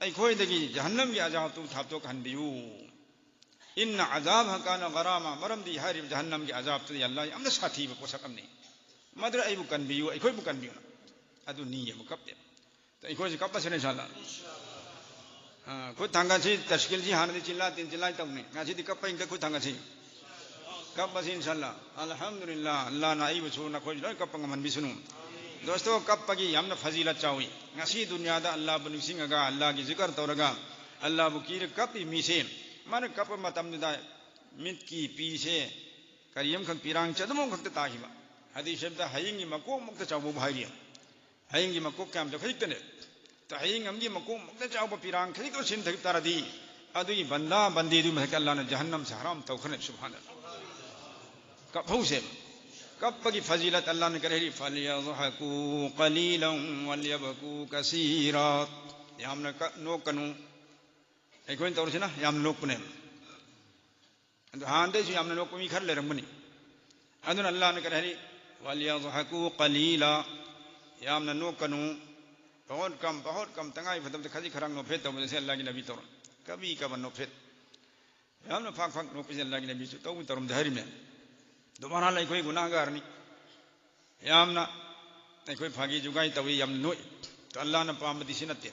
ꯑꯩꯈꯣꯏꯗꯒꯤ ꯖꯍꯟꯅꯝꯒꯤ ꯑꯖꯥꯕꯇꯨ ꯊꯥꯞꯇꯣꯛꯍꯟꯕꯤꯌꯨ. إن عذابها كان غراما. ꯃꯔꯝꯗꯤ ꯍꯥꯏꯔꯤꯕ ꯖꯍꯟꯅꯝꯒꯤ ꯑꯖꯥꯕꯇꯨꯗꯤ ꯑꯜꯂꯥꯍ ꯌꯥꯝꯅ ꯁꯥꯊꯤꯕ ꯄꯣꯠꯁꯛ ꯑꯃꯅꯤ꯫ ꯃꯗꯨꯅ ꯑꯩꯕꯨ ꯀꯟꯕꯤꯌꯨ, ꯑꯩꯈꯣꯏꯕꯨ ꯀꯟꯕꯤꯌꯨꯅ꯫ ꯑꯗꯨ ꯅꯤꯌꯦꯕ, ꯀꯞꯄꯦꯕ꯫ ꯑꯩꯈꯣꯏꯁꯨ ꯀꯞꯄꯁꯤꯅꯦ, ꯏꯟꯁꯥꯜꯂꯥ꯫ ꯑꯥ, ꯈꯨꯠ ꯊꯥꯡꯒꯠꯁꯤ, ꯇꯁꯀꯤꯜꯁꯤ ꯍꯥꯟꯅꯗꯤ ꯆꯤꯜꯂꯥ ꯇꯤꯟ ꯆꯤꯜꯂꯥꯏ ꯇꯧꯅꯤ, ꯉꯁꯤꯗꯤ ꯀꯞꯄ ꯏꯪꯀ ꯈꯨꯠ ꯊꯥꯡꯒꯠꯁꯤ꯫ ꯀꯞꯄꯁꯤ, ꯏꯟꯁꯥꯜꯂꯥ꯫ ꯑꯜꯍꯝꯗꯨꯂꯤꯜꯂꯥ, ꯑꯜꯂꯥꯍꯅ ꯑꯩꯕꯨꯁꯨ ꯅꯈꯣꯏꯁꯨ ꯂꯣꯏ ꯀꯞꯄ ꯉꯝꯍꯟꯕꯤꯁꯅꯨ꯫ ꯗꯣꯁꯇꯣ, ꯀꯞꯄꯒꯤ ꯌꯥꯝꯅ ꯐꯖꯤꯂꯠ ꯆꯥꯎꯏ꯫ ꯉꯁꯤ ꯗꯨꯅꯤꯌꯥꯗ ꯑꯜꯂꯥꯍꯕꯨ ꯅꯤꯡꯁꯤꯡꯉꯒ, ꯑꯜꯂꯥꯍꯒꯤ ꯖꯤꯀꯔ ꯇꯧꯔꯒ, ꯑꯜꯂꯥꯍꯕꯨ ꯀꯤꯔꯒ ꯀꯞꯄꯤ ꯃꯤꯁꯦ, ꯃꯥꯅ ꯀꯞꯄ ꯃꯇꯝꯗꯨꯗ ꯃꯤꯠꯀꯤ ꯄꯤꯁꯦ ꯀꯔꯤ ꯑꯃꯈꯛ ꯄꯤꯔꯥꯡ ꯆꯗꯨꯝ ꯑꯃꯈꯛꯇ ꯇꯥꯈꯤꯕ꯫ ꯍꯗꯤꯁ ꯁꯔꯤꯐꯇ ꯍꯌꯤꯡꯒꯤ ꯃꯀꯣꯛꯃꯨꯛꯇ ꯆꯥꯎꯕꯕꯨ ꯍꯥꯏꯔꯤ꯫ ꯍꯌꯤꯡꯒꯤ ꯃꯀꯣꯛ ꯀꯌꯥꯝ ꯆꯥꯎ ꯈꯖꯤꯛꯇꯅꯦ꯫ ꯍꯌꯤꯡ ꯑꯃꯒꯤ ꯃꯀꯣꯛꯃꯨꯛꯇ ꯆꯥꯎꯕ ꯄꯤꯔꯥꯡ ꯈꯖꯤꯛꯇ ꯁꯤꯟ ꯊꯥꯈꯤꯕ ꯇꯥꯔꯗꯤ, ꯑꯗꯨꯒꯤ ꯕꯟꯗꯥ ꯕꯟꯗꯤꯗꯨꯒꯤ ꯃꯊꯛꯇ ꯑꯜꯂꯥꯍꯅ ꯖꯍꯟꯅꯝꯁꯦ ꯍꯔꯥꯝ ꯇꯧꯈ꯭ꯔꯅꯦꯕ꯫ ꯁꯨꯕꯍꯥꯅꯜꯂꯥꯍ꯫ ꯀꯞꯍꯧꯁꯦꯕ꯫ ꯀꯞꯄꯒꯤ ꯐꯖꯤꯂꯠ ꯑꯜꯂꯥꯍꯅ ꯀꯔꯤ ꯍꯥꯏꯔꯤ? فليضحكوا قليلا وليبكوا كثيرا. ꯌꯥꯝꯅ ꯀ-, ꯅꯣꯛꯀꯅꯨ꯫ ꯑꯩꯈꯣꯏꯅ ꯇꯧꯔꯤꯁꯤꯅ ꯌꯥꯝ ꯅꯣꯛꯄꯅꯦꯕ꯫ ꯑꯗꯨ ꯍꯥꯟꯅꯗꯩꯁꯨ ꯌꯥꯝꯅ ꯅꯣꯛꯄ ꯃꯤ ꯈꯔ ꯂꯩꯔꯝꯒꯅꯤ꯫ ꯑꯗꯨꯅ ꯑꯜꯂꯥꯍꯅ ꯀꯔꯤ ꯍꯥꯏꯔꯤ? وليضحكوا قليلا. ꯌꯥꯝꯅ ꯅꯣꯛꯀꯅꯨ꯫ ꯕꯍꯨꯠ ꯀꯝ, ꯕꯍꯨꯠ ꯀꯝ, ꯇꯉꯥꯏ ꯐꯗꯕꯗ ꯈꯖꯤꯛ ꯈꯔꯥꯛ ꯅꯣꯛꯐꯦꯠ ꯇꯧꯕꯗ ꯁꯤ ꯑꯜꯂꯥꯍꯒꯤ ꯅꯕꯤ ꯇꯧꯔꯝ꯫ ꯀꯕꯤ ꯀꯕ ꯅꯣꯛꯐꯦꯠ꯫ ꯌꯥꯝꯅ ꯐꯥꯛ ꯐꯥꯛ ꯅꯣꯛꯄꯁꯤ ꯑꯜꯂꯥꯍꯒꯤ ꯅꯕꯤꯁꯨ ꯇꯧꯕ ꯇꯧꯔꯝꯗꯦ ꯍꯥꯏꯔꯤꯃꯦ꯫ ꯗꯨꯕꯥꯔꯥ ꯑꯩꯈꯣꯏ ꯒꯨꯅꯥꯍꯒꯥꯔꯅꯤ꯫ ꯌꯥꯝꯅ ꯑꯩꯈꯣꯏ ꯐꯥꯒꯤ ꯖꯨꯒꯥꯏ ꯇꯧꯏ, ꯌꯥꯝꯅ ꯅꯣꯛꯏ꯫ ꯑꯗꯣ ꯑꯜꯂꯥꯍꯅ ꯄꯥꯝꯕꯗꯤ ꯁꯤ ꯅꯠꯇꯦ꯫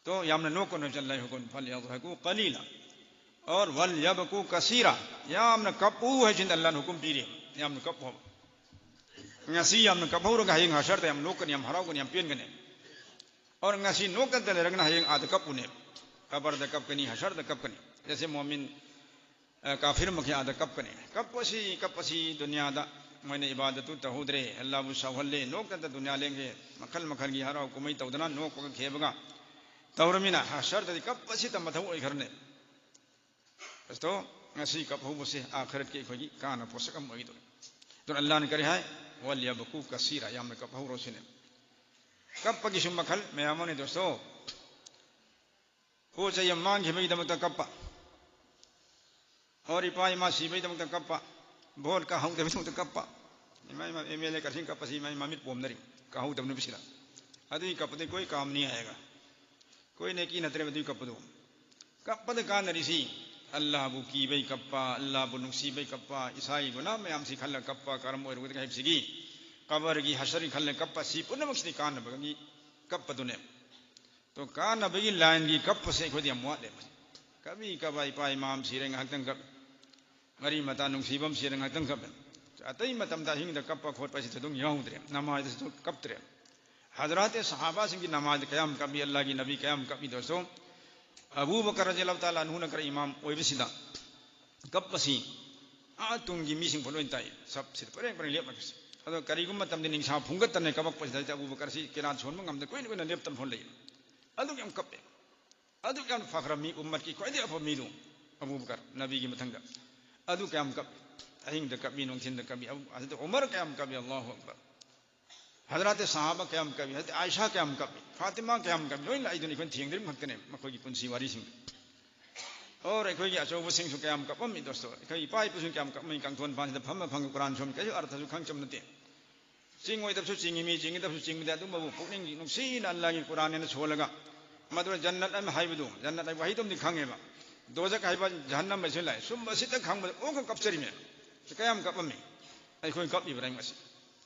ꯇꯣ ꯌꯥꯝꯅ ꯅꯣꯛꯀꯅꯨ ꯍꯥꯏꯕꯁꯦ ꯑꯜꯂꯥꯍꯒꯤ ꯍꯨꯀꯨꯝ, فليضحكوا قليلا. और وليبكوا كثيرا. ꯌꯥꯝꯅ ꯀꯞꯄꯨ ꯍꯥꯏꯁꯤꯅ ꯑꯜꯂꯥꯍꯅ ꯍꯨꯀꯨꯝ ꯄꯤꯔꯤ꯫ ꯌꯥꯝꯅ ꯀꯞꯄꯨ ꯍꯥꯏꯕ꯫ ꯉꯁꯤ ꯌꯥꯝꯅ ꯀꯞꯍꯧꯔꯒ ꯍꯌꯦꯡ ꯍꯁꯔꯗ ꯌꯥꯝ ꯅꯣꯛꯀꯅꯤ, ꯌꯥꯝ ꯍꯔꯥꯎꯒꯅꯤ, ꯌꯥꯝ ꯄꯦꯟꯒꯅꯤ꯫ और ꯉꯁꯤ ꯅꯣꯛꯇꯅ ꯂꯩꯔꯒꯅ ꯍꯌꯦꯡ ꯑꯥꯗ ꯀꯞꯄꯨꯅꯦ꯫ ꯀꯕꯔꯗ ꯀꯞꯀꯅꯤ, ꯍꯁꯔꯗ ꯀꯞꯀꯅꯤ꯫ जैसे मोमिन ꯑ, ꯀꯥꯐꯤꯔ ꯃꯈꯩ ꯑꯥꯗ ꯀꯞꯀꯅꯤ꯫ ꯀꯞꯄꯁꯤ, ꯀꯞꯄꯁꯤ ꯗꯨꯅꯤꯌꯥꯗ꯫ ꯃꯣꯏꯅ ꯏꯕꯥꯗꯠꯇꯨ ꯇꯧꯍꯧꯗ꯭ꯔꯦ, ꯑꯜꯂꯥꯍꯕꯨ ꯁꯥꯎꯍꯜꯂꯦ, ꯅꯣꯛꯇꯅ ꯗꯨꯅꯤꯌꯥ ꯂꯦꯟꯒꯦ, ꯃꯈꯜ ꯃꯈꯜꯒꯤ ꯍꯔꯥꯎ ꯀꯨꯝꯍꯩ ꯇꯧꯗꯅ, ꯅꯣꯛꯄꯒ ꯈꯦꯕꯒ ꯇꯧꯔꯃꯤꯅ ꯍꯁꯔꯗꯗꯤ ꯀꯞꯄꯁꯤꯇ ꯃꯊꯧ ꯑꯣꯏꯈ꯭ꯔꯅꯦ꯫ ꯑꯁꯇꯣ, ꯉꯁꯤ ꯀꯞꯍꯧꯕꯁꯦ ꯑꯥꯈꯤꯔꯠꯀꯤ ꯑꯩꯈꯣꯏꯒꯤ ꯀꯥꯟꯅꯕ ꯄꯣꯠꯁꯛ ꯑꯃ ꯑꯣꯏꯒꯗꯧꯔꯦ꯫ ꯑꯗꯨꯅ ꯑꯜꯂꯥꯍꯅ ꯀꯔꯤ ꯍꯥꯏ? وليبكوا كثيرا, ꯌꯥꯝꯅ ꯀꯞꯍꯧꯔꯣ ꯁꯤꯅꯦ꯫ ꯀꯞꯄꯒꯤꯁꯨ ꯃꯈꯜ ꯃꯌꯥꯝ ꯑꯃꯅꯤ ꯗꯣꯁꯇꯣ꯫ ꯄꯣꯠ ꯆꯩ ꯌꯥꯝ ꯃꯥꯡꯈꯤꯕꯒꯤꯗꯃꯛꯇ ꯀꯞꯄ, ꯑꯣꯔ ꯏꯄꯥ ꯏꯃꯥ ꯁꯤꯕꯒꯤꯗꯃꯛꯇ ꯀꯞꯄ, ꯚꯣꯠ ꯀꯥꯍꯧꯗꯕꯒꯤꯗꯃꯛꯇ ꯀꯞꯄ, ꯏꯃꯥ ꯏꯃꯥ ꯑꯦꯝ ꯑꯦꯜ ꯑꯦ ꯀꯔꯁꯤꯡ ꯀꯞꯄꯁꯤ ꯏꯃꯥ ꯏꯃꯥ ꯃꯤꯠ ꯄꯣꯝꯅꯔꯤ, ꯀꯥꯍꯧꯗꯕ ꯅꯨꯃꯤꯠꯁꯤꯗ꯫ ꯑꯗꯨꯒꯤ ꯀꯞꯄꯗꯤ ꯀꯣꯏ ꯀꯥꯝꯅꯤ ꯍꯥꯏꯒ ꯀꯣꯏꯅ ꯀꯤ ꯅꯠꯇ꯭ꯔꯦꯕ ꯑꯗꯨꯒꯤ ꯀꯞꯄꯗꯨ꯫ ꯀꯞꯄꯗ ꯀꯥꯟꯅꯔꯤꯁꯤ ꯑꯜꯂꯥꯍꯕꯨ ꯀꯤꯕꯩ ꯀꯞꯄ, ꯑꯜꯂꯥꯍꯕꯨ ꯅꯨꯡꯁꯤꯕꯩ ꯀꯞꯄ, ꯏꯁꯥꯒꯤ ꯒꯨꯅꯥ ꯃꯌꯥꯝꯁꯤ ꯈꯜꯂꯒ ꯀꯞꯄ, ꯀꯔꯝ ꯑꯣꯏꯔꯨꯒꯗꯒꯦ ꯍꯥꯏꯕꯁꯤꯒꯤ, ꯀꯕꯔꯒꯤ ꯍꯁꯔꯒꯤ ꯈꯜꯂꯒ ꯀꯞꯄ, ꯁꯤ ꯄꯨꯝꯅꯃꯛꯁꯤꯗꯤ ꯀꯥꯟꯅꯕꯒꯤ ꯀꯞꯄꯗꯨꯅꯦ꯫ ꯇꯣ ꯀꯥꯟꯅꯕꯒꯤ ꯂꯥꯏꯟꯒꯤ ꯀꯞꯄꯁꯦ ꯑꯩꯈꯣꯏꯗꯤ ꯌꯥꯝ ꯋꯥꯠꯂꯦ꯫ ꯀꯕꯤ ꯀꯕꯥ ꯏꯄꯥ ꯏꯃꯥ ꯑꯃ ꯁꯤꯔꯦ ꯉꯥꯏꯍꯥꯛꯇꯪ ꯀꯞ, ꯃꯔꯤ ꯃꯇꯥ ꯅꯨꯡꯁꯤꯕ ꯑꯃ ꯁꯤꯔꯦ ꯉꯥꯏꯍꯥꯛꯇꯪ ꯀꯞ꯫ ꯑꯇꯩ ꯃꯇꯝꯗ ꯑꯍꯤꯡꯗ ꯀꯞꯄ ꯈꯣꯠꯄ ꯁꯤꯗ ꯑꯗꯨꯝ ꯌꯥꯎꯗ꯭ꯔꯦ, ꯅꯃꯥꯖꯗꯁꯨ ꯀꯞꯇ꯭ꯔꯦ꯫ ꯍꯖꯔꯥꯠ ꯁꯍꯥꯕꯥꯁꯤꯡꯒꯤ ꯅꯃꯥꯖꯗ ꯀꯌꯥꯝ ꯀꯞꯄꯤ, ꯑꯜꯂꯥꯍꯒꯤ ꯅꯕꯤ ꯀꯌꯥꯝ ꯀꯞꯄꯤ ꯗꯣꯁꯇꯣ꯫ ꯑꯕꯨ ꯕꯀꯔ ꯔꯖꯤꯌꯜꯂꯥꯍꯨ ꯇꯥꯂꯥ ꯑꯟꯍꯨꯅ ꯈꯔ ꯏꯃꯥꯝ ꯑꯣꯏꯕꯁꯤꯗ ꯀꯞꯄꯁꯤ ꯑꯥ ꯇꯨꯡꯒꯤ ꯃꯤꯁꯤꯡ ꯐꯥꯎ ꯂꯣꯏ ꯇꯥꯏ꯫ ꯁꯞꯁꯤꯗ ꯄꯔꯦꯡ ꯄꯔꯦꯡ ꯂꯦꯞꯅꯈ꯭ꯔꯁꯤ꯫ ꯑꯗꯣ ꯀꯔꯤꯒꯨꯝꯕ ꯃꯇꯝꯗ ꯅꯤꯡꯁꯥ ꯐꯨꯡꯒꯠꯇꯅ ꯀꯞꯄꯛꯄꯁꯤꯗ ꯑꯕꯨ ꯕꯀꯔꯁꯤ ꯀꯦꯔꯥꯠ ꯁꯣꯟꯕ ꯉꯝꯗ ꯀꯨꯏꯅ ꯀꯨꯏꯅ ꯂꯦꯞꯇꯅ ꯐꯥꯎ ꯂꯩ꯫ ꯑꯗꯨꯛ ꯌꯥꯝ ꯀꯞꯄꯦ꯫ ꯑꯗꯨꯛ ꯌꯥꯝ ꯐꯈ꯭ꯔ ꯃꯤ, ꯎꯝꯃꯠꯀꯤ ꯈ꯭ꯋꯥꯏꯗꯒꯤ ꯑꯐꯕ ꯃꯤꯗꯨ ꯑꯕꯨ ꯕꯀꯔ, ꯅꯕꯤꯒꯤ ꯃꯊꯪꯗ꯫ ꯑꯗꯨ ꯀꯌꯥꯝ ꯀꯞꯄꯤ? ꯑꯍꯤꯡꯗ ꯀꯞꯄꯤ, ꯅꯨꯡꯊꯤꯟꯗ ꯀꯞꯄꯤ꯫ ꯑꯕꯨ-, ꯑꯗꯨꯗ ꯎꯃꯔ ꯀꯌꯥꯝ ꯀꯞꯄꯤ? ꯑꯜꯂꯥꯍꯨ ꯑꯛꯕꯔ꯫ ꯍꯖꯔꯥꯠ ꯁꯍꯥꯕꯥ ꯀꯌꯥꯝ ꯀꯞꯄꯤ? ꯍꯖꯔꯥꯠ ꯑꯥꯏꯁꯥ ꯀꯌꯥꯝ ꯀꯞꯄꯤ? ꯐꯥꯇꯤꯃꯥ ꯀꯌꯥꯝ ꯀꯞꯄꯤ? ꯂꯣꯏꯅ ꯂꯥꯛꯏꯗꯨꯅꯤ ꯑꯩꯈꯣꯏꯅ ꯊꯦꯡꯗ꯭ꯔꯤꯕ ꯈꯛꯇꯅꯦ ꯃꯈꯣꯏꯒꯤ ꯄꯨꯟꯁꯤ ꯋꯥꯔꯤꯁꯤꯡꯗꯨ꯫ ꯑꯣꯔ ꯑꯩꯈꯣꯏꯒꯤ ꯑꯆꯧꯕꯁꯤꯡꯁꯨ ꯀꯌꯥꯝ ꯀꯞꯄꯝꯃꯤ ꯗꯣꯁꯇꯣ? ꯑꯩꯈꯣꯏ ꯏꯄꯥ ꯏꯄꯨꯁꯤꯡ ꯀꯌꯥꯝ ꯀꯞꯄꯝꯃꯤ? ꯀꯥꯡꯊꯣꯟ ꯄꯥꯟꯁꯤꯗ ꯐꯝꯃ ꯐꯝꯃ ꯀꯨꯔꯥꯟ ꯁꯣꯝ ꯀꯩꯁꯨ ꯑꯔꯊꯁꯨ ꯈꯪꯆꯝ ꯅꯠꯇꯦ꯫ ꯆꯤꯡ ꯑꯣꯏꯗꯕꯁꯨ ꯆꯤꯡꯉꯤ ꯃꯤ, ꯆꯤꯡꯒꯗꯕꯁꯨ ꯆꯤꯡꯕꯗꯤ ꯑꯗꯨꯝꯕꯕꯨ ꯄꯨꯛꯅꯤꯡꯒꯤ ꯅꯨꯡꯁꯤꯅ ꯑꯜꯂꯥꯍꯒꯤ ꯀꯨꯔꯥꯟ ꯑꯅ ꯁꯣꯜꯂꯒ ꯃꯗꯨꯗ ꯖꯟꯅꯠ ꯑꯃ ꯍꯥꯏꯕꯗꯨ, ꯖꯟꯅꯠ ꯍꯥꯏꯕ ꯋꯥꯍꯩꯗꯨ ꯑꯃꯗꯤ ꯈꯪꯉꯦꯕ, ꯗꯣꯖꯛ ꯍꯥꯏꯕ ꯖꯍꯟꯅꯝ ꯑꯃꯁꯨ ꯂꯥꯛꯑꯦ꯫ ꯁꯨꯝꯕꯁꯤꯇ ꯈꯪꯕꯗ ꯑꯣ ꯈꯛ ꯀꯞꯆꯔꯤꯃꯦ꯫ ꯁꯤ ꯀꯌꯥꯝ ꯀꯞꯄꯝꯃꯤ? ꯑꯩꯈꯣꯏ ꯀꯞꯂꯤꯕ꯭ꯔꯥ ꯉꯁꯤ?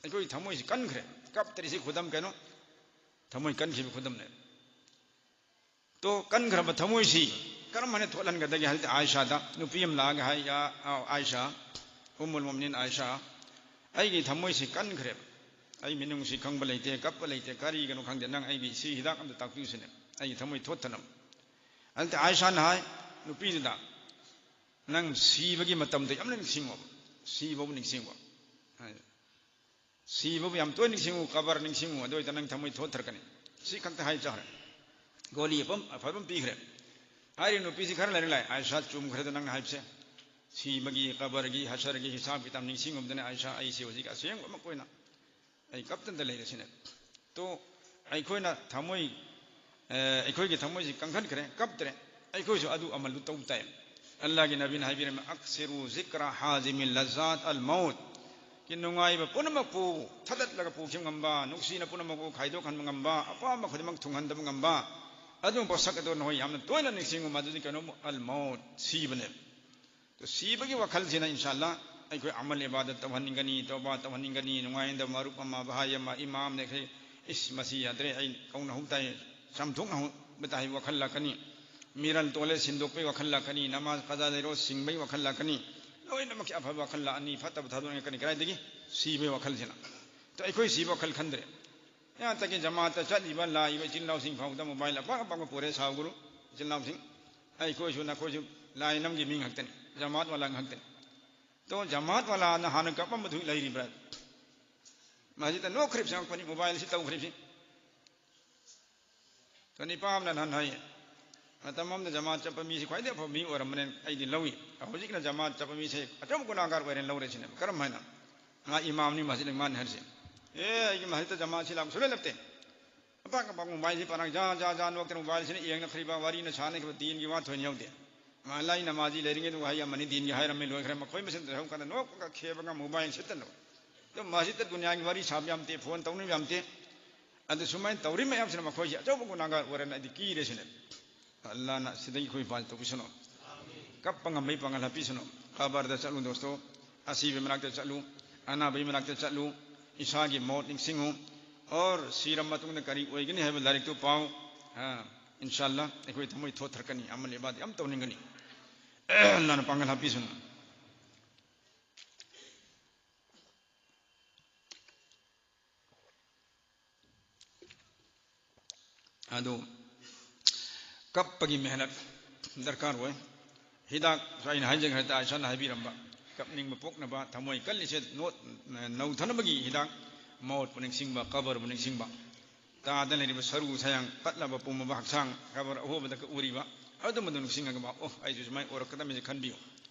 ꯑꯩꯈꯣꯏꯒꯤ ꯊꯃꯣꯏꯁꯤ ꯀꯟꯈ꯭ꯔꯦ꯫ ꯀꯞꯇ꯭ꯔꯤꯁꯤ ꯈꯨꯗꯝ ꯀꯩꯅꯣ? ꯊꯃꯣꯏ ꯀꯟꯈꯤꯕ ꯈꯨꯗꯝꯅꯦ꯫ ꯇꯣ ꯀꯟꯈ꯭ꯔꯕ ꯊꯃꯣꯏꯁꯤ ꯀꯔꯝ ꯍꯥꯏꯅ ꯊꯣꯠꯍꯟꯒꯗꯒꯦ? ꯍꯥꯏꯕꯗꯤ ꯑꯥꯏꯁꯥꯗ ꯅꯨꯄꯤ ꯑꯃ ꯂꯥꯛꯑꯒ ꯍꯥꯏ, "ꯌꯥ, ꯑꯥ, ꯑꯥꯏꯁꯥ, ꯎꯝꯃꯨꯜ ꯃꯣꯃꯤꯅꯤꯟ ꯑꯥꯏꯁꯥ, ꯑꯩꯒꯤ ꯊꯃꯣꯏꯁꯤ ꯀꯟꯈ꯭ꯔꯦꯕ꯫ ꯑꯩ ꯃꯤꯅꯨꯡꯁꯤ ꯈꯪꯕ ꯂꯩꯇꯦ, ꯀꯞꯄ ꯂꯩꯇꯦ, ꯀꯔꯤꯒꯤꯅꯣ ꯈꯪꯗꯦ꯫ ꯅꯪ ꯑꯩꯒꯤ ꯁꯤ ꯍꯤꯗꯥꯛ ꯑꯝꯇ ꯇꯥꯛꯄꯤꯌꯨꯁꯤꯅꯦ, ꯑꯩꯒꯤ ꯊꯃꯣꯏ ꯊꯣꯠꯊꯅꯕ꯫" ꯑꯗꯨꯗꯤ ꯑꯥꯏꯁꯥꯅ ꯍꯥꯏ ꯅꯨꯄꯤꯗꯨꯗ, "ꯅꯪ ꯁꯤꯕꯒꯤ ꯃꯇꯝꯗ ꯌꯥꯝꯅ ꯅꯤꯡꯁꯤꯡꯉꯣꯕ, ꯁꯤꯕꯕꯨ ꯅꯤꯡꯁꯤꯡꯕ ꯍꯥꯏ꯫ ꯁꯤꯕꯕꯨ ꯌꯥꯝ ꯇꯣꯏꯅ ꯅꯤꯡꯁꯤꯡꯉꯨ, ꯀꯕꯔ ꯅꯤꯡꯁꯤꯡꯉꯨ, ꯑꯗꯨ ꯑꯣꯏꯇꯥ ꯅꯪ ꯊꯃꯣꯏ ꯊꯣꯠꯊꯔꯛꯀꯅꯤ꯫ ꯁꯤ ꯈꯛꯇ ꯍꯥꯏ ꯆꯥꯈ꯭ꯔꯦ꯫ ꯒꯣꯂꯤ ꯑꯐꯕ ꯑꯐꯕ ꯑꯃ ꯄꯤꯈ꯭ꯔꯦ꯫ ꯍꯥꯏꯔꯤꯕ ꯅꯨꯄꯤꯁꯤ ꯈꯔ ꯂꯩꯔ ꯂꯥꯛꯑꯦ, "ꯑꯥꯏꯁꯥ, ꯆꯨꯝꯈ꯭ꯔꯦꯗ ꯅꯪꯅ ꯍꯥꯏꯕꯁꯦ꯫ ꯁꯤꯕꯒꯤ, ꯀꯕꯔꯒꯤ, ꯍꯁꯔꯒꯤ ꯍꯤꯁꯥꯕ ꯀꯤꯇꯥꯕ ꯅꯤꯡꯁꯤꯡꯉꯨꯕꯗꯅꯦ ꯑꯥꯏꯁꯥ, ꯑꯩꯁꯦ ꯍꯧꯖꯤꯛ ꯑꯁꯦꯡꯕ ꯑꯃ ꯑꯣꯏꯅ ꯑꯩ ꯀꯞꯇꯅ ꯂꯩꯔꯁꯤꯅꯦ꯫" ꯇꯣ ꯑꯩꯈꯣꯏꯅ ꯊꯃꯣꯏ ꯑꯦ, ꯑꯩꯈꯣꯏꯒꯤ ꯊꯃꯣꯏꯁꯤ ꯀꯪꯈꯠꯈ꯭ꯔꯦ, ꯀꯞꯇ꯭ꯔꯦ꯫ ꯑꯩꯈꯣꯏꯁꯨ ꯑꯗꯨ ꯑꯃꯜꯗꯨ ꯇꯧ ꯇꯥꯏ꯫ ꯑꯜꯂꯥꯍꯒꯤ ꯅꯕꯤꯅ ꯍꯥꯏꯕꯤꯔꯝꯃꯤ, "ꯑꯛꯁꯤꯔꯨ ꯖꯤꯀ꯭ꯔ ꯍꯥꯖꯤꯃꯤ ꯂꯖꯥꯠ ꯑꯜ ꯃꯧꯠ"꯫ ꯀꯤ ꯅꯨꯡꯉꯥꯏꯕ ꯄꯨꯝꯅꯃꯛꯄꯨ ꯊꯥꯗꯠꯂꯒ ꯄꯨꯈꯤꯕ ꯉꯝꯕ, ꯅꯨꯡꯁꯤꯅ ꯄꯨꯝꯅꯃꯛꯄꯨ ꯈꯥꯏꯗꯣꯛꯍꯟꯕ ꯉꯝꯕ, ꯑꯄꯥꯝꯕ ꯈꯨꯗꯤꯡꯃꯛ ꯊꯨꯡꯍꯟꯗꯕ ꯉꯝꯕ, ꯑꯗꯨꯒꯨꯝꯕ ꯄꯣꯠꯁꯛ ꯑꯗꯨ ꯅꯈꯣꯏ ꯌꯥꯝꯅ ꯇꯣꯏꯅ ꯅꯤꯡꯁꯤꯡꯉꯨ꯫ ꯃꯗꯨꯗꯤ ꯀꯩꯅꯣ? ꯑꯜ ꯃꯧꯠ, ꯁꯤꯕꯅꯦꯕ꯫ ꯑꯗꯨ ꯁꯤꯕꯒꯤ ꯋꯥꯈꯜꯁꯤꯅ ꯏꯟꯁꯥ ꯑꯜꯂꯥ ꯑꯩꯈꯣꯏ ꯑꯃꯜ ꯏꯕꯥꯗꯠ ꯇꯧꯍꯟꯅꯤꯡꯒꯅꯤ, ꯇꯧꯕꯥ ꯇꯧꯍꯟꯅꯤꯡꯒꯅꯤ, ꯅꯨꯡꯉꯥꯏꯅꯗꯕ ꯃꯔꯨꯞ ꯑꯃ, ꯚꯥꯏ ꯑꯃ, ꯏꯃꯥꯝꯅ ꯑꯩꯈꯣꯏ, "ꯏꯁ, ꯃꯁꯤ ꯌꯥꯗ꯭ꯔꯦ, ꯑꯩ ꯀꯧꯅꯍꯧ ꯇꯥꯏ, ꯆꯥꯝꯊꯣꯛꯅꯍꯧꯕ ꯇꯥꯏ" ꯍꯥꯏꯕ ꯋꯥꯈꯜ ꯂꯥꯛꯀꯅꯤ꯫ ꯃꯤꯔꯜ ꯇꯣꯜꯂꯦ ꯁꯤꯟꯗꯣꯛꯄꯒꯤ ꯋꯥꯈꯜ ꯂꯥꯛꯀꯅꯤ, ꯅꯃꯥꯖ ꯀꯖꯥ ꯂꯩꯔꯣ ꯁꯤꯡꯕꯒꯤ ꯋꯥꯈꯜ ꯂꯥꯛꯀꯅꯤ꯫ ꯂꯣꯏꯅꯃꯛꯀꯤ ꯑꯐꯕ ꯋꯥꯈꯜ ꯂꯥꯛꯑꯅꯤ, ꯐꯠꯇꯕ ꯊꯥꯗꯣꯛꯅꯤꯡꯉꯛꯀꯅꯤ꯫ ꯀꯗꯥꯏꯗꯒꯤ? ꯁꯤꯕꯒꯤ ꯋꯥꯈꯜꯁꯤꯅ꯫ ꯑꯗꯣ ꯑꯩꯈꯣꯏ ꯁꯤꯕ ꯋꯥꯈꯜ ꯈꯟꯗ꯭ꯔꯦ꯫ ꯌꯥꯇꯒꯤ ꯖꯃꯥꯠꯇ ꯆꯠꯂꯤꯕ ꯂꯥꯛꯏꯕ ꯏꯆꯤꯜ ꯏꯅꯥꯎꯁꯤꯡ ꯐꯥꯎꯗ ꯃꯣꯕꯥꯏꯜ ꯑꯄꯥꯛ ꯑꯄꯥꯛꯄ ꯄꯨꯔꯦ ꯁꯥꯎꯒꯅꯨ꯫ ꯏꯆꯤꯜ ꯏꯅꯥꯎꯁꯤꯡ, ꯑꯩꯈꯣꯏꯁꯨ ꯅꯈꯣꯏꯁꯨ ꯂꯥꯏ ꯅꯝꯒꯤ ꯃꯤ ꯉꯥꯛꯇꯅꯤ, ꯖꯃꯥꯠ ꯋꯥꯂꯥ ꯉꯥꯛꯇꯅꯤ꯫ ꯑꯗꯣ ꯖꯃꯥꯠ ꯋꯥꯂꯥꯅ ꯍꯥꯟꯅ ꯀꯞꯄꯝꯕꯗꯨ ꯂꯩꯔꯤꯕ꯭ꯔꯥ? ꯃꯁꯤꯗ ꯅꯣꯛꯈ꯭ꯔꯤꯕꯁꯤ ꯉꯛꯄꯅꯤ, ꯃꯣꯕꯥꯏꯜꯁꯤ ꯇꯧꯈ꯭ꯔꯤꯕꯁꯤ꯫ ꯑꯗꯣ ꯅꯤꯄꯥ ꯑꯃꯅ ꯅꯍꯥꯟ ꯍꯥꯏ, ꯃꯇꯝ ꯑꯃꯗ ꯖꯃꯥꯠ ꯆꯠꯄ ꯃꯤꯁꯤ ꯈ꯭ꯋꯥꯏꯗꯒꯤ ꯑꯐꯕ ꯃꯤ ꯑꯣꯏꯔꯝꯕꯅꯦ, ꯑꯩꯗꯤ ꯂꯧꯏ꯫ ꯍꯧꯖꯤꯛꯅ ꯖꯃꯥꯠ ꯆꯠꯄ ꯃꯤꯁꯦ ꯑꯆꯧꯕ ꯒꯨꯅꯥꯒꯥꯔ ꯑꯣꯏꯔꯦꯅ ꯂꯧꯔꯦ ꯁꯤꯅꯦꯕ꯫ ꯀꯔꯝ ꯍꯥꯏꯅ? ꯃꯥ ꯏꯃꯥꯝꯅꯤ ꯃꯁꯖꯤꯗ ꯃꯥꯅ ꯍꯥꯏꯔꯤꯁꯦ꯫ ꯑꯦ, ꯑꯩꯒꯤ ꯃꯁꯖꯤꯗꯇ ꯖꯃꯥꯠꯁꯤ ꯂꯥꯛꯄ ꯁꯨꯡꯂꯦꯞ ꯂꯦꯞꯇꯦ꯫ ꯑꯄꯥꯛ ꯑꯄꯥꯛ ꯃꯣꯕꯥꯏꯜꯁꯤ ꯄꯥꯔꯥꯡ ꯖꯥ ꯖꯥ ꯖꯥ ꯅꯣꯛꯇꯅ ꯃꯣꯕꯥꯏꯜꯁꯤꯅ ꯌꯦꯡꯅꯈ꯭ꯔꯤꯕ, ꯋꯥꯔꯤꯅ ꯁꯥꯟꯅꯈ꯭ꯔꯤꯕ, ꯗꯤꯟꯒꯤ ꯋꯥ ꯊꯣꯏꯅ ꯌꯥꯎꯗꯦ꯫ ꯃꯥ ꯂꯥꯏ ꯅꯃꯥꯖꯤ ꯂꯩꯔꯤꯉꯩꯗ ꯋꯥꯍꯩ ꯑꯃꯅꯤ ꯗꯤꯟꯒꯤ ꯍꯥꯏꯔꯝꯃꯤ, ꯂꯣꯏꯈ꯭ꯔꯦ꯫ ꯃꯈꯣꯏ ꯃꯁꯦꯟ ꯇꯧꯍꯧ ꯀꯥꯟꯗ ꯅꯣꯛꯄꯒ ꯈꯦꯕꯒ ꯃꯣꯕꯥꯏꯜ ꯁꯤꯠꯇꯅꯕ꯫ ꯑꯗꯣ ꯃꯁꯖꯤꯗꯇ ꯗꯨꯅꯤꯌꯥꯒꯤ ꯋꯥꯔꯤ ꯁꯥꯕ ꯌꯥꯝꯇꯦ, ꯐꯣꯟ ꯇꯧꯅꯕ ꯌꯥꯝꯇꯦ꯫ ꯑꯗꯨ ꯁꯨꯃꯥꯏꯅ ꯇꯧꯔꯤ ꯃꯌꯥꯝꯁꯤꯅ ꯃꯈꯣꯏꯁꯤ ꯑꯆꯧꯕ ꯒꯨꯅꯥꯒꯥꯔ ꯑꯣꯏꯔꯦꯅ ꯑꯩꯗꯤ ꯀꯤꯔꯦ ꯁꯤꯅꯦ꯫ ꯑꯜꯂꯥꯅ ꯁꯤꯗꯒꯤ ꯑꯩꯈꯣꯏ ꯃꯄꯥꯟ ꯇꯧꯕꯤꯁꯅꯨ꯫ ꯀꯞꯄ ꯉꯝꯕꯩ ꯄꯥꯡꯒꯜ ꯍꯥꯞꯄꯤꯁꯅꯨ꯫ ꯀꯕꯔꯗ ꯆꯠꯂꯨ ꯗꯣꯁꯇꯣ, ꯑꯁꯤꯕꯒꯤ ꯃꯅꯥꯛꯇ ꯆꯠꯂꯨ, ꯑꯅꯥꯕꯒꯤ ꯃꯅꯥꯛꯇ ꯆꯠꯂꯨ, ꯏꯁꯥꯒꯤ ꯃꯣꯠ ꯅꯤꯡꯁꯤꯡꯉꯨ, ꯑꯣꯔ ꯁꯤꯔ ꯃꯇꯨꯡꯗ ꯀꯔꯤ ꯑꯣꯏꯒꯅꯤ ꯍꯥꯏꯕ ꯂꯥꯏꯔꯤꯛꯇꯨ ꯄꯥꯎ꯫ ꯑ, ꯏꯟꯁꯥ ꯑꯜꯂꯥ ꯑꯩꯈꯣꯏ ꯊꯃꯣꯏ ꯊꯣꯠꯊꯔꯛꯀꯅꯤ, ꯑꯃꯜ ꯏꯕꯥꯗ ꯌꯥꯝ ꯇꯧꯅꯤꯡꯒꯅꯤ꯫ ꯑꯜꯂꯥꯅ ꯄꯥꯡꯒꯜ ꯍꯥꯞꯄꯤꯁꯅꯨ꯫ ꯑꯗꯨ ꯀꯞꯄꯒꯤ ꯃꯦꯍꯅꯠ ꯗꯔꯀꯥꯔ ꯑꯣꯏ꯫ ꯍꯤꯗꯥꯛ ꯑꯩꯅ ꯍꯥꯏꯖꯈ꯭ꯔꯦ, ꯇꯥ ꯏꯁꯥꯅ ꯍꯥꯏꯕꯤꯔꯝꯕ, ꯀꯞꯅꯤꯡꯕ ꯄꯣꯛꯅꯕ, ꯊꯃꯣꯏ ꯀꯜꯂꯤꯁꯦ ꯅꯣꯠ-, ꯅꯧꯊꯅꯕꯒꯤ ꯍꯤꯗꯥꯛ, ꯃꯧꯠꯄꯨ ꯅꯤꯡꯁꯤꯡꯕ, ꯀꯕꯔꯕꯨ ꯅꯤꯡꯁꯤꯡꯕ, ꯇꯥꯗ ꯂꯩꯔꯤꯕ ꯁꯔꯨ ꯁꯌꯥꯡ ꯄꯠꯂꯕ ꯄꯨꯝꯃꯕ ꯍꯛꯆꯥꯡ, ꯀꯕꯔ ꯑꯍꯣꯕꯗ ꯎꯔꯤꯕ ꯑꯗꯨꯝꯕꯗꯨ ꯅꯤꯡꯁꯤꯡꯉꯒ, "ꯑꯣ, ꯑꯩꯁꯨ ꯁꯨꯃꯥꯏꯅ ꯑꯣꯏꯔꯛꯀꯗꯕꯅꯤꯁꯦ" ꯈꯟꯕꯤꯌꯨ꯫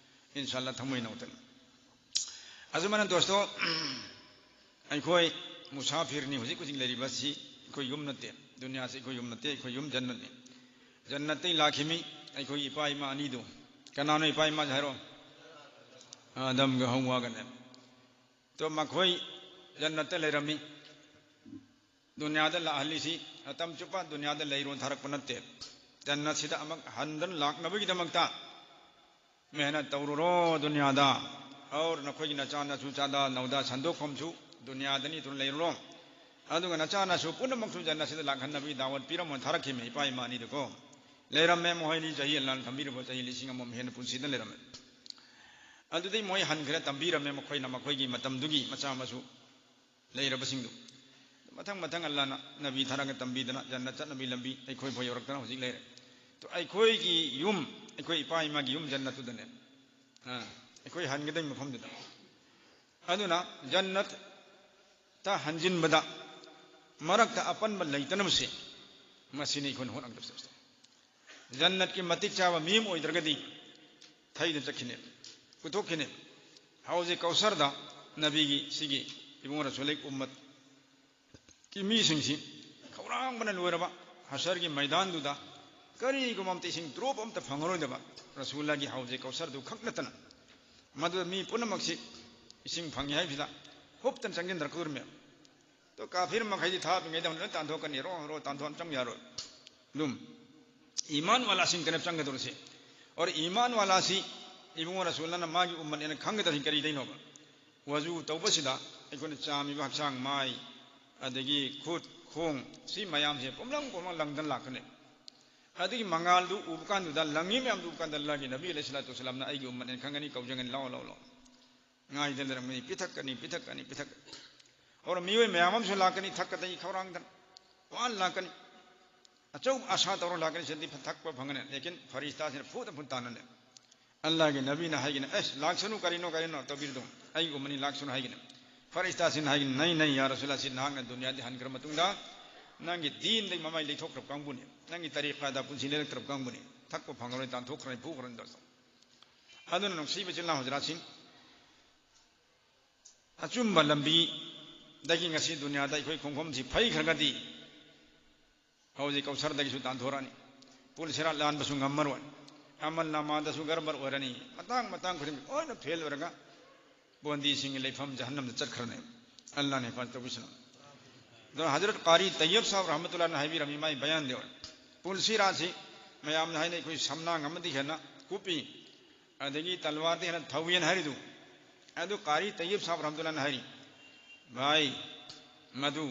ꯏꯟꯁꯥ ꯑꯜꯂꯥ ꯊꯃꯣꯏ ꯅꯧꯊꯅ꯫ ꯑꯁꯨꯃꯥꯏꯅ ꯗꯣꯁꯇꯣ, ꯑꯩꯈꯣꯏ ꯃꯨꯁꯥꯐꯤꯔꯅꯤ, ꯍꯧꯖꯤꯛ ꯍꯧꯖꯤꯛ ꯂꯩꯔꯤꯕꯁꯤ ꯑꯩꯈꯣꯏ ꯌꯨꯝ ꯅꯠꯇꯦ꯫ ꯗꯨꯅꯤꯌꯥꯁꯤ ꯑꯩꯈꯣꯏ ꯌꯨꯝ ꯅꯠꯇꯦ, ꯑꯩꯈꯣꯏ ꯌꯨꯝ ꯖꯟꯅꯠꯅꯤ꯫ ꯖꯟꯅꯠꯇꯩ ꯂꯥꯛꯈꯤꯃꯤ ꯑꯩꯈꯣꯏ ꯏꯄꯥ ꯏꯃꯥ ꯑꯅꯤꯗꯨ꯫ ꯀꯅꯥꯅꯣ ꯏꯄꯥ ꯏꯃꯥꯁꯦ ꯍꯥꯏꯔꯣ? ꯑꯥꯗꯝꯒ ꯍꯧꯋꯥꯒꯅꯦ꯫ ꯇꯣ ꯃꯈꯣꯏ ꯖꯟꯅꯠꯇ ꯂꯩꯔꯝꯃꯤ꯫ ꯗꯨꯅꯤꯌꯥꯗ ꯂꯥꯛꯍꯜꯂꯤꯁꯤ ꯃꯇꯝ ꯆꯨꯞꯄ ꯗꯨꯅꯤꯌꯥꯗ ꯂꯩꯔꯣꯅ ꯊꯥꯔꯛꯄ ꯅꯠꯇꯦ꯫ ꯖꯟꯅꯠꯁꯤꯗ ꯑꯃꯨꯛ ꯍꯟꯗꯨꯅ ꯂꯥꯛꯅꯕꯒꯤꯗꯃꯛꯇ ꯃꯦꯍꯅꯠ ꯇꯧꯔꯨꯔꯣ ꯗꯨꯅꯤꯌꯥꯗ꯫ ꯑꯧꯔ ꯅꯈꯣꯏꯒꯤ ꯅꯆꯥ ꯅꯁꯨ ꯆꯥꯗ ꯅꯧꯗ ꯁꯟꯗꯣꯛꯐꯝꯁꯨ ꯗꯨꯅꯤꯌꯥꯗꯅꯤ ꯑꯗꯨꯅ ꯂꯩꯔꯨꯔꯣ꯫ ꯑꯗꯨꯒ ꯅꯆꯥ ꯅꯁꯨ ꯄꯨꯝꯅꯃꯛꯁꯨ ꯖꯟꯅꯠꯁꯤꯗ ꯂꯥꯛꯍꯟꯅꯕꯒꯤ ꯗꯥꯋꯠ ꯄꯤꯔꯝꯃꯣꯅ ꯊꯥꯔꯛꯈꯤꯕꯅꯤ ꯏꯄꯥ ꯏꯃꯥ ꯑꯅꯤꯗꯨꯀꯣ꯫ ꯂꯩꯔꯝꯃꯦ ꯃꯈꯣꯏ ꯑꯅꯤ ꯆꯍꯤ ꯑꯜꯂꯥꯍꯅ ꯊꯝꯕꯤꯔꯕ ꯆꯍꯤ ꯂꯤꯁꯤꯡ ꯑꯃ ꯍꯦꯟꯅ ꯄꯨꯟꯁꯤꯗ ꯂꯩꯔꯝꯃꯦ꯫ ꯑꯗꯨꯗꯩ ꯃꯣꯏ ꯍꯟꯈ꯭ꯔꯦ, ꯇꯝꯕꯤꯔꯝꯃꯦ ꯃꯈꯣꯏꯅ ꯃꯈꯣꯏꯒꯤ ꯃꯇꯝꯗꯨꯒꯤ ꯃꯆꯥ ꯃꯁꯨ ꯂꯩꯔꯕꯁꯤꯡꯗꯨ꯫ ꯃꯊꯪ ꯃꯊꯪ ꯑꯜꯂꯥꯍꯅ ꯅꯕꯤ ꯊꯥꯔꯒ ꯇꯝꯕꯤꯗꯅ ꯖꯟꯅꯠ ꯆꯠꯅꯕꯤ ꯂꯝꯕꯤ ꯑꯩꯈꯣꯏ ꯐꯥꯎ ꯌꯧꯔꯛꯇꯅ ꯍꯧꯖꯤꯛ ꯂꯩꯔꯦ꯫ ꯇꯣ ꯑꯩꯈꯣꯏꯒꯤ ꯌꯨꯝ, ꯑꯩꯈꯣꯏ ꯏꯄꯥ ꯏꯃꯥꯒꯤ ꯌꯨꯝ ꯖꯟꯅꯠꯇꯨꯗꯅꯦ꯫ ꯑꯥ, ꯑꯩꯈꯣꯏ ꯍꯟꯒꯗꯕ ꯃꯐꯝꯗꯨꯗ꯫ ꯑꯗꯨꯅ ꯖꯟꯅꯠꯇ ꯍꯟꯖꯤꯟꯕꯗ ꯃꯔꯛꯇ ꯑꯄꯟꯕ ꯂꯩꯇꯅꯕꯁꯦ ꯃꯁꯤꯅꯤ ꯑꯩꯈꯣꯏꯅ ꯍꯣꯠꯅꯒꯗꯕꯁꯦ꯫ ꯖꯟꯅꯠꯀꯤ ꯃꯇꯤꯛ ꯆꯥꯕ ꯃꯤ ꯑꯃ ꯑꯣꯏꯗ꯭ꯔꯒꯗꯤ ꯊꯩꯗ ꯆꯠꯈꯤꯅꯦ, ꯄꯨꯊꯣꯛꯈꯤꯅꯦ꯫ ꯍꯧꯖꯤꯛ ꯀꯧꯁꯔꯗ ꯅꯕꯤꯒꯤ ꯁꯤꯒꯤ ꯏꯕꯨꯡꯉꯣ ꯔꯁꯨꯂꯩ ꯎꯝꯃꯠꯀꯤ ꯃꯤꯁꯤꯡꯁꯤ ꯈꯧꯔꯥꯡꯕꯅ ꯂꯣꯏꯔꯕ ꯍꯁꯔꯒꯤ ꯃꯩꯗꯥꯟꯗꯨꯗ ꯀꯔꯤꯒꯨꯝꯕ ꯑꯝꯇ ꯏꯁꯤꯡ drop ꯑꯝꯇ ꯐꯪꯉꯔꯣꯏꯗꯕ ꯔꯁꯨꯜꯂꯥꯒꯤ ꯍꯧꯖꯤꯛ ꯀꯧꯁꯔꯗꯨ ꯈꯛ ꯅꯠꯇꯅ ꯃꯗꯨꯗ ꯃꯤ ꯄꯨꯝꯅꯃꯛꯁꯤ ꯏꯁꯤꯡ ꯐꯪꯉꯤ ꯍꯥꯏꯕꯁꯤꯗ ꯍꯨꯞꯇꯅ ꯆꯪꯁꯤꯟꯗ꯭ꯔꯛꯀꯗꯧꯔꯤꯃꯦ꯫ ꯇꯣ ꯀꯥꯐꯤꯔ ꯃꯈꯩꯗꯤ ꯊꯥꯞꯄꯤꯉꯩꯗ ꯂꯣꯏ ꯇꯥꯟꯊꯣꯛꯀꯅꯤ, ꯔꯣ ꯔꯣ ꯇꯥꯟꯊꯣꯛ ꯆꯪ ꯌꯥꯔꯣꯏ꯫ ꯑꯗꯨꯝ ꯏꯃꯥꯟ ꯋꯥꯂꯥꯁꯤꯡꯇꯅꯦ ꯆꯪꯒꯗꯧꯔꯤꯁꯤ꯫ ꯑꯣꯔ ꯏꯃꯥꯟ ꯋꯥꯂꯥꯁꯤ ꯏꯕꯨꯡꯉꯣ ꯔꯁꯨꯜꯂꯥꯅ ꯃꯥꯒꯤ ꯎꯝꯃꯠ ꯑꯅ ꯈꯪꯒꯗꯧꯔꯤꯁꯤ ꯀꯔꯤꯗꯩꯅꯣꯕ? ꯋꯖꯨ ꯇꯧꯕꯁꯤꯗ ꯑꯩꯈꯣꯏꯅ ꯆꯥꯝꯃꯤꯕ ꯍꯛꯆꯥꯡ ꯃꯥꯏ, ꯑꯗꯒꯤ ꯈꯨꯠ ꯈꯣꯡ, ꯁꯤ ꯃꯌꯥꯝꯁꯦ ꯄꯨꯝꯂꯪ ꯄꯨꯝꯂꯪ ꯂꯪꯗꯅ ꯂꯥꯛꯀꯅꯤ꯫ ꯑꯗꯨꯒꯤ ꯃꯉꯥꯜꯗꯨ ꯎꯕ ꯀꯥꯟꯗꯨꯗ, ꯂꯪꯉꯤ ꯃꯌꯥꯝꯗꯨ ꯎꯕ ꯀꯥꯟꯗ ꯑꯜꯂꯥꯍꯒꯤ ꯅꯕꯤ ꯑꯂꯩꯍꯤ ꯁꯂꯥꯇꯨ ꯋꯁꯂꯥꯝꯅ ꯑꯩꯒꯤ ꯎꯝꯃꯠꯅꯦꯅ ꯈꯪꯒꯅꯤ, ꯀꯧꯖꯒꯅꯤ, ꯂꯥꯛꯑꯣ ꯂꯥꯛꯑꯣ ꯂꯥꯛꯑꯣ꯫ ꯉꯥꯏꯗꯅ ꯂꯩꯔꯝꯒꯅꯤ, ꯄꯤꯊꯛꯀꯅꯤ ꯄꯤꯊꯛꯀꯅꯤ ꯄꯤꯊꯛꯀꯅꯤ꯫ ꯑꯗꯨꯅ ꯃꯤꯑꯣꯏ ꯃꯌꯥꯝ ꯑꯃꯁꯨ ꯂꯥꯛꯀꯅꯤ, ꯊꯛꯀꯗꯒꯤ ꯈꯧꯔꯥꯡꯗꯅ ꯋꯥꯅ ꯂꯥꯛꯀꯅꯤ꯫ ꯑꯆꯧꯕ ꯑꯁꯥ ꯇꯧꯔ ꯂꯥꯛꯀꯅꯤ, ꯁꯤꯗꯤ ꯊꯛꯄ ꯐꯪꯒꯅꯤ꯫ ꯂꯦꯀꯤꯟ ꯐꯔꯤꯁꯇꯥꯁꯤꯅ ꯐꯨꯗ ꯐꯨꯠ ꯇꯥꯟꯅꯅꯦ꯫ ꯑꯜꯂꯥꯍꯒꯤ ꯅꯕꯤꯅ ꯍꯥꯏꯒꯅꯤ, "ꯑꯁ, ꯂꯥꯛꯁꯅꯨ, ꯀꯔꯤꯅꯣ ꯀꯔꯤꯅꯣ ꯇꯧꯕꯤꯔꯗꯨ, ꯑꯩꯒꯤ ꯎꯝꯃꯠꯅꯤ ꯂꯥꯛꯁꯅꯨ" ꯍꯥꯏꯒꯅꯤ꯫ ꯐꯔꯤꯁꯇꯥꯁꯤꯡꯅ ꯍꯥꯏꯒꯅꯤ, "ꯅꯩ ꯅꯩ ꯌꯥ ꯔꯁꯨꯜꯂꯥ, ꯁꯤ ꯅꯍꯥꯛꯅ ꯗꯨꯅꯤꯌꯥꯗꯤ ꯍꯟꯈ꯭ꯔ ꯃꯇꯨꯡꯗ ꯅꯪꯒꯤ ꯗꯤꯟꯗꯒꯤ ꯃꯃꯥꯏ ꯂꯩꯊꯣꯛꯈ꯭ꯔꯕ ꯀꯥꯡꯕꯨꯅꯤ, ꯅꯪꯒꯤ ꯇꯔꯤꯀꯥꯗ ꯄꯨꯟꯁꯤ ꯂꯩꯔꯛꯇ꯭ꯔꯕ ꯀꯥꯡꯕꯨꯅꯤ, ꯊꯛꯄ ꯐꯪꯉꯔꯣꯏ, ꯇꯥꯟꯊꯣꯛꯈ꯭ꯔꯅꯤ, ꯐꯨꯈ꯭ꯔꯅꯤ" ꯇꯧꯔꯁꯨ꯫ ꯑꯗꯨꯅ ꯅꯨꯡꯁꯤꯕ ꯏꯆꯤꯜ ꯏꯅꯥꯎ ꯍꯖꯔꯥꯠꯁꯤꯡ, ꯑꯆꯨꯝꯕ ꯂꯝꯕꯤꯗꯒꯤ ꯉꯁꯤ ꯗꯨꯅꯤꯌꯥꯗ ꯑꯩꯈꯣꯏ ꯈꯣꯡꯐꯝꯁꯤ ꯐꯩꯈ꯭ꯔꯒꯗꯤ, ꯍꯧꯖꯤꯛ ꯀꯧꯁꯔꯗꯒꯤꯁꯨ ꯇꯥꯟꯊꯣꯔꯛꯑꯅꯤ꯫ ꯄꯨꯜ ꯁꯤꯔꯥꯠ ꯂꯥꯟꯕꯁꯨ ꯉꯝꯃꯔꯣꯏ꯫ ꯑꯃꯜ ꯅꯥꯃꯥꯗꯁꯨ ꯒꯔꯕꯔ ꯑꯣꯏꯔꯅꯤ꯫ ꯃꯇꯥꯡ ꯃꯇꯥꯡ ꯈꯨꯗꯤꯡꯒꯤ ꯂꯣꯏꯅ ꯐꯦꯜ ꯑꯣꯏꯔꯒ ꯕꯣꯟꯗꯤꯁꯤꯡꯒꯤ ꯂꯩꯐꯝ ꯖꯍꯟꯅꯝꯗ ꯆꯠꯈ꯭ꯔꯅꯤ꯫ ꯑꯜꯂꯥꯍꯅ ꯍꯤꯐꯥꯖꯠ ꯇꯧꯕꯤꯁꯅꯨ꯫ ꯑꯗꯣ ꯍꯖꯔꯠ ꯀꯥꯔꯤ ꯇꯩꯌꯕ ꯁꯥꯍꯕ ꯔꯍꯃꯇꯨꯜꯂꯥꯍꯅ ꯍꯥꯏꯕꯤꯔꯝꯃꯤ ꯃꯥꯏ ꯕꯌꯥꯟꯗ꯫ ꯄꯨꯜ ꯁꯤꯔꯥꯠꯁꯤ ꯃꯌꯥꯝꯅ ꯍꯥꯏꯅꯩ ꯑꯩꯈꯣꯏ ꯁꯝꯅꯥꯡ ꯑꯃꯗꯒꯤ ꯍꯦꯟꯅ ꯀꯨꯞꯄꯤ, ꯑꯗꯒꯤ ꯇꯜꯋꯥꯔꯗꯒꯤ ꯍꯦꯟꯅ ꯊꯧꯋꯤꯅ ꯍꯥꯏꯔꯤꯗꯨ꯫ ꯑꯗꯨ ꯀꯥꯔꯤ ꯇꯩꯌꯕ ꯁꯥꯍꯕ ꯔꯍꯃꯇꯨꯜꯂꯥꯍꯅ ꯍꯥꯏꯔꯤ, ꯚꯥꯏ, ꯃꯗꯨ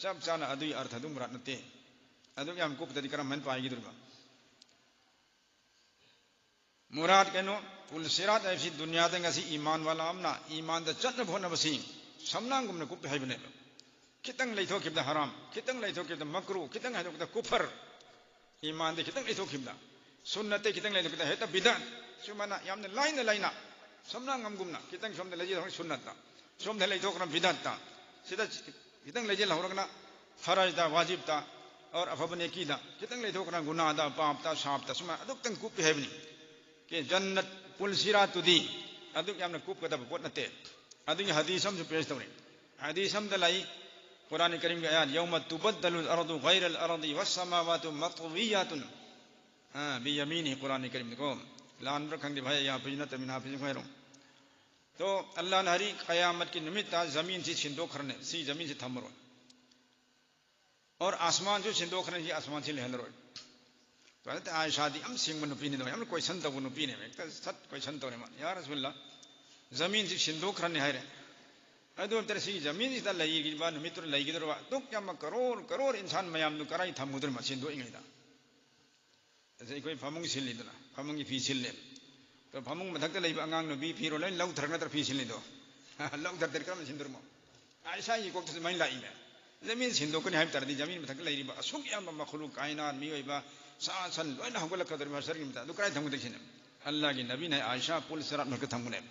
ꯆꯞ ꯆꯥꯅ ꯑꯗꯨꯒꯤ ꯑꯔꯊ ꯑꯗꯨ ꯃꯨꯔꯥꯠ ꯅꯠꯇꯦ꯫ ꯑꯗꯨꯛ ꯌꯥꯝ ꯀꯨꯞꯄꯗꯗꯤ ꯀꯔꯝꯍꯥꯏꯅ ꯄꯥꯏꯒꯗꯧꯔꯤꯕ? ꯃꯨꯔꯥꯠ ꯀꯩꯅꯣ, ꯄꯨꯜ ꯁꯤꯔꯥꯠ ꯍꯥꯏꯕꯁꯤ ꯗꯨꯅꯤꯌꯥꯗ ꯉꯁꯤ ꯏꯃꯥꯟ ꯋꯥꯂꯥ ꯑꯃꯅ ꯏꯃꯥꯟꯗ ꯆꯠꯅꯕ ꯍꯣꯠꯅꯕꯁꯤ ꯁꯝꯅꯥꯡꯒꯨꯝꯅ ꯀꯨꯞꯄꯤ ꯍꯥꯏꯕꯅꯦꯕ꯫ ꯈꯤꯇꯪ ꯂꯩꯊꯣꯛꯈꯤꯕꯗ ꯍꯔꯥꯝ, ꯈꯤꯇꯪ ꯂꯩꯊꯣꯛꯈꯤꯕꯗ ꯃꯀ꯭ꯔꯨ, ꯈꯤꯇꯪ ꯂꯩꯊꯣꯛꯈꯤꯕꯗ ꯀꯨꯐꯔ, ꯏꯃꯥꯟꯗ ꯈꯤꯇꯪ ꯂꯩꯊꯣꯛꯈꯤꯕꯗ, ꯁꯨꯟꯅꯠꯇ ꯈꯤꯇꯪ ꯂꯩꯊꯣꯛꯈꯤꯕꯗ ꯍꯦꯛꯇ ꯕꯤꯗꯥꯠ꯫ ꯁꯨꯃꯥꯏꯅ ꯌꯥꯝꯅ ꯂꯥꯏꯅ ꯂꯥꯏꯅ ꯁꯝꯅꯥꯡꯒꯨꯝꯅ ꯈꯤꯇꯪ ꯁꯣꯝꯗ ꯂꯩꯖꯤꯜꯍꯧꯔꯒ ꯁꯨꯟꯅꯠꯇ, ꯁꯣꯝꯗ ꯂꯩꯊꯣꯛꯈ꯭ꯔꯒ ꯕꯤꯗꯥꯠꯇ, ꯁꯤꯗ ꯈꯤꯇꯪ ꯂꯩꯖꯤꯜꯍꯧꯔꯒꯅ ꯐꯔꯖꯇ, ꯋꯥꯖꯤꯕꯇ, ꯑꯣꯔ ꯑꯐꯕ ꯅꯦꯀꯤꯗ, ꯈꯤꯇꯪ ꯂꯩꯊꯣꯛꯈ꯭ꯔꯒꯅ ꯒꯨꯅꯥꯗ, ꯄꯥꯞꯇ, ꯁꯥꯞꯇ, ꯁꯨꯃꯥꯏꯅ ꯑꯗꯨꯛꯇꯪ ꯀꯨꯞꯄꯤ ꯍꯥꯏꯕꯅꯤ꯫ ꯀꯦ ꯖꯟꯅꯠ ꯄꯨꯜ ꯁꯤꯔꯥꯠꯇꯨꯗꯤ ꯑꯗꯨꯛ ꯌꯥꯝꯅ ꯀꯨꯞꯀꯗꯕ ꯄꯣꯠ ꯅꯠꯇꯦ꯫ ꯑꯗꯨꯒꯤ ꯍꯗꯤꯁ ꯑꯃꯁꯨ ꯄꯦꯁ ꯇꯧꯔꯤ꯫ ꯍꯗꯤꯁ ꯑꯃꯗ ꯂꯩ, ꯀꯨꯔꯥꯟ ꯀꯔꯤꯝꯒꯤ ꯑꯌꯥꯠ, "ꯌꯧꯃ ꯇꯨꯕꯗꯗꯂꯨꯜ ꯑꯔꯗꯨ ꯒꯩꯔꯜ ꯑꯔꯗꯤ ꯋꯁꯁꯃꯥꯋꯥꯇꯨ ꯃꯠꯋꯤꯌꯥꯇꯨꯟ", ꯑ, "ꯕꯤꯌꯃꯤꯅꯤꯍꯤ", ꯀꯨꯔꯥꯟ ꯀꯔꯤꯝꯗꯀꯣ꯫ ꯂꯥꯟꯕ꯭ꯔꯥ ꯈꯪꯗꯦ ꯚꯥꯏ, ꯑꯩ ꯍꯥꯐꯤꯖ ꯅꯠꯇꯕꯅꯤꯅ ꯍꯥꯐꯤꯖ ꯈꯣꯏꯔꯣ꯫ ꯇꯣ ꯑꯜꯂꯥꯍꯅ ꯍꯥꯏꯔꯤ, ꯀꯌꯥꯃꯠꯀꯤ ꯅꯨꯃꯤꯠꯇ ꯖꯃꯤꯟꯁꯤ ꯁꯤꯟꯗꯣꯛꯈ꯭ꯔꯅꯤ, ꯁꯤ ꯖꯃꯤꯟꯁꯤ ꯊꯝꯃꯔꯣꯏ꯫ ꯑꯣꯔ ꯑꯁꯃꯥꯟꯁꯨ ꯁꯤꯟꯗꯣꯛꯈ꯭ꯔꯅꯤ, ꯁꯤ ꯑꯁꯃꯥꯟꯁꯤ ꯂꯩꯍꯜꯂꯔꯣꯏ꯫ ꯍꯖꯔꯠ ꯑꯥꯏꯁꯥꯗꯤ ꯌꯥꯝ ꯁꯤꯡꯕ ꯅꯨꯄꯤꯅꯤꯗꯣ, ꯌꯥꯝꯅ ꯀꯣꯏꯁꯟ ꯇꯧꯕ ꯅꯨꯄꯤꯅꯦꯕ꯫ ꯍꯦꯛꯇ ꯁꯠ ꯀꯣꯏꯁꯟ ꯇꯧꯔꯦ ꯃꯥ, "ꯌꯥ ꯔꯁꯨꯜꯂꯥ, ꯖꯃꯤꯟꯁꯤ ꯁꯤꯟꯗꯣꯛꯈ꯭ꯔꯅꯤ ꯍꯥꯏꯔꯦ꯫ ꯑꯗꯨ ꯑꯣꯏ ꯇꯥꯔꯗꯤ ꯁꯤꯒꯤ ꯖꯃꯤꯟꯁꯤꯗ ꯂꯩꯔꯤꯕ ꯅꯨꯃꯤꯠꯇꯨꯗ ꯂꯩꯒꯗꯧꯔꯕ ꯑꯗꯨꯛ ꯌꯥꯝꯕ ꯀꯔꯣꯔ ꯀꯔꯣꯔ ꯏꯟꯁꯥꯟ ꯃꯌꯥꯝꯗꯨ ꯀꯔꯥꯏ ꯊꯝꯒꯗꯧꯔꯤꯕ ꯁꯤꯟꯗꯣꯛꯏꯉꯩꯗ?" ꯑꯗ ꯑꯩꯈꯣꯏ ꯐꯃꯨꯡ ꯁꯤꯜꯂꯤꯗꯅ, ꯐꯃꯨꯡꯒꯤ ꯐꯤ ꯁꯤꯜꯂꯦ꯫ ꯑꯗꯣ ꯐꯃꯨꯡ ꯃꯊꯛꯇ ꯂꯩꯕ ꯑꯉꯥꯡ ꯅꯨꯄꯤ ꯐꯤꯔꯣꯜ ꯂꯣꯏ ꯂꯧꯊꯔꯒ ꯅꯠꯇ꯭ꯔ ꯐꯤ ꯁꯤꯜꯂꯤꯗꯣ? ꯂꯧꯊꯔꯗꯤ ꯀꯔꯝꯅ ꯁꯤꯟꯗꯣꯔꯤꯃꯣ? ꯑꯥꯏꯁꯥꯒꯤ ꯀꯣꯛꯇ ꯁꯨꯃꯥꯏꯅ ꯂꯥꯛꯏꯅꯦ꯫ ꯖꯃꯤꯟ ꯁꯤꯟꯗꯣꯛꯀꯅꯤ ꯍꯥꯏꯕ ꯇꯥꯔꯗꯤ, ꯖꯃꯤꯟ ꯃꯊꯛꯇ ꯂꯩꯔꯤꯕ ꯑꯁꯨꯛ ꯌꯥꯝꯕ ꯃꯈꯂꯨꯛ, ꯀꯥꯏꯅꯥꯠ, ꯃꯤꯑꯣꯏꯕ, ꯁꯥ ꯁꯟ ꯂꯣꯏꯅ ꯍꯧꯒꯠꯂꯛꯀꯗꯧꯔꯤꯕ ꯃꯁꯔꯒꯤ ꯃꯇꯝꯗ ꯑꯗꯨ ꯀꯗꯥꯏ ꯊꯝꯒꯗꯒꯦ ꯁꯤꯅꯦ? ꯑꯜꯂꯥꯍꯒꯤ ꯅꯕꯤꯅ ꯑꯥꯏꯁꯥ ꯄꯨꯜ ꯁꯤꯔꯥꯠ ꯃꯔꯛꯇ ꯊꯝꯒꯅꯦꯕ꯫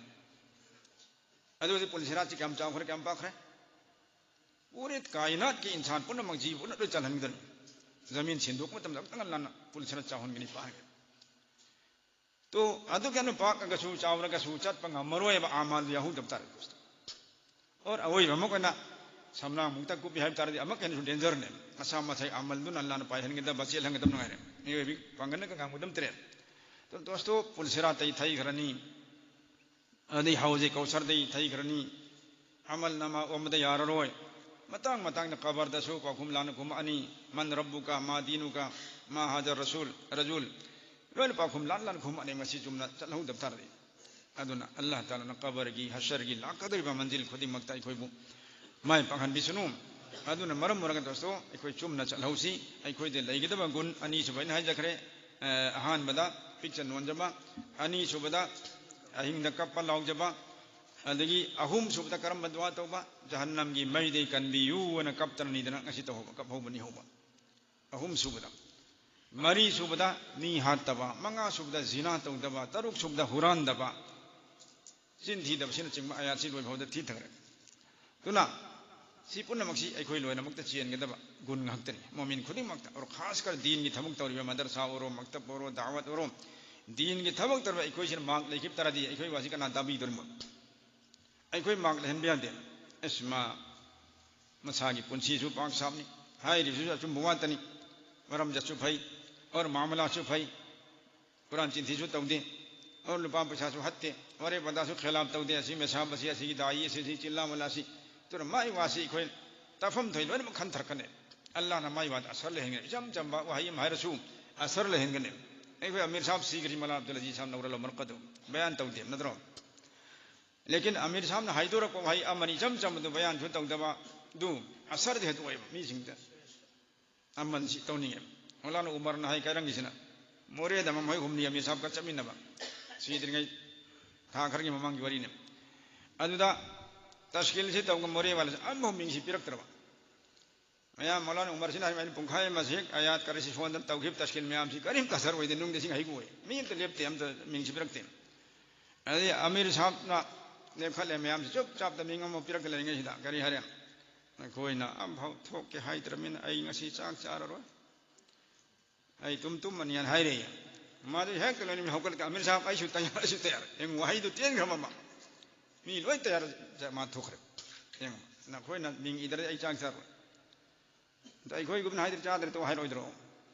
ꯑꯗꯨ ꯍꯧꯖꯤꯛ ꯄꯨꯜ ꯁꯤꯔꯥꯠꯁꯤ ꯀꯌꯥꯝ ꯆꯥꯎꯈ꯭ꯔꯦ, ꯀꯌꯥꯝ ꯄꯥꯛꯈ꯭ꯔꯦ? ꯄꯨꯔꯦ ꯀꯥꯏꯅꯥꯠꯀꯤ ꯏꯟꯁꯥꯟ ꯄꯨꯝꯅꯃꯛ, ꯖꯤꯕ ꯄꯨꯝꯅꯃꯛ ꯂꯣꯏ ꯆꯜꯍꯟꯒꯅꯤ꯫ ꯖꯃꯤꯟ ꯁꯤꯟꯗꯣꯛꯄ ꯃꯇꯝꯗ ꯑꯃꯨꯛꯇꯪ ꯂꯥꯟꯅ ꯄꯨꯜ ꯁꯤꯔꯥꯠ ꯆꯥꯎꯍꯟꯒꯅꯤ, ꯄꯥꯍꯟꯒꯅꯤ꯫ ꯇꯣ ꯑꯗꯨꯛ ꯌꯥꯝꯅ ꯄꯥꯛꯑꯒꯁꯨ, ꯆꯥꯎꯔꯒꯁꯨ ꯆꯠꯄ ꯉꯝꯃꯔꯣꯏꯕ, ꯑꯃꯥꯜꯗꯨ ꯌꯥꯍꯧꯗꯕ ꯇꯥꯔꯦ꯫ ꯑꯣꯔ ꯑꯋꯣꯏꯕ ꯑꯃꯨꯛ ꯑꯣꯏꯅ ꯁꯝꯂꯥꯡꯃꯨꯛꯇ ꯀꯨꯞꯄꯤ ꯍꯥꯏꯕ ꯇꯥꯔꯗꯤ ꯑꯃꯛꯀ ꯍꯦꯟꯅꯁꯨ dangerꯅꯦ꯫ ꯃꯁꯥ ꯃꯁꯥꯒꯤ ꯑꯃꯜꯗꯨꯅ ꯑꯜꯂꯥꯍꯅ ꯄꯥꯏꯍꯟꯒꯗꯕ, ꯆꯦꯜꯍꯟꯒꯗꯕ ꯉꯥꯏꯔꯦ꯫ ꯃꯤꯑꯣꯏꯕꯒꯤ ꯄꯥꯡꯒꯜꯅ ꯀꯪꯉꯥꯡꯕ ꯉꯝꯗ꯭ꯔꯦ꯫ ꯑꯗꯨꯅ ꯗꯣꯁꯇꯣ ꯄꯨꯜꯁꯤꯔꯥ ꯇꯩꯊꯩꯈ꯭ꯔꯅꯤ꯫ ꯑꯗꯩ ꯍꯧꯖꯤꯛ ꯀꯧꯁꯔꯗꯩ ꯊꯩꯈ꯭ꯔꯅꯤ꯫ ꯑꯃꯜ ꯅꯃꯥ ꯑꯣꯟꯕꯗ ꯌꯥꯔꯔꯣꯏ꯫ ꯃꯇꯥꯡ ꯃꯇꯥꯡꯗ ꯀꯕꯔꯗꯁꯨ ꯄꯥꯎꯈꯨꯝ ꯂꯥꯟꯅ ꯈꯨꯝꯃꯛꯑꯅꯤ꯫ ꯃꯟ ꯔꯕꯨꯀ, ꯃꯥ ꯗꯤꯅꯨꯀ, ꯃꯥ ꯍꯥꯖ ꯔꯁꯨꯜ, ꯔꯖꯨꯜ꯫ ꯂꯣꯏꯅ ꯄꯥꯎꯈꯨꯝ ꯂꯥꯟ ꯂꯥꯟ ꯈꯨꯝꯃꯛꯑꯅꯤ ꯉꯁꯤ ꯆꯨꯝꯅ ꯆꯠꯍꯧꯗꯕ ꯇꯥꯔꯗꯤ꯫ ꯑꯗꯨꯅ ꯑꯜꯂꯥꯍ ꯇꯥꯂꯥꯅ ꯀꯕꯔꯒꯤ, ꯍꯁꯔꯒꯤ ꯂꯥꯛꯀꯗꯧꯔꯤꯕ ꯃꯟꯖꯤꯜ ꯈꯨꯗꯤꯡꯃꯛꯇ ꯑꯩꯈꯣꯏꯕꯨ ꯃꯥꯏ ꯄꯥꯛꯍꯟꯕꯤꯁꯅꯨ꯫ ꯑꯗꯨꯅ ꯃꯔꯝ ꯑꯣꯏꯔꯒ ꯗꯣꯁꯇꯣ, ꯑꯩꯈꯣꯏ ꯆꯨꯝꯅ ꯆꯠꯍꯧꯁꯤ꯫ ꯑꯩꯈꯣꯏꯗ ꯂꯩꯒꯗꯕ ꯒꯨꯟ ꯑꯅꯤꯁꯨꯕ ꯑꯩꯅ ꯍꯥꯏꯖꯈ꯭ꯔꯦ꯫ ꯑ, ꯑꯍꯥꯟꯕꯗ ꯄꯤꯛꯆ ꯅꯣꯟꯖꯕ, ꯑꯅꯤꯁꯨꯕꯗ ꯑꯍꯤꯡꯗ ꯀꯞꯄ ꯂꯥꯎꯖꯕ, ꯑꯗꯒꯤ ꯑꯍꯨꯝꯁꯨꯕꯗ ꯀꯔꯝꯕ ꯗꯨꯋꯥ ꯇꯧꯕ? ꯖꯍꯟꯅꯝꯒꯤ ꯃꯩꯗꯩ ꯀꯟꯕꯤꯌꯨ ꯑꯅ ꯀꯞꯇꯅ ꯅꯤꯗꯅ ꯉꯁꯤ ꯇꯧꯍꯧꯕ, ꯀꯞꯍꯧꯕꯅꯤ ꯍꯧꯕ꯫ ꯑꯍꯨꯝꯁꯨꯕꯗ꯫ ꯃꯔꯤꯁꯨꯕꯗ ꯃꯤ ꯍꯥꯠꯇꯕ, ꯃꯉꯥꯁꯨꯕꯗ ꯖꯤꯅꯥ ꯇꯧꯗꯕ, ꯇꯔꯨꯛꯁꯨꯕꯗ ꯍꯨꯔꯥꯟꯗꯕ, ꯆꯤꯟ ꯊꯤꯗꯕꯁꯤꯅꯆꯤꯡꯕ ꯑꯌꯥꯠꯁꯤ ꯂꯣꯏ ꯐꯥꯎꯗ ꯊꯤꯊꯈ꯭ꯔꯦ꯫ ꯑꯗꯨꯅ ꯁꯤ ꯄꯨꯝꯅꯃꯛꯁꯤ ꯑꯩꯈꯣꯏ ꯂꯣꯏꯅꯃꯛꯇ ꯆꯦꯟꯒꯗꯕ ꯒꯨꯟ ꯉꯥꯛꯇꯅꯤ꯫ ꯃꯣꯃꯤꯟ ꯈꯨꯗꯤꯡꯃꯛꯇ, ꯑꯣꯔ ꯈꯥꯁ ꯀꯔ ꯗꯤꯟꯒꯤ ꯊꯕꯛ ꯇꯧꯔꯤꯕ ꯃꯗꯔꯁꯥ ꯑꯣꯏꯔꯣ, ꯃꯛꯇꯕ ꯑꯣꯏꯔꯣ, ꯗꯥꯋꯠ ꯑꯣꯏꯔꯣ, ꯗꯤꯟꯒꯤ ꯊꯕꯛ ꯇꯧꯔꯤꯕ ꯑꯩꯈꯣꯏꯁꯤꯅ ꯃꯥꯛ ꯂꯩꯈꯤꯕ ꯇꯥꯔꯗꯤ ꯑꯩꯈꯣꯏ ꯋꯥꯁꯤ ꯀꯅꯥ ꯇꯥꯕꯤꯗꯣꯔꯤꯃꯣ? ꯑꯩꯈꯣꯏ ꯃꯥꯛ ꯂꯩꯍꯟꯕ ꯌꯥꯗꯦ꯫ ꯑꯁ, ꯃꯥ ꯃꯁꯥꯒꯤ ꯄꯨꯟꯁꯤꯁꯨ ꯄꯥꯛ ꯁꯥꯞꯅꯤ, ꯍꯥꯏꯔꯤꯕꯁꯤꯁꯨ ꯑꯆꯨꯝꯕ ꯉꯥꯛꯇꯅꯤ꯫ ꯃꯔꯝ ꯖꯠꯁꯨ ꯐꯩ, ꯑꯣꯔ ꯃꯥꯃꯂꯥꯁꯨ ꯐꯩ, ꯀꯨꯔꯥꯟ ꯆꯤꯟꯊꯤꯁꯨ ꯇꯧꯗꯦ, ꯑꯣꯔ ꯂꯨꯄꯥ ꯄꯩꯁꯥꯁꯨ ꯍꯠꯇꯦ, ꯋꯥꯔꯦ ꯄꯗꯥꯁꯨ ꯈꯦꯂꯥꯞ ꯇꯧꯗꯦ꯫ ꯑꯁꯤ ꯃꯦꯁꯥꯕ ꯑꯁꯤ, ꯑꯁꯤꯒꯤ ꯗꯥꯏ ꯑꯁꯤ, ꯑꯁꯤ ꯆꯤꯜꯂꯥ ꯃꯂꯥ ꯑꯁꯤ꯫ ꯑꯗꯨꯅ ꯃꯥꯏ ꯋꯥꯁꯤ ꯑꯩꯈꯣꯏ ꯇꯥꯐꯝ ꯊꯣꯛꯏ ꯂꯣꯏꯅꯃꯛ ꯈꯟꯊꯔꯛꯀꯅꯤ꯫ ꯑꯜꯂꯥꯍꯅ ꯃꯥꯏ ꯋꯥꯗ ꯑꯁꯔ ꯂꯩꯍꯟꯒꯅꯤ꯫ ꯏꯆꯝ ꯆꯝꯕ ꯋꯥꯍꯩ ꯑꯃ ꯍꯥꯏꯔꯁꯨ ꯑꯁꯔ ꯂꯩꯍꯟꯒꯅꯤ꯫ ꯑꯩꯈꯣꯏ ꯑꯃꯤꯔ ꯁꯥꯍꯕ ꯁꯤꯈ꯭ꯔꯤ, ꯃꯂꯥ ꯑꯕꯗꯨꯜ ꯑꯖꯤꯖ ꯁꯥꯍꯕ ꯅꯧꯔꯜ ꯃꯔꯀꯗꯨ ꯕꯌꯥꯟ ꯇꯧꯗꯦ ꯅꯠꯇ꯭ꯔꯣ? ꯂꯦꯀꯤꯟ ꯑꯃꯤꯔ ꯁꯥꯍꯕꯅ ꯍꯥꯏꯗꯣꯔꯛꯄ ꯋꯥꯍꯩ ꯑꯃꯅꯤ ꯏꯆꯝ ꯆꯝꯕꯗꯨ ꯕꯌꯥꯟꯁꯨ ꯇꯧꯗꯕ, ꯑꯗꯨ ꯑꯁꯔꯗꯤ ꯍꯦꯛꯇ ꯑꯣꯏꯕ ꯃꯤꯁꯤꯡꯗ꯫ ꯑꯃꯟꯁꯤ ꯇꯧꯅꯤꯡꯉꯦ꯫ ꯃꯧꯂꯥꯅꯥ ꯎꯃꯔꯅ ꯍꯥꯏ ꯀꯥꯏꯔꯪꯒꯤꯁꯤꯅ, ꯃꯣꯔꯦꯗ ꯃꯈꯣꯏ ꯍꯨꯝꯅꯤ ꯑꯃꯤꯔ ꯁꯥꯍꯕꯀ ꯆꯠꯃꯤꯟꯅꯕ, ꯁꯤꯗ꯭ꯔꯤꯉꯩ ꯊꯥ ꯈꯔꯒꯤ ꯃꯃꯥꯡꯒꯤ ꯋꯥꯔꯤꯅꯤ꯫ ꯑꯗꯨꯗ ꯇꯁꯀꯤꯜꯁꯤ ꯇꯧꯒ ꯃꯣꯔꯦ ꯋꯥꯂꯥꯁꯤ ꯑꯃꯐꯥꯎ ꯃꯤꯡꯁꯤ ꯄꯤꯔꯛꯇ꯭ꯔꯕ꯫ ꯃꯌꯥꯝ ꯃꯧꯂꯥꯅꯥ ꯎꯃꯔꯁꯤꯅ ꯍꯥꯏꯕ, ꯑꯩꯅ ꯄꯨꯡꯈꯥꯏ ꯑꯃ ꯁꯤ ꯑꯌꯥꯠ ꯀꯔꯤꯁꯤ ꯁꯣꯟꯗꯅ ꯇꯧꯈꯤꯕ ꯇꯁꯀꯤꯜ ꯃꯌꯥꯝꯁꯤ ꯀꯔꯤꯝꯇ ꯑꯁꯔ ꯑꯣꯏꯗꯦ, ꯅꯨꯡꯗ ꯏꯁꯤꯡ ꯍꯩꯕ ꯑꯣꯏ꯫ ꯃꯤ ꯑꯝꯇ ꯂꯦꯞꯇꯦ, ꯑꯝꯇ ꯃꯤꯡꯁꯤ ꯄꯤꯔꯛꯇꯦ꯫ ꯑꯗꯩ ꯑꯃꯤꯔ ꯁꯥꯍꯕꯅ ꯂꯦꯞꯈꯠꯂꯦ, ꯃꯌꯥꯝꯁꯤ ꯆꯨꯞ ꯆꯥꯞꯇ ꯃꯤꯡ ꯑꯃ ꯄꯤꯔꯛꯇ ꯂꯩꯔꯤꯉꯩꯁꯤꯗ ꯀꯔꯤ ꯍꯥꯏꯔꯦ? "ꯅꯈꯣꯏꯅ ꯑꯝꯐꯥꯎ ꯊꯣꯛꯀꯦ ꯍꯥꯏꯗ꯭ꯔꯃꯤꯅ ꯑꯩ ꯉꯁꯤ ꯆꯥꯛ ꯆꯥꯔꯔꯣꯏ꯫ ꯑꯩ ꯇꯨꯝ ꯇꯨꯝꯃꯅꯤ" ꯍꯥꯏꯅ ꯍꯥꯏꯔꯦ꯫ ꯃꯥꯗꯨ ꯍꯦꯛꯇ ꯂꯣꯏꯅꯃꯛ ꯍꯧꯒꯠꯂꯒ, "ꯑꯃꯤꯔ ꯁꯥꯍꯕ, ꯑꯩꯁꯨ ꯇꯌꯥꯔ, ꯑꯩꯁꯨ ꯇꯌꯥꯔ"꯫ ꯌꯦꯡꯉꯨ, ꯋꯥꯍꯩꯗꯨ ꯇꯦꯟꯈ꯭ꯔꯕ ꯑꯃ꯫ ꯃꯤ ꯂꯣꯏ ꯇꯌꯥꯔ ꯃꯥ ꯊꯣꯛꯈ꯭ꯔꯦ꯫ ꯌꯦꯡꯉꯨ꯫ ꯅꯈꯣꯏꯅ ꯃꯤꯡ ꯏꯗ꯭ꯔꯗꯤ ꯑꯩ ꯆꯥꯛ ꯆꯥꯔꯣꯏ꯫ ꯑꯗꯣ ꯑꯩꯈꯣꯏꯒꯨꯝꯅ ꯍꯥꯏꯗ꯭ꯔꯗꯤ ꯆꯥꯗ꯭ꯔꯦ ꯇꯣ ꯍꯥꯏꯔꯣꯏꯗ꯭ꯔꯣ?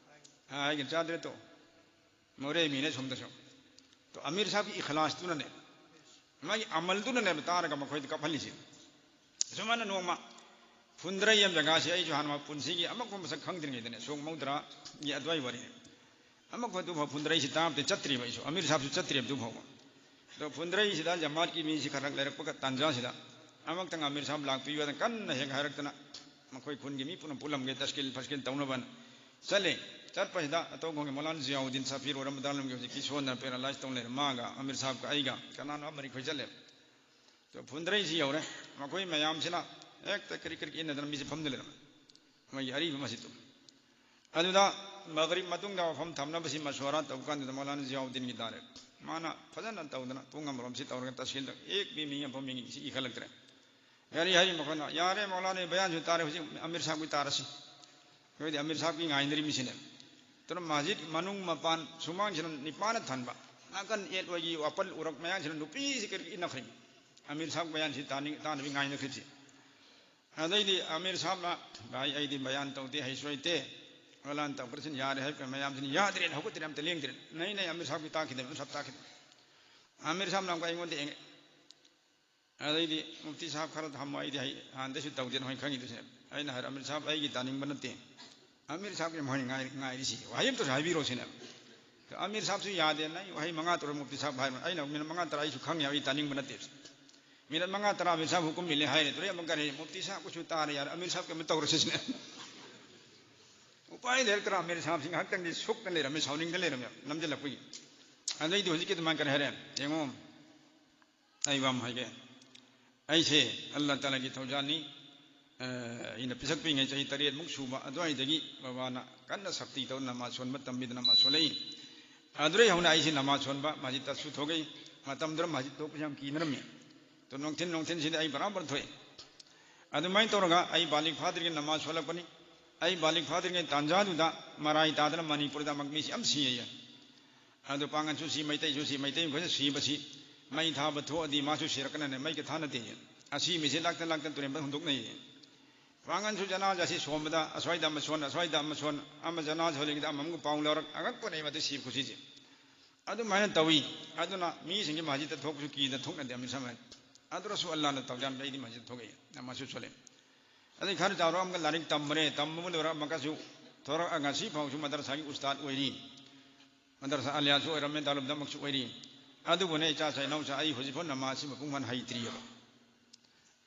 ꯍꯥꯏꯒꯅꯤ, ꯆꯥꯗ꯭ꯔꯦ ꯇꯣ꯫ ꯃꯣꯔꯦ ꯃꯤꯅꯦ ꯁꯣꯝꯗꯁꯨ꯫ ꯇꯣ ꯑꯃꯤꯔ ꯁꯥꯍꯕꯀꯤ ꯏꯈꯂꯥꯁꯇꯨꯅꯅꯦ, ꯃꯥꯒꯤ ꯑꯃꯜꯗꯨꯅꯅꯦꯕ ꯇꯥꯔꯒ ꯃꯈꯣꯏꯗ ꯀꯞꯍꯜꯂꯤꯁꯦ꯫ ꯁꯨꯃꯥꯏꯅ ꯅꯣꯡꯃ ꯐꯨꯟꯗ꯭ꯔꯩ ꯍꯥꯏꯕ ꯖꯒꯥꯁꯤ ꯑꯩꯁꯨ ꯍꯥꯟꯅ ꯄꯨꯟꯁꯤꯒꯤ ꯑꯃꯨꯛꯐꯥꯎ ꯃꯁꯛ ꯈꯪꯗ꯭ꯔꯤꯉꯩꯗꯅꯦ, ꯁꯣꯛ ꯃꯧꯗ꯭ꯔꯥꯒꯤ ꯑꯗꯨꯋꯥꯏ ꯋꯥꯔꯤꯅꯦ꯫ ꯑꯃꯨꯛꯐꯥꯎ ꯑꯗꯨꯐꯥꯎ ꯐꯨꯟꯗ꯭ꯔꯩꯁꯤ ꯇꯥꯕꯗꯤ ꯆꯠꯇ꯭ꯔꯤꯕ ꯑꯩꯁꯨ, ꯑꯃꯤꯔ ꯁꯥꯍꯕꯁꯨ ꯆꯠꯇ꯭ꯔꯤꯕ ꯑꯗꯨ ꯐꯥꯎꯕ꯫ ꯑꯗꯣ ꯐꯨꯟꯗ꯭ꯔꯩꯁꯤꯗ ꯖꯃꯥꯠꯀꯤ ꯃꯤꯁꯤ ꯈꯔ ꯈꯔ ꯂꯩꯔꯛꯄꯒ ꯇꯥꯟꯖꯥꯁꯤꯗ ꯑꯃꯨꯛꯇꯪ ꯑꯃꯤꯔ ꯁꯥꯍꯕ ꯂꯥꯛꯄꯤꯌꯨ ꯍꯥꯏꯅ ꯀꯟꯅ ꯍꯦꯛ ꯍꯥꯏꯔꯛꯇꯅ ꯃꯈꯣꯏ ꯈꯨꯟꯒꯤ ꯃꯤ ꯄꯨꯟꯅ ꯄꯨꯜꯂꯝꯒꯦ, ꯇꯁꯀꯤꯜ ꯐꯁꯀꯤꯜ ꯇꯧꯅꯕꯅ ꯆꯠꯂꯦ꯫ ꯆꯠꯄꯁꯤꯗ ꯑꯇꯣꯞꯄꯒꯤ ꯃꯧꯂꯥꯅꯥ ꯖꯤꯌꯥꯎꯗꯤꯟ ꯁꯐꯤꯔ ꯑꯣꯏꯔꯝꯕ ꯗꯥꯔꯨꯜ ꯎꯂꯨꯝꯒꯤ ꯍꯧꯖꯤꯛꯀꯤ ꯁꯣꯟꯗꯅ ꯄꯦꯔꯥꯂꯥꯏꯁ ꯇꯧ ꯂꯩꯔꯦ꯫ ꯃꯥꯒ ꯑꯃꯤꯔ ꯁꯥꯍꯕꯀ ꯑꯩꯒ ꯀꯅꯥꯅꯣ ꯑꯃꯅꯤ ꯑꯩꯈꯣꯏ ꯆꯠꯂꯦ꯫ ꯑꯗꯣ ꯐꯨꯟꯗ꯭ꯔꯩꯁꯤ ꯌꯧꯔꯦ꯫ ꯃꯈꯣꯏ ꯃꯌꯥꯝꯁꯤꯅ ꯍꯦꯛꯇ ꯀ꯭ꯔꯤꯛ ꯀ꯭ꯔꯤꯛ ꯏꯟꯅꯗꯅ ꯃꯤꯁꯦ ꯐꯝꯗ ꯂꯩꯔꯝꯃꯦ, ꯃꯣꯏꯒꯤ ꯑꯔꯤꯕ ꯃꯁꯖꯤꯠꯇꯨ꯫ ꯑꯗꯨꯗ ꯃꯒꯔꯤꯕ ꯃꯇꯨꯡꯗ ꯋꯥꯐꯝ ꯊꯝꯅꯕꯁꯤ ꯃꯁꯋꯥꯔꯥ ꯇꯧꯕ ꯀꯥꯟꯗꯨꯗ ꯃꯧꯂꯥꯅꯥ ꯖꯤꯌꯥꯎꯗꯤꯟꯒꯤ ꯗꯥꯏꯔꯦꯛ ꯃꯥꯅ ꯐꯖꯅ ꯇꯧꯗꯅ ꯄꯨꯡ ꯑꯃꯔꯣꯝꯁꯤ ꯇꯧꯔꯒ ꯇꯁꯀꯤꯜꯗ ꯑꯦꯛ ꯃꯤ ꯃꯤ ꯑꯃꯐꯥꯎ ꯃꯤꯡꯁꯤ ꯏꯈꯠꯂꯛꯇ꯭ꯔꯦ꯫ ꯌꯥꯔꯤ ꯍꯥꯏꯔꯤ ꯃꯈꯣꯏꯅ, "ꯌꯥꯔꯦ, ꯃꯧꯂꯥꯅꯥꯒꯤ ꯕꯌꯥꯟꯁꯨ ꯇꯥꯔꯦ, ꯍꯧꯖꯤꯛ ꯑꯃꯤꯔ ꯁꯥꯍꯕꯀꯤ ꯇꯥꯔꯁꯤ꯫ ꯑꯩꯈꯣꯏꯗꯤ ꯑꯃꯤꯔ ꯁꯥꯍꯕꯀꯤ ꯉꯥꯏꯅꯔꯤ ꯃꯤꯁꯤꯅꯦ"꯫ ꯑꯗꯨꯅ ꯃꯁꯖꯤꯠ ꯃꯅꯨꯡ ꯃꯄꯥꯟ ꯁꯨꯃꯥꯡꯁꯤꯅ ꯅꯤꯄꯥꯟꯅ ꯊꯟꯕ, ꯅꯥꯀꯟ ꯑꯦꯠ ꯑꯣꯏꯒꯤ ꯋꯥꯄꯜ ꯎꯔꯛ ꯃꯌꯥꯝꯁꯤꯅ ꯅꯨꯄꯤꯁꯤ ꯀꯔꯤ ꯏꯟꯅꯈ꯭ꯔꯤꯕ꯫ ꯑꯃꯤꯔ ꯁꯥꯍꯕ ꯕꯌꯥꯟꯁꯤ ꯇꯥꯅꯤꯡ-, ꯇꯥꯅꯕꯤ ꯉꯥꯏꯅꯈ꯭ꯔꯤꯁꯤ꯫ ꯑꯗꯩꯗꯤ ꯑꯃꯤꯔ ꯁꯥꯍꯕꯅ, "ꯚꯥꯏ, ꯑꯩꯗꯤ ꯕꯌꯥꯟ ꯇꯧꯗꯦ, ꯍꯩꯁꯨ ꯍꯩꯇꯦ, ꯃꯧꯂꯥꯅꯥ ꯇꯧꯈ꯭ꯔꯁꯤꯅ ꯌꯥꯔꯦ" ꯍꯥꯏꯕ ꯃꯌꯥꯝꯁꯤꯅ ꯌꯥꯗ꯭ꯔꯦꯅ ꯍꯧꯒꯠꯇ꯭ꯔꯦ, ꯑꯝꯇ ꯂꯦꯡꯗ꯭ꯔꯦ꯫ ꯅꯩ ꯅꯩ ꯑꯃꯤꯔ ꯁꯥꯍꯕꯀꯤ ꯇꯥꯈꯤꯗꯕ, ꯑꯃꯤꯔ ꯁꯥꯍꯕ ꯇꯥꯈꯤꯗꯕ꯫ ꯑꯃꯤꯔ ꯁꯥꯍꯕꯅ ꯑꯃꯨꯛꯀ ꯑꯩꯉꯣꯟꯗ ꯌꯦꯡꯉꯦ꯫ ꯑꯗꯩꯗꯤ, "ꯃꯨꯐꯇꯤ ꯁꯥꯍꯕ ꯈꯔ ꯊꯝꯃꯣ, ꯑꯩꯗꯤ ꯍꯩ-, ꯍꯥꯟꯅꯗꯩꯁꯨ ꯇꯧꯗꯦ, ꯅꯈꯣꯏ ꯈꯪꯉꯤꯗꯨ" ꯁꯤꯅꯦ꯫ ꯑꯩꯅ ꯍꯥꯏꯔꯦ, "ꯑꯃꯤꯔ ꯁꯥꯍꯕ ꯑꯩꯒꯤ ꯇꯥꯅꯤꯡꯕ ꯅꯠꯇꯦ, ꯑꯃꯤꯔ ꯁꯥꯍꯕꯀꯤ ꯃꯣꯏꯅ ꯉꯥꯏ-, ꯉꯥꯏꯔꯤꯁꯤ, ꯋꯥꯍꯩ ꯑꯃꯇꯁꯨ ꯍꯥꯏꯕꯤꯔꯣ" ꯁꯤꯅꯦ꯫ ꯑꯃꯤꯔ ꯁꯥꯍꯕꯁꯨ ꯌꯥꯗꯦ, "ꯅꯪ ꯋꯥꯍꯩ ꯃꯉꯥ ꯇꯔꯨꯛ ꯃꯨꯐꯇꯤ ꯁꯥꯍꯕ ꯍꯥꯏꯔꯣ"꯫ ꯑꯩꯅ, "ꯃꯤꯅꯠ ꯃꯉꯥ ꯇꯔꯥ ꯑꯩꯁꯨ ꯈꯪꯉꯦ, ꯑꯩ ꯇꯥꯅꯤꯡꯕ ꯅꯠꯇꯦ"꯫ ꯃꯤꯅꯠ ꯃꯉꯥ ꯇꯔꯥ ꯑꯃꯤꯔ ꯁꯥꯍꯕ ꯍꯨꯀꯨꯝ ꯏꯜꯂꯦ ꯍꯥꯏꯔꯦ꯫ ꯑꯗꯨꯗꯩ ꯑꯃꯨꯛ ꯀꯔꯤ, "ꯃꯨꯐꯇꯤ ꯁꯥꯍꯕ ꯀꯨꯁꯨ ꯇꯥ ꯔꯍꯥ ꯍꯥꯏ ꯌꯥꯔꯦ, ꯑꯃꯤꯔ ꯁꯥꯍꯕ ꯀꯩꯝꯇ ꯇꯧꯔꯁꯤ" ꯁꯤꯅꯦ꯫ ꯎꯄꯥꯏ ꯂꯩꯔꯛꯇ꯭ꯔꯥ ꯑꯃꯤꯔ ꯁꯥꯍꯕꯁꯤ ꯉꯥꯏꯍꯥꯛꯇꯪꯗꯤ ꯁꯨꯛꯇ ꯂꯩꯔꯝꯃꯦ, ꯁꯥꯎꯅꯤꯡꯗ ꯂꯩꯔꯝꯃꯦ, ꯅꯝꯁꯤꯜꯂꯛꯄꯒꯤ꯫ ꯑꯗꯩꯗꯤ ꯍꯧꯖꯤꯛꯀꯤ ꯑꯗꯨꯃꯥꯏꯅ ꯀꯔꯤ ꯍꯥꯏꯔꯦ ꯌꯦꯡꯉꯣ꯫ ꯑꯩ ꯋꯥ ꯑꯃ ꯍꯥꯏꯒꯦ꯫ ꯑꯩꯁꯦ ꯑꯜꯂꯥꯍ ꯇꯥꯂꯥꯒꯤ ꯊꯧꯖꯥꯜꯅꯤ꯫ ꯑ, ꯑꯩꯅ ꯄꯤꯁꯛ ꯄꯤꯛꯏꯉꯩ ꯆꯍꯤ ꯇꯔꯦꯠꯃꯨꯛ ꯁꯨꯕ ꯑꯗꯨꯋꯥꯏꯗꯒꯤ ꯕꯕꯥꯅ ꯀꯟꯅ ꯁꯛꯇꯤ ꯇꯧꯔ ꯅꯃꯥꯖ ꯁꯣꯟꯕ ꯇꯝꯕꯤꯗꯅ ꯅꯃꯥꯖ ꯁꯣꯜꯂꯛꯏ꯫ ꯑꯗꯨꯗꯩ ꯍꯧꯅ ꯑꯩꯁꯦ ꯅꯃꯥꯖ ꯁꯣꯟꯕ, ꯃꯁꯖꯤꯗꯇꯁꯨ ꯊꯣꯛꯂꯛꯏ꯫ ꯃꯇꯝꯗꯨꯗ ꯃꯁꯖꯤꯗ ꯊꯣꯛꯄꯁꯦ ꯌꯥꯝ ꯀꯤꯅꯔꯝꯃꯤ꯫ ꯑꯗꯣ ꯅꯨꯡꯊꯤꯟ, ꯅꯨꯡꯊꯤꯟꯁꯤꯗ ꯑꯩ ꯕꯔꯥꯕꯔ ꯊꯣꯛꯏ꯫ ꯑꯗꯨꯃꯥꯏꯅ ꯇꯧꯔꯒ ꯑꯩ ꯕꯥꯂꯤꯒ ꯐꯥꯗ꯭ꯔꯤꯉꯩ ꯅꯃꯥꯖ ꯁꯣꯜꯂꯛꯄꯅꯤ꯫ ꯑꯩ ꯕꯥꯂꯤꯒ ꯐꯥꯗ꯭ꯔꯤꯉꯩ ꯇꯥꯟꯖꯥꯗꯨꯗ ꯃꯔꯥꯏ ꯇꯥꯗꯅ ꯃꯅꯤꯄꯨꯔꯗ ꯑꯃꯨꯛ ꯃꯤꯁꯤ ꯌꯥꯝ ꯁꯤꯌꯦ꯫ ꯑꯗꯨ ꯄꯥꯡꯒꯟꯁꯨ ꯁꯤ, ꯃꯩꯇꯩꯁꯨ ꯁꯤ, ꯃꯩꯇꯩ ꯃꯈꯩꯅ ꯁꯤꯕꯁꯤ ꯃꯩ ꯊꯥꯕ ꯊꯣꯛꯑꯗꯤ ꯃꯥꯁꯨ ꯁꯤꯔꯛꯀꯅꯤꯅ ꯃꯩꯒ ꯊꯥꯅꯗꯦ꯫ ꯑꯁꯤ ꯃꯤꯁꯦ ꯂꯥꯛꯇ ꯂꯥꯛꯇ ꯇꯨꯔꯦꯟ ꯍꯨꯟꯗꯣꯛꯅꯩꯌꯦ꯫ ꯄꯥꯡꯒꯟꯁꯨ ꯖꯅꯥꯖꯥꯁꯤ ꯁꯣꯝꯕꯗ ꯑꯁ꯭ꯋꯥꯏꯗ ꯑꯃ ꯁꯣꯟ, ꯑꯁ꯭ꯋꯥꯏꯗ ꯑꯃ ꯁꯣꯟ, ꯑꯃ ꯖꯅꯥꯖꯥ ꯍꯣꯜꯂꯤꯉꯩꯗ ꯑꯃꯃꯨꯛ ꯄꯥꯎ ꯂꯧꯔꯛ, ꯑꯉꯛꯄꯅꯦ ꯃꯗꯨ ꯁꯤꯕ ꯈꯨꯁꯤꯁꯦ꯫ ꯑꯗꯨꯃꯥꯏꯅ ꯇꯧꯏ꯫ ꯑꯗꯨꯅ ꯃꯤꯁꯤꯡꯒꯤ ꯃꯁꯖꯤꯗꯇ ꯊꯣꯛꯄꯁꯨ ꯀꯤꯗ ꯊꯣꯛꯅꯗꯦ ꯑꯃ ꯁꯝꯅ꯫ ꯑꯗꯨꯔꯁꯨ ꯑꯜꯂꯥꯍꯅ ꯇꯧꯖꯥꯟꯕ ꯑꯩꯗꯤ ꯃꯁꯖꯤꯗ ꯊꯣꯛꯑꯦ꯫ ꯅꯃꯥꯖꯁꯨ ꯁꯣꯜꯂꯦ꯫ ꯑꯗꯩ ꯈꯔ ꯆꯥꯎꯔ ꯑꯃꯒ ꯂꯥꯏꯔꯤꯛ ꯇꯝꯕꯅꯦ, ꯇꯝꯕ ꯂꯣꯏꯔ ꯑꯃꯒꯁꯨ ꯊꯣꯔꯛꯑꯒ ꯉꯁꯤ ꯐꯥꯎꯁꯨ ꯃꯗꯔꯁꯥꯒꯤ ꯎꯁꯇꯥꯗ ꯑꯣꯏꯔꯤ꯫ ꯃꯗꯔꯁꯥ ꯑꯂꯤꯌꯥꯁꯨ ꯑꯣꯏꯔꯝꯃꯦ, ꯗꯥꯔꯨꯜꯗꯃꯛꯁꯨ ꯑꯣꯏꯔꯤ꯫ ꯑꯗꯨꯕꯨꯅꯦ ꯏꯆꯥ ꯏꯅꯥꯎꯆꯥ, ꯑꯩ ꯍꯧꯖꯤꯛꯐꯥꯎ ꯅꯃꯥꯖꯁꯤ ꯃꯄꯨꯡ ꯐꯥꯅ ꯍꯩꯇ꯭ꯔꯤꯑꯕ꯫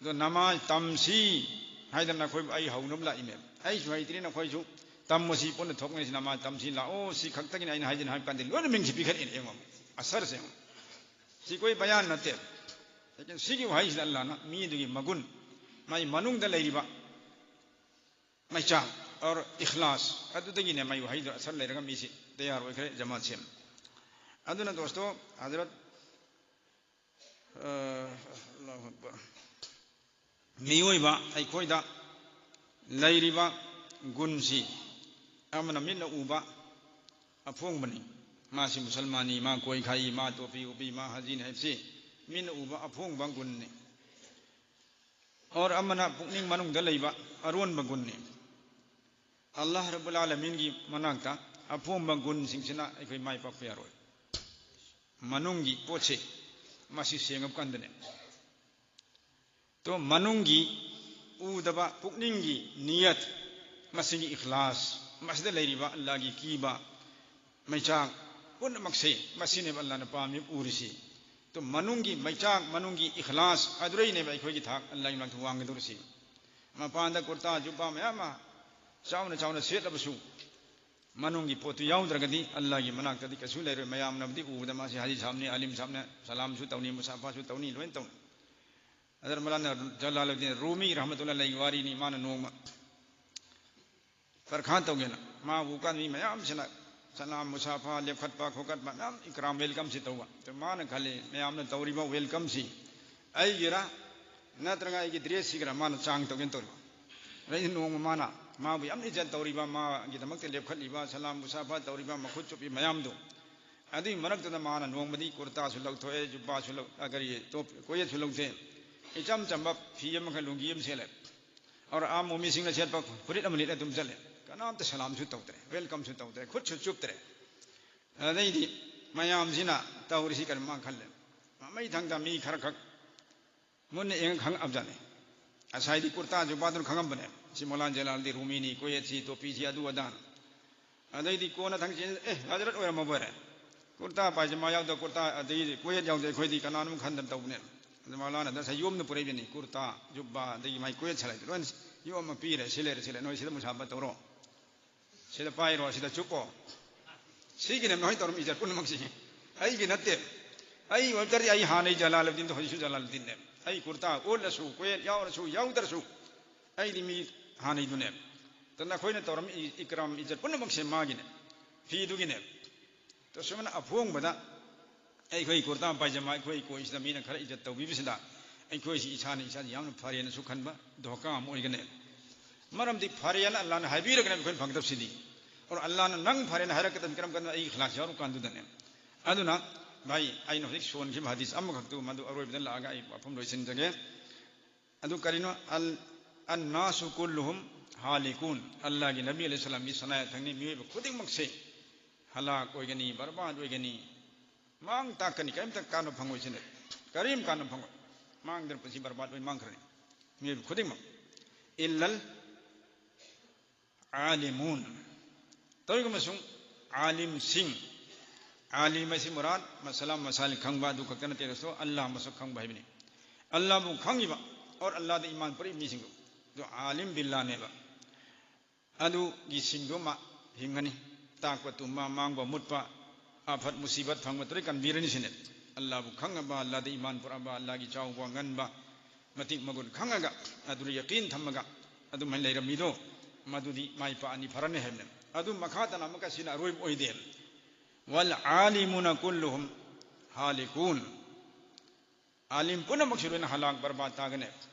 ꯑꯗꯣ ꯅꯃꯥꯖ ꯇꯝꯁꯤ ꯍꯥꯏꯗꯅ ꯑꯩꯈꯣꯏ, ꯑꯩ ꯍꯧꯅꯕ ꯂꯥꯛꯏꯅꯦ꯫ ꯑꯩꯁꯨ ꯍꯩꯇ꯭ꯔꯤ, ꯅꯈꯣꯏꯁꯨ ꯇꯝꯃꯣ, ꯁꯤ ꯄꯨꯟꯅ ꯊꯣꯛꯃꯤꯟꯅꯁꯤ, ꯅꯃꯥꯖ ꯇꯝꯁꯤ ꯂꯥꯛꯑꯣ, ꯁꯤ ꯈꯛꯇꯒꯤꯅꯤ ꯑꯩꯅ ꯍꯥꯏꯖꯅꯤ ꯍꯥꯏꯕ ꯀꯥꯟꯗ ꯂꯣꯏꯅ ꯃꯤꯡꯁꯤ ꯄꯤꯈꯠꯂꯛꯏꯅꯦ꯫ ꯌꯦꯡꯉꯣ ꯑꯁꯔꯁꯦ, ꯌꯦꯡꯉꯣ꯫ ꯁꯤ ꯀꯣꯏ ꯕꯌꯥꯟ ꯅꯠꯇꯦ꯫ ꯂꯦꯀꯤꯟ ꯁꯤꯒꯤ ꯋꯥꯍꯩꯁꯤꯗ ꯑꯜꯂꯥꯍꯅ ꯃꯤꯗꯨꯒꯤ ꯃꯒꯨꯟ, ꯃꯥꯒꯤ ꯃꯅꯨꯡꯗ ꯂꯩꯔꯤꯕ ꯃꯩꯆꯥꯛ ꯑꯣꯔ ꯏꯈ꯭ꯂꯥꯁ ꯑꯗꯨꯗꯒꯤꯅꯦ ꯃꯥꯒꯤ ꯋꯥꯍꯩꯗꯣ ꯑꯁꯔ ꯂꯩꯔꯒ ꯃꯤꯁꯤ ꯇꯌꯥꯔ ꯑꯣꯏꯈ꯭ꯔꯦ ꯖꯃꯥꯠꯁꯦ꯫ ꯑꯗꯨꯅ ꯗꯣꯁꯇꯣ ꯍꯖꯔꯠ, ꯑ, ꯑꯜꯂꯥꯍꯨ ꯑꯛꯕꯔ꯫ ꯃꯤꯑꯣꯏꯕ ꯑꯩꯈꯣꯏꯗ ꯂꯩꯔꯤꯕ ꯒꯨꯟꯁꯤ ꯑꯃꯅ ꯃꯤꯠꯅ ꯎꯕ ꯑꯐꯣꯡꯕꯅꯤ꯫ ꯃꯥꯁꯤ ꯃꯨꯁꯜꯃꯥꯟꯅꯤ, ꯃꯥ ꯀꯣꯏ ꯈꯥꯛꯏ, ꯃꯥ ꯇꯣꯄꯤ ꯎꯞꯄꯤ, ꯃꯥ ꯍꯖꯤꯅꯤ ꯍꯥꯏꯕꯁꯤ ꯃꯤꯠꯅ ꯎꯕ ꯑꯐꯣꯡꯕ ꯒꯨꯟꯅꯤ꯫ ꯑꯣꯔ ꯑꯃꯅ ꯄꯨꯛꯅꯤꯡ ꯃꯅꯨꯡꯗ ꯂꯩꯕ ꯑꯔꯣꯟꯕ ꯒꯨꯟꯅꯤ꯫ ꯑꯜꯂꯥꯍ ꯔꯕꯨꯜ ꯑꯥꯂꯃꯤꯟꯒꯤ ꯃꯅꯥꯛꯇ ꯑꯐꯣꯡꯕ ꯒꯨꯟꯁꯤꯡꯁꯤꯅ ꯑꯩꯈꯣꯏ ꯃꯥꯏ ꯄꯥꯛꯄ ꯌꯥꯔꯣꯏ꯫ ꯃꯅꯨꯡꯒꯤ ꯄꯣꯠꯁꯦ ꯃꯁꯤ ꯁꯦꯡꯉꯕ ꯀꯥꯟꯗꯅꯦ꯫ ꯇꯣ ꯃꯅꯨꯡꯒꯤ ꯎꯗꯕ ꯄꯨꯛꯅꯤꯡꯒꯤ ꯅꯤꯌꯠ, ꯃꯁꯤꯒꯤ ꯏꯈ꯭ꯂꯥꯁ, ꯃꯁꯤꯗ ꯂꯩꯔꯤꯕ ꯑꯜꯂꯥꯍꯒꯤ ꯀꯤꯕ, ꯃꯩꯆꯥꯛ ꯄꯨꯝꯅꯃꯛꯁꯦ ꯃꯁꯤꯅꯦꯕ ꯑꯜꯂꯥꯍꯅ ꯄꯥꯝꯃꯤ ꯎꯔꯤꯁꯤ꯫ ꯇꯣ ꯃꯅꯨꯡꯒꯤ ꯃꯩꯆꯥꯛ, ꯃꯅꯨꯡꯒꯤ ꯏꯈ꯭ꯂꯥꯁ ꯑꯗꯨꯗꯩꯅꯦꯕ ꯑꯩꯈꯣꯏꯒꯤ ꯊꯥꯛ ꯑꯜꯂꯥꯍꯒꯤ ꯃꯅꯥꯛꯇ ꯋꯥꯡꯒꯗꯧꯔꯤꯁꯤ꯫ ꯃꯄꯥꯟꯗ ꯀꯨꯔꯇꯥ ꯖꯨꯕꯥ ꯃꯌꯥꯝ ꯑꯃ ꯆꯥꯎꯅ ꯆꯥꯎꯅ ꯁꯦꯠꯂꯕꯁꯨ ꯃꯅꯨꯡꯒꯤ ꯄꯣꯠꯇꯨ ꯌꯥꯎꯗ꯭ꯔꯒꯗꯤ ꯑꯜꯂꯥꯍꯒꯤ ꯃꯅꯥꯛꯇꯗꯤ ꯀꯩꯁꯨ ꯂꯩꯔꯣꯏ꯫ ꯃꯌꯥꯝꯅꯕꯨꯗꯤ ꯎꯕꯗ ꯃꯥꯁꯤ ꯍꯥꯖꯤ ꯁꯥꯕꯅꯤ, ꯑꯂꯤꯝ ꯁꯥꯕꯅꯤ, ꯁꯂꯥꯝꯁꯨ ꯇꯧꯅꯤ, ꯃꯨꯁꯥꯐꯥꯁꯨ ꯇꯧꯅꯤ, ꯂꯣꯏꯅ ꯇꯧꯅꯤ꯫ ꯍꯖꯔꯠ ꯃꯧꯂꯥꯅꯥ ꯖꯂꯥꯂꯨꯗꯗꯤꯟ ꯔꯨꯃꯤ ꯔꯍꯃꯇꯨꯜꯂꯥꯍꯤ ꯑꯂꯩꯍꯤ ꯋꯥꯔꯤꯅꯤ꯫ ꯃꯥꯅ ꯅꯣꯡꯃ ꯄꯔꯈꯥ ꯇꯧꯒꯦꯅ ꯃꯥ ꯎꯀꯥꯟ ꯃꯤ ꯃꯌꯥꯝꯁꯤꯅ ꯁꯂꯥꯝ, ꯃꯨꯁꯥꯐꯥ, ꯂꯦꯞꯈꯠꯄ ꯈꯣꯀꯠꯄ ꯃꯌꯥꯝ ꯏꯀ꯭ꯔꯥꯝ, ꯋꯦꯜꯀꯝꯁꯤ ꯇꯧꯕ꯫ ꯑꯗꯨ ꯃꯥꯅ ꯈꯜꯂꯤ, ꯃꯌꯥꯝꯅ ꯇꯧꯔꯤꯕ ꯋꯦꯜꯀꯝꯁꯤ ꯑꯩꯒꯤꯔ ꯅꯠꯇ꯭ꯔꯒ ꯑꯩꯒꯤ ꯗ꯭ꯔꯦꯁꯁꯤꯒꯤꯔ ꯃꯥꯅ ꯆꯥꯡ ꯇꯧꯒꯦꯅ ꯇꯧꯔꯤꯕ꯫ ꯑꯗꯩꯗꯤ ꯅꯣꯡꯃ ꯃꯥꯅ ꯃꯥꯕꯨ ꯌꯥꯝ ꯏꯖꯠ ꯇꯧꯔꯤꯕ, ꯃꯥꯒꯤꯗꯃꯛꯇ ꯂꯦꯞꯈꯠꯂꯤꯕ, ꯁꯂꯥꯝ ꯃꯨꯁꯥꯐꯥ ꯇꯧꯔꯤꯕ, ꯃꯈꯨꯠ ꯆꯨꯞꯄꯤ ꯃꯌꯥꯝꯗꯨ, ꯑꯗꯨꯒꯤ ꯃꯔꯛꯇꯨꯗ ꯃꯥꯅ ꯅꯣꯡꯃꯗꯤ ꯀꯨꯔꯇꯥꯁꯨ ꯂꯧꯊꯣꯛꯑꯦ, ꯖꯨꯕꯥꯁꯨ ꯂꯧ-, ꯑ, ꯀꯔꯤ, ꯇꯣꯞ, ꯀꯣꯌꯦꯠꯁꯨ ꯂꯧꯊꯣꯛꯑꯦ꯫ ꯏꯆꯝ ꯆꯝꯕ ꯐꯤ ꯑꯃꯈꯛ, ꯂꯨꯡꯒꯤ ꯑꯃ ꯁꯦꯠꯂꯦ꯫ ꯑꯣꯔ ꯑꯥ ꯃꯣꯃꯤꯁꯤꯡꯅ ꯁꯦꯠꯄ ꯐꯨꯔꯤꯠ ꯑꯃ ꯂꯤꯠꯂ ꯑꯗꯨꯝ ꯆꯠꯂꯦ꯫ ꯀꯅꯥꯝꯇ ꯁꯂꯥꯝꯁꯨ ꯇꯧꯗ꯭ꯔꯦ, ꯋꯦꯜꯀꯝꯁꯨ ꯇꯧꯗ꯭ꯔꯦ, ꯈꯨꯠꯁꯨ ꯆꯨꯞꯇ꯭ꯔꯦ꯫ ꯑꯗꯩꯗꯤ ꯃꯌꯥꯝꯁꯤꯅ ꯇꯧꯔꯤꯁꯤ ꯀꯔꯤ ꯃꯥ ꯈꯜꯂꯦ꯫ ꯃꯃꯩ ꯊꯪꯗ ꯃꯤ ꯈꯔ ꯈꯛ ꯃꯨꯟꯅ ꯌꯦꯡꯉ ꯈꯪꯉꯛꯑꯕꯖꯥꯠꯅꯤ꯫ ꯉꯁꯥꯏꯗꯤ ꯀꯨꯔꯇꯥ ꯖꯨꯕꯥꯗꯨꯅ ꯈꯪꯉꯝꯕꯅꯦ꯫ ꯁꯤ ꯃꯧꯂꯥꯅꯥ ꯖꯂꯥꯂꯨꯗꯗꯤꯟ ꯔꯨꯃꯤꯅꯤ, ꯀꯣꯌꯦꯠꯁꯤ, ꯇꯣꯄꯤꯁꯤ, ꯑꯗꯨ ꯑꯗꯥꯅ꯫ ꯑꯗꯩꯗꯤ ꯀꯣꯟꯅ ꯊꯪ ꯆꯦꯟ-, "ꯑꯦ, ꯍꯖꯔꯠ ꯑꯣꯏꯔꯝꯃꯕꯣꯏꯔꯦ꯫ ꯀꯨꯔꯇꯥ ꯄꯥꯏꯖꯃꯥ ꯌꯥꯎꯗ, ꯀꯨꯔꯇꯥ ꯑꯗꯩꯗꯤ ꯀꯣꯌꯦꯠ ꯌꯥꯎꯗ ꯑꯩꯈꯣꯏꯗꯤ ꯀꯅꯥꯅꯣ ꯈꯟꯗꯅ ꯇꯧꯕꯅꯦ꯫" ꯑꯗꯨ ꯃꯧꯂꯥꯅꯥꯗ ꯉꯁꯥꯏ ꯌꯣꯝꯅ ꯄꯨꯔꯛꯏꯕꯅꯤ꯫ ꯀꯨꯔꯇꯥ, ꯖꯨꯕꯥ, ꯑꯗꯒꯤ ꯃꯥꯏ ꯀꯣꯌꯦꯠ ꯁꯥꯂꯥꯏꯗꯨ ꯂꯣꯏꯅ ꯌꯣꯝꯃ ꯄꯤꯔꯦ꯫ "ꯁꯤ ꯂꯩꯔꯦ, ꯁꯤ ꯂꯩꯔꯦ꯫ ꯅꯣꯏ ꯁꯤꯗ ꯃꯨꯁꯥꯐꯥ ꯇꯧꯔꯣ꯫ ꯁꯤꯗ ꯄꯥꯏꯔꯣ, ꯁꯤꯗ ꯆꯨꯞꯄꯣ꯫" ꯁꯤꯒꯤꯅꯦ ꯅꯣꯏ ꯇꯧꯔꯝꯃꯤ ꯏꯖꯠ ꯄꯨꯝꯅꯃꯛꯁꯤ꯫ ꯑꯩꯒꯤ ꯅꯠꯇꯦ꯫ ꯑꯩ ꯑꯣꯏꯕ ꯇꯥꯔꯗꯤ ꯑꯩ ꯍꯥꯟꯅꯩ ꯖꯂꯥꯂꯨꯗꯗꯤꯟꯗꯣ ꯍꯧꯖꯤꯛꯁꯨ ꯖꯂꯥꯂꯨꯗꯗꯤꯟꯅꯦ꯫ ꯑꯩ ꯀꯨꯔꯇꯥ ꯎꯠꯂꯁꯨ, ꯀꯣꯌꯦꯠ ꯌꯥꯎꯔꯁꯨ, ꯌꯥꯎꯗ꯭ꯔꯁꯨ, ꯑꯩꯗꯤ ꯃꯤ ꯍꯥꯟꯅꯩꯗꯨꯅꯦ꯫ ꯑꯗꯨꯅ ꯑꯩꯈꯣꯏꯅ ꯇꯧꯔꯝꯃꯤ ꯏꯀ꯭ꯔꯥꯝ, ꯏꯖꯠ ꯄꯨꯝꯅꯃꯛꯁꯦ ꯃꯥꯒꯤꯅꯦ, ꯐꯤꯗꯨꯒꯤꯅꯦ꯫ ꯑꯗꯣ ꯁꯨꯃꯥꯏꯅ ꯑꯐꯣꯡꯕꯗ ꯑꯩꯈꯣꯏ ꯀꯨꯔꯇꯥ ꯄꯥꯏꯖꯃꯥ ꯑꯩꯈꯣꯏ ꯀꯣꯏꯁꯤꯗ ꯃꯤꯅ ꯈꯔ ꯏꯖꯠ ꯇꯧꯕꯤꯕꯁꯤꯗ ꯑꯩꯈꯣꯏꯁꯤ ꯏꯁꯥꯅ ꯏꯁꯥꯁꯤ ꯌꯥꯝꯅ ꯐꯔꯦꯅꯁꯨ ꯈꯟꯕ ꯙꯣꯀꯥ ꯑꯃ ꯑꯣꯏꯒꯅꯤ꯫ ꯃꯔꯝꯗꯤ ꯐꯔꯦꯅ ꯑꯜꯂꯥꯅ ꯍꯥꯏꯕꯤꯔꯒꯅꯦ ꯑꯩꯈꯣꯏꯅ ꯐꯪꯒꯗꯕꯁꯤꯗꯤ꯫ ꯑꯣꯔ ꯑꯜꯂꯥꯅ ꯅꯪ ꯐꯔꯦꯅ ꯍꯥꯏꯔꯛꯀꯗꯕꯅꯤ ꯀꯔꯝ ꯀꯥꯟꯗ? ꯑꯩ ꯏꯈ꯭ꯂꯥꯁ ꯌꯥꯎꯔꯀꯥꯟꯗꯨꯗꯅꯦ꯫ ꯑꯗꯨꯅ ꯚꯥꯏ, ꯑꯩꯅ ꯍꯧꯖꯤꯛ ꯁꯣꯟꯈꯤꯕ ꯍꯗꯤꯁ ꯑꯃꯈꯛꯇꯨ, ꯃꯗꯨ ꯑꯔꯣꯏꯕꯗ ꯂꯥꯛꯑꯒ ꯑꯩ ꯋꯥꯐꯝ ꯂꯣꯏꯁꯤꯟꯖꯒꯦ꯫ ꯑꯗꯨ ꯀꯔꯤꯅꯣ? "ꯑꯜ-, ꯑꯟꯅꯥꯁꯨ ꯀꯨꯜꯂꯨꯍꯨꯝ ꯍꯥꯂꯤꯀꯨꯟ"꯫ ꯑꯜꯂꯥꯒꯤ ꯅꯕꯤ ꯑꯂꯩꯍꯤ ꯁꯂꯥꯝꯒꯤ ꯁꯅꯥꯌꯥꯊꯪꯅꯤ, ꯃꯤꯑꯣꯏꯕ ꯈꯨꯗꯤꯡꯃꯛꯁꯦ ꯍꯂꯥꯛ ꯑꯣꯏꯒꯅꯤ, ꯕꯔꯕꯥꯗ ꯑꯣꯏꯒꯅꯤ, ꯃꯥꯡ ꯇꯥꯛꯀꯅꯤ, ꯀꯔꯤꯝꯇ ꯀꯥꯟꯅꯕ ꯐꯪꯉꯣꯏ ꯁꯤꯅꯦ꯫ ꯀꯔꯤꯝ ꯀꯥꯟꯅꯕ ꯐꯪꯉꯣꯏ꯫ ꯃꯥꯡꯗꯅ ꯄꯨꯟꯁꯤ ꯕꯔꯕꯥꯗ ꯑꯣꯏ ꯃꯥꯡꯈ꯭ꯔꯅꯤ ꯃꯤꯑꯣꯏꯕ ꯈꯨꯗꯤꯡꯃꯛ꯫ "ꯏꯜꯂꯜ ꯑꯥꯂꯤꯃꯨꯟ"꯫ ꯇꯧꯏꯒꯨꯝꯕꯁꯨꯡ ꯑꯥꯂꯤꯝꯁꯤꯡ, ꯑꯥꯂꯤꯝ ꯍꯥꯏꯁꯤ ꯃꯨꯔꯥꯗ ꯃꯁꯥꯂꯥ ꯃꯁꯥꯏꯜ ꯈꯪꯕ ꯑꯗꯨ ꯈꯛꯇ ꯅꯠꯇꯦ, ꯔꯁꯨꯜ ꯑꯜꯂꯥꯍ ꯃꯁꯛ ꯈꯪꯕ ꯍꯥꯏꯕꯅꯤ꯫ ꯑꯜꯂꯥꯍꯕꯨ ꯈꯪꯉꯤꯕ ꯑꯣꯔ ꯑꯜꯂꯥꯍꯗ ꯏꯃꯥꯟ ꯄꯨꯔꯛꯏꯕ ꯃꯤꯁꯤꯡꯗꯨ, ꯑꯗꯨ ꯑꯥꯂꯤꯝ ꯕꯤꯜꯂꯥꯍꯅꯦꯕ꯫ ꯑꯗꯨꯒꯤ ꯁꯤꯡꯗꯨ ꯑꯃ ꯍꯤꯡꯒꯅꯤ꯫ ꯇꯥꯛꯄ ꯇꯨꯝꯕ, ꯃꯥꯡꯕ ꯃꯨꯠꯄ, ꯑꯐꯠ ꯃꯨꯁꯤꯕꯠ ꯐꯪꯕ ꯇꯔꯦꯠ ꯀꯟꯕꯤꯔꯅꯤ ꯁꯤꯅꯦ꯫ ꯑꯜꯂꯥꯍꯕꯨ ꯈꯪꯉꯕ, ꯑꯜꯂꯥꯍꯗ ꯏꯃꯥꯟ ꯄꯨꯔꯛꯑꯕ, ꯑꯜꯂꯥꯍꯒꯤ ꯆꯥꯎꯕ ꯉꯟꯕ ꯃꯇꯤꯛ ꯃꯒꯨꯟ ꯈꯪꯉꯒ, ꯑꯗꯨꯗ ꯌꯀꯤꯟ ꯊꯝꯃꯒ ꯑꯗꯨꯃꯥꯏꯅ ꯂꯩꯔꯝꯃꯤꯗꯣ, ꯃꯗꯨꯗꯤ ꯃꯥꯏ ꯄꯥꯛꯑꯅꯤ, ꯐꯔꯅꯤ ꯍꯥꯏꯕꯅꯦ꯫ ꯑꯗꯨ ꯃꯈꯥ ꯇꯥꯅ ꯑꯃꯨꯛꯀ ꯁꯤꯅ ꯑꯔꯣꯏꯕ ꯑꯣꯏꯗꯦ꯫ "ꯋꯜ ꯑꯥꯂꯤꯃꯨꯅ ꯀꯨꯜꯂꯨꯍꯨꯝ ꯍꯥꯂꯤꯀꯨꯟ"꯫ ꯑꯥꯂꯤꯝ ꯄꯨꯝꯅꯃꯛꯁꯨ ꯂꯣꯏꯅ ꯍꯂꯥꯛ ꯕꯔꯕꯥꯗ ꯇꯥꯒꯅꯤ꯫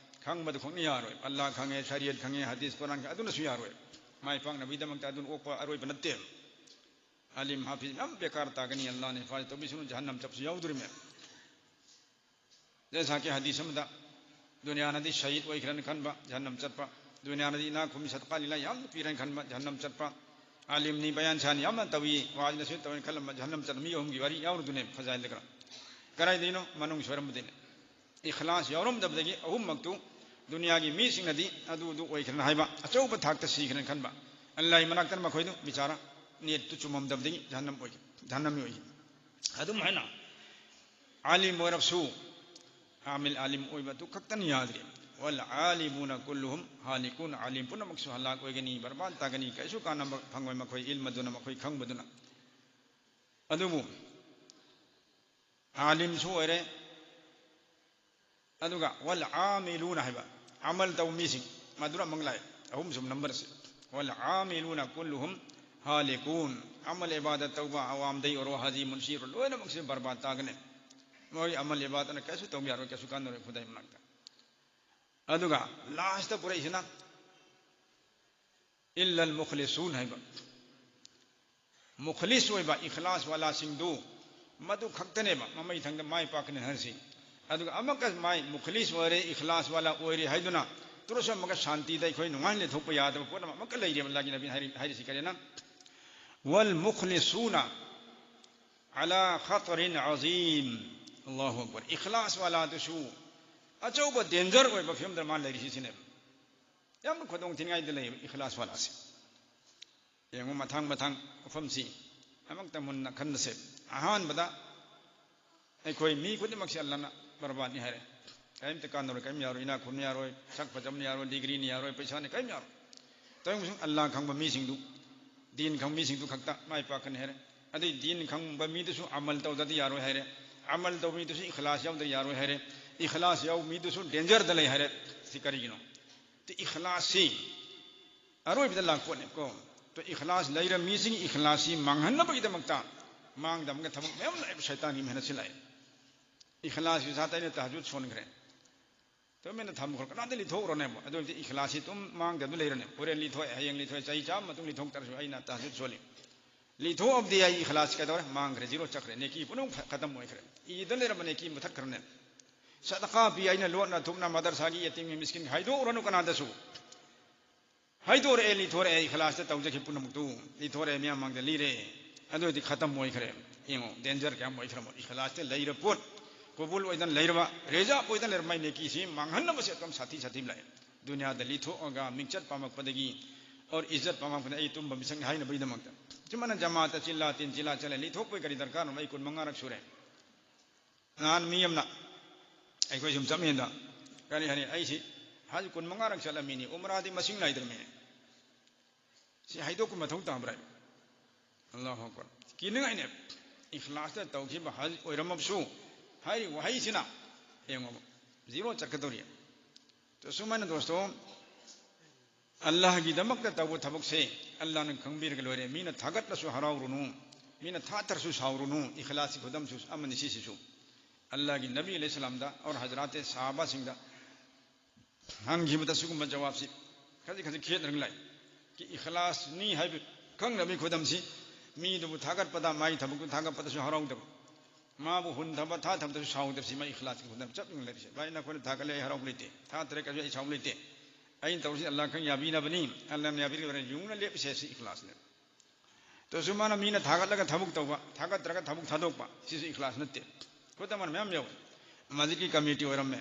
ꯈꯪꯕꯗꯨ ꯈꯛꯅ ꯌꯥꯔꯣꯏ꯫ ꯑꯜꯂꯥꯍ ꯈꯪꯉꯦ, ꯁꯔꯤꯌꯠ ꯈꯪꯉꯦ, ꯍꯗꯤꯁ ꯀꯨꯔꯥꯟ ꯈꯪꯉꯦ, ꯑꯗꯨꯅꯁꯨ ꯌꯥꯔꯣꯏ꯫ ꯃꯥꯏ ꯄꯥꯛꯅꯕꯒꯤꯗꯃꯛꯇ ꯑꯗꯨꯅ ꯑꯣꯛꯄ ꯑꯔꯣꯏꯕ ꯅꯠꯇꯦ꯫ ꯑꯥꯂꯤꯝ ꯍꯥꯐꯤꯖ ꯃꯌꯥꯝ ꯕꯦꯀꯥꯔ ꯇꯥꯒꯅꯤ, ꯑꯜꯂꯥꯍꯅ ꯍꯤꯐꯥꯖꯠ ꯇꯧꯕꯤꯁꯅꯨ, ꯖꯍꯟꯅꯝ ꯆꯞꯁꯨ ꯌꯥꯎꯗꯣꯔꯤꯃꯦ꯫ ꯖꯩꯁꯥꯀꯤ ꯍꯗꯤꯁ ꯑꯃꯗ ꯗꯨꯅꯤꯌꯥꯅꯗꯤ ꯁꯍꯤꯗ ꯑꯣꯏꯈ꯭ꯔꯅꯤ ꯈꯟꯕ, ꯖꯍꯟꯅꯝ ꯆꯠꯄ꯫ ꯗꯨꯅꯤꯌꯥꯅꯗꯤ ꯏꯅꯥꯛ ꯈꯨꯝꯃꯤ, ꯁꯗꯀꯥ ꯂꯤꯂꯥ ꯌꯥꯝꯅ ꯄꯤꯔꯅꯤ ꯈꯟꯕ, ꯖꯍꯟꯅꯝ ꯆꯠꯄ꯫ ꯑꯥꯂꯤꯝꯅꯤ, ꯕꯌꯥꯟ ꯁꯥꯟ ꯌꯥꯝꯅ ꯇꯧꯏ, ꯋꯥꯖꯅꯁꯨ ꯇꯧꯏ ꯈꯜꯂꯝꯕ, ꯖꯍꯟꯅꯝ ꯆꯠꯄ꯫ ꯃꯤ ꯑꯍꯨꯝꯒꯤ ꯋꯥꯔꯤ ꯌꯥꯎꯔꯨꯗꯨꯅꯦ ꯐꯖꯥꯏꯜꯗ ꯈꯔ꯫ ꯀꯗꯥꯏꯗꯩꯅꯣ? ꯃꯅꯨꯡ ꯁꯣꯏꯔꯝꯕꯗꯩꯅꯦ꯫ ꯏꯈ꯭ꯂꯥꯁ ꯌꯥꯎꯔꯝꯗꯕꯗꯒꯤ ꯑꯍꯨꯝꯃꯛꯇꯨ ꯗꯨꯅꯤꯌꯥꯒꯤ ꯃꯤꯁꯤꯡꯅꯗꯤ ꯑꯗꯨ ꯑꯗꯨ ꯑꯣꯏꯈ꯭ꯔꯅꯤ ꯍꯥꯏꯕ, ꯑꯆꯧꯕ ꯊꯥꯛꯇ ꯁꯤꯈ꯭ꯔꯅꯤ ꯈꯟꯕ꯫ ꯑꯜꯂꯥꯍꯒꯤ ꯃꯅꯥꯛꯇꯅ ꯃꯈꯣꯏꯗꯨ ꯕꯤꯆꯥꯔꯥ ꯅꯤꯌꯠꯇꯨ ꯆꯨꯝꯃꯝꯗꯕꯗꯒꯤ ꯖꯍꯟꯅꯝ ꯑꯣꯏꯈꯤ, ꯖꯍꯟꯅꯃꯤ ꯑꯣꯏꯈꯤ꯫ ꯑꯗꯨꯝ ꯍꯥꯏꯅ ꯑꯥꯂꯤꯝ ꯑꯣꯏꯔꯕꯁꯨ, ꯑꯥꯃꯤꯜ ꯑꯥꯂꯤꯝ ꯑꯣꯏꯕꯗꯨ ꯈꯛꯇꯅ ꯌꯥꯗ꯭ꯔꯦ꯫ "ꯋꯜ ꯑꯥꯂꯤꯃꯨꯅ ꯀꯨꯜꯂꯨꯍꯨꯝ ꯍꯥꯂꯤꯀꯨꯟ", ꯑꯥꯂꯤꯝ ꯄꯨꯝꯅꯃꯛꯁꯨ ꯍꯂꯥꯛ ꯑꯣꯏꯒꯅꯤ, ꯕꯔꯕꯥꯗ ꯇꯥꯒꯅꯤ, ꯀꯩꯁꯨ ꯀꯥꯟꯅꯕ ꯐꯪꯉꯣꯏ ꯃꯈꯣꯏ ꯏꯜꯃꯗꯨꯅ, ꯃꯈꯣꯏ ꯈꯪꯕꯗꯨꯅ꯫ ꯑꯗꯨꯕꯨ ꯑꯥꯂꯤꯝꯁꯨ ꯑꯣꯏꯔꯦ, ꯑꯗꯨꯒ "ꯋꯜ ꯑꯥꯃꯤꯂꯨꯅ" ꯍꯥꯏꯕ, ꯑꯃꯜ ꯇꯧꯕ ꯃꯤꯁꯤꯡ, ꯃꯗꯨꯅ ꯑꯃꯨꯛ ꯂꯥꯛꯑꯦ, ꯑꯍꯨꯝꯁꯨꯕ ꯅꯝꯕꯔꯁꯦ꯫ "ꯋꯜ ꯑꯥꯃꯤꯂꯨꯅ ꯀꯨꯜꯂꯨꯍꯨꯝ ꯍꯥꯂꯤꯀꯨꯟ", ꯑꯃꯜ ꯏꯕꯥꯗꯠ ꯇꯧꯕ, ꯑꯋꯥꯝꯗꯩ ꯑꯣꯏꯔꯣ, ꯍꯥꯖꯤ ꯃꯨꯟꯁꯤ ꯑꯣꯏꯔꯣ, ꯂꯣꯏꯅꯃꯛꯁꯦ ꯕꯔꯕꯥꯗ ꯇꯥꯒꯅꯤ꯫ ꯃꯣꯏ ꯑꯃꯜ ꯏꯕꯥꯗꯠꯅ ꯀꯩꯁꯨ ꯇꯧꯕ ꯌꯥꯔꯣꯏ, ꯀꯩꯁꯨ ꯀꯥꯟꯅꯔꯣꯏ ꯈꯨꯗꯥꯏ ꯃꯅꯥꯛꯇ꯫ ꯑꯗꯨꯒ ꯂꯥꯁꯇ ꯄꯨꯔꯛꯏꯁꯤꯅ "ꯏꯜꯂꯜ ꯃꯨꯈꯂꯤꯁꯨꯟ" ꯍꯥꯏꯕ, ꯃꯨꯈꯂꯤꯁ ꯑꯣꯏꯕ, ꯏꯈꯂꯥꯁ ꯋꯥꯂꯥꯁꯤꯡꯗꯨ, ꯃꯗꯨ ꯈꯛꯇꯅꯦꯕ ꯃꯃꯩ ꯊꯪꯗ ꯃꯥꯏ ꯄꯥꯛꯀꯅꯤ ꯍꯥꯏꯔꯤꯁꯤ꯫ ꯑꯗꯨꯒ ꯑꯃꯨꯛꯀ ꯃꯥꯏ ꯃꯨꯈꯂꯤꯁ ꯑꯣꯏꯔꯦ, ꯏꯈꯂꯥꯁ ꯋꯥꯂꯥ ꯑꯣꯏꯔꯦ ꯍꯥꯏꯗꯨꯅ ꯇꯨꯔꯁꯨ ꯑꯃꯨꯛꯀ ꯁꯥꯟꯇꯤꯗ ꯑꯩꯈꯣꯏ ꯅꯨꯡꯉꯥꯏꯅ ꯂꯩꯊꯣꯛꯄ ꯌꯥꯗꯕ ꯄꯣꯠ ꯑꯃ ꯑꯃꯨꯛꯀ ꯂꯩꯔꯦꯕ꯫ ꯑꯜꯂꯥꯍꯒꯤ ꯅꯕꯤꯅ ꯍꯥꯏꯔꯤ-, ꯍꯥꯏꯔꯤꯁꯤ ꯀꯔꯤꯅ? "ꯋꯜ ꯃꯨꯈꯂꯤꯁꯨꯅ ꯑꯂꯥ ꯈꯇꯔꯤꯟ ꯑꯖꯤꯝ"꯫ ꯑꯜꯂꯥꯍꯨ ꯑꯛꯕꯔ꯫ ꯏꯈꯂꯥꯁ ꯋꯥꯂꯥꯗꯨꯁꯨ ꯑꯆꯧꯕ ꯗꯦꯟꯖꯔ ꯑꯣꯏꯕ ꯐꯤꯕꯝꯗ ꯃꯥ ꯂꯩꯔꯤꯁꯤꯅꯦꯕ꯫ ꯌꯥꯝꯅ ꯈꯨꯗꯣꯡ ꯊꯤꯅꯤꯡꯉꯥꯏꯗ ꯂꯩꯌꯦꯕ ꯏꯈꯂꯥꯁ ꯋꯥꯂꯥꯁꯦ꯫ ꯌꯦꯡꯉꯨ, ꯃꯊꯪ ꯃꯊꯪ ꯋꯥꯐꯝꯁꯤ ꯑꯃꯨꯛꯇ ꯃꯨꯟꯅ ꯈꯟꯅꯁꯦ꯫ ꯑꯍꯥꯟꯕꯗ, ꯑꯩꯈꯣꯏ ꯃꯤ ꯈꯨꯗꯤꯡꯃꯛꯁꯦ ꯑꯜꯂꯥꯅ ꯕꯔꯕꯥꯗꯅꯤ ꯍꯥꯏꯔꯦ꯫ ꯀꯔꯤꯝꯇ ꯀꯥꯟꯅꯔꯣꯏ, ꯀꯔꯤꯝ ꯌꯥꯔꯣꯏ, ꯏꯅꯥꯛ ꯈꯨꯟꯕ ꯌꯥꯔꯣꯏ, ꯁꯛ ꯐꯖꯕꯅ ꯌꯥꯔꯣꯏ, ꯗꯤꯒ꯭ꯔꯤꯅ ꯌꯥꯔꯣꯏ, ꯄꯩꯁꯥꯅ ꯀꯔꯤꯝ ꯌꯥꯔꯣꯏ꯫ ꯇꯧꯔꯤꯕꯁꯤꯡ ꯑꯜꯂꯥ ꯈꯪꯕ ꯃꯤꯁꯤꯡꯗꯨ, ꯗꯤꯟ ꯈꯪꯕ ꯃꯤꯁꯤꯡꯗꯨ ꯈꯛꯇ ꯃꯥꯏ ꯄꯥꯛꯀꯅꯤ ꯍꯥꯏꯔꯦ꯫ ꯑꯗꯩ ꯗꯤꯟ ꯈꯪꯕ ꯃꯤꯗꯨꯁꯨ ꯑꯃꯜ ꯇꯧꯗ꯭ꯔꯗꯤ ꯌꯥꯔꯣꯏ ꯍꯥꯏꯔꯦ꯫ ꯑꯃꯜ ꯇꯧꯕ ꯃꯤꯗꯨꯁꯨ ꯏꯈꯂꯥꯁ ꯌꯥꯎꯗ꯭ꯔꯗꯤ ꯌꯥꯔꯣꯏ ꯍꯥꯏꯔꯦ꯫ ꯏꯈꯂꯥꯁ ꯌꯥꯎꯕ ꯃꯤꯗꯨꯁꯨ ꯗꯦꯟꯖꯔꯗ ꯂꯩ ꯍꯥꯏꯔꯦ꯫ ꯁꯤ ꯀꯔꯤꯒꯤꯅꯣ? ꯇꯤ ꯏꯈꯂꯥꯁꯁꯤ ꯑꯔꯣꯏꯕꯗ ꯂꯥꯛꯄꯣꯠꯅꯦꯕꯀꯣ꯫ ꯇꯣ ꯏꯈꯂꯥꯁ ꯂꯩꯔ ꯃꯤꯁꯤꯡ ꯏꯈꯂꯥꯁꯁꯤ ꯃꯥꯡꯍꯟꯅꯕꯒꯤꯗꯃꯛꯇ ꯃꯥꯡꯗꯕꯒ ꯊꯕꯛ ꯃꯌꯥꯝ ꯂꯥꯛꯑꯦꯕ, ꯁꯩꯇꯥꯟꯒꯤ ꯃꯦꯍꯅꯠꯁꯤ ꯂꯥꯛꯑꯦ꯫ ꯏꯈꯂꯥꯁꯀꯤ ꯁꯥꯠꯇ ꯑꯩꯅ ꯇꯍꯖꯨꯗ ꯁꯣꯟꯈ꯭ꯔꯦ꯫ ꯇꯨꯃꯤꯟꯅ ꯊꯝꯈ꯭ꯔꯣ, ꯀꯅꯥꯗ ꯂꯤꯊꯣꯛꯎꯔꯣꯅꯦꯕ꯫ ꯑꯗꯨ ꯑꯣꯏꯔꯗꯤ ꯏꯈꯂꯥꯁꯁꯤ ꯑꯗꯨꯝ ꯃꯥꯡꯗꯕ ꯂꯩꯔꯅꯦꯕ꯫ ꯍꯣꯔꯦꯟ ꯂꯤꯊꯣꯛꯑꯦ, ꯍꯌꯦꯡ ꯂꯤꯊꯣꯛꯑꯦ, ꯆꯍꯤ ꯆꯥꯝꯃ ꯃꯇꯨꯡ ꯂꯤꯊꯣꯛ ꯇꯥꯔꯁꯨ ꯑꯩꯅ ꯇꯍꯖꯨꯗ ꯁꯣꯜꯂꯤ꯫ ꯂꯤꯊꯣꯛꯑꯕꯗꯤ ꯑꯩ ꯏꯈꯂꯥꯁ ꯀꯩꯗꯧꯔꯦ? ꯃꯥꯡꯈ꯭ꯔꯦ, ꯖꯤꯔꯣ ꯆꯠꯈ꯭ꯔꯦ, ꯅꯦꯀꯤ ꯄꯨꯝꯅꯃꯛ ꯈ-, ꯈꯇꯝ ꯑꯣꯏꯈ꯭ꯔꯦ꯫ ꯏꯗ ꯂꯩꯔꯝꯕ ꯅꯦꯀꯤ ꯃꯨꯊꯠꯈ꯭ꯔꯅꯦ꯫ ꯁꯗꯀꯥ ꯄꯤ, ꯑꯩꯅ ꯂꯣꯠꯅ ꯊꯨꯞꯅ ꯃꯗꯔꯁꯥꯒꯤ ꯌꯦꯇꯤꯝꯒꯤ ꯃꯤꯁꯀꯤꯟꯒꯤ ꯍꯥꯏꯗꯣꯛꯎꯔꯅꯨ ꯀꯅꯥꯗꯁꯨ꯫ ꯍꯥꯏꯗꯣꯔꯛꯑꯦ, ꯂꯤꯊꯣꯔꯛꯑꯦ, ꯏꯈꯂꯥꯁꯇ ꯇꯧꯖꯈꯤꯕ ꯄꯨꯝꯅꯃꯛꯇꯨ ꯂꯤꯊꯣꯔꯛꯑꯦ, ꯃꯤꯌꯥꯝ ꯃꯥꯡꯗ ꯂꯤꯔꯦ꯫ ꯑꯗꯨ ꯑꯣꯏꯔꯗꯤ ꯈꯇꯝ ꯑꯣꯏꯈ꯭ꯔꯦ꯫ ꯌꯦꯡꯉꯣ, danger ꯀꯌꯥꯝ ꯑꯣꯏꯈ꯭ꯔꯕ꯫ ꯏꯈꯂꯥꯁꯇ ꯂꯩꯔ ꯄꯣꯠ, ꯀꯕꯨꯜ ꯑꯣꯏꯗꯅ ꯂꯩꯔꯕ, ꯔꯤꯖꯥꯕ ꯑꯣꯏꯗꯅ ꯂꯩꯔꯕ, ꯃꯥꯏ ꯅꯦꯀꯤꯁꯤ ꯃꯥꯡꯍꯟꯅꯕꯁꯦ ꯑꯗꯨꯝ ꯁꯥꯊꯤ ꯁꯥꯊꯤ ꯂꯥꯛꯑꯦ꯫ ꯗꯨꯅꯤꯌꯥꯗ ꯂꯤꯊꯣꯛꯑꯒ ꯃꯤꯡꯆꯠ ꯄꯥꯝꯃꯛꯄꯗꯒꯤ, ꯑꯣꯔ ꯏꯖꯠ ꯄꯥꯝꯃꯛꯄꯗ ꯑꯩ ꯇꯨꯝꯕ ꯃꯤꯁꯛꯅꯤ ꯍꯥꯏꯅꯕꯒꯤꯗꯃꯛꯇ꯫ ꯁꯨꯃꯥꯏꯅ ꯖꯃꯥꯇ ꯆꯤꯜꯂꯥ ꯇꯤꯟ ꯆꯤꯜꯂꯥ ꯆꯠꯂꯦ, ꯂꯤꯊꯣꯛꯄꯒꯤ ꯀꯔꯤ ꯗꯔꯀꯥꯔꯅꯣ? ꯑꯩ ꯀꯨꯟ ꯃꯉꯥꯔꯛ ꯁꯨꯔꯦ꯫ ꯅꯍꯥꯟ ꯃꯤ ꯑꯃꯅ, ꯑꯩꯈꯣꯏ ꯁꯨꯝ ꯆꯠꯃꯤꯟꯅꯗ, ꯀꯔꯤ ꯍꯥꯏꯅꯤ, ꯑꯩꯁꯤ ꯍꯖ ꯀꯨꯟ ꯃꯉꯥꯔꯛ ꯆꯠꯂꯝꯃꯤꯅꯤ, ꯎꯝꯔꯥꯗꯤ ꯃꯁꯤꯡ ꯅꯥꯏꯗ꯭ꯔꯃꯤꯅꯦ꯫ ꯁꯤ ꯍꯥꯏꯗꯣꯛꯄ ꯃꯊꯧ ꯇꯥꯕ꯭ꯔꯥ? ꯑꯜꯂꯥꯍꯨ ꯑꯛꯕꯔ꯫ ꯀꯤꯅꯤꯡꯉꯥꯏꯅꯦ꯫ ꯏꯈꯂꯥꯁꯇ ꯇꯧꯈꯤꯕ ꯍꯖ ꯑꯣꯏꯔꯝꯃꯕꯁꯨ, ꯍꯥꯏꯔꯤꯕ ꯋꯥꯍꯩꯁꯤꯅ, ꯌꯦꯡꯉꯣꯕ, zero ꯆꯠꯀꯗꯧꯔꯤ꯫ ꯇꯣ ꯁꯨꯃꯥꯏꯅ ꯗꯣꯁꯇꯣ, ꯑꯜꯂꯥꯍꯒꯤꯗꯃꯛꯇ ꯇꯧꯕ ꯊꯕꯛꯁꯦ ꯑꯜꯂꯥꯍꯅ ꯈꯪꯕꯤꯔꯒ ꯂꯣꯏꯔꯦ꯫ ꯃꯤꯅ ꯊꯥꯒꯠꯂꯁꯨ ꯍꯔꯥꯎꯔꯨꯅꯨ, ꯃꯤꯅ ꯊꯥꯊꯔꯁꯨ ꯁꯥꯎꯔꯨꯅꯨ꯫ ꯏꯈꯂꯥꯁꯀꯤ ꯈꯨꯗꯝꯁꯨ ꯑꯃꯅꯤ ꯁꯤꯁꯤꯁꯨ꯫ ꯑꯜꯂꯥꯍꯒꯤ ꯅꯕꯤ ꯑꯂꯩꯍꯤ ꯁꯂꯥꯝꯗ ꯑꯣꯔ ꯍꯖꯔꯥꯠ ꯁꯍꯥꯕꯥꯁꯤꯡꯗ ꯍꯪꯈꯤꯕꯗ ꯁꯤꯒꯨꯝꯕ ꯖꯋꯥꯕꯁꯤ ꯈꯖꯤꯛ ꯈꯖꯤꯛ ꯈꯦꯠꯅꯔꯒ ꯂꯩ꯫ ꯀꯤ ꯏꯈꯂꯥꯁꯅꯤ ꯍꯥꯏꯕ ꯈꯪꯅꯕꯒꯤ ꯈꯨꯗꯝꯁꯤ ꯃꯤꯗꯨꯕꯨ ꯊꯥꯒꯠꯄꯗ, ꯃꯥꯒꯤ ꯊꯕꯛꯇꯨ ꯊꯥꯒꯠꯄꯗꯁꯨ ꯍꯔꯥꯎꯗꯕ, ꯃꯥꯕꯨ ꯍꯨꯟꯊꯕ, ꯊꯥꯊꯕꯗꯁꯨ ꯁꯥꯎꯗꯕꯁꯤ ꯃꯥ ꯏꯈꯂꯥꯁꯀꯤ ꯈꯨꯗꯝ ꯆꯞ ꯌꯨꯡ ꯂꯩꯔꯤꯁꯦ꯫ ꯚꯥꯏ, ꯅꯈꯣꯏꯅ ꯊꯥꯒꯠꯂꯦ, ꯑꯩ ꯍꯔꯥꯎꯕ ꯂꯩꯇꯦ, ꯊꯥꯗ꯭ꯔꯒꯁꯨ ꯑꯩ ꯁꯥꯎꯕ ꯂꯩꯇꯦ, ꯑꯩꯅ ꯇꯧꯔꯤꯁꯤ ꯑꯜꯂꯥꯍ ꯈꯪ ꯌꯥꯕꯤꯅꯕꯅꯤ, ꯑꯜꯂꯥꯍꯅ ꯌꯥꯕꯤꯔꯤꯕꯅꯤ, ꯌꯨꯡꯅ ꯂꯦꯞꯄꯤꯁꯦ ꯁꯤ ꯏꯈꯂꯥꯁꯅꯦ꯫ ꯇꯧꯁꯨ ꯃꯥꯅ ꯃꯤꯅ ꯊꯥꯒꯠꯂꯒ ꯊꯕꯛ ꯇꯧꯕ, ꯊꯥꯒꯠꯇ꯭ꯔꯒ ꯊꯕꯛ ꯊꯥꯗꯣꯛꯄ, ꯁꯤꯁꯨ ꯏꯈꯂꯥꯁ ꯅꯠꯇꯦ꯫ ꯈꯨꯗꯝ ꯑꯣꯏꯅ ꯃꯌꯥꯝ ꯌꯥꯎꯋꯤ꯫ ꯃꯁꯖꯤꯗꯀꯤ ꯀꯃꯤꯇꯤ ꯑꯣꯏꯔꯝꯃꯦ,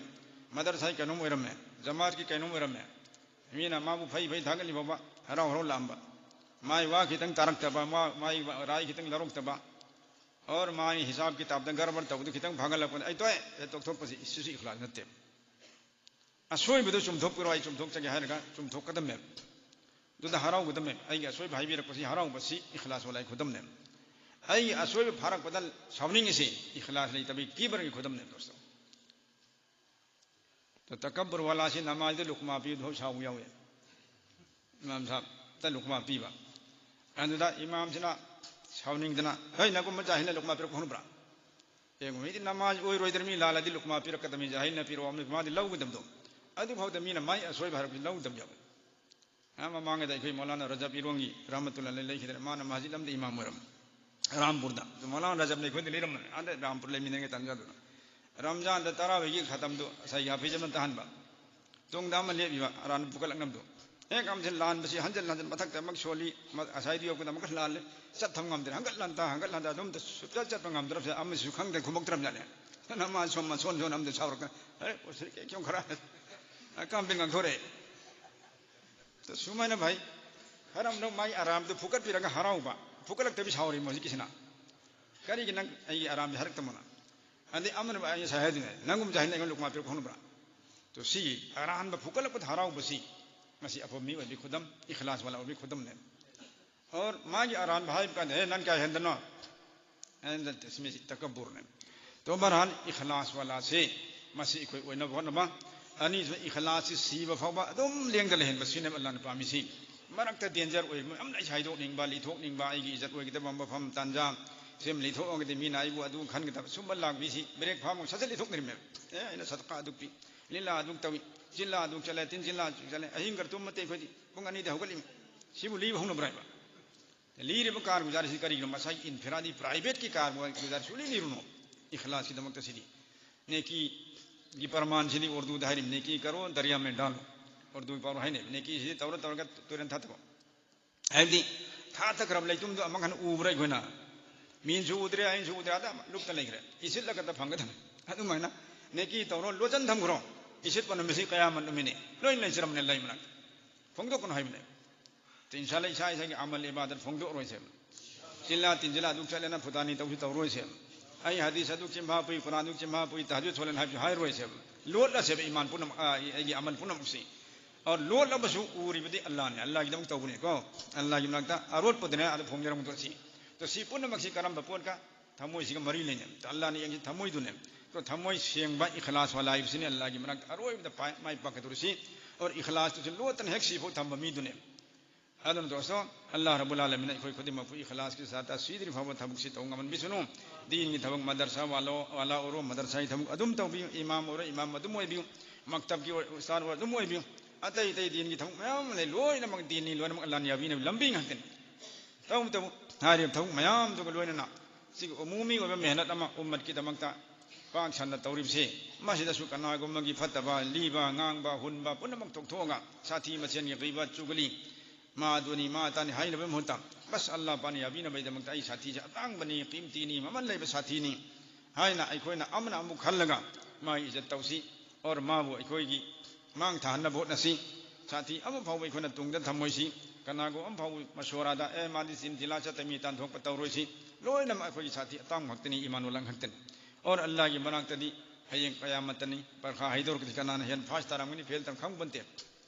ꯃꯗꯔꯁꯥꯒꯤ ꯀꯩꯅꯣꯝ ꯑꯣꯏꯔꯝꯃꯦ, ꯖꯃꯥꯠꯀꯤ ꯀꯩꯅꯣꯝ ꯑꯣꯏꯔꯝꯃꯦ, ꯃꯤꯅ ꯃꯥꯕꯨ ꯐꯩ ꯐꯩ ꯊꯥꯒꯠꯂꯤ ꯐꯥꯎꯕ ꯍꯔꯥꯎ ꯍꯔꯥꯎ ꯂꯥꯛꯑꯝꯕ, ꯃꯥꯏ ꯋꯥ ꯈꯤꯇꯪ ꯇꯥꯔꯛꯇꯕ, ꯃꯥ-, ꯃꯥꯏ ꯔꯥꯏ ꯈꯤꯇꯪ ꯂꯧꯔꯛꯇꯕ, ꯑꯣꯔ ꯃꯥꯒꯤ ꯍꯤꯁꯥꯕ ꯀꯤꯇꯥꯕꯇ ꯒꯔꯕꯔ ꯇꯧꯕꯗꯨ ꯈꯤꯇꯪ ꯐꯥꯒꯠꯂꯛꯄꯗ ꯑꯩ ꯇꯣꯛꯑꯦ, ꯑꯩ ꯇꯣꯛꯊꯣꯛꯄꯁꯤ, ꯁꯤꯁꯨ ꯏꯈꯂꯥꯁ ꯅꯠꯇꯦ꯫ ꯑꯁꯣꯏꯕꯗꯨ ꯆꯨꯝꯊꯣꯛꯄꯤꯔꯣ, ꯑꯩ ꯆꯨꯝꯊꯣꯛꯆꯒꯦ ꯍꯥꯏꯔꯒ ꯆꯨꯝꯊꯣꯛꯀꯗꯕꯅꯦꯕ꯫ ꯑꯗꯨꯗ ꯍꯔꯥꯎꯒꯗꯕꯅꯦꯕ꯫ ꯑꯩꯒꯤ ꯑꯁꯣꯏꯕ ꯍꯥꯏꯕꯤꯔꯛꯄꯁꯤ ꯍꯔꯥꯎꯕꯁꯤ ꯏꯈꯂꯥꯁ ꯋꯥꯂꯥꯒꯤ ꯈꯨꯗꯝꯅꯦꯕ꯫ ꯑꯩꯒꯤ ꯑꯁꯣꯏꯕ ꯐꯥꯔꯛꯄꯗ ꯁꯥꯎꯅꯤꯡꯉꯤꯁꯤ ꯏꯈꯂꯥꯁ ꯂꯩꯇꯕꯒꯤ ꯀꯤꯕꯔꯒꯤ ꯈꯨꯗꯝꯅꯦꯕ, ꯗꯣꯁꯇꯣ꯫ ꯇꯀꯕꯔ ꯋꯥꯂꯥꯁꯤ ꯅꯃꯥꯖꯗ ꯂꯨꯛꯃꯥ ꯄꯤꯕꯗ ꯁꯥꯎꯕ ꯌꯥꯎꯋꯦ꯫ ꯏꯃꯥꯝ ꯁꯥꯍꯕꯇ ꯂꯨꯛꯃꯥ ꯄꯤꯕ꯫ ꯑꯗꯨꯗ ꯏꯃꯥꯝꯁꯤꯅ ꯁꯥꯎꯅꯤꯡꯗꯅ, "ꯍꯩ, ꯅꯒꯨꯝꯕ ꯖꯥꯍꯤꯜꯅ ꯂꯨꯛꯃꯥ ꯄꯤꯔꯛꯄ ꯍꯧꯅꯕ꯭ꯔꯥ?" ꯌꯦꯡꯉꯨ, ꯃꯤꯗꯤ ꯅꯃꯥꯖ ꯑꯣꯏꯔꯣꯏꯗ꯭ꯔ ꯃꯤ ꯂꯥꯜꯂꯗꯤ ꯂꯨꯛꯃꯥ ꯄꯤꯔꯛꯀꯗꯕꯅꯤ, ꯖꯥꯍꯤꯜꯅ ꯄꯤꯔꯛꯑꯣ, ꯃꯥꯗꯤ ꯂꯧꯒꯗꯕꯗꯣ꯫ ꯑꯗꯨꯐꯥꯎꯗ ꯃꯤꯅ ꯃꯥꯏ ꯑꯁꯣꯏꯕ ꯍꯥꯏꯔꯛꯄꯁꯤ ꯂꯧꯗꯕ ꯌꯥꯎꯋꯦ꯫ ꯑꯥ, ꯃꯃꯥꯡꯉꯩꯗ ꯑꯩꯈꯣꯏ ꯃꯧꯂꯥꯅꯥ ꯔꯖꯕ ꯏꯔꯣꯡꯒꯤ ꯔꯍꯃꯇꯨꯜꯂꯥꯍꯤ ꯑꯂꯩꯍꯤ ꯂꯩꯈꯤꯗ꯭ꯔꯦ, ꯃꯥꯅ ꯃꯁꯖꯤꯗ ꯑꯃꯗ ꯏꯃꯥꯝ ꯑꯣꯏꯔꯝꯃꯤ, ꯔꯥꯝꯄꯨꯔꯗ꯫ ꯑꯗꯨ ꯃꯧꯂꯥꯅꯥ ꯔꯖꯕꯅ ꯑꯩꯈꯣꯏꯗ ꯂꯩꯔꯝꯕꯅꯦ, ꯑꯥꯗ ꯔꯥꯝꯄꯨꯔ ꯂꯩꯃꯤꯟꯅꯉꯩ ꯇꯥꯟꯖꯥꯗꯨꯅ꯫ ꯔꯝꯖꯥꯟꯗ ꯇꯔꯥꯋꯤꯒꯤ ꯈꯇꯝꯗꯨ ꯉꯁꯥꯏꯒꯤ ꯍꯥꯐꯤꯖ ꯑꯃꯅ ꯇꯥꯍꯟꯕ꯫ ꯇꯨꯡꯗ ꯑꯃ ꯂꯦꯞꯄꯤꯕ, ꯑꯔꯥꯟꯕ ꯄꯨꯈꯠꯂꯛꯅꯕꯗꯨ꯫ ꯍꯦꯛ ꯑꯃꯁꯤ ꯂꯥꯟꯕꯁꯤ ꯍꯟꯖꯤꯟ ꯍꯟꯖꯤꯟ ꯃꯊꯛꯇ ꯑꯃꯨꯛ ꯁꯣꯜꯂꯤ, ꯃ-, ꯉꯁꯥꯏꯗꯨ ꯌꯧꯕꯗ ꯑꯃꯨꯛꯀ ꯂꯥꯜꯂꯦ, ꯆꯠꯊꯕ ꯉꯝꯗ꯭ꯔꯦ, ꯍꯟꯒꯠ ꯍꯟꯗ, ꯍꯟꯒꯠ ꯍꯟꯗ ꯑꯗꯨꯝꯇ ꯁꯨꯞꯆꯠ ꯆꯠꯄ ꯉꯝꯗ꯭ꯔꯕꯁꯦ ꯑꯃꯁꯨ ꯈꯪꯗ꯭ꯔꯦ, ꯈꯨꯝꯃꯛꯇ꯭ꯔꯕꯖꯥꯠꯅꯦ꯫ ꯅꯃꯥ ꯁꯣꯝ ꯃꯁꯣꯟ ꯁꯣꯟ ꯑꯃꯗ ꯁꯥꯎꯔꯛꯇꯅ, "ꯑꯔꯦ, ꯎꯁꯤꯔ ꯀꯦ ꯀ꯭ꯌꯣꯡ ꯈꯔ?" ꯀꯥꯝꯕꯤ ꯉꯥꯡꯊꯣꯔꯛꯑꯦ꯫ ꯁꯨꯃꯥꯏꯅ ꯚꯥꯏ, ꯍꯔꯝꯗ ꯃꯥꯒꯤ ꯑꯔꯥꯝꯗꯨ ꯐꯨꯀꯠꯄꯤꯔꯒ ꯍꯔꯥꯎꯕ, ꯐꯨꯀꯠꯂꯛꯇꯕꯤ ꯁꯥꯎꯔꯤ ꯃꯣꯏ ꯍꯧꯖꯤꯛꯀꯤꯁꯤꯅ꯫ "ꯀꯔꯤꯒꯤ ꯅꯪ ꯑꯩꯒꯤ ꯑꯔꯥꯝꯁꯦ ꯍꯥꯏꯔꯛꯇꯕꯅꯣ?" ꯑꯗꯩ ꯑꯃꯅ ꯑꯩ ꯉꯁꯥꯏ ꯍꯥꯏꯗꯨꯅꯦ, "ꯅꯪꯒꯨꯝꯕꯁꯦ ꯍꯥꯏꯅ ꯑꯩꯉꯣꯟꯗ ꯂꯨꯛꯃꯥ ꯄꯤꯔꯛꯄ ꯍꯧꯅꯕ꯭ꯔꯥ?" ꯇꯣ ꯁꯤ ꯑꯔꯥꯟꯕ ꯐꯨꯀꯠꯂꯛꯄꯗ ꯍꯔꯥꯎꯕꯁꯤ ꯃꯁꯤ ꯑꯐꯕ ꯃꯤ ꯑꯣꯏꯕꯒꯤ ꯈꯨꯗꯝ, ꯏꯈꯂꯥꯁ ꯋꯥꯂꯥ ꯑꯣꯏꯕꯒꯤ ꯈꯨꯗꯝꯅꯦ꯫ ꯑꯣꯔ ꯃꯥꯒꯤ ꯑꯔꯥꯟꯕ ꯍꯥꯏꯕ ꯀꯥꯟꯗ, "ꯍꯦ, ꯅꯪ ꯀꯌꯥ ꯍꯦꯟꯗꯅꯣ?" ꯑꯦꯟꯗ ꯇꯁꯃꯤꯁꯤ ꯇꯀꯕꯨꯔꯅꯦ꯫ ꯇꯣ ꯕꯍꯔꯍꯥꯜ ꯏꯈꯂꯥꯁ ꯋꯥꯂꯥꯁꯦ ꯃꯁꯤ ꯑꯩꯈꯣꯏ ꯑꯣꯏꯅꯕ ꯍꯣꯠꯅꯕ꯫ ꯑꯅꯤꯁꯨ ꯏꯈꯂꯥꯁꯁꯤ ꯁꯤꯕ ꯐꯥꯎꯕ ꯑꯗꯨꯝ ꯂꯦꯡꯗ ꯂꯩꯍꯟꯕ ꯁꯤꯅꯦꯕ ꯑꯜꯂꯥꯍꯅ ꯄꯥꯝꯃꯤꯁꯤ꯫ ꯃꯔꯛꯇ ꯗꯦꯟꯖꯔ ꯑꯣꯏꯕ ꯃꯌꯥꯝ ꯂꯩ, ꯍꯥꯏꯗꯣꯛꯅꯤꯡꯕ, ꯂꯤꯊꯣꯛꯅꯤꯡꯕ, ꯑꯩꯒꯤ ꯏꯖꯠ ꯑꯣꯏꯒꯗꯕ ꯃꯐꯝ ꯇꯥꯟꯖꯥ, ꯁꯤꯃ ꯂꯤꯊꯣꯛꯑꯒꯗꯤ ꯃꯤꯅ ꯑꯩꯕꯨ ꯑꯗꯨ ꯈꯟꯒꯗꯕ ꯁꯨꯝꯕ ꯂꯥꯛꯄꯤꯁꯤ ꯕ꯭ꯔꯦꯛ ꯐꯥꯕ ꯁꯠ ꯁꯠ ꯂꯤꯊꯣꯛꯅꯔꯤꯃꯦꯕ꯫ ꯑꯦ, ꯑꯩꯅ ꯁꯗꯀꯥ ꯑꯗꯨꯛ ꯄꯤ, ꯂꯤꯂꯥ ꯑꯗꯨꯛ ꯇꯧꯏ, ꯆꯤꯜꯂꯥ ꯑꯗꯨꯛ ꯆꯠꯂꯦ, ꯇꯤꯟ ꯆꯤꯜꯂꯥ ꯑꯗꯨꯛ ꯆꯠꯂꯦ, ꯑꯍꯤꯡ ꯈꯔ ꯇꯨꯝꯕ ꯅꯠꯇꯦ ꯑꯩꯈꯣꯏꯗꯤ, ꯄꯨꯡ ꯑꯅꯤꯗ ꯍꯧꯒꯠꯂꯤꯃꯤ꯫ ꯁꯤꯕꯨ ꯂꯤꯕ ꯍꯧꯅꯕ꯭ꯔꯥ ꯍꯥꯏꯕ? ꯂꯤꯔꯤꯕ ꯀꯥꯔꯒꯨꯖꯥꯔꯤꯁꯤ ꯀꯔꯤꯒꯤꯅꯣ? ꯃꯁꯥꯒꯤ ꯏꯟꯐꯤꯔꯥꯗꯤ ꯄ꯭ꯔꯥꯏꯚꯦꯠꯀꯤ ꯀꯥꯔꯒꯨꯖꯥꯔꯤ ꯁꯨꯡꯂꯤ ꯂꯤꯔꯨꯅꯣ꯫ ꯏꯈꯂꯥꯁꯀꯤꯗꯃꯛꯇ ꯁꯤꯗꯤ꯫ ꯅꯦꯀꯤꯒꯤ ꯄ꯭ꯔꯃꯥꯟꯁꯤꯗꯤ ꯎꯔꯗꯨꯗ ꯍꯥꯏꯔꯤꯕ, "ꯅꯦꯀꯤ ꯀꯔꯣ, ꯗꯔꯤꯌꯥ ꯃꯦ ꯗꯥꯂꯣ"꯫ ꯎꯔꯗꯨꯒꯤ ꯄꯥꯎꯔꯧ ꯍꯥꯏꯅꯩ꯫ ꯅꯦꯀꯤꯁꯤꯗꯤ ꯇꯧꯔ ꯇꯧꯔꯒ ꯇꯨꯔꯦꯟ ꯊꯥꯊꯕ꯫ ꯍꯥꯏꯕꯗꯤ ꯊꯥꯊꯈ꯭ꯔꯕ ꯂꯩꯇꯨꯝꯗꯣ ꯑꯃꯨꯛ ꯍꯟꯅ ꯎꯕ꯭ꯔꯥ ꯑꯩꯈꯣꯏꯅ? ꯃꯤꯟꯁꯨ ꯎꯗ꯭ꯔꯦ, ꯑꯩꯅꯁꯨ ꯎꯗ꯭ꯔꯦ, ꯑꯗ ꯂꯨꯞꯇ ꯂꯩꯈ꯭ꯔꯦ꯫ ꯏꯁꯤꯠꯂꯒ ꯐꯪꯒꯗꯕꯅꯤ꯫ ꯑꯗꯨꯃꯥꯏꯅ ꯅꯦꯀꯤ ꯇꯧꯔꯣ, ꯂꯣꯠꯁꯤꯟ ꯊꯝꯈ꯭ꯔꯣ꯫ ꯏꯁꯤꯠꯄ ꯅꯨꯃꯤꯠꯁꯤ ꯀꯌꯥꯃꯠ ꯅꯨꯃꯤꯠꯅꯤ꯫ ꯂꯣꯏ ꯂꯩꯖꯔꯝꯅꯦ ꯂꯩ ꯃꯅꯥꯛꯇ꯫ ꯐꯣꯡꯗꯣꯛꯀꯅꯨ ꯍꯥꯏꯕꯅꯦ꯫ ꯏꯟꯁꯥꯜꯂꯥ ꯏꯁꯥ ꯏꯁꯥꯒꯤ ꯑꯃꯜ ꯏꯕꯥꯗꯠ ꯐꯣꯡꯗꯣꯛꯑꯔꯣꯏꯁꯦꯕ꯫ ꯆꯤꯜꯂꯥ ꯇꯤꯟꯖꯤꯜꯂꯥ ꯑꯗꯨꯛ ꯆꯠꯂꯦꯅ ꯐꯨꯇꯥꯅꯤ ꯇꯧꯁꯤ ꯇꯧꯔꯣꯏꯁꯦꯕ꯫ ꯑꯩ ꯍꯗꯤꯁ ꯑꯗꯨꯛ ꯆꯤꯟꯐꯥ ꯄꯨꯏ, ꯀꯨꯔꯥꯟ ꯑꯗꯨꯛ ꯆꯤꯟꯐꯥ ꯄꯨꯏ, ꯇꯍꯖꯨꯗ ꯁꯣꯜꯂꯦꯅ ꯍꯥꯏꯕꯁꯨ ꯍꯥꯏꯔꯣꯏꯁꯦꯕ꯫ ꯂꯣꯠꯂꯁꯦꯕ ꯏꯃꯥꯟ ꯄꯨꯝꯅꯃꯛ, ꯑ, ꯑꯩꯒꯤ ꯑꯃꯜ ꯄꯨꯝꯅꯃꯛꯁꯤ꯫ ꯑꯗꯣ ꯂꯣꯠꯂꯕꯁꯨ ꯎꯔꯤꯕꯗꯤ ꯑꯜꯂꯥꯍꯅꯦ, ꯑꯜꯂꯥꯍꯒꯤꯗꯃꯛ ꯇꯧꯕꯅꯤꯀꯣ꯫ ꯑꯜꯂꯥꯍꯒꯤ ꯃꯅꯥꯛꯇ ꯑꯔꯣꯠꯄꯗꯨꯅꯦ ꯑꯗꯨ ꯐꯣꯡꯖꯔꯝꯒꯗꯣꯏꯁꯤ꯫ ꯑꯗꯣ ꯁꯤ ꯄꯨꯝꯅꯃꯛꯁꯤ ꯀꯔꯝꯕ ꯄꯣꯠꯀ? ꯊꯃꯣꯏꯁꯤꯒ ꯃꯔꯤ ꯂꯩꯅꯩ꯫ ꯑꯜꯂꯥꯍꯅ ꯌꯦꯡꯁꯤ ꯊꯃꯣꯏꯗꯨꯅꯦ꯫ ꯑꯗꯣ ꯊꯃꯣꯏ ꯁꯦꯡꯕ ꯏꯈꯂꯥꯁ ꯋꯥꯂꯥ ꯍꯥꯏꯕꯁꯤꯅꯦ ꯑꯜꯂꯥꯍꯒꯤ ꯃꯅꯥꯛꯇ ꯑꯔꯣꯏꯕꯗ ꯄꯥꯏ-, ꯃꯥꯏ ꯄꯥꯛꯀꯗꯧꯔꯤꯁꯤ꯫ ꯑꯣꯔ ꯏꯈꯂꯥꯁꯇꯨꯁꯨ ꯂꯣꯠꯇꯅ ꯍꯦꯛ ꯁꯤꯐꯥꯎ ꯊꯝꯕ ꯃꯤꯗꯨꯅꯦ꯫ ꯑꯗꯨꯅ ꯗꯣꯁꯇꯣ, ꯑꯜꯂꯥꯍ ꯔꯕꯨꯜ ꯑꯥꯂꯃꯤꯟꯅ ꯑꯩꯈꯣꯏ ꯈꯨꯗꯤꯡꯃꯛꯄꯨ ꯏꯈꯂꯥꯁꯀꯤ ꯁꯥꯠꯇ ꯁꯤꯗ꯭ꯔꯤ ꯐꯥꯎꯕ ꯊꯕꯛꯁꯤ ꯇꯧ ꯉꯝꯍꯟꯕꯤꯁꯅꯨ꯫ ꯗꯤꯟꯒꯤ ꯊꯕꯛ, ꯃꯗꯔꯁꯥ ꯋꯥꯂꯣ, ꯋꯥꯂꯥ ꯑꯣꯏꯔꯣ, ꯃꯗꯔꯁꯥꯒꯤ ꯊꯕꯛ ꯑꯗꯨꯝ ꯇꯧꯕꯤꯌꯨ, ꯏꯃꯥꯝ ꯑꯣꯏꯔꯣ, ꯏꯃꯥꯝ ꯑꯗꯨꯝ ꯑꯣꯏꯕꯤꯌꯨ, ꯃꯛꯇꯕꯀꯤ ꯑꯣꯏ-, ꯎꯁꯇꯥꯗ ꯑꯣꯏꯔꯣ ꯑꯗꯨꯝ ꯑꯣꯏꯕꯤꯌꯨ, ꯑꯇꯩ ꯑꯇꯩ ꯗꯤꯟꯒꯤ ꯊꯕꯛ ꯃꯌꯥꯝ ꯑꯃ ꯂꯩ, ꯂꯣꯏꯅꯃꯛ ꯗꯤꯟꯅꯤ, ꯂꯣꯏꯅꯃꯛ ꯑꯜꯂꯥꯍꯅ ꯌꯥꯕꯤꯅꯕ ꯂꯝꯕꯤ ꯉꯥꯛꯇꯅꯤ꯫ ꯇꯧ ꯇꯧ ꯍꯥꯏꯔꯤꯕ ꯊꯕꯛ ꯃꯌꯥꯝꯗꯨꯒ ꯂꯣꯏꯅꯅ ꯁꯤꯒꯤ ꯎꯃꯨꯃꯤ ꯑꯣꯏꯕ ꯃꯦꯍꯅꯠ ꯑꯃ ꯎꯝꯃꯠꯀꯤꯗꯃꯛꯇ ꯄꯥꯛ ꯁꯟꯅ ꯇꯧꯔꯤꯕꯁꯦ, ꯃꯁꯤꯗꯁꯨ ꯀꯅꯥꯒꯨꯝꯕꯒꯤ ꯐꯠꯇꯕ, ꯂꯤꯕ, ꯉꯥꯡꯕ, ꯍꯨꯟꯕ ꯄꯨꯝꯅꯃꯛ ꯇꯣꯛꯊꯣꯛꯑꯒ, ꯁꯥꯊꯤ ꯃꯁꯦꯟꯒꯤ ꯒꯤꯕꯠ, ꯆꯨꯒꯂꯤ, ꯃꯥ ꯑꯗꯨꯅꯤ, ꯃꯥ ꯑꯇꯥꯅꯤ ꯍꯥꯏꯅꯕꯒꯤ ꯃꯍꯨꯠꯇ, ꯕꯁ ꯑꯜꯂꯥꯍ ꯄꯥꯛꯅ ꯌꯥꯕꯤꯅꯕꯒꯤꯗꯃꯛꯇ ꯑꯩ ꯁꯥꯊꯤꯁꯦ ꯑꯇꯥꯡꯕꯅꯤ, ꯀꯤꯝꯇꯤꯅꯤ, ꯃꯃꯜ ꯂꯩꯕ ꯁꯥꯊꯤꯅꯤ ꯍꯥꯏꯅ ꯑꯩꯈꯣꯏꯅ ꯑꯃꯅ ꯑꯃꯨꯛ ꯈꯜꯂꯒ ꯃꯥꯒꯤ ꯏꯖꯠ ꯇꯧꯁꯤ꯫ ꯑꯣꯔ ꯃꯥꯕꯨ ꯑꯩꯈꯣꯏꯒꯤ ꯃꯥꯡ ꯊꯥꯍꯟꯅꯕ ꯍꯣꯠꯅꯁꯤ꯫ ꯁꯥꯊꯤ ꯑꯃ ꯐꯥꯎꯕ ꯑꯩꯈꯣꯏꯅ ꯇꯨꯡꯗ ꯊꯝꯃꯣꯏꯁꯤ꯫ ꯀꯅꯥꯒꯨꯝꯕ ꯑꯃ ꯐꯥꯎꯕ ꯃꯁꯣꯔꯥꯗ, "ꯑꯦ, ꯃꯥꯗꯤ ꯆꯤꯟ ꯊꯤꯂꯥ ꯆꯠꯇ ꯃꯤ ꯇꯥꯟꯊꯣꯛꯄ ꯇꯧꯔꯣꯏꯁꯤ"꯫ ꯂꯣꯏꯅꯃꯛ ꯑꯩꯈꯣꯏꯒꯤ ꯁꯥꯊꯤ ꯑꯇꯥꯡꯕ ꯉꯥꯛꯇꯅꯤ, ꯏꯃꯥꯟ ꯎꯜꯂꯥꯍ ꯈꯛꯇꯅꯤ꯫ ꯑꯣꯔ ꯑꯜꯂꯥꯍꯒꯤ ꯃꯅꯥꯛꯇꯗꯤ ꯍꯌꯦꯡ ꯀꯌꯥꯃꯠꯇꯅꯤ, ꯄꯔꯈꯥ ꯍꯥꯏꯗꯣꯔꯛꯀꯗꯤ ꯀꯅꯥꯅ ꯍꯦꯟꯅ ꯐꯥꯁ ꯇꯥꯔꯝꯒꯅꯤ, ꯐꯦꯜ ꯇꯥꯔꯝ ꯈꯪꯕ ꯅꯠꯇꯦ꯫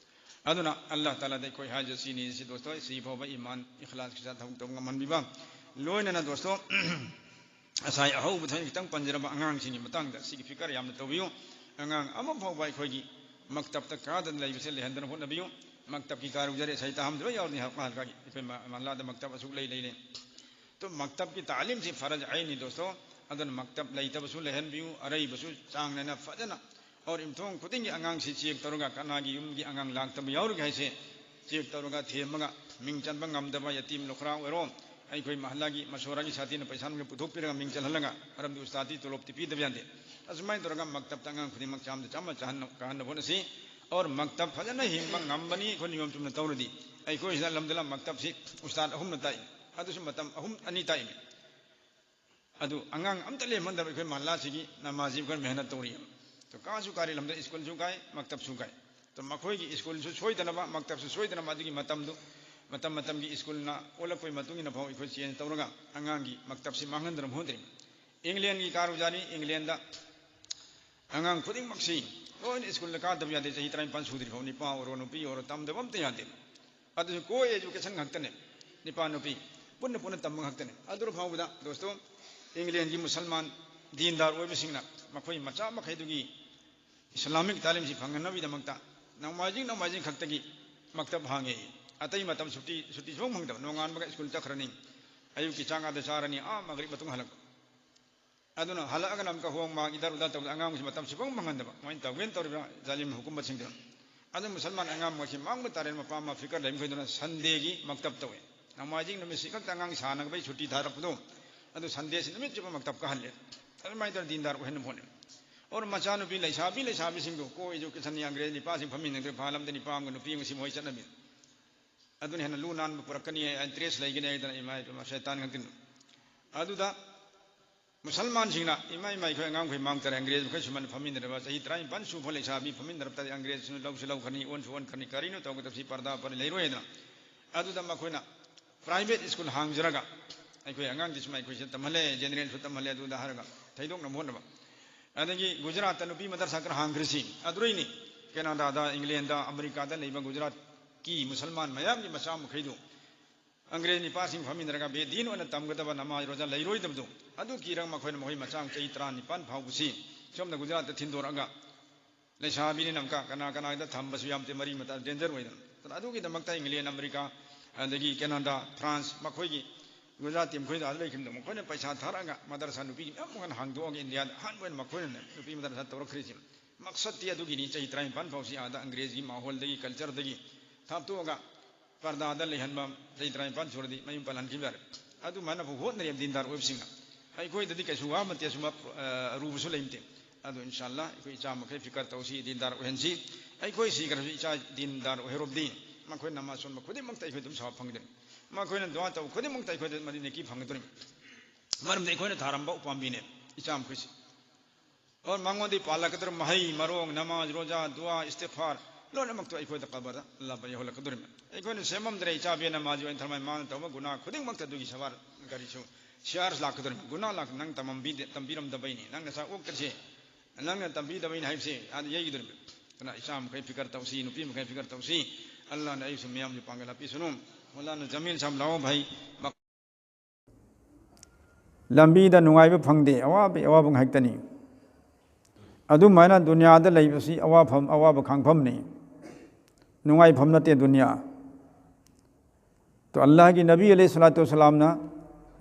ꯑꯗꯨꯅ ꯑꯜꯂꯥꯍ ꯇꯥꯂꯥꯗ ꯑꯩꯈꯣꯏ ꯍꯥꯏꯖ ꯁꯤꯅꯤ, ꯁꯤ ꯗꯣꯁꯇꯣ, ꯁꯤ ꯐꯥꯎꯕ ꯏꯃꯥꯟ ꯏꯈꯂꯥꯁꯀꯤ ꯁꯥꯊꯤ ꯊꯕꯛ ꯇꯧꯕ ꯉꯝꯍꯟꯕꯤꯕ꯫ ꯂꯣꯏꯅꯅ ꯗꯣꯁꯇꯣ, ꯉꯁꯥꯏ ꯑꯍꯧꯕꯗ ꯑꯩꯅ ꯈꯤꯇꯪ ꯄꯟꯖꯔꯝꯕ ꯑꯉꯥꯡꯁꯤꯡꯒꯤ ꯃꯇꯥꯡꯗ ꯁꯤꯒꯤ ꯐꯤꯀꯔ ꯌꯥꯝꯅ ꯇꯧꯕꯤꯌꯨ꯫ ꯑꯉꯥꯡ ꯑꯃ ꯐꯥꯎꯕ ꯑꯩꯈꯣꯏꯒꯤ ꯃꯛꯇꯕꯇ ꯀꯥꯗꯅ ꯂꯩꯕꯁꯦ ꯂꯩꯍꯟꯗꯅ ꯍꯣꯠꯅꯕꯤꯌꯨ꯫ ꯃꯛꯇꯕꯀꯤ ꯀꯥꯔꯒꯨꯖꯥꯔꯤ ꯁꯍꯤ ꯇꯥꯍꯝꯗ ꯂꯣꯏ ꯌꯥꯎꯔꯅꯤ, ꯍꯜꯀꯥ ꯍꯜꯀꯥꯒꯤ꯫ ꯑꯩꯈꯣꯏ ꯃ-, ꯃꯍꯜꯂꯥꯗ ꯃꯛꯇꯕ ꯑꯁꯨꯛ ꯂꯩ, ꯂꯩ, ꯂꯩ꯫ ꯇꯣ ꯃꯛꯇꯕꯀꯤ ꯇꯥꯂꯤꯝꯁꯤ ꯐꯔꯖ ꯑꯩꯟꯅꯤ ꯗꯣꯁꯇꯣ꯫ ꯑꯗꯨꯅ ꯃꯛꯇꯕ ꯂꯩꯇꯕꯁꯨ ꯂꯩꯍꯟꯕꯤꯌꯨ, ꯑꯔꯩꯕꯁꯨ ꯆꯥꯡ ꯅꯥꯏꯅ ꯐꯖꯅ꯫ ꯑꯣꯔ ꯌꯨꯝꯊꯣꯡ ꯈꯨꯗꯤꯡꯒꯤ ꯑꯉꯥꯡꯁꯤ ꯆꯦꯛ ꯇꯧꯔꯒ ꯀꯅꯥꯒꯤ ꯌꯨꯝꯒꯤ ꯑꯉꯥꯡ ꯂꯥꯛꯇꯕ ꯌꯥꯎꯔꯤꯒꯦ ꯍꯥꯏꯁꯦ ꯆꯦꯛ ꯇꯧꯔꯒ ꯊꯦꯝꯃꯒ, ꯃꯤꯡ ꯆꯟꯕ ꯉꯝꯗꯕ ꯌꯇꯤꯝ ꯂꯨꯈ꯭ꯔꯥ ꯑꯣꯏꯔꯣ, ꯑꯩꯈꯣꯏ ꯃꯍꯜꯂꯥꯒꯤ ꯃꯁꯣꯔꯥꯒꯤ ꯁꯥꯊꯤꯅ ꯄꯩꯁꯥ ꯅꯨꯡꯁꯥ ꯄꯨꯊꯣꯛꯄꯤꯔꯒ ꯃꯤꯡ ꯆꯜꯍꯜꯂꯒ, ꯃꯔꯝꯗꯤ ꯎꯁꯇꯥꯗꯤ ꯇꯣꯂꯣꯞꯇꯤ ꯄꯤꯗꯕ ꯌꯥꯗꯦ꯫ ꯑꯁꯨꯃꯥꯏꯅ ꯇꯧꯔꯒ ꯃꯛꯇꯕꯇ ꯑꯉꯥꯡ ꯈꯨꯗꯤꯡꯃꯛ ꯆꯥꯝꯗ ꯆꯥꯝꯃ ꯆꯥꯍꯟꯅ-, ꯀꯥꯍꯟꯅꯕ ꯍꯣꯠꯅꯁꯤ꯫ ꯑꯣꯔ ꯃꯛꯇꯕ ꯐꯖꯅ ꯍꯤꯡꯕ ꯉꯝꯕꯅꯤ ꯑꯩꯈꯣꯏ ꯅꯤꯌꯣꯝ ꯆꯨꯝꯅ ꯇꯧꯔꯗꯤ꯫ ꯑꯩꯈꯣꯏ ꯁꯤꯗ ꯑꯜꯍꯝꯗꯨꯂꯤꯜꯂꯥꯍ ꯃꯛꯇꯕꯁꯤ ꯎꯁꯇꯥꯗ ꯑꯍꯨꯝꯅ ꯇꯥꯛꯏ, ꯑꯗꯨꯁꯨ ꯃꯇꯝ ꯑꯍꯨꯝ, ꯑꯅꯤ ꯇꯥꯛꯏ꯫ ꯑꯗꯨ ꯑꯉꯥꯡ ꯑꯝꯇ ꯂꯦꯝꯍꯟꯗꯕ ꯑꯩꯈꯣꯏ ꯃꯍꯜꯂꯥꯁꯤꯒꯤ ꯅꯃꯥꯖꯤ ꯑꯩꯈꯣꯏ ꯃꯦꯍꯅꯠ ꯇꯧꯔꯤ꯫ ꯇꯣ ꯀꯥꯁꯨ ꯀꯥꯔꯤ ꯂꯝꯗ ꯁ꯭ꯀꯨꯜꯁꯨ ꯀꯥꯏ, ꯃꯛꯇꯕꯁꯨ ꯀꯥꯏ꯫ ꯇꯣ ꯃꯈꯣꯏꯒꯤ ꯁ꯭ꯀꯨꯜꯁꯨ ꯁꯣꯏꯗꯅꯕ, ꯃꯛꯇꯕꯁꯨ ꯁꯣꯏꯗꯅꯕ, ꯑꯗꯨꯒꯤ ꯃꯇꯝꯗꯨ, ꯃꯇꯝ ꯃꯇꯝꯒꯤ ꯁ꯭ꯀꯨꯜꯅ ꯑꯣꯜꯂꯛꯄꯒꯤ ꯃꯇꯨꯡ ꯏꯟꯅ ꯐꯥꯎ ꯑꯩꯈꯣꯏ ꯆꯦꯟꯖ ꯇꯧꯔꯒ ꯑꯉꯥꯡꯒꯤ ꯃꯛꯇꯕꯁꯤ ꯃꯥꯡꯍꯟꯗꯅꯕ ꯍꯣꯠꯅꯔꯤ꯫ ꯏꯪꯂꯦꯟꯒꯤ ꯀꯥꯔꯒꯨꯖꯥꯔꯤ, ꯏꯪꯂꯦꯟꯗ ꯑꯉꯥꯡ ꯈꯨꯗꯤꯡꯃꯛꯁꯤ ꯂꯣꯏꯅ ꯁ꯭ꯀꯨꯜꯗ ꯀꯥꯗꯕ ꯌꯥꯗꯦ, ꯆꯍꯤ ꯇꯔꯥꯅꯤꯄꯥꯟ ꯁꯨꯗ꯭ꯔꯤ ꯐꯥꯎ, ꯅꯨꯄꯥ ꯑꯣꯏꯔꯣ ꯅꯨꯄꯤ ꯑꯣꯏꯔꯣ, ꯇꯝꯗꯕ ꯑꯝꯇ ꯌꯥꯗꯦ꯫ ꯑꯗꯨꯁꯨ ꯀꯣ ꯑꯦꯖꯨꯀꯦꯁꯟ ꯉꯥꯛꯇꯅꯦ, ꯅꯨꯄꯥ ꯅꯨꯄꯤ ꯄꯨꯟꯅ ꯄꯨꯟꯅ ꯇꯝꯕ ꯉꯥꯛꯇꯅꯦ꯫ ꯑꯗꯨ ꯐꯥꯎꯕꯗ ꯗꯣꯁꯇꯣ, ꯏꯪꯂꯦꯟꯒꯤ ꯃꯨꯁꯜꯃꯥꯟ ꯗꯤꯟꯗꯥꯔ ꯑꯣꯏꯕꯁꯤꯡꯅ ꯃꯈꯣꯏ ꯃꯆꯥ ꯃꯈꯩꯗꯨꯒꯤ ꯏꯁꯂꯥꯃꯤꯛ ꯇꯥꯂꯤꯝꯁꯤ ꯐꯪꯍꯟꯅꯕꯒꯤꯗꯃꯛꯇ ꯅꯣꯡꯃꯥꯏꯖꯤꯡ, ꯅꯣꯡꯃꯥꯏꯖꯤꯡ ꯈꯛꯇꯒꯤ ꯃꯛꯇꯕ ꯍꯥꯡꯉꯦ꯫ ꯑꯇꯩ ꯃꯇꯝ ꯁꯨꯇꯤ, ꯁꯨꯇꯤ ꯁꯨꯡꯐꯪ ꯐꯪꯗꯕ, ꯅꯣꯡꯉꯥꯟꯕꯒ ꯁ꯭ꯀꯨꯜ ꯆꯠꯈ꯭ꯔꯅꯤ, ꯑꯌꯨꯛꯀꯤ ꯆꯥꯛ ꯑꯥꯗ ꯆꯥꯔꯅꯤ, ꯑꯥ ꯃꯒꯔꯤꯕ ꯃꯇꯨꯡ ꯍꯜꯂꯛꯄ꯫ ꯑꯗꯨꯅ ꯍꯜꯂꯛꯑꯒꯅ ꯑꯃꯨꯛꯀ ꯍꯣꯡ ꯃꯥꯡ ꯏꯗꯔ ꯎꯗꯔ ꯇꯧꯗꯅ ꯑꯉꯥꯡꯁꯤ ꯃꯇꯝ ꯁꯨꯐꯪ ꯐꯪꯍꯟꯗꯕ, ꯃꯣꯏꯅ ꯇꯧꯒꯦꯅ ꯇꯧꯔꯤꯕ ꯖꯥꯂꯤꯝ ꯍꯨꯀꯨꯃꯠꯁꯤꯡꯗꯨꯅ꯫ ꯑꯗꯨ ꯃꯨꯁꯜꯃꯥꯟ ꯑꯉꯥꯡ ꯃꯈꯩꯁꯤ ꯃꯥꯡꯕ ꯇꯥꯔꯦ, ꯃꯄꯥ ꯃꯃꯥ ꯐꯤꯀꯔ ꯂꯩꯕ ꯃꯈꯩꯗꯨꯅ ꯁꯟꯗꯦꯒꯤ ꯃꯛꯇꯕ ꯇꯧꯋꯦ꯫ ꯅꯣꯡꯃꯥꯏꯖꯤꯡ ꯅꯨꯃꯤꯠꯁꯤ ꯈꯛꯇ ꯑꯉꯥꯡ ꯁꯥꯟꯅꯕꯩ ꯁꯨꯇꯤ ꯊꯥꯔꯛꯄꯗꯣ, ꯑꯗꯨ ꯁꯟꯗꯦꯁꯤ ꯅꯨꯃꯤꯠ ꯆꯨꯞꯄ ꯃꯛꯇꯕ ꯀꯥꯍꯜꯂꯦ꯫ ꯑꯗꯨꯃꯥꯏꯅ ꯇꯧꯔ ꯗꯤꯟꯗꯥꯔ ꯑꯣꯏꯍꯟꯅꯕ ꯍꯣꯠꯅꯩ꯫ ꯑꯣꯔ ꯃꯆꯥꯅꯨꯄꯤ ꯂꯩꯁꯥꯕꯤ ꯂꯩꯁꯥꯕꯤꯁꯤꯡꯗꯨ ꯀꯣ ꯑꯦꯖꯨꯀꯦꯁꯟ ꯑꯪꯒ꯭ꯔꯦꯖ ꯅꯤꯄꯥꯁꯤꯡ ꯐꯝꯃꯤꯟꯅꯗ꯭ꯔꯦ, ꯐꯥꯜ ꯑꯃꯗ ꯅꯤꯄꯥ ꯑꯃꯒ ꯅꯨꯄꯤ ꯑꯃꯒ ꯁꯤ ꯃꯣꯏ ꯆꯠꯅꯕꯤ꯫ ꯑꯗꯨꯅ ꯍꯦꯟꯅ ꯂꯨ ꯅꯥꯟꯕ ꯄꯨꯔꯛꯀꯅꯤ, ꯏꯟꯇꯔꯦꯁ ꯂꯩꯒꯅꯤ ꯍꯥꯏꯗꯅ ꯏꯃꯥ ꯏꯄꯥ ꯁꯩꯇꯥꯟ ꯉꯥꯛꯇꯅꯤ꯫ ꯑꯗꯨꯗ ꯃꯨꯁꯜꯃꯥꯟꯁꯤꯡꯅ ꯏꯃꯥ ꯏꯃꯥ ꯑꯩꯈꯣꯏ ꯑꯉꯥꯡꯈꯣꯏ ꯃꯥꯡ ꯇꯥꯔꯦ, ꯑꯪꯒ꯭ꯔꯦꯖ ꯃꯈꯩ ꯁꯨꯃꯥꯏꯅ ꯐꯝꯃꯤꯟꯅꯔꯕ ꯆꯍꯤ ꯇꯔꯥꯅꯤꯄꯥꯟ ꯁꯨꯕ ꯂꯩꯁꯥꯕꯤ ꯐꯝꯃꯤꯟꯅꯔꯕ ꯇꯥꯔꯗꯤ ꯑꯪꯒ꯭ꯔꯦꯖꯁꯨ ꯂꯧꯁꯨ ꯂꯧꯈ꯭ꯔꯅꯤ, ꯑꯣꯟꯁꯨ ꯑꯣꯟꯈ꯭ꯔꯅꯤ, ꯀꯔꯤꯅꯣ ꯇꯧꯒꯗꯕꯁꯤ ꯄꯔꯗꯥ ꯄꯔꯤ ꯂꯩꯔꯣꯏ ꯍꯥꯏꯗꯅ꯫ ꯑꯗꯨꯗ ꯃꯈꯣꯏꯅ ꯄ꯭ꯔꯥꯏꯚꯦꯠ ꯁ꯭ꯀꯨꯜ ꯍꯥꯡꯖꯔꯒ ꯑꯩꯈꯣꯏ ꯑꯉꯥꯡꯗꯤ ꯁꯨꯃꯥꯏꯅ ꯑꯩꯈꯣꯏꯁꯤꯗ ꯇꯝꯍꯜꯂꯦ, ꯖꯦꯅꯦꯔꯦꯜꯁꯨ ꯇꯝꯍꯜꯂꯦ ꯑꯗꯨꯗ ꯍꯥꯏꯔꯒ ꯊꯩꯗꯣꯛꯅꯕ ꯍꯣꯠꯅꯕ꯫ ꯑꯗꯒꯤ ꯒꯨꯖꯔꯥꯠꯇ ꯅꯨꯄꯤ ꯃꯗꯔꯁꯥ ꯈꯔ ꯍꯥꯡꯈ꯭ꯔꯤꯁꯤ ꯑꯗꯨꯗꯩꯅꯤ꯫ ꯀꯦꯅꯥꯗꯥꯗ, ꯏꯪꯂꯦꯟꯗ, ꯑꯃꯦꯔꯤꯀꯥꯗ ꯂꯩꯕ ꯒꯨꯖꯔꯥꯠꯀꯤ ꯃꯨꯁꯜꯃꯥꯟ ꯃꯌꯥꯝꯒꯤ ꯃꯆꯥ ꯃꯈꯩꯗꯨ ꯑꯪꯒ꯭ꯔꯦꯖ ꯅꯤꯄꯥꯁꯤꯡ ꯐꯝꯃꯤꯟꯅꯔꯒ ꯕꯦꯗꯤꯟ ꯑꯣꯏꯅ ꯇꯝꯒꯗꯕ ꯅꯃꯥꯖ ꯔꯣꯖꯥ ꯂꯩꯔꯣꯏꯗꯕꯗꯨ ꯑꯗꯨ ꯀꯤꯔꯒ ꯃꯈꯣꯏꯅ ꯃꯈꯣꯏ ꯃꯆꯥ ꯆꯍꯤ ꯇꯔꯥꯅꯤꯄꯥꯟ ꯐꯥꯎꯕꯁꯤ ꯁꯣꯝꯗ ꯒꯨꯖꯔꯥꯠꯇ ꯊꯤꯟꯗꯣꯔꯛꯑꯒ ꯂꯩꯁꯥꯕꯤꯅꯤꯅ ꯑꯃꯨꯛꯀ ꯀꯅꯥ ꯀꯅꯥꯗ ꯊꯝꯕꯁꯨ ꯌꯥꯝ ꯃꯔꯤ ꯃꯇꯥ ꯗꯦꯟꯖꯔ ꯑꯣꯏꯗꯅ꯫ ꯑꯗꯨꯅ ꯑꯗꯨꯒꯤꯗꯃꯛꯇ ꯏꯪꯂꯦꯟ, ꯑꯃꯦꯔꯤꯀꯥ, ꯑꯗꯒꯤ ꯀꯦꯅꯥꯗꯥ, ꯐ꯭ꯔꯥꯟꯁ, ꯃꯈꯣꯏꯒꯤ ꯒꯨꯖꯔꯥꯠꯇꯤ ꯃꯈꯣꯏꯗ ꯑꯥꯗ ꯂꯩꯈꯤꯕꯗꯣ ꯃꯈꯣꯏꯅ ꯄꯩꯁꯥ ꯊꯥꯔꯛꯑꯒ ꯃꯗꯔꯁꯥ ꯅꯨꯄꯤꯒꯤ ꯃꯌꯥꯝ ꯑꯃ ꯍꯥꯡꯗꯣꯛꯑꯒ ꯏꯟꯗꯤꯌꯥꯗ ꯑꯍꯥꯟꯕ ꯑꯣꯏꯅ ꯃꯈꯣꯏꯅꯅꯦ ꯅꯨꯄꯤ ꯃꯗꯔꯁꯥ ꯇꯧꯔꯛꯈ꯭ꯔꯤꯁꯤ꯫ ꯃꯛꯁꯠꯇꯤ ꯑꯗꯨꯒꯤꯅꯤ, ꯆꯍꯤ ꯇꯔꯥꯅꯤꯄꯥꯟ ꯐꯥꯎꯁꯤ ꯑꯥꯗ ꯑꯪꯒ꯭ꯔꯦꯖꯒꯤ ꯃꯥꯍꯣꯜꯗꯒꯤ, ꯀꯜꯆꯔꯗꯒꯤ ꯊꯥꯞꯇꯣꯛꯑꯒ ꯄꯔꯗꯥꯗ ꯂꯩꯍꯟꯕ, ꯆꯍꯤ ꯇꯔꯥꯅꯤꯄꯥꯟ ꯁꯨꯔꯗꯤ ꯃꯌꯨꯝ ꯄꯥꯜꯍꯟꯈꯤꯕ ꯌꯥꯔꯦ꯫ ꯑꯗꯨꯃꯥꯏꯅ ꯍꯣꯠꯅꯔꯦꯕ ꯗꯤꯟꯗꯥꯔ ꯑꯣꯏꯕꯁꯤꯡꯅ꯫ ꯑꯩꯈꯣꯏꯗꯗꯤ ꯀꯩꯁꯨ ꯋꯥꯕ ꯅꯠꯇꯦ, ꯑꯁꯨꯝꯕ, ꯑ, ꯑꯔꯨꯕꯁꯨ ꯂꯩꯇꯦ꯫ ꯑꯗꯣ ꯏꯟꯁꯥ ꯑꯜꯂꯥ ꯑꯩꯈꯣꯏ ꯏꯆꯥ ꯃꯈꯩ ꯐꯤꯀꯔ ꯇꯧꯁꯤ, ꯗꯤꯟꯗꯥꯔ ꯑꯣꯏꯍꯟꯁꯤ꯫ ꯑꯩꯈꯣꯏ ꯁꯤꯈ꯭ꯔꯁꯨ ꯏꯆꯥ ꯗꯤꯟꯗꯥꯔ ꯑꯣꯏꯍꯧꯔꯕꯗꯤ ꯃꯈꯣꯏ ꯅꯃꯥꯖ ꯁꯣꯟꯕ ꯈꯨꯗꯤꯡꯃꯛꯇ ꯑꯩꯈꯣꯏ ꯑꯗꯨꯝ ꯁꯥꯎ ꯐꯪꯒꯗꯣꯏꯅꯤ꯫ ꯃꯈꯣꯏꯅ ꯗꯨꯋꯥ ꯇꯧꯕ ꯈꯨꯗꯤꯡꯃꯛꯇ ꯑꯩꯈꯣꯏꯗ ꯃꯗꯨ ꯅꯦꯀꯤ ꯐꯪꯒꯗꯣꯔꯤꯕꯅꯤ꯫ ꯃꯔꯝꯗꯤ ꯑꯩꯈꯣꯏꯅ ꯊꯥꯔꯝꯕ ꯎꯄꯥꯝꯕꯤꯅꯦ ꯏꯆꯥ ꯃꯈꯣꯏꯁꯤ꯫ ꯑꯣꯔ ꯃꯉꯣꯟꯗꯒꯤ ꯄꯥꯜꯂꯛꯀꯗꯧꯔꯤꯕ ꯃꯍꯩ ꯃꯔꯣꯡ, ꯅꯃꯥꯖ, ꯔꯣꯖꯥ, ꯗꯨꯋꯥ, ꯏꯁꯇꯤꯐꯥꯔ, ꯂꯣꯏꯅꯃꯛꯇꯣ ꯑꯩꯈꯣꯏꯗ ꯀꯕꯔꯗ ꯑꯜꯂꯥꯍ ꯌꯧꯍꯜꯂꯛꯀꯗꯧꯔꯤꯕꯅꯤ꯫ ꯑꯩꯈꯣꯏꯅ ꯁꯦꯝꯃꯝꯗ꯭ꯔꯦ, ꯏꯆꯥ ꯕꯦꯟ ꯅꯃꯥꯖ ꯑꯣꯏꯅ ꯊꯔꯃꯥꯏ ꯃꯥꯅ ꯇꯧꯕ ꯒꯨꯅꯥ ꯈꯨꯗꯤꯡꯃꯛꯇ ꯑꯗꯨꯒꯤ ꯁꯋꯥꯔ ꯀꯔꯤꯁꯨ ꯁꯤꯌꯥꯔꯁ ꯂꯥꯛꯀꯗꯧꯔꯤꯕꯅꯤ꯫ ꯒꯨꯅꯥ ꯂꯥꯛ-, ꯅꯪ ꯇꯝꯕꯤ-, ꯇꯝꯕꯤꯔꯝꯗꯕꯩꯅꯤ, ꯅꯪ ꯅꯁꯥ ꯑꯣꯛꯇ꯭ꯔꯤꯁꯦ, ꯅꯪꯅ ꯇꯝꯕꯤꯗꯕꯩꯅꯤ ꯍꯥꯏꯕꯁꯦ ꯑꯥꯗ ꯌꯩꯒꯗꯧꯔꯤꯕꯅꯤ꯫ ꯑꯗꯨꯅ ꯏꯆꯥ ꯃꯈꯩ ꯐꯤꯀꯔ ꯇꯧꯁꯤ, ꯅꯨꯄꯤ ꯃꯈꯩ ꯐꯤꯀꯔ ꯇꯧꯁꯤ꯫ ꯑꯜꯂꯥꯍꯅ ꯑꯩꯁꯨ ꯃꯌꯥꯝꯁꯨ ꯄꯥꯡꯒꯜ ꯍꯥꯞꯄꯤꯁꯅꯨ꯫ ꯃꯧꯂꯥꯅꯥ ꯖꯃꯤꯜ ꯁꯥꯍꯕ ꯂꯥꯛꯑꯣ ꯚꯥꯏ꯫ ꯂꯝꯕꯤꯗ ꯅꯨꯡꯉꯥꯏꯕ ꯐꯪꯗꯦ, ꯑꯋꯥꯕ, ꯑꯋꯥꯕ ꯉꯥꯛꯇꯅꯤ꯫ ꯑꯗꯨꯃꯥꯏꯅ ꯗꯨꯅꯤꯌꯥꯗ ꯂꯩꯕꯁꯤ ꯑꯋꯥꯐꯝ, ꯑꯋꯥꯕ ꯈꯥꯡꯐꯝꯅꯤ, ꯅꯨꯡꯉꯥꯏꯐꯝ ꯅꯠꯇꯦ ꯗꯨꯅꯤꯌꯥ꯫ ꯇꯣ ꯑꯜꯂꯥꯍꯒꯤ ꯅꯕꯤ ꯑꯂꯩꯍꯤ ꯁꯂꯥꯇꯨ ꯋꯁꯁꯂꯥꯝꯅ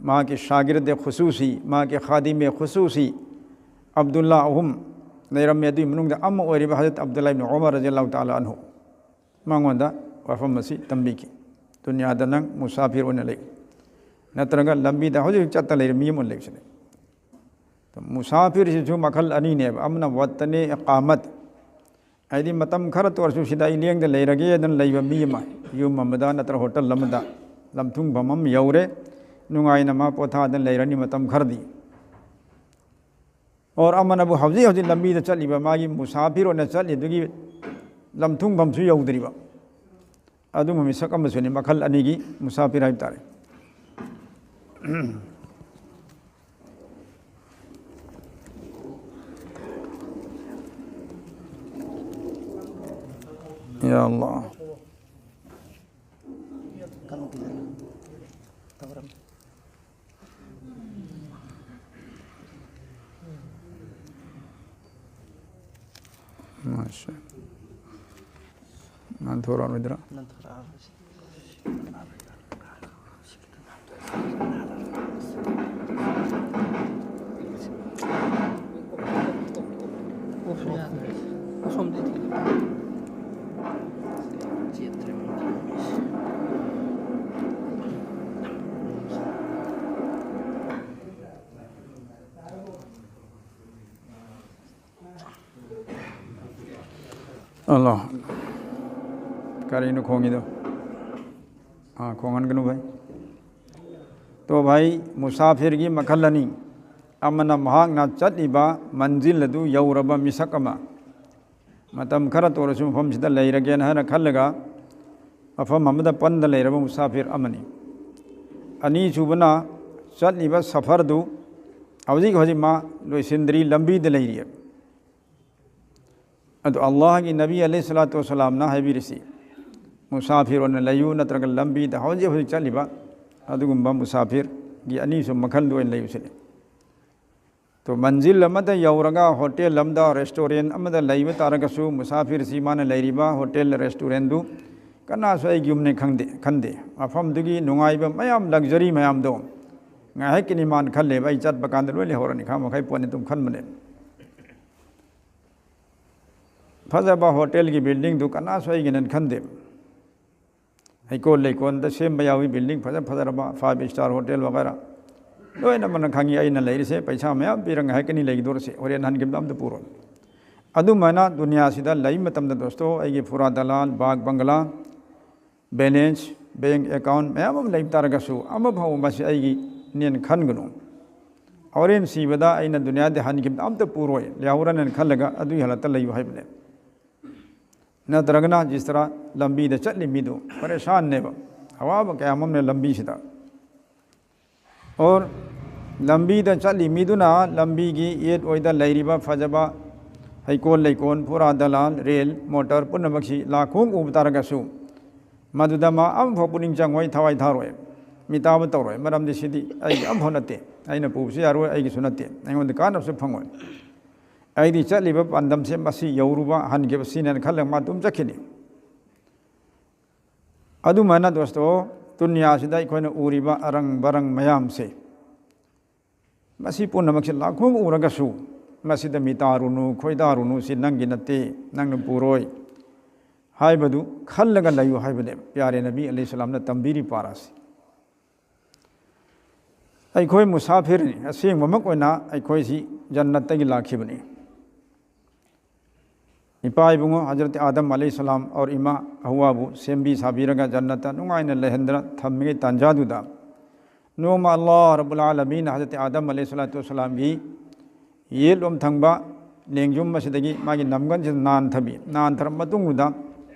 ꯃꯍꯥꯛꯀꯤ ꯁꯥꯒꯤꯔꯗ ꯈꯨꯁꯨꯁꯤ, ꯃꯍꯥꯛꯀꯤ ꯈꯥꯗꯤꯃꯦ ꯈꯨꯁꯨꯁꯤ ꯑꯕꯗꯨꯜꯂꯥ ꯑꯍꯨꯝ ꯂꯩꯔꯝꯃꯤ꯫ ꯑꯗꯨꯒꯤ ꯃꯅꯨꯡꯗ ꯑꯃ ꯑꯣꯏꯔꯤꯕ ꯍꯖꯔꯠ ꯑꯕꯗꯨꯜꯂꯥ ꯏꯕꯅ ꯎꯃꯔ ꯔꯖꯤꯌꯜꯂꯥꯍꯨ ꯇꯥꯂꯥ ꯑꯟꯍꯨ꯫ ꯃꯉꯣꯟꯗ ꯋꯥꯐꯝ ꯑꯁꯤ ꯇꯝꯕꯤꯈꯤ꯫ ꯗꯨꯅꯤꯌꯥꯗ ꯅꯪ ꯃꯨꯁꯥꯐꯤꯔ ꯑꯣꯏꯅ ꯂꯩ, ꯅꯠꯇ꯭ꯔꯒ ꯂꯝꯕꯤꯗ ꯍꯧꯖꯤꯛ ꯍꯧꯖꯤꯛ ꯆꯠꯇ ꯂꯩꯔꯤꯕ ꯃꯤ ꯑꯃ ꯑꯣꯏꯅ ꯂꯩꯕꯁꯤꯅꯤ꯫ ꯃꯨꯁꯥꯐꯤꯔꯁꯤꯁꯨ ꯃꯈꯜ ꯑꯅꯤꯅꯦꯕ꯫ ꯑꯃꯅ ꯋꯇꯅꯦ ꯏꯀꯥꯃꯠ, ꯍꯥꯏꯗꯤ ꯃꯇꯝ ꯈꯔꯇ ꯑꯣꯏꯔꯁꯨ ꯁꯤꯗ ꯑꯩ ꯂꯦꯡꯗ ꯂꯩꯔꯒꯦꯗꯅ ꯂꯩꯕ ꯃꯤ ꯑꯃ, ꯌꯨꯝ ꯑꯃꯗ ꯅꯠꯇ꯭ꯔꯒ ꯍꯣꯇꯦꯜ ꯑꯃꯗ, ꯂꯝꯊꯨꯡꯐꯝ ꯑꯃ ꯌꯧꯔꯦ, ꯅꯨꯡꯉꯥꯏꯅ ꯃꯥ ꯄꯣꯊꯥꯗꯅ ꯂꯩꯔꯅꯤ ꯃꯇꯝ ꯈꯔꯗꯤ꯫ ꯑꯣꯔ ꯑꯃꯅꯕꯨ ꯍꯧꯖꯤꯛ ꯍꯧꯖꯤꯛ ꯂꯝꯕꯤꯗ ꯆꯠꯂꯤꯕ, ꯃꯥꯒꯤ ꯃꯨꯁꯥꯐꯤꯔ ꯑꯣꯏꯅ ꯆꯠꯂꯤꯗꯨꯒꯤ ꯂꯝꯊꯨꯡꯐꯝꯁꯨ ꯌꯧꯗ꯭ꯔꯤꯕ, ꯑꯗꯨꯝꯕ ꯃꯤꯁꯛ ꯑꯃꯁꯨꯅꯤ꯫ ꯃꯈꯜ ꯑꯅꯤꯒꯤ ꯃꯨꯁꯥꯐꯤꯔ ꯍꯥꯏꯕ ꯇꯥꯔꯦ꯫ ꯌꯥ ꯑꯜꯂꯥꯍ꯫ ꯃꯥꯁꯥ꯫ ꯅꯥꯟꯊꯣꯔꯛꯑꯔꯣꯏꯗ꯭ꯔꯥ? ꯅꯥꯟꯊꯣꯔꯛꯑꯔꯣꯏꯁꯤ꯫ ꯑꯣꯐ ꯌꯥꯗ꯭ꯔꯦ꯫ ꯑꯁꯣꯝꯗꯩ ꯊꯤꯜꯂꯛꯑꯣ꯫ ꯆꯦꯠꯇ꯭ꯔꯦ ꯃꯣꯏ ꯊꯝꯃꯤꯁꯦ꯫ ꯑꯜꯂꯥ꯫ ꯀꯔꯤꯅꯣ ꯈꯣꯡꯉꯤꯗꯣ? ꯑꯥ, ꯈꯣꯡꯍꯟꯒꯅꯨ ꯚꯥꯏ꯫ ꯇꯣ ꯚꯥꯏ, ꯃꯨꯁꯥꯐꯤꯔꯒꯤ ꯃꯈꯜ ꯑꯅꯤ꯫ ꯑꯃꯅ ꯃꯍꯥꯛꯅ ꯆꯠꯂꯤꯕ ꯃꯟꯖꯤꯜ ꯑꯗꯨ ꯌꯧꯔꯕ ꯃꯤꯁꯛ ꯑꯃ, ꯃꯇꯝ ꯈꯔꯇ ꯑꯣꯏꯔꯁꯨ ꯃꯐꯝꯁꯤꯗ ꯂꯩꯔꯒꯦꯅ ꯍꯥꯏꯅ ꯈꯜꯂꯒ ꯃꯐꯝ ꯑꯃꯗ ꯄꯟꯗ ꯂꯩꯔꯕ ꯃꯨꯁꯥꯐꯤꯔ ꯑꯃꯅꯤ꯫ ꯑꯅꯤꯁꯨꯕꯅ ꯆꯠꯂꯤꯕ ꯁꯐꯔꯗꯨ ꯍꯧꯖꯤꯛ ꯍꯧꯖꯤꯛ ꯃꯥ ꯂꯣꯏꯁꯤꯟꯗ꯭ꯔꯤ, ꯂꯝꯕꯤꯗ ꯂꯩꯔꯤ꯫ ꯑꯗꯨ ꯑꯜꯂꯥꯍꯒꯤ ꯅꯕꯤ ꯑꯂꯩꯍꯤ ꯁꯂꯥꯇꯨ ꯋꯁꯁꯂꯥꯝꯅ ꯍꯥꯏꯕꯤꯔꯤꯁꯤ, ꯃꯨꯁꯥꯐꯤꯔ ꯑꯣꯏꯅ ꯂꯩꯌꯨ, ꯅꯠꯇ꯭ꯔꯒ ꯂꯝꯕꯤꯗ ꯍꯧꯖꯤꯛ ꯍꯧꯖꯤꯛ ꯆꯠꯂꯤꯕ ꯑꯗꯨꯒꯨꯝꯕ ꯃꯨꯁꯥꯐꯤꯔꯒꯤ ꯑꯅꯤꯁꯨꯕ ꯃꯈꯜꯗꯨ ꯑꯣꯏꯅ ꯂꯩꯌꯨ ꯁꯤꯅꯤ꯫ ꯇꯣ, ꯃꯟꯖꯤꯜ ꯑꯃꯗ ꯌꯧꯔꯒ ꯍꯣꯇꯦꯜ ꯑꯃꯗ, ꯔꯦꯁꯇꯨꯔꯦꯟ ꯑꯃꯗ ꯂꯩꯕ ꯇꯥꯔꯒꯁꯨ, ꯃꯨꯁꯥꯐꯤꯔꯁꯤ ꯃꯥꯅ ꯂꯩꯔꯤꯕ ꯍꯣꯇꯦꯜ, ꯔꯦꯁꯇꯨꯔꯦꯟꯗꯨ ꯀꯅꯥꯁꯨ ꯑꯩꯒꯤ ꯌꯨꯝꯅꯦ ꯈꯪꯗꯦ, ꯈꯟꯗꯦ꯫ ꯃꯐꯝꯗꯨꯒꯤ ꯅꯨꯡꯉꯥꯏꯕ ꯃꯌꯥꯝ, ꯂꯛꯖꯔꯤ ꯃꯌꯥꯝꯗꯣ ꯉꯥꯏꯍꯥꯛꯀꯤꯅꯤ ꯃꯥꯅ ꯈꯜꯂꯦꯕ, "ꯑꯩ ꯆꯠꯄ ꯀꯥꯟꯗ ꯂꯣꯏ ꯂꯩꯍꯧꯔꯅꯤ, ꯈꯥ ꯃꯈꯩ ꯄꯣꯠꯅꯤ" ꯑꯗꯨꯝ ꯈꯟꯕꯅꯦ꯫ ꯐꯖꯕ ꯍꯣꯇꯦꯜꯒꯤ ꯕꯤꯜꯗꯤꯡꯗꯨ ꯀꯅꯥꯁꯨ ꯑꯩꯒꯤꯅꯦꯅ ꯈꯟꯗꯦ꯫ ꯍꯩꯀꯣꯜ ꯂꯩꯀꯣꯜꯗ ꯁꯦꯝꯕ ꯌꯥꯎꯏ, ꯕꯤꯜꯗꯤꯡ ꯐꯖ ꯐꯖꯔꯕ, ꯐꯥꯏꯚ ꯁ꯭ꯇꯥꯔ ꯍꯣꯇꯦꯜ ꯋꯥꯒꯦꯔꯥ꯫ ꯂꯣꯏꯅꯃꯛꯅ ꯈꯪꯉꯤ ꯑꯩꯅ ꯂꯩꯔꯤꯁꯦ ꯄꯩꯁꯥ ꯃꯌꯥꯝ ꯄꯤꯔꯒ ꯉꯥꯏꯍꯥꯛꯀꯅꯤ ꯂꯩꯈꯤꯗꯣꯔꯁꯦ, ꯍꯣꯔꯦꯟ ꯍꯟꯈꯤꯕꯗ ꯑꯝꯇ ꯄꯨꯔꯣꯏ꯫ ꯑꯗꯨꯃꯥꯏꯅ ꯗꯨꯅꯤꯌꯥꯁꯤꯗ ꯂꯩ ꯃꯇꯝꯗ ꯗꯣꯁꯇꯣ, ꯑꯩꯒꯤ ꯐꯨꯔꯥ ꯗꯂꯥꯜ, ꯕꯥꯒ ꯕꯪꯒꯂꯥ, ꯕꯦꯂꯦꯟꯁ, ꯕꯦꯡ ꯑꯦꯀꯥꯎꯟ ꯃꯌꯥꯝ ꯑꯃ ꯂꯩꯕ ꯇꯥꯔꯒꯁꯨ, ꯑꯃ ꯐꯥꯎꯕ ꯃꯁꯤ ꯑꯩꯒꯤꯅꯦꯅ ꯈꯟꯒꯅꯨ꯫ ꯍꯣꯔꯦꯟ ꯁꯤꯕꯗ ꯑꯩꯅ ꯗꯨꯅꯤꯌꯥꯗ ꯍꯟꯈꯤꯕꯗ ꯑꯝꯇ ꯄꯨꯔꯣꯏ, ꯂꯩꯍꯧꯔꯅꯦꯅ ꯈꯜꯂꯒ ꯑꯗꯨꯒꯤ ꯍꯥꯂꯠꯇ ꯂꯩꯌꯨ ꯍꯥꯏꯕꯅꯦ꯫ ꯅꯠꯇ꯭ꯔꯒꯅ ꯖꯤꯁ ꯇꯔꯥ ꯂꯝꯕꯤꯗ ꯆꯠꯂꯤ ꯃꯤꯗꯨ ꯄꯔꯦꯁꯥꯟꯅꯦꯕ, ꯑꯋꯥꯕ ꯀꯌꯥ ꯑꯃꯅꯦ ꯂꯝꯕꯤꯁꯤꯗ꯫ ꯑꯣꯔ ꯂꯝꯕꯤꯗ ꯆꯠꯂꯤ ꯃꯤꯗꯨꯅ ꯂꯝꯕꯤꯒꯤ ꯌꯦꯠ ꯑꯣꯏꯗ ꯂꯩꯔꯤꯕ ꯐꯖꯕ ꯍꯩꯀꯣꯜ ꯂꯩꯀꯣꯜ, ꯐꯨꯔꯥ ꯗꯂꯥꯜ, ꯔꯦꯜ, ꯃꯣꯇꯣꯔ ꯄꯨꯝꯅꯃꯛꯁꯤ ꯂꯥꯈꯣꯡ ꯎꯕ ꯇꯥꯔꯒꯁꯨ, ꯃꯗꯨꯗ ꯃꯥ ꯑꯃꯐꯥꯎ ꯄꯨꯛꯅꯤꯡ ꯆꯪꯉꯣꯏ, ꯊꯋꯥꯏ ꯊꯥꯔꯣꯏ, ꯃꯤꯇꯥꯕ ꯇꯧꯔꯣꯏ꯫ ꯃꯔꯝꯗꯤ ꯁꯤꯗꯤ ꯑꯩꯒꯤ ꯑꯃꯐꯥꯎ ꯅꯠꯇꯦ, ꯑꯩꯅ ꯄꯨꯕꯁꯨ ꯌꯥꯔꯣꯏ, ꯑꯩꯒꯤꯁꯨ ꯅꯠꯇꯦ, ꯑꯩꯉꯣꯟꯗ ꯀꯥꯟꯅꯕꯁꯨ ꯐꯪꯉꯣꯏ꯫ ꯑꯩꯗꯤ ꯆꯠꯂꯤꯕ ꯄꯥꯟꯗꯝꯁꯦ ꯃꯁꯤ ꯌꯧꯔꯨꯕ ꯍꯟꯈꯤꯕ ꯁꯤꯅꯦꯅ ꯈꯜꯂꯒ ꯃꯥ ꯑꯗꯨꯝ ꯆꯠꯈꯤꯅꯤ꯫ ꯑꯗꯨꯃꯥꯏꯅ ꯗꯣꯁꯇꯣ, ꯗꯨꯅꯤꯌꯥꯁꯤꯗ ꯑꯩꯈꯣꯏꯅ ꯎꯔꯤꯕ ꯑꯔꯪ ꯕꯔꯪ ꯃꯌꯥꯝꯁꯦ, ꯃꯁꯤ ꯄꯨꯝꯅꯃꯛꯁꯦ ꯂꯥꯈꯣꯡ ꯎꯔꯒꯁꯨ, ꯃꯁꯤꯗ ꯃꯤꯇꯥꯔꯨꯅꯨ, ꯈꯣꯏꯗꯥꯔꯨꯅꯨ, ꯁꯤ ꯅꯪꯒꯤ ꯅꯠꯇꯦ, ꯅꯪꯅ ꯄꯨꯔꯣꯏ ꯍꯥꯏꯕꯗꯨ ꯈꯜꯂꯒ ꯂꯩꯌꯨ ꯍꯥꯏꯕꯅꯦ ꯄ꯭ꯌꯥꯔꯦ ꯅꯕꯤ ꯑꯂꯩꯍꯤ ꯁꯂꯥꯝꯅ ꯇꯝꯕꯤꯔꯤ ꯄꯥꯔꯥꯁꯤ꯫ ꯑꯩꯈꯣꯏ ꯃꯨꯁꯥꯐꯤꯔꯅꯤ, ꯑꯁꯦꯡꯕꯃꯛ ꯑꯣꯏꯅ ꯑꯩꯈꯣꯏꯁꯤ ꯖꯟꯅꯠꯇꯒꯤ ꯂꯥꯛꯈꯤꯕꯅꯤ꯫ ꯏꯄꯥ ꯏꯕꯨꯡꯉꯣ ꯍꯖꯔꯠ ꯑꯥꯗꯝ ꯑꯂꯩꯍꯤ ꯁꯂꯥꯝ ꯑꯣꯔ ꯏꯃꯥ ꯍꯋꯥꯕꯨ ꯁꯦꯝꯕꯤ ꯁꯥꯕꯤꯔꯒ ꯖꯟꯅꯠꯇ ꯅꯨꯡꯉꯥꯏꯅ ꯂꯩꯍꯟꯗꯅ ꯊꯝꯃꯤꯉꯩ ꯇꯥꯟꯖꯥꯗꯨꯗ, ꯅꯣꯡꯃ ꯑꯜꯂꯥꯍ ꯔꯕꯨꯜ ꯑꯥꯂꯃꯤꯟꯅ ꯍꯖꯔꯠ ꯑꯥꯗꯝ ꯑꯂꯩꯍꯤ ꯁꯂꯥꯇꯨ ꯋꯁꯁꯂꯥꯝꯒꯤ ꯌꯦꯠꯂꯣꯝ ꯊꯪꯕ ꯂꯦꯡꯖꯨꯝ ꯑꯁꯤꯗꯒꯤ ꯃꯥꯒꯤ ꯅꯝꯒꯟꯁꯤꯗ ꯅꯥꯟꯊꯕꯤ, ꯅꯥꯟꯊꯔꯕ ꯃꯇꯨꯡꯗꯨꯗ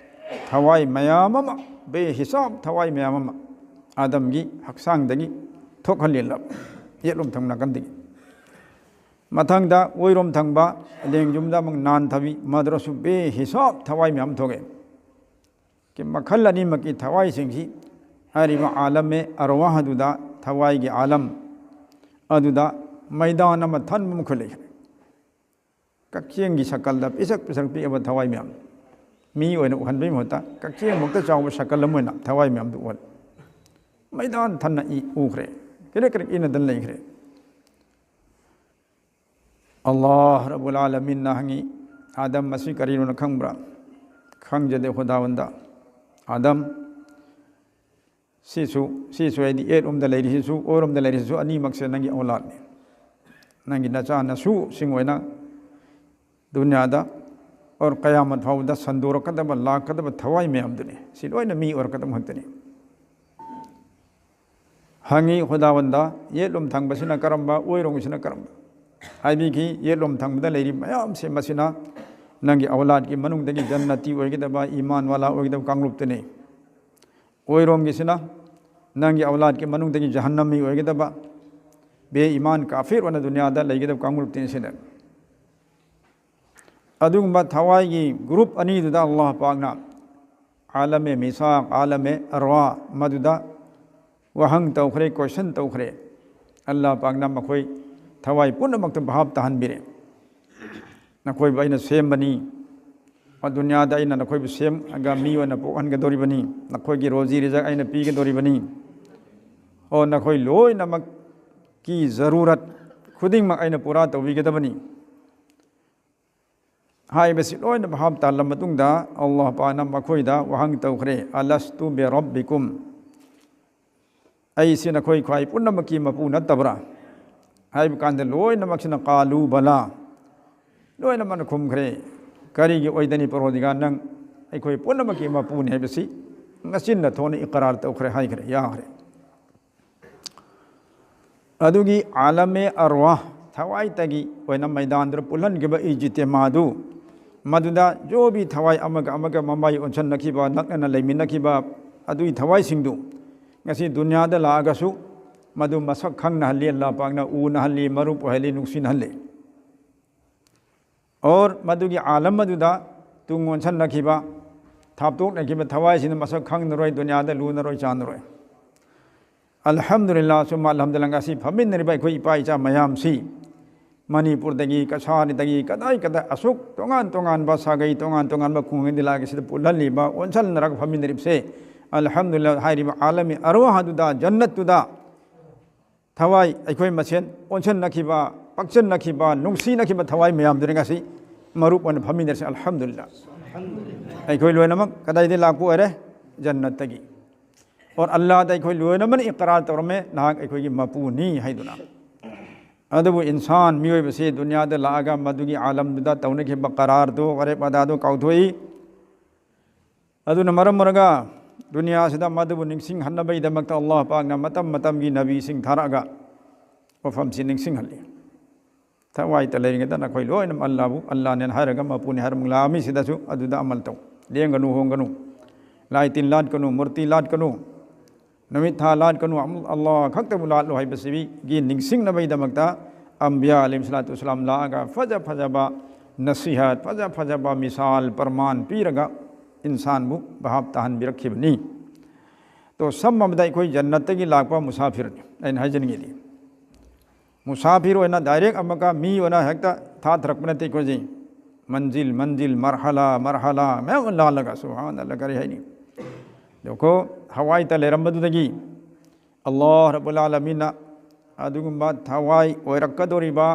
ꯊꯋꯥꯏ ꯃꯌꯥꯝ ꯑꯃ, ꯕꯦꯍꯤꯁꯥꯕ ꯊꯋꯥꯏ ꯃꯌꯥꯝ ꯑꯃ ꯑꯥꯗꯝꯒꯤ ꯍꯛꯆꯥꯡꯗꯒꯤ ꯊꯣꯛꯍꯜꯂꯦꯂꯕ, ꯌꯦꯠꯂꯣꯝ ꯊꯪꯕ ꯅꯥꯀꯟꯗꯒꯤ꯫ ꯃꯊꯪꯗ ꯑꯣꯏꯔꯣꯝ ꯊꯪꯕ ꯂꯦꯡꯖꯨꯝꯗ ꯑꯃꯨꯛ ꯅꯥꯟꯊꯕꯤ, ꯃꯗꯨꯗꯁꯨ ꯕꯦꯍꯤꯁꯥꯕ ꯊꯋꯥꯏ ꯃꯌꯥꯝ ꯊꯣꯛꯑꯦ꯫ ꯀꯤ ꯃꯈꯜ ꯑꯅꯤꯃꯛꯀꯤ ꯊꯋꯥꯏꯁꯤꯡꯁꯤ ꯍꯥꯏꯔꯤꯕ ꯑꯥꯂꯝ ꯑꯦ ꯑꯔꯋꯥꯍ ꯑꯗꯨꯗ, ꯊꯋꯥꯏꯒꯤ ꯑꯥꯂꯝ ꯑꯗꯨꯗ ꯃꯩꯗꯥꯟ ꯑꯃ ꯊꯟꯕ ꯃꯈꯣꯏ ꯂꯩꯈ꯭ꯔꯦ꯫ ꯀꯛꯆꯦꯡꯒꯤ ꯁꯀꯜꯗ ꯄꯤꯁꯛ ꯄꯤꯁꯛ ꯄꯤꯛꯑꯕ ꯊꯋꯥꯏ ꯃꯌꯥꯝ, ꯃꯤ ꯑꯣꯏꯅ ꯎꯍꯟꯕꯒꯤ ꯃꯍꯨꯠꯇ ꯀꯛꯆꯦꯡꯃꯨꯛꯇ ꯆꯥꯎꯕ ꯁꯀꯜ ꯑꯃ ꯑꯣꯏꯅ ꯊꯋꯥꯏ ꯃꯌꯥꯝꯗꯨ ꯎꯍꯜꯂꯦ꯫ ꯃꯩꯗꯥꯟ ꯊꯟꯅ ꯏ ꯎꯈ꯭ꯔꯦ, ꯀ꯭ꯔꯤꯛ ꯀ꯭ꯔꯤꯛ ꯏꯅꯗꯅ ꯂꯩꯈ꯭ꯔꯦ꯫ ꯑꯜꯂꯥꯍ ꯔꯕꯨꯜ ꯑꯥꯂꯃꯤꯟꯅ ꯍꯪꯉꯤ, "ꯑꯥꯗꯝ, ꯃꯁꯤ ꯀꯔꯤꯅꯣꯅ ꯈꯪꯕ꯭ꯔꯥ?" "ꯈꯪꯖꯗꯦ ꯈꯨꯗꯥꯋꯟꯗ꯫" "ꯑꯥꯗꯝ, ꯁꯤꯁꯨ, ꯁꯤꯁꯨ ꯍꯥꯏꯗꯤ ꯌꯦꯠꯂꯣꯝꯗ ꯂꯩꯔꯤꯁꯤꯁꯨ, ꯑꯣꯏꯔꯣꯝꯗ ꯂꯩꯔꯤꯁꯤꯁꯨ ꯑꯅꯤꯃꯛꯁꯦ ꯅꯪꯒꯤ ꯑꯧꯂꯥꯗꯅꯤ꯫ ꯅꯪꯒꯤ ꯅꯆꯥ ꯅꯁꯨꯁꯤꯡ ꯑꯣꯏꯅ ꯗꯨꯅꯤꯌꯥꯗ ꯑꯣꯔ ꯀꯌꯥꯃꯠ ꯐꯥꯎꯕꯗ ꯁꯟꯗꯣꯔꯛꯀꯗꯕ, ꯂꯥꯛꯀꯗꯕ ꯊꯋꯥꯏ ꯃꯌꯥꯝꯗꯨꯅꯤ꯫ ꯁꯤ ꯂꯣꯏꯅ ꯃꯤ ꯑꯣꯏꯔꯛꯀꯗꯕ ꯉꯥꯛꯇꯅꯤ꯫ ꯍꯪꯉꯤ ꯈꯨꯗꯥꯋꯟꯗ, ꯌꯦꯠꯂꯣꯝ ꯊꯪꯕꯁꯤꯅ ꯀꯔꯝꯕ, ꯑꯣꯏꯔꯣꯝꯒꯤꯁꯤꯅ ꯀꯔꯝꯕ? ꯍꯥꯏꯕꯤꯈꯤ, ꯌꯦꯠꯂꯣꯝ ꯊꯪꯕꯗ ꯂꯩꯔꯤꯕ ꯃꯌꯥꯝꯁꯦ, ꯃꯁꯤꯅ ꯅꯪꯒꯤ ꯑꯧꯂꯥꯗꯀꯤ ꯃꯅꯨꯡꯗꯒꯤ ꯖꯟꯅꯇꯤ ꯑꯣꯏꯒꯗꯕ, ꯏꯃꯥꯟ ꯋꯥꯂꯥ ꯑꯣꯏꯒꯗꯕ ꯀꯥꯡꯂꯨꯞꯇꯨꯅꯤ꯫ ꯑꯣꯏꯔꯣꯝꯒꯤꯁꯤꯅ ꯅꯪꯒꯤ ꯑꯧꯂꯥꯗꯀꯤ ꯃꯅꯨꯡꯗꯒꯤ ꯖꯍꯟꯅꯃꯤ ꯑꯣꯏꯒꯗꯕ, ꯕꯦ ꯏꯃꯥꯟ ꯀꯥꯐꯤꯔ ꯑꯣꯏꯅ ꯗꯨꯅꯤꯌꯥꯗ ꯂꯩꯒꯗꯕ ꯀꯥꯡꯂꯨꯞꯇꯨꯅꯤ ꯁꯤꯅ꯫ ꯑꯗꯨꯒꯨꯝꯕ ꯊꯋꯥꯏꯒꯤ ꯒ꯭ꯔꯨꯞ ꯑꯅꯤꯗꯨꯗ ꯑꯜꯂꯥꯍ ꯄꯥꯛꯅ ꯑꯥꯂꯝ-ꯑꯦ ꯃꯤꯁꯥꯛ, ꯑꯥꯂꯝ-ꯑꯦ ꯑꯔꯋꯥ, ꯃꯗꯨꯗ ꯋꯥꯍꯪ ꯇꯧꯈ꯭ꯔꯦ, ꯀꯣꯏꯁꯟ ꯇꯧꯈ꯭ꯔꯦ꯫ ꯑꯜꯂꯥꯍ ꯄꯥꯛꯅ ꯃꯈꯣꯏ ꯊꯋꯥꯏ ꯄꯨꯝꯅꯃꯛꯇ ꯚꯥꯞ ꯇꯥꯍꯟꯕꯤꯔꯦ꯫ ꯅꯈꯣꯏꯕꯨ ꯑꯩꯅ ꯁꯦꯝꯕꯅꯤ, ꯗꯨꯅꯤꯌꯥꯗ ꯑꯩꯅ ꯅꯈꯣꯏꯕꯨ ꯁꯦꯝꯃꯒ ꯃꯤ ꯑꯣꯏꯅ ꯄꯣꯛꯍꯟꯒꯗꯧꯔꯤꯕꯅꯤ, ꯅꯈꯣꯏꯒꯤ ꯔꯣꯖꯤ ꯔꯤꯖꯛ ꯑꯩꯅ ꯄꯤꯒꯗꯧꯔꯤꯕꯅꯤ, ꯑꯣ ꯅꯈꯣꯏ ꯂꯣꯏꯅꯃꯛꯀꯤ ꯖꯔꯨꯔꯠ ꯈꯨꯗꯤꯡꯃꯛ ꯑꯩꯅ ꯄꯨꯔꯥ ꯇꯧꯕꯤꯒꯗꯕꯅꯤ꯫ ꯍꯥꯏꯕꯁꯤ ꯂꯣꯏꯅ ꯚꯥꯞ ꯇꯥꯍꯜꯂ ꯃꯇꯨꯡꯗ ꯑꯜꯂꯥꯍ ꯄꯥꯛꯅ ꯃꯈꯣꯏꯗ ꯋꯥꯍꯪ ꯇꯧꯈ꯭ꯔꯦ, "ꯑꯂꯁꯇꯨ ꯕꯤꯔꯕꯤꯀꯨꯝ?" ꯑꯩꯁꯤ ꯅꯈꯣꯏ ꯈ꯭ꯋꯥꯏ ꯄꯨꯝꯅꯃꯛꯀꯤ ꯃꯄꯨ ꯅꯠꯇꯕ꯭ꯔꯥ? ꯍꯥꯏꯕ ꯀꯥꯟꯗ ꯂꯣꯏꯅꯃꯛꯁꯤꯅ "ꯀꯥꯂꯨ ꯕꯂꯥ", ꯂꯣꯏꯅꯃꯛꯅ ꯈꯨꯝꯈ꯭ꯔꯦ꯫ ꯀꯔꯤꯒꯤ ꯑꯣꯏꯗꯅꯤ ꯄꯔꯣꯗꯤꯒꯥꯔ, ꯅꯪ ꯑꯩꯈꯣꯏ ꯄꯨꯝꯅꯃꯛꯀꯤ ꯃꯄꯨꯅꯤ ꯍꯥꯏꯕꯁꯤ ꯃꯆꯤꯟꯅ ꯊꯣꯛꯅ ꯏꯀꯔꯥꯔ ꯇꯧꯈ꯭ꯔꯦ, ꯍꯥꯏꯈ꯭ꯔꯦ, ꯌꯥꯈ꯭ꯔꯦ꯫ ꯑꯗꯨꯒꯤ ꯑꯥꯂꯝ-ꯑꯦ ꯑꯔꯋꯥꯍ, ꯊꯋꯥꯏꯇꯒꯤ ꯑꯣꯏꯅ ꯃꯩꯗꯥꯟꯗꯨꯗ ꯄꯨꯜꯍꯟꯈꯤꯕ ꯏꯖꯤꯇꯦꯃꯥꯗꯨ, ꯃꯗꯨꯗ ꯖꯣꯕꯤ ꯊꯋꯥꯏ ꯑꯃꯒ ꯑꯃꯒ ꯃꯃꯥꯏ ꯑꯣꯟꯁꯤꯟꯅꯈꯤꯕ, ꯅꯛꯅꯅ ꯂꯩꯃꯤꯟꯅꯈꯤꯕ ꯑꯗꯨꯒꯤ ꯊꯋꯥꯏꯁꯤꯡꯗꯨ ꯉꯁꯤ ꯗꯨꯅꯤꯌꯥꯗ ꯂꯥꯛꯑꯒꯁꯨ ꯃꯗꯨ ꯃꯁꯛ ꯈꯪꯅꯍꯜꯂꯤ, ꯑꯜꯂꯥꯍ ꯄꯥꯛꯅ ꯎꯅꯍꯜꯂꯤ, ꯃꯔꯨꯞ ꯑꯣꯏꯍꯜꯂꯤ, ꯅꯨꯡꯁꯤꯅꯍꯜꯂꯤ꯫ ꯑꯣꯔ ꯃꯗꯨꯒꯤ ꯑꯥꯂꯝ ꯑꯗꯨꯗ ꯇꯨꯡ ꯑꯣꯟꯁꯤꯟꯅꯈꯤꯕ, ꯊꯥꯞꯇꯣꯛꯅꯈꯤꯕ ꯊꯋꯥꯏꯁꯤꯡꯗꯨ ꯃꯁꯛ ꯈꯪꯅꯔꯣꯏ, ꯗꯨꯅꯤꯌꯥꯗ ꯂꯨꯅꯔꯣꯏ, ꯆꯥꯟꯅꯔꯣꯏ꯫ ꯑꯜꯍꯝꯗꯨꯂꯤꯜꯂꯥꯍ ꯁꯨꯝꯃ ꯑꯜꯍꯝꯗꯨꯂꯤꯜꯂꯥꯍ, ꯉꯁꯤ ꯐꯝꯃꯤꯟꯅꯔꯤꯕ ꯑꯩꯈꯣꯏ ꯏꯄꯥ ꯏꯆꯥ ꯃꯌꯥꯝꯁꯤ ꯃꯅꯤꯄꯨꯔꯗꯒꯤ, ꯀꯁꯥꯔꯗꯒꯤ, ꯀꯗꯥꯏ ꯀꯗꯥꯏ ꯑꯁꯨꯛ ꯇꯣꯉꯥꯟ ꯇꯣꯉꯥꯟꯕ ꯁꯥꯒꯩ, ꯇꯣꯉꯥꯟ ꯇꯣꯉꯥꯟꯕ ꯈꯨꯡꯒꯪꯗꯒꯤ ꯂꯥꯛꯑꯒ ꯁꯤꯗ ꯄꯨꯜꯍꯜꯂꯤꯕ, ꯑꯣꯟꯁꯤꯟꯅꯔꯒ ꯐꯝꯃꯤꯟꯅꯔꯤꯕꯁꯦ, ꯑꯜꯍꯝꯗꯨꯂꯤꯜꯂꯥꯍ ꯍꯥꯏꯔꯤꯕ ꯑꯥꯂꯝ-ꯑꯦ ꯑꯔꯋꯥꯍ ꯑꯗꯨꯗ, ꯖꯟꯅꯠꯇꯨꯗ ꯊꯋꯥꯏ ꯑꯩꯈꯣꯏ ꯃꯁꯦꯟ ꯑꯣꯟꯁꯤꯟꯅꯈꯤꯕ, ꯄꯥꯛꯆꯟꯅꯈꯤꯕ, ꯅꯨꯡꯁꯤꯅꯈꯤꯕ ꯊꯋꯥꯏ ꯃꯌꯥꯝꯗꯨꯅ ꯉꯁꯤ ꯃꯔꯨꯞ ꯑꯣꯏꯅ ꯐꯝꯃꯤꯟꯅꯔꯁꯤ꯫ ꯑꯜꯍꯝꯗꯨꯂꯤꯜꯂꯥꯍ꯫ ꯑꯩꯈꯣꯏ ꯂꯣꯏꯅꯃꯛ ꯀꯗꯥꯏꯗꯒꯤ ꯂꯥꯛꯄ ꯑꯣꯏꯔꯦ? ꯖꯟꯅꯠꯇꯒꯤ꯫ ꯑꯣꯔ ꯑꯜꯂꯥꯗ ꯑꯩꯈꯣꯏ ꯂꯣꯏꯅꯃꯛꯅ ꯏꯀꯔꯥꯔ ꯇꯧꯔꯝꯃꯦ, ꯅꯍꯥꯛ ꯑꯩꯈꯣꯏꯒꯤ ꯃꯄꯨꯅꯤ ꯍꯥꯏꯗꯨꯅ꯫ ꯑꯗꯨꯕꯨ ꯏꯟꯁꯥꯟ, ꯃꯤꯑꯣꯏꯕꯁꯤ ꯗꯨꯅꯤꯌꯥꯗ ꯂꯥꯛꯑꯒ ꯃꯗꯨꯒꯤ ꯑꯥꯂꯝꯗꯨꯗ ꯇꯧꯅꯈꯤꯕ ꯀꯔꯥꯔꯗꯨ, ꯋꯥꯔꯦꯞ ꯑꯗꯥꯗꯨ ꯀꯥꯎꯊꯣꯛꯏ꯫ ꯑꯗꯨꯅ ꯃꯔꯝ ꯑꯣꯏꯔꯒ ꯗꯨꯅꯤꯌꯥꯁꯤꯗ ꯃꯗꯨꯕꯨ ꯅꯤꯡꯁꯤꯡꯍꯟꯅꯕꯒꯤꯗꯃꯛꯇ ꯑꯜꯂꯥꯍ ꯄꯥꯛꯅ ꯃꯇꯝ ꯃꯇꯝꯒꯤ ꯅꯕꯤꯁꯤꯡ ꯊꯥꯔꯛꯑꯒ ꯋꯥꯐꯝꯁꯤ ꯅꯤꯡꯁꯤꯡꯍꯜꯂꯤ꯫ ꯊꯋꯥꯏꯗ ꯂꯩꯔꯤꯉꯩꯗ ꯅꯈꯣꯏ ꯂꯣꯏꯅꯃꯛ ꯑꯜꯂꯥꯕꯨ ꯑꯜꯂꯥꯅꯦꯅ ꯍꯥꯏꯔꯒ ꯃꯄꯨꯅꯤ ꯍꯥꯏꯔꯝꯂꯥꯃꯤꯁꯤꯗꯁꯨ ꯑꯗꯨꯗ ꯑꯃꯜ ꯇꯧ꯫ ꯂꯦꯡꯒꯅꯨ, ꯍꯣꯡꯒꯅꯨ, ꯂꯥꯏ ꯇꯤꯟ ꯂꯥꯠꯀꯅꯨ, ꯃꯨꯔꯇꯤ ꯂꯥꯠꯀꯅꯨ, ꯅꯨꯃꯤꯠ ꯊꯥ ꯂꯥꯠꯀꯅꯨ, ꯑꯜꯂꯥꯍ ꯈꯛꯇꯕꯨ ꯂꯥꯠꯂꯨ ꯍꯥꯏꯕꯁꯤꯒꯤ ꯅꯤꯡꯁꯤꯡꯅꯕꯒꯤꯗꯃꯛꯇ ꯑꯝꯕꯤꯌꯥ ꯑꯂꯩꯍꯤꯝ ꯁꯂꯥꯇꯨ ꯋꯁꯂꯥꯝ ꯂꯥꯛꯑꯒ ꯐꯖ ꯐꯖꯕ ꯅꯁꯤꯍꯠ, ꯐꯖ ꯐꯖꯕ ꯃꯤꯁꯥꯜ, ꯄ꯭ꯔꯃꯥꯟ ꯄꯤꯔꯒ ꯏꯟꯁꯥꯟꯕꯨ ꯚꯥꯞ ꯇꯥꯍꯟꯕꯤꯔꯛꯈꯤꯕꯅꯤ꯫ ꯇꯣ, ꯁꯝ ꯑꯃꯗ ꯑꯩꯈꯣꯏ ꯖꯟꯅꯠꯇꯒꯤ ꯂꯥꯛꯄ ꯃꯨꯁꯥꯐꯤꯔꯅꯤ꯫ ꯑꯩꯅ ꯍꯥꯏꯖꯅꯤꯡꯉꯤꯗꯤ, ꯃꯨꯁꯥꯐꯤꯔ ꯑꯣꯏꯅ ꯗꯥꯏꯔꯦꯛ ꯑꯃꯨꯛꯀ ꯃꯤ ꯑꯣꯏꯅ ꯍꯦꯛꯇ ꯊꯥꯊꯔꯛꯄ ꯅꯠꯇꯦ ꯑꯩꯈꯣꯏꯁꯦ꯫ ꯃꯟꯖꯤꯜ ꯃꯟꯖꯤꯜ, ꯃꯔꯍꯂꯥ ꯃꯔꯍꯂꯥ ꯃꯌꯥꯝ ꯑꯃ ꯂꯥꯜꯂꯒ, ꯁꯨꯕꯍꯥꯅꯜꯂꯥꯍ, ꯀꯔꯤ ꯍꯥꯏꯅꯤ? ꯑꯗꯣ ꯍꯋꯥꯏꯗ ꯂꯩꯔꯝꯕꯗꯨꯗꯒꯤ ꯑꯜꯂꯥꯍ ꯔꯕꯨꯜ ꯑꯥꯂꯃꯤꯟꯅ ꯑꯗꯨꯒꯨꯝꯕ ꯊꯋꯥꯏ ꯑꯣꯏꯔꯛꯀꯗꯧꯔꯤꯕ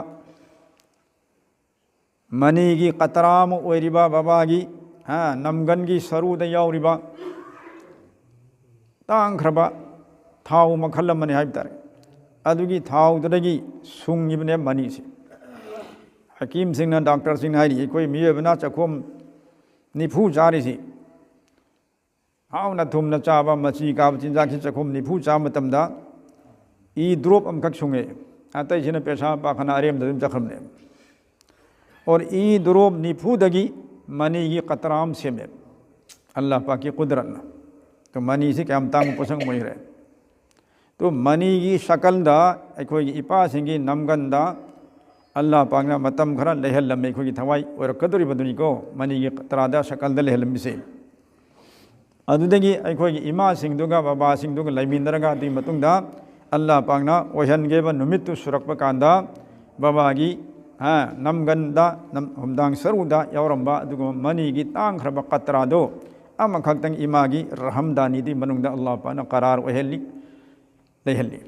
ꯃꯅꯤꯒꯤ ꯀꯇꯔꯥ ꯑꯃ ꯑꯣꯏꯔꯤꯕ ꯕꯕꯥꯒꯤ, ꯍꯥ, ꯅꯝꯒꯟꯒꯤ ꯁꯔꯨꯗ ꯌꯥꯎꯔꯤꯕ ꯇꯥꯡꯈ꯭ꯔꯕ ꯊꯥꯎ ꯃꯈꯜ ꯑꯃꯅꯤ ꯍꯥꯏꯕ ꯇꯥꯔꯦ꯫ ꯑꯗꯨꯒꯤ ꯊꯥꯎꯗꯨꯗꯒꯤ ꯁꯨꯡꯉꯤꯕꯅꯦ ꯃꯅꯤꯁꯦ꯫ ꯍꯀꯤꯝꯁꯤꯡꯅ, ꯗꯥꯛꯇꯔꯁꯤꯡꯅ ꯍꯥꯏꯔꯤ, ꯑꯩꯈꯣꯏ ꯃꯤꯑꯣꯏꯕꯅ ꯆꯥꯛꯈꯣꯝ ꯅꯤꯐꯨ ꯆꯥꯔꯤꯁꯤ, ꯍꯥꯎꯅ ꯊꯨꯝꯅ ꯆꯥꯕ, ꯃꯆꯤ ꯀꯥꯕ ꯆꯤꯟꯖꯥꯛꯁꯤ ꯆꯥꯛꯈꯣꯝ ꯅꯤꯐꯨ ꯆꯥꯕ ꯃꯇꯝꯗ ꯏ ꯗ꯭ꯔꯣꯞ ꯑꯃꯈꯛ ꯁꯨꯡꯉꯦ, ꯑꯇꯩꯁꯤꯅ ꯄꯦꯁꯥ ꯄꯥꯈꯅ ꯑꯔꯦꯝꯕꯗ ꯑꯗꯨꯝ ꯆꯠꯈ꯭ꯔꯕꯅꯦ꯫ ꯑꯣꯔ ꯏ ꯗ꯭ꯔꯣꯞ ꯅꯤꯐꯨꯗꯒꯤ ꯃꯅꯤꯒꯤ ꯀꯇꯔꯥ ꯑꯃ ꯁꯦꯝꯃꯦ, ꯑꯜꯂꯥꯍ ꯄꯥꯛꯀꯤ ꯀꯨꯗꯔꯠꯅ꯫ ꯇꯣ, ꯃꯅꯤꯁꯤ ꯀꯌꯥꯝ ꯇꯥꯡꯕ ꯄꯣꯠꯁꯛ ꯑꯃ ꯑꯣꯏꯈ꯭ꯔꯦ꯫ ꯇꯣ, ꯃꯅꯤꯒꯤ ꯁꯀꯜꯗ ꯑꯩꯈꯣꯏꯒꯤ ꯏꯄꯥꯁꯤꯡꯒꯤ ꯅꯝꯒꯟꯗ ꯑꯜꯂꯥꯍ ꯄꯥꯛꯅ ꯃꯇꯝ ꯈꯔ ꯂꯩꯍꯜꯂꯝꯃꯤ, ꯑꯩꯈꯣꯏꯒꯤ ꯊꯋꯥꯏ ꯑꯣꯏꯔꯛꯀꯗꯧꯔꯤꯕꯗꯨꯅꯤꯀꯣ ꯃꯅꯤꯒꯤ ꯀꯇꯔꯥꯗ, ꯁꯀꯜꯗ ꯂꯩꯍꯜꯂꯝꯃꯤꯁꯦ꯫ ꯑꯗꯨꯗꯒꯤ ꯑꯩꯈꯣꯏꯒꯤ ꯏꯃꯥꯁꯤꯡꯗꯨꯒ ꯕꯕꯥꯁꯤꯡꯗꯨꯒ ꯂꯩꯃꯤꯟꯅꯔꯒ, ꯑꯗꯨꯒꯤ ꯃꯇꯨꯡꯗ ꯑꯜꯂꯥꯍ ꯄꯥꯛꯅ ꯑꯣꯏꯍꯟꯒꯦꯕ ꯅꯨꯃꯤꯠꯇꯨ ꯁꯨꯔꯛꯄ ꯀꯥꯟꯗ, ꯕꯕꯥꯒꯤ, ꯍꯥ, ꯅꯝꯒꯟꯗ, ꯅꯝ-, ꯍꯨꯝꯗꯥꯡ ꯁꯔꯨꯗ ꯌꯥꯎꯔꯝꯕ ꯑꯗꯨꯒꯨꯝꯕ ꯃꯅꯤꯒꯤ ꯇꯥꯡꯈ꯭ꯔꯕ ꯀꯇꯔꯥꯗꯣ ꯑꯃꯈꯛꯇꯪ ꯏꯃꯥꯒꯤ ꯔꯍꯝꯗꯥꯅꯤꯗꯤ ꯃꯅꯨꯡꯗ ꯑꯜꯂꯥꯍ ꯄꯥꯛꯅ ꯀꯔꯥꯔ ꯑꯣꯏꯍꯜꯂꯤ, ꯂꯩꯍꯜꯂꯤ꯫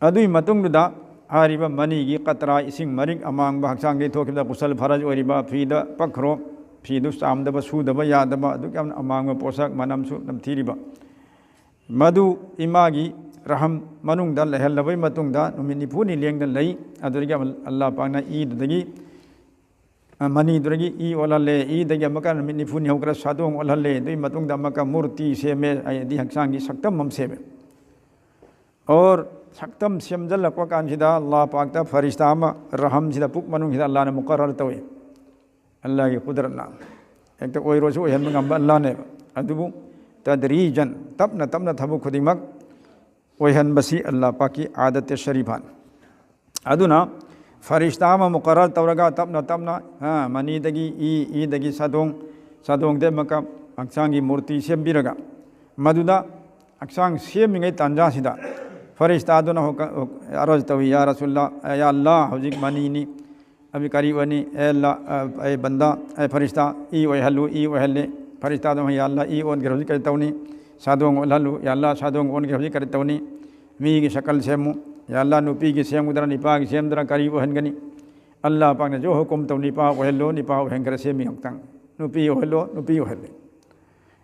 ꯑꯗꯨꯒꯤ ꯃꯇꯨꯡꯗꯨꯗ ꯍꯥꯏꯔꯤꯕ ꯃꯅꯤꯒꯤ ꯀꯇꯔꯥ, ꯏꯁꯤꯡ ꯃꯔꯤꯛ ꯑꯃꯥꯡꯕ, ꯍꯛꯆꯥꯡꯗꯒꯤ ꯊꯣꯛꯈꯤꯕꯗ ꯒꯨꯁꯜ ꯐꯔꯖ ꯑꯣꯏꯔꯤꯕ, ꯐꯤꯗ ꯄꯛꯈ꯭ꯔꯣ, ꯐꯤꯗꯨ ꯆꯥꯝꯗꯕ ꯁꯨꯗꯕ ꯌꯥꯗꯕ, ꯑꯗꯨꯛ ꯌꯥꯝꯅ ꯑꯃꯥꯡꯕ ꯄꯣꯠꯁꯛ, ꯃꯅꯝꯁꯨ ꯅꯝꯊꯤꯔꯤꯕ, ꯃꯗꯨ ꯏꯃꯥꯒꯤ ꯔꯍꯝ ꯃꯅꯨꯡꯗ ꯂꯩꯍꯜꯂꯕꯩ ꯃꯇꯨꯡꯗ ꯅꯨꯃꯤꯠ ꯅꯤꯐꯨꯅꯤ ꯂꯦꯡꯗꯅ ꯂꯩ꯫ ꯑꯗꯨꯗꯒꯤ ꯑꯃ-, ꯑꯜꯂꯥꯍ ꯄꯥꯛꯅ ꯏꯗꯨꯗꯒꯤ, ꯑ, ꯃꯅꯤꯗꯨꯗꯒꯤ ꯏ ꯑꯣꯜꯍꯜꯂꯦ, ꯏꯗꯒꯤ ꯑꯃꯨꯛꯀ ꯅꯨꯃꯤꯠ ꯅꯤꯐꯨꯅꯤ ꯍꯧꯈ꯭ꯔ ꯁꯥꯗꯣꯡ ꯑꯣꯜꯍꯜꯂꯦ, ꯑꯗꯨꯒꯤ ꯃꯇꯨꯡꯗ ꯑꯃꯨꯛꯀ ꯃꯨꯔꯇꯤ ꯁꯦꯝꯃꯦ, ꯍꯥꯏꯗꯤ ꯍꯛꯆꯥꯡꯒꯤ ꯁꯛꯇꯝ ꯑꯃ ꯁꯦꯝꯃꯦ꯫ ꯑꯣꯔ ꯁꯛꯇꯝ ꯁꯦꯝꯖꯤꯜꯂꯛꯄ ꯀꯥꯟꯁꯤꯗ ꯑꯜꯂꯥꯍ ꯄꯥꯛꯇ ꯐꯔꯤꯁꯇꯥ ꯑꯃ ꯔꯍꯝꯁꯤꯗ, ꯄꯨꯛ ꯃꯅꯨꯡꯁꯤꯗ ꯑꯜꯂꯥꯍꯅ ꯃꯨꯀꯔꯔ ꯇꯧꯏ꯫ ꯑꯜꯂꯥꯍꯒꯤ ꯀꯨꯗꯔꯠꯅ ꯍꯦꯛꯇ ꯑꯣꯏꯔꯣꯁꯨ ꯑꯣꯏꯍꯟꯕ ꯉꯝꯕ ꯑꯜꯂꯥꯍꯅꯦꯕ꯫ ꯑꯗꯨꯕꯨ ꯇꯗꯔꯤꯖꯟ, ꯇꯞꯅ ꯇꯞꯅ ꯊꯕꯛ ꯈꯨꯗꯤꯡꯃꯛ ꯑꯣꯏꯍꯟꯕꯁꯤ ꯑꯜꯂꯥꯍ ꯄꯥꯛꯀꯤ ꯑꯥꯗꯠꯇ ꯁꯔꯤꯐꯥꯅꯤ꯫ ꯑꯗꯨꯅ ꯐꯔꯤꯁꯇꯥ ꯑꯃ ꯃꯨꯀꯔꯔ ꯇꯧꯔꯒ ꯇꯞꯅ ꯇꯞꯅ, ꯑ, ꯃꯅꯤꯗꯒꯤ ꯏ, ꯏꯗꯒꯤ ꯁꯥꯗꯣꯡ, ꯁꯥꯗꯣꯡꯗꯒꯤ ꯑꯃꯨꯛꯀ ꯍꯛꯆꯥꯡꯒꯤ ꯃꯨꯔꯇꯤ ꯁꯦꯝꯕꯤꯔꯒ, ꯃꯗꯨꯗ ꯍꯛꯆꯥꯡ ꯁꯦꯝꯃꯤꯉꯩ ꯇꯥꯟꯖꯥꯁꯤꯗ ꯐꯔꯤꯁꯇꯥꯗꯨꯅ ꯍꯣ-, ꯍꯣ-, ꯑꯔꯖ ꯇꯧꯏ, "ꯌꯥ ꯔꯁꯨꯜꯂꯥ, ꯌꯥ ꯑꯜꯂꯥꯍ, ꯍꯧꯖꯤꯛ ꯃꯅꯤꯅꯤ, ꯑꯕꯤ ꯀꯔꯤ ꯑꯣꯏꯅꯤ? ꯑꯦ ꯑꯜꯂꯥꯍ, ꯑ, ꯑꯦ ꯕꯟꯗꯥ, ꯑꯦ ꯐꯔꯤꯁꯇꯥ, ꯏ ꯑꯣꯏꯍꯜꯂꯨ, ꯏ ꯑꯣꯏꯍꯜꯂꯦ꯫" ꯐꯔꯤꯁꯇꯥꯗꯨꯅ, "ꯌꯥ ꯑꯜꯂꯥꯍ, ꯏ ꯑꯣꯟꯈ꯭ꯔꯦ, ꯍꯧꯖꯤꯛ ꯀꯔꯤ ꯇꯧꯅꯤ? ꯁꯥꯗꯣꯡ ꯑꯣꯜꯍꯜꯂꯨ, ꯌꯥ ꯑꯜꯂꯥꯍ, ꯁꯥꯗꯣꯡ ꯑꯣꯟꯈ꯭ꯔꯦ, ꯍꯧꯖꯤꯛ ꯀꯔꯤ ꯇꯧꯅꯤ? ꯃꯤꯒꯤ ꯁꯀꯜ ꯁꯦꯝꯃꯨ, ꯌꯥ ꯑꯜꯂꯥꯍ, ꯅꯨꯄꯤꯒꯤ ꯁꯦꯝꯒꯗ꯭ꯔꯥ, ꯅꯤꯄꯥꯒꯤ ꯁꯦꯝꯗ꯭ꯔꯥ, ꯀꯔꯤ ꯑꯣꯏꯍꯟꯒꯅꯤ?" ꯑꯜꯂꯥꯍ ꯄꯥꯛꯅꯁꯨ ꯍꯨꯀꯨꯝ ꯇꯧ, "ꯅꯤꯄꯥ ꯑꯣꯏꯍꯜꯂꯣ", ꯅꯤꯄꯥ ꯑꯣꯏꯍꯟꯈ꯭ꯔꯦ, ꯁꯦꯝꯃꯤ ꯉꯥꯛꯇꯪ꯫ "ꯅꯨꯄꯤ ꯑꯣꯏꯍꯜꯂꯣ", ꯅꯨꯄꯤ ꯑꯣꯏꯍꯜꯂꯦ꯫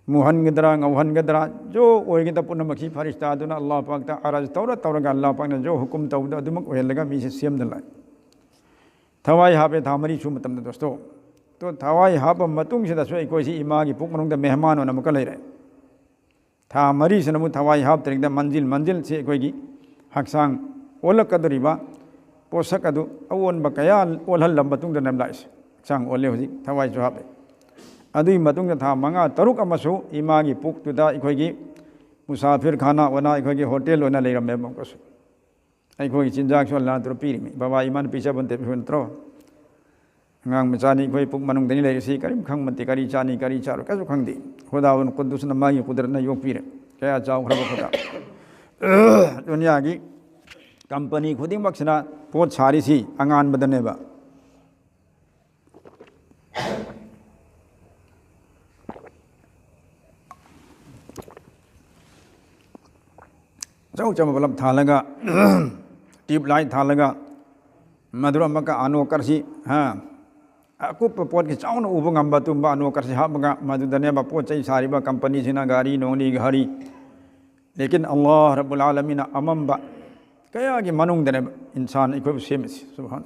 ꯃꯨꯍꯟꯒꯗ꯭ꯔꯥ, ꯉꯧꯍꯟꯒꯗ꯭ꯔꯥ, ꯖꯣ ꯑꯣꯏꯒꯗ ꯄꯨꯝꯅꯃꯛꯁꯤ ꯐꯔꯤꯁꯇꯥꯗꯨꯅ ꯑꯜꯂꯥꯍ ꯄꯥꯛꯇ ꯑꯔꯖ ꯇꯧꯔ ꯇꯧꯔꯒ ꯑꯜꯂꯥꯍ ꯄꯥꯛꯅ ꯖꯣ ꯍꯨꯀꯨꯝ ꯇꯧꯕꯗ ꯑꯗꯨꯃꯛ ꯑꯣꯏꯍꯜꯂꯒ ꯃꯤꯁꯦ ꯁꯦꯝꯗꯅ ꯂꯥꯛꯏ꯫ ꯊꯋꯥꯏ ꯍꯥꯞꯄꯦ ꯊꯥ ꯃꯔꯤ ꯁꯨꯕ ꯃꯇꯝꯗ, ꯗꯣꯁꯇꯣ꯫ ꯇꯣ, ꯊꯋꯥꯏ ꯍꯥꯞꯄ ꯃꯇꯨꯡꯁꯤꯗꯁꯨ ꯑꯩꯈꯣꯏꯁꯤ ꯏꯃꯥꯒꯤ ꯄꯨꯛ ꯃꯅꯨꯡꯗ ꯃꯦꯍꯃꯥꯟ ꯑꯣꯏꯅ ꯑꯃꯨꯛꯀ ꯂꯩꯔꯦ꯫ ꯊꯥ ꯃꯔꯤꯁꯤꯅ ꯑꯃꯨꯛ ꯊꯋꯥꯏ ꯍꯥꯞꯇ꯭ꯔꯤꯉꯩꯗ ꯃꯟꯖꯤꯜ ꯃꯟꯖꯤꯜꯁꯤ ꯑꯩꯈꯣꯏꯒꯤ ꯍꯛꯆꯥꯡ ꯑꯣꯜꯂꯛꯀꯗꯧꯔꯤꯕ ꯄꯣꯠꯁꯛ ꯑꯗꯨ ꯑꯑꯣꯟꯕ ꯀꯌꯥ ꯑꯣꯜꯍꯜꯂ ꯃꯇꯨꯡꯗꯅꯦꯕ ꯂꯥꯛꯏꯁꯦ꯫ ꯍꯛꯆꯥꯡ ꯑꯣꯜꯂꯦ ꯍꯧꯖꯤꯛ, ꯊꯋꯥꯏꯁꯨ ꯍꯥꯞꯄꯦ꯫ ꯑꯗꯨꯒꯤ ꯃꯇꯨꯡꯗ ꯊꯥ ꯃꯉꯥ ꯇꯔꯨꯛ ꯑꯃꯁꯨ ꯏꯃꯥꯒꯤ ꯄꯨꯛꯇꯨꯗ ꯑꯩꯈꯣꯏꯒꯤ ꯃꯨꯁꯥꯐꯤꯔ ꯈꯥꯅꯥ ꯑꯣꯏꯅ, ꯑꯩꯈꯣꯏꯒꯤ ꯍꯣꯇꯦꯜ ꯑꯣꯏꯅ ꯂꯩꯔꯝꯃꯦꯕ ꯑꯃꯨꯛꯀꯁꯨ꯫ ꯑꯩꯈꯣꯏꯒꯤ ꯆꯤꯟꯖꯥꯛꯁꯨ ꯑꯜꯂꯥꯍꯅ ꯇꯧꯔ ꯄꯤꯔꯤꯃꯤ꯫ ꯕꯕꯥ ꯏꯃꯥꯅ ꯄꯤꯖꯕ ꯅꯠꯇꯦ, ꯅꯠꯇ꯭ꯔꯣ? ꯑꯉꯥꯡ ꯃꯆꯥꯅꯤ, ꯑꯩꯈꯣꯏ ꯄꯨꯛ ꯃꯅꯨꯡꯗꯅꯤ ꯂꯩꯔꯤꯁꯤ, ꯀꯔꯤꯝ ꯈꯪꯕ ꯅꯠꯇꯦ, ꯀꯔꯤ ꯆꯥꯅꯤ, ꯀꯔꯤ ꯆꯥꯔꯣꯏ, ꯀꯔꯤꯁꯨ ꯈꯪꯗꯦ꯫ ꯈꯨꯗꯥꯎꯟ ꯀꯨꯗꯨꯁꯅ ꯃꯥꯒꯤ ꯀꯨꯗꯔꯠꯅ ꯌꯣꯛꯄꯤꯔꯦ꯫ ꯀꯌꯥ ꯆꯥꯎꯈ꯭ꯔꯕ ꯈꯨꯗꯥ꯫ ꯗꯨꯅꯤꯌꯥꯒꯤ ꯀꯝꯄꯅꯤ ꯈꯨꯗꯤꯡꯃꯛꯁꯤꯅ ꯄꯣꯠ ꯁꯥꯔꯤꯁꯤ ꯑꯉꯥꯟꯕꯗꯅꯦꯕ꯫ ꯑꯆꯧ ꯑꯆꯧꯕ ꯕꯂꯞ ꯊꯥꯜꯂꯒ, ꯇ꯭ꯌꯨꯕ ꯂꯥꯏꯠ ꯊꯥꯜꯂꯒ, ꯃꯗꯨꯔ ꯑꯃꯨꯛꯀ ꯑꯅꯣꯀꯔꯁꯤ, ꯍꯥ, ꯑꯀꯨꯞꯄ ꯄꯣꯠꯀꯤ ꯆꯥꯎꯅ ꯎꯕ ꯉꯝꯕ ꯑꯗꯨꯝꯕ ꯑꯅꯣꯀꯔꯁꯤ ꯍꯥꯞꯄꯒ, ꯃꯗꯨꯗꯅꯦꯕ ꯄꯣꯠ ꯆꯩ ꯁꯥꯔꯤꯕ ꯀꯝꯄꯅꯤꯁꯤꯅ ꯒꯥꯔꯤ ꯅꯣꯡꯂꯤ ꯘꯔꯤ, ꯂꯦꯀꯤꯟ ꯑꯜꯂꯥꯍ ꯔꯕꯨꯜ ꯑꯥꯂꯃꯤꯟꯅ ꯑꯃꯝꯕ ꯀꯌꯥꯒꯤ ꯃꯅꯨꯡꯗꯅꯦꯕ ꯏꯟꯁꯥꯟ ꯑꯩꯈꯣꯏꯕꯨ ꯁꯦꯝꯃꯤꯁꯤ꯫ ꯁꯨꯕꯍꯥꯟ꯫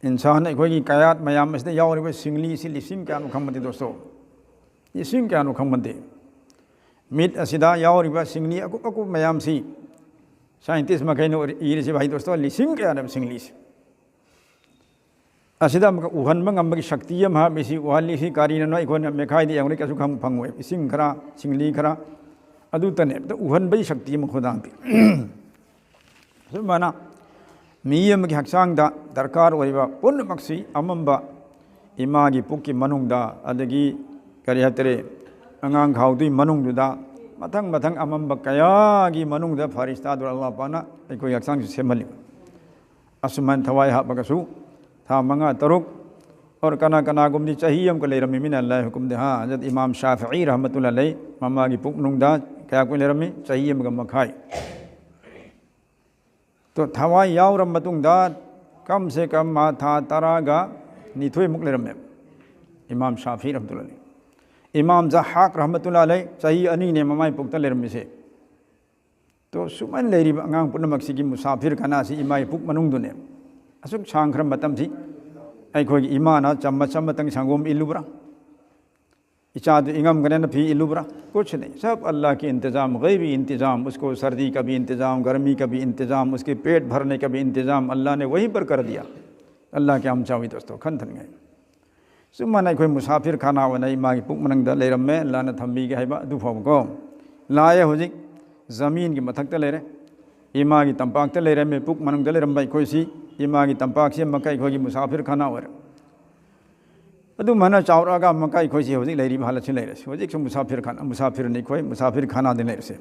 ꯏꯟꯁꯥꯟ ꯑꯩꯈꯣꯏꯒꯤ ꯀꯥꯌꯥꯠ ꯃꯌꯥꯝ ꯑꯁꯤꯗ ꯌꯥꯎꯔꯤꯕ ꯁꯤꯡꯂꯤꯁꯤ ꯂꯤꯁꯤꯡ ꯀꯌꯥꯅꯣ ꯈꯪꯕ ꯅꯠꯇꯦ ꯗꯣꯁꯇꯣ, ꯂꯤꯁꯤꯡ ꯀꯌꯥꯅꯣ ꯈꯪꯕ ꯅꯠꯇꯦ꯫ ꯃꯤꯠ ꯑꯁꯤꯗ ꯌꯥꯎꯔꯤꯕ ꯁꯤꯡꯂꯤ ꯑꯀꯨꯞ ꯑꯀꯨꯞ ꯃꯌꯥꯝꯁꯤ ꯁꯥꯏꯟꯇꯤꯁ ꯃꯈꯩꯅ ꯏꯔꯤꯁꯤ ꯚꯥꯏ ꯗꯣꯁꯇꯣ ꯂꯤꯁꯤꯡ ꯀꯌꯥꯅꯦꯕ ꯁꯤꯡꯂꯤꯁꯤ꯫ ꯑꯁꯤꯗ ꯑꯃꯨꯛꯀ ꯎꯍꯟꯕ ꯉꯝꯕꯒꯤ ꯁꯛꯇꯤ ꯑꯃ ꯍꯥꯞꯄꯤꯁꯤ, ꯎꯍꯜꯂꯤꯁꯤ ꯀꯔꯤꯅꯅꯣ ꯑꯩꯈꯣꯏꯅ ꯃꯦꯈꯥꯏꯗ ꯌꯦꯡꯂꯤ ꯀꯩꯁꯨ ꯈꯪ ꯐꯪꯉꯣꯏ꯫ ꯏꯁꯤꯡ ꯈꯔ, ꯁꯤꯡꯂꯤ ꯈꯔ, ꯑꯗꯨꯇꯅꯦ꯫ ꯑꯗ ꯎꯍꯟꯕꯒꯤ ꯁꯛꯇꯤ ꯑꯃ ꯈꯨꯗꯥꯡ ꯄꯤ꯫ ꯑꯁꯨꯃꯥꯏꯅ ꯃꯤ ꯑꯃꯒꯤ ꯍꯛꯆꯥꯡꯗ ꯗꯔꯀꯥꯔ ꯑꯣꯏꯕ ꯄꯨꯝꯅꯃꯛꯁꯤ ꯑꯃꯝꯕ ꯏꯃꯥꯒꯤ ꯄꯨꯛꯀꯤ ꯃꯅꯨꯡꯗ, ꯑꯗꯒꯤ ꯀꯔꯤ ꯍꯥꯏꯇꯥꯔꯦ, ꯑꯉꯥꯡ ꯈꯥꯎꯗꯨꯒꯤ ꯃꯅꯨꯡꯗꯨꯗ, ꯃꯊꯪ ꯃꯊꯪ ꯑꯃꯝꯕ ꯀꯌꯥꯒꯤ ꯃꯅꯨꯡꯗ ꯐꯔꯤꯁꯇꯥꯗꯨ ꯑꯜꯂꯥꯍ ꯄꯥꯛꯅ ꯑꯩꯈꯣꯏꯒꯤ ꯍꯛꯆꯥꯡꯁꯤ ꯁꯦꯝꯍꯜꯂꯤꯕ꯫ ꯑꯁꯨꯃꯥꯏꯅ ꯊꯋꯥꯏ ꯍꯥꯞꯄꯒꯁꯨ ꯊꯥ ꯃꯉꯥ, ꯇꯔꯨꯛ, ꯑꯣꯔ ꯀꯅꯥ ꯀꯅꯥꯒꯨꯝꯕꯗꯤ ꯆꯍꯤ ꯑꯃꯒ ꯂꯩꯔꯝꯃꯤ ꯃꯤꯅ ꯑꯜꯂꯥꯍ ꯍꯨꯀꯨꯝꯗꯤ, ꯍꯥ, ꯍꯖꯔꯠ ꯏꯃꯥꯝ ꯁꯥꯐꯤꯏ ꯔꯍꯃꯇꯨꯜꯂꯥꯍ ꯑꯂꯩ ꯃꯃꯥꯒꯤ ꯄꯨꯛ ꯃꯅꯨꯡꯗ ꯀꯌꯥ ꯀꯨꯏꯅ ꯂꯩꯔꯝꯃꯤ? ꯆꯍꯤ ꯑꯃꯒ ꯃꯈꯥꯏ꯫ ꯇꯣ ꯊꯋꯥꯏ ꯌꯥꯎꯔꯕ ꯃꯇꯨꯡꯗ ꯀꯝ ꯁꯦ ꯀꯝ ꯃꯥ ꯊꯥ ꯇꯔꯥꯒ ꯅꯤꯊꯣꯏꯃꯨꯛ ꯂꯩꯔꯝꯃꯦ ꯏꯃꯥꯝ ꯁꯥꯐꯤ ꯔꯍꯃꯇꯨꯜꯂꯥꯍ ꯑꯂꯩ꯫ ꯏꯃꯥꯝ ꯖꯍꯥꯛ ꯔꯍꯃꯇꯨꯜꯂꯥꯍ ꯑꯂꯩ ꯆꯍꯤ ꯑꯅꯤꯅꯦ ꯃꯃꯥꯏ ꯄꯨꯛꯇ ꯂꯩꯔꯝꯃꯤꯁꯦ꯫ ꯇꯣ ꯁꯨꯃꯥꯏꯅ ꯂꯩꯔꯤꯕ ꯑꯉꯥꯡ ꯄꯨꯝꯅꯃꯛꯁꯤꯒꯤ ꯃꯨꯁꯥꯐꯤꯔ ꯈꯥꯅꯥꯁꯤ ꯏꯃꯥꯒꯤ ꯄꯨꯛ ꯃꯅꯨꯡꯗꯨꯅꯦ꯫ ꯑꯁꯨꯛ ꯁꯥꯡꯈ꯭ꯔ ꯃꯇꯝꯁꯤ ꯑꯩꯈꯣꯏꯒꯤ ꯏꯃꯥꯅ ꯆꯝꯃꯁ ꯑꯃꯇꯪ ꯁꯪꯒꯣꯝ ꯏꯜꯂꯨꯕ꯭ꯔꯥ? ꯏꯆꯥꯗꯨ ꯏꯪꯉꯝꯒꯅꯦꯅ ꯐꯤ ꯏꯜꯂꯨꯕ꯭ꯔꯥ? ꯀꯨꯆ ꯅꯍꯤ꯫ ꯁꯕ ꯑꯜꯂꯥꯍ ꯀꯤ ꯏꯟꯇꯤꯖꯥꯝ, ꯒꯩꯕꯤ ꯏꯟꯇꯤꯖꯥꯝ, ꯎꯁꯀꯣ ꯁꯔꯗꯤ ꯀ ꯚꯤ ꯏꯟꯇꯤꯖꯥꯝ, ꯒꯔꯃꯤ ꯀ ꯚꯤ ꯏꯟꯇꯤꯖꯥꯝ, ꯎꯁꯀꯦ ꯄꯦꯠ ꯚꯔꯅꯦ ꯀ ꯚꯤ ꯏꯟꯇꯤꯖꯥꯝ ꯑꯜꯂꯥꯍ ꯅꯦ ꯋꯍꯤ ꯄꯔ ꯀꯔ ꯗꯤꯌꯥ꯫ ꯑꯜꯂꯥꯍ ꯀꯌꯥꯝ ꯆꯥꯎꯏ ꯗꯣꯁꯇꯣ, ꯈꯟꯊꯅꯤꯡꯉꯥꯏ꯫ ꯆꯨꯝꯃꯅ ꯑꯩꯈꯣꯏ ꯃꯨꯁꯥꯐꯤꯔ ꯈꯥꯅꯥ ꯑꯣꯏꯅ ꯏꯃꯥꯒꯤ ꯄꯨꯛ ꯃꯅꯨꯡꯗ ꯂꯩꯔꯝꯃꯦ, ꯑꯜꯂꯥꯍꯅ ꯊꯝꯕꯤꯒꯦ ꯍꯥꯏꯕ ꯑꯗꯨ ꯐꯥꯎꯕꯀꯣ꯫ ꯂꯥꯛꯑꯦ ꯍꯧꯖꯤꯛ ꯖꯃꯤꯟꯒꯤ ꯃꯊꯛꯇ ꯂꯩꯔꯦ, ꯏꯃꯥꯒꯤ ꯇꯝꯄꯥꯛꯇ ꯂꯩꯔꯝꯃꯦ, ꯄꯨꯛ ꯃꯅꯨꯡꯗ ꯂꯩꯔꯝꯕ ꯑꯩꯈꯣꯏꯁꯤ ꯏꯃꯥꯒꯤ ꯇꯝꯄꯥꯛꯁꯤ ꯑꯃꯨꯛꯀ ꯑꯩꯈꯣꯏꯒꯤ ꯃꯨꯁꯥꯐꯤꯔ ꯈꯥꯅꯥ ꯑꯣꯏꯔꯦ꯫ ꯑꯗꯨꯃꯥꯏꯅ ꯆꯥꯎꯔꯛꯑꯒ ꯑꯃꯨꯛꯀ ꯑꯩꯈꯣꯏꯁꯤ ꯍꯧꯖꯤꯛ ꯂꯩꯔꯤꯕ ꯍꯥꯂꯠꯁꯤ ꯂꯩꯔꯁꯤ꯫ ꯍꯧꯖꯤꯛꯁꯨ ꯃꯨꯁꯥꯐꯤꯔ ꯈꯥꯅꯥ, ꯃꯨꯁꯥꯐꯤꯔꯅꯤ ꯑꯩꯈꯣꯏ, ꯃꯨꯁꯥꯐꯤꯔ ꯈꯥꯅꯥꯗ ꯂꯩꯔꯁꯤ꯫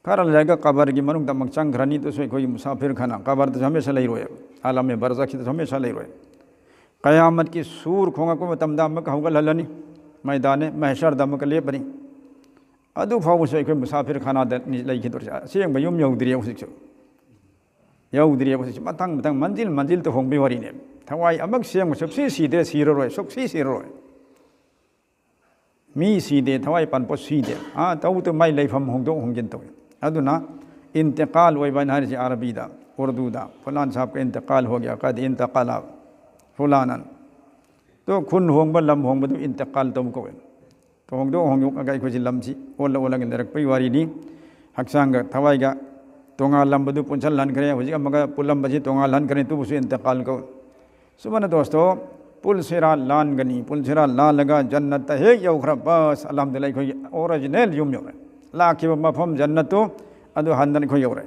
ꯈꯔ ꯂꯩꯔꯒ ꯀꯕꯔꯒꯤ ꯃꯅꯨꯡꯗ ꯑꯃꯨꯛ ꯆꯪꯈ꯭ꯔꯅꯤ, ꯑꯗꯨꯁꯨ ꯑꯩꯈꯣꯏꯒꯤ ꯃꯨꯁꯥꯐꯤꯔ ꯈꯥꯅꯥ, ꯀꯕꯔꯗꯁꯨ ꯍꯃꯦꯁꯥ ꯂꯩꯔꯣꯏ, ꯑꯥꯂꯝ ꯕꯔꯖꯈꯁꯤꯗꯁꯨ ꯍꯃꯦꯁꯥ ꯂꯩꯔꯣꯏ꯫ ꯀꯌꯥꯃꯠꯀꯤ ꯁꯨꯔ ꯈꯣꯡꯉꯛꯄ ꯃꯇꯝꯗ ꯑꯃꯨꯛꯀ ꯍꯧꯒꯠꯍꯜꯂꯅꯤ, ꯃꯩꯗꯥꯅꯦ ꯃꯍꯦꯁꯔꯗ ꯑꯃꯨꯛꯀ ꯂꯦꯞꯄꯅꯤ꯫ ꯑꯗꯨ ꯐꯥꯎꯕꯁꯨ ꯑꯩꯈꯣꯏ ꯃꯨꯁꯥꯐꯤꯔ ꯈꯥꯅꯥꯗ ꯂꯩꯈꯤꯗꯣꯔꯤꯁꯦ꯫ ꯑꯁꯦꯡꯕ ꯌꯨꯝ ꯌꯧꯗ꯭ꯔꯤ ꯍꯧꯖꯤꯛꯁꯨ, ꯌꯧꯗ꯭ꯔꯤ ꯍꯧꯖꯤꯛꯁꯨ꯫ ꯃꯊꯪ ꯃꯊꯪ ꯃꯟꯖꯤꯜ ꯃꯟꯖꯤꯜ ꯇꯧꯍꯣꯡꯕꯒꯤ ꯋꯥꯔꯤꯅꯦ꯫ ꯊꯋꯥꯏ ꯑꯃꯨꯛ ꯁꯦꯡꯕ ꯁꯨꯛꯁꯤ ꯁꯤꯗ꯭ꯔꯦ, ꯁꯤꯔꯔꯣꯏ, ꯁꯨꯛꯁꯤ ꯁꯤꯔꯔꯣꯏ꯫ ꯃꯤ ꯁꯤꯗꯦ, ꯊꯋꯥꯏ ꯄꯥꯟꯄꯣꯠ ꯁꯤꯗꯦ꯫ ꯑꯥ, ꯇꯧꯕꯇ ꯃꯥꯏ ꯂꯩꯐꯝ ꯍꯣꯡꯗꯣꯛ ꯍꯣꯡꯖꯤꯟ ꯇꯧꯏ꯫ ꯑꯗꯨꯅ ꯏꯟꯇꯤꯀꯥꯜ ꯑꯣꯏꯕ ꯍꯥꯏꯅ ꯍꯥꯏꯔꯤꯁꯤ ꯑꯔꯕꯤꯗ, ꯎꯔꯗꯨꯗ, "ꯐꯨꯂꯥꯟ ꯁꯥꯍꯕ ꯀ ꯏꯟꯇꯤꯀꯥꯜ ꯍꯣ ꯒꯌꯥ, ꯀꯗ ꯏꯟꯇꯤꯀꯥꯂꯥ ꯐꯨꯂꯥꯅꯟ"꯫ ꯇꯣ, ꯈꯨꯟ ꯍꯣꯡꯕ, ꯂꯝ ꯍꯣꯡꯕꯗꯨ ꯏꯟꯇꯤꯀꯥꯜ ꯇꯧꯕ ꯀꯧꯏ꯫ ꯇꯣ, ꯍꯣꯡꯗꯣꯛ ꯍꯣꯡꯗꯣꯛꯑꯒ ꯑꯩꯈꯣꯏꯁꯤ ꯂꯝꯁꯤ ꯑꯣꯜꯂ ꯑꯣꯜꯂꯒ ꯂꯩꯔꯛꯄꯒꯤ ꯋꯥꯔꯤꯅꯤ꯫ ꯍꯛꯆꯥꯡꯒ ꯊꯋꯥꯏꯒ ꯇꯣꯉꯥꯜꯂꯝꯕꯗꯨ ꯄꯨꯟꯁꯤꯜꯍꯟꯈ꯭ꯔꯦ, ꯍꯧꯖꯤꯛ ꯑꯃꯒ ꯄꯨꯜꯂꯝꯕꯁꯤ ꯇꯣꯉꯥꯜꯍꯟꯈ꯭ꯔꯦ, ꯇꯨꯕꯨꯁꯨ ꯏꯟꯇꯤꯀꯥꯜ ꯀꯧꯏ꯫ ꯁꯨꯃꯥꯏꯅ ꯗꯣꯁꯇꯣ, ꯄꯨꯜ ꯁꯤꯔꯥꯠ ꯂꯥꯟꯒꯅꯤ, ꯄꯨꯜ ꯁꯤꯔꯥꯠ ꯂꯥꯜꯂꯒ ꯖꯟꯅꯠꯇ ꯍꯦꯛ ꯌꯧꯈ꯭ꯔ, ꯕꯁ, ꯑꯜꯍꯝꯗꯨꯂꯤꯜꯂꯥꯍ, ꯑꯩꯈꯣꯏꯒꯤ ꯑꯣꯔꯤꯖꯤꯅꯦꯜ ꯌꯨꯝ ꯌꯧꯔꯦ꯫ ꯂꯥꯛꯈꯤꯕ ꯃꯐꯝ ꯖꯟꯅꯠꯇꯨ, ꯑꯗꯨ ꯍꯟꯗꯅ ꯑꯩꯈꯣꯏ ꯌꯧꯔꯦ꯫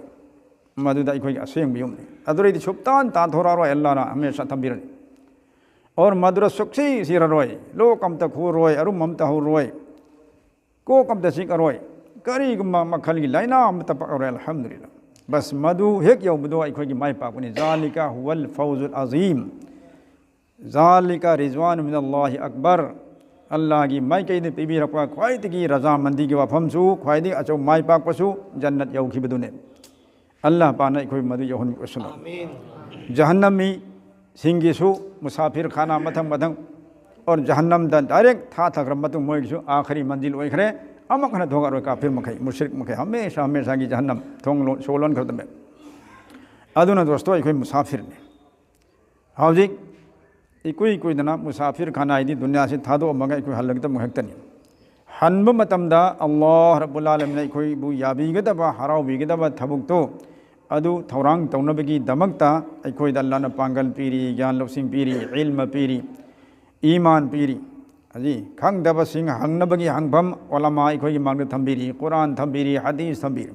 ꯃꯗꯨꯗ ꯑꯩꯈꯣꯏꯒꯤ ꯑꯁꯦꯡꯕ ꯌꯨꯝꯅꯤ꯫ ꯑꯗꯨꯗꯩꯗꯤ ꯁꯨꯞꯇꯥꯟ ꯇꯥꯟꯊꯣꯔꯛꯑꯔꯣꯏ, ꯑꯜꯂꯥꯅ ꯍꯃꯦꯁꯥ ꯊꯝꯕꯤꯔꯅꯤ꯫ ꯑꯣꯔ ꯃꯗꯨꯗ ꯁꯨꯛꯁꯤ ꯁꯤꯔꯔꯣꯏ, ꯂꯣꯛ ꯑꯝꯇ ꯈꯨꯔꯣꯏ, ꯑꯔꯨꯝ ꯑꯝꯇ ꯍꯧꯔꯣꯏ, ꯀꯣꯛ ꯑꯝꯇ ꯆꯤꯛꯑꯔꯣꯏ, ꯀꯔꯤꯒꯨꯝꯕ ꯃꯈꯜꯒꯤ ꯂꯥꯏꯅꯥ ꯑꯃꯇ ꯄꯛꯑꯔꯣꯏ, ꯑꯜꯍꯝꯗꯨꯂꯤꯜꯂꯥꯍ꯫ ꯕꯁ, ꯃꯗꯨ ꯍꯦꯛ ꯌꯧꯕꯗꯣ ꯑꯩꯈꯣꯏꯒꯤ ꯃꯥꯏ ꯄꯥꯛꯄꯅꯤ꯫ "ذلك هو الفوز العظيم، ذلك رضوان من الله أكبر"꯫ ꯑꯜꯂꯥꯍꯒꯤ ꯃꯥꯏꯀꯩꯗ ꯄꯤꯕꯤꯔꯛꯄ ꯈ꯭ꯋꯥꯏꯗꯒꯤ ꯔꯖꯥꯃꯟꯗꯤꯒꯤ ꯋꯥꯐꯝꯁꯨ, ꯈ꯭ꯋꯥꯏꯗꯒꯤ ꯑꯆꯧꯕ ꯃꯥꯏ ꯄꯥꯛꯄꯁꯨ ꯖꯟꯅꯠ ꯌꯧꯈꯤꯕꯗꯨꯅꯤ꯫ ꯑꯜꯂꯥꯍ ꯄꯥꯛꯅ ꯑꯩꯈꯣꯏ ꯃꯗꯨ ꯌꯧꯍꯟꯕꯤꯔꯁꯅꯨ꯫ ꯑꯥꯃꯤꯟ꯫ ꯖꯍꯟꯅꯃꯤꯁꯤꯡꯒꯤꯁꯨ ꯃꯨꯁꯥꯐꯤꯔ ꯈꯥꯅꯥ ꯃꯊꯪ ꯃꯊꯪ, ꯑꯣꯔ ꯖꯍꯟꯅꯝꯗ ꯗꯥꯏꯔꯦꯛ ꯊꯥꯊꯈ꯭ꯔ ꯃꯇꯨꯡ ꯃꯣꯏꯒꯤꯁꯨ ꯑꯥꯈꯔꯤ ꯃꯟꯖꯤꯜ ꯑꯣꯏꯈ꯭ꯔꯦ, ꯑꯃꯨꯛ ꯍꯟꯅ ꯊꯣꯛꯂꯛꯑꯔꯣꯏ꯫ ꯀꯥꯐꯤꯔ ꯃꯈꯩ, ꯃꯨꯁ꯭ꯔꯤꯛ ꯃꯈꯩ ꯍꯃꯦꯁꯥ ꯍꯃꯦꯁꯥꯒꯤ ꯖꯍꯟꯅꯝ ꯊꯣꯡ ꯂꯣꯟ-, ꯁꯣ ꯂꯣꯟꯈ꯭ꯔꯗꯕꯅꯦ꯫ ꯑꯗꯨꯅ ꯗꯣꯁꯇꯣ, ꯑꯩꯈꯣꯏ ꯃꯨꯁꯥꯐꯤꯔꯅꯤ꯫ ꯍꯧꯖꯤꯛ ꯏꯀꯨꯏ ꯀꯨꯏꯗꯅ ꯃꯨꯁꯥꯐꯤꯔ ꯈꯥꯅꯥ ꯍꯥꯏꯗꯤ ꯗꯨꯅꯤꯌꯥꯁꯤ ꯊꯥꯗꯣꯛꯑꯝꯃꯒ ꯑꯩꯈꯣꯏ ꯍꯜꯂꯛꯀꯗꯕ ꯉꯥꯛꯇꯅꯤ꯫ ꯍꯟꯕ ꯃꯇꯝꯗ ꯑꯜꯂꯥꯍ ꯔꯕꯨꯜ ꯑꯥꯂꯃꯤꯟꯅ ꯑꯩꯈꯣꯏꯕꯨ ꯌꯥꯕꯤꯒꯗꯕ, ꯍꯔꯥꯎꯕꯤꯒꯗꯕ ꯊꯕꯛꯇꯣ ꯑꯗꯨ ꯊꯧꯔꯥꯡ ꯇꯧꯅꯕꯒꯤꯗꯃꯛꯇ ꯑꯩꯈꯣꯏꯗ ꯑꯜꯂꯥꯍꯅ ꯄꯥꯡꯒꯜ ꯄꯤꯔꯤ, ꯒ꯭ꯌꯥꯟ ꯂꯧꯁꯤꯡ ꯄꯤꯔꯤ, ꯏꯜꯃ ꯄꯤꯔꯤ, ꯏꯃꯥꯟ ꯄꯤꯔꯤ꯫ ꯑꯗꯤ ꯈꯪꯗꯕꯁꯤꯡ ꯍꯪꯅꯕꯒꯤ ꯍꯪꯐꯝ ꯎꯂꯃꯥ ꯑꯩꯈꯣꯏꯒꯤ ꯃꯥꯡꯗ ꯊꯝꯕꯤꯔꯤ, ꯀꯨꯔꯥꯟ ꯊꯝꯕꯤꯔꯤ, ꯍꯗꯤꯁ ꯊꯝꯕꯤꯔꯤ꯫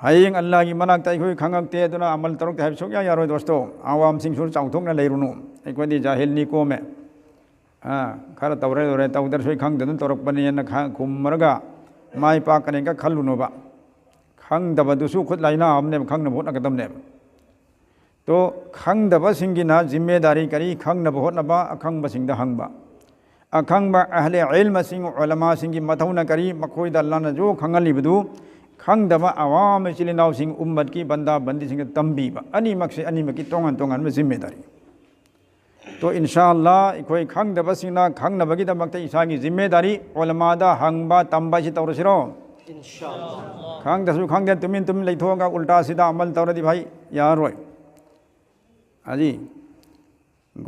ꯍꯌꯦꯡ ꯑꯜꯂꯥꯍꯒꯤ ꯃꯅꯥꯛꯇ ꯑꯩꯈꯣꯏ ꯈꯪꯉꯛꯇꯦ, ꯑꯗꯨꯅ ꯑꯃꯜ ꯇꯧꯔꯛꯇꯦ ꯍꯥꯏꯕ ꯁꯨꯡꯌꯥ ꯌꯥꯔꯣꯏ ꯗꯣꯁꯇꯣ꯫ ꯑꯋꯥꯝꯁꯤꯡꯁꯨ ꯆꯥꯎꯊꯣꯛꯅ ꯂꯩꯔꯨꯅꯨ꯫ ꯑꯩꯈꯣꯏꯗꯤ ꯖꯥꯍꯤꯜꯅꯤ, ꯀꯣꯝꯃꯦ꯫ ꯑꯥ, ꯈꯔ ꯇꯧꯔꯦ ꯂꯣꯏꯔꯦ, ꯇꯧꯗ꯭ꯔꯁꯨ ꯑꯩ ꯈꯪꯗꯗꯅ ꯇꯧꯔꯛꯄꯅꯦꯅ ꯈ-, ꯈꯨꯝꯃꯔꯒ ꯃꯥꯏ ꯄꯥꯛꯀꯅꯤꯒ ꯈꯜꯂꯨꯅꯣꯕ꯫ ꯈꯪꯗꯕꯗꯨꯁꯨ ꯈꯨꯠ ꯂꯥꯏꯅꯥ ꯑꯃꯅꯦꯕ, ꯈꯪꯅꯕ ꯍꯣꯠꯅꯒꯗꯕꯅꯦꯕ꯫ ꯇꯣ, ꯈꯪꯗꯕꯁꯤꯡꯒꯤꯅ ꯖꯤꯝꯃꯦꯗꯥꯔꯤ ꯀꯔꯤ? ꯈꯪꯅꯕ ꯍꯣꯠꯅꯕ, ꯑꯈꯪꯕꯁꯤꯡꯗ ꯍꯪꯕ꯫ ꯑꯈꯪꯕ ꯑꯍꯂꯦ ꯏꯜꯃꯁꯤꯡ, ꯎꯂꯃꯥꯁꯤꯡꯒꯤ ꯃꯊꯧꯅ ꯀꯔꯤ? ꯃꯈꯣꯏꯗ ꯑꯜꯂꯥꯍꯅꯁꯨ ꯈꯪꯍꯜꯂꯤꯕꯗꯨ ꯈꯪꯗꯕ ꯑꯋꯥꯝ ꯏꯆꯤꯜ ꯏꯅꯥꯎꯁꯤꯡ, ꯎꯝꯃꯠꯀꯤ ꯕꯟꯗꯥ ꯕꯟꯗꯤꯁꯤꯡꯗ ꯇꯝꯕꯤꯕ꯫ ꯑꯅꯤꯃꯛꯁꯦ ꯑꯅꯤꯃꯛꯀꯤ ꯇꯣꯉꯥꯟ ꯇꯣꯉꯥꯟꯕ ꯖꯤꯝꯃꯦꯗꯥꯔꯤ꯫ ꯑꯗꯣ ꯏꯟꯁꯥ ꯑꯜꯂꯥ ꯑꯩꯈꯣꯏ ꯈꯪꯗꯕꯁꯤꯡꯅ ꯈꯪꯅꯕꯒꯤꯗꯃꯛꯇ ꯏꯁꯥꯒꯤ ꯖꯤꯝꯃꯦꯗꯥꯔꯤ ꯎꯂꯃꯥꯗ ꯍꯪꯕ ꯇꯝꯕ ꯑꯁꯤ ꯇꯧꯔꯁꯤꯔꯣ? ꯈꯪꯗꯁꯨ ꯈꯪꯗꯦ ꯇꯨꯃꯤꯟ ꯇꯨꯃꯤꯟ ꯂꯩꯊꯣꯛꯑꯒ ꯎꯜꯇꯥ ꯁꯤꯗꯥ ꯑꯃꯜ ꯇꯧꯔꯗꯤ ꯚꯥꯏ ꯌꯥꯔꯣꯏ꯫ ꯑꯗꯤ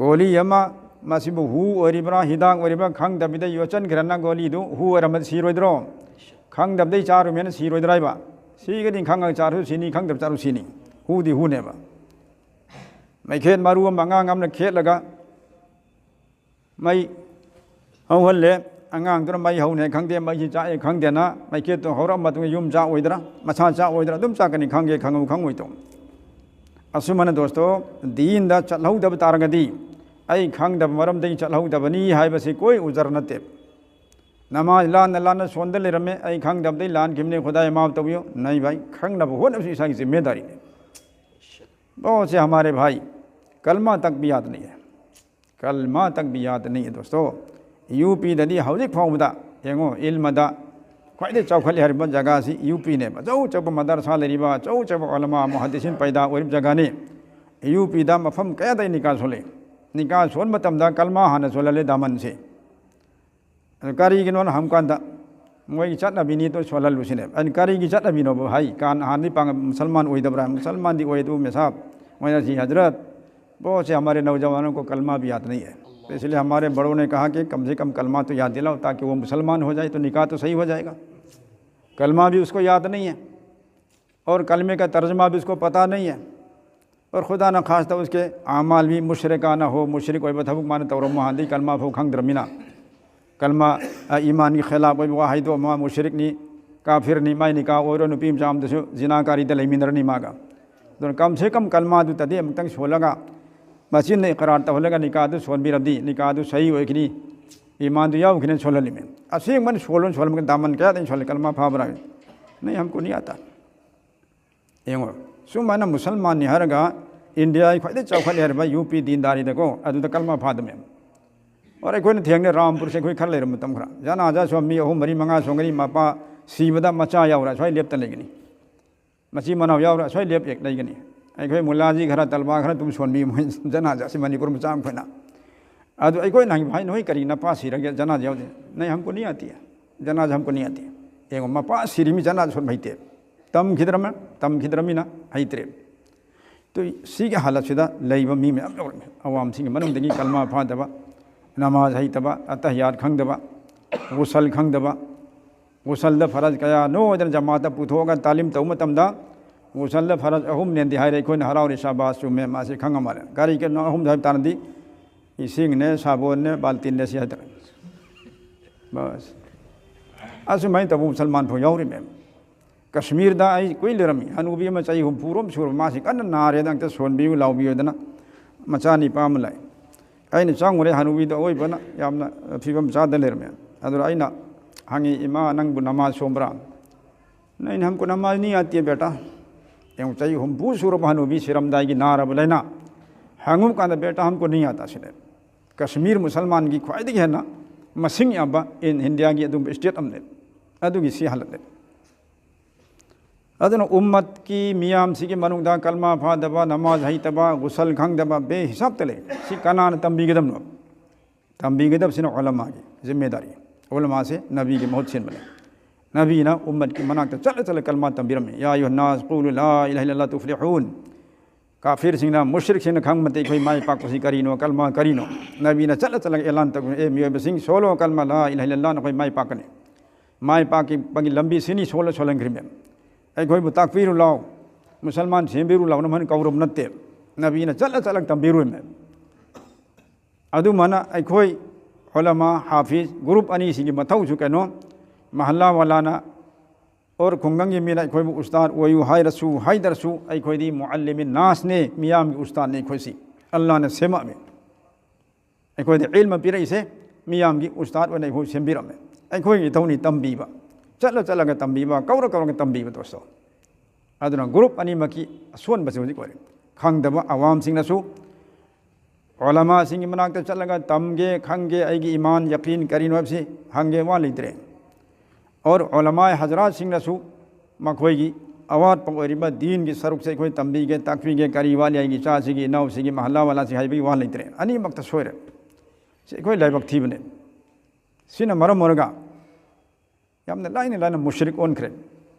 ꯒꯣꯂꯤ ꯑꯃ, ꯃꯁꯤꯕꯨ ꯍꯨ ꯑꯣꯏꯔꯤꯕ꯭ꯔꯥ ꯍꯤꯗꯥꯛ ꯑꯣꯏꯔꯤꯕ꯭ꯔꯥ ꯈꯪꯗꯕꯤꯗ ꯌꯣꯠꯁꯤꯟꯈ꯭ꯔꯅ ꯒꯣꯂꯤꯗꯨ ꯍꯨ ꯑꯣꯏꯔꯝꯃꯗꯤ ꯁꯤꯔꯣꯏꯗ꯭ꯔꯣ? ꯈꯪꯗꯕꯗꯩ ꯆꯥꯔꯨꯃꯦꯅ ꯁꯤꯔꯣꯏꯗ꯭ꯔꯥ ꯍꯥꯏꯕ? ꯁꯤꯒꯅꯤ ꯈꯪꯉꯒ ꯆꯥꯔꯁꯨ ꯁꯤꯅꯤ, ꯈꯪꯗꯕ ꯆꯥꯔꯁꯨ ꯁꯤꯅꯤ꯫ ꯍꯨꯗꯤ ꯍꯨꯅꯦꯕ꯫ ꯃꯩꯈꯦꯠ ꯃꯔꯨ ꯑꯃ ꯑꯉꯥꯡ ꯑꯃꯅ ꯈꯦꯠꯂꯒ ꯃꯩ ꯍꯧꯍꯜꯂꯦ꯫ ꯑꯉꯥꯡꯗꯨꯅ ꯃꯩ ꯍꯧꯅꯦ ꯈꯪꯗꯦ, ꯃꯩꯁꯤ ꯆꯥꯛꯑꯦ ꯈꯪꯗꯦꯅ ꯃꯩꯈꯦꯠꯇꯨ ꯍꯧꯔꯛꯑ ꯃꯇꯨꯡꯗ ꯌꯨꯝ ꯆꯥꯛꯑꯣꯏꯗ꯭ꯔꯥ, ꯃꯁꯥ ꯆꯥꯛꯑꯣꯏꯗ꯭ꯔꯥ? ꯑꯗꯨꯝ ꯆꯥꯛꯀꯅꯤ, ꯈꯪꯒꯦ ꯈꯪꯉꯨ ꯈꯪꯉꯣꯏ ꯇꯧ꯫ ꯑꯁꯨꯝꯍꯥꯏꯅ ꯗꯣꯁꯇꯣ, ꯗꯤꯟꯗ ꯆꯠꯍꯧꯗꯕ ꯇꯥꯔꯒꯗꯤ, ꯑꯩ ꯈꯪꯗꯕ ꯃꯔꯝꯗꯒꯤ ꯆꯠꯍꯧꯗꯕꯅꯤ ꯍꯥꯏꯕꯁꯤ ꯀꯣꯏ ꯎꯖꯔ ꯅꯠꯇꯦ꯫ ꯅꯃꯥꯖ ꯂꯥꯟꯅ ꯂꯥꯟꯅ ꯁꯣꯟꯗ ꯂꯩꯔꯝꯃꯦ, ꯑꯩ ꯈꯪꯗꯕꯗꯩ ꯂꯥꯟꯈꯤꯕꯅꯤ, ꯈꯨꯗꯥꯏ ꯃꯥꯐ ꯇꯧꯕꯤꯌꯨ꯫ ꯅꯩ ꯚꯥꯏ, ꯈꯪꯅꯕ ꯍꯣꯠꯅꯕꯁꯤ ꯏꯁꯥꯒꯤ ꯖꯤꯝꯃꯦꯗꯥꯔꯤꯅꯤ꯫ ꯕꯣꯁꯦ ꯍꯃꯥꯔꯦ ꯚꯥꯏ, ꯀꯜꯃꯥ ꯇꯛ ꯕꯤ ꯌꯥꯗ ꯅꯩ ꯍꯦ꯫ ꯀꯜꯃꯥ ꯇꯛ ꯕꯤ ꯌꯥꯗ ꯅꯩ ꯍꯦ ꯗꯣꯁꯇꯣ꯫ ꯌꯨ ꯄꯤꯗꯗꯤ ꯍꯧꯖꯤꯛ ꯐꯥꯎꯕꯗ ꯌꯦꯡꯉꯣ, ꯏꯜꯃꯗ ꯈ꯭ꯋꯥꯏꯗꯒꯤ ꯆꯥꯎꯈꯠꯂꯦ ꯍꯥꯏꯔꯤꯕ ꯖꯒꯥꯁꯤ ꯌꯨ ꯄꯤꯅꯦꯕ꯫ ꯑꯆꯧ ꯑꯆꯧꯕ ꯃꯗꯔꯁꯥ ꯂꯩꯔꯤꯕ, ꯑꯆꯧ ꯑꯆꯧꯕ ꯎꯂꯃꯥ ꯃꯨꯍꯗꯤꯁꯤꯟ ꯄꯩꯗꯥ ꯑꯣꯏꯔꯤꯕ ꯖꯒꯥꯅꯤ꯫ ꯌꯨ ꯄꯤꯗ ꯃꯐꯝ ꯀꯌꯥꯗ ꯅꯤꯀꯥ ꯁꯣꯜꯂꯤ꯫ ꯅꯤꯀꯥ ꯁꯣꯟꯕ ꯃꯇꯝꯗ ꯀꯜꯃꯥ ꯍꯥꯟꯅ ꯁꯣꯜꯍꯜꯂꯦ ꯗꯥꯃꯟꯁꯦ꯫ ꯑꯗꯨ ꯀꯔꯤꯒꯤꯅꯣꯅ ꯍꯪꯀꯥꯟꯗ, ꯃꯣꯏꯒꯤ ꯆꯠꯅꯕꯤꯅꯤ, ꯑꯗꯨ ꯁꯣꯜꯍꯜꯂꯨꯁꯤꯅꯦꯕ꯫ ꯑꯩꯅ, "ꯀꯔꯤꯒꯤ ꯆꯠꯅꯕꯤꯅꯣꯕ ꯍꯥꯏ?" ꯀꯥꯟ ꯍꯥꯟꯅꯗꯤ ꯄꯥꯡ-, ꯃꯨꯁꯜꯃꯥꯟ ꯑꯣꯏꯗꯕ꯭ꯔꯥ? "ꯃꯨꯁꯜꯃꯥꯟꯗꯤ ꯑꯣꯏ, ꯑꯗꯨ ꯃꯦꯁꯥꯕ, ꯃꯣꯏꯅ ꯁꯤ ꯍꯖꯔꯠ, ꯕꯣꯁꯦ ꯍꯃꯥꯔꯦ ꯅꯧꯖꯋꯥꯅꯣ ꯀꯣ ꯀꯜꯃꯥ ꯕꯤ ꯌꯥꯗ ꯅꯩ ꯍꯦ꯫ ꯏꯁꯂꯤꯌꯦ ꯍꯃꯥꯔꯦ ꯕꯔꯣ ꯅꯦ ꯀꯍꯥ ꯀꯤ ꯀꯝ ꯁꯦ ꯀꯝ ꯀꯜꯃꯥ ꯇꯣ ꯌꯥꯗ ꯗꯤꯂꯥꯑꯣ, ꯇꯥꯀꯤ ꯋꯣ ꯃꯨꯁꯜꯃꯥꯟ ꯍꯣ ꯖꯥꯌꯦ, ꯇꯣ ꯅꯤꯀꯥ ꯇꯣ ꯁꯍꯤ ꯍꯣ ꯖꯥꯌꯦꯒꯥ꯫ ꯀꯜꯃꯥ ꯕꯤ ꯎꯁꯀꯣ ꯌꯥꯗ ꯅꯩ ꯍꯦ꯫ ꯑꯣꯔ ꯀꯜꯃꯦ ꯀꯥ ꯇꯔꯖꯃꯥ ꯕꯤ ꯎꯁꯀꯣ ꯄꯇꯥ ꯅꯩ ꯍꯦ꯫ ꯑꯣꯔ ꯈꯨꯗꯥ ꯅ ꯈꯥꯁ ꯇꯧ ꯎꯁꯀꯦ ꯑꯃꯥꯜ ꯕꯤ ꯃꯨꯁꯔꯤꯀꯥꯅ ꯍꯣ, ꯃꯨꯁꯔꯤꯛ ꯑꯣꯏꯕ ꯊꯕꯛ ꯃꯥꯅ ꯇꯧꯔꯝꯃꯣ, ꯍꯥꯟꯗꯤ ꯀꯜꯃꯥ ꯐꯥꯎ ꯈꯪꯗ꯭ꯔꯃꯤꯅ꯫ ꯀꯜꯃꯥ, ꯑ, ꯏꯃꯥꯟꯒꯤ ꯈꯤꯂꯥꯐ ꯑꯣꯏꯕ ꯋꯥꯍꯩꯗꯣ, ꯃꯥ ꯃꯨꯁꯔꯤꯛꯅꯤ, ꯀꯥꯐꯤꯔꯅꯤ, ꯃꯥꯏ ꯅꯤꯀꯥ ꯑꯣꯏꯔꯣ, ꯅꯨꯄꯤ ꯃꯆꯥ ꯑꯃꯗꯁꯨ ꯖꯤꯅꯥꯀꯥꯔꯤꯗ ꯂꯩꯃꯤꯟꯅꯔꯅꯤ ꯃꯥꯒ꯫ ꯑꯗꯨꯅ ꯀꯝ ꯁꯦ ꯀꯝ ꯀꯜꯃꯥꯗꯨꯇꯗꯤ ꯑꯃꯨꯛꯇꯪ ꯁꯣꯜꯂꯒ, ꯃꯆꯤꯟꯅ ꯏꯀꯔꯥꯔ ꯇꯧꯍꯜꯂꯒ ꯅꯤꯀꯥꯗꯨ ꯁꯣꯟꯕꯤꯔꯕꯗꯤ, ꯅꯤꯀꯥꯗꯨ ꯁꯍꯤ ꯑꯣꯏꯈꯤꯅꯤ, ꯏꯃꯥꯟꯗꯨ ꯌꯥꯎꯈꯤꯅꯤ ꯁꯣꯜꯍꯜꯂꯤꯃꯦ꯫ ꯑꯁꯦꯡꯕꯅ ꯁꯣꯜꯂꯣꯅ ꯁꯣꯜꯂꯝꯃꯒ ꯗꯥꯃꯟ ꯀꯌꯥꯗ ꯁꯣꯜꯂꯦ, ꯀꯜꯃꯥ ꯐꯥꯕ꯭ꯔꯥ? ꯅꯩ ꯍꯝꯀꯣ ꯅꯩ ꯑꯥꯇꯥ꯫ ꯌꯦꯡꯉꯣ, ꯁꯨꯃꯥꯏꯅ ꯃꯨꯁꯜꯃꯥꯟꯅꯤ ꯍꯥꯏꯔꯒ ꯏꯟꯗꯤꯌꯥꯒꯤ ꯈ꯭ꯋꯥꯏꯗꯩ ꯆꯥꯎꯈꯠꯂꯦ ꯍꯥꯏꯔꯤꯕ ꯌꯨ ꯄꯤ ꯗꯤꯟꯗꯥꯔꯤꯗꯀꯣ, ꯑꯗꯨꯗ ꯀꯜꯃꯥ ꯐꯥꯗꯃꯦ꯫ ꯑꯣꯔ ꯑꯩꯈꯣꯏꯅ ꯊꯦꯡꯅꯩ ꯔꯥꯝꯄꯨꯔꯁꯦ, ꯑꯩꯈꯣꯏ ꯈꯔ ꯂꯩꯔꯝꯕ ꯃꯇꯝ ꯈꯔ꯫ ꯖꯅꯥꯖꯥꯁꯨ ꯃꯤ ꯑꯍꯨꯝ, ꯃꯔꯤ, ꯃꯉꯥ ꯁꯣꯟꯒꯅꯤ, ꯃꯄꯥ ꯁꯤꯕꯗ ꯃꯆꯥ ꯌꯥꯎꯔ ꯑꯁ꯭ꯋꯥꯏ ꯂꯦꯞꯇ ꯂꯩꯒꯅꯤ꯫ ꯃꯆꯤꯟ ꯃꯅꯥꯎ ꯌꯥꯎꯔ ꯑꯁ꯭ꯋꯥꯏ ꯂꯦꯞ ꯂꯩꯒꯅꯤ꯫ ꯑꯩꯈꯣꯏ ꯃꯨꯂꯥꯖꯤ ꯈꯔ, ꯇꯜꯕꯥ ꯈꯔ ꯑꯗꯨꯝ ꯁꯣꯟꯕꯤ ꯃꯣꯏ ꯖꯅꯥꯖꯥꯁꯤ ꯃꯅꯤꯄꯨꯔ ꯃꯆꯥ ꯑꯩꯈꯣꯏꯅ꯫ ꯑꯗꯨ ꯑꯩꯈꯣꯏꯅ ꯍꯪꯕ ꯍꯥꯏ, "ꯅꯣꯏ ꯀꯔꯤ ꯅꯄꯥ ꯁꯤꯔꯒꯦ ꯖꯅꯥꯖ ꯌꯥꯎꯗꯦ?" "ꯅꯩ ꯍꯝꯀꯣ ꯅꯤ ꯑꯇꯤ, ꯖꯅꯥꯖ ꯍꯝꯀꯣ ꯅꯤ ꯑꯇꯤ"꯫ ꯌꯦꯡꯉꯣ, ꯃꯄꯥ ꯁꯤꯔꯤꯃꯤ ꯖꯅꯥꯖ ꯁꯣꯟꯕ ꯍꯩꯇꯦ꯫ ꯇꯝꯈꯤꯗ꯭ꯔꯃ-, ꯇꯝꯈꯤꯗ꯭ꯔꯃꯤꯅ ꯍꯩꯇ꯭ꯔꯦ꯫ ꯇꯨ ꯁꯤꯒꯤ ꯍꯥꯂꯠꯁꯤꯗ ꯂꯩꯕ ꯃꯤ ꯃꯌꯥꯝ ꯌꯥꯎꯔꯝꯃꯤ꯫ ꯑꯋꯥꯝꯁꯤꯡꯒꯤ ꯃꯅꯨꯡꯗꯒꯤ ꯀꯜꯃꯥ ꯐꯥꯗꯕ, ꯅꯃꯥꯖ ꯍꯩꯇꯕ, ꯑꯇꯍꯤꯌꯥꯠ ꯈꯪꯗꯕ, ꯒꯨꯁꯜ ꯈꯪꯗꯕ, ꯒꯨꯁꯜꯗ ꯐꯔꯖ ꯀꯌꯥꯅꯣ ꯍꯥꯏꯗꯅ ꯖꯃꯥꯠꯇ ꯄꯨꯊꯣꯛꯑꯒ ꯇꯥꯂꯤꯝ ꯇꯧꯕ ꯃꯇꯝꯗ, ꯒꯨꯁꯜꯗ ꯐꯔꯖ ꯑꯍꯨꯝꯅꯦꯗꯤ ꯍꯥꯏꯔꯦ꯫ ꯑꯩꯈꯣꯏꯅ ꯍꯔꯥꯎꯔꯤ, ꯁꯥꯕꯥꯁ, ꯆꯨꯝꯃꯦ, ꯃꯥꯁꯤ ꯈꯪꯉ ꯃꯥꯜꯂꯦ꯫ ꯀꯔꯤ ꯀꯔꯤꯅꯣ ꯑꯍꯨꯝꯗ ꯍꯥꯏꯕ ꯇꯥꯔꯗꯤ, ꯏꯁꯤꯡꯅꯦ, ꯁꯥꯕꯣꯟꯅꯦ, ꯕꯥꯜꯇꯤꯟꯅꯦ, ꯁꯤ ꯍꯥꯏꯇꯥꯔꯦ꯫ ꯕꯁ꯫ ꯑꯁꯨꯃꯥꯏꯅ ꯇꯧꯕ ꯃꯨꯁꯜꯃꯥꯟ ꯐꯥꯎ ꯌꯥꯎꯔꯤ, ꯃꯦꯝ꯫ ꯀꯁꯃꯤꯔꯗ ꯑꯩ ꯀꯨꯏ ꯂꯩꯔꯝꯃꯤ꯫ ꯍꯅꯨꯕꯤ ꯑꯃ ꯆꯍꯤ ꯍꯨꯝꯐꯨ ꯔꯣꯝ ꯁꯨꯔꯕ, ꯃꯥꯁꯤ ꯀꯟꯅ ꯅꯥꯔꯦꯗ, ꯑꯝꯇ ꯁꯣꯟꯕꯤꯌꯨ ꯂꯥꯎꯕꯤꯌꯨꯗꯅ ꯃꯆꯥꯅꯤꯄꯥ ꯑꯃ ꯂꯥꯛꯑꯦ꯫ ꯑꯩꯅ ꯆꯪꯉꯨꯔꯦ, ꯍꯅꯨꯕꯤꯗꯣ ꯑꯋꯣꯏꯕꯅ ꯌꯥꯝꯅ ꯐꯤꯕꯝ ꯆꯥꯗ ꯂꯩꯔꯝꯃꯦ꯫ ꯑꯗꯨꯗ ꯑꯩꯅ ꯍꯪꯉꯤ, "ꯏꯃꯥ, ꯅꯪꯕꯨ ꯅꯃꯥꯖ ꯁꯣꯝꯕ꯭ꯔꯥ?" "ꯅꯩꯅ ꯍꯝꯀꯣ ꯅꯃꯥꯖ ꯅꯤ ꯑꯇꯤ ꯕꯦꯇꯥ"꯫ ꯌꯦꯡꯉꯨ, ꯆꯍꯤ ꯍꯨꯝꯐꯨ ꯁꯨꯔꯕ ꯍꯅꯨꯕꯤ, ꯁꯤꯔꯝꯗꯥꯏꯒꯤ ꯅꯥꯔꯕ ꯂꯥꯏꯅꯥ꯫ ꯍꯪꯉꯨ ꯀꯥꯟꯗ, "ꯕꯦꯇꯥ, ꯍꯝꯀꯣ ꯅꯤ ꯑꯇꯥ" ꯁꯤꯅꯦ꯫ ꯀꯁꯃꯤꯔ ꯃꯨꯁꯜꯃꯥꯟꯒꯤ ꯈ꯭ꯋꯥꯏꯗꯒꯤ ꯍꯦꯟꯅ ꯃꯁꯤꯡ ꯌꯥꯝꯕ ꯏꯟ ꯏꯟꯗꯤꯌꯥꯒꯤ ꯑꯗꯨꯒꯨꯝꯕ ꯁ꯭ꯇꯦꯠ ꯑꯃꯅꯦ꯫ ꯑꯗꯨꯒꯤ ꯁꯤ ꯍꯥꯂꯠꯅꯦ꯫ ꯑꯗꯨꯅ ꯎꯝꯃꯠꯀꯤ ꯃꯤꯌꯥꯝꯁꯤꯒꯤ ꯃꯅꯨꯡꯗ ꯀꯜꯃꯥ ꯐꯥꯗꯕ, ꯅꯃꯥꯖ ꯍꯩꯇꯕ, ꯒꯨꯁꯜ ꯈꯪꯗꯕ ꯕꯦꯍꯤꯁꯥꯕꯇ ꯂꯩ꯫ ꯁꯤ ꯀꯅꯥꯅ ꯇꯝꯕꯤꯒꯗꯕꯅꯣ? ꯇꯝꯕꯤꯒꯗꯕꯁꯤꯅ ꯎꯂꯃꯥꯒꯤ ꯖꯤꯝꯃꯦꯗꯥꯔꯤ꯫ ꯎꯂꯃꯥꯁꯦ ꯅꯕꯤꯒꯤ ꯃꯍꯨꯠ ꯁꯤꯟꯕꯅꯦ꯫ ꯅꯕꯤꯅ ꯎꯝꯃꯠꯀꯤ ꯃꯅꯥꯛꯇ ꯆꯠꯂ ꯆꯠꯂ ꯀꯜꯃꯥ ꯇꯝꯕꯤꯔꯝꯃꯤ꯫ "ꯌꯥ ꯑꯌꯨꯍꯟꯅꯥꯁ ꯀꯨꯂꯨ ꯂꯥ ꯏꯂꯥꯍ ꯏꯜꯂꯜꯂꯥꯍ ꯇꯨꯐ꯭ꯂꯤꯍꯨꯟ"꯫ ꯀꯥꯐꯤꯔꯁꯤꯡꯅ, ꯃꯨꯁ꯭ꯔꯤꯛꯁꯤꯡꯅ ꯈꯪꯕ ꯅꯠꯇꯦ ꯑꯩꯈꯣꯏ ꯃꯥꯏ ꯄꯥꯛꯄꯁꯤ ꯀꯔꯤꯅꯣ, ꯀꯜꯃꯥ ꯀꯔꯤꯅꯣ꯫ ꯅꯕꯤꯅ ꯆꯠꯂ ꯆꯠꯂꯒ ꯑꯦꯂꯥꯟ ꯇꯧꯗꯨꯅ, "ꯑꯦ ꯃꯤꯑꯣꯏꯕꯁꯤꯡ, ꯁꯣꯜꯂꯣ ꯀꯜꯃꯥ ꯂꯥ ꯏꯂꯥꯍ ꯏꯜꯂꯜꯂꯥꯍ, ꯅꯈꯣꯏ ꯃꯥꯏ ꯄꯥꯛꯀꯅꯤ"꯫ ꯃꯥꯏ ꯄꯥꯛꯈꯤꯕꯒꯤ ꯂꯝꯕꯤ ꯁꯤꯅꯤ ꯁꯣꯜꯂ ꯁꯣꯜꯍꯟꯈ꯭ꯔꯤꯕꯅꯦ꯫ ꯑꯩꯈꯣꯏꯕꯨ ꯇꯥꯛꯄꯤꯔꯨ ꯂꯥꯎ, ꯃꯨꯁꯜꯃꯥꯟ ꯁꯦꯝꯕꯤꯔꯨ ꯂꯥꯎꯅ ꯃꯥꯅ ꯀꯧꯔꯕ ꯅꯠꯇꯦ꯫ ꯅꯕꯤꯅ ꯆꯠꯂ ꯆꯠꯂꯒ ꯇꯝꯕꯤꯔꯨꯕꯅꯦ꯫ ꯑꯗꯨꯃꯥꯏꯅ ꯑꯩꯈꯣꯏ ꯎꯂꯃꯥ, ꯍꯥꯐꯤꯖ, ꯒ꯭ꯔꯨꯞ ꯑꯅꯤꯁꯤꯒꯤ ꯃꯊꯧꯁꯨ ꯀꯩꯅꯣ, ꯃꯍꯜꯂꯥ ꯋꯥꯂꯥꯅ ꯑꯣꯔ ꯈꯨꯡꯒꯪꯒꯤ ꯃꯤꯅ ꯑꯩꯈꯣꯏꯕꯨ ꯎꯁꯇꯥꯗ ꯑꯣꯏꯌꯨ ꯍꯥꯏꯔꯁꯨ ꯍꯥꯏꯗ꯭ꯔꯁꯨ, ꯑꯩꯈꯣꯏꯗꯤ ꯃꯨꯑꯜꯂꯤꯃꯤꯟ ꯅꯥꯁꯅꯦ, ꯃꯤꯌꯥꯝꯒꯤ ꯎꯁꯇꯥꯗꯅꯦ ꯑꯩꯈꯣꯏꯁꯤ꯫ ꯑꯜꯂꯥꯅ ꯁꯦꯝꯃꯛꯑꯃꯤ꯫ ꯑꯩꯈꯣꯏꯗ ꯏꯜꯃ ꯄꯤꯔꯛꯏꯁꯦ ꯃꯤꯌꯥꯝꯒꯤ ꯎꯁꯇꯥꯗ ꯑꯣꯏꯅ ꯑꯩꯈꯣꯏ ꯁꯦꯝꯕꯤꯔꯝꯃꯦ꯫ ꯑꯩꯈꯣꯏꯒꯤ ꯏꯊꯧꯅꯤ ꯇꯝꯕꯤꯕ, ꯆꯠꯂ ꯆꯠꯂꯒ ꯇꯝꯕꯤꯕ, ꯀꯧꯔ ꯀꯧꯔꯒ ꯇꯝꯕꯤꯕ, ꯗꯣꯁꯇꯣ꯫ ꯑꯗꯨꯅ ꯒ꯭ꯔꯨꯞ ꯑꯅꯤꯃꯛꯀꯤ ꯑꯁꯣꯟꯕꯁꯤ ꯍꯧꯖꯤꯛ ꯑꯣꯏꯔꯦ꯫ ꯈꯪꯗꯕ ꯑꯋꯥꯝꯁꯤꯡꯅꯁꯨ ꯎꯂꯃꯥꯁꯤꯡꯒꯤ ꯃꯅꯥꯛꯇ ꯆꯠꯂꯒ ꯇꯝꯒꯦ, ꯈꯪꯒꯦ, ꯑꯩꯒꯤ ꯏꯃꯥꯟ, ꯌꯀꯤꯟ ꯀꯔꯤꯅꯣ ꯍꯥꯏꯕꯁꯤ ꯍꯪꯒꯦ ꯋꯥ ꯂꯩꯇ꯭ꯔꯦ꯫ ꯑꯣꯔ ꯎꯂꯃꯥ ꯍꯖꯔꯥꯠꯁꯤꯡꯅꯁꯨ ꯃꯈꯣꯏꯒꯤ ꯑꯋꯥꯠꯄ ꯑꯣꯏꯔꯤꯕ ꯗꯤꯟꯒꯤ ꯁꯔꯨꯛꯁꯦ ꯑꯩꯈꯣꯏ ꯇꯝꯕꯤꯒꯦ, ꯇꯥꯛꯄꯤꯒꯦ, ꯀꯔꯤ ꯋꯥꯠꯂꯤ, ꯑꯩꯒꯤ ꯏꯆꯥꯁꯤꯒꯤ, ꯏꯅꯥꯎꯁꯤꯒꯤ, ꯃꯍꯜꯂꯥ ꯋꯥꯂꯥꯁꯤ ꯍꯥꯏꯕꯒꯤ ꯋꯥ ꯂꯩꯇ꯭ꯔꯦ꯫ ꯑꯅꯤꯃꯛꯇ ꯁꯣꯏꯔꯦ꯫ ꯁꯤ ꯑꯩꯈꯣꯏ ꯂꯥꯏꯕꯛ ꯊꯤꯕꯅꯦ꯫ ꯁꯤꯅ ꯃꯔꯝ ꯑꯣꯏꯔꯒ ꯌꯥꯝꯅ ꯂꯥꯏꯅ ꯂꯥꯏꯅ ꯃꯨꯁ꯭ꯔꯤꯛ ꯑꯣꯟꯈ꯭ꯔꯦ꯫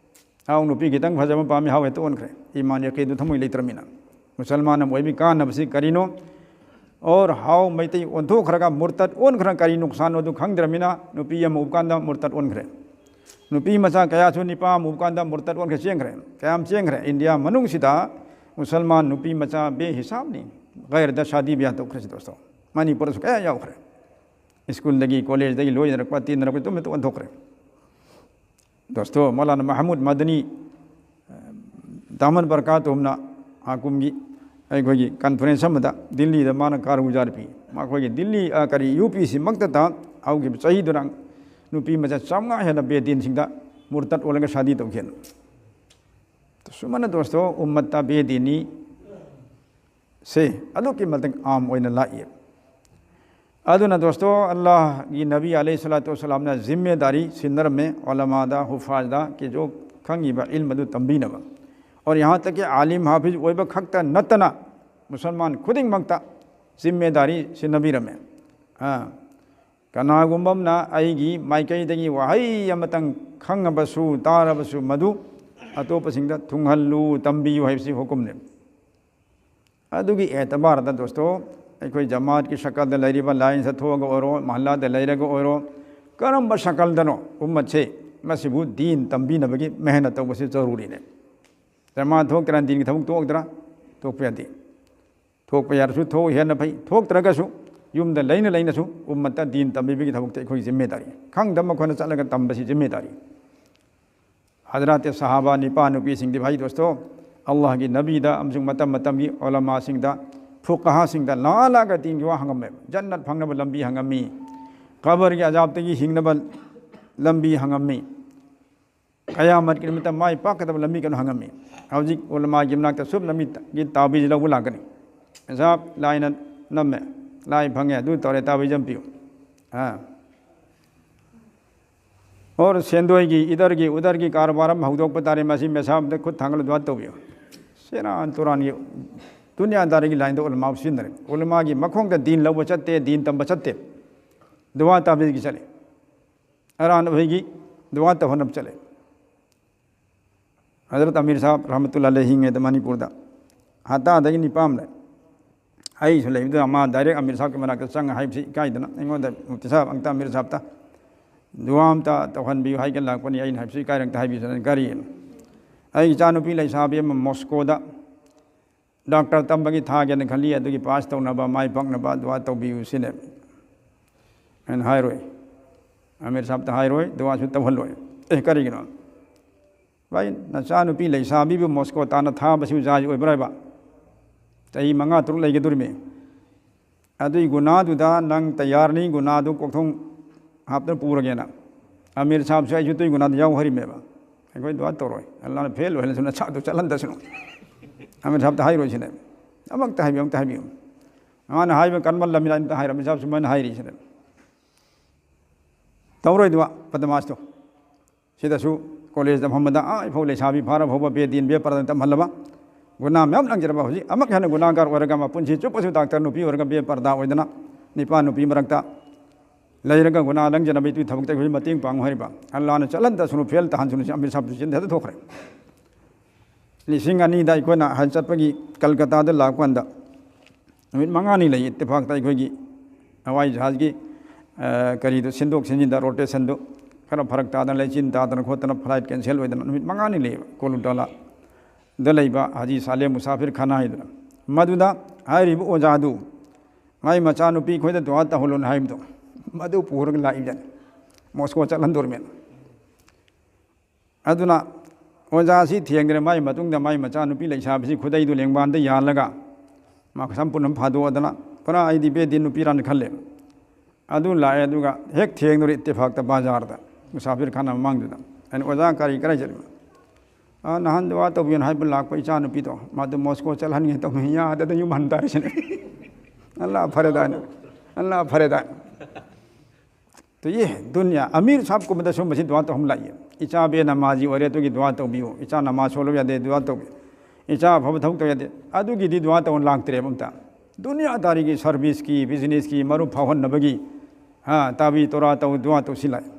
ꯍꯥꯎ ꯅꯨꯄꯤ ꯈꯤꯇꯪ ꯐꯖꯕ ꯄꯥꯝꯃꯤ, ꯍꯥꯎ ꯍꯦꯛꯇ ꯑꯣꯟꯈ꯭ꯔꯦ꯫ ꯏꯃꯥꯟ ꯌꯥꯈꯩꯗꯨ ꯊꯃꯣꯏ ꯂꯩꯇ꯭ꯔꯃꯤꯅ꯫ ꯃꯨꯁꯜꯃꯥꯟ ꯑꯃ ꯑꯣꯏꯕꯒꯤ ꯀꯥꯟꯅꯕꯁꯤ ꯀꯔꯤꯅꯣ? ꯑꯣꯔ ꯍꯥꯎ ꯃꯩꯇꯩ ꯑꯣꯟꯊꯣꯛꯈ꯭ꯔꯒ ꯃꯨꯔꯇꯠ ꯑꯣꯟꯈ꯭ꯔ ꯀꯔꯤ ꯅꯨꯡꯁꯥꯟꯅꯣ ꯑꯗꯨ ꯈꯪꯗ꯭ꯔꯃꯤꯅ, ꯅꯨꯄꯤ ꯑꯃ ꯎꯕ ꯀꯥꯟꯗ ꯃꯨꯔꯇꯠ ꯑꯣꯟꯈ꯭ꯔꯦ꯫ ꯅꯨꯄꯤ ꯃꯆꯥ ꯀꯌꯥꯁꯨ ꯅꯤꯄꯥ ꯑꯃ ꯎꯕ ꯀꯥꯟꯗ ꯃꯨꯔꯇꯠ ꯑꯣꯟꯈ꯭ꯔꯦ, ꯆꯦꯟꯈ꯭ꯔꯦ꯫ ꯀꯌꯥꯝ ꯆꯦꯟꯈ꯭ꯔꯦ? ꯏꯟꯗꯤꯌꯥ ꯃꯅꯨꯡꯁꯤꯗ ꯃꯨꯁꯜꯃꯥꯟ ꯅꯨꯄꯤ ꯃꯆꯥ ꯕꯦꯍꯤꯁꯥꯕꯅꯤ ꯒꯩꯔꯗ ꯁꯥꯗꯤ ꯕꯤꯌꯥ ꯇꯧꯈ꯭ꯔꯤꯁꯤ ꯗꯣꯁꯇꯣ꯫ ꯃꯅꯤꯄꯨꯔꯗꯁꯨ ꯀꯌꯥ ꯌꯥꯎꯈ꯭ꯔꯦ꯫ ꯁ꯭ꯀꯨꯜꯗꯒꯤ, ꯀꯣꯂꯦꯖꯇꯒꯤ ꯂꯣꯏꯅꯔꯛꯄ, ꯇꯤꯟꯅꯔꯛꯄ ꯑꯗꯨꯝ ꯑꯣꯟꯊꯣꯛꯈ꯭ꯔꯦ꯫ ꯗꯣꯁꯇꯣ, ꯃꯧꯂꯥꯅꯥ ꯃꯍꯃꯨꯗ ꯃꯗꯅꯤ, ꯗꯥꯃꯟ ꯕꯔꯀꯥꯇꯨꯝꯅ ꯍꯥꯀꯨꯝꯒꯤ ꯑꯩꯈꯣꯏꯒꯤ ꯀꯟꯐꯔꯦꯟꯁ ꯑꯃꯗ ꯗꯤꯜꯂꯤꯗ ꯃꯥꯅ ꯀꯥꯔꯒꯨꯖꯥꯔ ꯄꯤ꯫ ꯃꯈꯣꯏꯒꯤ ꯗꯤꯜꯂꯤ, ꯑ, ꯀꯔꯤ, ꯌꯨ ꯄꯤ ꯁꯤ ꯃꯛꯇꯗ ꯍꯧꯈꯤꯕ ꯆꯍꯤꯗꯨꯅ ꯅꯨꯄꯤ ꯃꯆꯥ ꯆꯥꯝꯃꯉꯥ ꯍꯦꯟꯅ ꯕꯦꯗꯤꯟꯁꯤꯡꯗ ꯃꯨꯔꯇꯠ ꯑꯣꯜꯂꯒ ꯁꯥꯗꯤ ꯇꯧꯈꯤ꯫ ꯁꯨꯃꯥꯏꯅ ꯗꯣꯁꯇꯣ ꯎꯝꯃꯠꯇ ꯕꯦꯗꯤꯟꯅꯤ ꯁꯦ ꯑꯗꯨꯛꯀꯤ ꯃꯇꯤꯛ ꯑꯥꯝ ꯑꯣꯏꯅ ꯂꯥꯛꯏ꯫ ꯑꯗꯨꯅ ꯗꯣꯁꯇꯣ, ꯑꯜꯂꯥꯍꯒꯤ ꯅꯕꯤ ꯑꯂꯩꯍꯤ ꯁꯂꯥꯇꯨ ꯋꯁꯂꯥꯝꯅ ꯖꯤꯝꯃꯦꯗꯥꯔꯤ ꯁꯤꯟꯅꯔꯝꯃꯦ ꯑꯣꯂꯃꯥꯗ, ꯍꯨꯐꯥꯖꯗ, ꯀꯤꯖꯣ ꯈꯪꯉꯤꯕ ꯏꯜꯝ ꯑꯗꯨ ꯇꯝꯕꯤꯅꯕ꯫ ꯑꯣꯔ ꯌꯍꯥꯟ ꯇꯛ ꯀꯤ ꯑꯥꯂꯤꯝ ꯍꯥꯐꯤꯖ ꯑꯣꯏꯕ ꯈꯛꯇ ꯅꯠꯇꯅ ꯃꯨꯁꯜꯃꯥꯟ ꯈꯨꯗꯤꯡꯃꯛꯇ ꯖꯤꯝꯃꯦꯗꯥꯔꯤ ꯁꯤꯟꯅꯕꯤꯔꯝꯃꯦ꯫ ꯑꯥ, ꯀꯅꯥꯒꯨꯝꯕ ꯑꯃꯅ ꯑꯩꯒꯤ ꯃꯥꯏꯀꯩꯗꯒꯤ ꯋꯥꯍꯩ ꯑꯃꯇꯪ ꯈꯪꯉꯕꯁꯨ, ꯇꯥꯔꯕꯁꯨ, ꯃꯗꯨ ꯑꯇꯣꯞꯄꯁꯤꯡꯗ ꯊꯨꯡꯍꯜꯂꯨ, ꯇꯝꯕꯤꯌꯨ ꯍꯥꯏꯕꯁꯤ ꯍꯨꯀꯨꯝꯅꯦ꯫ ꯑꯗꯨꯒꯤ ꯑꯦꯇꯕꯥꯔꯗ ꯗꯣꯁꯇꯣ, ꯑꯩꯈꯣꯏ ꯖꯃꯥꯠꯀꯤ ꯁꯀꯜꯗ ꯂꯩꯔꯤꯕ, ꯂꯥꯏꯟꯁꯇ ꯊꯣꯛꯑꯒ ꯑꯣꯏꯔꯣ, ꯃꯍꯜꯂꯥꯗ ꯂꯩꯔꯒ ꯑꯣꯏꯔꯣ, ꯀꯔꯝꯕ ꯁꯀꯜꯗꯅꯣ ꯎꯝꯃꯠꯁꯦ, ꯃꯁꯤꯕꯨ ꯗꯤꯟ ꯇꯝꯕꯤꯅꯕꯒꯤ ꯃꯦꯍꯅꯠ ꯇꯧꯕꯁꯤ ꯖꯔꯨꯔꯤꯅꯦ꯫ ꯖꯃꯥꯠ ꯊꯣꯛꯇ꯭ꯔꯥ ꯗꯤꯟꯒꯤ ꯊꯕꯛ ꯇꯣꯛꯇ꯭ꯔꯥ? ꯇꯣꯛꯄ ꯌꯥꯗꯦ꯫ ꯊꯣꯛꯄ ꯌꯥꯔꯁꯨ ꯊꯣꯛ ꯍꯦꯟꯅ ꯐꯩ, ꯊꯣꯛꯇ꯭ꯔꯒꯁꯨ ꯌꯨꯝꯗ ꯂꯩꯅ ꯂꯩꯅꯁꯨ ꯎꯝꯃꯠꯇ ꯗꯤꯟ ꯇꯝꯕꯤꯕꯒꯤ ꯊꯕꯛꯇꯤ ꯑꯩꯈꯣꯏꯒꯤ ꯖꯤꯝꯃꯦꯗꯥꯔꯤ꯫ ꯈꯪꯗꯕ ꯃꯈꯣꯏꯅ ꯆꯠꯂꯒ ꯇꯝꯕꯁꯤ ꯖꯤꯝꯃꯦꯗꯥꯔꯤ꯫ ꯍꯖꯔꯥꯠ ꯁꯍꯥꯕꯥ, ꯅꯤꯄꯥ ꯅꯨꯄꯤꯁꯤꯡꯗꯤ, ꯚꯥꯏ ꯗꯣꯁꯇꯣ, ꯑꯜꯂꯥꯍꯒꯤ ꯅꯕꯤꯗ ꯑꯃꯁꯨꯡ ꯃꯇꯝ ꯃꯇꯝꯒꯤ ꯑꯣꯂꯃꯥꯁꯤꯡꯗ, ꯐꯨꯀꯍꯥꯁꯤꯡꯗ ꯂꯥꯛꯑ ꯂꯥꯛꯑꯒ ꯗꯤꯟꯒꯤ ꯋꯥ ꯍꯪꯉꯝꯃꯦ꯫ ꯖꯟꯅꯠ ꯐꯪꯅꯕ ꯂꯝꯕꯤ ꯍꯪꯉꯝꯃꯤ, ꯀꯕꯔꯒꯤ ꯑꯖꯥꯕꯇꯒꯤ ꯍꯤꯡꯅꯕ ꯂꯝꯕꯤ ꯍꯪꯉꯝꯃꯤ, ꯀꯌꯥꯃꯠꯀꯤ ꯅꯨꯃꯤꯠꯇ ꯃꯥꯏ ꯄꯥꯛꯀꯗꯕ ꯂꯝꯕꯤ ꯀꯩꯅꯣ ꯍꯪꯉꯝꯃꯤ꯫ ꯍꯧꯖꯤꯛ ꯎꯂꯃꯥꯒꯤ ꯃꯅꯥꯛꯇ ꯁꯨꯝ ꯂꯝꯕꯤꯒꯤ ꯇꯥꯕꯤꯁꯤ ꯂꯧꯕ ꯂꯥꯛꯀꯅꯤ꯫ ꯁꯥꯕ, ꯂꯥꯏꯅ ꯅꯝꯃꯦ, ꯂꯥꯏ ꯐꯪꯉꯦ, ꯑꯗꯨ ꯇꯧꯔꯦ, ꯇꯥꯕꯤꯁ ꯑꯃ ꯄꯤꯌꯨ꯫ ꯑꯥ꯫ ꯑꯣꯔ ꯁꯦꯟꯗꯣꯏꯒꯤ, ꯏꯗꯔꯒꯤ, ꯎꯗꯔꯒꯤ ꯀꯔꯕꯥꯔ ꯑꯃ ꯍꯧꯗꯣꯛꯄ ꯇꯥꯔꯦ, ꯃꯁꯤ ꯃꯦꯁꯥꯕꯗ ꯈꯨꯠ ꯊꯥꯡꯒꯠꯂ ꯗꯨꯋꯥ ꯇꯧꯕꯤꯌꯨ꯫ ꯁꯦꯔꯥꯟ ꯇꯨꯔꯥꯟꯒꯤ ꯗꯨꯅꯤꯌꯥꯗꯥꯔꯤꯒꯤ ꯂꯥꯏꯟꯗ ꯎꯂꯃꯥ ꯁꯤꯖꯤꯟꯅꯔꯦ꯫ ꯎꯂꯃꯥꯒꯤ ꯃꯈꯣꯡꯗ ꯗꯤꯟ ꯂꯧꯕ ꯆꯠꯇꯦ, ꯗꯤꯟ ꯇꯝꯕ ꯆꯠꯇꯦ꯫ ꯗꯨꯋꯥ ꯇꯥꯕꯤꯒꯤ ꯆꯠꯂꯦ꯫ ꯑꯔꯥꯟꯕ ꯑꯩꯈꯣꯏꯒꯤ ꯗꯨꯋꯥ ꯇꯧꯍꯟꯅꯕ ꯆꯠꯂꯦ꯫ ꯍꯖꯔꯠ ꯑꯃꯤꯔ ꯁꯥꯍꯕ ꯔꯍꯃꯇꯨꯜꯂꯥꯍꯤ ꯑꯂꯩꯍꯤ ꯍꯤꯡꯉꯩꯗ ꯃꯅꯤꯄꯨꯔꯗ ꯍꯇꯥꯗꯒꯤ ꯅꯤꯄꯥ ꯑꯃ ꯂꯩ꯫ ꯑꯩꯁꯨ ꯂꯩꯕꯗꯨꯗ ꯃꯥ ꯗꯥꯏꯔꯦꯛ ꯑꯃꯤꯔ ꯁꯥꯍꯕꯀꯤ ꯃꯅꯥꯛꯇ ꯆꯪꯉ ꯍꯥꯏꯕꯁꯤ ꯏꯀꯥꯏꯗꯅ ꯑꯩꯉꯣꯟꯗ, "ꯃꯨꯐꯇꯤ ꯁꯥꯍꯕ, ꯑꯝꯇ ꯑꯃꯤꯔ ꯁꯥꯍꯕꯇ ꯗꯨꯋꯥ ꯑꯝꯇ ꯇꯧꯍꯟꯕꯤꯌꯨ ꯍꯥꯏꯒꯦ ꯂꯥꯛꯄꯅꯤ, ꯑꯩꯅ ꯍꯥꯏꯕꯁꯤ ꯏꯀꯥꯏꯔꯦ, ꯑꯝꯇ ꯍꯥꯏꯕꯤꯌꯨ" ꯀꯔꯤ? ꯑꯩꯒꯤ ꯏꯆꯥꯅꯨꯄꯤ ꯂꯩꯁꯥꯕꯤ ꯑꯃ ꯃꯣꯁꯀꯣꯗ ꯗꯥꯛꯇꯔ ꯇꯝꯕꯒꯤ ꯊꯥꯒꯦꯅ ꯈꯜꯂꯤ, ꯑꯗꯨꯒꯤ ꯄꯥꯁ ꯇꯧꯅꯕ, ꯃꯥꯏ ꯄꯥꯛꯅꯕ ꯗꯨꯋꯥ ꯇꯧꯕꯤꯌꯨ ꯁꯤꯅꯦ꯫ ꯑꯩꯅ ꯍꯥꯏꯔꯣꯏ, ꯑꯃꯤꯔ ꯁꯥꯍꯕꯇ ꯍꯥꯏꯔꯣꯏ, ꯗꯨꯋꯥꯁꯨ ꯇꯧꯍꯜꯂꯣꯏ꯫ ꯑꯦ, ꯀꯔꯤꯒꯤꯅꯣ? ꯚꯥꯏ, ꯅꯆꯥꯅꯨꯄꯤ ꯂꯩꯁꯥꯕꯤꯕꯨ ꯃꯣꯁꯀꯣ ꯇꯥꯟꯅ ꯊꯥꯕꯁꯤꯕꯨ ꯖꯥꯏꯖ ꯑꯣꯏꯕ꯭ꯔꯥ ꯍꯥꯏꯕ? ꯆꯍꯤ ꯃꯉꯥ ꯇꯔꯨꯛ ꯂꯩꯒꯗꯧꯔꯤꯃꯤ꯫ ꯑꯗꯨꯏ ꯒꯨꯅꯥꯗꯨꯗ ꯅꯪ ꯇꯌꯥꯔꯅꯤ, ꯒꯨꯅꯥꯗꯨ ꯀꯣꯛꯊꯣꯡ ꯍꯥꯞꯇꯅ ꯄꯨꯔꯒꯦꯅ꯫ ꯑꯃꯤꯔ ꯁꯥꯍꯕꯁꯨ ꯑꯩꯁꯨ ꯑꯗꯨꯏ ꯒꯨꯅꯥꯗꯨ ꯌꯥꯎ ꯍꯥꯏꯔꯤꯃꯦꯕ꯫ ꯑꯩꯈꯣꯏ ꯗꯨꯋꯥ ꯇꯧꯔꯣꯏ, ꯑꯜꯂꯥꯍꯅ ꯐꯦꯜ ꯑꯣꯏꯍꯜꯂꯁꯅꯨ, ꯅꯆꯥꯗꯨ ꯆꯠꯍꯟꯗꯁꯅꯨ꯫ ꯑꯃꯤꯔ ꯁꯥꯍꯕꯇ ꯍꯥꯏꯔꯣꯏ ꯁꯤꯅꯦ꯫ ꯑꯃꯨꯛꯇ ꯍꯥꯏꯕꯤꯌꯨ, ꯑꯃꯨꯛꯇ ꯍꯥꯏꯕꯤꯌꯨ꯫ ꯃꯥꯅ ꯍꯥꯏꯕ ꯀꯟꯃꯜꯂꯝꯅꯤꯅ ꯑꯩꯅ ꯍꯥꯏꯔꯝꯃꯤ, ꯁꯥꯍꯕ ꯁꯨꯃꯥꯏꯅ ꯍꯥꯏꯔꯤ ꯁꯤꯅꯦ꯫ ꯇꯧꯔꯣꯏ ꯗꯨꯋꯥ, ꯕꯗꯃꯥꯁꯇꯣ꯫ ꯁꯤꯗꯁꯨ ꯀꯣꯂꯦꯖꯇ ꯐꯝꯕꯗ ꯑꯥ ꯐꯥꯎ ꯂꯩꯁꯥꯕꯤ ꯐꯥꯔ ꯐꯥꯎꯕ ꯕꯦ ꯗꯤꯟ ꯕꯦ ꯄꯔꯗꯥ ꯇꯝꯍꯜꯂꯕ꯫ ꯒꯨꯅꯥ ꯃꯌꯥꯝ ꯂꯪꯖꯔꯕ ꯍꯧꯖꯤꯛ ꯑꯃꯛ ꯍꯦꯟꯅ ꯒꯨꯅꯥꯒꯥꯔ ꯑꯣꯏꯔꯒ ꯃꯄꯨꯟꯁꯤ ꯆꯨꯞꯄꯁꯨ ꯗꯥꯛꯇꯔ ꯅꯨꯄꯤ ꯑꯣꯏꯔꯒ ꯕꯦ ꯄꯔꯗꯥ ꯑꯣꯏꯗꯅ ꯅꯤꯄꯥ ꯅꯨꯄꯤ ꯃꯔꯛꯇ ꯂꯩꯔꯒ ꯒꯨꯅꯥ ꯂꯪꯖꯅꯕ ꯏꯇꯨꯒꯤ ꯊꯕꯛꯇ ꯑꯩꯈꯣꯏ ꯃꯇꯦꯡ ꯄꯥꯡꯉꯨ ꯍꯥꯏꯔꯤꯕ꯫ ꯑꯜꯂꯥꯍꯅ ꯆꯠꯍꯟꯗꯁꯅꯨ, ꯐꯦꯜ ꯇꯥꯍꯟꯁꯅꯨ ꯁꯤ ꯑꯃꯤꯔ ꯁꯥꯍꯕꯇꯨ ꯆꯤꯟꯗ ꯍꯦꯛꯇ ꯊꯣꯛꯈ꯭ꯔꯦ꯫ ꯂꯤꯁꯤꯡ ꯑꯅꯤꯗ ꯑꯩꯈꯣꯏꯅ ꯍꯖ ꯆꯠꯄꯒꯤ ꯀꯜꯀꯇꯥꯗ ꯂꯥꯛꯄ ꯀꯥꯟꯗ ꯅꯨꯃꯤꯠ ꯃꯉꯥꯅꯤ ꯂꯩ ꯏꯠꯇꯤꯐꯥꯛꯇ ꯑꯩꯈꯣꯏꯒꯤ ꯍꯋꯥꯏ ꯖꯍꯥꯖꯒꯤ, ꯑ, ꯀꯔꯤꯗꯣ ꯁꯤꯟꯗꯣꯛ ꯁꯤꯟꯖꯤꯟꯗ ꯔꯣꯇꯦꯁꯟꯗꯣ ꯈꯔ ꯐꯔꯛ ꯇꯥꯗꯅ ꯂꯩꯆꯤꯟ ꯇꯥꯗꯅ ꯈꯣꯠꯇꯅ ꯐ꯭ꯂꯥꯏꯠ ꯀꯦꯟꯁꯦꯜ ꯑꯣꯏꯗꯅ ꯅꯨꯃꯤꯠ ꯃꯉꯥꯅꯤ ꯂꯩꯌꯦꯕ ꯀꯣꯂꯨꯇꯥꯂꯥꯗ ꯂꯩꯕ ꯍꯥꯖꯤ ꯁꯥꯂꯦ ꯃꯨꯁꯥꯐꯤꯔ ꯈꯥꯅꯥ ꯍꯥꯏꯗꯅ꯫ ꯃꯗꯨꯗ ꯍꯥꯏꯔꯤꯕ ꯑꯣꯖꯥꯗꯨ ꯃꯥꯏ ꯃꯆꯥꯅꯨꯄꯤ ꯈꯣꯏꯗ ꯗꯨꯋꯥ ꯇꯧꯍꯜꯂꯣꯅ ꯍꯥꯏꯕꯗꯣ ꯃꯗꯨ ꯄꯨꯔꯒ ꯂꯥꯛꯏꯕꯅꯤ꯫ ꯃꯣꯁꯀꯣ ꯆꯠꯍꯟꯗꯣꯔꯤꯃꯦꯅ꯫ ꯑꯗꯨꯅ ꯑꯣꯖꯥꯁꯤ ꯊꯦꯡꯗ꯭ꯔꯦ꯫ ꯃꯥꯏ ꯃꯇꯨꯡꯗ ꯃꯥꯏ ꯃꯆꯥꯅꯨꯄꯤ ꯂꯩꯁꯥꯕꯤꯁꯤ ꯈꯨꯗꯩꯗꯨ ꯂꯦꯡꯕꯥꯟꯗ ꯌꯥꯜꯂꯒ ꯃꯥ ꯁꯝꯄꯨꯟ ꯑꯃ ꯐꯥꯗꯣꯛꯑꯗꯅ ꯄꯨꯔꯥ ꯑꯩꯗꯤ ꯕꯦꯗꯤꯟ ꯅꯨꯄꯤꯔꯥꯅ ꯈꯜꯂꯦ꯫ ꯑꯗꯨ ꯂꯥꯛꯑꯦ, ꯑꯗꯨꯒ ꯍꯦꯛ ꯊꯦꯡꯅꯔꯦ ꯏꯠꯇꯤꯐꯥꯛꯇ ꯕꯖꯥꯔꯗ ꯃꯨꯁꯥꯐꯤꯔ ꯈꯥꯅꯥ ꯃꯃꯥꯡꯗꯨꯗ꯫ ꯑꯩꯅ, "ꯑꯣꯖꯥ, ꯀꯔꯤ, ꯀꯔꯥꯏ ꯆꯠꯂꯤꯅꯣ?" "ꯑꯥ, ꯅꯍꯥꯟ ꯗꯨꯋꯥ ꯇꯧꯕꯤꯌꯣꯅ ꯍꯥꯏꯕ ꯂꯥꯛꯄ ꯏꯆꯥꯅꯨꯄꯤꯗꯣ, ꯃꯥꯗꯣ ꯃꯣꯁꯀꯣ ꯆꯠꯍꯟꯒꯦ ꯇꯧꯕꯅꯤ, ꯌꯥꯗꯗꯅ ꯌꯨꯝ ꯍꯟ ꯇꯥꯔꯦ" ꯁꯤꯅꯦ꯫ ꯑꯜꯂꯥ ꯐꯔꯦꯗꯥꯅ, ꯑꯜꯂꯥ ꯐꯔꯦꯗꯥꯅ꯫ ꯇꯨ ꯌꯦ ꯗꯨꯅꯤꯌꯥ, ꯑꯃꯤꯔ ꯁꯥꯍꯕꯀꯨꯝꯕꯗ ꯁꯨꯝꯕꯁꯤ ꯗꯨꯋꯥ ꯇꯧꯍꯟ ꯂꯥꯛꯏ꯫ "ꯏꯆꯥ ꯕꯦ ꯅꯃꯥꯖꯤ ꯑꯣꯏꯔꯦ, ꯑꯗꯨꯒꯤ ꯗꯨꯋꯥ ꯇꯧꯕꯤꯌꯨ꯫ ꯏꯆꯥ ꯅꯃꯥꯖ ꯁꯣꯜꯂꯨ ꯌꯥꯗꯦ, ꯗꯨꯋꯥ ꯇꯧꯕꯤꯌꯨ"꯫ ꯏꯆꯥ ꯑꯐꯕ ꯊꯕꯛ ꯇꯧ ꯌꯥꯗꯦ, ꯑꯗꯨꯒꯤꯗꯤ ꯗꯨꯋꯥ ꯇꯧ ꯂꯥꯛꯇ꯭ꯔꯦꯕ ꯑꯝꯇ꯫ ꯗꯨꯅꯤꯌꯥꯗꯥꯔꯤꯒꯤ ꯁꯔꯚꯤꯁꯀꯤ, ꯕꯤꯖꯤꯅꯦꯁꯀꯤ, ꯃꯔꯨꯞ ꯐꯥꯎꯍꯟꯅꯕꯒꯤ, ꯍꯥ, ꯇꯥꯕꯤ ꯇꯣꯔꯥ ꯇꯧ, ꯗꯨꯋꯥ ꯇꯧꯁꯤ ꯂꯥꯛꯑꯦ꯫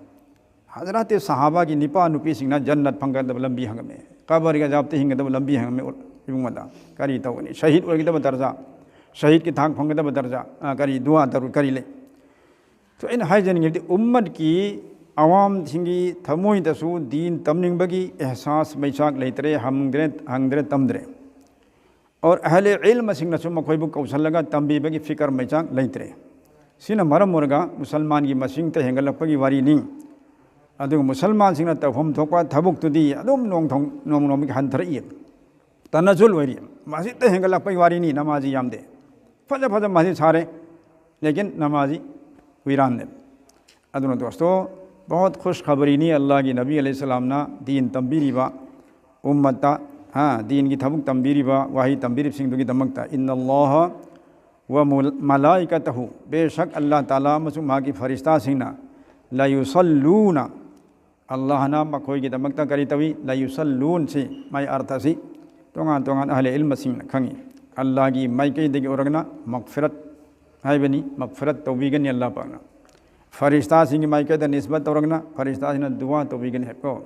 ꯍꯖꯔꯥꯠꯇꯤ ꯁꯍꯥꯕꯥꯒꯤ ꯅꯤꯄꯥ ꯅꯨꯄꯤꯁꯤꯡꯅ ꯖꯟꯅꯠ ꯐꯪꯒꯗꯕ ꯂꯝꯕꯤ ꯍꯪꯉꯝꯃꯦ, ꯀꯕꯔꯒꯤ ꯑꯖꯥꯕꯇ ꯍꯤꯡꯒꯗꯕ ꯂꯝꯕꯤ ꯍꯪꯉꯝꯃꯦ꯫ ꯏꯕꯨꯡꯉꯣꯗ ꯀꯔꯤ ꯇꯧꯒꯅꯤ? ꯁꯍꯤꯗ ꯑꯣꯏꯒꯗꯕ ꯗꯔꯖꯥ, ꯁꯍꯤꯗꯀꯤ ꯊꯥꯛ ꯐꯪꯒꯗꯕ ꯗꯔꯖꯥ, ꯑ, ꯀꯔꯤ ꯗꯨꯋꯥ ꯇꯧꯔ ꯀꯔꯤ ꯂꯩ? So, ꯑꯩꯅ ꯍꯥꯏꯖꯅꯤꯡꯉꯤꯕꯗꯤ, ꯎꯝꯃꯠꯀꯤ ꯑꯋꯥꯝꯁꯤꯡꯒꯤ ꯊꯃꯣꯏꯗꯁꯨ ꯗꯤꯟ ꯇꯝꯅꯤꯡꯕꯒꯤ ꯑꯦꯍꯁꯥꯁ ꯃꯩꯆꯥꯛ ꯂꯩꯇ꯭ꯔꯦ, ꯍꯪꯗ꯭ꯔꯦ, ꯍꯪꯗ꯭ꯔꯦ, ꯇꯝꯗ꯭ꯔꯦ꯫ ꯑꯣꯔ ꯑꯍꯂꯦ ꯏꯜꯃꯁꯤꯡꯅꯁꯨ ꯃꯈꯣꯏꯕꯨ ꯀꯧꯁꯜꯂꯒ ꯇꯝꯕꯤꯕꯒꯤ ꯐꯤꯀꯔ ꯃꯩꯆꯥꯛ ꯂꯩꯇ꯭ꯔꯦ꯫ ꯁꯤꯅ ꯃꯔꯝ ꯑꯣꯏꯔꯒ ꯃꯨꯁꯜꯃꯥꯟꯒꯤ ꯃꯁꯤꯡꯇ ꯍꯦꯟꯒꯠꯂꯛꯄꯒꯤ ꯋꯥꯔꯤꯅꯤ꯫ ꯑꯗꯨꯒ ꯃꯨꯁꯜꯃꯥꯟꯁꯤꯡꯅ ꯇꯧꯐꯝ ꯊꯣꯛꯄ ꯊꯕꯛꯇꯨꯗꯤ ꯑꯗꯨꯝ ꯅꯣꯡ ꯊꯣꯡ-, ꯅꯣꯡꯃ ꯅꯣꯡꯃꯒꯤ ꯍꯟꯊꯔꯛꯏ꯫ ꯇꯅꯖꯨꯜ ꯑꯣꯏꯔꯤ꯫ ꯃꯁꯖꯤꯗꯇ ꯍꯦꯟꯒꯠꯂꯛꯄꯒꯤ ꯋꯥꯔꯤꯅꯤ, ꯅꯃꯥꯖꯤ ꯌꯥꯝꯗꯦ꯫ ꯐꯖ ꯐꯖ ꯃꯁꯖꯤꯗ ꯁꯥꯔꯦ, ꯂꯦꯀꯤꯟ ꯅꯃꯥꯖꯤ ꯋꯤꯔꯥꯟꯅꯦ꯫ ꯑꯗꯨꯅ ꯗꯣꯁꯇꯣ, ꯕꯍꯨꯠ ꯈꯨꯁ ꯈꯕꯔꯤꯅꯤ ꯑꯜꯂꯥꯍꯒꯤ ꯅꯕꯤ ꯑꯂꯩꯍꯤꯁꯁꯂꯥꯝꯅ ꯗꯤꯟ ꯇꯝꯕꯤꯔꯤꯕ ꯎꯝꯃꯠꯇ, ꯍꯥ, ꯗꯤꯟꯒꯤ ꯊꯕꯛ ꯇꯝꯕꯤꯔꯤꯕ, ꯋꯥꯍꯩ ꯇꯝꯕꯤꯔꯤꯕꯁꯤꯡꯗꯨꯒꯤꯗꯃꯛꯇ꯫ "ꯏꯟꯅꯜꯂꯥꯍ ꯋ ꯃꯨꯜ-, ꯃꯂꯥꯏꯀꯇꯍꯨ", ꯕꯦꯁꯛ ꯑꯜꯂꯥꯍ ꯇꯥꯂꯥ ꯑꯃꯁꯨꯡ ꯃꯍꯥꯛꯀꯤ ꯐꯔꯤꯁꯇꯥꯁꯤꯡꯅ, "ꯂꯌꯨꯁꯜꯂꯨꯅ", ꯑꯜꯂꯥꯍꯅ ꯃꯈꯣꯏꯒꯤꯗꯃꯛꯇ ꯀꯔꯤ ꯇꯧꯏ? "ꯂꯌꯨꯁꯜꯂꯨꯟ" ꯁꯤ ꯃꯥꯏ ꯑꯔꯊ ꯑꯁꯤ ꯇꯣꯉꯥꯟ ꯇꯣꯉꯥꯟ ꯑꯍꯂꯦ ꯏꯜꯃꯁꯤꯡꯅ ꯈꯪꯏ꯫ ꯑꯜꯂꯥꯍꯒꯤ ꯃꯥꯏꯀꯩꯗꯒꯤ ꯑꯣꯏꯔꯒꯅ ꯃꯛꯐꯤꯔꯠ ꯍꯥꯏꯕꯅꯤ, ꯃꯛꯐꯤꯔꯠ ꯇꯧꯕꯤꯒꯅꯤ ꯑꯜꯂꯥꯍ ꯄꯥꯛꯅ꯫ ꯐꯔꯤꯁꯇꯥꯁꯤꯡꯒꯤ ꯃꯥꯏꯀꯩꯗ ꯅꯤꯁꯕꯠ ꯇꯧꯔꯒꯅ ꯐꯔꯤꯁꯇꯥꯁꯤꯡꯅ ꯗꯨꯋꯥ ꯇꯧꯕꯤꯒꯅꯤ ꯍꯥꯏꯕꯀꯣ꯫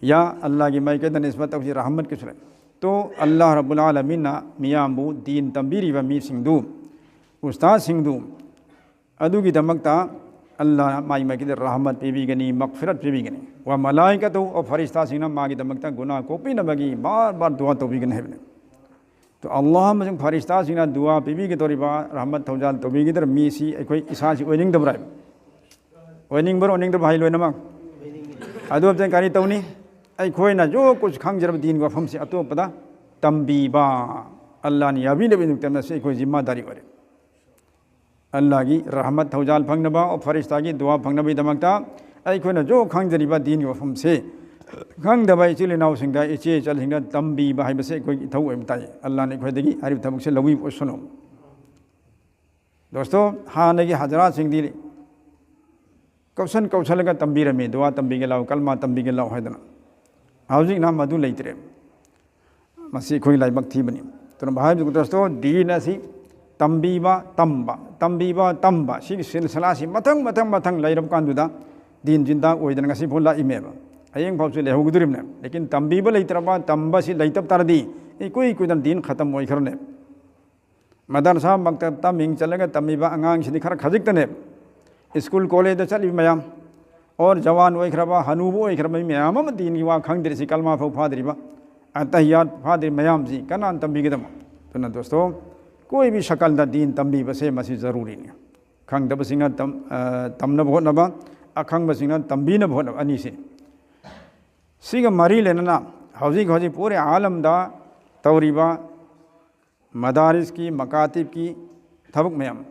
ꯌꯥ ꯑꯜꯂꯥꯍꯒꯤ ꯃꯥꯏꯀꯩꯗ ꯅꯤꯁꯕꯠ ꯇꯧꯁꯤ, ꯔꯍꯃꯠꯀꯤꯁꯨ ꯂꯩ꯫ ꯇꯣ ꯑꯜꯂꯥꯍ ꯔꯕꯨꯜ ꯑꯥꯂꯃꯤꯟꯅ ꯃꯤꯌꯥꯝꯕꯨ ꯗꯤꯟ ꯇꯝꯕꯤꯔꯤꯕ ꯃꯤꯁꯤꯡꯗꯨ, ꯎꯁꯇꯥꯗꯁꯤꯡꯗꯨ, ꯑꯗꯨꯒꯤꯗꯃꯛꯇ ꯑꯜꯂꯥꯍ ꯃꯥꯏ ꯃꯥꯏꯀꯩꯗ ꯔꯍꯃꯠ ꯄꯤꯕꯤꯒꯅꯤ, ꯃꯛꯐꯤꯔꯠ ꯄꯤꯕꯤꯒꯅꯤ꯫ "ꯋ ꯃꯂꯥꯏꯀꯇꯨ", ꯑꯣ ꯐꯔꯤꯁꯇꯥꯁꯤꯡꯅ ꯃꯥꯒꯤꯗꯃꯛꯇ ꯒꯨꯅꯥ ꯀꯣꯛꯄꯤꯅꯕꯒꯤ ꯕꯥꯔ ꯕꯥꯔ ꯗꯨꯋꯥ ꯇꯧꯕꯤꯒꯅꯤ ꯍꯥꯏꯕꯅꯤ꯫ ꯇꯣ ꯑꯜꯂꯥꯍ ꯑꯃꯁꯨꯡ ꯐꯔꯤꯁꯇꯥꯁꯤꯡꯅ ꯗꯨꯋꯥ ꯄꯤꯕꯤꯒꯗꯧꯔꯤꯕ, ꯔꯍꯃꯠ ꯊꯧꯖꯥꯜ ꯇꯧꯕꯤꯒꯗꯧꯔꯤꯕ ꯃꯤꯁꯤ ꯑꯩꯈꯣꯏ ꯏꯁꯥꯁꯤ ꯑꯣꯏꯅꯤꯡꯗꯕ꯭ꯔꯥ? ꯑꯣꯏꯅꯤꯡꯕ꯭ꯔꯥ, ꯑꯣꯏꯅꯤꯡꯗꯕ꯭ꯔꯥ? ꯍꯥꯏ ꯂꯣꯏꯅꯃꯛ꯫ ꯑꯗꯨ ꯑꯝꯇꯪ ꯀꯔꯤ ꯇꯧꯅꯤ? ꯑꯩꯈꯣꯏꯅ ꯖꯣ ꯀꯨꯁ ꯈꯪꯖꯔꯕ ꯗꯤꯟꯒꯤ ꯋꯥꯐꯝꯁꯤ ꯑꯇꯣꯞꯄꯗ ꯇꯝꯕꯤꯕ, ꯑꯜꯂꯥꯍꯅ ꯌꯥꯕꯤꯅꯕꯒꯤꯗꯃꯛꯇ ꯃꯁꯤ ꯑꯩꯈꯣꯏ ꯖꯤꯝꯃꯥꯗꯥꯔꯤ ꯑꯣꯏꯔꯦ꯫ ꯑꯜꯂꯥꯍꯒꯤ ꯔꯍꯃꯠ ꯊꯧꯖꯥꯜ ꯐꯪꯅꯕ, ꯐꯔꯤꯁꯇꯥꯒꯤ ꯗꯨꯋꯥ ꯐꯪꯅꯕꯒꯤꯗꯃꯛꯇ ꯑꯩꯈꯣꯏꯅ ꯖꯣ ꯈꯪꯖꯔꯤꯕ ꯗꯤꯟꯒꯤ ꯋꯥꯐꯝꯁꯦ ꯈꯪꯗꯕ ꯏꯆꯤꯜ ꯏꯅꯥꯎꯁꯤꯡꯗ, ꯏꯆꯦ ꯏꯆꯜꯁꯤꯡꯗ ꯇꯝꯕꯤꯕ ꯍꯥꯏꯕꯁꯦ ꯑꯩꯈꯣꯏꯒꯤ ꯏꯊꯧ ꯑꯣꯏꯕ ꯇꯥꯏ꯫ ꯑꯜꯂꯥꯍꯅ ꯑꯩꯈꯣꯏꯗꯒꯤ ꯍꯥꯏꯔꯤꯕ ꯊꯕꯛꯁꯦ ꯂꯧꯕꯤꯕ ꯑꯣꯏꯁꯅꯨ꯫ ꯗꯣꯁꯇꯣ, ꯍꯥꯟꯅꯒꯤ ꯍꯖꯔꯥꯠꯁꯤꯡꯗꯤ ꯀꯧꯁꯟ ꯀꯧꯁꯜꯂꯒ ꯇꯝꯕꯤꯔꯝꯃꯤ, ꯗꯨꯋꯥ ꯇꯝꯕꯤꯒꯦ ꯂꯥꯛꯑꯣ, ꯀꯜꯃꯥ ꯇꯝꯕꯤꯒꯦ ꯂꯥꯛꯑꯣ ꯍꯥꯏꯗꯅ꯫ ꯍꯧꯖꯤꯛꯅ ꯃꯗꯨ ꯂꯩꯇ꯭ꯔꯦ꯫ ꯃꯁꯤ ꯑꯩꯈꯣꯏꯒꯤ ꯂꯥꯏꯕꯛ ꯊꯤꯕꯅꯤ꯫ ꯑꯗꯨꯅ ꯚꯥꯏ ꯑꯕꯗꯨꯜ ꯀꯨꯗꯨꯁꯇꯣ ꯗꯤꯟ ꯑꯁꯤ ꯇꯝꯕꯤꯕ ꯇꯝꯕ, ꯇꯝꯕꯤꯕ ꯇꯝꯕ, ꯁꯤꯒꯤ ꯁꯤꯜꯁꯤꯂꯥꯁꯤ ꯃꯊꯪ ꯃꯊꯪ ꯃꯊꯪ ꯂꯩꯔꯕ ꯀꯥꯟꯗꯨꯗ ꯗꯤꯟ ꯖꯤꯟꯗꯥ ꯑꯣꯏꯗꯅ ꯉꯁꯤ ꯐꯥꯎ ꯂꯥꯛꯏꯃꯦꯕ꯫ ꯍꯌꯦꯡ ꯐꯥꯎꯁꯨ ꯂꯩꯍꯧꯒꯗꯣꯔꯤꯕꯅꯦ꯫ ꯂꯦꯀꯤꯟ ꯇꯝꯕꯤꯕ ꯂꯩꯇ꯭ꯔꯕ, ꯇꯝꯕꯁꯤ ꯂꯩꯇꯕ ꯇꯥꯔꯗꯤ ꯏꯀꯨꯏ ꯀꯨꯏꯗꯅ ꯗꯤꯟ ꯈꯇꯝ ꯑꯣꯏꯈ꯭ꯔꯅꯦꯕ꯫ ꯃꯗꯔꯁꯥ ꯃꯛꯇꯕꯇ ꯃꯤꯡ ꯆꯜꯂꯒ ꯇꯝꯃꯤꯕ ꯑꯉꯥꯡꯁꯤꯗꯤ ꯈꯔ ꯈꯖꯤꯛꯇꯅꯦꯕ꯫ ꯁ꯭ꯀꯨꯜ ꯀꯣꯂꯦꯖꯇ ꯆꯠꯂꯤꯕ ꯃꯌꯥꯝ, ꯑꯣꯔ ꯖꯋꯥꯟ ꯑꯣꯏꯈ꯭ꯔꯕ, ꯍꯅꯨꯕ ꯑꯣꯏꯈ꯭ꯔꯕ ꯃꯤ ꯃꯌꯥꯝ ꯑꯃ ꯗꯤꯟꯒꯤ ꯋꯥ ꯈꯪꯗ꯭ꯔꯤꯁꯤ, ꯀꯜꯃꯥ ꯐꯥꯎ ꯐꯥꯗ꯭ꯔꯤꯕ, ꯑꯇꯍꯤꯌꯥꯠ ꯐꯥꯗ꯭ꯔꯤꯕ ꯃꯌꯥꯝꯁꯤ ꯀꯅꯥꯅ ꯇꯝꯕꯤꯒꯗꯕ? ꯑꯗꯨꯅ ꯗꯣꯁꯇꯣ, ꯀꯣꯏ ꯚꯤ ꯁꯀꯜꯗ ꯗꯤꯟ ꯇꯝꯕꯤꯕꯁꯦ ꯃꯁꯤ ꯖꯔꯨꯔꯤꯅꯤ꯫ ꯈꯪꯗꯕꯁꯤꯡꯅ ꯇꯝ-, ꯑ, ꯇꯝꯅꯕ ꯍꯣꯠꯅꯕ, ꯑꯈꯪꯕꯁꯤꯡꯅ ꯇꯝꯕꯤꯅꯕ ꯍꯣꯠꯅꯕ, ꯑꯅꯤꯁꯦ꯫ ꯁꯤꯒ ꯃꯔꯤ ꯂꯩꯅꯅ ꯍꯧꯖꯤꯛ ꯍꯧꯖꯤꯛ ꯄꯨꯔꯦ ꯑꯥꯂꯝꯗ ꯇꯧꯔꯤꯕ ꯃꯗꯥꯔꯤꯁꯀꯤ, ꯃꯀꯥꯇꯤꯕꯀꯤ ꯊꯕꯛ ꯃꯌꯥꯝ,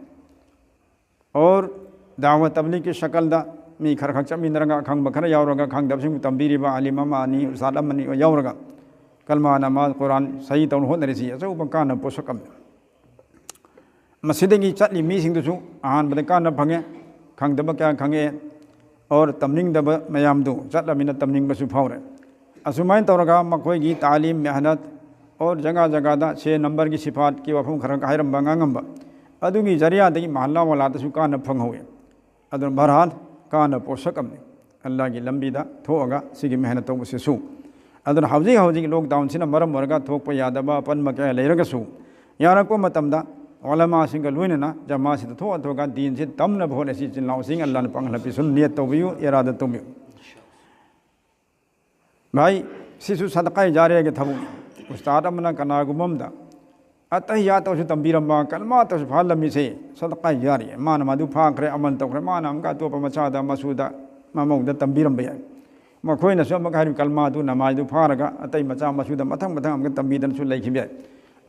ꯑꯣꯔ ꯗꯥꯋꯥ ꯇꯕꯂꯤꯒꯀꯤ ꯁꯀꯜꯗ ꯃꯤ ꯈꯔ ꯈꯛ ꯆꯠꯃꯤꯟꯅꯔꯒ, ꯑꯈꯪꯕ ꯈꯔ ꯌꯥꯎꯔꯒ, ꯈꯪꯗꯕꯁꯤꯡꯕꯨ ꯇꯝꯕꯤꯔꯤꯕ ꯑꯥꯂꯤꯝ ꯑꯃ ꯑꯅꯤ, ꯎꯁꯇꯥꯗ ꯑꯃ ꯑꯅꯤ ꯌꯥꯎꯔꯒ, ꯀꯜꯃꯥ, ꯅꯃꯥꯖ, ꯀꯨꯔꯥꯟ ꯁꯍꯤ ꯇꯧꯅ ꯍꯣꯠꯅꯔꯤꯁꯤ ꯑꯆꯧꯕ ꯀꯥꯟꯅꯕ ꯄꯣꯠꯁꯛ ꯑꯃꯅꯤ꯫ ꯃꯁꯤꯗꯒꯤ ꯆꯠꯂꯤ ꯃꯤꯁꯤꯡꯗꯨꯁꯨ ꯑꯍꯥꯟꯕꯗ ꯀꯥꯟꯅꯕ ꯐꯪꯉꯦ, ꯈꯪꯗꯕ ꯀꯌꯥ ꯈꯪꯉꯛꯑꯦ, ꯑꯣꯔ ꯇꯝꯅꯤꯡꯗꯕ ꯃꯌꯥꯝꯗꯨ ꯆꯠꯂꯃꯤꯅ ꯇꯝꯅꯤꯡꯕꯁꯨ ꯐꯥꯎꯔꯦ꯫ ꯑꯁꯨꯃꯥꯏꯅ ꯇꯧꯔꯒ ꯃꯈꯣꯏꯒꯤ ꯇꯥꯂꯤꯝ, ꯃꯦꯍꯅꯠ, ꯑꯣꯔ ꯖꯒꯥ ꯖꯒꯥꯗ ꯁꯦ ꯅꯝꯕꯔꯒꯤ ꯁꯤꯐꯥꯠꯀꯤ ꯋꯥꯐꯝ ꯈꯔ ꯍꯥꯏꯔꯝꯕ, ꯉꯥꯡꯉꯝꯕ, ꯑꯗꯨꯒꯤ ꯖꯔꯤꯌꯥꯗꯒꯤ ꯃꯍꯜꯂꯥ ꯋꯥꯂꯥꯗꯁꯨ ꯀꯥꯟꯅꯕ ꯐꯪꯍꯧꯋꯤ꯫ ꯑꯗꯨꯅ ꯕꯍꯔꯍꯥꯜ, ꯀꯥꯟꯅꯕ ꯄꯣꯠꯁꯛ ꯑꯃꯅꯤ ꯑꯜꯂꯥꯍꯒꯤ ꯂꯝꯕꯤꯗ ꯊꯣꯛꯑꯒ ꯁꯤꯒꯤ ꯃꯦꯍꯅꯠ ꯇꯧꯕꯁꯤꯁꯨ꯫ ꯑꯗꯨꯅ ꯍꯧꯖꯤꯛ ꯍꯧꯖꯤꯛ ꯂꯣꯛꯗꯥꯎꯟꯁꯤꯅ ꯃꯔꯝ ꯑꯣꯏꯔꯒ ꯊꯣꯛꯄ ꯌꯥꯗꯕ ꯑꯄꯟꯕ ꯀꯌꯥ ꯂꯩꯔꯒꯁꯨ, ꯌꯥꯔꯛꯄ ꯃꯇꯝꯗ ꯎꯂꯃꯥꯁꯤꯡꯒ ꯂꯣꯏꯅꯅ ꯖꯃꯥꯁꯤꯗ ꯊꯣꯛꯑ ꯊꯣꯛꯑꯒ ꯗꯤꯟꯁꯤ ꯇꯝꯅꯕ ꯍꯣꯠꯅꯁꯤ꯫ ꯏꯆꯤꯟ ꯏꯅꯥꯎꯁꯤꯡ, ꯑꯜꯂꯥꯍꯅ ꯄꯥꯡꯍꯜꯂꯛꯄꯤꯁꯨ ꯅꯤꯌꯠ ꯇꯧꯕꯤꯌꯨ, ꯏꯔꯥꯗ ꯇꯧꯕꯤꯌꯨ꯫ ꯚꯥꯏ, ꯁꯤꯁꯨ ꯁꯗꯀꯥꯏ ꯖꯥꯔꯤꯌꯥꯒꯤ ꯊꯕꯛꯅꯤ꯫ ꯎꯁꯇꯥꯗ ꯑꯃꯅ ꯀꯅꯥꯒꯨꯝꯕ ꯑꯃꯗ ꯑꯇꯍꯤꯌꯥꯠꯇꯁꯨ ꯇꯝꯕꯤꯔꯝꯕ, ꯀꯜꯃꯥꯇꯁꯨ ꯐꯥꯍꯜꯂꯝꯃꯤꯁꯦ ꯁꯗꯀꯥꯏ ꯖꯥꯔꯤꯌꯥ꯫ ꯃꯥꯅ ꯃꯗꯨ ꯐꯥꯈ꯭ꯔꯦ, ꯑꯃꯜ ꯇꯧꯈ꯭ꯔꯦ, ꯃꯥꯅ ꯑꯃꯨꯛꯀ ꯑꯇꯣꯞꯄ ꯃꯆꯥꯗ, ꯃꯁꯨꯗ, ꯃꯃꯧꯗ ꯇꯝꯕꯤꯔꯝꯕ ꯌꯥꯏ꯫ ꯃꯈꯣꯏꯅꯁꯨ ꯑꯃꯨꯛꯀ ꯍꯥꯏꯔꯤꯕ ꯀꯜꯃꯥꯗꯨ, ꯅꯃꯥꯖꯗꯨ ꯐꯥꯔꯒ ꯑꯇꯩ ꯃꯆꯥ ꯃꯁꯨꯗ ꯃꯊꯪ ꯃꯊꯪ ꯑꯃꯨꯛꯀ ꯇꯝꯕꯤꯗꯅꯁꯨ ꯂꯩꯈꯤꯕ ꯌꯥꯏ꯫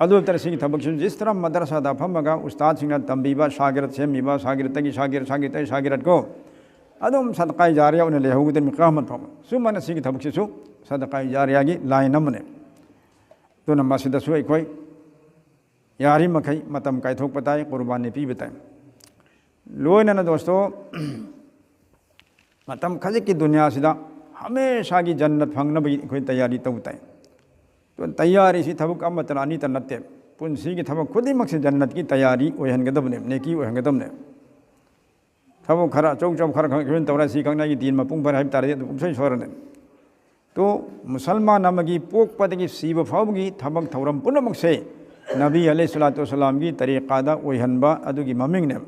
ꯑꯗꯨ ꯅꯠꯇꯅ ꯁꯤꯒꯤ ꯊꯕꯛꯁꯤꯁꯨ ꯖꯤꯁ ꯇꯔꯍ ꯃꯗꯔꯁꯥꯗ ꯐꯝꯃꯒ ꯎꯁꯇꯥꯗꯁꯤꯡꯅ ꯇꯝꯕꯤꯕ, ꯁꯥꯒꯤꯔꯠ ꯁꯦꯝꯕꯤꯕ, ꯁꯥꯒꯤꯔꯠꯇꯒꯤ ꯁꯥꯒꯤꯔꯠ, ꯁꯥꯒꯤꯔꯠꯇꯒꯤ ꯁꯥꯒꯤꯔꯠ ꯀꯣ, ꯑꯗꯨꯝ ꯁꯗꯀꯥꯏ ꯖꯥꯔꯤꯌꯥ ꯑꯣꯏꯅ ꯂꯩꯍꯧꯒꯗꯣꯏꯅꯤ ꯀꯌꯥꯃꯠ ꯐꯥꯎꯕ꯫ ꯁꯨꯃꯥꯏꯅ ꯁꯤꯒꯤ ꯊꯕꯛꯁꯤꯁꯨ ꯁꯗꯀꯥꯏ ꯖꯥꯔꯤꯌꯥꯒꯤ ꯂꯥꯏꯟ ꯑꯃꯅꯤ꯫ ꯑꯗꯨꯅ ꯃꯁꯤꯗꯁꯨ ꯑꯩꯈꯣꯏ ꯌꯥꯔꯤꯃꯈꯩ ꯃꯇꯝ ꯀꯥꯏꯊꯣꯛꯄ ꯇꯥꯏ, ꯀꯨꯔꯕꯥꯅꯤ ꯄꯤꯕ ꯇꯥꯏ꯫ ꯂꯣꯏꯅꯅ ꯗꯣꯁꯇꯣ, ꯃꯇꯝ ꯈꯖꯤꯛꯀꯤ ꯗꯨꯅꯤꯌꯥꯁꯤꯗ ꯍꯃꯦꯁꯥꯒꯤ ꯖꯟꯅꯠ ꯐꯪꯅꯕꯒꯤ ꯑꯩꯈꯣꯏ ꯇꯌꯥꯔꯤ ꯇꯧꯕ ꯇꯥꯏ꯫ ꯇꯌꯥꯔꯤꯁꯤ ꯊꯕꯛ ꯑꯃꯠꯇꯅ ꯑꯅꯤꯇ ꯅꯠꯇꯦ꯫ ꯄꯨꯟꯁꯤꯒꯤ ꯊꯕꯛ ꯈꯨꯗꯤꯡꯃꯛꯁꯤ ꯖꯟꯅꯠꯀꯤ ꯇꯌꯥꯔꯤ ꯑꯣꯏꯍꯟꯒꯗꯕꯅꯦ, ꯅꯦꯀꯤ ꯑꯣꯏꯍꯟꯒꯗꯕꯅꯦ꯫ ꯊꯕꯛ ꯈꯔ ꯑꯆꯧ ꯑꯆꯧꯕ ꯈꯔ ꯈꯔ ꯇꯧꯔ ꯁꯤ ꯈꯛꯅ ꯑꯩꯒꯤ ꯗꯤꯟ ꯃꯄꯨꯡ ꯐꯥꯔꯦ ꯍꯥꯏꯕ ꯇꯥꯔꯗꯤ ꯑꯗꯨꯝ ꯄꯨꯡꯁꯣꯏ ꯁꯣꯏꯔꯅꯤ꯫ ꯇꯣ ꯃꯨꯁꯜꯃꯥꯟ ꯑꯃꯒꯤ ꯄꯣꯛꯄꯗꯒꯤ ꯁꯤꯕ ꯐꯥꯎꯕꯒꯤ ꯊꯕꯛ ꯊꯧꯔꯝ ꯄꯨꯝꯅꯃꯛꯁꯦ ꯅꯕꯤ ꯑꯂꯩꯍꯤ ꯁꯂꯥꯇꯨ ꯋꯁꯂꯥꯝꯒꯤ ꯇꯔꯤꯀꯥꯗ ꯑꯣꯏꯍꯟꯕ ꯑꯗꯨꯒꯤ ꯃꯃꯤꯡꯅꯦ꯫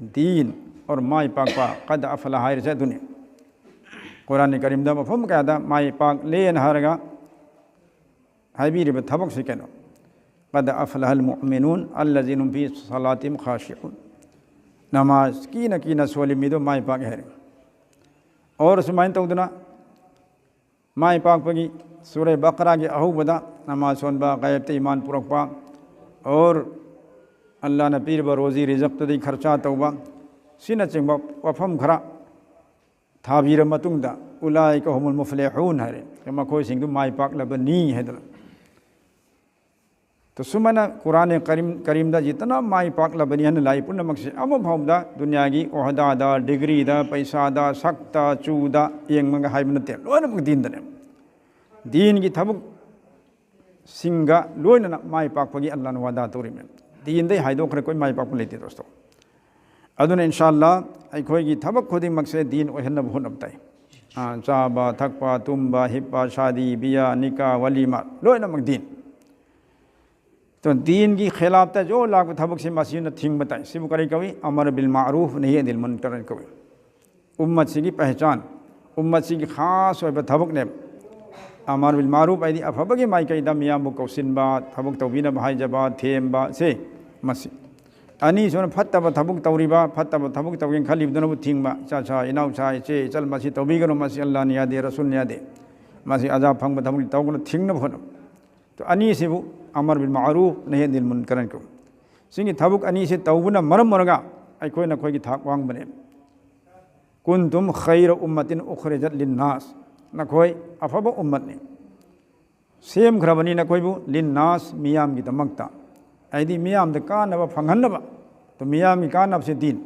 ꯗꯤꯟ ꯑꯣꯔ ꯃꯥꯏ ꯄꯥꯛꯄ, ꯀꯗ ꯑꯐꯂꯥ ꯍꯥꯏꯔꯤꯁꯦ ꯑꯗꯨꯅꯤ꯫ ꯀꯨꯔꯥꯟ ꯀꯔꯤꯝꯗ ꯃꯐꯝ ꯀꯌꯥꯗ ꯃꯥꯏ ꯄꯥꯛꯂꯦꯅ ꯍꯥꯏꯔꯒ ꯍꯥꯏꯕꯤꯔꯤꯕ ꯊꯕꯛꯁꯤ ꯀꯩꯅꯣ? ꯀꯗ ꯑꯐꯂꯥꯍꯜ ꯃꯨꯑꯃꯤꯅꯨꯟ ꯑꯜꯂꯖꯤꯅ ꯍꯨꯝ ꯐꯤ ꯁꯂꯥꯇꯤꯝ ꯈꯥꯁꯤꯎꯟ꯫ ꯅꯃꯥꯖ ꯀꯤꯅ ꯀꯤꯅ ꯁꯣꯜꯂꯤ ꯃꯤꯗꯣ ꯃꯥꯏ ꯄꯥꯛꯑꯦ ꯍꯥꯏꯔꯦ꯫ ꯑꯣꯔ ꯁꯨꯃꯥꯏꯅ ꯇꯧꯗꯅ ꯃꯥꯏ ꯄꯥꯛꯄꯒꯤ ꯁꯨꯔꯦ ꯕꯀꯔꯥꯒꯤ ꯑꯍꯧꯕꯗ ꯅꯃꯥꯖ ꯁꯣꯟꯕ, ꯒꯥꯏꯕꯇ ꯏꯃꯥꯟ ꯄꯨꯔꯛꯄ, ꯑꯣꯔ ꯑꯜꯂꯥꯅ ꯄꯤꯔꯤꯕ ꯔꯣꯖꯤ ꯔꯤꯖꯛꯇꯨꯗꯒꯤ ꯈꯔꯆꯥ ꯇꯧꯕ, ꯁꯤꯅꯆꯤꯡꯕ ꯋꯥꯐꯝ ꯈꯔ ꯊꯥꯕꯤꯔ ꯃꯇꯨꯡꯗ, "ꯎꯂꯥꯏꯀ ꯍꯨꯃꯨꯜ ꯃꯨꯐꯂꯤꯍꯨꯟ" ꯍꯥꯏꯔꯦ, ꯃꯈꯣꯏꯁꯤꯡꯗꯨ ꯃꯥꯏ ꯄꯥꯛꯂꯕꯅꯤ ꯍꯥꯏꯗꯅ꯫ ꯇꯣ ꯁꯨꯃꯥꯏꯅ ꯀꯨꯔꯥꯟ ꯀꯔꯤꯝ, ꯀꯔꯤꯝꯗ ꯖꯤꯇꯅ ꯃꯥꯏ ꯄꯥꯛꯂꯕꯅꯤ ꯍꯥꯏꯅ ꯂꯥꯏ ꯄꯨꯝꯅꯃꯛꯁꯦ ꯑꯃ ꯐꯥꯎꯕꯗ ꯗꯨꯅꯤꯌꯥꯒꯤ ꯑꯣꯍꯗꯥꯗ, ꯗꯤꯒ꯭ꯔꯤꯗ, ꯄꯩꯁꯥꯗ, ꯁꯛꯇ, ꯆꯨꯗ ꯌꯦꯡꯉꯒ ꯍꯥꯏꯕ ꯅꯠꯇꯦ, ꯂꯣꯏꯅꯃꯛ ꯗꯤꯟꯗꯅꯦ꯫ ꯗꯤꯟꯒꯤ ꯊꯕꯛꯁꯤꯡꯒ ꯂꯣꯏꯅꯅ ꯃꯥꯏ ꯄꯥꯛꯄꯒꯤ ꯑꯜꯂꯥꯅ ꯋꯥꯗꯥ ꯇꯧꯔꯤꯃꯦ꯫ ꯗꯤꯟꯗꯩ ꯍꯥꯏꯗꯣꯛꯈ꯭ꯔꯦ ꯑꯩꯈꯣꯏ ꯃꯥꯏ ꯄꯥꯛꯄ ꯂꯩꯇꯦ ꯗꯣꯁꯇꯣ꯫ ꯑꯗꯨꯅ ꯏꯟꯁꯥ ꯑꯜꯂꯥ ꯑꯩꯈꯣꯏꯒꯤ ꯊꯕꯛ ꯈꯨꯗꯤꯡꯃꯛꯁꯦ ꯗꯤꯟ ꯑꯣꯏꯍꯟꯅꯕ ꯍꯣꯠꯅꯕ ꯇꯥꯏ꯫ ꯑꯥ, ꯆꯥꯕ, ꯊꯛꯄ, ꯇꯨꯝꯕ, ꯍꯤꯞꯄ, ꯁꯥꯗꯤ, ꯕꯤꯌꯥ, ꯅꯤꯀꯥ, ꯋꯥꯂꯤꯃꯥ, ꯂꯣꯏꯅꯃꯛ ꯗꯤꯟ꯫ ꯇꯣ ꯗꯤꯟꯒꯤ ꯈꯤꯂꯥꯞꯇ ꯖꯣ ꯂꯥꯛꯄ ꯊꯕꯛꯁꯤ ꯃꯁꯤꯅ ꯊꯤꯡꯕ ꯇꯥꯏ꯫ ꯁꯤꯕꯨ ꯀꯔꯤ ꯀꯧꯏ? ꯑꯃꯔ ꯕꯤꯜ ꯃꯥꯔꯨꯐ, ꯅꯍꯤ ꯑꯅꯤꯜ ꯃꯨꯟꯀꯔ ꯀꯧꯏ꯫ ꯎꯝꯃꯠꯁꯤꯒꯤ ꯄꯍꯆꯥꯟ, ꯎꯝꯃꯠꯁꯤꯒꯤ ꯈꯥꯁ ꯑꯣꯏꯕ ꯊꯕꯛꯅꯦꯕ꯫ ꯑꯃꯔ ꯕꯤꯜ ꯃꯥꯔꯨꯐ ꯍꯥꯏꯗꯤ ꯑꯐꯕꯒꯤ ꯃꯥꯏꯀꯩꯗ ꯃꯤꯌꯥꯝꯕꯨ ꯀꯧꯁꯤꯟꯕ, ꯊꯕꯛ ꯇꯧꯕꯤꯅꯕ ꯍꯥꯏꯖꯕ, ꯊꯦꯝꯕ, ꯁꯤ ꯃꯁꯤ꯫ ꯑꯅꯤꯁꯨꯅ ꯐꯠꯇꯕ ꯊꯕꯛ ꯇꯧꯔꯤꯕ, ꯐꯠꯇꯕ ꯊꯕꯛ ꯇꯧꯒꯦꯅ ꯈꯜꯂꯤꯕꯗꯨꯅꯕꯨ ꯊꯤꯡꯕ, "ꯏꯆꯥ ꯁꯥ, ꯏꯅꯥꯎ ꯁꯥ, ꯏꯆꯦ ꯏꯆꯜ ꯃꯁꯤ ꯇꯧꯕꯤꯒꯅꯨ, ꯃꯁꯤ ꯑꯜꯂꯥꯅ ꯌꯥꯗꯦ, ꯔꯁꯨꯜꯅ ꯌꯥꯗꯦ, ꯃꯁꯤ ꯑꯖꯥ ꯐꯪꯕ ꯊꯕꯛꯅꯤ" ꯇꯧꯒꯅꯨ, ꯊꯤꯡꯅꯕ ꯍꯣꯠꯅꯕ꯫ ꯇꯣ ꯑꯅꯤꯁꯤꯕꯨ ꯑꯃꯔ ꯕꯤꯜ ꯃꯥꯔꯨꯐ, ꯅꯍꯤ ꯑꯅꯤꯜ ꯃꯨꯟꯀꯔ ꯀꯧꯏ꯫ ꯁꯤꯒꯤ ꯊꯕꯛ ꯑꯅꯤꯁꯤ ꯇꯧꯕꯅ ꯃꯔꯝ ꯑꯣꯏꯔꯒ ꯑꯩꯈꯣꯏ ꯅꯈꯣꯏꯒꯤ ꯊꯥꯛ ꯋꯥꯡꯕꯅꯦ꯫ "ꯀꯨꯟꯇꯨꯝ ꯈꯩꯔ ꯎꯝꯃꯇꯤꯟ ꯎꯈ꯭ꯔꯤꯖꯠ ꯂꯤꯟꯅꯥꯁ", ꯅꯈꯣꯏ ꯑꯐꯕ ꯎꯝꯃꯠꯅꯤ, ꯁꯦꯝꯈ꯭ꯔꯕꯅꯤ ꯅꯈꯣꯏꯕꯨ, ꯂꯤꯟꯅꯥꯁ, ꯃꯤꯌꯥꯝꯒꯤꯗꯃꯛꯇ, ꯍꯥꯏꯗꯤ ꯃꯤꯌꯥꯝꯗ ꯀꯥꯟꯅꯕ ꯐꯪꯍꯟꯅꯕ꯫ ꯇꯣ ꯃꯤꯌꯥꯝꯒꯤ ꯀꯥꯟꯅꯕꯁꯦ ꯗꯤꯟ꯫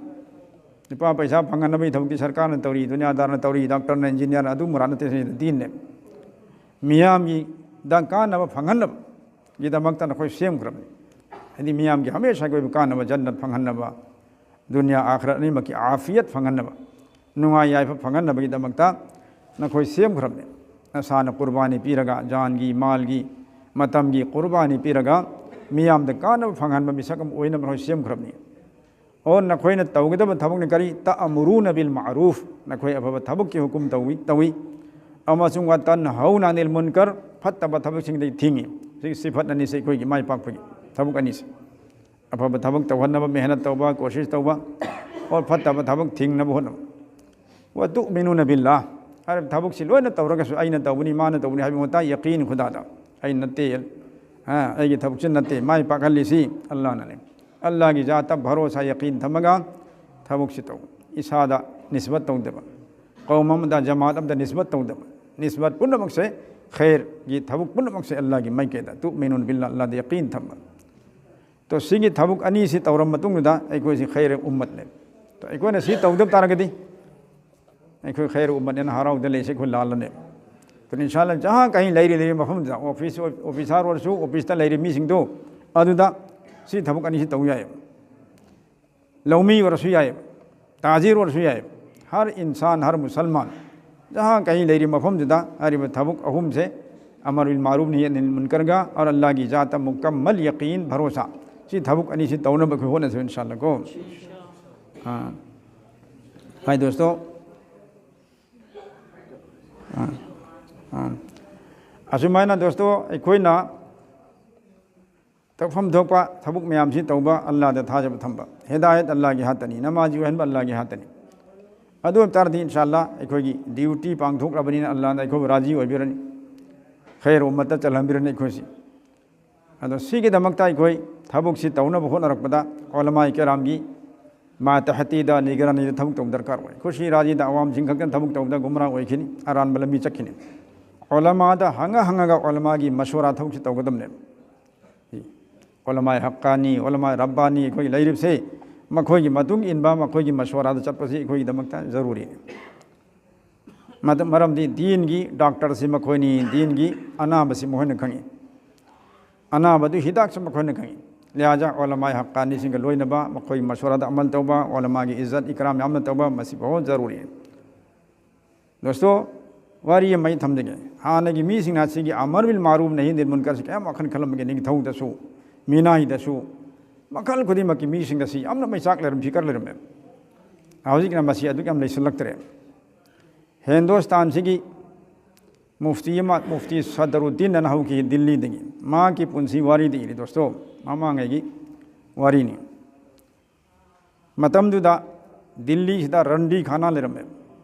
ꯂꯨꯄꯥ ꯄꯩꯁꯥ ꯐꯪꯍꯟꯅꯕꯒꯤ ꯊꯕꯛꯇꯤ ꯁꯔꯀꯥꯔꯅ ꯇꯧꯔꯤ, ꯗꯨꯅꯤꯌꯥꯗꯥꯔꯅ ꯇꯧꯔꯤ, ꯗꯥꯛꯇꯔꯅ, ꯏꯟꯖꯤꯅꯤꯌꯥꯔꯅ, ꯑꯗꯨ ꯃꯨꯔꯥ ꯅꯠꯇꯦ, ꯁꯤꯗ ꯗꯤꯟꯅꯦ꯫ ꯃꯤꯌꯥꯝꯒꯤ ꯗ ꯀꯥꯟꯅꯕ ꯐꯪꯍꯟꯅꯕꯒꯤꯗꯃꯛꯇ ꯅꯈꯣꯏ ꯁꯦꯝꯈ꯭ꯔꯕꯅꯤ꯫ ꯍꯥꯏꯗꯤ ꯃꯤꯌꯥꯝꯒꯤ ꯍꯃꯦꯁꯥꯒꯤ ꯑꯣꯏꯕ ꯀꯥꯟꯅꯕ, ꯖꯟꯅꯠ ꯐꯪꯍꯟꯅꯕ, ꯗꯨꯅꯤꯌꯥ ꯑꯥꯈꯤꯔꯠ ꯑꯅꯤꯃꯛꯀꯤ ꯑꯥꯐꯤꯌꯠ ꯐꯪꯍꯟꯅꯕ, ꯅꯨꯡꯉꯥꯏ ꯌꯥꯏꯐ ꯐꯪꯍꯟꯅꯕꯒꯤꯗꯃꯛꯇ ꯅꯈꯣꯏ ꯁꯦꯝꯈ꯭ꯔꯕꯅꯤ꯫ ꯅꯁꯥꯅ ꯀꯨꯔꯕꯥꯅꯤ ꯄꯤꯔꯒ, ꯖꯥꯟꯒꯤ, ꯃꯥꯜꯒꯤ, ꯃꯇꯝꯒꯤ ꯀꯨꯔꯕꯥꯅꯤ ꯄꯤꯔꯒ ꯃꯤꯌꯥꯝꯗ ꯀꯥꯟꯅꯕ ꯐꯪꯍꯟꯕ ꯃꯤꯁꯛ ꯑꯃ ꯑꯣꯏꯅꯕ ꯅꯈꯣꯏ ꯁꯦꯝꯈ꯭ꯔꯕꯅꯤ꯫ ꯑꯣ, ꯅꯈꯣꯏꯅ ꯇꯧꯒꯗꯕ ꯊꯕꯛꯅ ꯀꯔꯤ? "ꯇꯥꯃꯨꯔꯨꯅ ꯕꯤꯜ ꯃꯥꯔꯨꯐ", ꯅꯈꯣꯏ ꯑꯐꯕ ꯊꯕꯛꯀꯤ ꯍꯨꯀꯨꯝ ꯇꯧꯏ, ꯇꯧꯏ꯫ ꯑꯃꯁꯨꯡ "ꯋꯥ ꯇꯟꯍꯧꯅ ꯑꯅꯤꯜ ꯃꯨꯟꯀꯔ", ꯐꯠꯇꯕ ꯊꯕꯛꯁꯤꯡꯗꯒꯤ ꯊꯤꯡꯉꯤ꯫ ꯁꯤ ꯁꯤꯐꯠ ꯑꯅꯤꯁꯤ ꯑꯩꯈꯣꯏꯒꯤ ꯃꯥꯏ ꯄꯥꯛꯄꯒꯤ ꯊꯕꯛ ꯑꯅꯤꯁꯤ꯫ ꯑꯐꯕ ꯊꯕꯛ ꯇꯧꯍꯟꯅꯕ ꯃꯦꯍꯅꯠ ꯇꯧꯕ, ꯀꯣꯁꯤꯁ ꯇꯧꯕ, ꯑꯣꯔ ꯐꯠꯇꯕ ꯊꯕꯛ ꯊꯤꯡꯅꯕ ꯍꯣꯠꯅꯕ꯫ "ꯋꯥ ꯇꯨꯃꯤꯅꯨꯅ ꯕꯤꯜꯂꯥ", ꯍꯥꯏꯔꯤꯕ ꯊꯕꯛꯁꯤ ꯂꯣꯏꯅ ꯇꯧꯔꯒꯁꯨ ꯑꯩꯅ ꯇꯧꯕꯅꯤ, ꯃꯥꯅ ꯇꯧꯕꯅꯤ ꯍꯥꯏꯕ ꯃꯇꯥꯡ ꯌꯀꯤꯟ ꯈꯨꯗꯥꯗ, "ꯑꯩ ꯅꯠꯇꯦ, ꯑ, ꯑꯩꯒꯤ ꯊꯕꯛꯁꯤ ꯅꯠꯇꯦ, ꯃꯥꯏ ꯄꯥꯛꯍꯜꯂꯤꯁꯤ ꯑꯜꯂꯥꯅꯅꯤ"꯫ ꯑꯜꯂꯥꯒꯤ ꯖꯥꯠꯇ ꯚꯔꯣꯁꯥ, ꯌꯀꯤꯟ ꯊꯝꯃꯒ ꯊꯕꯛꯁꯤ ꯇꯧ꯫ ꯏꯁꯥꯗ ꯅꯤꯁꯕꯠ ꯇꯧꯗꯕ, ꯀꯧꯝ ꯑꯃꯗ, ꯖꯃꯥꯠ ꯑꯃꯗ ꯅꯤꯁꯕꯠ ꯇꯧꯗꯕ, ꯅꯤꯁꯕꯠ ꯄꯨꯝꯅꯃꯛꯁꯦ, ꯈꯩꯔꯒꯤ ꯊꯕꯛ ꯄꯨꯝꯅꯃꯛꯁꯦ ꯑꯜꯂꯥꯒꯤ ꯃꯥꯏꯀꯩꯗ, ꯇꯨꯃꯤꯅꯨꯅ ꯕꯤꯜꯂꯥ, ꯑꯜꯂꯥꯗ ꯌꯀꯤꯟ ꯊꯝꯕ꯫ ꯇꯣ, ꯁꯤꯒꯤ ꯊꯕꯛ ꯑꯅꯤꯁꯤ ꯇꯧꯔꯕ ꯃꯇꯨꯡꯗꯨꯗ ꯑꯩꯈꯣꯏꯁꯤ ꯈꯩꯔ ꯎꯝꯃꯠꯅꯦ꯫ ꯇꯣ, ꯑꯩꯈꯣꯏꯅ ꯁꯤ ꯇꯧꯗꯕ ꯇꯥꯔꯒꯗꯤ ꯑꯩꯈꯣꯏ ꯈꯩꯔ ꯎꯝꯃꯠꯅꯦꯅ ꯍꯔꯥꯎꯗ ꯂꯩꯁꯦ, ꯑꯩꯈꯣꯏ ꯂꯥꯜꯂꯅꯦ꯫ ꯇꯣ, ꯏꯟꯁꯥꯜꯂꯥ, ꯖꯍꯥ ꯀꯍꯤꯡ ꯂꯩꯔꯤ, ꯂꯩꯔꯤ ꯃꯐꯝꯗꯨꯗ, ꯑꯣꯐꯤꯁ, ꯑꯣꯐꯤꯁꯥꯔ ꯑꯣꯏꯔꯁꯨ, ꯑꯣꯐꯤꯁꯇ ꯂꯩꯔꯤ ꯃꯤꯁꯤꯡꯗꯣ, ꯑꯗꯨꯗ ꯁꯤ ꯊꯕꯛ ꯑꯅꯤꯁꯤ ꯇꯧ ꯌꯥꯏꯌꯦꯕ꯫ ꯂꯧꯃꯤ ꯑꯣꯏꯔꯁꯨ ꯌꯥꯏꯌꯦꯕ, ꯇꯥꯖꯤꯔ ꯑꯣꯏꯔꯁꯨ ꯌꯥꯏꯌꯦꯕ꯫ ꯍꯔ ꯏꯟꯁꯥꯟ, ꯍꯔ ꯃꯨꯁꯜꯃꯥꯟ, ꯖꯍꯥ ꯀꯍꯤꯡ ꯂꯩꯔꯤ ꯃꯐꯝꯗꯨꯗ ꯍꯥꯏꯔꯤꯕ ꯊꯕꯛ ꯑꯍꯨꯝꯁꯦ, ꯑꯃꯔ ꯕꯤꯜ ꯃꯥꯔꯨꯐ, ꯅꯍꯤ ꯑꯅꯤꯜ ꯃꯨꯟꯀꯔꯒ, ꯑꯣꯔ ꯑꯜꯂꯥꯒꯤ ꯖꯥꯠꯇ ꯃꯨꯀꯝꯃꯜ ꯌꯀꯤꯟ, ꯚꯔꯣꯁꯥ, ꯁꯤ ꯊꯕꯛ ꯑꯅꯤꯁꯤ ꯇꯧꯅꯕ ꯑꯩꯈꯣꯏ ꯍꯣꯠꯅꯁꯦ, ꯏꯟꯁꯥꯜꯂꯥ ꯀꯣ꯫ ꯑꯥ꯫ ꯍꯥꯏ ꯗꯣꯁꯇꯣ꯫ ꯑꯥ꯫ ꯑꯥ꯫ ꯑꯁꯨꯃꯥꯏꯅ ꯗꯣꯁꯇꯣ, ꯑꯩꯈꯣꯏꯅ ꯇꯧꯐꯝ ꯊꯣꯛꯄ ꯊꯕꯛ ꯃꯌꯥꯝꯁꯤ ꯇꯧꯕ ꯑꯜꯂꯥꯗ ꯊꯥꯖꯕ ꯊꯝꯕ꯫ ꯍꯤꯗꯥꯌꯠ ꯑꯜꯂꯥꯒꯤ ꯍꯥꯠꯇꯅꯤ, ꯅꯃꯥꯖꯤ ꯑꯣꯏꯍꯟꯕ ꯑꯜꯂꯥꯒꯤ ꯍꯥꯠꯇꯅꯤ꯫ ꯑꯗꯨ ꯑꯣꯏꯕ ꯇꯥꯔꯗꯤ, ꯏꯟꯁꯥꯜꯂꯥ, ꯑꯩꯈꯣꯏꯒꯤ ꯗ꯭ꯌꯨꯇꯤ ꯄꯥꯡꯊꯣꯛꯂꯕꯅꯤꯅ ꯑꯜꯂꯥꯅ ꯑꯩꯈꯣꯏꯕꯨ ꯔꯥꯖꯤ ꯑꯣꯏꯕꯤꯔꯅꯤ, ꯈꯩꯔ ꯎꯝꯃꯠꯇ ꯆꯜꯍꯟꯕꯤꯔꯅꯤ ꯑꯩꯈꯣꯏꯁꯤ꯫ ꯑꯗꯣ ꯁꯤꯒꯤꯗꯃꯛꯇ ꯑꯩꯈꯣꯏ ꯊꯕꯛꯁꯤ ꯇꯧꯅꯕ ꯍꯣꯠꯅꯔꯛꯄꯗ ꯎꯂꯃꯥꯏ ꯀꯔꯥꯝꯒꯤ ꯃꯥꯇꯍꯇꯤꯗ, ꯅꯤꯒꯔꯥꯅꯤꯗ ꯊꯕꯛ ꯇꯧꯕ ꯗꯔꯀꯥꯔ ꯑꯣꯏ꯫ ꯑꯩꯈꯣꯏ ꯁꯤ ꯔꯥꯖꯤꯗ ꯑꯋꯥꯝꯁꯤꯡ ꯈꯛꯇꯅ ꯊꯕꯛ ꯇꯧꯕꯗ ꯒꯨꯝꯔꯥ ꯑꯣꯏꯈꯤꯅꯤ, ꯑꯔꯥꯟꯕ ꯂꯝꯕꯤ ꯆꯠꯈꯤꯅꯤ꯫ ꯎꯂꯃꯥꯗ ꯍꯪꯉ ꯍꯪꯉꯒ ꯎꯂꯃꯥꯒꯤ ꯃꯁꯣꯔꯥ ꯊꯕꯛꯁꯤ ꯇꯧꯒꯗꯕꯅꯦꯕ꯫ ꯎꯂꯃꯥꯏ ꯍꯛꯀꯥꯅꯤ, ꯎꯂꯃꯥꯏ ꯔꯕ꯭ꯕꯥꯅꯤ ꯑꯩꯈꯣꯏ ꯂꯩꯔꯤꯕꯁꯦ, ꯃꯈꯣꯏꯒꯤ ꯃꯇꯨꯡ ꯏꯟꯕ, ꯃꯈꯣꯏꯒꯤ ꯃꯁꯣꯔꯥꯗ ꯆꯠꯄꯁꯤ ꯑꯩꯈꯣꯏꯒꯤꯗꯃꯛꯇ ꯖꯔꯨꯔꯤꯅꯤ꯫ ꯃꯔꯝꯗꯤ ꯗꯤꯟꯒꯤ ꯗꯥꯛꯇꯔꯁꯤ ꯃꯈꯣꯏꯅꯤ, ꯗꯤꯟꯒꯤ ꯑꯅꯥꯕꯁꯤ ꯃꯈꯣꯏꯅ ꯈꯪꯏ, ꯑꯅꯥꯕꯗꯨ ꯍꯤꯗꯥꯛꯁꯨ ꯃꯈꯣꯏꯅ ꯈꯪꯏ꯫ ꯂꯤꯍꯥꯖꯥ ꯎꯂꯃꯥꯏ ꯍꯛꯀꯥꯅꯤꯁꯤꯡꯒ ꯂꯣꯏꯅꯕ, ꯃꯈꯣꯏꯒꯤ ꯃꯁꯣꯔꯥꯗ ꯑꯃꯜ ꯇꯧꯕ, ꯎꯂꯃꯥꯒꯤ ꯏꯖꯠ ꯏꯀꯔꯥꯝ ꯌꯥꯝꯅ ꯇꯧꯕ, ꯃꯁꯤ ꯕꯍꯨꯠ ꯖꯔꯨꯔꯤ꯫ ꯗꯣꯁꯇꯣ, ꯋꯥꯔꯤ ꯑꯃ ꯑꯩ ꯊꯝꯖꯒꯦ꯫ ꯍꯥꯟꯅꯒꯤ ꯃꯤꯁꯤꯡꯅ ꯑꯁꯤꯒꯤ ꯑꯃꯔ ꯕꯤꯜ ꯃꯥꯔꯨꯐ ꯅꯍꯤ ꯑꯅꯤꯜ ꯃꯨꯟꯀꯔꯁꯤ ꯀꯌꯥꯝ ꯋꯥꯈꯜ ꯈꯜꯂꯝꯕꯒꯦ? ꯅꯤꯡꯊꯧꯗꯁꯨ, ꯃꯤꯅꯥꯏꯗꯁꯨ, ꯃꯈꯜ ꯈꯨꯗꯤꯡꯃꯛꯀꯤ ꯃꯤꯁꯤꯡꯗ ꯁꯤ ꯌꯥꯝꯅ ꯃꯩꯆꯥꯛ ꯂꯩꯔꯝ, ꯐꯤꯀꯔ ꯂꯩꯔꯝꯃꯦ꯫ ꯍꯧꯖꯤꯛꯅ ꯃꯁꯤ ꯑꯗꯨꯛ ꯌꯥꯝ ꯂꯩꯁꯤꯜꯂꯛꯇ꯭ꯔꯦ꯫ ꯍꯤꯟꯗꯨꯁꯇꯥꯟꯁꯤꯒꯤ ꯃꯨꯐꯇꯤ ꯑꯃ, ꯃꯨꯐꯇꯤ ꯁꯗꯔꯨꯗꯤꯟ ꯑꯅ ꯍꯧꯈꯤ ꯗꯤꯜꯂꯤꯗꯒꯤ꯫ ꯃꯍꯥꯛꯀꯤ ꯄꯨꯟꯁꯤ ꯋꯥꯔꯤꯗ ꯏꯔꯤ ꯗꯣꯁꯇꯣ, ꯃꯃꯥꯡꯉꯩꯒꯤ ꯋꯥꯔꯤꯅꯤ꯫ ꯃꯇꯝꯗꯨꯗ ꯗꯤꯜꯂꯤꯁꯤꯗ ꯔꯟꯗꯤ ꯈꯥꯅꯥ ꯂꯩꯔꯝꯃꯦ꯫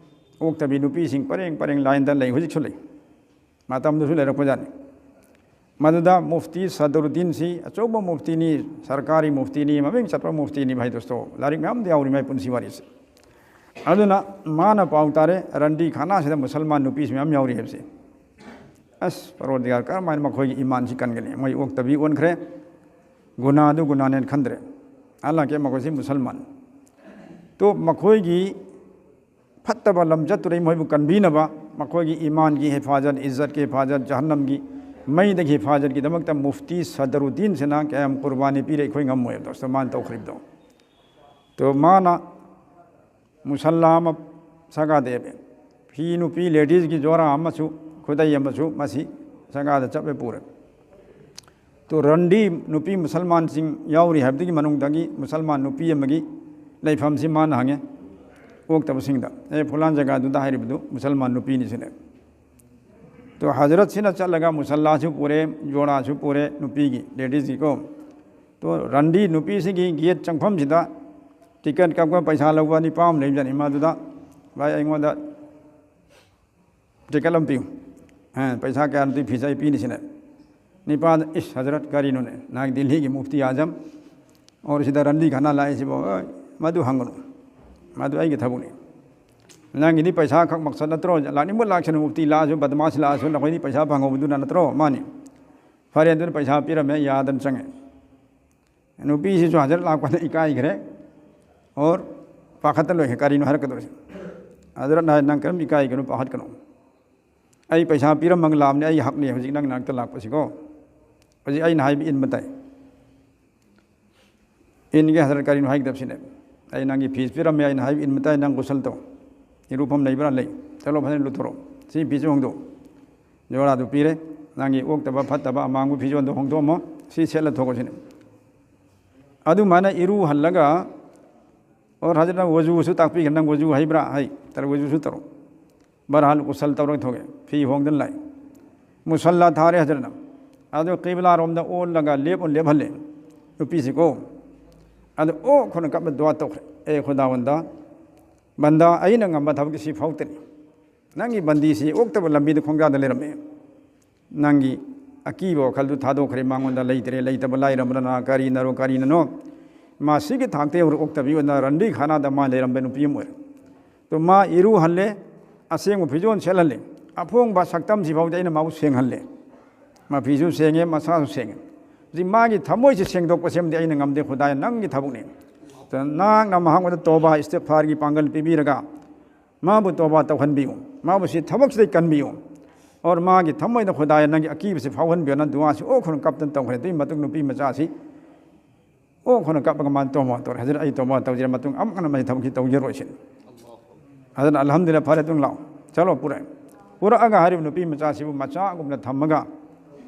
ꯑꯣꯛꯇꯕꯤ ꯅꯨꯄꯤꯁꯤꯡ ꯄꯔꯦꯡ ꯄꯔꯦꯡ ꯂꯥꯏꯟꯗ ꯂꯩ, ꯍꯧꯖꯤꯛꯁꯨ ꯂꯩ, ꯃꯇꯝꯗꯨꯁꯨ ꯂꯩꯔꯛꯄꯖꯥꯠꯅꯤ꯫ ꯃꯗꯨꯗ ꯃꯨꯐꯇꯤ ꯁꯗꯔꯨꯗꯤꯟꯁꯤ ꯑꯆꯧꯕ ꯃꯨꯐꯇꯤꯅꯤ, ꯁꯔꯀꯥꯔꯤ ꯃꯨꯐꯇꯤꯅꯤ, ꯃꯃꯤꯡ ꯆꯠꯄ ꯃꯨꯐꯇꯤꯅꯤ ꯚꯥꯏ ꯗꯣꯁꯇꯣ, ꯂꯥꯏꯔꯤꯛ ꯃꯌꯥꯝꯗ ꯌꯥꯎꯔꯤ ꯃꯥꯏ ꯄꯨꯟꯁꯤ ꯋꯥꯔꯤꯁꯦ꯫ ꯑꯗꯨꯅ ꯃꯥꯅ ꯄꯥꯎ ꯇꯥꯔꯦ, ꯔꯟꯗꯤ ꯈꯥꯅꯥꯁꯤꯗ ꯃꯨꯁꯜꯃꯥꯟ ꯅꯨꯄꯤꯁꯨ ꯃꯌꯥꯝ ꯌꯥꯎꯔꯤ ꯍꯥꯏꯕꯁꯦ꯫ ꯑꯁ, ꯄꯔꯣꯔꯗꯤꯒꯥꯔ, ꯀꯔꯝꯍꯥꯏꯅ ꯃꯈꯣꯏꯒꯤ ꯏꯃꯥꯟꯁꯤ ꯀꯟꯒꯅꯤ? ꯃꯣꯏ ꯑꯣꯛꯇꯕꯤ ꯑꯣꯟꯈ꯭ꯔꯦ, ꯒꯨꯅꯥꯗꯨ ꯒꯨꯅꯥꯅꯦꯅ ꯈꯟꯗ꯭ꯔꯦ꯫ ꯑꯜꯂꯥꯍ ꯀꯦ ꯃꯈꯣꯏꯁꯤ ꯃꯨꯁꯜꯃꯥꯟ꯫ ꯇꯣ ꯃꯈꯣꯏꯒꯤ ꯐꯠꯇꯕ ꯂꯝꯆꯠꯇꯨꯗꯩ ꯃꯣꯏꯕꯨ ꯀꯟꯕꯤꯅꯕ, ꯃꯈꯣꯏꯒꯤ ꯏꯃꯥꯟꯒꯤ ꯍꯤꯐꯥꯖꯠ, ꯏꯖꯠꯀꯤ ꯍꯤꯐꯥꯖꯠ, ꯖꯍꯟꯅꯝꯒꯤ ꯃꯩꯗꯒꯤ ꯍꯤꯐꯥꯖꯠꯀꯤꯗꯃꯛꯇ ꯃꯨꯐꯇꯤ ꯁꯗꯔꯨꯗꯤꯟꯁꯤꯅ ꯀꯌꯥꯝ ꯀꯨꯔꯕꯥꯅꯤ ꯄꯤꯔꯦ ꯑꯩꯈꯣꯏ ꯉꯝꯃꯣꯏ ꯗꯣꯁꯇꯣ, ꯃꯥꯅ ꯇꯧꯈ꯭ꯔꯤꯕꯗꯣ꯫ ꯇꯣ ꯃꯥꯅ ꯃꯨꯁꯜꯂꯥ ꯑꯃ ꯁꯒꯥꯗ ꯌꯦꯞꯄꯦ꯫ ꯐꯤ ꯅꯨꯄꯤ ꯂꯦꯗꯤꯁꯀꯤ ꯖꯣꯔꯥ ꯑꯃꯁꯨ, ꯈꯨꯗꯩ ꯑꯃꯁꯨ ꯃꯁꯤ ꯁꯒꯥꯗ ꯆꯞꯄꯦ ꯄꯨꯔꯦ꯫ ꯇꯣ ꯔꯟꯗꯤ ꯅꯨꯄꯤ ꯃꯨꯁꯜꯃꯥꯟꯁꯤꯡ ꯌꯥꯎꯔꯤ ꯍꯥꯏꯕꯗꯨꯒꯤ ꯃꯅꯨꯡꯗꯒꯤ ꯃꯨꯁꯜꯃꯥꯟ ꯅꯨꯄꯤ ꯑꯃꯒꯤ ꯂꯩꯐꯝꯁꯤ ꯃꯥꯅ ꯍꯪꯉꯦ ꯑꯣꯛꯇꯕꯁꯤꯡꯗ, "ꯑꯦ, ꯐꯨꯂꯥꯟ ꯖꯒꯥꯗꯨꯗ ꯍꯥꯏꯔꯤꯕꯗꯨ ꯃꯨꯁꯜꯃꯥꯟ ꯅꯨꯄꯤꯅꯤ ꯁꯤꯅꯦ?" ꯇꯣ ꯍꯖꯔꯠꯁꯤꯅ ꯆꯠꯂꯒ ꯃꯨꯁꯜꯂꯥꯁꯨ ꯄꯨꯔꯦ, ꯖꯣꯔꯥꯁꯨ ꯄꯨꯔꯦ ꯅꯨꯄꯤꯒꯤ, ꯂꯦꯗꯤꯁꯀꯤꯀꯣ꯫ ꯇꯣ ꯔꯟꯗꯤ ꯅꯨꯄꯤꯁꯤꯒꯤ ꯒꯦꯠ ꯆꯪꯐꯝꯁꯤꯗ ꯇꯤꯀꯦꯠ ꯀꯛꯄ ꯄꯩꯁꯥ ꯂꯧꯕ ꯅꯤꯄꯥ ꯑꯃ ꯂꯩꯕꯖꯥꯠꯅꯤ꯫ ꯃꯥꯗꯨꯗ, "ꯚꯥꯏ, ꯑꯩꯉꯣꯟꯗ ꯇꯤꯀꯦꯠ ꯑꯃ ꯄꯤꯌꯨ꯫ ꯑ, ꯄꯩꯁꯥ ꯀꯌꯥꯅꯣ ꯇꯨ ꯐꯤꯁ ꯑꯩ ꯄꯤꯅꯤ ꯁꯤꯅꯦ?" ꯅꯤꯄꯥꯗ, "ꯏꯁ ꯍꯖꯔꯠ, ꯀꯔꯤꯅꯣꯅꯦ? ꯅꯍꯥꯛ ꯗꯤꯜꯂꯤꯒꯤ ꯃꯨꯐꯇꯤ ꯑꯥꯖꯝ ꯑꯣꯔ ꯁꯤꯗ ꯔꯟꯗꯤ ꯈꯥꯅꯥ ꯂꯥꯛꯏꯁꯤꯕꯣ?" "ꯑꯣꯏ, ꯃꯗꯨ ꯍꯪꯒꯅꯨ, ꯃꯗꯨ ꯑꯩꯒꯤ ꯊꯕꯛꯅꯤ꯫ ꯅꯪꯒꯤꯗꯤ ꯄꯩꯁꯥ ꯈꯛ ꯃꯛꯁꯠ ꯅꯠꯇ꯭ꯔꯣ? ꯂꯥꯛꯅꯤꯡꯕ ꯂꯥꯛꯁꯅꯨ, ꯃꯨꯐꯇꯤ ꯂꯥꯛꯑꯁꯨ, ꯕꯗꯃꯥꯁ ꯂꯥꯛꯑꯁꯨ, ꯅꯈꯣꯏꯗꯤ ꯄꯩꯁꯥ ꯐꯪꯍꯧꯕꯗꯨꯅ ꯅꯠꯇ꯭ꯔꯣ?" "ꯃꯥꯅꯤ꯫ ꯐꯔꯦ, ꯑꯗꯨꯅ ꯄꯩꯁꯥ ꯄꯤꯔꯝꯃꯦ, ꯌꯥꯗꯅ ꯆꯪꯉꯦ"꯫ ꯅꯨꯄꯤꯁꯤꯁꯨ ꯍꯖꯔꯠ ꯂꯥꯛꯄꯗ ꯏꯀꯥꯏꯈ꯭ꯔꯦ꯫ ꯑꯣꯔ ꯄꯥꯈꯠꯇ ꯂꯣꯏꯈ꯭ꯔꯦ, ꯀꯔꯤꯅꯣ ꯍꯥꯏꯔꯛꯀꯗꯧꯔꯤꯁꯦ? ꯍꯖꯔꯠꯅ ꯍꯥꯏ, "ꯅꯪ ꯀꯔꯤꯝ ꯏꯀꯥꯏꯒꯅꯨ, ꯄꯥꯈꯠꯀꯅꯨ꯫ ꯑꯩ ꯄꯩꯁꯥ ꯄꯤꯔꯝꯃꯒ ꯂꯥꯛꯑꯕꯅꯤ, ꯑꯩ ꯍꯛꯅꯤ ꯍꯧꯖꯤꯛ ꯅꯪ ꯅꯥꯛꯇ ꯂꯥꯛꯄꯁꯤꯀꯣ꯫ ꯍꯧꯖꯤꯛ ꯑꯩꯅ ꯍꯥꯏꯕ ꯏꯟꯕ ꯇꯥꯏ꯫ ꯏꯟꯒꯦ ꯍꯖꯔꯠ, ꯀꯔꯤꯅꯣ ꯍꯥꯏꯒꯗꯕꯁꯤꯅꯦ? ꯑꯩ ꯅꯪꯒꯤ ꯐꯤꯁ ꯄꯤꯔꯝꯃꯦ, ꯑꯩꯅ ꯍꯥꯏꯕ ꯏꯟꯕ ꯇꯥꯏ, ꯅꯪ ꯒꯨꯁꯜ ꯇꯧ꯫ ꯏꯔꯨꯐꯝ ꯂꯩꯕ꯭ꯔꯥ? ꯂꯩ꯫ ꯆꯠꯂꯣ, ꯐꯖꯅ ꯂꯨꯊꯣꯔꯛꯑꯣ꯫ ꯁꯤ ꯐꯤꯁꯨ ꯍꯣꯡꯗꯣꯛꯑꯣ꯫ ꯖꯣꯔꯥꯗꯨ ꯄꯤꯔꯦ, ꯅꯪꯒꯤ ꯑꯣꯛꯇꯕ ꯐꯠꯇꯕ ꯑꯃꯥꯡꯕ ꯐꯤꯖꯣꯜꯗꯣ ꯍꯣꯡꯗꯣꯛꯑꯝꯃꯣ, ꯁꯤ ꯁꯦꯠꯂ ꯊꯣꯛꯑꯣ" ꯁꯤꯅꯦ꯫ ꯑꯗꯨꯃꯥꯏꯅ ꯏꯔꯨꯍꯜꯂꯒ, ꯑꯣ, ꯍꯖꯔꯠꯅ ꯋꯖꯨꯁꯨ ꯇꯥꯛꯄꯤꯈ꯭ꯔꯦ, "ꯅꯪ ꯋꯖꯨ ꯍꯩꯕ꯭ꯔꯥ?" "ꯍꯩ"꯫ "ꯇꯔ ꯋꯖꯨꯁꯨ ꯇꯧꯔꯣ"꯫ ꯕꯔꯍꯥꯜ ꯒꯨꯁꯜ ꯇꯧꯔꯒ ꯊꯣꯛꯑꯦ, ꯐꯤ ꯍꯣꯡꯗꯅ ꯂꯥꯛꯑꯦ꯫ ꯃꯨꯁꯜꯂꯥ ꯊꯥꯔꯦ ꯍꯖꯔꯠꯅ꯫ ꯑꯗꯨ ꯀꯤꯕꯂꯥꯔꯣꯝꯗ ꯑꯣꯜꯂꯒ ꯂꯦꯞ-, ꯂꯦꯞꯍꯜꯂꯦ ꯅꯨꯄꯤꯁꯤꯀꯣ꯫ ꯑꯗꯨ ꯑꯣ ꯈꯣꯟꯅ ꯀꯞꯅ ꯗꯨꯋꯥ ꯇꯧꯈ꯭ꯔꯦ, "ꯑꯦ ꯈꯨꯗꯥꯋꯟꯗ, ꯕꯟꯗꯥ, ꯑꯩꯅ ꯉꯝꯕ ꯊꯕꯛꯇꯤ ꯁꯤ ꯐꯥꯎꯇꯅꯤ꯫ ꯅꯪꯒꯤ ꯕꯟꯗꯤꯁꯤ ꯑꯣꯛꯇꯕ ꯂꯝꯕꯤꯗ ꯈꯣꯡꯖꯥꯗ ꯂꯩꯔꯝꯃꯦ꯫ ꯅꯪꯒꯤ ꯑꯀꯤꯕ ꯋꯥꯈꯜꯗꯨ ꯊꯥꯗꯣꯛꯈ꯭ꯔꯦ, ꯃꯉꯣꯟꯗ ꯂꯩꯇ꯭ꯔꯦ, ꯂꯩꯇꯕ ꯂꯥꯏꯔꯕꯅ ꯀꯔꯤꯅꯔꯣ ꯀꯔꯤꯅꯅꯣ, ꯃꯥ ꯁꯤꯒꯤ ꯊꯥꯛꯇ ꯌꯧꯔꯛꯇꯕꯤ ꯑꯣꯏꯅ ꯔꯟꯗꯤ ꯈꯥꯅꯥꯗ ꯃꯥ ꯂꯩꯔꯝꯕ ꯅꯨꯄꯤ ꯑꯃ ꯑꯣꯏꯔꯦ꯫ ꯑꯗꯨ ꯃꯥ ꯏꯔꯨꯍꯜꯂꯦ, ꯑꯁꯦꯡꯕ ꯐꯤꯖꯣꯜ ꯁꯦꯠꯍꯜꯂꯦ, ꯑꯐꯣꯡꯕ ꯁꯛꯇꯝꯁꯤ ꯐꯥꯎꯗꯤ ꯑꯩꯅ ꯃꯥꯕꯨ ꯁꯦꯡꯍꯜꯂꯦ, ꯃꯐꯤꯁꯨ ꯁꯦꯡꯉꯦ, ꯃꯁꯥꯁꯨ ꯁꯦꯡꯉꯦ꯫ ꯍꯧꯖꯤꯛ ꯃꯥꯒꯤ ꯊꯃꯣꯏꯁꯤ ꯁꯦꯡꯗꯣꯛꯄꯁꯤꯃꯗꯤ ꯑꯩꯅ ꯉꯝꯗꯦ꯫ ꯈꯨꯗꯥꯌ, ꯅꯪꯒꯤ ꯊꯕꯛꯅꯤ꯫ ꯑꯗꯨꯅ ꯅꯍꯥꯛꯅ ꯃꯍꯥꯛꯉꯣꯟꯗ ꯇꯣꯕꯥ ꯏꯁꯇꯤꯒꯐꯥꯔꯒꯤ ꯄꯥꯡꯒꯜ ꯄꯤꯕꯤꯔꯒ ꯃꯥꯕꯨ ꯇꯣꯕꯥ ꯇꯧꯍꯟꯕꯤꯌꯨ, ꯃꯥꯕꯨ ꯁꯤ ꯊꯕꯛꯁꯤꯗꯩ ꯀꯟꯕꯤꯌꯨ꯫ ꯑꯣꯔ ꯃꯥꯒꯤ ꯊꯃꯣꯏꯗ ꯈꯨꯗꯥꯌ ꯅꯪꯒꯤ ꯑꯀꯤꯕꯁꯤ ꯐꯥꯎꯍꯟꯕꯤꯌꯨꯅ ꯗꯨꯋꯥꯁꯤ ꯑꯣ ꯈꯨꯔꯨꯝ ꯀꯞꯇꯅ ꯇꯧꯈ꯭ꯔꯦ꯫ ꯑꯗꯨꯒꯤ ꯃꯇꯨꯡ ꯅꯨꯄꯤ ꯃꯆꯥꯁꯤ ꯑꯣ ꯈꯨꯔꯨꯝ ꯀꯞꯄꯒ ꯃꯥꯅ ꯇꯣꯕꯥ ꯇꯧꯔꯦ꯫ "ꯍꯖꯔꯠ, ꯑꯩ ꯇꯣꯕꯥ ꯇꯧꯖꯔꯦ, ꯃꯇꯨꯡ ꯑꯃꯨꯛ ꯍꯟꯅ ꯃꯁꯤ ꯊꯕꯛꯁꯤ ꯇꯧꯖꯔꯣꯏ" ꯁꯤꯅꯤ꯫ ꯑꯗꯨꯅ ꯑꯜꯍꯝꯗꯨꯂꯤꯜꯂꯥꯍ, ꯐꯔꯦ, ꯑꯗꯨꯝ ꯂꯥꯛꯑꯣ, ꯆꯠꯂꯣ, ꯄꯨꯔꯛꯑꯦ꯫ ꯄꯨꯔꯛꯑꯒ ꯍꯥꯏꯔꯤꯕ ꯅꯨꯄꯤ ꯃꯆꯥꯁꯤꯕꯨ ꯃꯆꯥꯒꯨꯝꯅ ꯊꯝꯃꯒ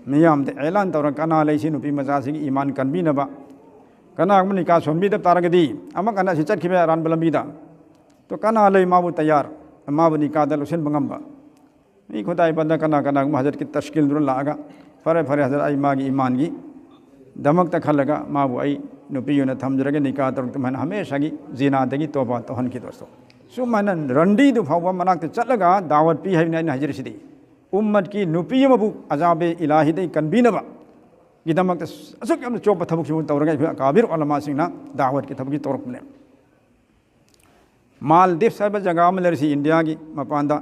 ꯃꯤꯌꯥꯝꯗ ꯑꯦꯂꯥꯟ ꯇꯧꯔ, "ꯀꯅꯥ ꯂꯩ ꯁꯤ ꯅꯨꯄꯤ ꯃꯆꯥꯁꯤꯒꯤ ꯏꯃꯥꯟ ꯀꯟꯕꯤꯅꯕ? ꯀꯅꯥꯒꯨꯝꯕ ꯅꯤꯀꯥ ꯁꯣꯟꯕꯤꯗꯕ ꯇꯥꯔꯒꯗꯤ ꯑꯃꯨꯛ ꯍꯟꯅ ꯑꯁꯤ ꯆꯠꯈꯤꯕ ꯌꯥꯏ ꯑꯔꯥꯟꯕ ꯂꯝꯕꯤꯗ꯫ ꯑꯗꯣ ꯀꯅꯥ ꯂꯩ ꯃꯥꯕꯨ ꯇꯌꯥꯔ, ꯃꯥꯕꯨ ꯅꯤꯀꯥꯗ ꯂꯧꯁꯤꯟꯕ ꯉꯝꯕ?" ꯃꯤ ꯈꯨꯗꯥꯏ ꯕꯟꯗ ꯀꯅꯥ ꯀꯅꯥꯒꯨꯝꯕ ꯍꯖꯔꯠꯀꯤ ꯇꯁꯀꯤꯜꯗꯨꯅ ꯂꯥꯛꯑꯒ, "ꯐꯔꯦ, ꯐꯔꯦ ꯍꯖꯔꯠ, ꯑꯩ ꯃꯥꯒꯤ ꯏꯃꯥꯟꯒꯤ ꯗꯃꯛꯇ ꯈꯜꯂꯒ ꯃꯥꯕꯨ ꯑꯩ ꯅꯨꯄꯤ ꯑꯣꯏꯅ ꯊꯝꯖꯔꯒꯦ, ꯅꯤꯀꯥ ꯇꯧꯔꯛꯇ ꯍꯥꯏꯅ ꯍꯃꯦꯁꯥꯒꯤ ꯖꯤꯅꯥꯗꯒꯤ ꯇꯣꯕꯥ ꯇꯧꯍꯟꯈꯤ ꯗꯣꯁꯇꯣ꯫ ꯁꯨꯃꯥꯏꯅ ꯔꯟꯗꯤꯗꯨ ꯐꯥꯎꯕ ꯃꯅꯥꯛꯇ ꯆꯠꯂꯒ ꯗꯥꯋꯠ ꯄꯤ ꯍꯥꯏꯕꯅꯤ ꯑꯩꯅ ꯍꯥꯏꯖꯔꯤꯁꯤꯗꯤ꯫ ꯎꯝꯃꯠꯀꯤ ꯅꯨꯄꯤ ꯑꯃꯕꯨ ꯑꯖꯥꯕꯦ ꯏꯂꯥꯍꯤꯗꯒꯤ ꯀꯟꯕꯤꯅꯕꯒꯤꯗꯃꯛꯇ ꯑꯁꯨꯛ ꯌꯥꯝꯅ ꯆꯣꯞꯄ ꯊꯕꯛꯁꯤꯕꯨ ꯇꯧꯔꯒ ꯑꯩꯈꯣꯏ ꯑꯀꯥꯕꯤꯔ ꯑꯣꯂꯃꯥꯁꯤꯡꯅ ꯗꯥꯋꯠꯀꯤ ꯊꯕꯛꯁꯤ ꯇꯧꯔꯛꯄꯅꯦ꯫ ꯃꯥꯜꯗꯤꯞꯁ ꯍꯥꯏꯕ ꯖꯒꯥ ꯑꯃ ꯂꯩꯔꯤꯁꯤ, ꯏꯟꯗꯤꯌꯥꯒꯤ ꯃꯄꯥꯟꯗ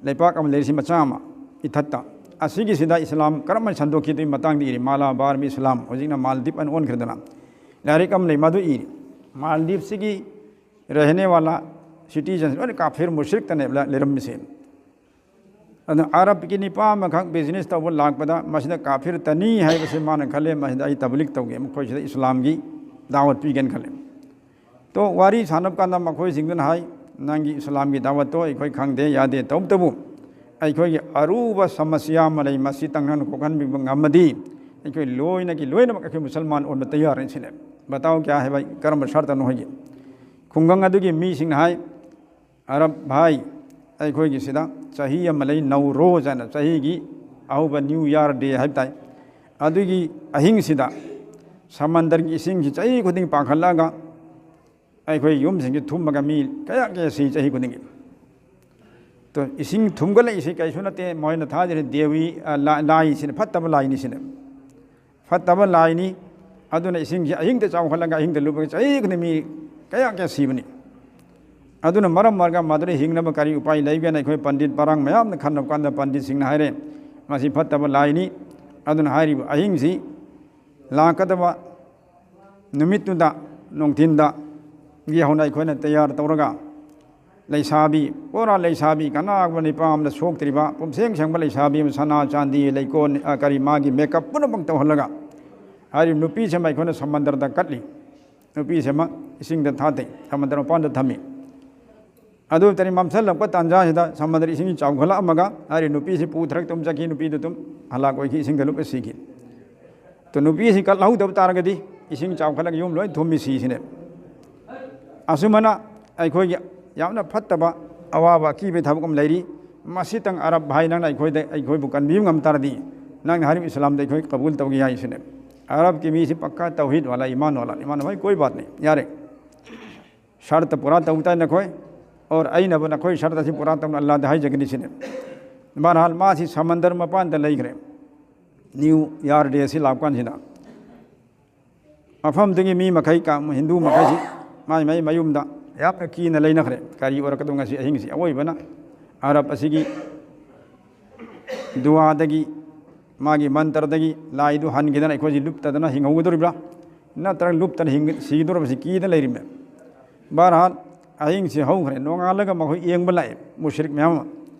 ꯂꯩꯄꯥꯛ ꯑꯃ ꯂꯩꯔꯤꯁꯤ, ꯃꯆꯥ ꯑꯃ, ꯏꯊꯠꯇ꯫ ꯑꯁꯤꯒꯤꯁꯤꯗ ꯏꯁꯂꯥꯝ ꯀꯔꯝꯅ ꯁꯟꯗꯣꯛꯈꯤꯗꯨꯒꯤ ꯃꯇꯥꯡꯗ ꯏꯔꯤ, ꯃꯥꯂꯥꯕꯥꯔ ꯃꯤ ꯏꯁꯂꯥꯝ, ꯍꯧꯖꯤꯛꯅ ꯃꯥꯜꯗꯤꯞ ꯑꯅ ꯑꯣꯟꯈ꯭ꯔꯦꯗꯅ꯫ ꯂꯥꯏꯔꯤꯛ ꯑꯃ ꯂꯩ, ꯃꯗꯨ ꯏꯔꯤ꯫ ꯃꯥꯜꯗꯤꯞꯁꯤꯒꯤ ꯔꯍꯅꯦ ꯋꯥꯂꯥ ꯁꯤꯇꯤꯖꯟ ꯂꯣꯏꯅ ꯀꯥꯐꯤꯔ ꯃꯨꯁ꯭ꯔꯤꯛꯇꯅꯦꯕ ꯂꯩꯔꯝꯃꯤꯁꯦ꯫ ꯑꯗꯨꯅ ꯑꯔꯕꯀꯤ ꯅꯤꯄꯥ ꯑꯃꯈꯛ ꯕꯤꯖꯤꯅꯦꯁ ꯇꯧꯕ ꯂꯥꯛꯄꯗ ꯃꯁꯤꯗ ꯀꯥꯐꯤꯔ ꯇꯅꯤ ꯍꯥꯏꯕꯁꯤ ꯃꯥꯅ ꯈꯜꯂꯦ, ꯃꯁꯤꯗ ꯑꯩ ꯇꯕꯂꯤꯛ ꯇꯧꯒꯦ, ꯃꯈꯣꯏꯁꯤꯗ ꯏꯁꯂꯥꯝꯒꯤ ꯗꯥꯋꯠ ꯄꯤꯒꯦꯅ ꯈꯜꯂꯦ꯫ ꯇꯣ ꯋꯥꯔꯤ ꯁꯥꯟꯅꯕ ꯀꯥꯟꯗ ꯃꯈꯣꯏꯁꯤꯡꯗꯨꯅ ꯍꯥꯏ, "ꯅꯪꯒꯤ ꯏꯁꯂꯥꯝꯒꯤ ꯗꯥꯋꯠꯇꯣ ꯑꯩꯈꯣꯏ ꯈꯪꯗꯦ, ꯌꯥꯗꯦ, ꯇꯧꯕꯇꯕꯨ ꯑꯩꯈꯣꯏꯒꯤ ꯑꯔꯨꯕ ꯁꯃꯁ꯭ꯌꯥ ꯑꯃ ꯂꯩ, ꯃꯁꯤ ꯇꯪꯍꯟ ꯈꯣꯠꯍꯟꯕꯤꯕ ꯉꯝꯃꯗꯤ ꯑꯩꯈꯣꯏ ꯂꯣꯏꯅꯒꯤ ꯂꯣꯏꯅꯃꯛ ꯑꯩꯈꯣꯏ ꯃꯨꯁꯜꯃꯥꯟ ꯑꯣꯟꯕ ꯇꯌꯥꯔꯅꯤ" ꯁꯤꯅꯦ꯫ ꯕꯇꯥꯎ ꯀꯌꯥ ꯍꯥꯏꯕ, ꯀꯔꯝꯕ ꯁꯔꯇꯅꯣ ꯍꯥꯏꯒꯦ? ꯈꯨꯡꯒꯪ ꯑꯗꯨꯒꯤ ꯃꯤꯁꯤꯡꯅ ꯍꯥꯏ, "ꯑꯔꯕ ꯚꯥꯏ, ꯑꯩꯈꯣꯏꯒꯤ ꯁꯤꯗ ꯆꯍꯤ ꯑꯃ ꯂꯩ, ꯅꯧꯔꯣꯖ ꯍꯥꯏꯅ, ꯆꯍꯤꯒꯤ ꯑꯍꯧꯕ ꯅ꯭ꯌꯨ ꯏꯌꯥꯔ ꯗꯦ ꯍꯥꯏꯕ ꯇꯥꯏ꯫ ꯑꯗꯨꯒꯤ ꯑꯍꯤꯡꯁꯤꯗ ꯁꯃꯟꯗꯔꯒꯤ ꯏꯁꯤꯡꯁꯤ ꯆꯍꯤ ꯈꯨꯗꯤꯡ ꯄꯥꯡꯈꯠꯂꯛꯑꯒ ꯑꯩꯈꯣꯏ ꯌꯨꯝꯁꯤꯡꯁꯤ ꯊꯨꯝꯃꯒ ꯃꯤ ꯀꯌꯥ ꯀꯌꯥ ꯁꯤ ꯆꯍꯤ ꯈꯨꯗꯤꯡꯒꯤ꯫ ꯇꯣ, ꯏꯁꯤꯡ ꯊꯨꯝꯒꯠꯂꯛꯏꯁꯤ ꯀꯩꯁꯨ ꯅꯠꯇꯦ, ꯃꯣꯏꯅ ꯊꯥꯖꯔꯤ ꯗꯦꯋꯤ, ꯑ, ꯂꯥ-, ꯂꯥꯏꯁꯤꯅ, ꯐꯠꯇꯕ ꯂꯥꯏꯅꯤ ꯁꯤꯅ꯫ ꯐꯠꯇꯕ ꯂꯥꯏꯅꯤ꯫ ꯑꯗꯨꯅ ꯏꯁꯤꯡꯁꯤ ꯑꯍꯤꯡꯗ ꯆꯥꯎꯈꯠꯂꯒ ꯑꯍꯤꯡꯗ ꯂꯨꯞꯄꯒ ꯆꯍꯤ ꯈꯨꯗꯤꯡ ꯃꯤ ꯀꯌꯥ ꯀꯌꯥ ꯁꯤꯕꯅꯤ꯫ ꯑꯗꯨꯅ ꯃꯔꯝ ꯑꯣꯏꯔꯒ ꯃꯗꯨꯗ ꯍꯤꯡꯅꯕ ꯀꯔꯤ ꯎꯄꯥꯏ ꯂꯩꯒꯦꯅ ꯑꯩꯈꯣꯏ ꯄꯟꯗꯤꯠ ꯄꯔꯥꯡ ꯃꯌꯥꯝꯅ ꯈꯟꯅꯕ ꯀꯥꯟꯗ ꯄꯟꯗꯤꯠꯁꯤꯡꯅ ꯍꯥꯏꯔꯦ, "ꯃꯁꯤ ꯐꯠꯇꯕ ꯂꯥꯏꯅꯤ꯫ ꯑꯗꯨꯅ ꯍꯥꯏꯔꯤꯕ ꯑꯍꯤꯡꯁꯤ ꯂꯥꯛꯀꯗꯕ ꯅꯨꯃꯤꯠꯇꯨꯗ ꯅꯨꯡꯊꯤꯟꯗꯒꯤ ꯍꯧꯅ ꯑꯩꯈꯣꯏꯅ ꯇꯌꯥꯔ ꯇꯧꯔꯒ ꯂꯩꯁꯥꯕꯤ, ꯄꯨꯔꯥ ꯂꯩꯁꯥꯕꯤ, ꯀꯅꯥꯒꯨꯝꯕ ꯅꯤꯄꯥ ꯑꯃꯗ ꯁꯣꯛꯇ꯭ꯔꯤꯕ, ꯄꯨꯝꯁꯦꯡ ꯁꯦꯡꯕ ꯂꯩꯁꯥꯕꯤ ꯑꯃ, ꯁꯅꯥ, ꯆꯥꯟꯗꯤ, ꯂꯩꯀꯣꯟ, ꯑ, ꯀꯔꯤ, ꯃꯥꯒꯤ ꯃꯦꯀꯞ ꯄꯨꯝꯅꯃꯛ ꯇꯧꯍꯜꯂꯒ ꯍꯥꯏꯔꯤꯕ ꯅꯨꯄꯤꯁꯤꯃ ꯑꯩꯈꯣꯏꯅ ꯁꯃꯟꯗꯔꯗ ꯀꯠꯂꯤ꯫ ꯅꯨꯄꯤꯁꯤꯃ ꯏꯁꯤꯡꯗ ꯊꯥꯗꯩ, ꯁꯃꯟꯗꯔ ꯃꯄꯥꯟꯗ ꯊꯝꯃꯤ꯫ ꯑꯗꯨ ꯇꯔꯤ ꯃꯝꯁꯤꯜꯂꯛꯄ ꯇꯥꯟꯖꯥꯁꯤꯗ ꯁꯃꯟꯗꯔ ꯏꯁꯤꯡ ꯆꯥꯎꯈꯠꯂꯛꯑꯝꯃꯒ ꯍꯥꯏꯔꯤꯕ ꯅꯨꯄꯤꯁꯤ ꯄꯨꯊꯔꯛꯇꯨꯝ ꯆꯠꯈꯤ, ꯅꯨꯄꯤꯗꯨ ꯑꯗꯨꯝ ꯍꯂꯥꯛ ꯑꯣꯏꯈꯤ, ꯏꯁꯤꯡꯗ ꯂꯨꯞꯂ ꯁꯤꯈꯤ꯫ ꯇꯣ, ꯅꯨꯄꯤꯁꯤ ꯀꯠꯍꯧꯗꯕ ꯇꯥꯔꯒꯗꯤ ꯏꯁꯤꯡ ꯆꯥꯎꯈꯠꯂꯒ ꯌꯨꯝ ꯂꯣꯏ ꯊꯨꯝꯃꯤ ꯁꯤꯁꯤꯅꯦ꯫ ꯑꯁꯨꯝꯕꯅ ꯑꯩꯈꯣꯏꯒꯤ ꯌꯥꯝꯅ ꯐꯠꯇꯕ, ꯑꯋꯥꯕ, ꯑꯀꯤꯕꯒꯤ ꯊꯕꯛ ꯑꯃ ꯂꯩꯔꯤ꯫ ꯃꯁꯤꯇꯪ ꯑꯔꯕ ꯚꯥꯏ ꯅꯪꯅ ꯑꯩꯈꯣꯏꯗ, ꯑꯩꯈꯣꯏꯕꯨ ꯀꯟꯕꯤꯕ ꯉꯝ ꯇꯥꯔꯗꯤ ꯅꯪꯅ ꯍꯥꯏꯔꯤꯕ ꯏꯁꯂꯥꯝꯗ ꯑꯩꯈꯣꯏ ꯀꯕꯨꯜ ꯇꯧꯒꯦ ꯍꯥꯏꯁꯤꯅꯦ꯫ ꯑꯔꯕꯀꯤ ꯃꯤꯁꯤ ꯄꯛꯀꯥ ꯇꯧꯍꯤꯗ ꯋꯥꯂꯥ, ꯏꯃꯥꯟ ꯋꯥꯂꯥ, ꯏꯃꯥꯟ ꯚꯥꯏ ꯀꯣꯏ ꯕꯥꯠ ꯅꯍꯤ, ꯌꯥꯔꯦ꯫ ꯁꯔꯇ ꯄꯨꯔꯥ ꯇꯧ ꯇꯥꯏ ꯅꯈꯣꯏ, ꯑꯣꯔ ꯑꯩꯅꯕꯨ ꯅꯈꯣꯏ ꯁꯔꯇ ꯑꯁꯤ ꯄꯨꯔꯥ ꯇꯧꯅ ꯑꯜꯂꯥꯗ ꯍꯥꯏꯖꯒꯅꯤ ꯁꯤꯅꯦ꯫ ꯕꯍꯔꯍꯥꯜ, ꯃꯥꯁꯤ ꯁꯃꯟꯗꯔ ꯃꯄꯥꯟꯗ ꯂꯩꯈ꯭ꯔꯦ꯫ ꯅ꯭ꯌꯨ ꯏꯌꯥꯔ ꯗꯦ ꯑꯁꯤ ꯂꯥꯛꯄ ꯀꯥꯟꯁꯤꯗ ꯃꯐꯝꯗꯨꯒꯤ ꯃꯤ ꯃꯈꯩ, ꯀ-, ꯍꯤꯟꯗꯨ ꯃꯈꯩꯁꯤ ꯃꯥꯏ ꯃꯥꯏ ꯃꯌꯨꯝꯗ ꯌꯥꯝꯅ ꯀꯤꯅ ꯂꯩꯅꯈ꯭ꯔꯦ꯫ ꯀꯔꯤ ꯑꯣꯏꯔꯛꯀꯗꯧ ꯉꯁꯤ ꯑꯍꯤꯡꯁꯤ? ꯑꯋꯣꯏꯕꯅ ꯑꯔꯕ ꯑꯁꯤꯒꯤ ꯗꯨꯋꯥꯗꯒꯤ, ꯃꯥꯒꯤ ꯃꯟꯇ꯭ꯔꯗꯒꯤ ꯂꯥꯏꯗꯨ ꯍꯟꯈꯤꯗꯅ ꯑꯩꯈꯣꯏꯁꯤ ꯂꯨꯞꯇꯗꯅ ꯍꯤꯡꯍꯧꯒꯗꯧꯔꯤꯕ꯭ꯔꯥ, ꯅꯠꯇ꯭ꯔꯒ ꯂꯨꯞꯇꯅ ꯍꯤꯡ-, ꯁꯤꯒꯗꯧꯔꯕꯁꯤ ꯀꯤꯗꯅ ꯂꯩꯔꯤꯕꯅꯦ꯫ ꯕꯍꯔꯍꯥꯜ, ꯑꯍꯤꯡꯁꯤ ꯍꯧꯈ꯭ꯔꯦ, ꯅꯣꯡꯉꯥꯜꯂꯒ ꯃꯈꯣꯏ ꯌꯦꯡꯕ ꯂꯥꯛꯑꯦ, ꯃꯨꯁ꯭ꯔꯤꯛ ꯃꯌꯥꯝ ꯑꯃ꯫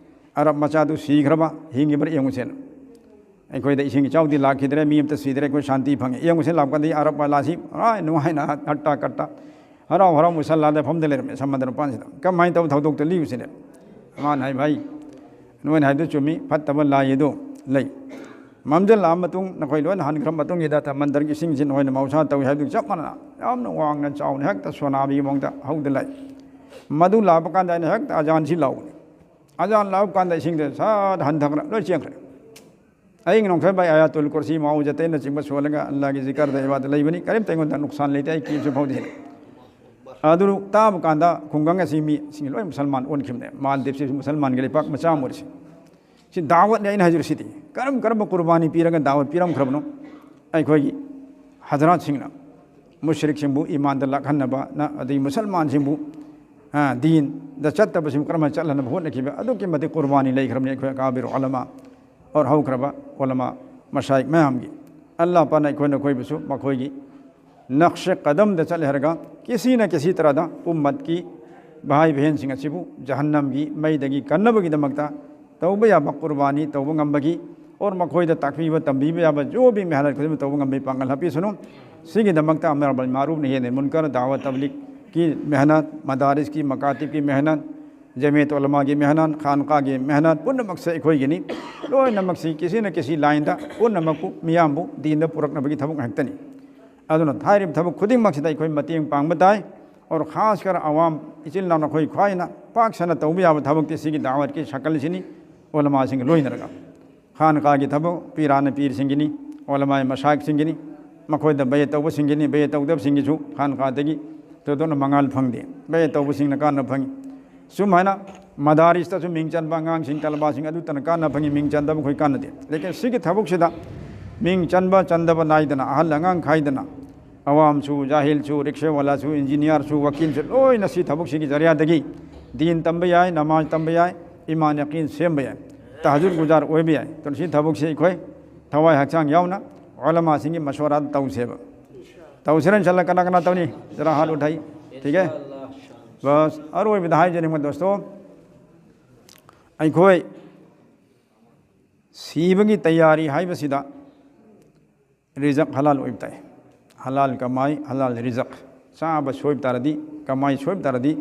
ꯑꯔꯕ ꯃꯆꯥꯗꯨ ꯁꯤꯈ꯭ꯔꯕ, ꯍꯤꯡꯉꯤꯕ꯭ꯔꯥ ꯌꯦꯡꯉꯨꯁꯦꯅ꯫ ꯑꯩꯈꯣꯏꯗ ꯏꯁꯤꯡ ꯏꯆꯥꯎꯗꯤ ꯂꯥꯛꯈꯤꯗ꯭ꯔꯦ, ꯃꯤ ꯑꯝꯇ ꯁꯤꯗ꯭ꯔꯦ, ꯑꯩꯈꯣꯏ ꯁꯥꯟꯇꯤ ꯐꯪꯉꯦ꯫ ꯌꯦꯡꯉꯨꯁꯦ ꯂꯥꯛꯄꯗꯤ ꯑꯔꯕ ꯃꯆꯥꯁꯤ ꯄꯨꯔꯥ ꯅꯨꯡꯉꯥꯏꯅ ꯍꯠꯇ ꯀꯠꯇ ꯍꯔꯥꯎ ꯍꯔꯥꯎ ꯃꯨꯁꯜꯂꯥꯗ ꯐꯝꯗ ꯂꯩꯔꯝꯃꯦ ꯁꯃꯨꯗ꯭ꯔ ꯃꯄꯥꯟꯁꯤꯗ꯫ ꯀꯃꯥꯏꯅ ꯇꯧꯕ ꯊꯧꯗꯣꯛꯇ ꯂꯤꯌꯨꯁꯤꯅꯦ? ꯃꯥꯅ ꯍꯥꯏ, "ꯚꯥꯏ, ꯅꯣꯏꯅ ꯍꯥꯏꯗꯨ ꯆꯨꯝꯃꯤ, ꯐꯠꯇꯕ ꯂꯥꯏ ꯑꯗꯨ ꯂꯩ꯫ ꯃꯝꯁꯤꯜꯂꯛꯑ ꯃꯇꯨꯡ, ꯅꯈꯣꯏ ꯂꯣꯏꯅ ꯍꯟꯈ꯭ꯔ ꯃꯇꯨꯡꯁꯤꯗ ꯁꯃꯨꯗ꯭ꯔꯒꯤ ꯏꯁꯤꯡꯁꯤ ꯅꯈꯣꯏꯅ ꯃꯍꯧꯁꯥ ꯇꯧꯏ ꯍꯥꯏꯕꯗꯨ ꯆꯞ ꯃꯥꯟꯅꯅ ꯌꯥꯝꯅ ꯋꯥꯡꯅ ꯆꯥꯎꯅ ꯍꯦꯛꯇ ꯁꯣꯅꯥꯕꯤꯒꯤ ꯃꯑꯣꯡꯗ ꯍꯧꯗ ꯂꯥꯛꯏ꯫ ꯃꯗꯨ ꯂꯥꯛꯄ ꯀꯥꯟꯗ ꯑꯩꯅ ꯍꯦꯛꯇ ꯑꯖꯥꯟꯁꯤ ꯂꯥꯎꯕꯅꯤ꯫ ꯑꯖꯥꯟ ꯂꯥꯎꯕ ꯀꯥꯟꯗ ꯏꯁꯤꯡꯗ ꯁꯠ ꯍꯟꯊꯈ꯭ꯔꯦ, ꯂꯣꯏ ꯆꯦꯟꯈ꯭ꯔꯦ꯫ ꯑꯩꯒꯤ ꯅꯣꯡꯊꯣꯏ ꯚꯥꯏ ꯑꯌꯥꯇꯨꯜ ꯀꯨꯔꯁꯤ, ꯃꯨꯑꯥꯋꯤꯖꯥꯇꯩꯅꯆꯤꯡꯕ ꯁꯣꯜꯂꯒ ꯑꯜꯂꯥꯍꯒꯤ ꯖꯤꯀꯔꯗ ꯏꯕꯥꯗ ꯂꯩꯕꯅꯤ, ꯀꯔꯤꯝꯇ ꯑꯩꯉꯣꯟꯗ ꯅꯨꯛꯁꯥꯟ ꯂꯩꯇꯦ, ꯑꯩ ꯀꯤꯕꯁꯨ ꯐꯥꯎꯗꯦ ꯍꯥꯏꯅ꯫ ꯑꯗꯨ ꯇꯥꯕ ꯀꯥꯟꯗ ꯈꯨꯡꯒꯪ ꯑꯁꯤ ꯃꯤ ꯁꯤꯡ ꯂꯣꯏ ꯃꯨꯁꯜꯃꯥꯟ ꯑꯣꯟꯈꯤꯕꯅꯦ꯫ ꯃꯥꯜꯗꯤꯞꯁꯤ ꯃꯨꯁꯜꯃꯥꯟꯒꯤ ꯂꯩꯄꯥꯛ ꯃꯆꯥ ꯑꯃ ꯑꯣꯏꯔꯤꯁꯤ꯫ ꯁꯤ ꯗꯥꯋꯠꯅꯤ ꯑꯩꯅ ꯍꯥꯏꯖꯔꯤꯁꯤꯗꯤ꯫ ꯀꯔꯝ ꯀꯔꯝꯕ ꯀꯨꯔꯕꯥꯅꯤ ꯄꯤꯔꯒ ꯗꯥꯋꯠ ꯄꯤꯔꯝꯈ꯭ꯔꯕꯅꯣ? ꯑꯩꯈꯣꯏꯒꯤ ꯍꯖꯔꯥꯠꯁꯤꯡꯅ ꯃꯨꯁ꯭ꯔꯤꯛꯁꯤꯡꯕꯨ ꯏꯃꯥꯟꯗ ꯂꯥꯛꯍꯟꯅꯕ, ꯅ-, ꯑꯗꯒꯤ ꯃꯨꯁꯜꯃꯥꯟꯁꯤꯡꯕꯨ, ꯑ, ꯗꯤꯟꯗ ꯆꯠꯇꯕꯁꯤꯡꯕꯨ ꯀꯔꯝꯍꯥꯏꯅ ꯆꯠꯍꯟꯅꯕ ꯍꯣꯠꯅꯈꯤꯕ ꯑꯗꯨꯛꯀꯤ ꯃꯇꯤꯛ ꯀꯨꯔꯕꯥꯅꯤ ꯂꯩꯈ꯭ꯔꯕꯅꯤ ꯑꯩꯈꯣꯏ ꯑꯀꯥꯕꯤꯔ ꯎꯂꯃꯥ, ꯑꯣꯔ ꯍꯧꯈ꯭ꯔꯕ ꯎꯂꯃꯥ ꯃꯁꯥꯏꯛ ꯃꯌꯥꯝꯒꯤ꯫ ꯑꯜꯂꯥꯍ ꯄꯥꯛꯅ ꯑꯩꯈꯣꯏꯅ ꯑꯩꯈꯣꯏꯕꯨꯁꯨ ꯃꯈꯣꯏꯒꯤ ꯅꯛꯁ ꯀꯗꯝꯗ ꯆꯠꯂꯦ ꯍꯥꯏꯔꯒ ꯀꯤꯁꯤꯅ ꯀꯤꯁꯤ ꯇꯔꯥꯗ ꯎꯝꯃꯠꯀꯤ ꯚꯥꯏ ꯕꯍꯦꯟꯁꯤꯡ ꯑꯁꯤꯕꯨ ꯖꯍꯟꯅꯝꯒꯤ ꯃꯩꯗꯒꯤ ꯀꯟꯅꯕꯒꯤꯗꯃꯛꯇ ꯇꯧꯕ ꯌꯥꯕ ꯀꯨꯔꯕꯥꯅꯤ ꯇꯧꯕ ꯉꯝꯕꯒꯤ, ꯑꯣꯔ ꯃꯈꯣꯏꯗ ꯇꯥꯛꯄꯤꯕ ꯇꯝꯕꯤꯕ ꯌꯥꯕ ꯖꯣ ꯚꯤ ꯃꯦꯍꯅꯠ ꯈꯨꯗꯤꯡꯃꯛ ꯇꯧꯕ ꯉꯝꯕꯒꯤ ꯄꯥꯡꯒꯜ ꯍꯥꯞꯄꯤꯁꯅꯨ꯫ ꯁꯤꯒꯤꯗꯃꯛꯇ ꯑꯃꯔ ꯕꯤꯜ ꯃꯥꯔꯨꯐ ꯅꯍꯤ ꯑꯅꯤꯜ ꯃꯨꯟꯀꯔ, ꯗꯥꯋꯠ ꯇꯕꯂꯤꯒꯀꯤ ꯃꯦꯍꯅꯠ, ꯃꯗꯥꯔꯤꯁꯀꯤ ꯃꯀꯥꯇꯤꯕꯀꯤ ꯃꯦꯍꯅꯠ, ꯖꯃꯤꯌꯠ ꯎꯂꯃꯥꯒꯤ ꯃꯦꯍꯅꯠ, ꯈꯥꯟꯀꯥꯒꯤ ꯃꯦꯍꯅꯠ ꯄꯨꯝꯅꯃꯛꯁꯦ ꯑꯩꯈꯣꯏꯒꯤꯅꯤ꯫ ꯂꯣꯏꯅꯃꯛꯁꯤ ꯀꯤꯁꯤꯅ ꯀꯤꯁꯤ ꯂꯥꯏꯟꯗ ꯄꯨꯝꯅꯃꯛꯄꯨ ꯃꯤꯌꯥꯝꯕꯨ ꯗꯤꯟꯗ ꯄꯨꯔꯛꯅꯕꯒꯤ ꯊꯕꯛ ꯉꯥꯛꯇꯅꯤ꯫ ꯑꯗꯨꯅ ꯍꯥꯏꯔꯤꯕ ꯊꯕꯛ ꯈꯨꯗꯤꯡꯃꯛꯁꯤꯗ ꯑꯩꯈꯣꯏ ꯃꯇꯦꯡ ꯄꯥꯡꯕ ꯇꯥꯏ꯫ ꯑꯣꯔ ꯈꯥꯁ ꯀꯔ ꯑꯋꯥꯝ ꯏꯆꯤꯜ ꯏꯅꯥꯎ ꯅꯈꯣꯏ ꯈ꯭ꯋꯥꯏꯅ ꯄꯥꯛ ꯁꯟꯅ ꯇꯧꯕ ꯌꯥꯕ ꯊꯕꯛꯇꯤ ꯁꯤꯒꯤ ꯗꯥꯋꯠꯀꯤ ꯁꯀꯜꯁꯤꯅꯤ, ꯎꯂꯃꯥꯁꯤꯡꯒ ꯂꯣꯏꯅꯔꯒ꯫ ꯈꯥꯟꯀꯥꯒꯤ ꯊꯕꯛ ꯄꯤꯔꯥꯅ ꯄꯤꯔꯁꯤꯡꯒꯤꯅꯤ, ꯎꯂꯃꯥꯏ ꯃꯁꯥꯏꯛꯁꯤꯡꯒꯤꯅꯤ, ꯃꯈꯣꯏꯗ ꯕꯌꯠ ꯇꯧꯕꯁꯤꯡꯒꯤꯅꯤ, ꯕꯌꯠ ꯇꯧꯗꯕꯁꯤꯡꯒꯤꯁꯨ ꯈꯥꯟꯀꯥꯗꯒꯤ ꯊꯣꯏꯗꯣꯛꯅ ꯃꯉꯥꯜ ꯐꯪꯗꯦ꯫ ꯕꯌꯠ ꯇꯧꯕꯁꯤꯡꯅ ꯀꯥꯟꯅꯕ ꯐꯪꯉꯤ꯫ ꯁꯨꯝ ꯍꯥꯏꯅ ꯃꯗꯥꯔꯤꯁꯇꯁꯨ ꯃꯤꯡ ꯆꯟꯕ ꯑꯉꯥꯡꯁꯤꯡ, ꯇꯂꯕꯥꯁꯤꯡ ꯑꯗꯨꯇꯅ ꯀꯥꯟꯅꯕ ꯐꯪꯉꯤ, ꯃꯤꯡ ꯆꯟꯗꯕ ꯑꯩꯈꯣꯏ ꯀꯥꯟꯅꯗꯦ꯫ ꯂꯦꯀꯤꯟ ꯁꯤꯒꯤ ꯊꯕꯛꯁꯤꯗ ꯃꯤꯡ ꯆꯟꯕ ꯆꯟꯗꯕ ꯅꯥꯏꯗꯅ, ꯑꯍꯜ ꯑꯉꯥꯡ ꯈꯥꯏꯗꯅ, ꯑꯋꯥꯝꯁꯨ, ꯖꯥꯍꯤꯜꯁꯨ, ꯔꯤꯛꯁꯥꯋꯥꯂꯥꯁꯨ, ꯏꯟꯖꯤꯅꯤꯌꯥꯔꯁꯨ, ꯋꯀꯤꯜꯁꯨ ꯂꯣꯏꯅ ꯁꯤ ꯊꯕꯛꯁꯤꯒꯤ ꯖꯔꯤꯌꯥꯗꯒꯤ ꯗꯤꯟ ꯇꯝꯕ ꯌꯥꯏ, ꯅꯃꯥꯖ ꯇꯝꯕ ꯌꯥꯏ, ꯏꯃꯥꯟ ꯌꯥꯀꯤꯟ ꯁꯦꯝꯕ ꯌꯥꯏ, ꯇꯍꯖꯨꯗ ꯒꯨꯖꯥꯔ ꯑꯣꯏꯕ ꯌꯥꯏ꯫ ꯑꯗꯨꯅ ꯁꯤ ꯊꯕꯛꯁꯤ ꯑꯩꯈꯣꯏ ꯊꯋꯥꯏ ꯍꯛꯆꯥꯡ ꯌꯥꯎꯅ ꯎꯂꯃꯥꯁꯤꯡꯒꯤ ꯃꯁꯣꯔꯥꯗ ꯇꯧꯁꯦꯕ꯫ ꯇꯧꯁꯤꯔ ꯏꯟꯁꯥꯜꯂꯥ, ꯀꯅꯥ ꯀꯅꯥ ꯇꯧꯅꯤ? ꯖꯔꯥ ꯍꯥꯠ ꯎꯊꯥꯏ꯫ ꯊꯤꯀꯦ? ꯕꯁ, ꯑꯔꯣꯏꯕꯗ ꯍꯥꯏꯖꯅꯤꯡꯕ ꯗꯣꯁꯇꯣ, ꯑꯩꯈꯣꯏ ꯁꯤꯕꯒꯤ ꯇꯌꯥꯔꯤ ꯍꯥꯏꯕꯁꯤꯗ ꯔꯤꯖꯛ ꯍꯂꯥꯜ ꯑꯣꯏꯕ ꯇꯥꯏ꯫ ꯍꯂꯥꯜ ꯀꯃꯥꯏ, ꯍꯂꯥꯜ ꯔꯤꯖꯛ꯫ ꯆꯥꯕ ꯁꯣꯏꯕ ꯇꯥꯔꯗꯤ, ꯀꯃꯥꯏ ꯁꯣꯏꯕ ꯇꯥꯔꯗꯤ,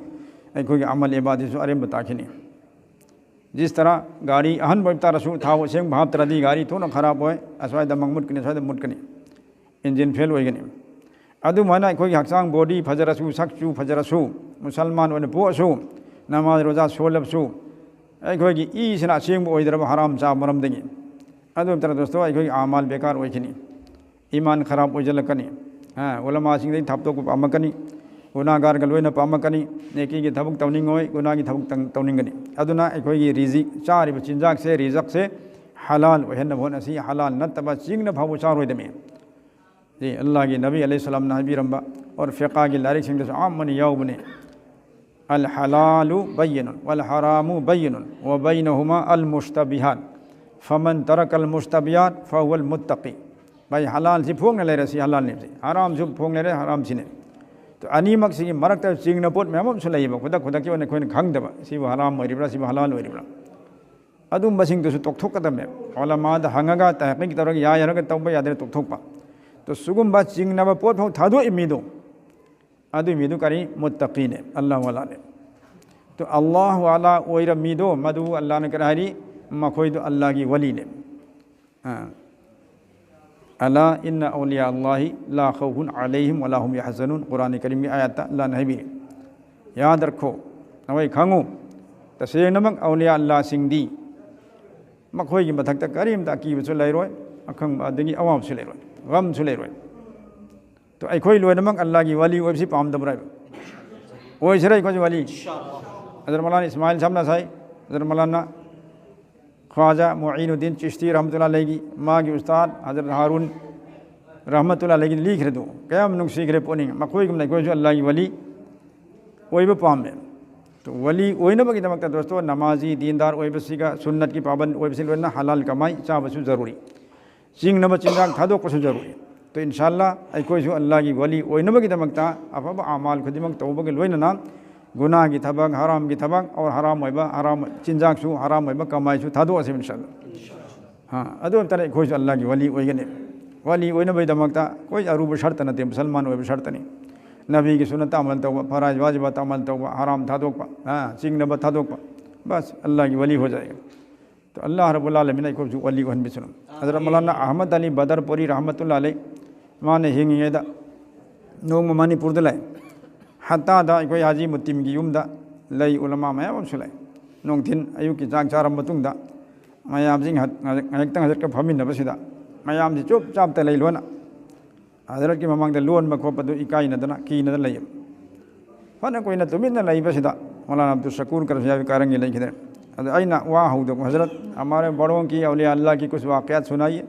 ꯑꯩꯈꯣꯏꯒꯤ ꯑꯃꯜ ꯏꯕꯥꯗꯁꯨ ꯑꯔꯦꯝꯕ ꯇꯥꯈꯤꯅꯤ꯫ ꯖꯤꯁ ꯇꯔꯥ, ꯒꯥꯔꯤ ꯑꯍꯟꯕ ꯑꯣꯏꯕ ꯇꯥꯔꯁꯨ, ꯊꯥꯎ ꯑꯁꯦꯡꯕ ꯍꯥꯞꯇ꯭ꯔꯗꯤ ꯒꯥꯔꯤ ꯊꯨꯅ ꯈꯔꯥꯞ ꯑꯣꯏ, ꯑꯁ꯭ꯋꯥꯏꯗ ꯃꯪ ꯃꯨꯠꯀꯅꯤ, ꯑꯁ꯭ꯋꯥꯏꯗ ꯃꯨꯠꯀꯅꯤ, ꯏꯟꯖꯤꯟ ꯐꯦꯜ ꯑꯣꯏꯒꯅꯤ꯫ ꯑꯗꯨꯃꯥꯏꯅ ꯑꯩꯈꯣꯏꯒꯤ ꯍꯛꯆꯥꯡ ꯕꯣꯗꯤ ꯐꯖꯔꯁꯨ, ꯁꯛꯆꯨ ꯐꯖꯔꯁꯨ, ꯃꯨꯁꯜꯃꯥꯟ ꯑꯣꯏꯅ ꯄꯣꯛꯑꯁꯨ, ꯅꯃꯥꯖ ꯔꯣꯖꯥ ꯁꯣꯜꯂꯕꯁꯨ, ꯑꯩꯈꯣꯏꯒꯤ ꯏꯁꯤꯅ ꯑꯁꯦꯡꯕ ꯑꯣꯏꯗ꯭ꯔꯕ ꯍꯔꯥꯝ ꯆꯥꯕ ꯃꯔꯝꯗꯒꯤ꯫ ꯑꯗꯨ ꯅꯠꯇꯅ ꯗꯣꯁꯇꯣ, ꯑꯩꯈꯣꯏꯒꯤ ꯑꯃꯥꯜ ꯕꯦꯀꯥꯔ ꯑꯣꯏꯈꯤꯅꯤ, ꯏꯃꯥꯟ ꯈꯔꯥꯞ ꯑꯣꯏꯁꯤꯜꯂꯛꯀꯅꯤ꯫ ꯍꯥ, ꯎꯂꯃꯥꯁꯤꯡꯗꯒꯤ ꯊꯥꯞꯇꯣꯛꯄ ꯄꯥꯝꯃꯛꯀꯅꯤ, ꯒꯨꯅꯥꯒꯥꯔꯒ ꯂꯣꯏꯅ ꯄꯥꯝꯃꯛꯀꯅꯤ, ꯅꯦꯀꯤꯒꯤ ꯊꯕꯛ ꯇꯧꯅꯤꯡꯉꯣꯏ, ꯒꯨꯅꯥꯒꯤ ꯊꯕꯛ ꯇꯧ-, ꯇꯧꯅꯤꯡꯒꯅꯤ꯫ ꯑꯗꯨꯅ ꯑꯩꯈꯣꯏꯒꯤ ꯔꯤꯖꯤꯛ, ꯆꯥꯔꯤꯕ ꯆꯤꯟꯖꯥꯛꯁꯦ, ꯔꯤꯖꯛꯁꯦ ꯍꯂꯥꯜ ꯑꯣꯏꯍꯟꯅꯕ ꯍꯣꯠꯅꯁꯤ꯫ ꯍꯂꯥꯜ ꯅꯠꯇꯕ ꯆꯤꯡꯅ ꯐꯥꯎꯕ ꯆꯥꯔꯣꯏꯗꯕꯅꯤ꯫ ꯁꯤ ꯑꯜꯂꯥꯍꯒꯤ ꯅꯕꯤ ꯑꯂꯩꯍꯤ ꯁꯂꯥꯝꯅ ꯍꯥꯏꯕꯤꯔꯝꯕ, ꯑꯣꯔ ꯐꯤꯀꯥꯒꯤ ꯂꯥꯏꯔꯤꯛꯁꯤꯡꯗꯁꯨ ꯑꯌꯥꯝꯕꯅ ꯌꯥꯎꯕꯅꯤ꯫ "الحلال بين والحرام بين وبينهما المشتبهات، فمن ترك المشتبهات فهو المتقي." ꯚꯥꯏ, ꯍꯂꯥꯜꯁꯤ ꯐꯣꯡꯅ ꯂꯩꯔꯦ, ꯁꯤ ꯍꯂꯥꯜꯅꯤ, ꯁꯤ ꯍꯔꯥꯝꯁꯨ ꯐꯣꯡ ꯂꯩꯔꯦ, ꯍꯔꯥꯝꯁꯤꯅꯤ꯫ ꯑꯗꯣ ꯑꯅꯤꯃꯛꯁꯤꯒꯤ ꯃꯔꯛꯇ ꯆꯤꯡꯅ ꯄꯣꯠ ꯃꯌꯥꯝ ꯑꯃꯁꯨ ꯂꯩꯌꯦꯕ, ꯈꯨꯗꯛ ꯈꯨꯗꯛꯀꯤ ꯑꯣꯏꯅ ꯑꯩꯈꯣꯏꯅ ꯈꯪꯗꯕ, ꯁꯤꯕꯨ ꯍꯔꯥꯝ ꯑꯣꯏꯔꯤꯕ꯭ꯔꯥ, ꯁꯤꯕꯨ ꯍꯂꯥꯜ ꯑꯣꯏꯔꯤꯕ꯭ꯔꯥ꯫ ꯑꯗꯨꯝꯕꯁꯤꯡꯗꯨꯁꯨ ꯇꯣꯛꯊꯣꯛꯀꯗꯕꯅꯦꯕ꯫ ꯎꯂꯃꯥꯗ ꯍꯪꯉꯒ, ꯇꯍꯀꯤꯛ ꯇꯧꯔꯒ, ꯌꯥꯏ ꯌꯥꯔꯒ ꯇꯧꯕ, ꯌꯥꯗ꯭ꯔꯒ ꯇꯣꯛꯊꯣꯛꯄ꯫ ꯑꯗꯣ ꯁꯤꯒꯨꯝꯕ ꯆꯤꯡꯅꯕ ꯄꯣꯠ ꯐꯥꯎ ꯊꯥꯗꯣꯛꯏ ꯃꯤꯗꯣ, ꯑꯗꯨꯏ ꯃꯤꯗꯨ ꯀꯔꯤ? ꯃꯨꯠꯇꯀꯤꯅꯦ, ꯑꯜꯂꯥꯍ ꯋꯥꯂꯥꯅꯦ꯫ ꯑꯗꯣ ꯑꯜꯂꯥꯍ ꯋꯥꯂꯥ ꯑꯣꯏꯔ ꯃꯤꯗꯣ, ꯃꯗꯨ ꯑꯜꯂꯥꯍꯅ ꯀꯔꯤ ꯍꯥꯏꯔꯤ? ꯃꯈꯣꯏꯗꯣ ꯑꯜꯂꯥꯍꯒꯤ ꯋꯥꯂꯤꯅꯦ꯫ ꯑꯥ꯫ "ألا إن أولياء الله لا خوف عليهم ولا هم يحزنون"꯫ ꯀꯨꯔꯥꯟ ꯀꯔꯤꯝꯒꯤ ꯑꯥꯌꯠꯇ ꯑꯜꯂꯥꯍꯅ ꯍꯥꯏꯕꯤꯔꯤ꯫ ꯌꯥꯗ ꯔꯈꯣ, ꯅꯈꯣꯏ ꯈꯪꯉꯨ, ꯇꯁꯦꯡꯅꯃꯛ ꯑꯧꯂꯤꯌꯥ ꯑꯜꯂꯥꯍꯁꯤꯡꯗꯤ ꯃꯈꯣꯏꯒꯤ ꯃꯊꯛꯇ ꯀꯔꯤꯝꯇ ꯑꯀꯤꯕꯁꯨ ꯂꯩꯔꯣꯏ, ꯑꯈꯪꯕ ꯑꯗꯒꯤ ꯑꯋꯥꯕꯁꯨ ꯂꯩꯔꯣꯏ, ꯒꯝꯁꯨ ꯂꯩꯔꯣꯏ꯫ ꯇꯣ, ꯑꯩꯈꯣꯏ ꯂꯣꯏꯅꯃꯛ ꯑꯜꯂꯥꯍꯒꯤ ꯋꯥꯂꯤ ꯑꯣꯏꯕꯁꯤ ꯄꯥꯝꯗꯕ꯭ꯔꯥ ꯍꯥꯏꯕ? ꯑꯣꯏꯁꯤꯔꯥ ꯑꯩꯈꯣꯏꯁꯨ ꯋꯥꯂꯤ? ꯍꯖꯔꯠ ꯃꯧꯂꯥꯅꯥ ꯏꯁꯃꯥꯏꯜ ꯁꯥꯍꯕꯅ ꯁꯥꯏ, ꯍꯖꯔꯠ ꯃꯧꯂꯥꯅꯥ ꯈ꯭ꯋꯥꯖꯥ ꯃꯨꯏꯅꯨꯗꯗꯤꯟ ꯆꯤꯁꯇꯤ ꯔꯍꯃꯇꯨꯜꯂꯥꯍꯤ ꯑꯂꯩꯍꯤꯒꯤ, ꯃꯥꯒꯤ ꯎꯁꯇꯥꯗ ꯍꯖꯔꯠ ꯍꯥꯔꯨꯟ ꯔꯍꯃꯇꯨꯜꯂꯥꯍꯤ ꯑꯂꯩꯍꯤꯒꯤ ꯂꯤꯈ꯭ꯔꯦꯗꯣ, ꯀꯌꯥꯝ ꯅꯨꯡꯁꯤꯈ꯭ꯔꯦ ꯄꯨꯛꯅꯤꯡ꯫ ꯃꯈꯣꯏꯒꯨꯝꯅ ꯑꯩꯈꯣꯏꯁꯨ ꯑꯜꯂꯥꯍꯒꯤ ꯋꯥꯂꯤ ꯑꯣꯏꯕ ꯄꯥꯝꯃꯦ꯫ ꯇꯣ, ꯋꯥꯂꯤ ꯑꯣꯏꯅꯕꯒꯤꯗꯃꯛꯇ ꯗꯣꯁꯇꯣ, ꯅꯃꯥꯖꯤ ꯗꯤꯟꯗꯥꯔ ꯑꯣꯏꯕꯁꯤꯒ, ꯁꯨꯟꯅꯠꯀꯤ ꯄꯥꯕꯟ ꯑꯣꯏꯕꯁꯤ ꯂꯣꯏꯅꯅ ꯍꯂꯥꯜ ꯀꯃꯥꯏ ꯆꯥꯕꯁꯨ ꯖꯔꯨꯔꯤ꯫ ꯆꯤꯡꯅꯕ ꯆꯤꯟꯖꯥꯛ ꯊꯥꯗꯣꯛꯄꯁꯨ ꯖꯔꯨꯔꯤ꯫ ꯇꯣ, ꯏꯟꯁꯥ ꯑꯜꯂꯥꯍ, ꯑꯩꯈꯣꯏꯁꯨ ꯑꯜꯂꯥꯍꯒꯤ ꯋꯥꯂꯤ ꯑꯣꯏꯅꯕꯒꯤꯗꯃꯛꯇ ꯑꯐꯕ ꯑꯃꯥꯜ ꯈꯨꯗꯤꯡꯃꯛ ꯇꯧꯕꯒ ꯂꯣꯏꯅꯅ ꯒꯨꯅꯥꯒꯤ ꯊꯕꯛ, ꯍꯔꯥꯝꯒꯤ ꯊꯕꯛ, ꯑꯣꯔ ꯍꯔꯥꯝ ꯑꯣꯏꯕ, ꯍꯔꯥꯝ ꯆꯤꯟꯖꯥꯛꯁꯨ, ꯍꯔꯥꯝ ꯑꯣꯏꯕ ꯀꯃꯥꯏꯁꯨ ꯊꯥꯗꯣꯛꯑꯁꯦꯕ, ꯏꯟꯁꯥ ꯑꯜꯂꯥ꯫ ꯍꯥ, ꯑꯗꯨ ꯅꯠꯇꯅ ꯑꯩꯈꯣꯏꯁꯨ ꯑꯜꯂꯥꯒꯤ ꯋꯥꯂꯤ ꯑꯣꯏꯒꯅꯤ꯫ ꯋꯥꯂꯤ ꯑꯣꯏꯅꯕꯒꯤꯗꯃꯛꯇ ꯑꯩꯈꯣꯏ ꯑꯔꯨꯕ ꯁꯔꯇ ꯅꯠꯇꯦ, ꯃꯨꯁꯜꯃꯥꯟ ꯑꯣꯏꯕ ꯁꯔꯇꯅꯤ꯫ ꯅꯕꯤꯒꯤ ꯁꯨꯟꯅꯠꯇ ꯑꯃꯜ ꯇꯧꯕ, ꯐꯔꯥꯏꯖ ꯋꯥꯖꯤꯕꯥꯠꯇ ꯑꯃꯜ ꯇꯧꯕ, ꯍꯔꯥꯝ ꯊꯥꯗꯣꯛꯄ, ꯍꯥ, ꯆꯤꯡꯅꯕ ꯊꯥꯗꯣꯛꯄ꯫ ꯕꯁ, ꯑꯜꯂꯥꯒꯤ ꯋꯥꯂꯤ ꯍꯣ ꯖꯥꯏꯒ꯫ ꯇꯣ ꯑꯜꯂꯥꯍ ꯔꯕꯨꯜ ꯑꯥꯂꯃꯤꯟꯅ ꯑꯩꯈꯣꯏꯕꯨꯁꯨ ꯋꯥꯂꯤ ꯑꯣꯏꯍꯟꯕꯤꯁꯅꯨ꯫ ꯍꯖꯔꯠ ꯃꯧꯂꯥꯅꯥ ꯑꯍꯃꯗ ꯑꯂꯤ ꯕꯗꯔꯄꯨꯔꯤ ꯔꯍꯃꯇꯨꯜꯂꯥꯍꯤ ꯑꯂꯩ, ꯃꯥꯅ ꯍꯤꯡꯉꯤꯉꯩꯗ ꯅꯣꯡꯃ ꯃꯅꯤꯄꯨꯔꯗ ꯂꯥꯛꯑꯦ꯫ ꯍꯠꯇꯥꯗ ꯑꯩꯈꯣꯏ ꯍꯥꯖꯤ ꯃꯨꯇꯤꯝꯒꯤ ꯌꯨꯝꯗ ꯂꯩ, ꯎꯂꯃꯥ ꯃꯌꯥꯝ ꯑꯃꯁꯨ ꯂꯩ꯫ ꯅꯨꯡꯊꯤꯟ ꯑꯌꯨꯛꯀꯤ ꯆꯥꯛ ꯆꯥꯔꯕ ꯃꯇꯨꯡꯗ ꯃꯌꯥꯝꯁꯤꯡ ꯉꯥꯏꯍꯥꯛ-, ꯉꯥꯏꯍꯥꯛꯇꯪ ꯍꯖꯔꯠꯀ ꯐꯝꯃꯤꯟꯅꯕꯁꯤꯗ ꯃꯌꯥꯝꯁꯤ ꯆꯨꯞ ꯆꯥꯞꯇ ꯂꯩ ꯂꯣꯏꯅ꯫ ꯍꯖꯔꯠꯀꯤ ꯃꯃꯥꯡꯗ ꯂꯣꯟꯕ ꯈꯣꯠꯄꯗꯨ ꯏꯀꯥꯏꯅꯗꯅ, ꯀꯤꯅꯗꯅ ꯂꯩꯌꯦꯕ꯫ ꯐꯅ ꯀꯨꯏꯅ ꯇꯨꯃꯤꯟꯅ ꯂꯩꯕꯁꯤꯗ ꯃꯧꯂꯥꯅꯥ ꯑꯕꯗꯨꯜ ꯁꯀꯨꯔ ꯀꯔꯁꯤꯌꯥꯕꯤ ꯀꯥꯔꯪꯒꯤ ꯂꯩꯈꯤꯗ꯭ꯔꯦ꯫ ꯑꯗ ꯑꯩꯅ ꯋꯥ ꯍꯧꯗꯣꯛꯄ, "ꯍꯖꯔꯠ, ꯍꯃꯥꯔꯦ ꯕꯔꯣꯡ ꯀꯤ ꯑꯧꯂꯤꯌꯥ ꯑल्लाह की कुछ वाकयात सुनाइए।"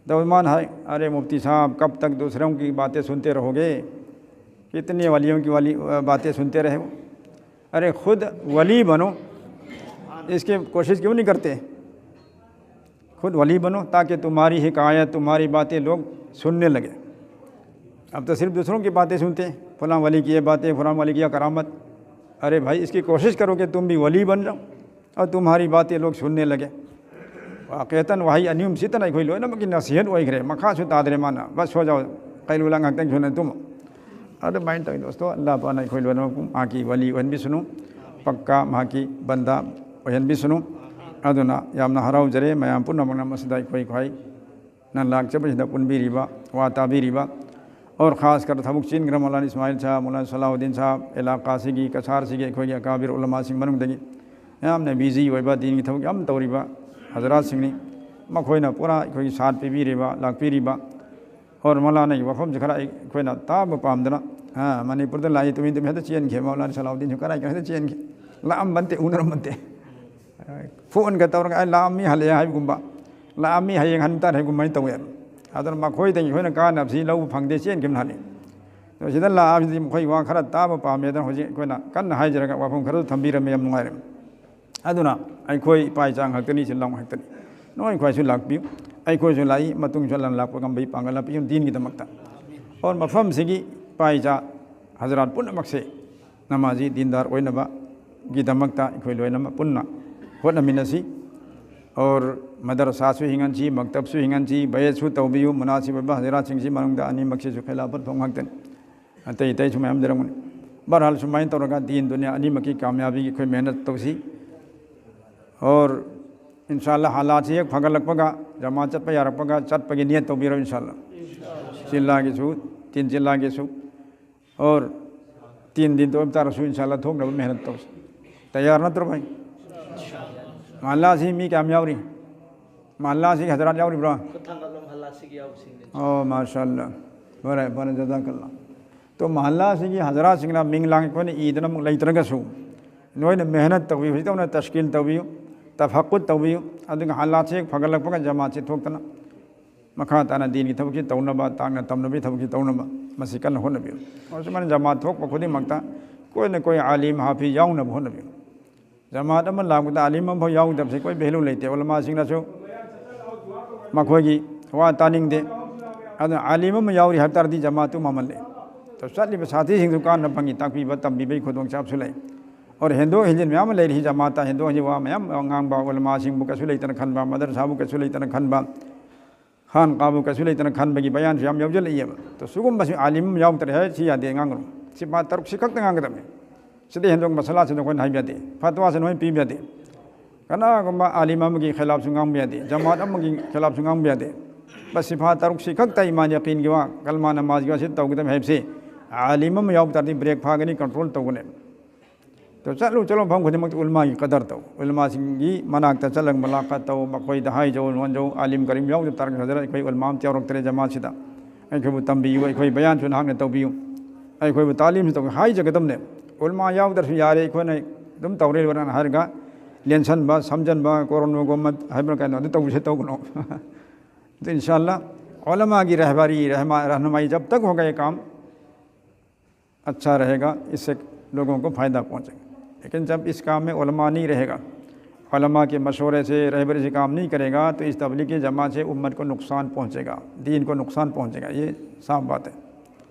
तो ईमान है, "अरे मुफ्ती साहब, कब तक दूसरों की बातें सुनते रहोगे? कितने वलियों की वाली, अ, बातें सुनते रहे हो? अरे खुद वली बनो, इसकी कोशिश क्यों नहीं करते? खुद वली बनो ताकि तुम्हारी हिकायत, तुम्हारी बातें लोग सुनने लगे।" अब तो सिर्फ दूसरों की बातें सुनते हैं, फलां वली की ये बातें, फलां वली की यह करामत। अरे भाई, इसकी कोशिश करो कि तुम भी वली बन जाओ और तुम्हारी बातें लोग सुनने लगे। वाकईतन वही अनियम सितन ꯑꯩꯈꯣꯏ ꯂꯣꯏꯅꯃꯛꯀꯤ ꯅꯁꯤꯍꯠ ꯑꯣꯏꯈ꯭ꯔꯦ꯫ ꯃꯈꯥꯁꯨ ꯇꯥꯗ꯭ꯔꯦ ꯃꯥꯅ꯫ ꯕꯁ ꯍꯣ ꯖꯥꯎ, ꯀꯩꯂꯨꯂꯥ ꯉꯥꯛꯇꯪ ꯁꯨꯅ ꯇꯨꯝꯃꯣ꯫ ꯑꯗꯨꯃꯥꯏꯅ ꯇꯧꯋꯤ ꯗꯣꯁꯇꯣ, ꯑꯜꯂꯥꯍ ꯄꯥꯛꯅ ꯑꯩꯈꯣꯏ ꯂꯣꯏꯅꯃꯛꯄꯨ ꯃꯍꯥꯛꯀꯤ ꯋꯥꯂꯤ ꯑꯣꯏꯍꯟꯕꯤꯁꯅꯨ, ꯄꯛꯀꯥ ꯃꯍꯥꯛꯀꯤ ꯕꯟꯗꯥ ꯑꯣꯏꯍꯟꯕꯤꯁꯅꯨ꯫ ꯑꯗꯨꯅ ꯌꯥꯝꯅ ꯍꯔꯥꯎꯖꯔꯦ ꯃꯌꯥꯝ ꯄꯨꯝꯅꯃꯛꯅ ꯃꯁꯤꯗ ꯑꯩꯈꯣꯏ ꯈ꯭ꯋꯥꯏ ꯅꯪ ꯂꯥꯛꯆꯕꯁꯤꯗ ꯄꯨꯟꯕꯤꯔꯤꯕ, ꯋꯥ ꯇꯥꯕꯤꯔꯤꯕ, ꯑꯣꯔ ꯈꯥꯁ ꯀꯔ ꯊꯕꯛ ꯆꯤꯟꯈ꯭ꯔ ꯃꯧꯂꯥꯅꯥ ꯏꯁꯃꯥꯏꯜ ꯁꯥꯍꯕ, ꯃꯧꯂꯥꯅꯥ ꯁꯂꯥꯍꯨꯗꯤꯟ ꯁꯥꯍꯕ, ꯏꯂꯥꯀꯥꯁꯤꯒꯤ, ꯀꯁꯥꯔꯁꯤꯒꯤ ꯑꯩꯈꯣꯏꯒꯤ ꯑꯀꯥꯕꯤꯔ ꯎꯂꯃꯥꯁꯤꯡ ꯃꯅꯨꯡꯗꯒꯤ ꯌꯥꯝꯅ ꯕꯤꯖꯤ ꯑꯣꯏꯕ, ꯗꯤꯟꯒꯤ ꯊꯕꯛ ꯌꯥꯝ ꯇꯧꯔꯤꯕ ꯍꯖꯔꯥꯠꯁꯤꯡꯅꯤ꯫ ꯃꯈꯣꯏꯅ ꯄꯨꯔꯥ ꯑꯩꯈꯣꯏꯒꯤ ꯁꯥꯠ ꯄꯤꯕꯤꯔꯤꯕ, ꯂꯥꯛꯄꯤꯔꯤꯕ, ꯑꯣꯔ ꯃꯧꯂꯥꯅꯥꯒꯤ ꯋꯥꯐꯝꯁꯤ ꯈꯔ ꯑꯩꯈꯣꯏꯅ ꯇꯥꯕ ꯄꯥꯝꯗꯅ, ꯑ, ꯃꯅꯤꯄꯨꯔꯗ ꯂꯥꯛꯏ, ꯇꯨꯃꯤꯟ ꯇꯨꯃꯤꯟ ꯍꯦꯛꯇ ꯆꯦꯟꯈꯤ꯫ ꯃꯧꯂꯥꯅꯥ ꯁꯂꯥꯍꯨꯗꯤꯟꯁꯨ ꯀꯔꯥꯏ ꯀꯔꯥꯏꯗ ꯆꯦꯟꯈꯤ? ꯂꯥꯛꯑꯝꯕꯟꯇꯦ, ꯎꯅꯔꯝꯕꯟꯇꯦ꯫ ꯐꯣꯟꯒ ꯇꯧꯔꯒ, "ꯑꯩ ꯂꯥꯛꯑꯝꯃꯤ, ꯍꯜꯂꯛꯑꯦ" ꯍꯥꯏꯕꯒꯨꯝꯕ, "ꯂꯥꯛꯑꯝꯃꯤ, ꯍꯌꯦꯡ ꯍꯟ ꯇꯥꯔꯦ" ꯍꯥꯏꯕꯒꯨꯝꯕ ꯍꯥꯏꯅ ꯇꯧꯋꯦ꯫ ꯑꯗꯨꯅ ꯃꯈꯣꯏꯗꯒꯤ ꯑꯩꯈꯣꯏꯅ ꯀꯥꯟꯅꯕꯁꯤ ꯂꯧꯕ ꯐꯪꯗꯦ, ꯆꯦꯟꯈꯤꯕꯅ ꯍꯥꯜꯂꯤ꯫ ꯑꯗꯣ ꯁꯤꯗ ꯂꯥꯛꯑꯕꯁꯤꯗꯤ ꯃꯈꯣꯏ ꯋꯥ ꯈꯔ ꯇꯥꯕ ꯄꯥꯝꯃꯦꯗꯅ ꯍꯧꯖꯤꯛ ꯑꯩꯈꯣꯏꯅ ꯀꯟꯅ ꯍꯥꯏꯖꯔꯒ ꯋꯥꯐꯝ ꯈꯔꯁꯨ ꯊꯝꯕꯤꯔꯝꯃꯦ, ꯌꯥꯝ ꯅꯨꯡꯉꯥꯏꯔꯦ꯫ ꯑꯗꯨꯅ ꯑꯩꯈꯣꯏ ꯏꯄꯥ ꯏꯆꯥ ꯉꯥꯛꯇꯅꯤ, ꯏꯆꯤꯜ ꯏꯅꯥꯎ ꯉꯥꯛꯇꯅꯤ꯫ ꯅꯣꯏ ꯈ꯭ꯋꯥꯏꯁꯨ ꯂꯥꯛꯄꯤꯌꯨ, ꯑꯩꯈꯣꯏꯁꯨ ꯂꯥꯛꯏ, ꯃꯇꯨꯡꯁꯨ ꯂꯥꯛꯄ ꯉꯝꯕꯒꯤ ꯄꯥꯡꯒꯜ ꯂꯥꯛꯄꯤꯌꯨ, ꯗꯤꯟꯒꯤꯗꯃꯛꯇ꯫ ꯑꯣꯔ ꯃꯐꯝꯁꯤꯒꯤ ꯏꯄꯥ ꯏꯆꯥ ꯍꯖꯔꯥꯠ ꯄꯨꯝꯅꯃꯛꯁꯦ ꯅꯃꯥꯖꯤ ꯗꯤꯟꯗꯥꯔ ꯑꯣꯏꯅꯕꯒꯤꯗꯃꯛꯇ ꯑꯩꯈꯣꯏ ꯂꯣꯏꯅꯃꯛ ꯄꯨꯟꯅ ꯍꯣꯠꯅꯃꯤꯟꯅꯁꯤ꯫ ꯑꯣꯔ ꯃꯗꯔꯁꯥꯁꯨ ꯍꯤꯡꯍꯟꯁꯤ, ꯃꯛꯇꯕꯁꯨ ꯍꯤꯡꯍꯟꯁꯤ, ꯕꯌꯠꯁꯨ ꯇꯧꯕꯤꯌꯨ, ꯃꯨꯅꯥꯁꯤꯕ ꯑꯣꯏꯕ ꯍꯖꯔꯥꯠꯁꯤꯡꯁꯤ ꯃꯅꯨꯡꯗ ꯑꯅꯤꯃꯛꯁꯤꯁꯨ ꯈꯤꯂꯥꯐꯠ ꯐꯪ ꯉꯥꯛꯇꯅꯤ꯫ ꯑꯇꯩ ꯑꯇꯩꯁꯨ ꯃꯌꯥꯝ ꯂꯩꯔꯝꯒꯅꯤ꯫ ꯕꯍꯔꯍꯥꯜ, ꯁꯨꯃꯥꯏꯅ ꯇꯧꯔꯒ ꯗꯤꯟ ꯗꯨꯅꯤꯌꯥ ꯑꯅꯤꯃꯛꯀꯤ ꯀꯥꯃꯌꯥꯕꯤꯒꯤ ꯑꯩꯈꯣꯏ ꯃꯦꯍꯅꯠ ꯇꯧꯁꯤ꯫ ꯑꯣꯔ ꯏꯟꯁꯥ ꯑꯜꯂꯥ ꯍꯥꯂꯥꯠꯁꯤ ꯍꯦꯛ ꯐꯒꯠꯂꯛꯄꯒ, ꯖꯃꯥꯠ ꯆꯠꯄ ꯌꯥꯔꯛꯄꯒ ꯆꯠꯄꯒꯤ ꯅꯤꯌꯠ ꯇꯧꯕꯤꯔꯣ ꯏꯟꯁꯥ ꯑꯜꯂꯥ꯫ ꯖꯤꯜꯂꯥꯒꯤꯁꯨ, ꯇꯤꯟ ꯖꯤꯜꯂꯥꯒꯤꯁꯨ, ꯑꯣꯔ ꯇꯤꯟ ꯗꯤꯟ ꯇꯣ ꯇꯥꯔꯁꯨ ꯏꯟꯁꯥ ꯑꯜꯂꯥ ꯊꯣꯛꯅꯕ ꯃꯦꯍꯅꯠ ꯇꯧꯁꯤ꯫ ꯇꯌꯥꯔ ꯅꯠꯇ꯭ꯔꯣ ꯚꯥꯏ? ꯃꯍꯜꯂꯥꯁꯤ ꯃꯤ ꯀꯌꯥꯝ ꯌꯥꯎꯔꯤ? ꯃꯍꯜꯂꯥꯁꯤꯒꯤ ꯍꯖꯔꯥꯠ ꯌꯥꯎꯔꯤꯕ꯭ꯔꯣ? ꯈꯨꯊꯥꯡꯒꯠꯂꯣꯝ ꯍꯜꯂꯥꯁꯤꯒꯤ ꯌꯥꯎꯁꯤꯡꯅꯦ꯫ ꯑꯣ, ꯃꯥꯁꯥ ꯑꯜꯂꯥ꯫ ꯐꯔꯦ, ꯐꯔꯦ, ꯖꯖꯥꯀꯜꯂꯥ꯫ ꯇꯣ ꯃꯍꯜꯂꯥꯁꯤꯒꯤ ꯍꯖꯔꯥꯠꯁꯤꯡꯅ ꯃꯤꯡ ꯂꯥꯡ ꯑꯩꯈꯣꯏꯅ ꯏꯗꯅ ꯑꯃꯨꯛ ꯂꯩꯇ꯭ꯔꯒꯁꯨ, ꯅꯣꯏꯅ ꯃꯦꯍꯅꯠ ꯇꯧꯕꯤꯌꯨ, ꯍꯧꯖꯤꯛ ꯇꯧꯅ ꯇꯁꯀꯤꯜ ꯇꯧꯕꯤꯌꯨ, ꯇꯐꯛꯀꯨꯠ ꯇꯧꯕꯤꯌꯨ, ꯑꯗꯨꯒ ꯍꯜꯂꯥꯠꯁꯤ ꯍꯦꯛ ꯐꯒꯠꯂꯛꯄꯒ ꯖꯃꯥꯠꯁꯤ ꯊꯣꯛꯇꯅ ꯃꯈꯥ ꯇꯥꯅ ꯗꯤꯟꯒꯤ ꯊꯕꯛꯁꯤ ꯇꯧꯅꯕ, ꯇꯥꯛꯅ ꯇꯝꯅꯕꯒꯤ ꯊꯕꯛꯁꯤ ꯇꯧꯅꯕ ꯃꯁꯤ ꯀꯟꯅ ꯍꯣꯠꯅꯕꯤꯌꯨ꯫ ꯑꯁꯨꯃꯥꯏꯅ ꯖꯃꯥꯠ ꯊꯣꯛꯄ ꯈꯨꯗꯤꯡꯃꯛꯇ ꯀꯣꯏꯅ ꯀꯣꯏ ꯑꯥꯂꯤꯝ ꯍꯥꯐꯤꯖ ꯌꯥꯎꯅꯕ ꯍꯣꯠꯅꯕꯤꯌꯨ꯫ ꯖꯃꯥꯠ ꯑꯃ ꯂꯥꯛꯄꯗ ꯑꯥꯂꯤꯝ ꯑꯃꯐꯥꯎ ꯌꯥꯎꯗꯕꯁꯦ ꯑꯩꯈꯣꯏ ꯚꯦꯂꯨ ꯂꯩꯇꯦ꯫ ꯎꯂꯃꯥꯁꯤꯡꯅꯁꯨ ꯃꯈꯣꯏꯒꯤ ꯋꯥ ꯇꯥꯅꯤꯡꯗꯦ꯫ ꯑꯗꯨꯅ ꯑꯥꯂꯤꯝ ꯑꯃ ꯌꯥꯎꯔꯤ ꯍꯥꯏꯕ ꯇꯥꯔꯗꯤ ꯖꯃꯥꯠꯇꯨ ꯃꯃꯜ ꯂꯩ꯫ ꯆꯠꯂꯤꯕ ꯁꯥꯊꯤꯁꯤꯡꯁꯨ ꯀꯥꯟꯅꯕ ꯐꯪꯉꯤ, ꯇꯥꯛꯄꯤꯕ ꯇꯝꯕꯤꯕꯒꯤ ꯈꯨꯗꯣꯡꯆꯥꯕꯁꯨ ꯂꯩ꯫ ꯑꯣꯔ ꯍꯦꯟꯗꯣꯛ ꯍꯦꯟꯖꯤꯟ ꯃꯌꯥꯝ ꯑꯃ ꯂꯩꯔꯤ ꯖꯃꯥꯠꯇ, ꯍꯦꯟꯗꯣꯛ ꯍꯦꯟꯖꯤꯟ ꯋꯥ ꯃꯌꯥꯝ ꯉꯥꯡꯕ, ꯎꯂꯃꯥꯁꯤꯡꯕꯨ ꯀꯩꯁꯨ ꯂꯩꯇꯅ ꯈꯟꯕ, ꯃꯗꯔꯁꯥꯕꯨ ꯀꯩꯁꯨ ꯂꯩꯇꯅ ꯈꯟꯕ, ꯈꯥꯟ ꯀꯥꯕꯨ ꯀꯩꯁꯨ ꯂꯩꯇꯅ ꯈꯟꯕꯒꯤ ꯕꯌꯥꯟꯁꯨ ꯌꯥꯝ ꯌꯥꯎꯁꯤꯜꯂꯛꯏꯑꯕ꯫ ꯑꯗꯣ ꯁꯤꯒꯨꯝꯕꯁꯤ ꯑꯥꯂꯤꯝ ꯑꯃ ꯌꯥꯎꯗ꯭ꯔꯦ ꯍꯥꯏ ꯁꯤ ꯌꯥꯗꯦ, ꯉꯥꯡꯒꯅꯨ꯫ ꯁꯤꯐꯥ ꯇꯔꯨꯛꯁꯤ ꯈꯛꯇ ꯉꯥꯡꯒꯗꯕꯅꯤ꯫ ꯁꯤꯗ ꯍꯦꯟꯗꯣꯛ ꯃꯁꯥꯂꯥꯁꯤ ꯅꯈꯣꯏꯅ ꯍꯥꯏꯕ ꯌꯥꯗꯦ, ꯐꯠꯋꯥꯁꯤ ꯅꯈꯣꯏꯅ ꯄꯤꯕ ꯌꯥꯗꯦ꯫ ꯀꯅꯥꯒꯨꯝꯕ ꯑꯥꯂꯤꯝ ꯑꯃꯒꯤ ꯈꯤꯂꯥꯐꯁꯨ ꯉꯥꯡꯕ ꯌꯥꯗꯦ, ꯖꯃꯥꯠ ꯑꯃꯒꯤ ꯈꯤꯂꯥꯐꯁꯨ ꯉꯥꯡꯕ ꯌꯥꯗꯦ꯫ ꯕꯁ ꯁꯤꯐꯥ ꯇꯔꯨꯛꯁꯤ ꯈꯛꯇ ꯏꯃꯥꯟ ꯌꯥꯀꯤꯟꯒꯤ ꯋꯥ, ꯀꯜꯃꯥ ꯅꯃꯥꯖꯒꯤ ꯋꯥ ꯁꯤ ꯇꯧꯒꯗꯕꯅꯤ ꯍꯥꯏꯕꯁꯤ ꯑꯥꯂꯤꯝ ꯑꯃ ꯌꯥꯎꯕ ꯇꯥꯔꯗꯤ ꯕ꯭ꯔꯦꯛ ꯐꯥꯒꯅꯤ, ꯀꯟꯇ꯭ꯔꯣꯜ ꯇꯧꯒꯅꯤ꯫ ꯑꯗꯣ ꯆꯠꯂꯨ ꯆꯠꯂꯨ ꯃꯐꯝ ꯈꯨꯗꯤꯡꯃꯛꯇ ꯎꯂꯃꯥꯒꯤ ꯀꯗꯔ ꯇꯧ꯫ ꯎꯂꯃꯥꯁꯤꯡꯒꯤ ꯃꯅꯥꯛꯇ ꯆꯠꯂꯒ ꯃꯨꯂꯥꯀꯥꯠ ꯇꯧ, ꯃꯈꯣꯏꯗ ꯍꯥꯏꯖꯧ, ꯅꯣꯟꯖꯧ꯫ ꯑꯥꯂꯤꯝ ꯀꯔꯤꯝ ꯌꯥꯎꯗ ꯇꯥꯔꯒ ꯍꯖꯔꯠ ꯑꯩꯈꯣꯏ ꯎꯂꯃꯥ ꯑꯃꯇ ꯌꯥꯎꯔꯛꯇ꯭ꯔꯦ ꯖꯃꯥꯠꯁꯤꯗ, ꯑꯩꯈꯣꯏꯕꯨ ꯇꯝꯕꯤꯌꯨ, ꯑꯩꯈꯣꯏ ꯕꯌꯥꯟꯁꯨ ꯅꯍꯥꯛꯅ ꯇꯧꯕꯤꯌꯨ, ꯑꯩꯈꯣꯏꯕꯨ ꯇꯥꯂꯤꯝꯁꯨ ꯇꯧꯕꯤꯌꯨ ꯍꯥꯏꯖꯒꯗꯕꯅꯦ꯫ ꯎꯂꯃꯥ ꯌꯥꯎꯗ꯭ꯔꯁꯨ ꯌꯥꯔꯦ, ꯑꯩꯈꯣꯏꯅ ꯑꯗꯨꯝ ꯇꯧꯔꯦ ꯂꯣꯏꯔꯦꯅ ꯍꯥꯏꯔꯒ ꯂꯦꯟꯁꯟꯕ, ꯁꯝꯖꯟꯕ, ꯀꯣꯔꯣꯅꯣꯒꯣꯃꯠ ꯍꯥꯏꯕ꯭ꯔꯥ ꯀꯩꯅꯣ, ꯑꯗꯨ ꯇꯧꯕꯁꯦ ꯇꯧꯒꯅꯣ꯫ ꯑꯗꯨ ꯏꯟꯁꯥ ꯑꯜꯂꯥ ꯎꯂꯃꯥꯒꯤ ꯔꯍꯕꯔꯤ, ꯔꯍꯃꯥ-, रहनुमाई जब तक होगा ये काम, अच्छा रहेगा, इससे लोगों को फ़ायदा पहुँचेगा। लेकिन जब इस काम में उलमा नहीं रहेगा, उलमा के मशवरे से, रहबरी से काम नहीं करेगा, तो इस तबलीग की जमात से उम्मत को नुकसान पहुँचेगा, दीन को नुकसान पहुँचेगा। ये साफ बात है।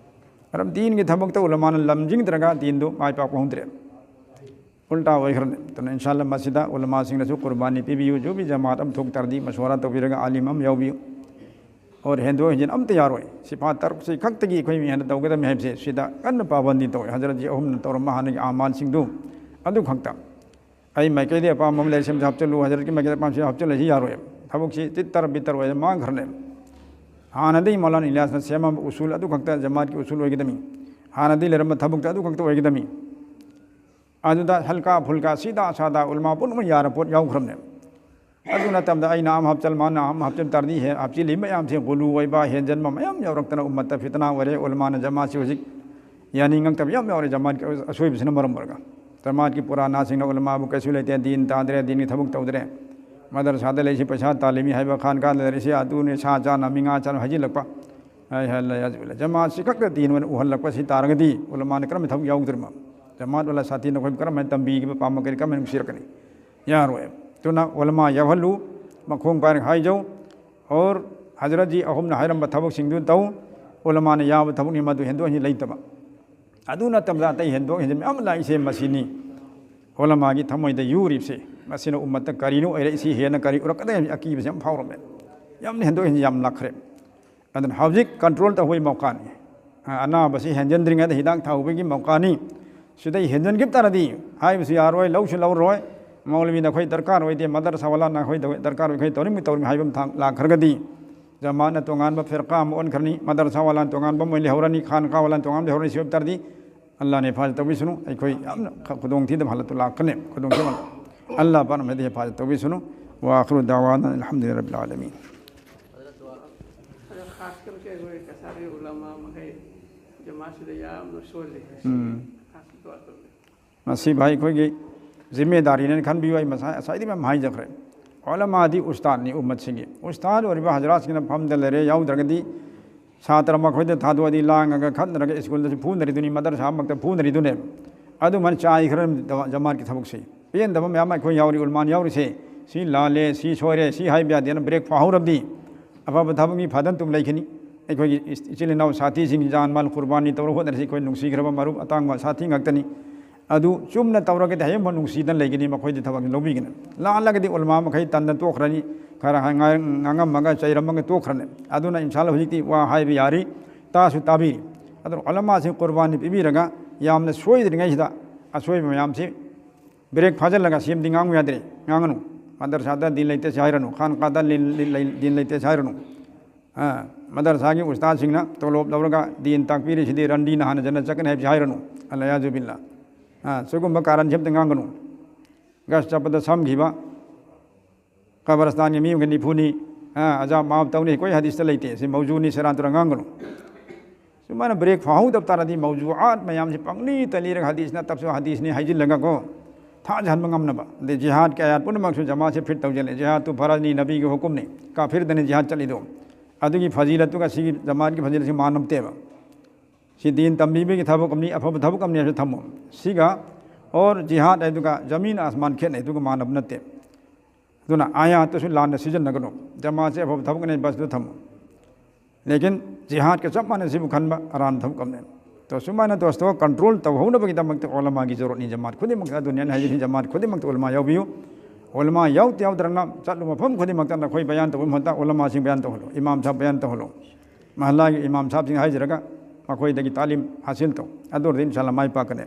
ꯃꯔꯝ ꯗꯤꯟꯒꯤ ꯊꯕꯛꯇ ꯎꯂꯃꯥꯅ ꯂꯝꯖꯤꯡꯗ꯭ꯔꯒ ꯗꯤꯟꯗꯨ ꯃꯥꯏ ꯄꯥꯛꯄ ꯍꯧꯗ꯭ꯔꯦ, ꯎꯜꯇꯥ ꯑꯣꯏꯈ꯭ꯔꯅꯤ꯫ ꯑꯗꯨꯅ ꯏꯟꯁꯥ ꯑꯜꯂꯥ ꯃꯁꯤꯗ ꯎꯂꯃꯥꯁꯤꯡꯅꯁꯨ ꯀꯨꯔꯕꯥꯅꯤ ꯄꯤꯕꯤꯌꯨ, ꯖꯨ ꯕꯤ ꯖꯃꯥꯠ ꯑꯃ ꯊꯣꯛ ꯇꯥꯔꯗꯤ ꯃꯁꯋꯥꯔꯥ ꯇꯧꯕꯤꯔꯒ ꯑꯥꯂꯤꯝ ꯑꯃ ꯌꯥꯎꯕꯤꯌꯨ꯫ ꯑꯣꯔ ꯍꯦꯟꯗꯣꯛ ꯍꯦꯟꯖꯤꯟ ꯑꯝꯇ ꯌꯥꯔꯣꯏ꯫ ꯁꯤꯐꯥ ꯇꯔꯨꯛꯁꯤ ꯈꯛꯇꯒꯤ ꯑꯩꯈꯣꯏ ꯃꯤ ꯍꯦꯟꯅ ꯇꯧꯒꯗꯕꯅꯤ ꯍꯥꯏꯕꯁꯦ ꯁꯤꯗ ꯀꯟꯅ ꯄꯥꯕꯟꯗꯤ ꯇꯧꯋꯤ꯫ ꯍꯖꯔꯠꯖꯤ ꯑꯍꯨꯝꯅ ꯇꯧꯔꯝꯕ ꯍꯥꯟꯅꯒꯤ ꯑꯃꯥꯜꯁꯤꯡꯗꯨ ꯑꯗꯨ ꯈꯛꯇ꯫ ꯑꯩ ꯃꯥꯏꯀꯩꯗꯤ ꯑꯄꯥꯝꯕ ꯑꯃ ꯂꯩꯔꯦ, ꯁꯦꯝꯁꯨ ꯍꯥꯞꯆꯤꯜꯂꯨ, ꯍꯖꯔꯠꯀꯤ ꯃꯥꯏꯀꯩꯗ ꯑꯄꯥꯝꯕꯁꯨ ꯍꯥꯞꯆꯤꯜꯂꯨ, ꯁꯤ ꯌꯥꯔꯣꯏ꯫ ꯊꯕꯛꯁꯤ ꯇꯤꯠꯇꯔ ꯕꯤꯠꯇꯔ ꯑꯣꯏꯔ ꯃꯥꯡꯈ꯭ꯔꯅꯦꯕ꯫ ꯍꯥꯟꯅꯗꯒꯤ ꯃꯧꯂꯥꯅꯥ ꯏꯂꯤꯌꯥꯁꯅ ꯁꯦꯝꯃꯝꯕ ꯎꯁꯨꯜ ꯑꯗꯨ ꯈꯛꯇ ꯖꯃꯥꯠꯀꯤ ꯎꯁꯨꯜ ꯑꯣꯏꯒꯗꯕꯅꯤ, ꯍꯥꯟꯅꯗꯒꯤ ꯂꯩꯔꯝꯕ ꯊꯕꯛꯇ ꯑꯗꯨ ꯈꯛꯇ ꯑꯣꯏꯒꯗꯕꯅꯤ꯫ ꯑꯗꯨꯗ ꯍꯜꯀꯥ ꯐꯨꯜꯀꯥ ꯁꯤꯗꯥ ꯁꯥꯗꯥ ꯎꯂꯃꯥ ꯄꯨꯝꯅꯃꯛ ꯌꯥꯔ ꯄꯣꯠ ꯌꯥꯎꯈ꯭ꯔꯕꯅꯦꯕ꯫ ꯑꯗꯨ ꯅꯠꯇꯕꯗ ꯑꯩꯅ ꯑꯃ ꯍꯥꯞꯆꯜ, ꯃꯥꯅ ꯑꯃ ꯍꯥꯞꯆꯜ ꯇꯥꯔꯗꯤ ꯍꯦ-, ꯍꯥꯞꯆꯤꯜꯂꯤ ꯃꯌꯥꯝꯁꯦ ꯒꯨꯂꯨ ꯑꯣꯏꯕ, ꯍꯦꯟꯖꯟꯕ ꯃꯌꯥꯝ ꯌꯥꯎꯔꯛꯇꯅ ꯎꯝꯃꯠꯇ ꯐꯤꯇꯅꯥ ꯑꯣꯏꯔꯦ꯫ ꯎꯂꯃꯥꯅ ꯖꯃꯥꯠꯁꯤ ꯍꯧꯖꯤꯛ ꯌꯥꯅꯤꯡꯉꯛꯇꯕ ꯌꯥꯝ ꯌꯥꯎꯔꯦ꯫ ꯖꯃꯥꯠꯀꯤ ꯑꯁꯣꯏꯕꯁꯤꯅ ꯃꯔꯝ ꯑꯣꯏꯔꯒ ꯖꯃꯥꯠꯀꯤ ꯄꯨꯔꯥꯅꯥꯁꯤꯡꯅ ꯎꯂꯃꯥꯕꯨ ꯀꯩꯁꯨ ꯂꯩꯇꯦ, ꯗꯤꯟ ꯇꯥꯗ꯭ꯔꯦ, ꯗꯤꯟꯒꯤ ꯊꯕꯛ ꯇꯧꯗ꯭ꯔꯦ, ꯃꯗꯔꯁꯥꯗ ꯂꯩꯁꯤ ꯄꯩꯁꯥ ꯇꯥꯜꯂꯤꯃꯤ ꯍꯥꯏꯕ, ꯈꯥꯟ ꯀꯥꯟꯗ ꯂꯩꯔꯤꯁꯤ ꯑꯗꯨꯅꯤ, ꯁꯥ ꯆꯥꯅ ꯃꯤ ꯉꯥ ꯆꯥꯅ ꯍꯥꯏꯖꯤꯜꯂꯛꯄ꯫ ꯍꯥꯏ ꯍꯥꯏ ꯂꯩ, ꯑꯗꯨ ꯂꯩ꯫ ꯖꯃꯥꯠꯁꯤ ꯈꯛꯇ ꯗꯤꯟ ꯑꯣꯏꯅ ꯎꯍꯜꯂꯛꯄ ꯁꯤ ꯇꯥꯔꯒꯗꯤ ꯎꯂꯃꯥꯅ ꯀꯔꯝꯕ ꯊꯕꯛ ꯌꯥꯎꯗꯣꯔꯤꯃꯣ? ꯖꯃꯥꯠ ꯋꯥꯂꯥ ꯁꯥꯊꯤꯅ ꯑꯩꯈꯣꯏ ꯀꯔꯝꯍꯥꯏꯅ ꯇꯝꯕꯤꯈꯤꯕ ꯄꯥꯝꯕ ꯀꯔꯤ ꯀꯔꯝꯍꯥꯏꯅ ꯅꯨꯡꯁꯤꯔꯛꯀꯅꯤ? ꯌꯥꯔꯣꯏ꯫ ꯑꯗꯨꯅ ꯎꯂꯃꯥ ꯌꯥꯎꯍꯜꯂꯨ, ꯃꯈꯣꯡ ꯄꯥꯏꯔꯒ ꯍꯥꯏꯖꯧ꯫ ꯑꯣꯔ ꯍꯖꯔꯠꯖꯤ ꯑꯍꯨꯝꯅ ꯍꯥꯏꯔꯝꯕ ꯊꯕꯛꯁꯤꯡꯗꯨ ꯇꯧ꯫ ꯎꯂꯃꯥꯅ ꯌꯥꯕ ꯊꯕꯛꯅꯤ ꯃꯗꯨ, ꯍꯦꯟꯗꯣꯛ ꯍꯦꯟꯖꯤꯟ ꯂꯩꯇꯕ꯫ ꯑꯗꯨ ꯅꯠꯇꯕꯗ ꯑꯇꯩ ꯍꯦꯟꯗꯣꯛ ꯍꯦꯟꯖꯤꯟ ꯃꯌꯥꯝ ꯂꯥꯛꯏꯁꯦ ꯃꯁꯤꯅꯤ꯫ ꯎꯂꯃꯥꯒꯤ ꯊꯃꯣꯏꯗ ꯌꯨꯔꯤꯕꯁꯦ, ꯃꯁꯤꯅ ꯎꯝꯃꯠꯇ ꯀꯔꯤꯅꯣ ꯑꯣꯏꯔꯛꯏꯁꯤ, ꯍꯦꯟꯅ ꯀꯔꯤ ꯎꯔꯛꯀꯗꯒꯦ ꯍꯥꯏꯕꯒꯤ ꯑꯀꯤꯕꯁꯦ ꯌꯥꯝ ꯐꯥꯎꯔꯝꯃꯦ꯫ ꯌꯥꯝꯅ ꯍꯦꯟꯗꯣꯛ ꯍꯦꯟꯖꯤꯟ ꯌꯥꯝ ꯂꯥꯛꯈ꯭ꯔꯦ꯫ ꯑꯗꯨꯅ ꯍꯧꯖꯤꯛ ꯀꯟꯇ꯭ꯔꯣꯜ ꯇꯧꯕꯒꯤ ꯃꯧꯀꯥꯅꯤ꯫ ꯑ-, ꯑꯅꯥꯕꯁꯤ ꯍꯦꯟꯖꯤꯟꯗ꯭ꯔꯤꯉꯩꯗ ꯍꯤꯗꯥꯛ ꯊꯥꯍꯧꯕꯒꯤ ꯃꯧꯀꯥꯅꯤ꯫ ꯁꯤꯗꯩ ꯍꯦꯟꯖꯤꯟꯈꯤꯕ ꯇꯥꯔꯗꯤ ꯍꯥꯏꯕꯁꯨ ꯌꯥꯔꯣꯏ, ꯂꯧꯁꯨ ꯂꯧꯔꯣꯏ꯫ ꯃꯧꯂꯕꯤꯅ ꯑꯩꯈꯣꯏ ꯗꯔꯀꯥꯔ ꯑꯣꯏꯗꯦ, ꯃꯗꯔꯁꯥ ꯋꯥꯂꯥꯅ ꯑꯩꯈꯣꯏ ꯇꯧ-, ꯗꯔꯀꯥꯔ ꯑꯣꯏ, ꯑꯩꯈꯣꯏ ꯇꯧꯅꯤꯡꯕ ꯇꯧꯔꯤꯕ ꯍꯥꯏꯕ ꯑꯃ ꯊꯥꯡ ꯂꯥꯛꯈ꯭ꯔꯒꯗꯤ ꯖꯃꯥꯠꯅ ꯇꯣꯉꯥꯟꯕ ꯐꯤꯔꯀꯥ ꯑꯃ ꯑꯣꯟꯈ꯭ꯔꯅꯤ, ꯃꯗꯔꯁꯥ ꯋꯥꯂꯥꯅ ꯇꯣꯉꯥꯟꯕ ꯑꯃ ꯑꯣꯏꯅ ꯂꯩꯍꯧꯔꯅꯤ, ꯈꯥꯟꯀꯥ ꯋꯥꯂꯥꯅ ꯇꯣꯉꯥꯟꯕ ꯂꯩꯍꯧꯔꯅꯤ꯫ ꯁꯤ ꯑꯣꯏꯕ ꯇꯥꯔꯗꯤ ꯑꯜꯂꯥꯅ ꯍꯤꯐꯥꯖꯠ ꯇꯧꯕꯤꯁꯅꯨ꯫ ꯑꯩꯈꯣꯏ ꯌꯥꯝꯅ ꯈ-, ꯈꯨꯗꯣꯡꯊꯤꯗꯕ ꯍꯥꯂꯠꯇꯨ ꯂꯥꯛꯀꯅꯤ, ꯈꯨꯗꯣꯡꯊꯤꯕ꯫ ꯑꯜꯂꯥ ꯄꯥꯛꯅ ꯃꯗꯤ ꯍꯤꯐꯥꯖꯠ ꯇꯧꯕꯤꯁꯅꯨ꯫ ꯋꯥ ꯑꯈꯤꯔꯨ ꯗꯥꯋꯥꯅ ꯑꯜꯍꯝꯗꯨꯂꯤꯜꯂꯥꯍꯤ ꯔꯕꯤꯜ ꯑꯥꯂꯃꯤꯟ꯫ ꯑꯗꯣ ꯈꯥꯁ ꯀꯔ ꯀꯦ ꯑꯩꯈꯣꯏ ꯀꯁꯥꯔꯤ ꯎꯂꯃꯥ ꯃꯈꯩ ꯖꯃꯥꯠꯁꯤꯗ ꯌꯥꯝꯅ ꯁꯣꯜꯂꯤ꯫ ꯎꯝ꯫ ꯈꯥꯁ ꯗꯨꯋꯥ ꯇꯧꯕꯤꯌꯨ꯫ ꯃꯁꯤ ꯚꯥꯏ ꯑꯩꯈꯣꯏꯒꯤ ꯖꯤꯝꯃꯦꯗꯥꯔꯤꯅꯦꯅ ꯈꯟꯕꯤꯌꯨ꯫ ꯑꯩ ꯃꯁꯥ-, ꯉꯁꯥꯏꯗꯤ ꯃꯌꯥꯝ ꯍꯥꯏꯖꯈ꯭ꯔꯦ꯫ ꯎꯂꯃꯥꯗꯤ ꯎꯁꯇꯥꯗꯅꯤ ꯎꯝꯃꯠꯁꯤꯡꯒꯤ꯫ ꯎꯁꯇꯥꯗ ꯑꯣꯏꯔꯤꯕ ꯍꯖꯔꯥꯠꯁꯤꯡꯅ ꯐꯝꯗ ꯂꯩꯔꯦ, ꯌꯥꯎꯗ꯭ꯔꯒꯗꯤ ꯁꯥꯇ꯭ꯔ ꯃꯈꯣꯏꯗ ꯊꯥꯗꯣꯛꯑꯗꯤ ꯂꯥꯡꯉꯒ ꯈꯠꯅꯔꯒ ꯁ꯭ꯀꯨꯜꯗꯁꯨ ꯐꯨꯅꯔꯤꯗꯨꯅꯤ, ꯃꯗꯔꯁꯥꯃꯛꯇ ꯐꯨꯅꯔꯤꯗꯨꯅꯦ꯫ ꯑꯗꯨꯃꯥꯏꯅ ꯆꯥꯏꯈ꯭ꯔ ꯖꯃꯥꯠꯀꯤ ꯊꯕꯛꯁꯦ꯫ ꯄꯦꯟꯗꯕ ꯃꯌꯥꯝ ꯑꯩꯈꯣꯏ ꯌꯥꯎꯔꯤ, ꯎꯂꯃꯥꯅ ꯌꯥꯎꯔꯤꯁꯦ꯫ ꯁꯤ ꯂꯥꯜꯂꯦ, ꯁꯤ ꯁꯣꯏꯔꯦ, ꯁꯤ ꯍꯥꯏꯕ ꯌꯥꯗꯦꯅ ꯕ꯭ꯔꯦꯛ ꯐꯥꯍꯧꯔꯕꯗꯤ ꯑꯐꯕ ꯊꯕꯛ ꯃꯤ ꯐꯗꯅ ꯇꯨꯝ ꯂꯩꯈꯤꯅꯤ꯫ ꯑꯩꯈꯣꯏꯒꯤ ꯏꯆꯤꯜ ꯏꯅꯥꯎ ꯁꯥꯊꯤꯁꯤꯡ ꯖꯥꯟ ꯃꯥꯜ ꯀꯨꯔꯕꯥꯅꯤ ꯇꯧꯔꯒ ꯍꯣꯠꯅꯔꯤꯁꯤ ꯑꯩꯈꯣꯏ ꯅꯨꯡꯁꯤꯈ꯭ꯔꯕ ꯃꯔꯨꯞ ꯑꯇꯥꯡꯕ ꯁꯥꯊꯤ ꯉꯥꯛꯇꯅꯤ꯫ ꯑꯗꯨ ꯆꯨꯝꯅ ꯇꯧꯔꯒꯗꯤ ꯍꯌꯦꯡꯐꯥꯎ ꯅꯨꯡꯁꯤꯗꯅ ꯂꯩꯒꯅꯤ, ꯃꯈꯣꯏꯗꯤ ꯊꯕꯛ ꯂꯧꯕꯤꯒꯅꯤ꯫ ꯂꯥꯜꯂꯒꯗꯤ ꯎꯂꯃꯥ ꯃꯈꯩ ꯇꯟꯅ ꯇꯣꯛꯈ꯭ꯔꯅꯤ, ꯈꯔ ꯉꯥꯡꯉꯝꯃꯒ ꯆꯩꯔꯝꯃꯒ ꯇꯣꯛꯈ꯭ꯔꯅꯤ꯫ ꯑꯗꯨꯅ ꯏꯟꯁꯥꯜꯂꯥ ꯍꯧꯖꯤꯛꯇꯤ ꯋꯥ ꯍꯥꯏꯕ ꯌꯥꯔꯤ, ꯇꯥꯁꯨ ꯇꯥꯕꯤꯔꯤ꯫ ꯑꯗꯨꯅ ꯎꯂꯃꯥꯁꯤꯡ ꯀꯨꯔꯕꯥꯅꯤ ꯄꯤꯕꯤꯔꯒ ꯌꯥꯝꯅ ꯁꯣꯏꯗ꯭ꯔꯤꯉꯩꯁꯤꯗ ꯑꯁꯣꯏꯕ ꯃꯌꯥꯝꯁꯤ ꯕ꯭ꯔꯦꯛ ꯐꯥꯖꯤꯜꯂꯒ ꯁꯦꯝꯗꯤ ꯉꯥꯡꯕ ꯌꯥꯗ꯭ꯔꯦ, ꯉꯥꯡꯒꯅꯨ꯫ ꯃꯗꯔꯁꯥꯗ ꯗꯤꯟ ꯂꯩꯇꯦ ꯁꯤ ꯍꯥꯏꯔꯅꯨ, ꯈꯥꯟ ꯀꯥꯗ ꯗꯤꯟ ꯂꯩꯇꯦ ꯁꯤ ꯍꯥꯏꯔꯅꯨ꯫ ꯑ, ꯃꯗꯔꯁꯥꯒꯤ ꯎꯁꯇꯥꯗꯁꯤꯡꯅ ꯇꯣꯂꯣꯞ ꯂꯧꯔꯒ ꯗꯤꯟ ꯇꯥꯛꯄꯤꯔꯤꯁꯤꯗꯤ ꯔꯟꯗꯤꯅ ꯍꯥꯟꯅ ꯖꯟꯅꯠ ꯆꯠꯀꯅꯤ ꯍꯥꯏꯕꯁꯤ ꯍꯥꯏꯔꯅꯨ꯫ ꯑꯜ ꯑꯌꯥꯖꯨ ꯕꯤꯜꯂꯥ꯫ ꯑ, ꯁꯤꯒꯨꯝꯕ ꯀꯥꯔꯟꯁꯤ ꯑꯝꯇ ꯉꯥꯡꯒꯅꯨ꯫ ꯒꯁ ꯆꯠꯄꯗ ꯁꯝꯈꯤꯕ, ꯀꯕꯔꯁꯇꯥꯟꯒꯤ ꯃꯤ ꯑꯃꯒ ꯅꯤꯐꯨꯅꯤ, ꯑ, ꯑꯖꯥꯕ ꯃꯥꯐ ꯇꯧꯅꯤ, ꯑꯩꯈꯣꯏ ꯍꯗꯤꯁꯇ ꯂꯩꯇꯦ꯫ ꯁꯤ ꯃꯧꯖꯨꯅꯤ, ꯁꯦꯔꯥꯟ ꯇꯨꯔꯥꯟ ꯉꯥꯡꯒꯅꯨ꯫ ꯁꯨꯃꯥꯏꯅ ꯕ꯭ꯔꯦꯛ ꯐꯥꯍꯧꯗꯕ ꯇꯥꯔꯗꯤ ꯃꯧꯖꯨꯑꯥꯠ ꯃꯌꯥꯝꯁꯤ ꯄꯪꯂꯤꯇ ꯂꯤꯔꯒ ꯍꯗꯤꯁ ꯅꯠꯇꯕꯁꯨ ꯍꯗꯤꯁꯅꯤ ꯍꯥꯏꯖꯤꯜꯂꯒꯀꯣ ꯊꯥꯖꯍꯟꯕ ꯉꯝꯅꯕ꯫ ꯑꯗꯩ ꯖꯤꯍꯥꯗꯀꯤ ꯑꯥꯌꯥꯠ ꯄꯨꯝꯅꯃꯛꯁꯨ ꯖꯃꯥꯠꯁꯦ ꯐꯤꯠ ꯇꯧꯁꯤꯜꯂꯦ꯫ ꯖꯤꯍꯥꯗꯇꯨ ꯐꯔꯖꯅꯤ, ꯅꯕꯤꯒꯤ ꯍꯨꯀꯨꯝꯅꯤ꯫ ꯀꯥꯐꯤꯔꯗꯅꯤ ꯖꯤꯍꯥꯗ ꯆꯠꯂꯤꯗꯣ꯫ ꯑꯗꯨꯒꯤ ꯐꯖꯤꯂꯠꯇꯨꯒ ꯁꯤꯒꯤ ꯖꯃꯥꯠꯀꯤ ꯐꯖꯤꯂꯠꯁꯤ ꯃꯥꯟꯅꯗꯦꯕ꯫ ꯁꯤ ꯗꯤꯟ ꯇꯝꯕꯤꯕꯒꯤ ꯊꯕꯛ ꯑꯃꯅꯤ, ꯑꯐꯕ ꯊꯕꯛ ꯑꯃꯅꯤ ꯍꯥꯏꯕꯁꯨ ꯊꯝꯃꯣ꯫ ꯁꯤꯒ ꯑꯣꯔ ꯖꯤꯍꯥꯗ ꯍꯥꯏꯗꯨꯒ ꯖꯃꯤꯟ ꯑꯁꯃꯥꯟ ꯈꯦꯠꯅꯩ, ꯑꯗꯨꯒ ꯃꯥꯟꯅꯕ ꯅꯠꯇꯦ꯫ ꯑꯗꯨꯅ ꯑꯥꯌꯥꯠꯇꯨꯁꯨ ꯂꯥꯟꯅ ꯁꯤꯖꯤꯟꯅꯒꯅꯨ꯫ ꯖꯃꯥꯠꯁꯦ ꯑꯐꯕ ꯊꯕꯛꯅꯦ, ꯕꯁꯇꯨ ꯊꯝꯃꯨ꯫ ꯂꯦꯀꯤꯟ ꯖꯤꯍꯥꯗꯀ ꯆꯞ ꯃꯥꯟꯅꯩ, ꯁꯤꯕꯨ ꯈꯟꯕ ꯑꯔꯥꯟꯕ ꯊꯕꯛ ꯑꯃꯅꯦ꯫ ꯇꯣ ꯁꯨꯃꯥꯏꯅ ꯗꯣꯁꯇꯣ ꯀꯟꯇ꯭ꯔꯣꯜ ꯇꯧꯍꯧꯅꯕꯒꯤꯗꯃꯛꯇ ꯎꯂꯃꯥꯒꯤ ꯖꯔꯨꯔꯠꯅꯤ꯫ ꯖꯃꯥꯠ ꯈꯨꯗꯤꯡꯃꯛꯇ, ꯑꯗꯨꯅꯤ ꯑꯩꯅ ꯍꯥꯏꯖꯔꯤ, ꯖꯃꯥꯠ ꯈꯨꯗꯤꯡꯃꯛꯇ ꯎꯂꯃꯥ ꯌꯥꯎꯕꯤꯌꯨ꯫ ꯎꯂꯃꯥ ꯌꯥꯎꯗ ꯌꯥꯎꯗ꯭ꯔꯒꯅ ꯆꯠꯂꯨ ꯃꯐꯝ ꯈꯨꯗꯤꯡꯃꯛꯇ ꯅꯈꯣꯏ ꯕꯌꯥꯟ ꯇꯧꯕ ꯃꯍꯨꯠꯇ ꯎꯂꯃꯥꯁꯤꯡ ꯕꯌꯥꯟ ꯇꯧꯍꯜꯂꯨ, ꯏꯃꯥꯝ ꯁꯥꯍꯕ ꯕꯌꯥꯟ ꯇꯧꯍꯜꯂꯨ, ꯃꯍꯜꯂꯥꯒꯤ ꯏꯃꯥꯝ ꯁꯥꯍꯕꯁꯤꯡ ꯍꯥꯏꯖꯔꯒ ꯃꯈꯣꯏꯗꯒꯤ ꯇꯥꯂꯤꯝ ꯍꯥꯁꯤꯜ ꯇꯧ꯫ ꯑꯗꯨ ꯑꯣꯏꯔꯗꯤ ꯏꯟꯁꯥ ꯑꯜꯂꯥ ꯃꯥꯏ ꯄꯥꯛꯀꯅꯤ꯫